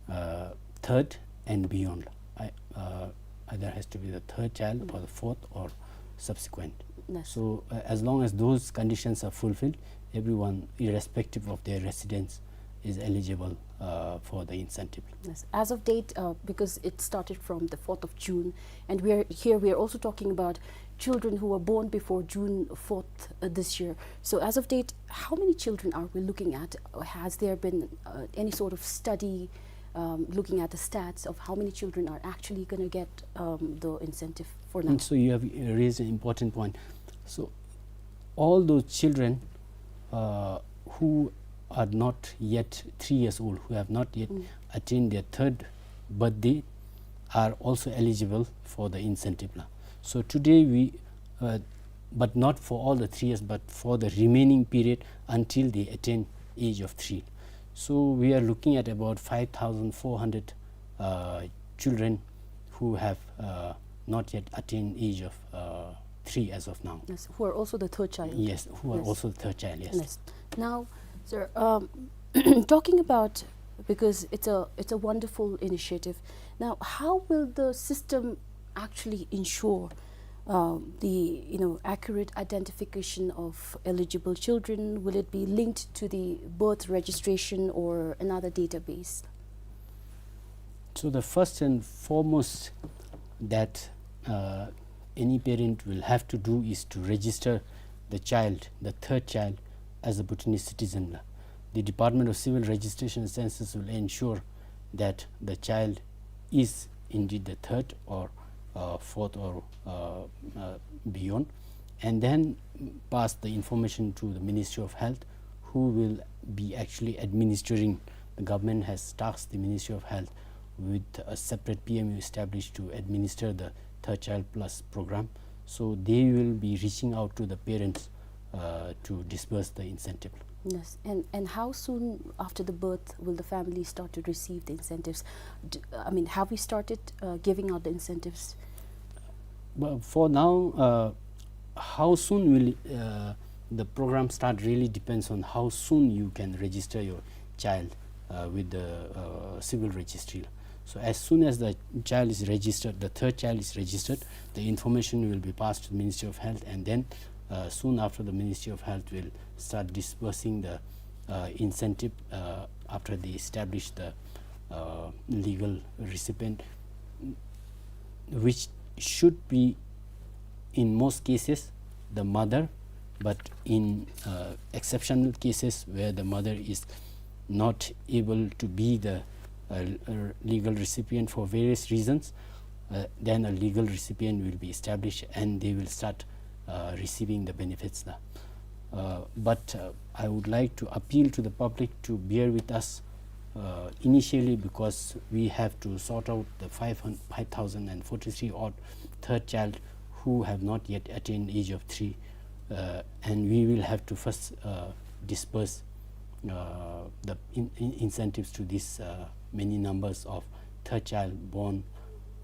uh, third and beyond. I, uh, either has to be the third child or the fourth or subsequent. Yes. So, uh, as long as those conditions are fulfilled, everyone, irrespective of their residence, is eligible, uh, for the incentive. Yes. As of date, uh, because it started from the fourth of June, and we are here, we are also talking about children who were born before June fourth, uh, this year. So as of date, how many children are we looking at? Or has there been, uh, any sort of study, um, looking at the stats of how many children are actually gonna get, um, the incentive for now? And so you have, uh, raised an important point. So all those children, uh, who are not yet three years old, who have not yet Mm. attained their third birthday, are also eligible for the incentive la. So today we, uh, but not for all the three years, but for the remaining period until they attain age of three. So we are looking at about five thousand four hundred, uh, children who have, uh, not yet attained age of, uh, three as of now. Yes, who are also the third child. Yes, who are Yes. also the third child, yes. Yes. Now, sir, um, talking about, because it's a, it's a wonderful initiative. Now, how will the system actually ensure, um, the, you know, accurate identification of eligible children? Will it be linked to the birth registration or another database? So the first and foremost that, uh, any parent will have to do is to register the child, the third child, as a Bhutanese citizen la. The Department of Civil Registration and Census will ensure that the child is indeed the third or, uh, fourth or, uh, uh, beyond, and then pass the information to the Ministry of Health, who will be actually administering. The government has tasked the Ministry of Health with a separate P M U established to administer the Third Child Plus program. So they will be reaching out to the parents, uh, to disburse the incentive. Yes, and, and how soon after the birth will the family start to receive the incentives? D-, I mean, have we started, uh, giving out the incentives? But for now, uh, how soon will, uh, the program start really depends on how soon you can register your child, uh, with the, uh, civil registry. So as soon as the child is registered, the third child is registered, the information will be passed to the Ministry of Health, and then uh, soon after the Ministry of Health will start disbursing the uh, incentive uh, after they establish the uh, legal recipient, which should be in most cases the mother, but in uh, exceptional cases where the mother is not able to be the uh, uh, legal recipient for various reasons, uh, then a legal recipient will be established and they will start uh, receiving the benefits. Uh, but uh, I would like to appeal to the public to bear with us uh, initially, because we have to sort out the five hundred, five thousand and forty-three odd third child who have not yet attained age of three, uh, and we will have to first uh, disburse uh, the in, in incentives to these uh, many numbers of third child born.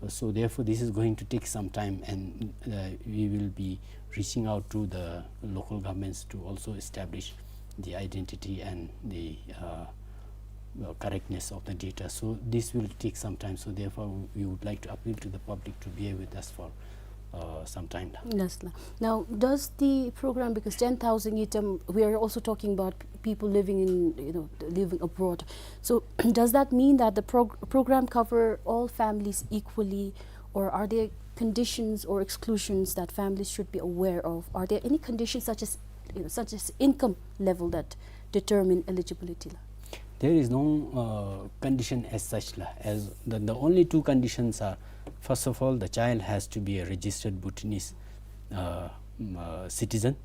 Uh, so therefore, this is going to take some time, and uh, we will be reaching out to the local governments to also establish the identity and the uh, uh, correctness of the data. So this will take some time. So therefore, we would like to appeal to the public to bear with us for uh, some time. Yes, la. Now, does the program, because ten thousand item, we are also talking about p- people living in, you know, living abroad. So, does that mean that the prog- program cover all families equally, or are there conditions or exclusions that families should be aware of? Are there any conditions such as, you know, such as income level that determine eligibility? La? There is no uh, condition as such. La. As the, the only two conditions are, first of all, the child has to be a registered Bhutanese uh, mm, uh, citizen.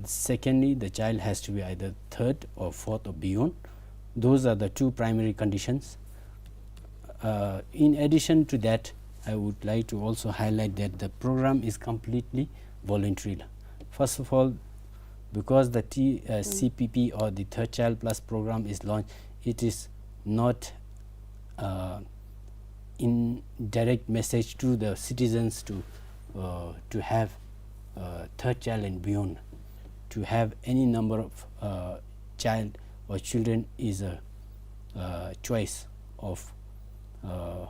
Secondly, the child has to be either third or fourth or beyond. Those are the two primary conditions. Uh, in addition to that, I would like to also highlight that the program is completely voluntary. First of all, because the T, uh, C P P or the Third Child Plus program is launched, it is not uh, in direct message to the citizens to uh, to have uh, third child and beyond. To have any number of uh, child or children is a uh, choice of uh,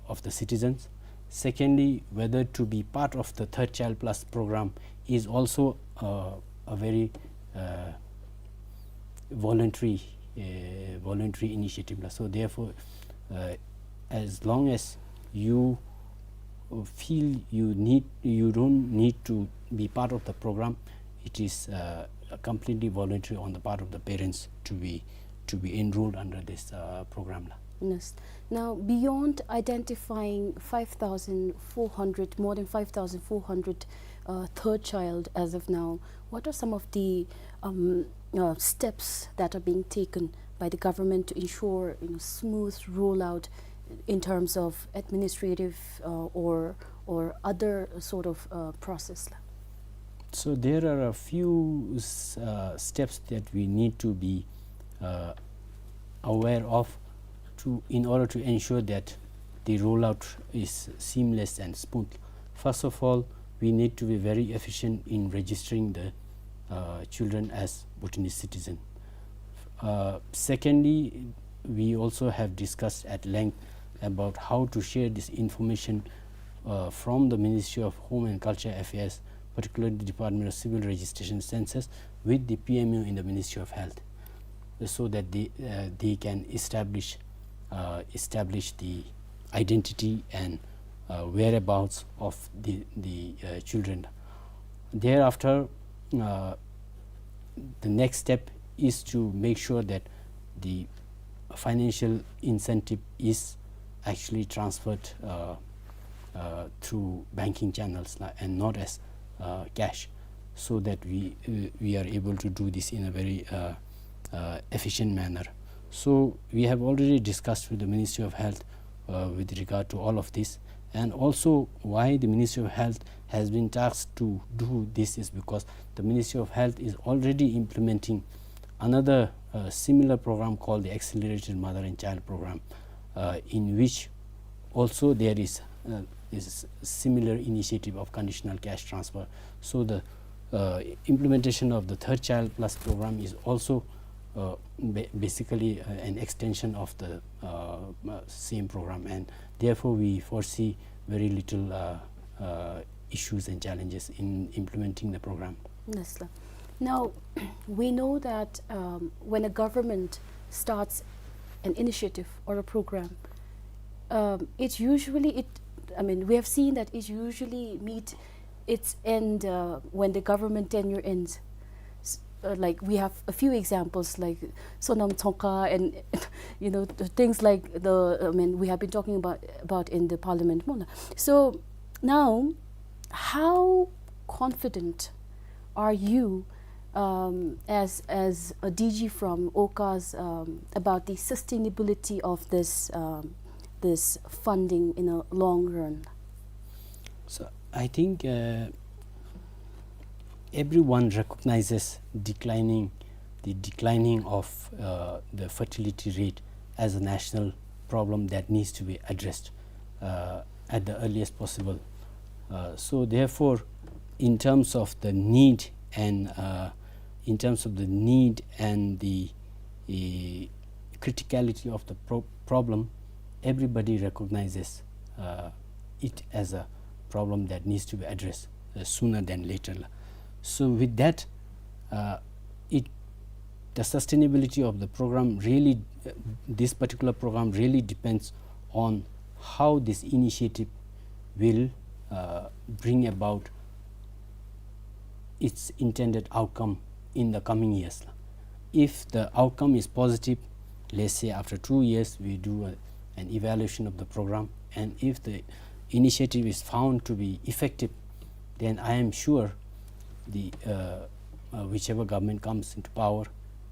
of the citizens. Secondly, whether to be part of the Third Child Plus program is also uh, a very uh, voluntary uh, voluntary initiative. So therefore, uh, as long as you feel you need, you don't need to be part of the program, it is uh, completely voluntary on the part of the parents to be to be enrolled under this uh, program. Yes. Now, beyond identifying five thousand four hundred, more than five thousand four hundred uh, third child as of now, what are some of the um, uh, steps that are being taken by the government to ensure, you know, smooth rollout in terms of administrative uh, or or other sort of uh, process? So there are a few s- uh, steps that we need to be uh, aware of to, in order to ensure that the rollout is seamless and smooth. First of all, we need to be very efficient in registering the uh, children as Bhutanese citizen. Uh, secondly, we also have discussed at length about how to share this information uh, from the Ministry of Home and Culture Affairs, particularly the Department of Civil Registration Census, with the P M O in the Ministry of Health, so that they, uh, they can establish uh, establish the identity and uh, whereabouts of the, the uh, children. Thereafter, uh, the next step is to make sure that the financial incentive is actually transferred uh, uh, through banking channels, uh, and not as uh, cash, so that we uh, we are able to do this in a very uh, uh, efficient manner. So we have already discussed with the Ministry of Health uh, with regard to all of this, and also why the Ministry of Health has been tasked to do this is because the Ministry of Health is already implementing another uh, similar program called the Accelerated Mother and Child Program, uh, in which also there is uh, is similar initiative of conditional cash transfer. So the uh, implementation of the Third Child Plus program is also uh, ba- basically uh, an extension of the uh, uh, same program, and therefore we foresee very little uh, uh, issues and challenges in implementing the program. Yes, sir. Now, we know that, um, when a government starts an initiative or a program, um, it usually, it, I mean, we have seen that it usually meet its end, uh, when the government tenure ends. S-, uh, like, we have a few examples, like Sonam Tsongkha and, you know, the things like the, I mean, we have been talking about, about in the parliament. Mo na. So now, how confident are you, um, as, as a D G from OCAS, um, about the sustainability of this, um, this funding in a long run? So I think, uh, everyone recognizes declining, the declining of, uh, the fertility rate as a national problem that needs to be addressed, uh, at the earliest possible. Uh, so therefore, in terms of the need and, uh, in terms of the need and the, uh, criticality of the pro-, problem, everybody recognizes, uh, it as a problem that needs to be addressed, uh, sooner than later. So with that, uh, it, the sustainability of the program really, uh, this particular program really depends on how this initiative will, uh, bring about its intended outcome in the coming years. If the outcome is positive, let's say after two years we do a, an evaluation of the program, and if the initiative is found to be effective, then I am sure the, uh, uh, whichever government comes into power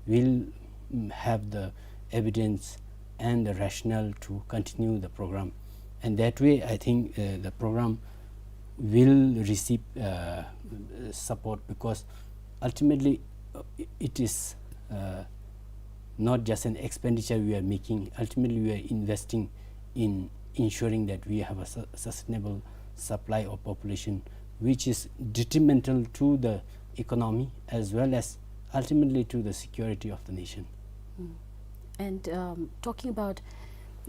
will, mm, have the evidence and the rationale to continue the program. And that way, I think, uh, the program will receive, uh, support, because ultimately, uh, i-, it is, uh, not just an expenditure we are making. Ultimately, we are investing in ensuring that we have a su-, sustainable supply of population, which is detrimental to the economy as well as ultimately to the security of the nation. Mm. And, um, talking about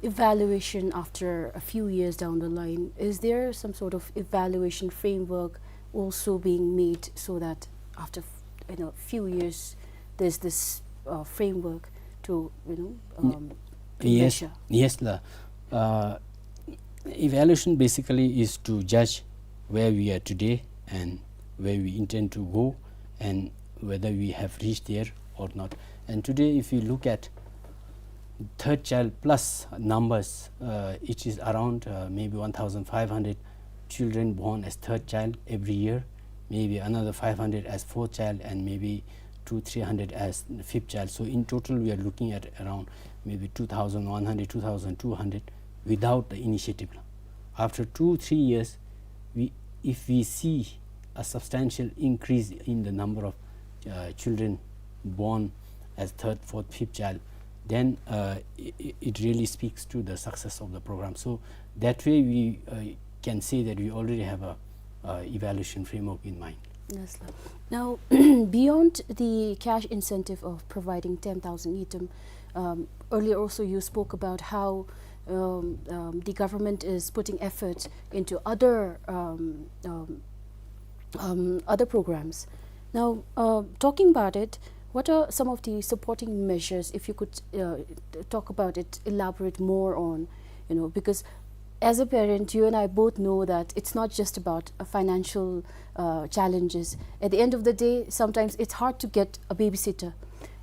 evaluation after a few years down the line, is there some sort of evaluation framework also being made so that after f-, you know, few years, there's this, uh, framework to, you know, um, to Yes, measure? Yes, la. Uh, evaluation basically is to judge where we are today and where we intend to go and whether we have reached there or not. And today, if you look at third child plus numbers, uh, it is around, uh, maybe one thousand five hundred children born as third child every year, maybe another five hundred as fourth child, and maybe two, three hundred as the fifth child. So in total, we are looking at around maybe two thousand one hundred, two thousand two hundred without the initiative. After two, three years, we, if we see a substantial increase in the number of, uh, children born as third, fourth, fifth child, then, uh, i-, i-, it really speaks to the success of the program. So that way we, uh, can say that we already have a, uh, evaluation framework in mind. Yes, sir. Now, beyond the cash incentive of providing ten thousand ngultrum, um, earlier also you spoke about how, um, um, the government is putting effort into other, um, um, um, other programs. Now, uh, talking about it, what are some of the supporting measures, if you could, uh, t-, talk about it, elaborate more on, you know, because as a parent, you and I both know that it's not just about, uh, financial, uh, challenges. At the end of the day, sometimes it's hard to get a babysitter.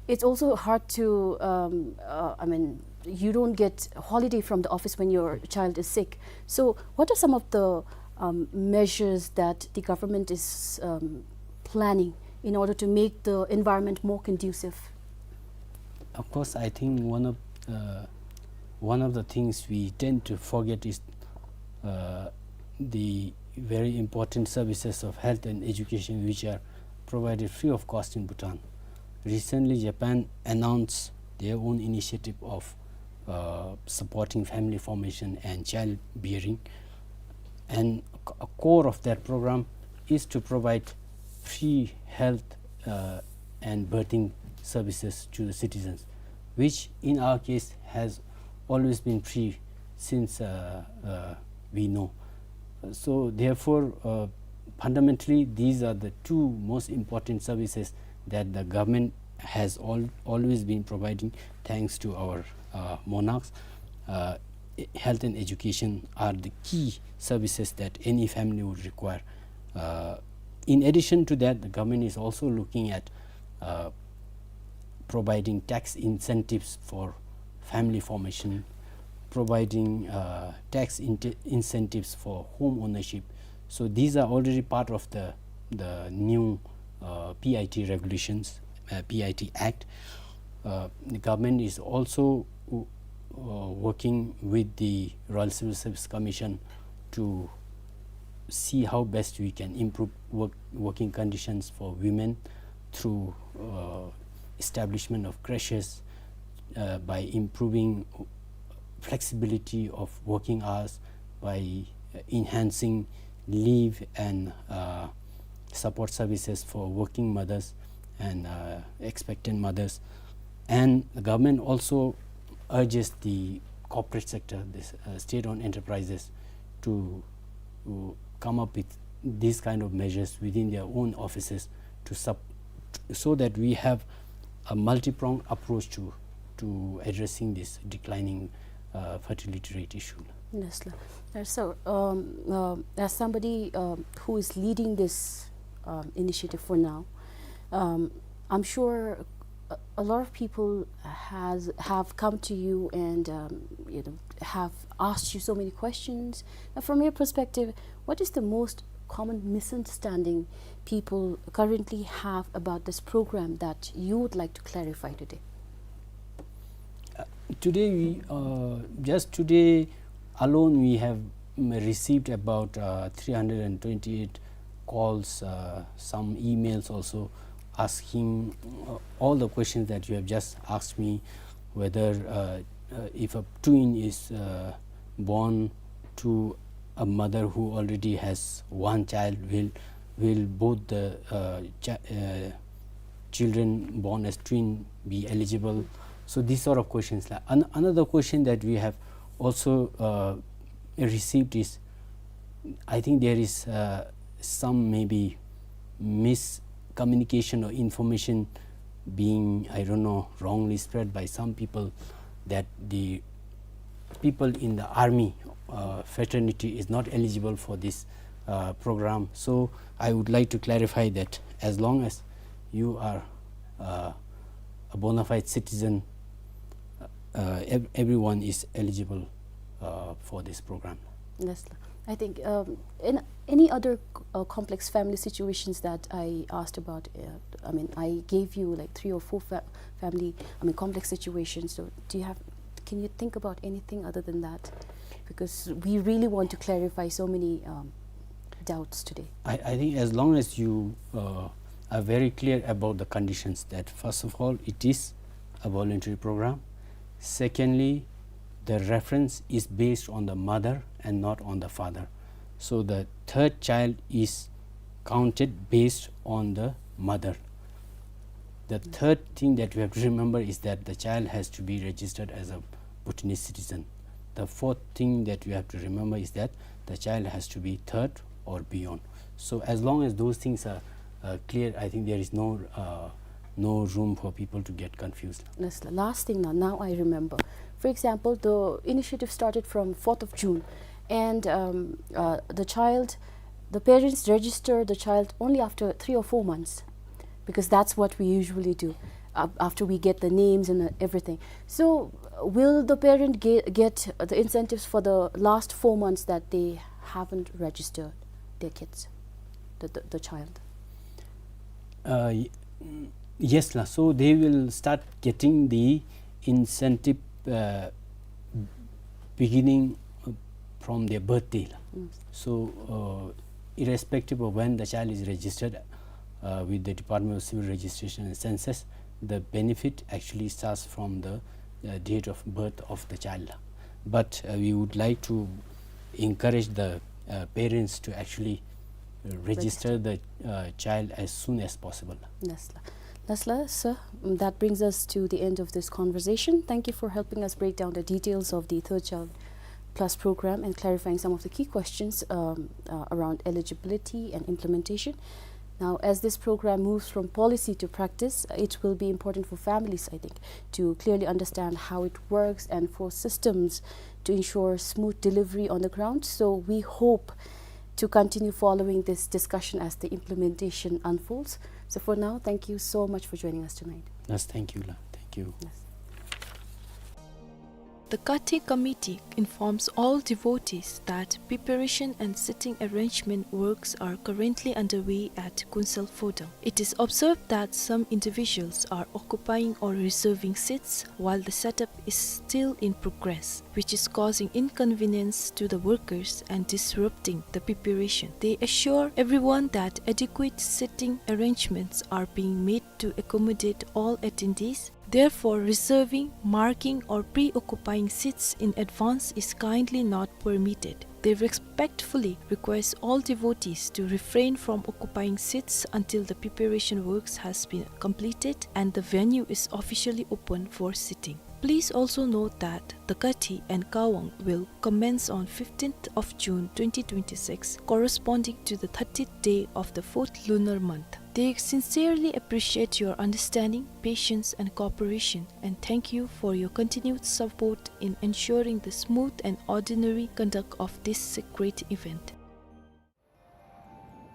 It's also hard to, um, uh, I mean, you don't get holiday from the office when your child is sick. So what are some of the, um, measures that the government is, um, planning in order to make the environment more conducive? Of course, I think one of, uh, one of the things we tend to forget is, uh, the very important services of health and education, which are provided free of cost in Bhutan. Recently, Japan announced their own initiative of, uh, supporting family formation and child bearing. And a core of that program is to provide free health, uh, and birthing services to the citizens, which in our case has always been free since, uh, uh, we know. So therefore, uh, Fundamentally, these are the two most important services that the government has al-, always been providing, thanks to our, uh, monarchs. Uh, e-, health and education are the key services that any family would require. Uh, in addition to that, the government is also looking at, uh, providing tax incentives for family formation, providing, uh, tax inte-, incentives for home ownership. So these are already part of the, the new, uh, P I T regulations, uh, P I T Act. Uh, the government is also, uh, working with the Royal Civil Service Commission to see how best we can improve work, working conditions for women through, uh, establishment of creches, uh, by improving flexibility of working hours, by, uh, enhancing leave and, uh, support services for working mothers and, uh, expectant mothers. And the government also urges the corporate sector, this, uh, state-owned enterprises, to, to come up with these kind of measures within their own offices to sup-, so that we have a multi-pronged approach to, to addressing this declining, uh, fertility rate issue. Yes, sir. Uh, so, um, uh, as somebody, um, who is leading this, um, initiative for now, um, I'm sure a, a lot of people has, have come to you and, um, you know, have asked you so many questions. Now, from your perspective, what is the most common misunderstanding people currently have about this program that you would like to clarify today? Uh, today we, uh, just today alone we have, mm, received about, uh, three hundred and twenty-eight calls, uh, some emails also asking, uh, all the questions that you have just asked me, whether, uh, uh, if a twin is, uh, born to a mother who already has one child, will, will both the, uh, chi-, uh, children born as twin be eligible? So these sort of questions. Like, an-, another question that we have also, uh, received is, I think there is, uh, some maybe miscommunication or information being, I don't know, wrongly spread by some people that the people in the army, uh, fraternity is not eligible for this, uh, program. So I would like to clarify that as long as you are, uh, a bona fide citizen, uh, ev-, everyone is eligible, uh, for this program. Yes, sir. I think, um, in any other, uh, complex family situations that I asked about, uh, I mean, I gave you, like, three or four fa-, family, I mean, complex situations. So do you have, can you think about anything other than that? Because we really want to clarify so many, um, doubts today. I, I think as long as you, uh, are very clear about the conditions, that first of all, it is a voluntary program. Secondly, the reference is based on the mother and not on the father. So the third child is counted based on the mother. The third thing that we have to remember is that the child has to be registered as a Bhutanese citizen. The fourth thing that we have to remember is that the child has to be third or beyond. So as long as those things are, uh, clear, I think there is no, uh, no room for people to get confused. That's the last thing now. Now I remember. For example, the initiative started from fourth of June, and, um, uh, the child, the parents register the child only after three or four months, because that's what we usually do, uh, after we get the names and, uh, everything. So, uh, will the parent ge-, get, uh, the incentives for the last four months that they haven't registered their kids, the, the, the child? Uh, y-, mm, yes, la. So they will start getting the incentive, uh, beginning, uh, from their birthday, la. Mm. So, uh, irrespective of when the child is registered, uh, with the Department of Civil Registration and Census, the benefit actually starts from the, uh, date of birth of the child, la. But, uh, we would like to encourage the, uh, parents to actually, uh, register the, uh, child as soon as possible. Yes, la. Yes, la, sir. Mm, that brings us to the end of this conversation. Thank you for helping us break down the details of the third child class program and clarifying some of the key questions, um, uh, around eligibility and implementation. Now, as this program moves from policy to practice, it will be important for families, I think, to clearly understand how it works and for systems to ensure smooth delivery on the ground. So we hope to continue following this discussion as the implementation unfolds. So for now, thank you so much for joining us tonight. Yes, thank you, la. Thank you. Yes. The Kathi committee informs all devotees that preparation and seating arrangement works are currently underway at Kunsel Phodang. It is observed that some individuals are occupying or reserving seats while the setup is still in progress, which is causing inconvenience to the workers and disrupting the preparation. They assure everyone that adequate seating arrangements are being made to accommodate all attendees. Therefore, reserving, marking, or pre-occupying seats in advance is kindly not permitted. They respectfully request all devotees to refrain from occupying seats until the preparation works has been completed and the venue is officially open for seating. Please also note that the Kathi and Kawang will commence on fifteenth of June twenty twenty-six, corresponding to the thirtieth day of the fourth lunar month. They sincerely appreciate your understanding, patience, and cooperation, and thank you for your continued support in ensuring the smooth and ordinary conduct of this sacred event.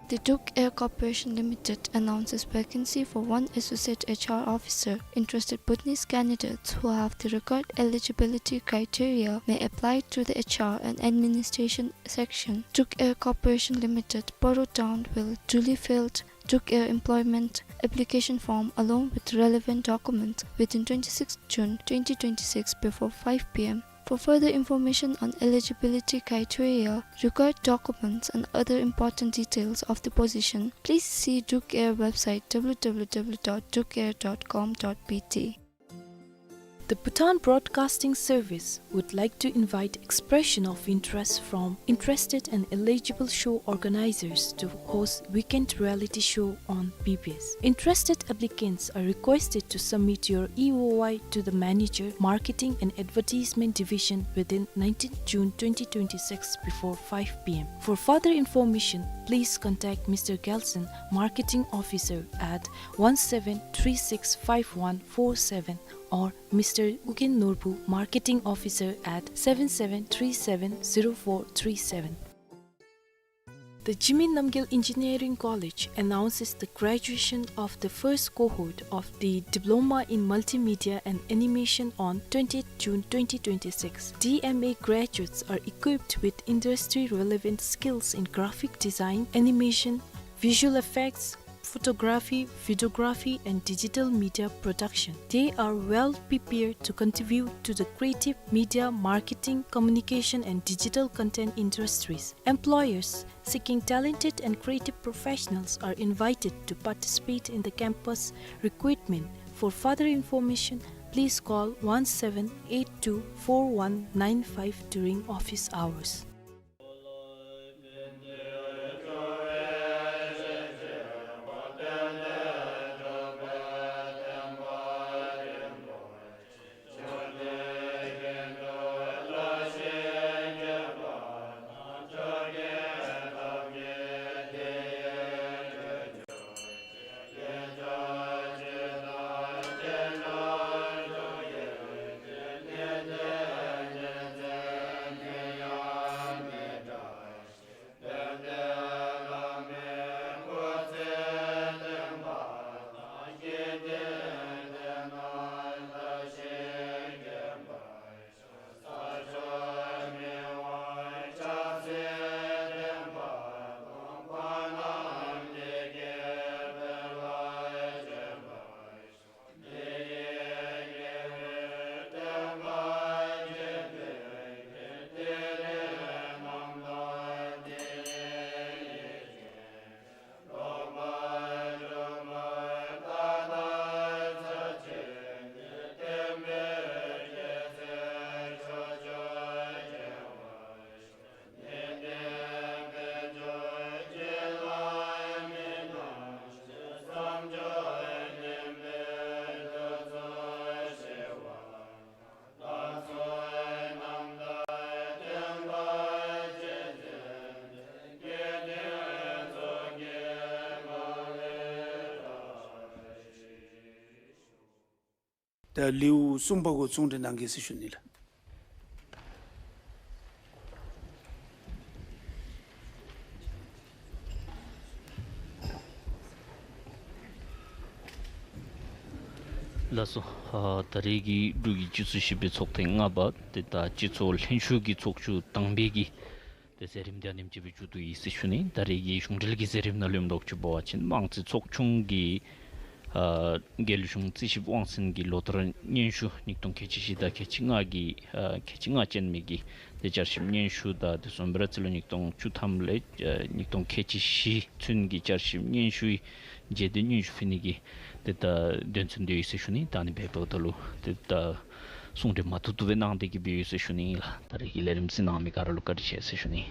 The Druk Air Corporation Limited announces vacancy for one associate H R officer. Interested Bhutanese candidates who have the required eligibility criteria may apply through the H R and Administration section, Druk Air Corporation Limited, Paro Town, will duly filled Druk Air employment application form along with relevant documents within twenty-sixth June twenty twenty-six before five P M. For further information on eligibility criteria, required documents, and other important details of the position, please see Druk Air website, W W W dot druk air dot com dot B T. The Bhutan Broadcasting Service would like to invite expression of interest from interested and eligible show organizers to host weekend reality show on B B S. Interested applicants are requested to submit your E O I to the manager, Marketing and Advertisement Division, within nineteenth June twenty twenty-six before five P M. For further information, please contact Mister Gelson, Marketing Officer, at one seven three six five one four seven or Mister Ugyen Norbu, Marketing Officer, at seven seven three seven zero four three seven. The Jigme Namgyel Engineering College announces the graduation of the first cohort of the Diploma in Multimedia and Animation on twentieth June twenty twenty-six. D M A graduates are equipped with industry-relevant skills in graphic design, animation, visual effects, photography, videography, and digital media production. They are well prepared to contribute to the creative media, marketing, communication, and digital content industries. Employers seeking talented and creative professionals are invited to participate in the campus recruitment. For further information, please call one seven eight two four one nine five during office hours. ད་ལེའུ་གསུམ་པ་གུ་གསུང་གྲོས་གནང་གེ་ཟེར་ཞུ་ནི་ལགས། ལགས་སོ། ཨ་ད་རེས་ཀྱི་འབྲུག་གི་སྤྱི་ཚོགས་བཞི་པའི་ཚོགས་ཐེངས་ལྔ་པ་དེ་ད་སྤྱི་ཚོགས་ལྷན་བཞུགས་ཀྱི་ཚོགས་བཅར་དང་པའི་གི་དེ་མཛད་རིམ་དེ་ཨ་ནེམ་ཅིག་སྦེ་མཇུག་བསྡུ་ཡི་ཟེར་ཞུ་ནི། ད་རེས་ཀྱི་གཞུང་འབྲེལ་གྱི་མཛད་རིམ་ནང་ལུ་ལོག་ཅི་འབད་བ་ཅིན་དམངས་རྩིས་ཚོགས་ཆུང་གི་ཨ་རྒྱལ་གཞུང་རྩིས་ཞིབ་དབང་འཛིན་གྱི་ལོ་བསྟར་སྙན་ཞུ་ཉིས་སྟོང་ཁལ་གཅིག་བཞི་དང་ཁལ་གཅིག་ལྔ་གི་ཨ་ཁལ་གཅིག་ལྔ་ཅན་མི་གི་དེ་བསྐྱར་ཞིབ་སྙན་ཞུ་དང་དེ་བཟུམ་སྦེ་ར་རྩིས་ལོ་ཉིས་སྟོང་བཅུ་ཐམ་ལས་ཨ་ཉིས་སྟོང་ཁལ་གཅིག་བཞི་ཚུན་གྱི་བསྐྱར་ཞིབ་སྙན་ཞུའི་རྗེས་ཟློས་སྙན་ཞུ་ཕུལ་ནི་གི་དེ་ད་དོན་ཚན་དེ་ཡོད་ཟེར་ཞུ་ནི། ད་ཨ་ནི་འབདཝ་ད་ལུ་དེ་ད་གསུང་གྲོས་མ་ཐུབ་ཐུབ་སྦེ་གནང་སྟེ་གི་སྦེ་ཡོད་ཟེར་ཞུ་ནི་ལགས། ད་རེས་ཀྱི་ལས་རིམ་གཟིགས་གནང་མི་ག་ར་ལུ་བཀའ་དྲིན་ཆེ་ཟེར་ཞུ་ནི།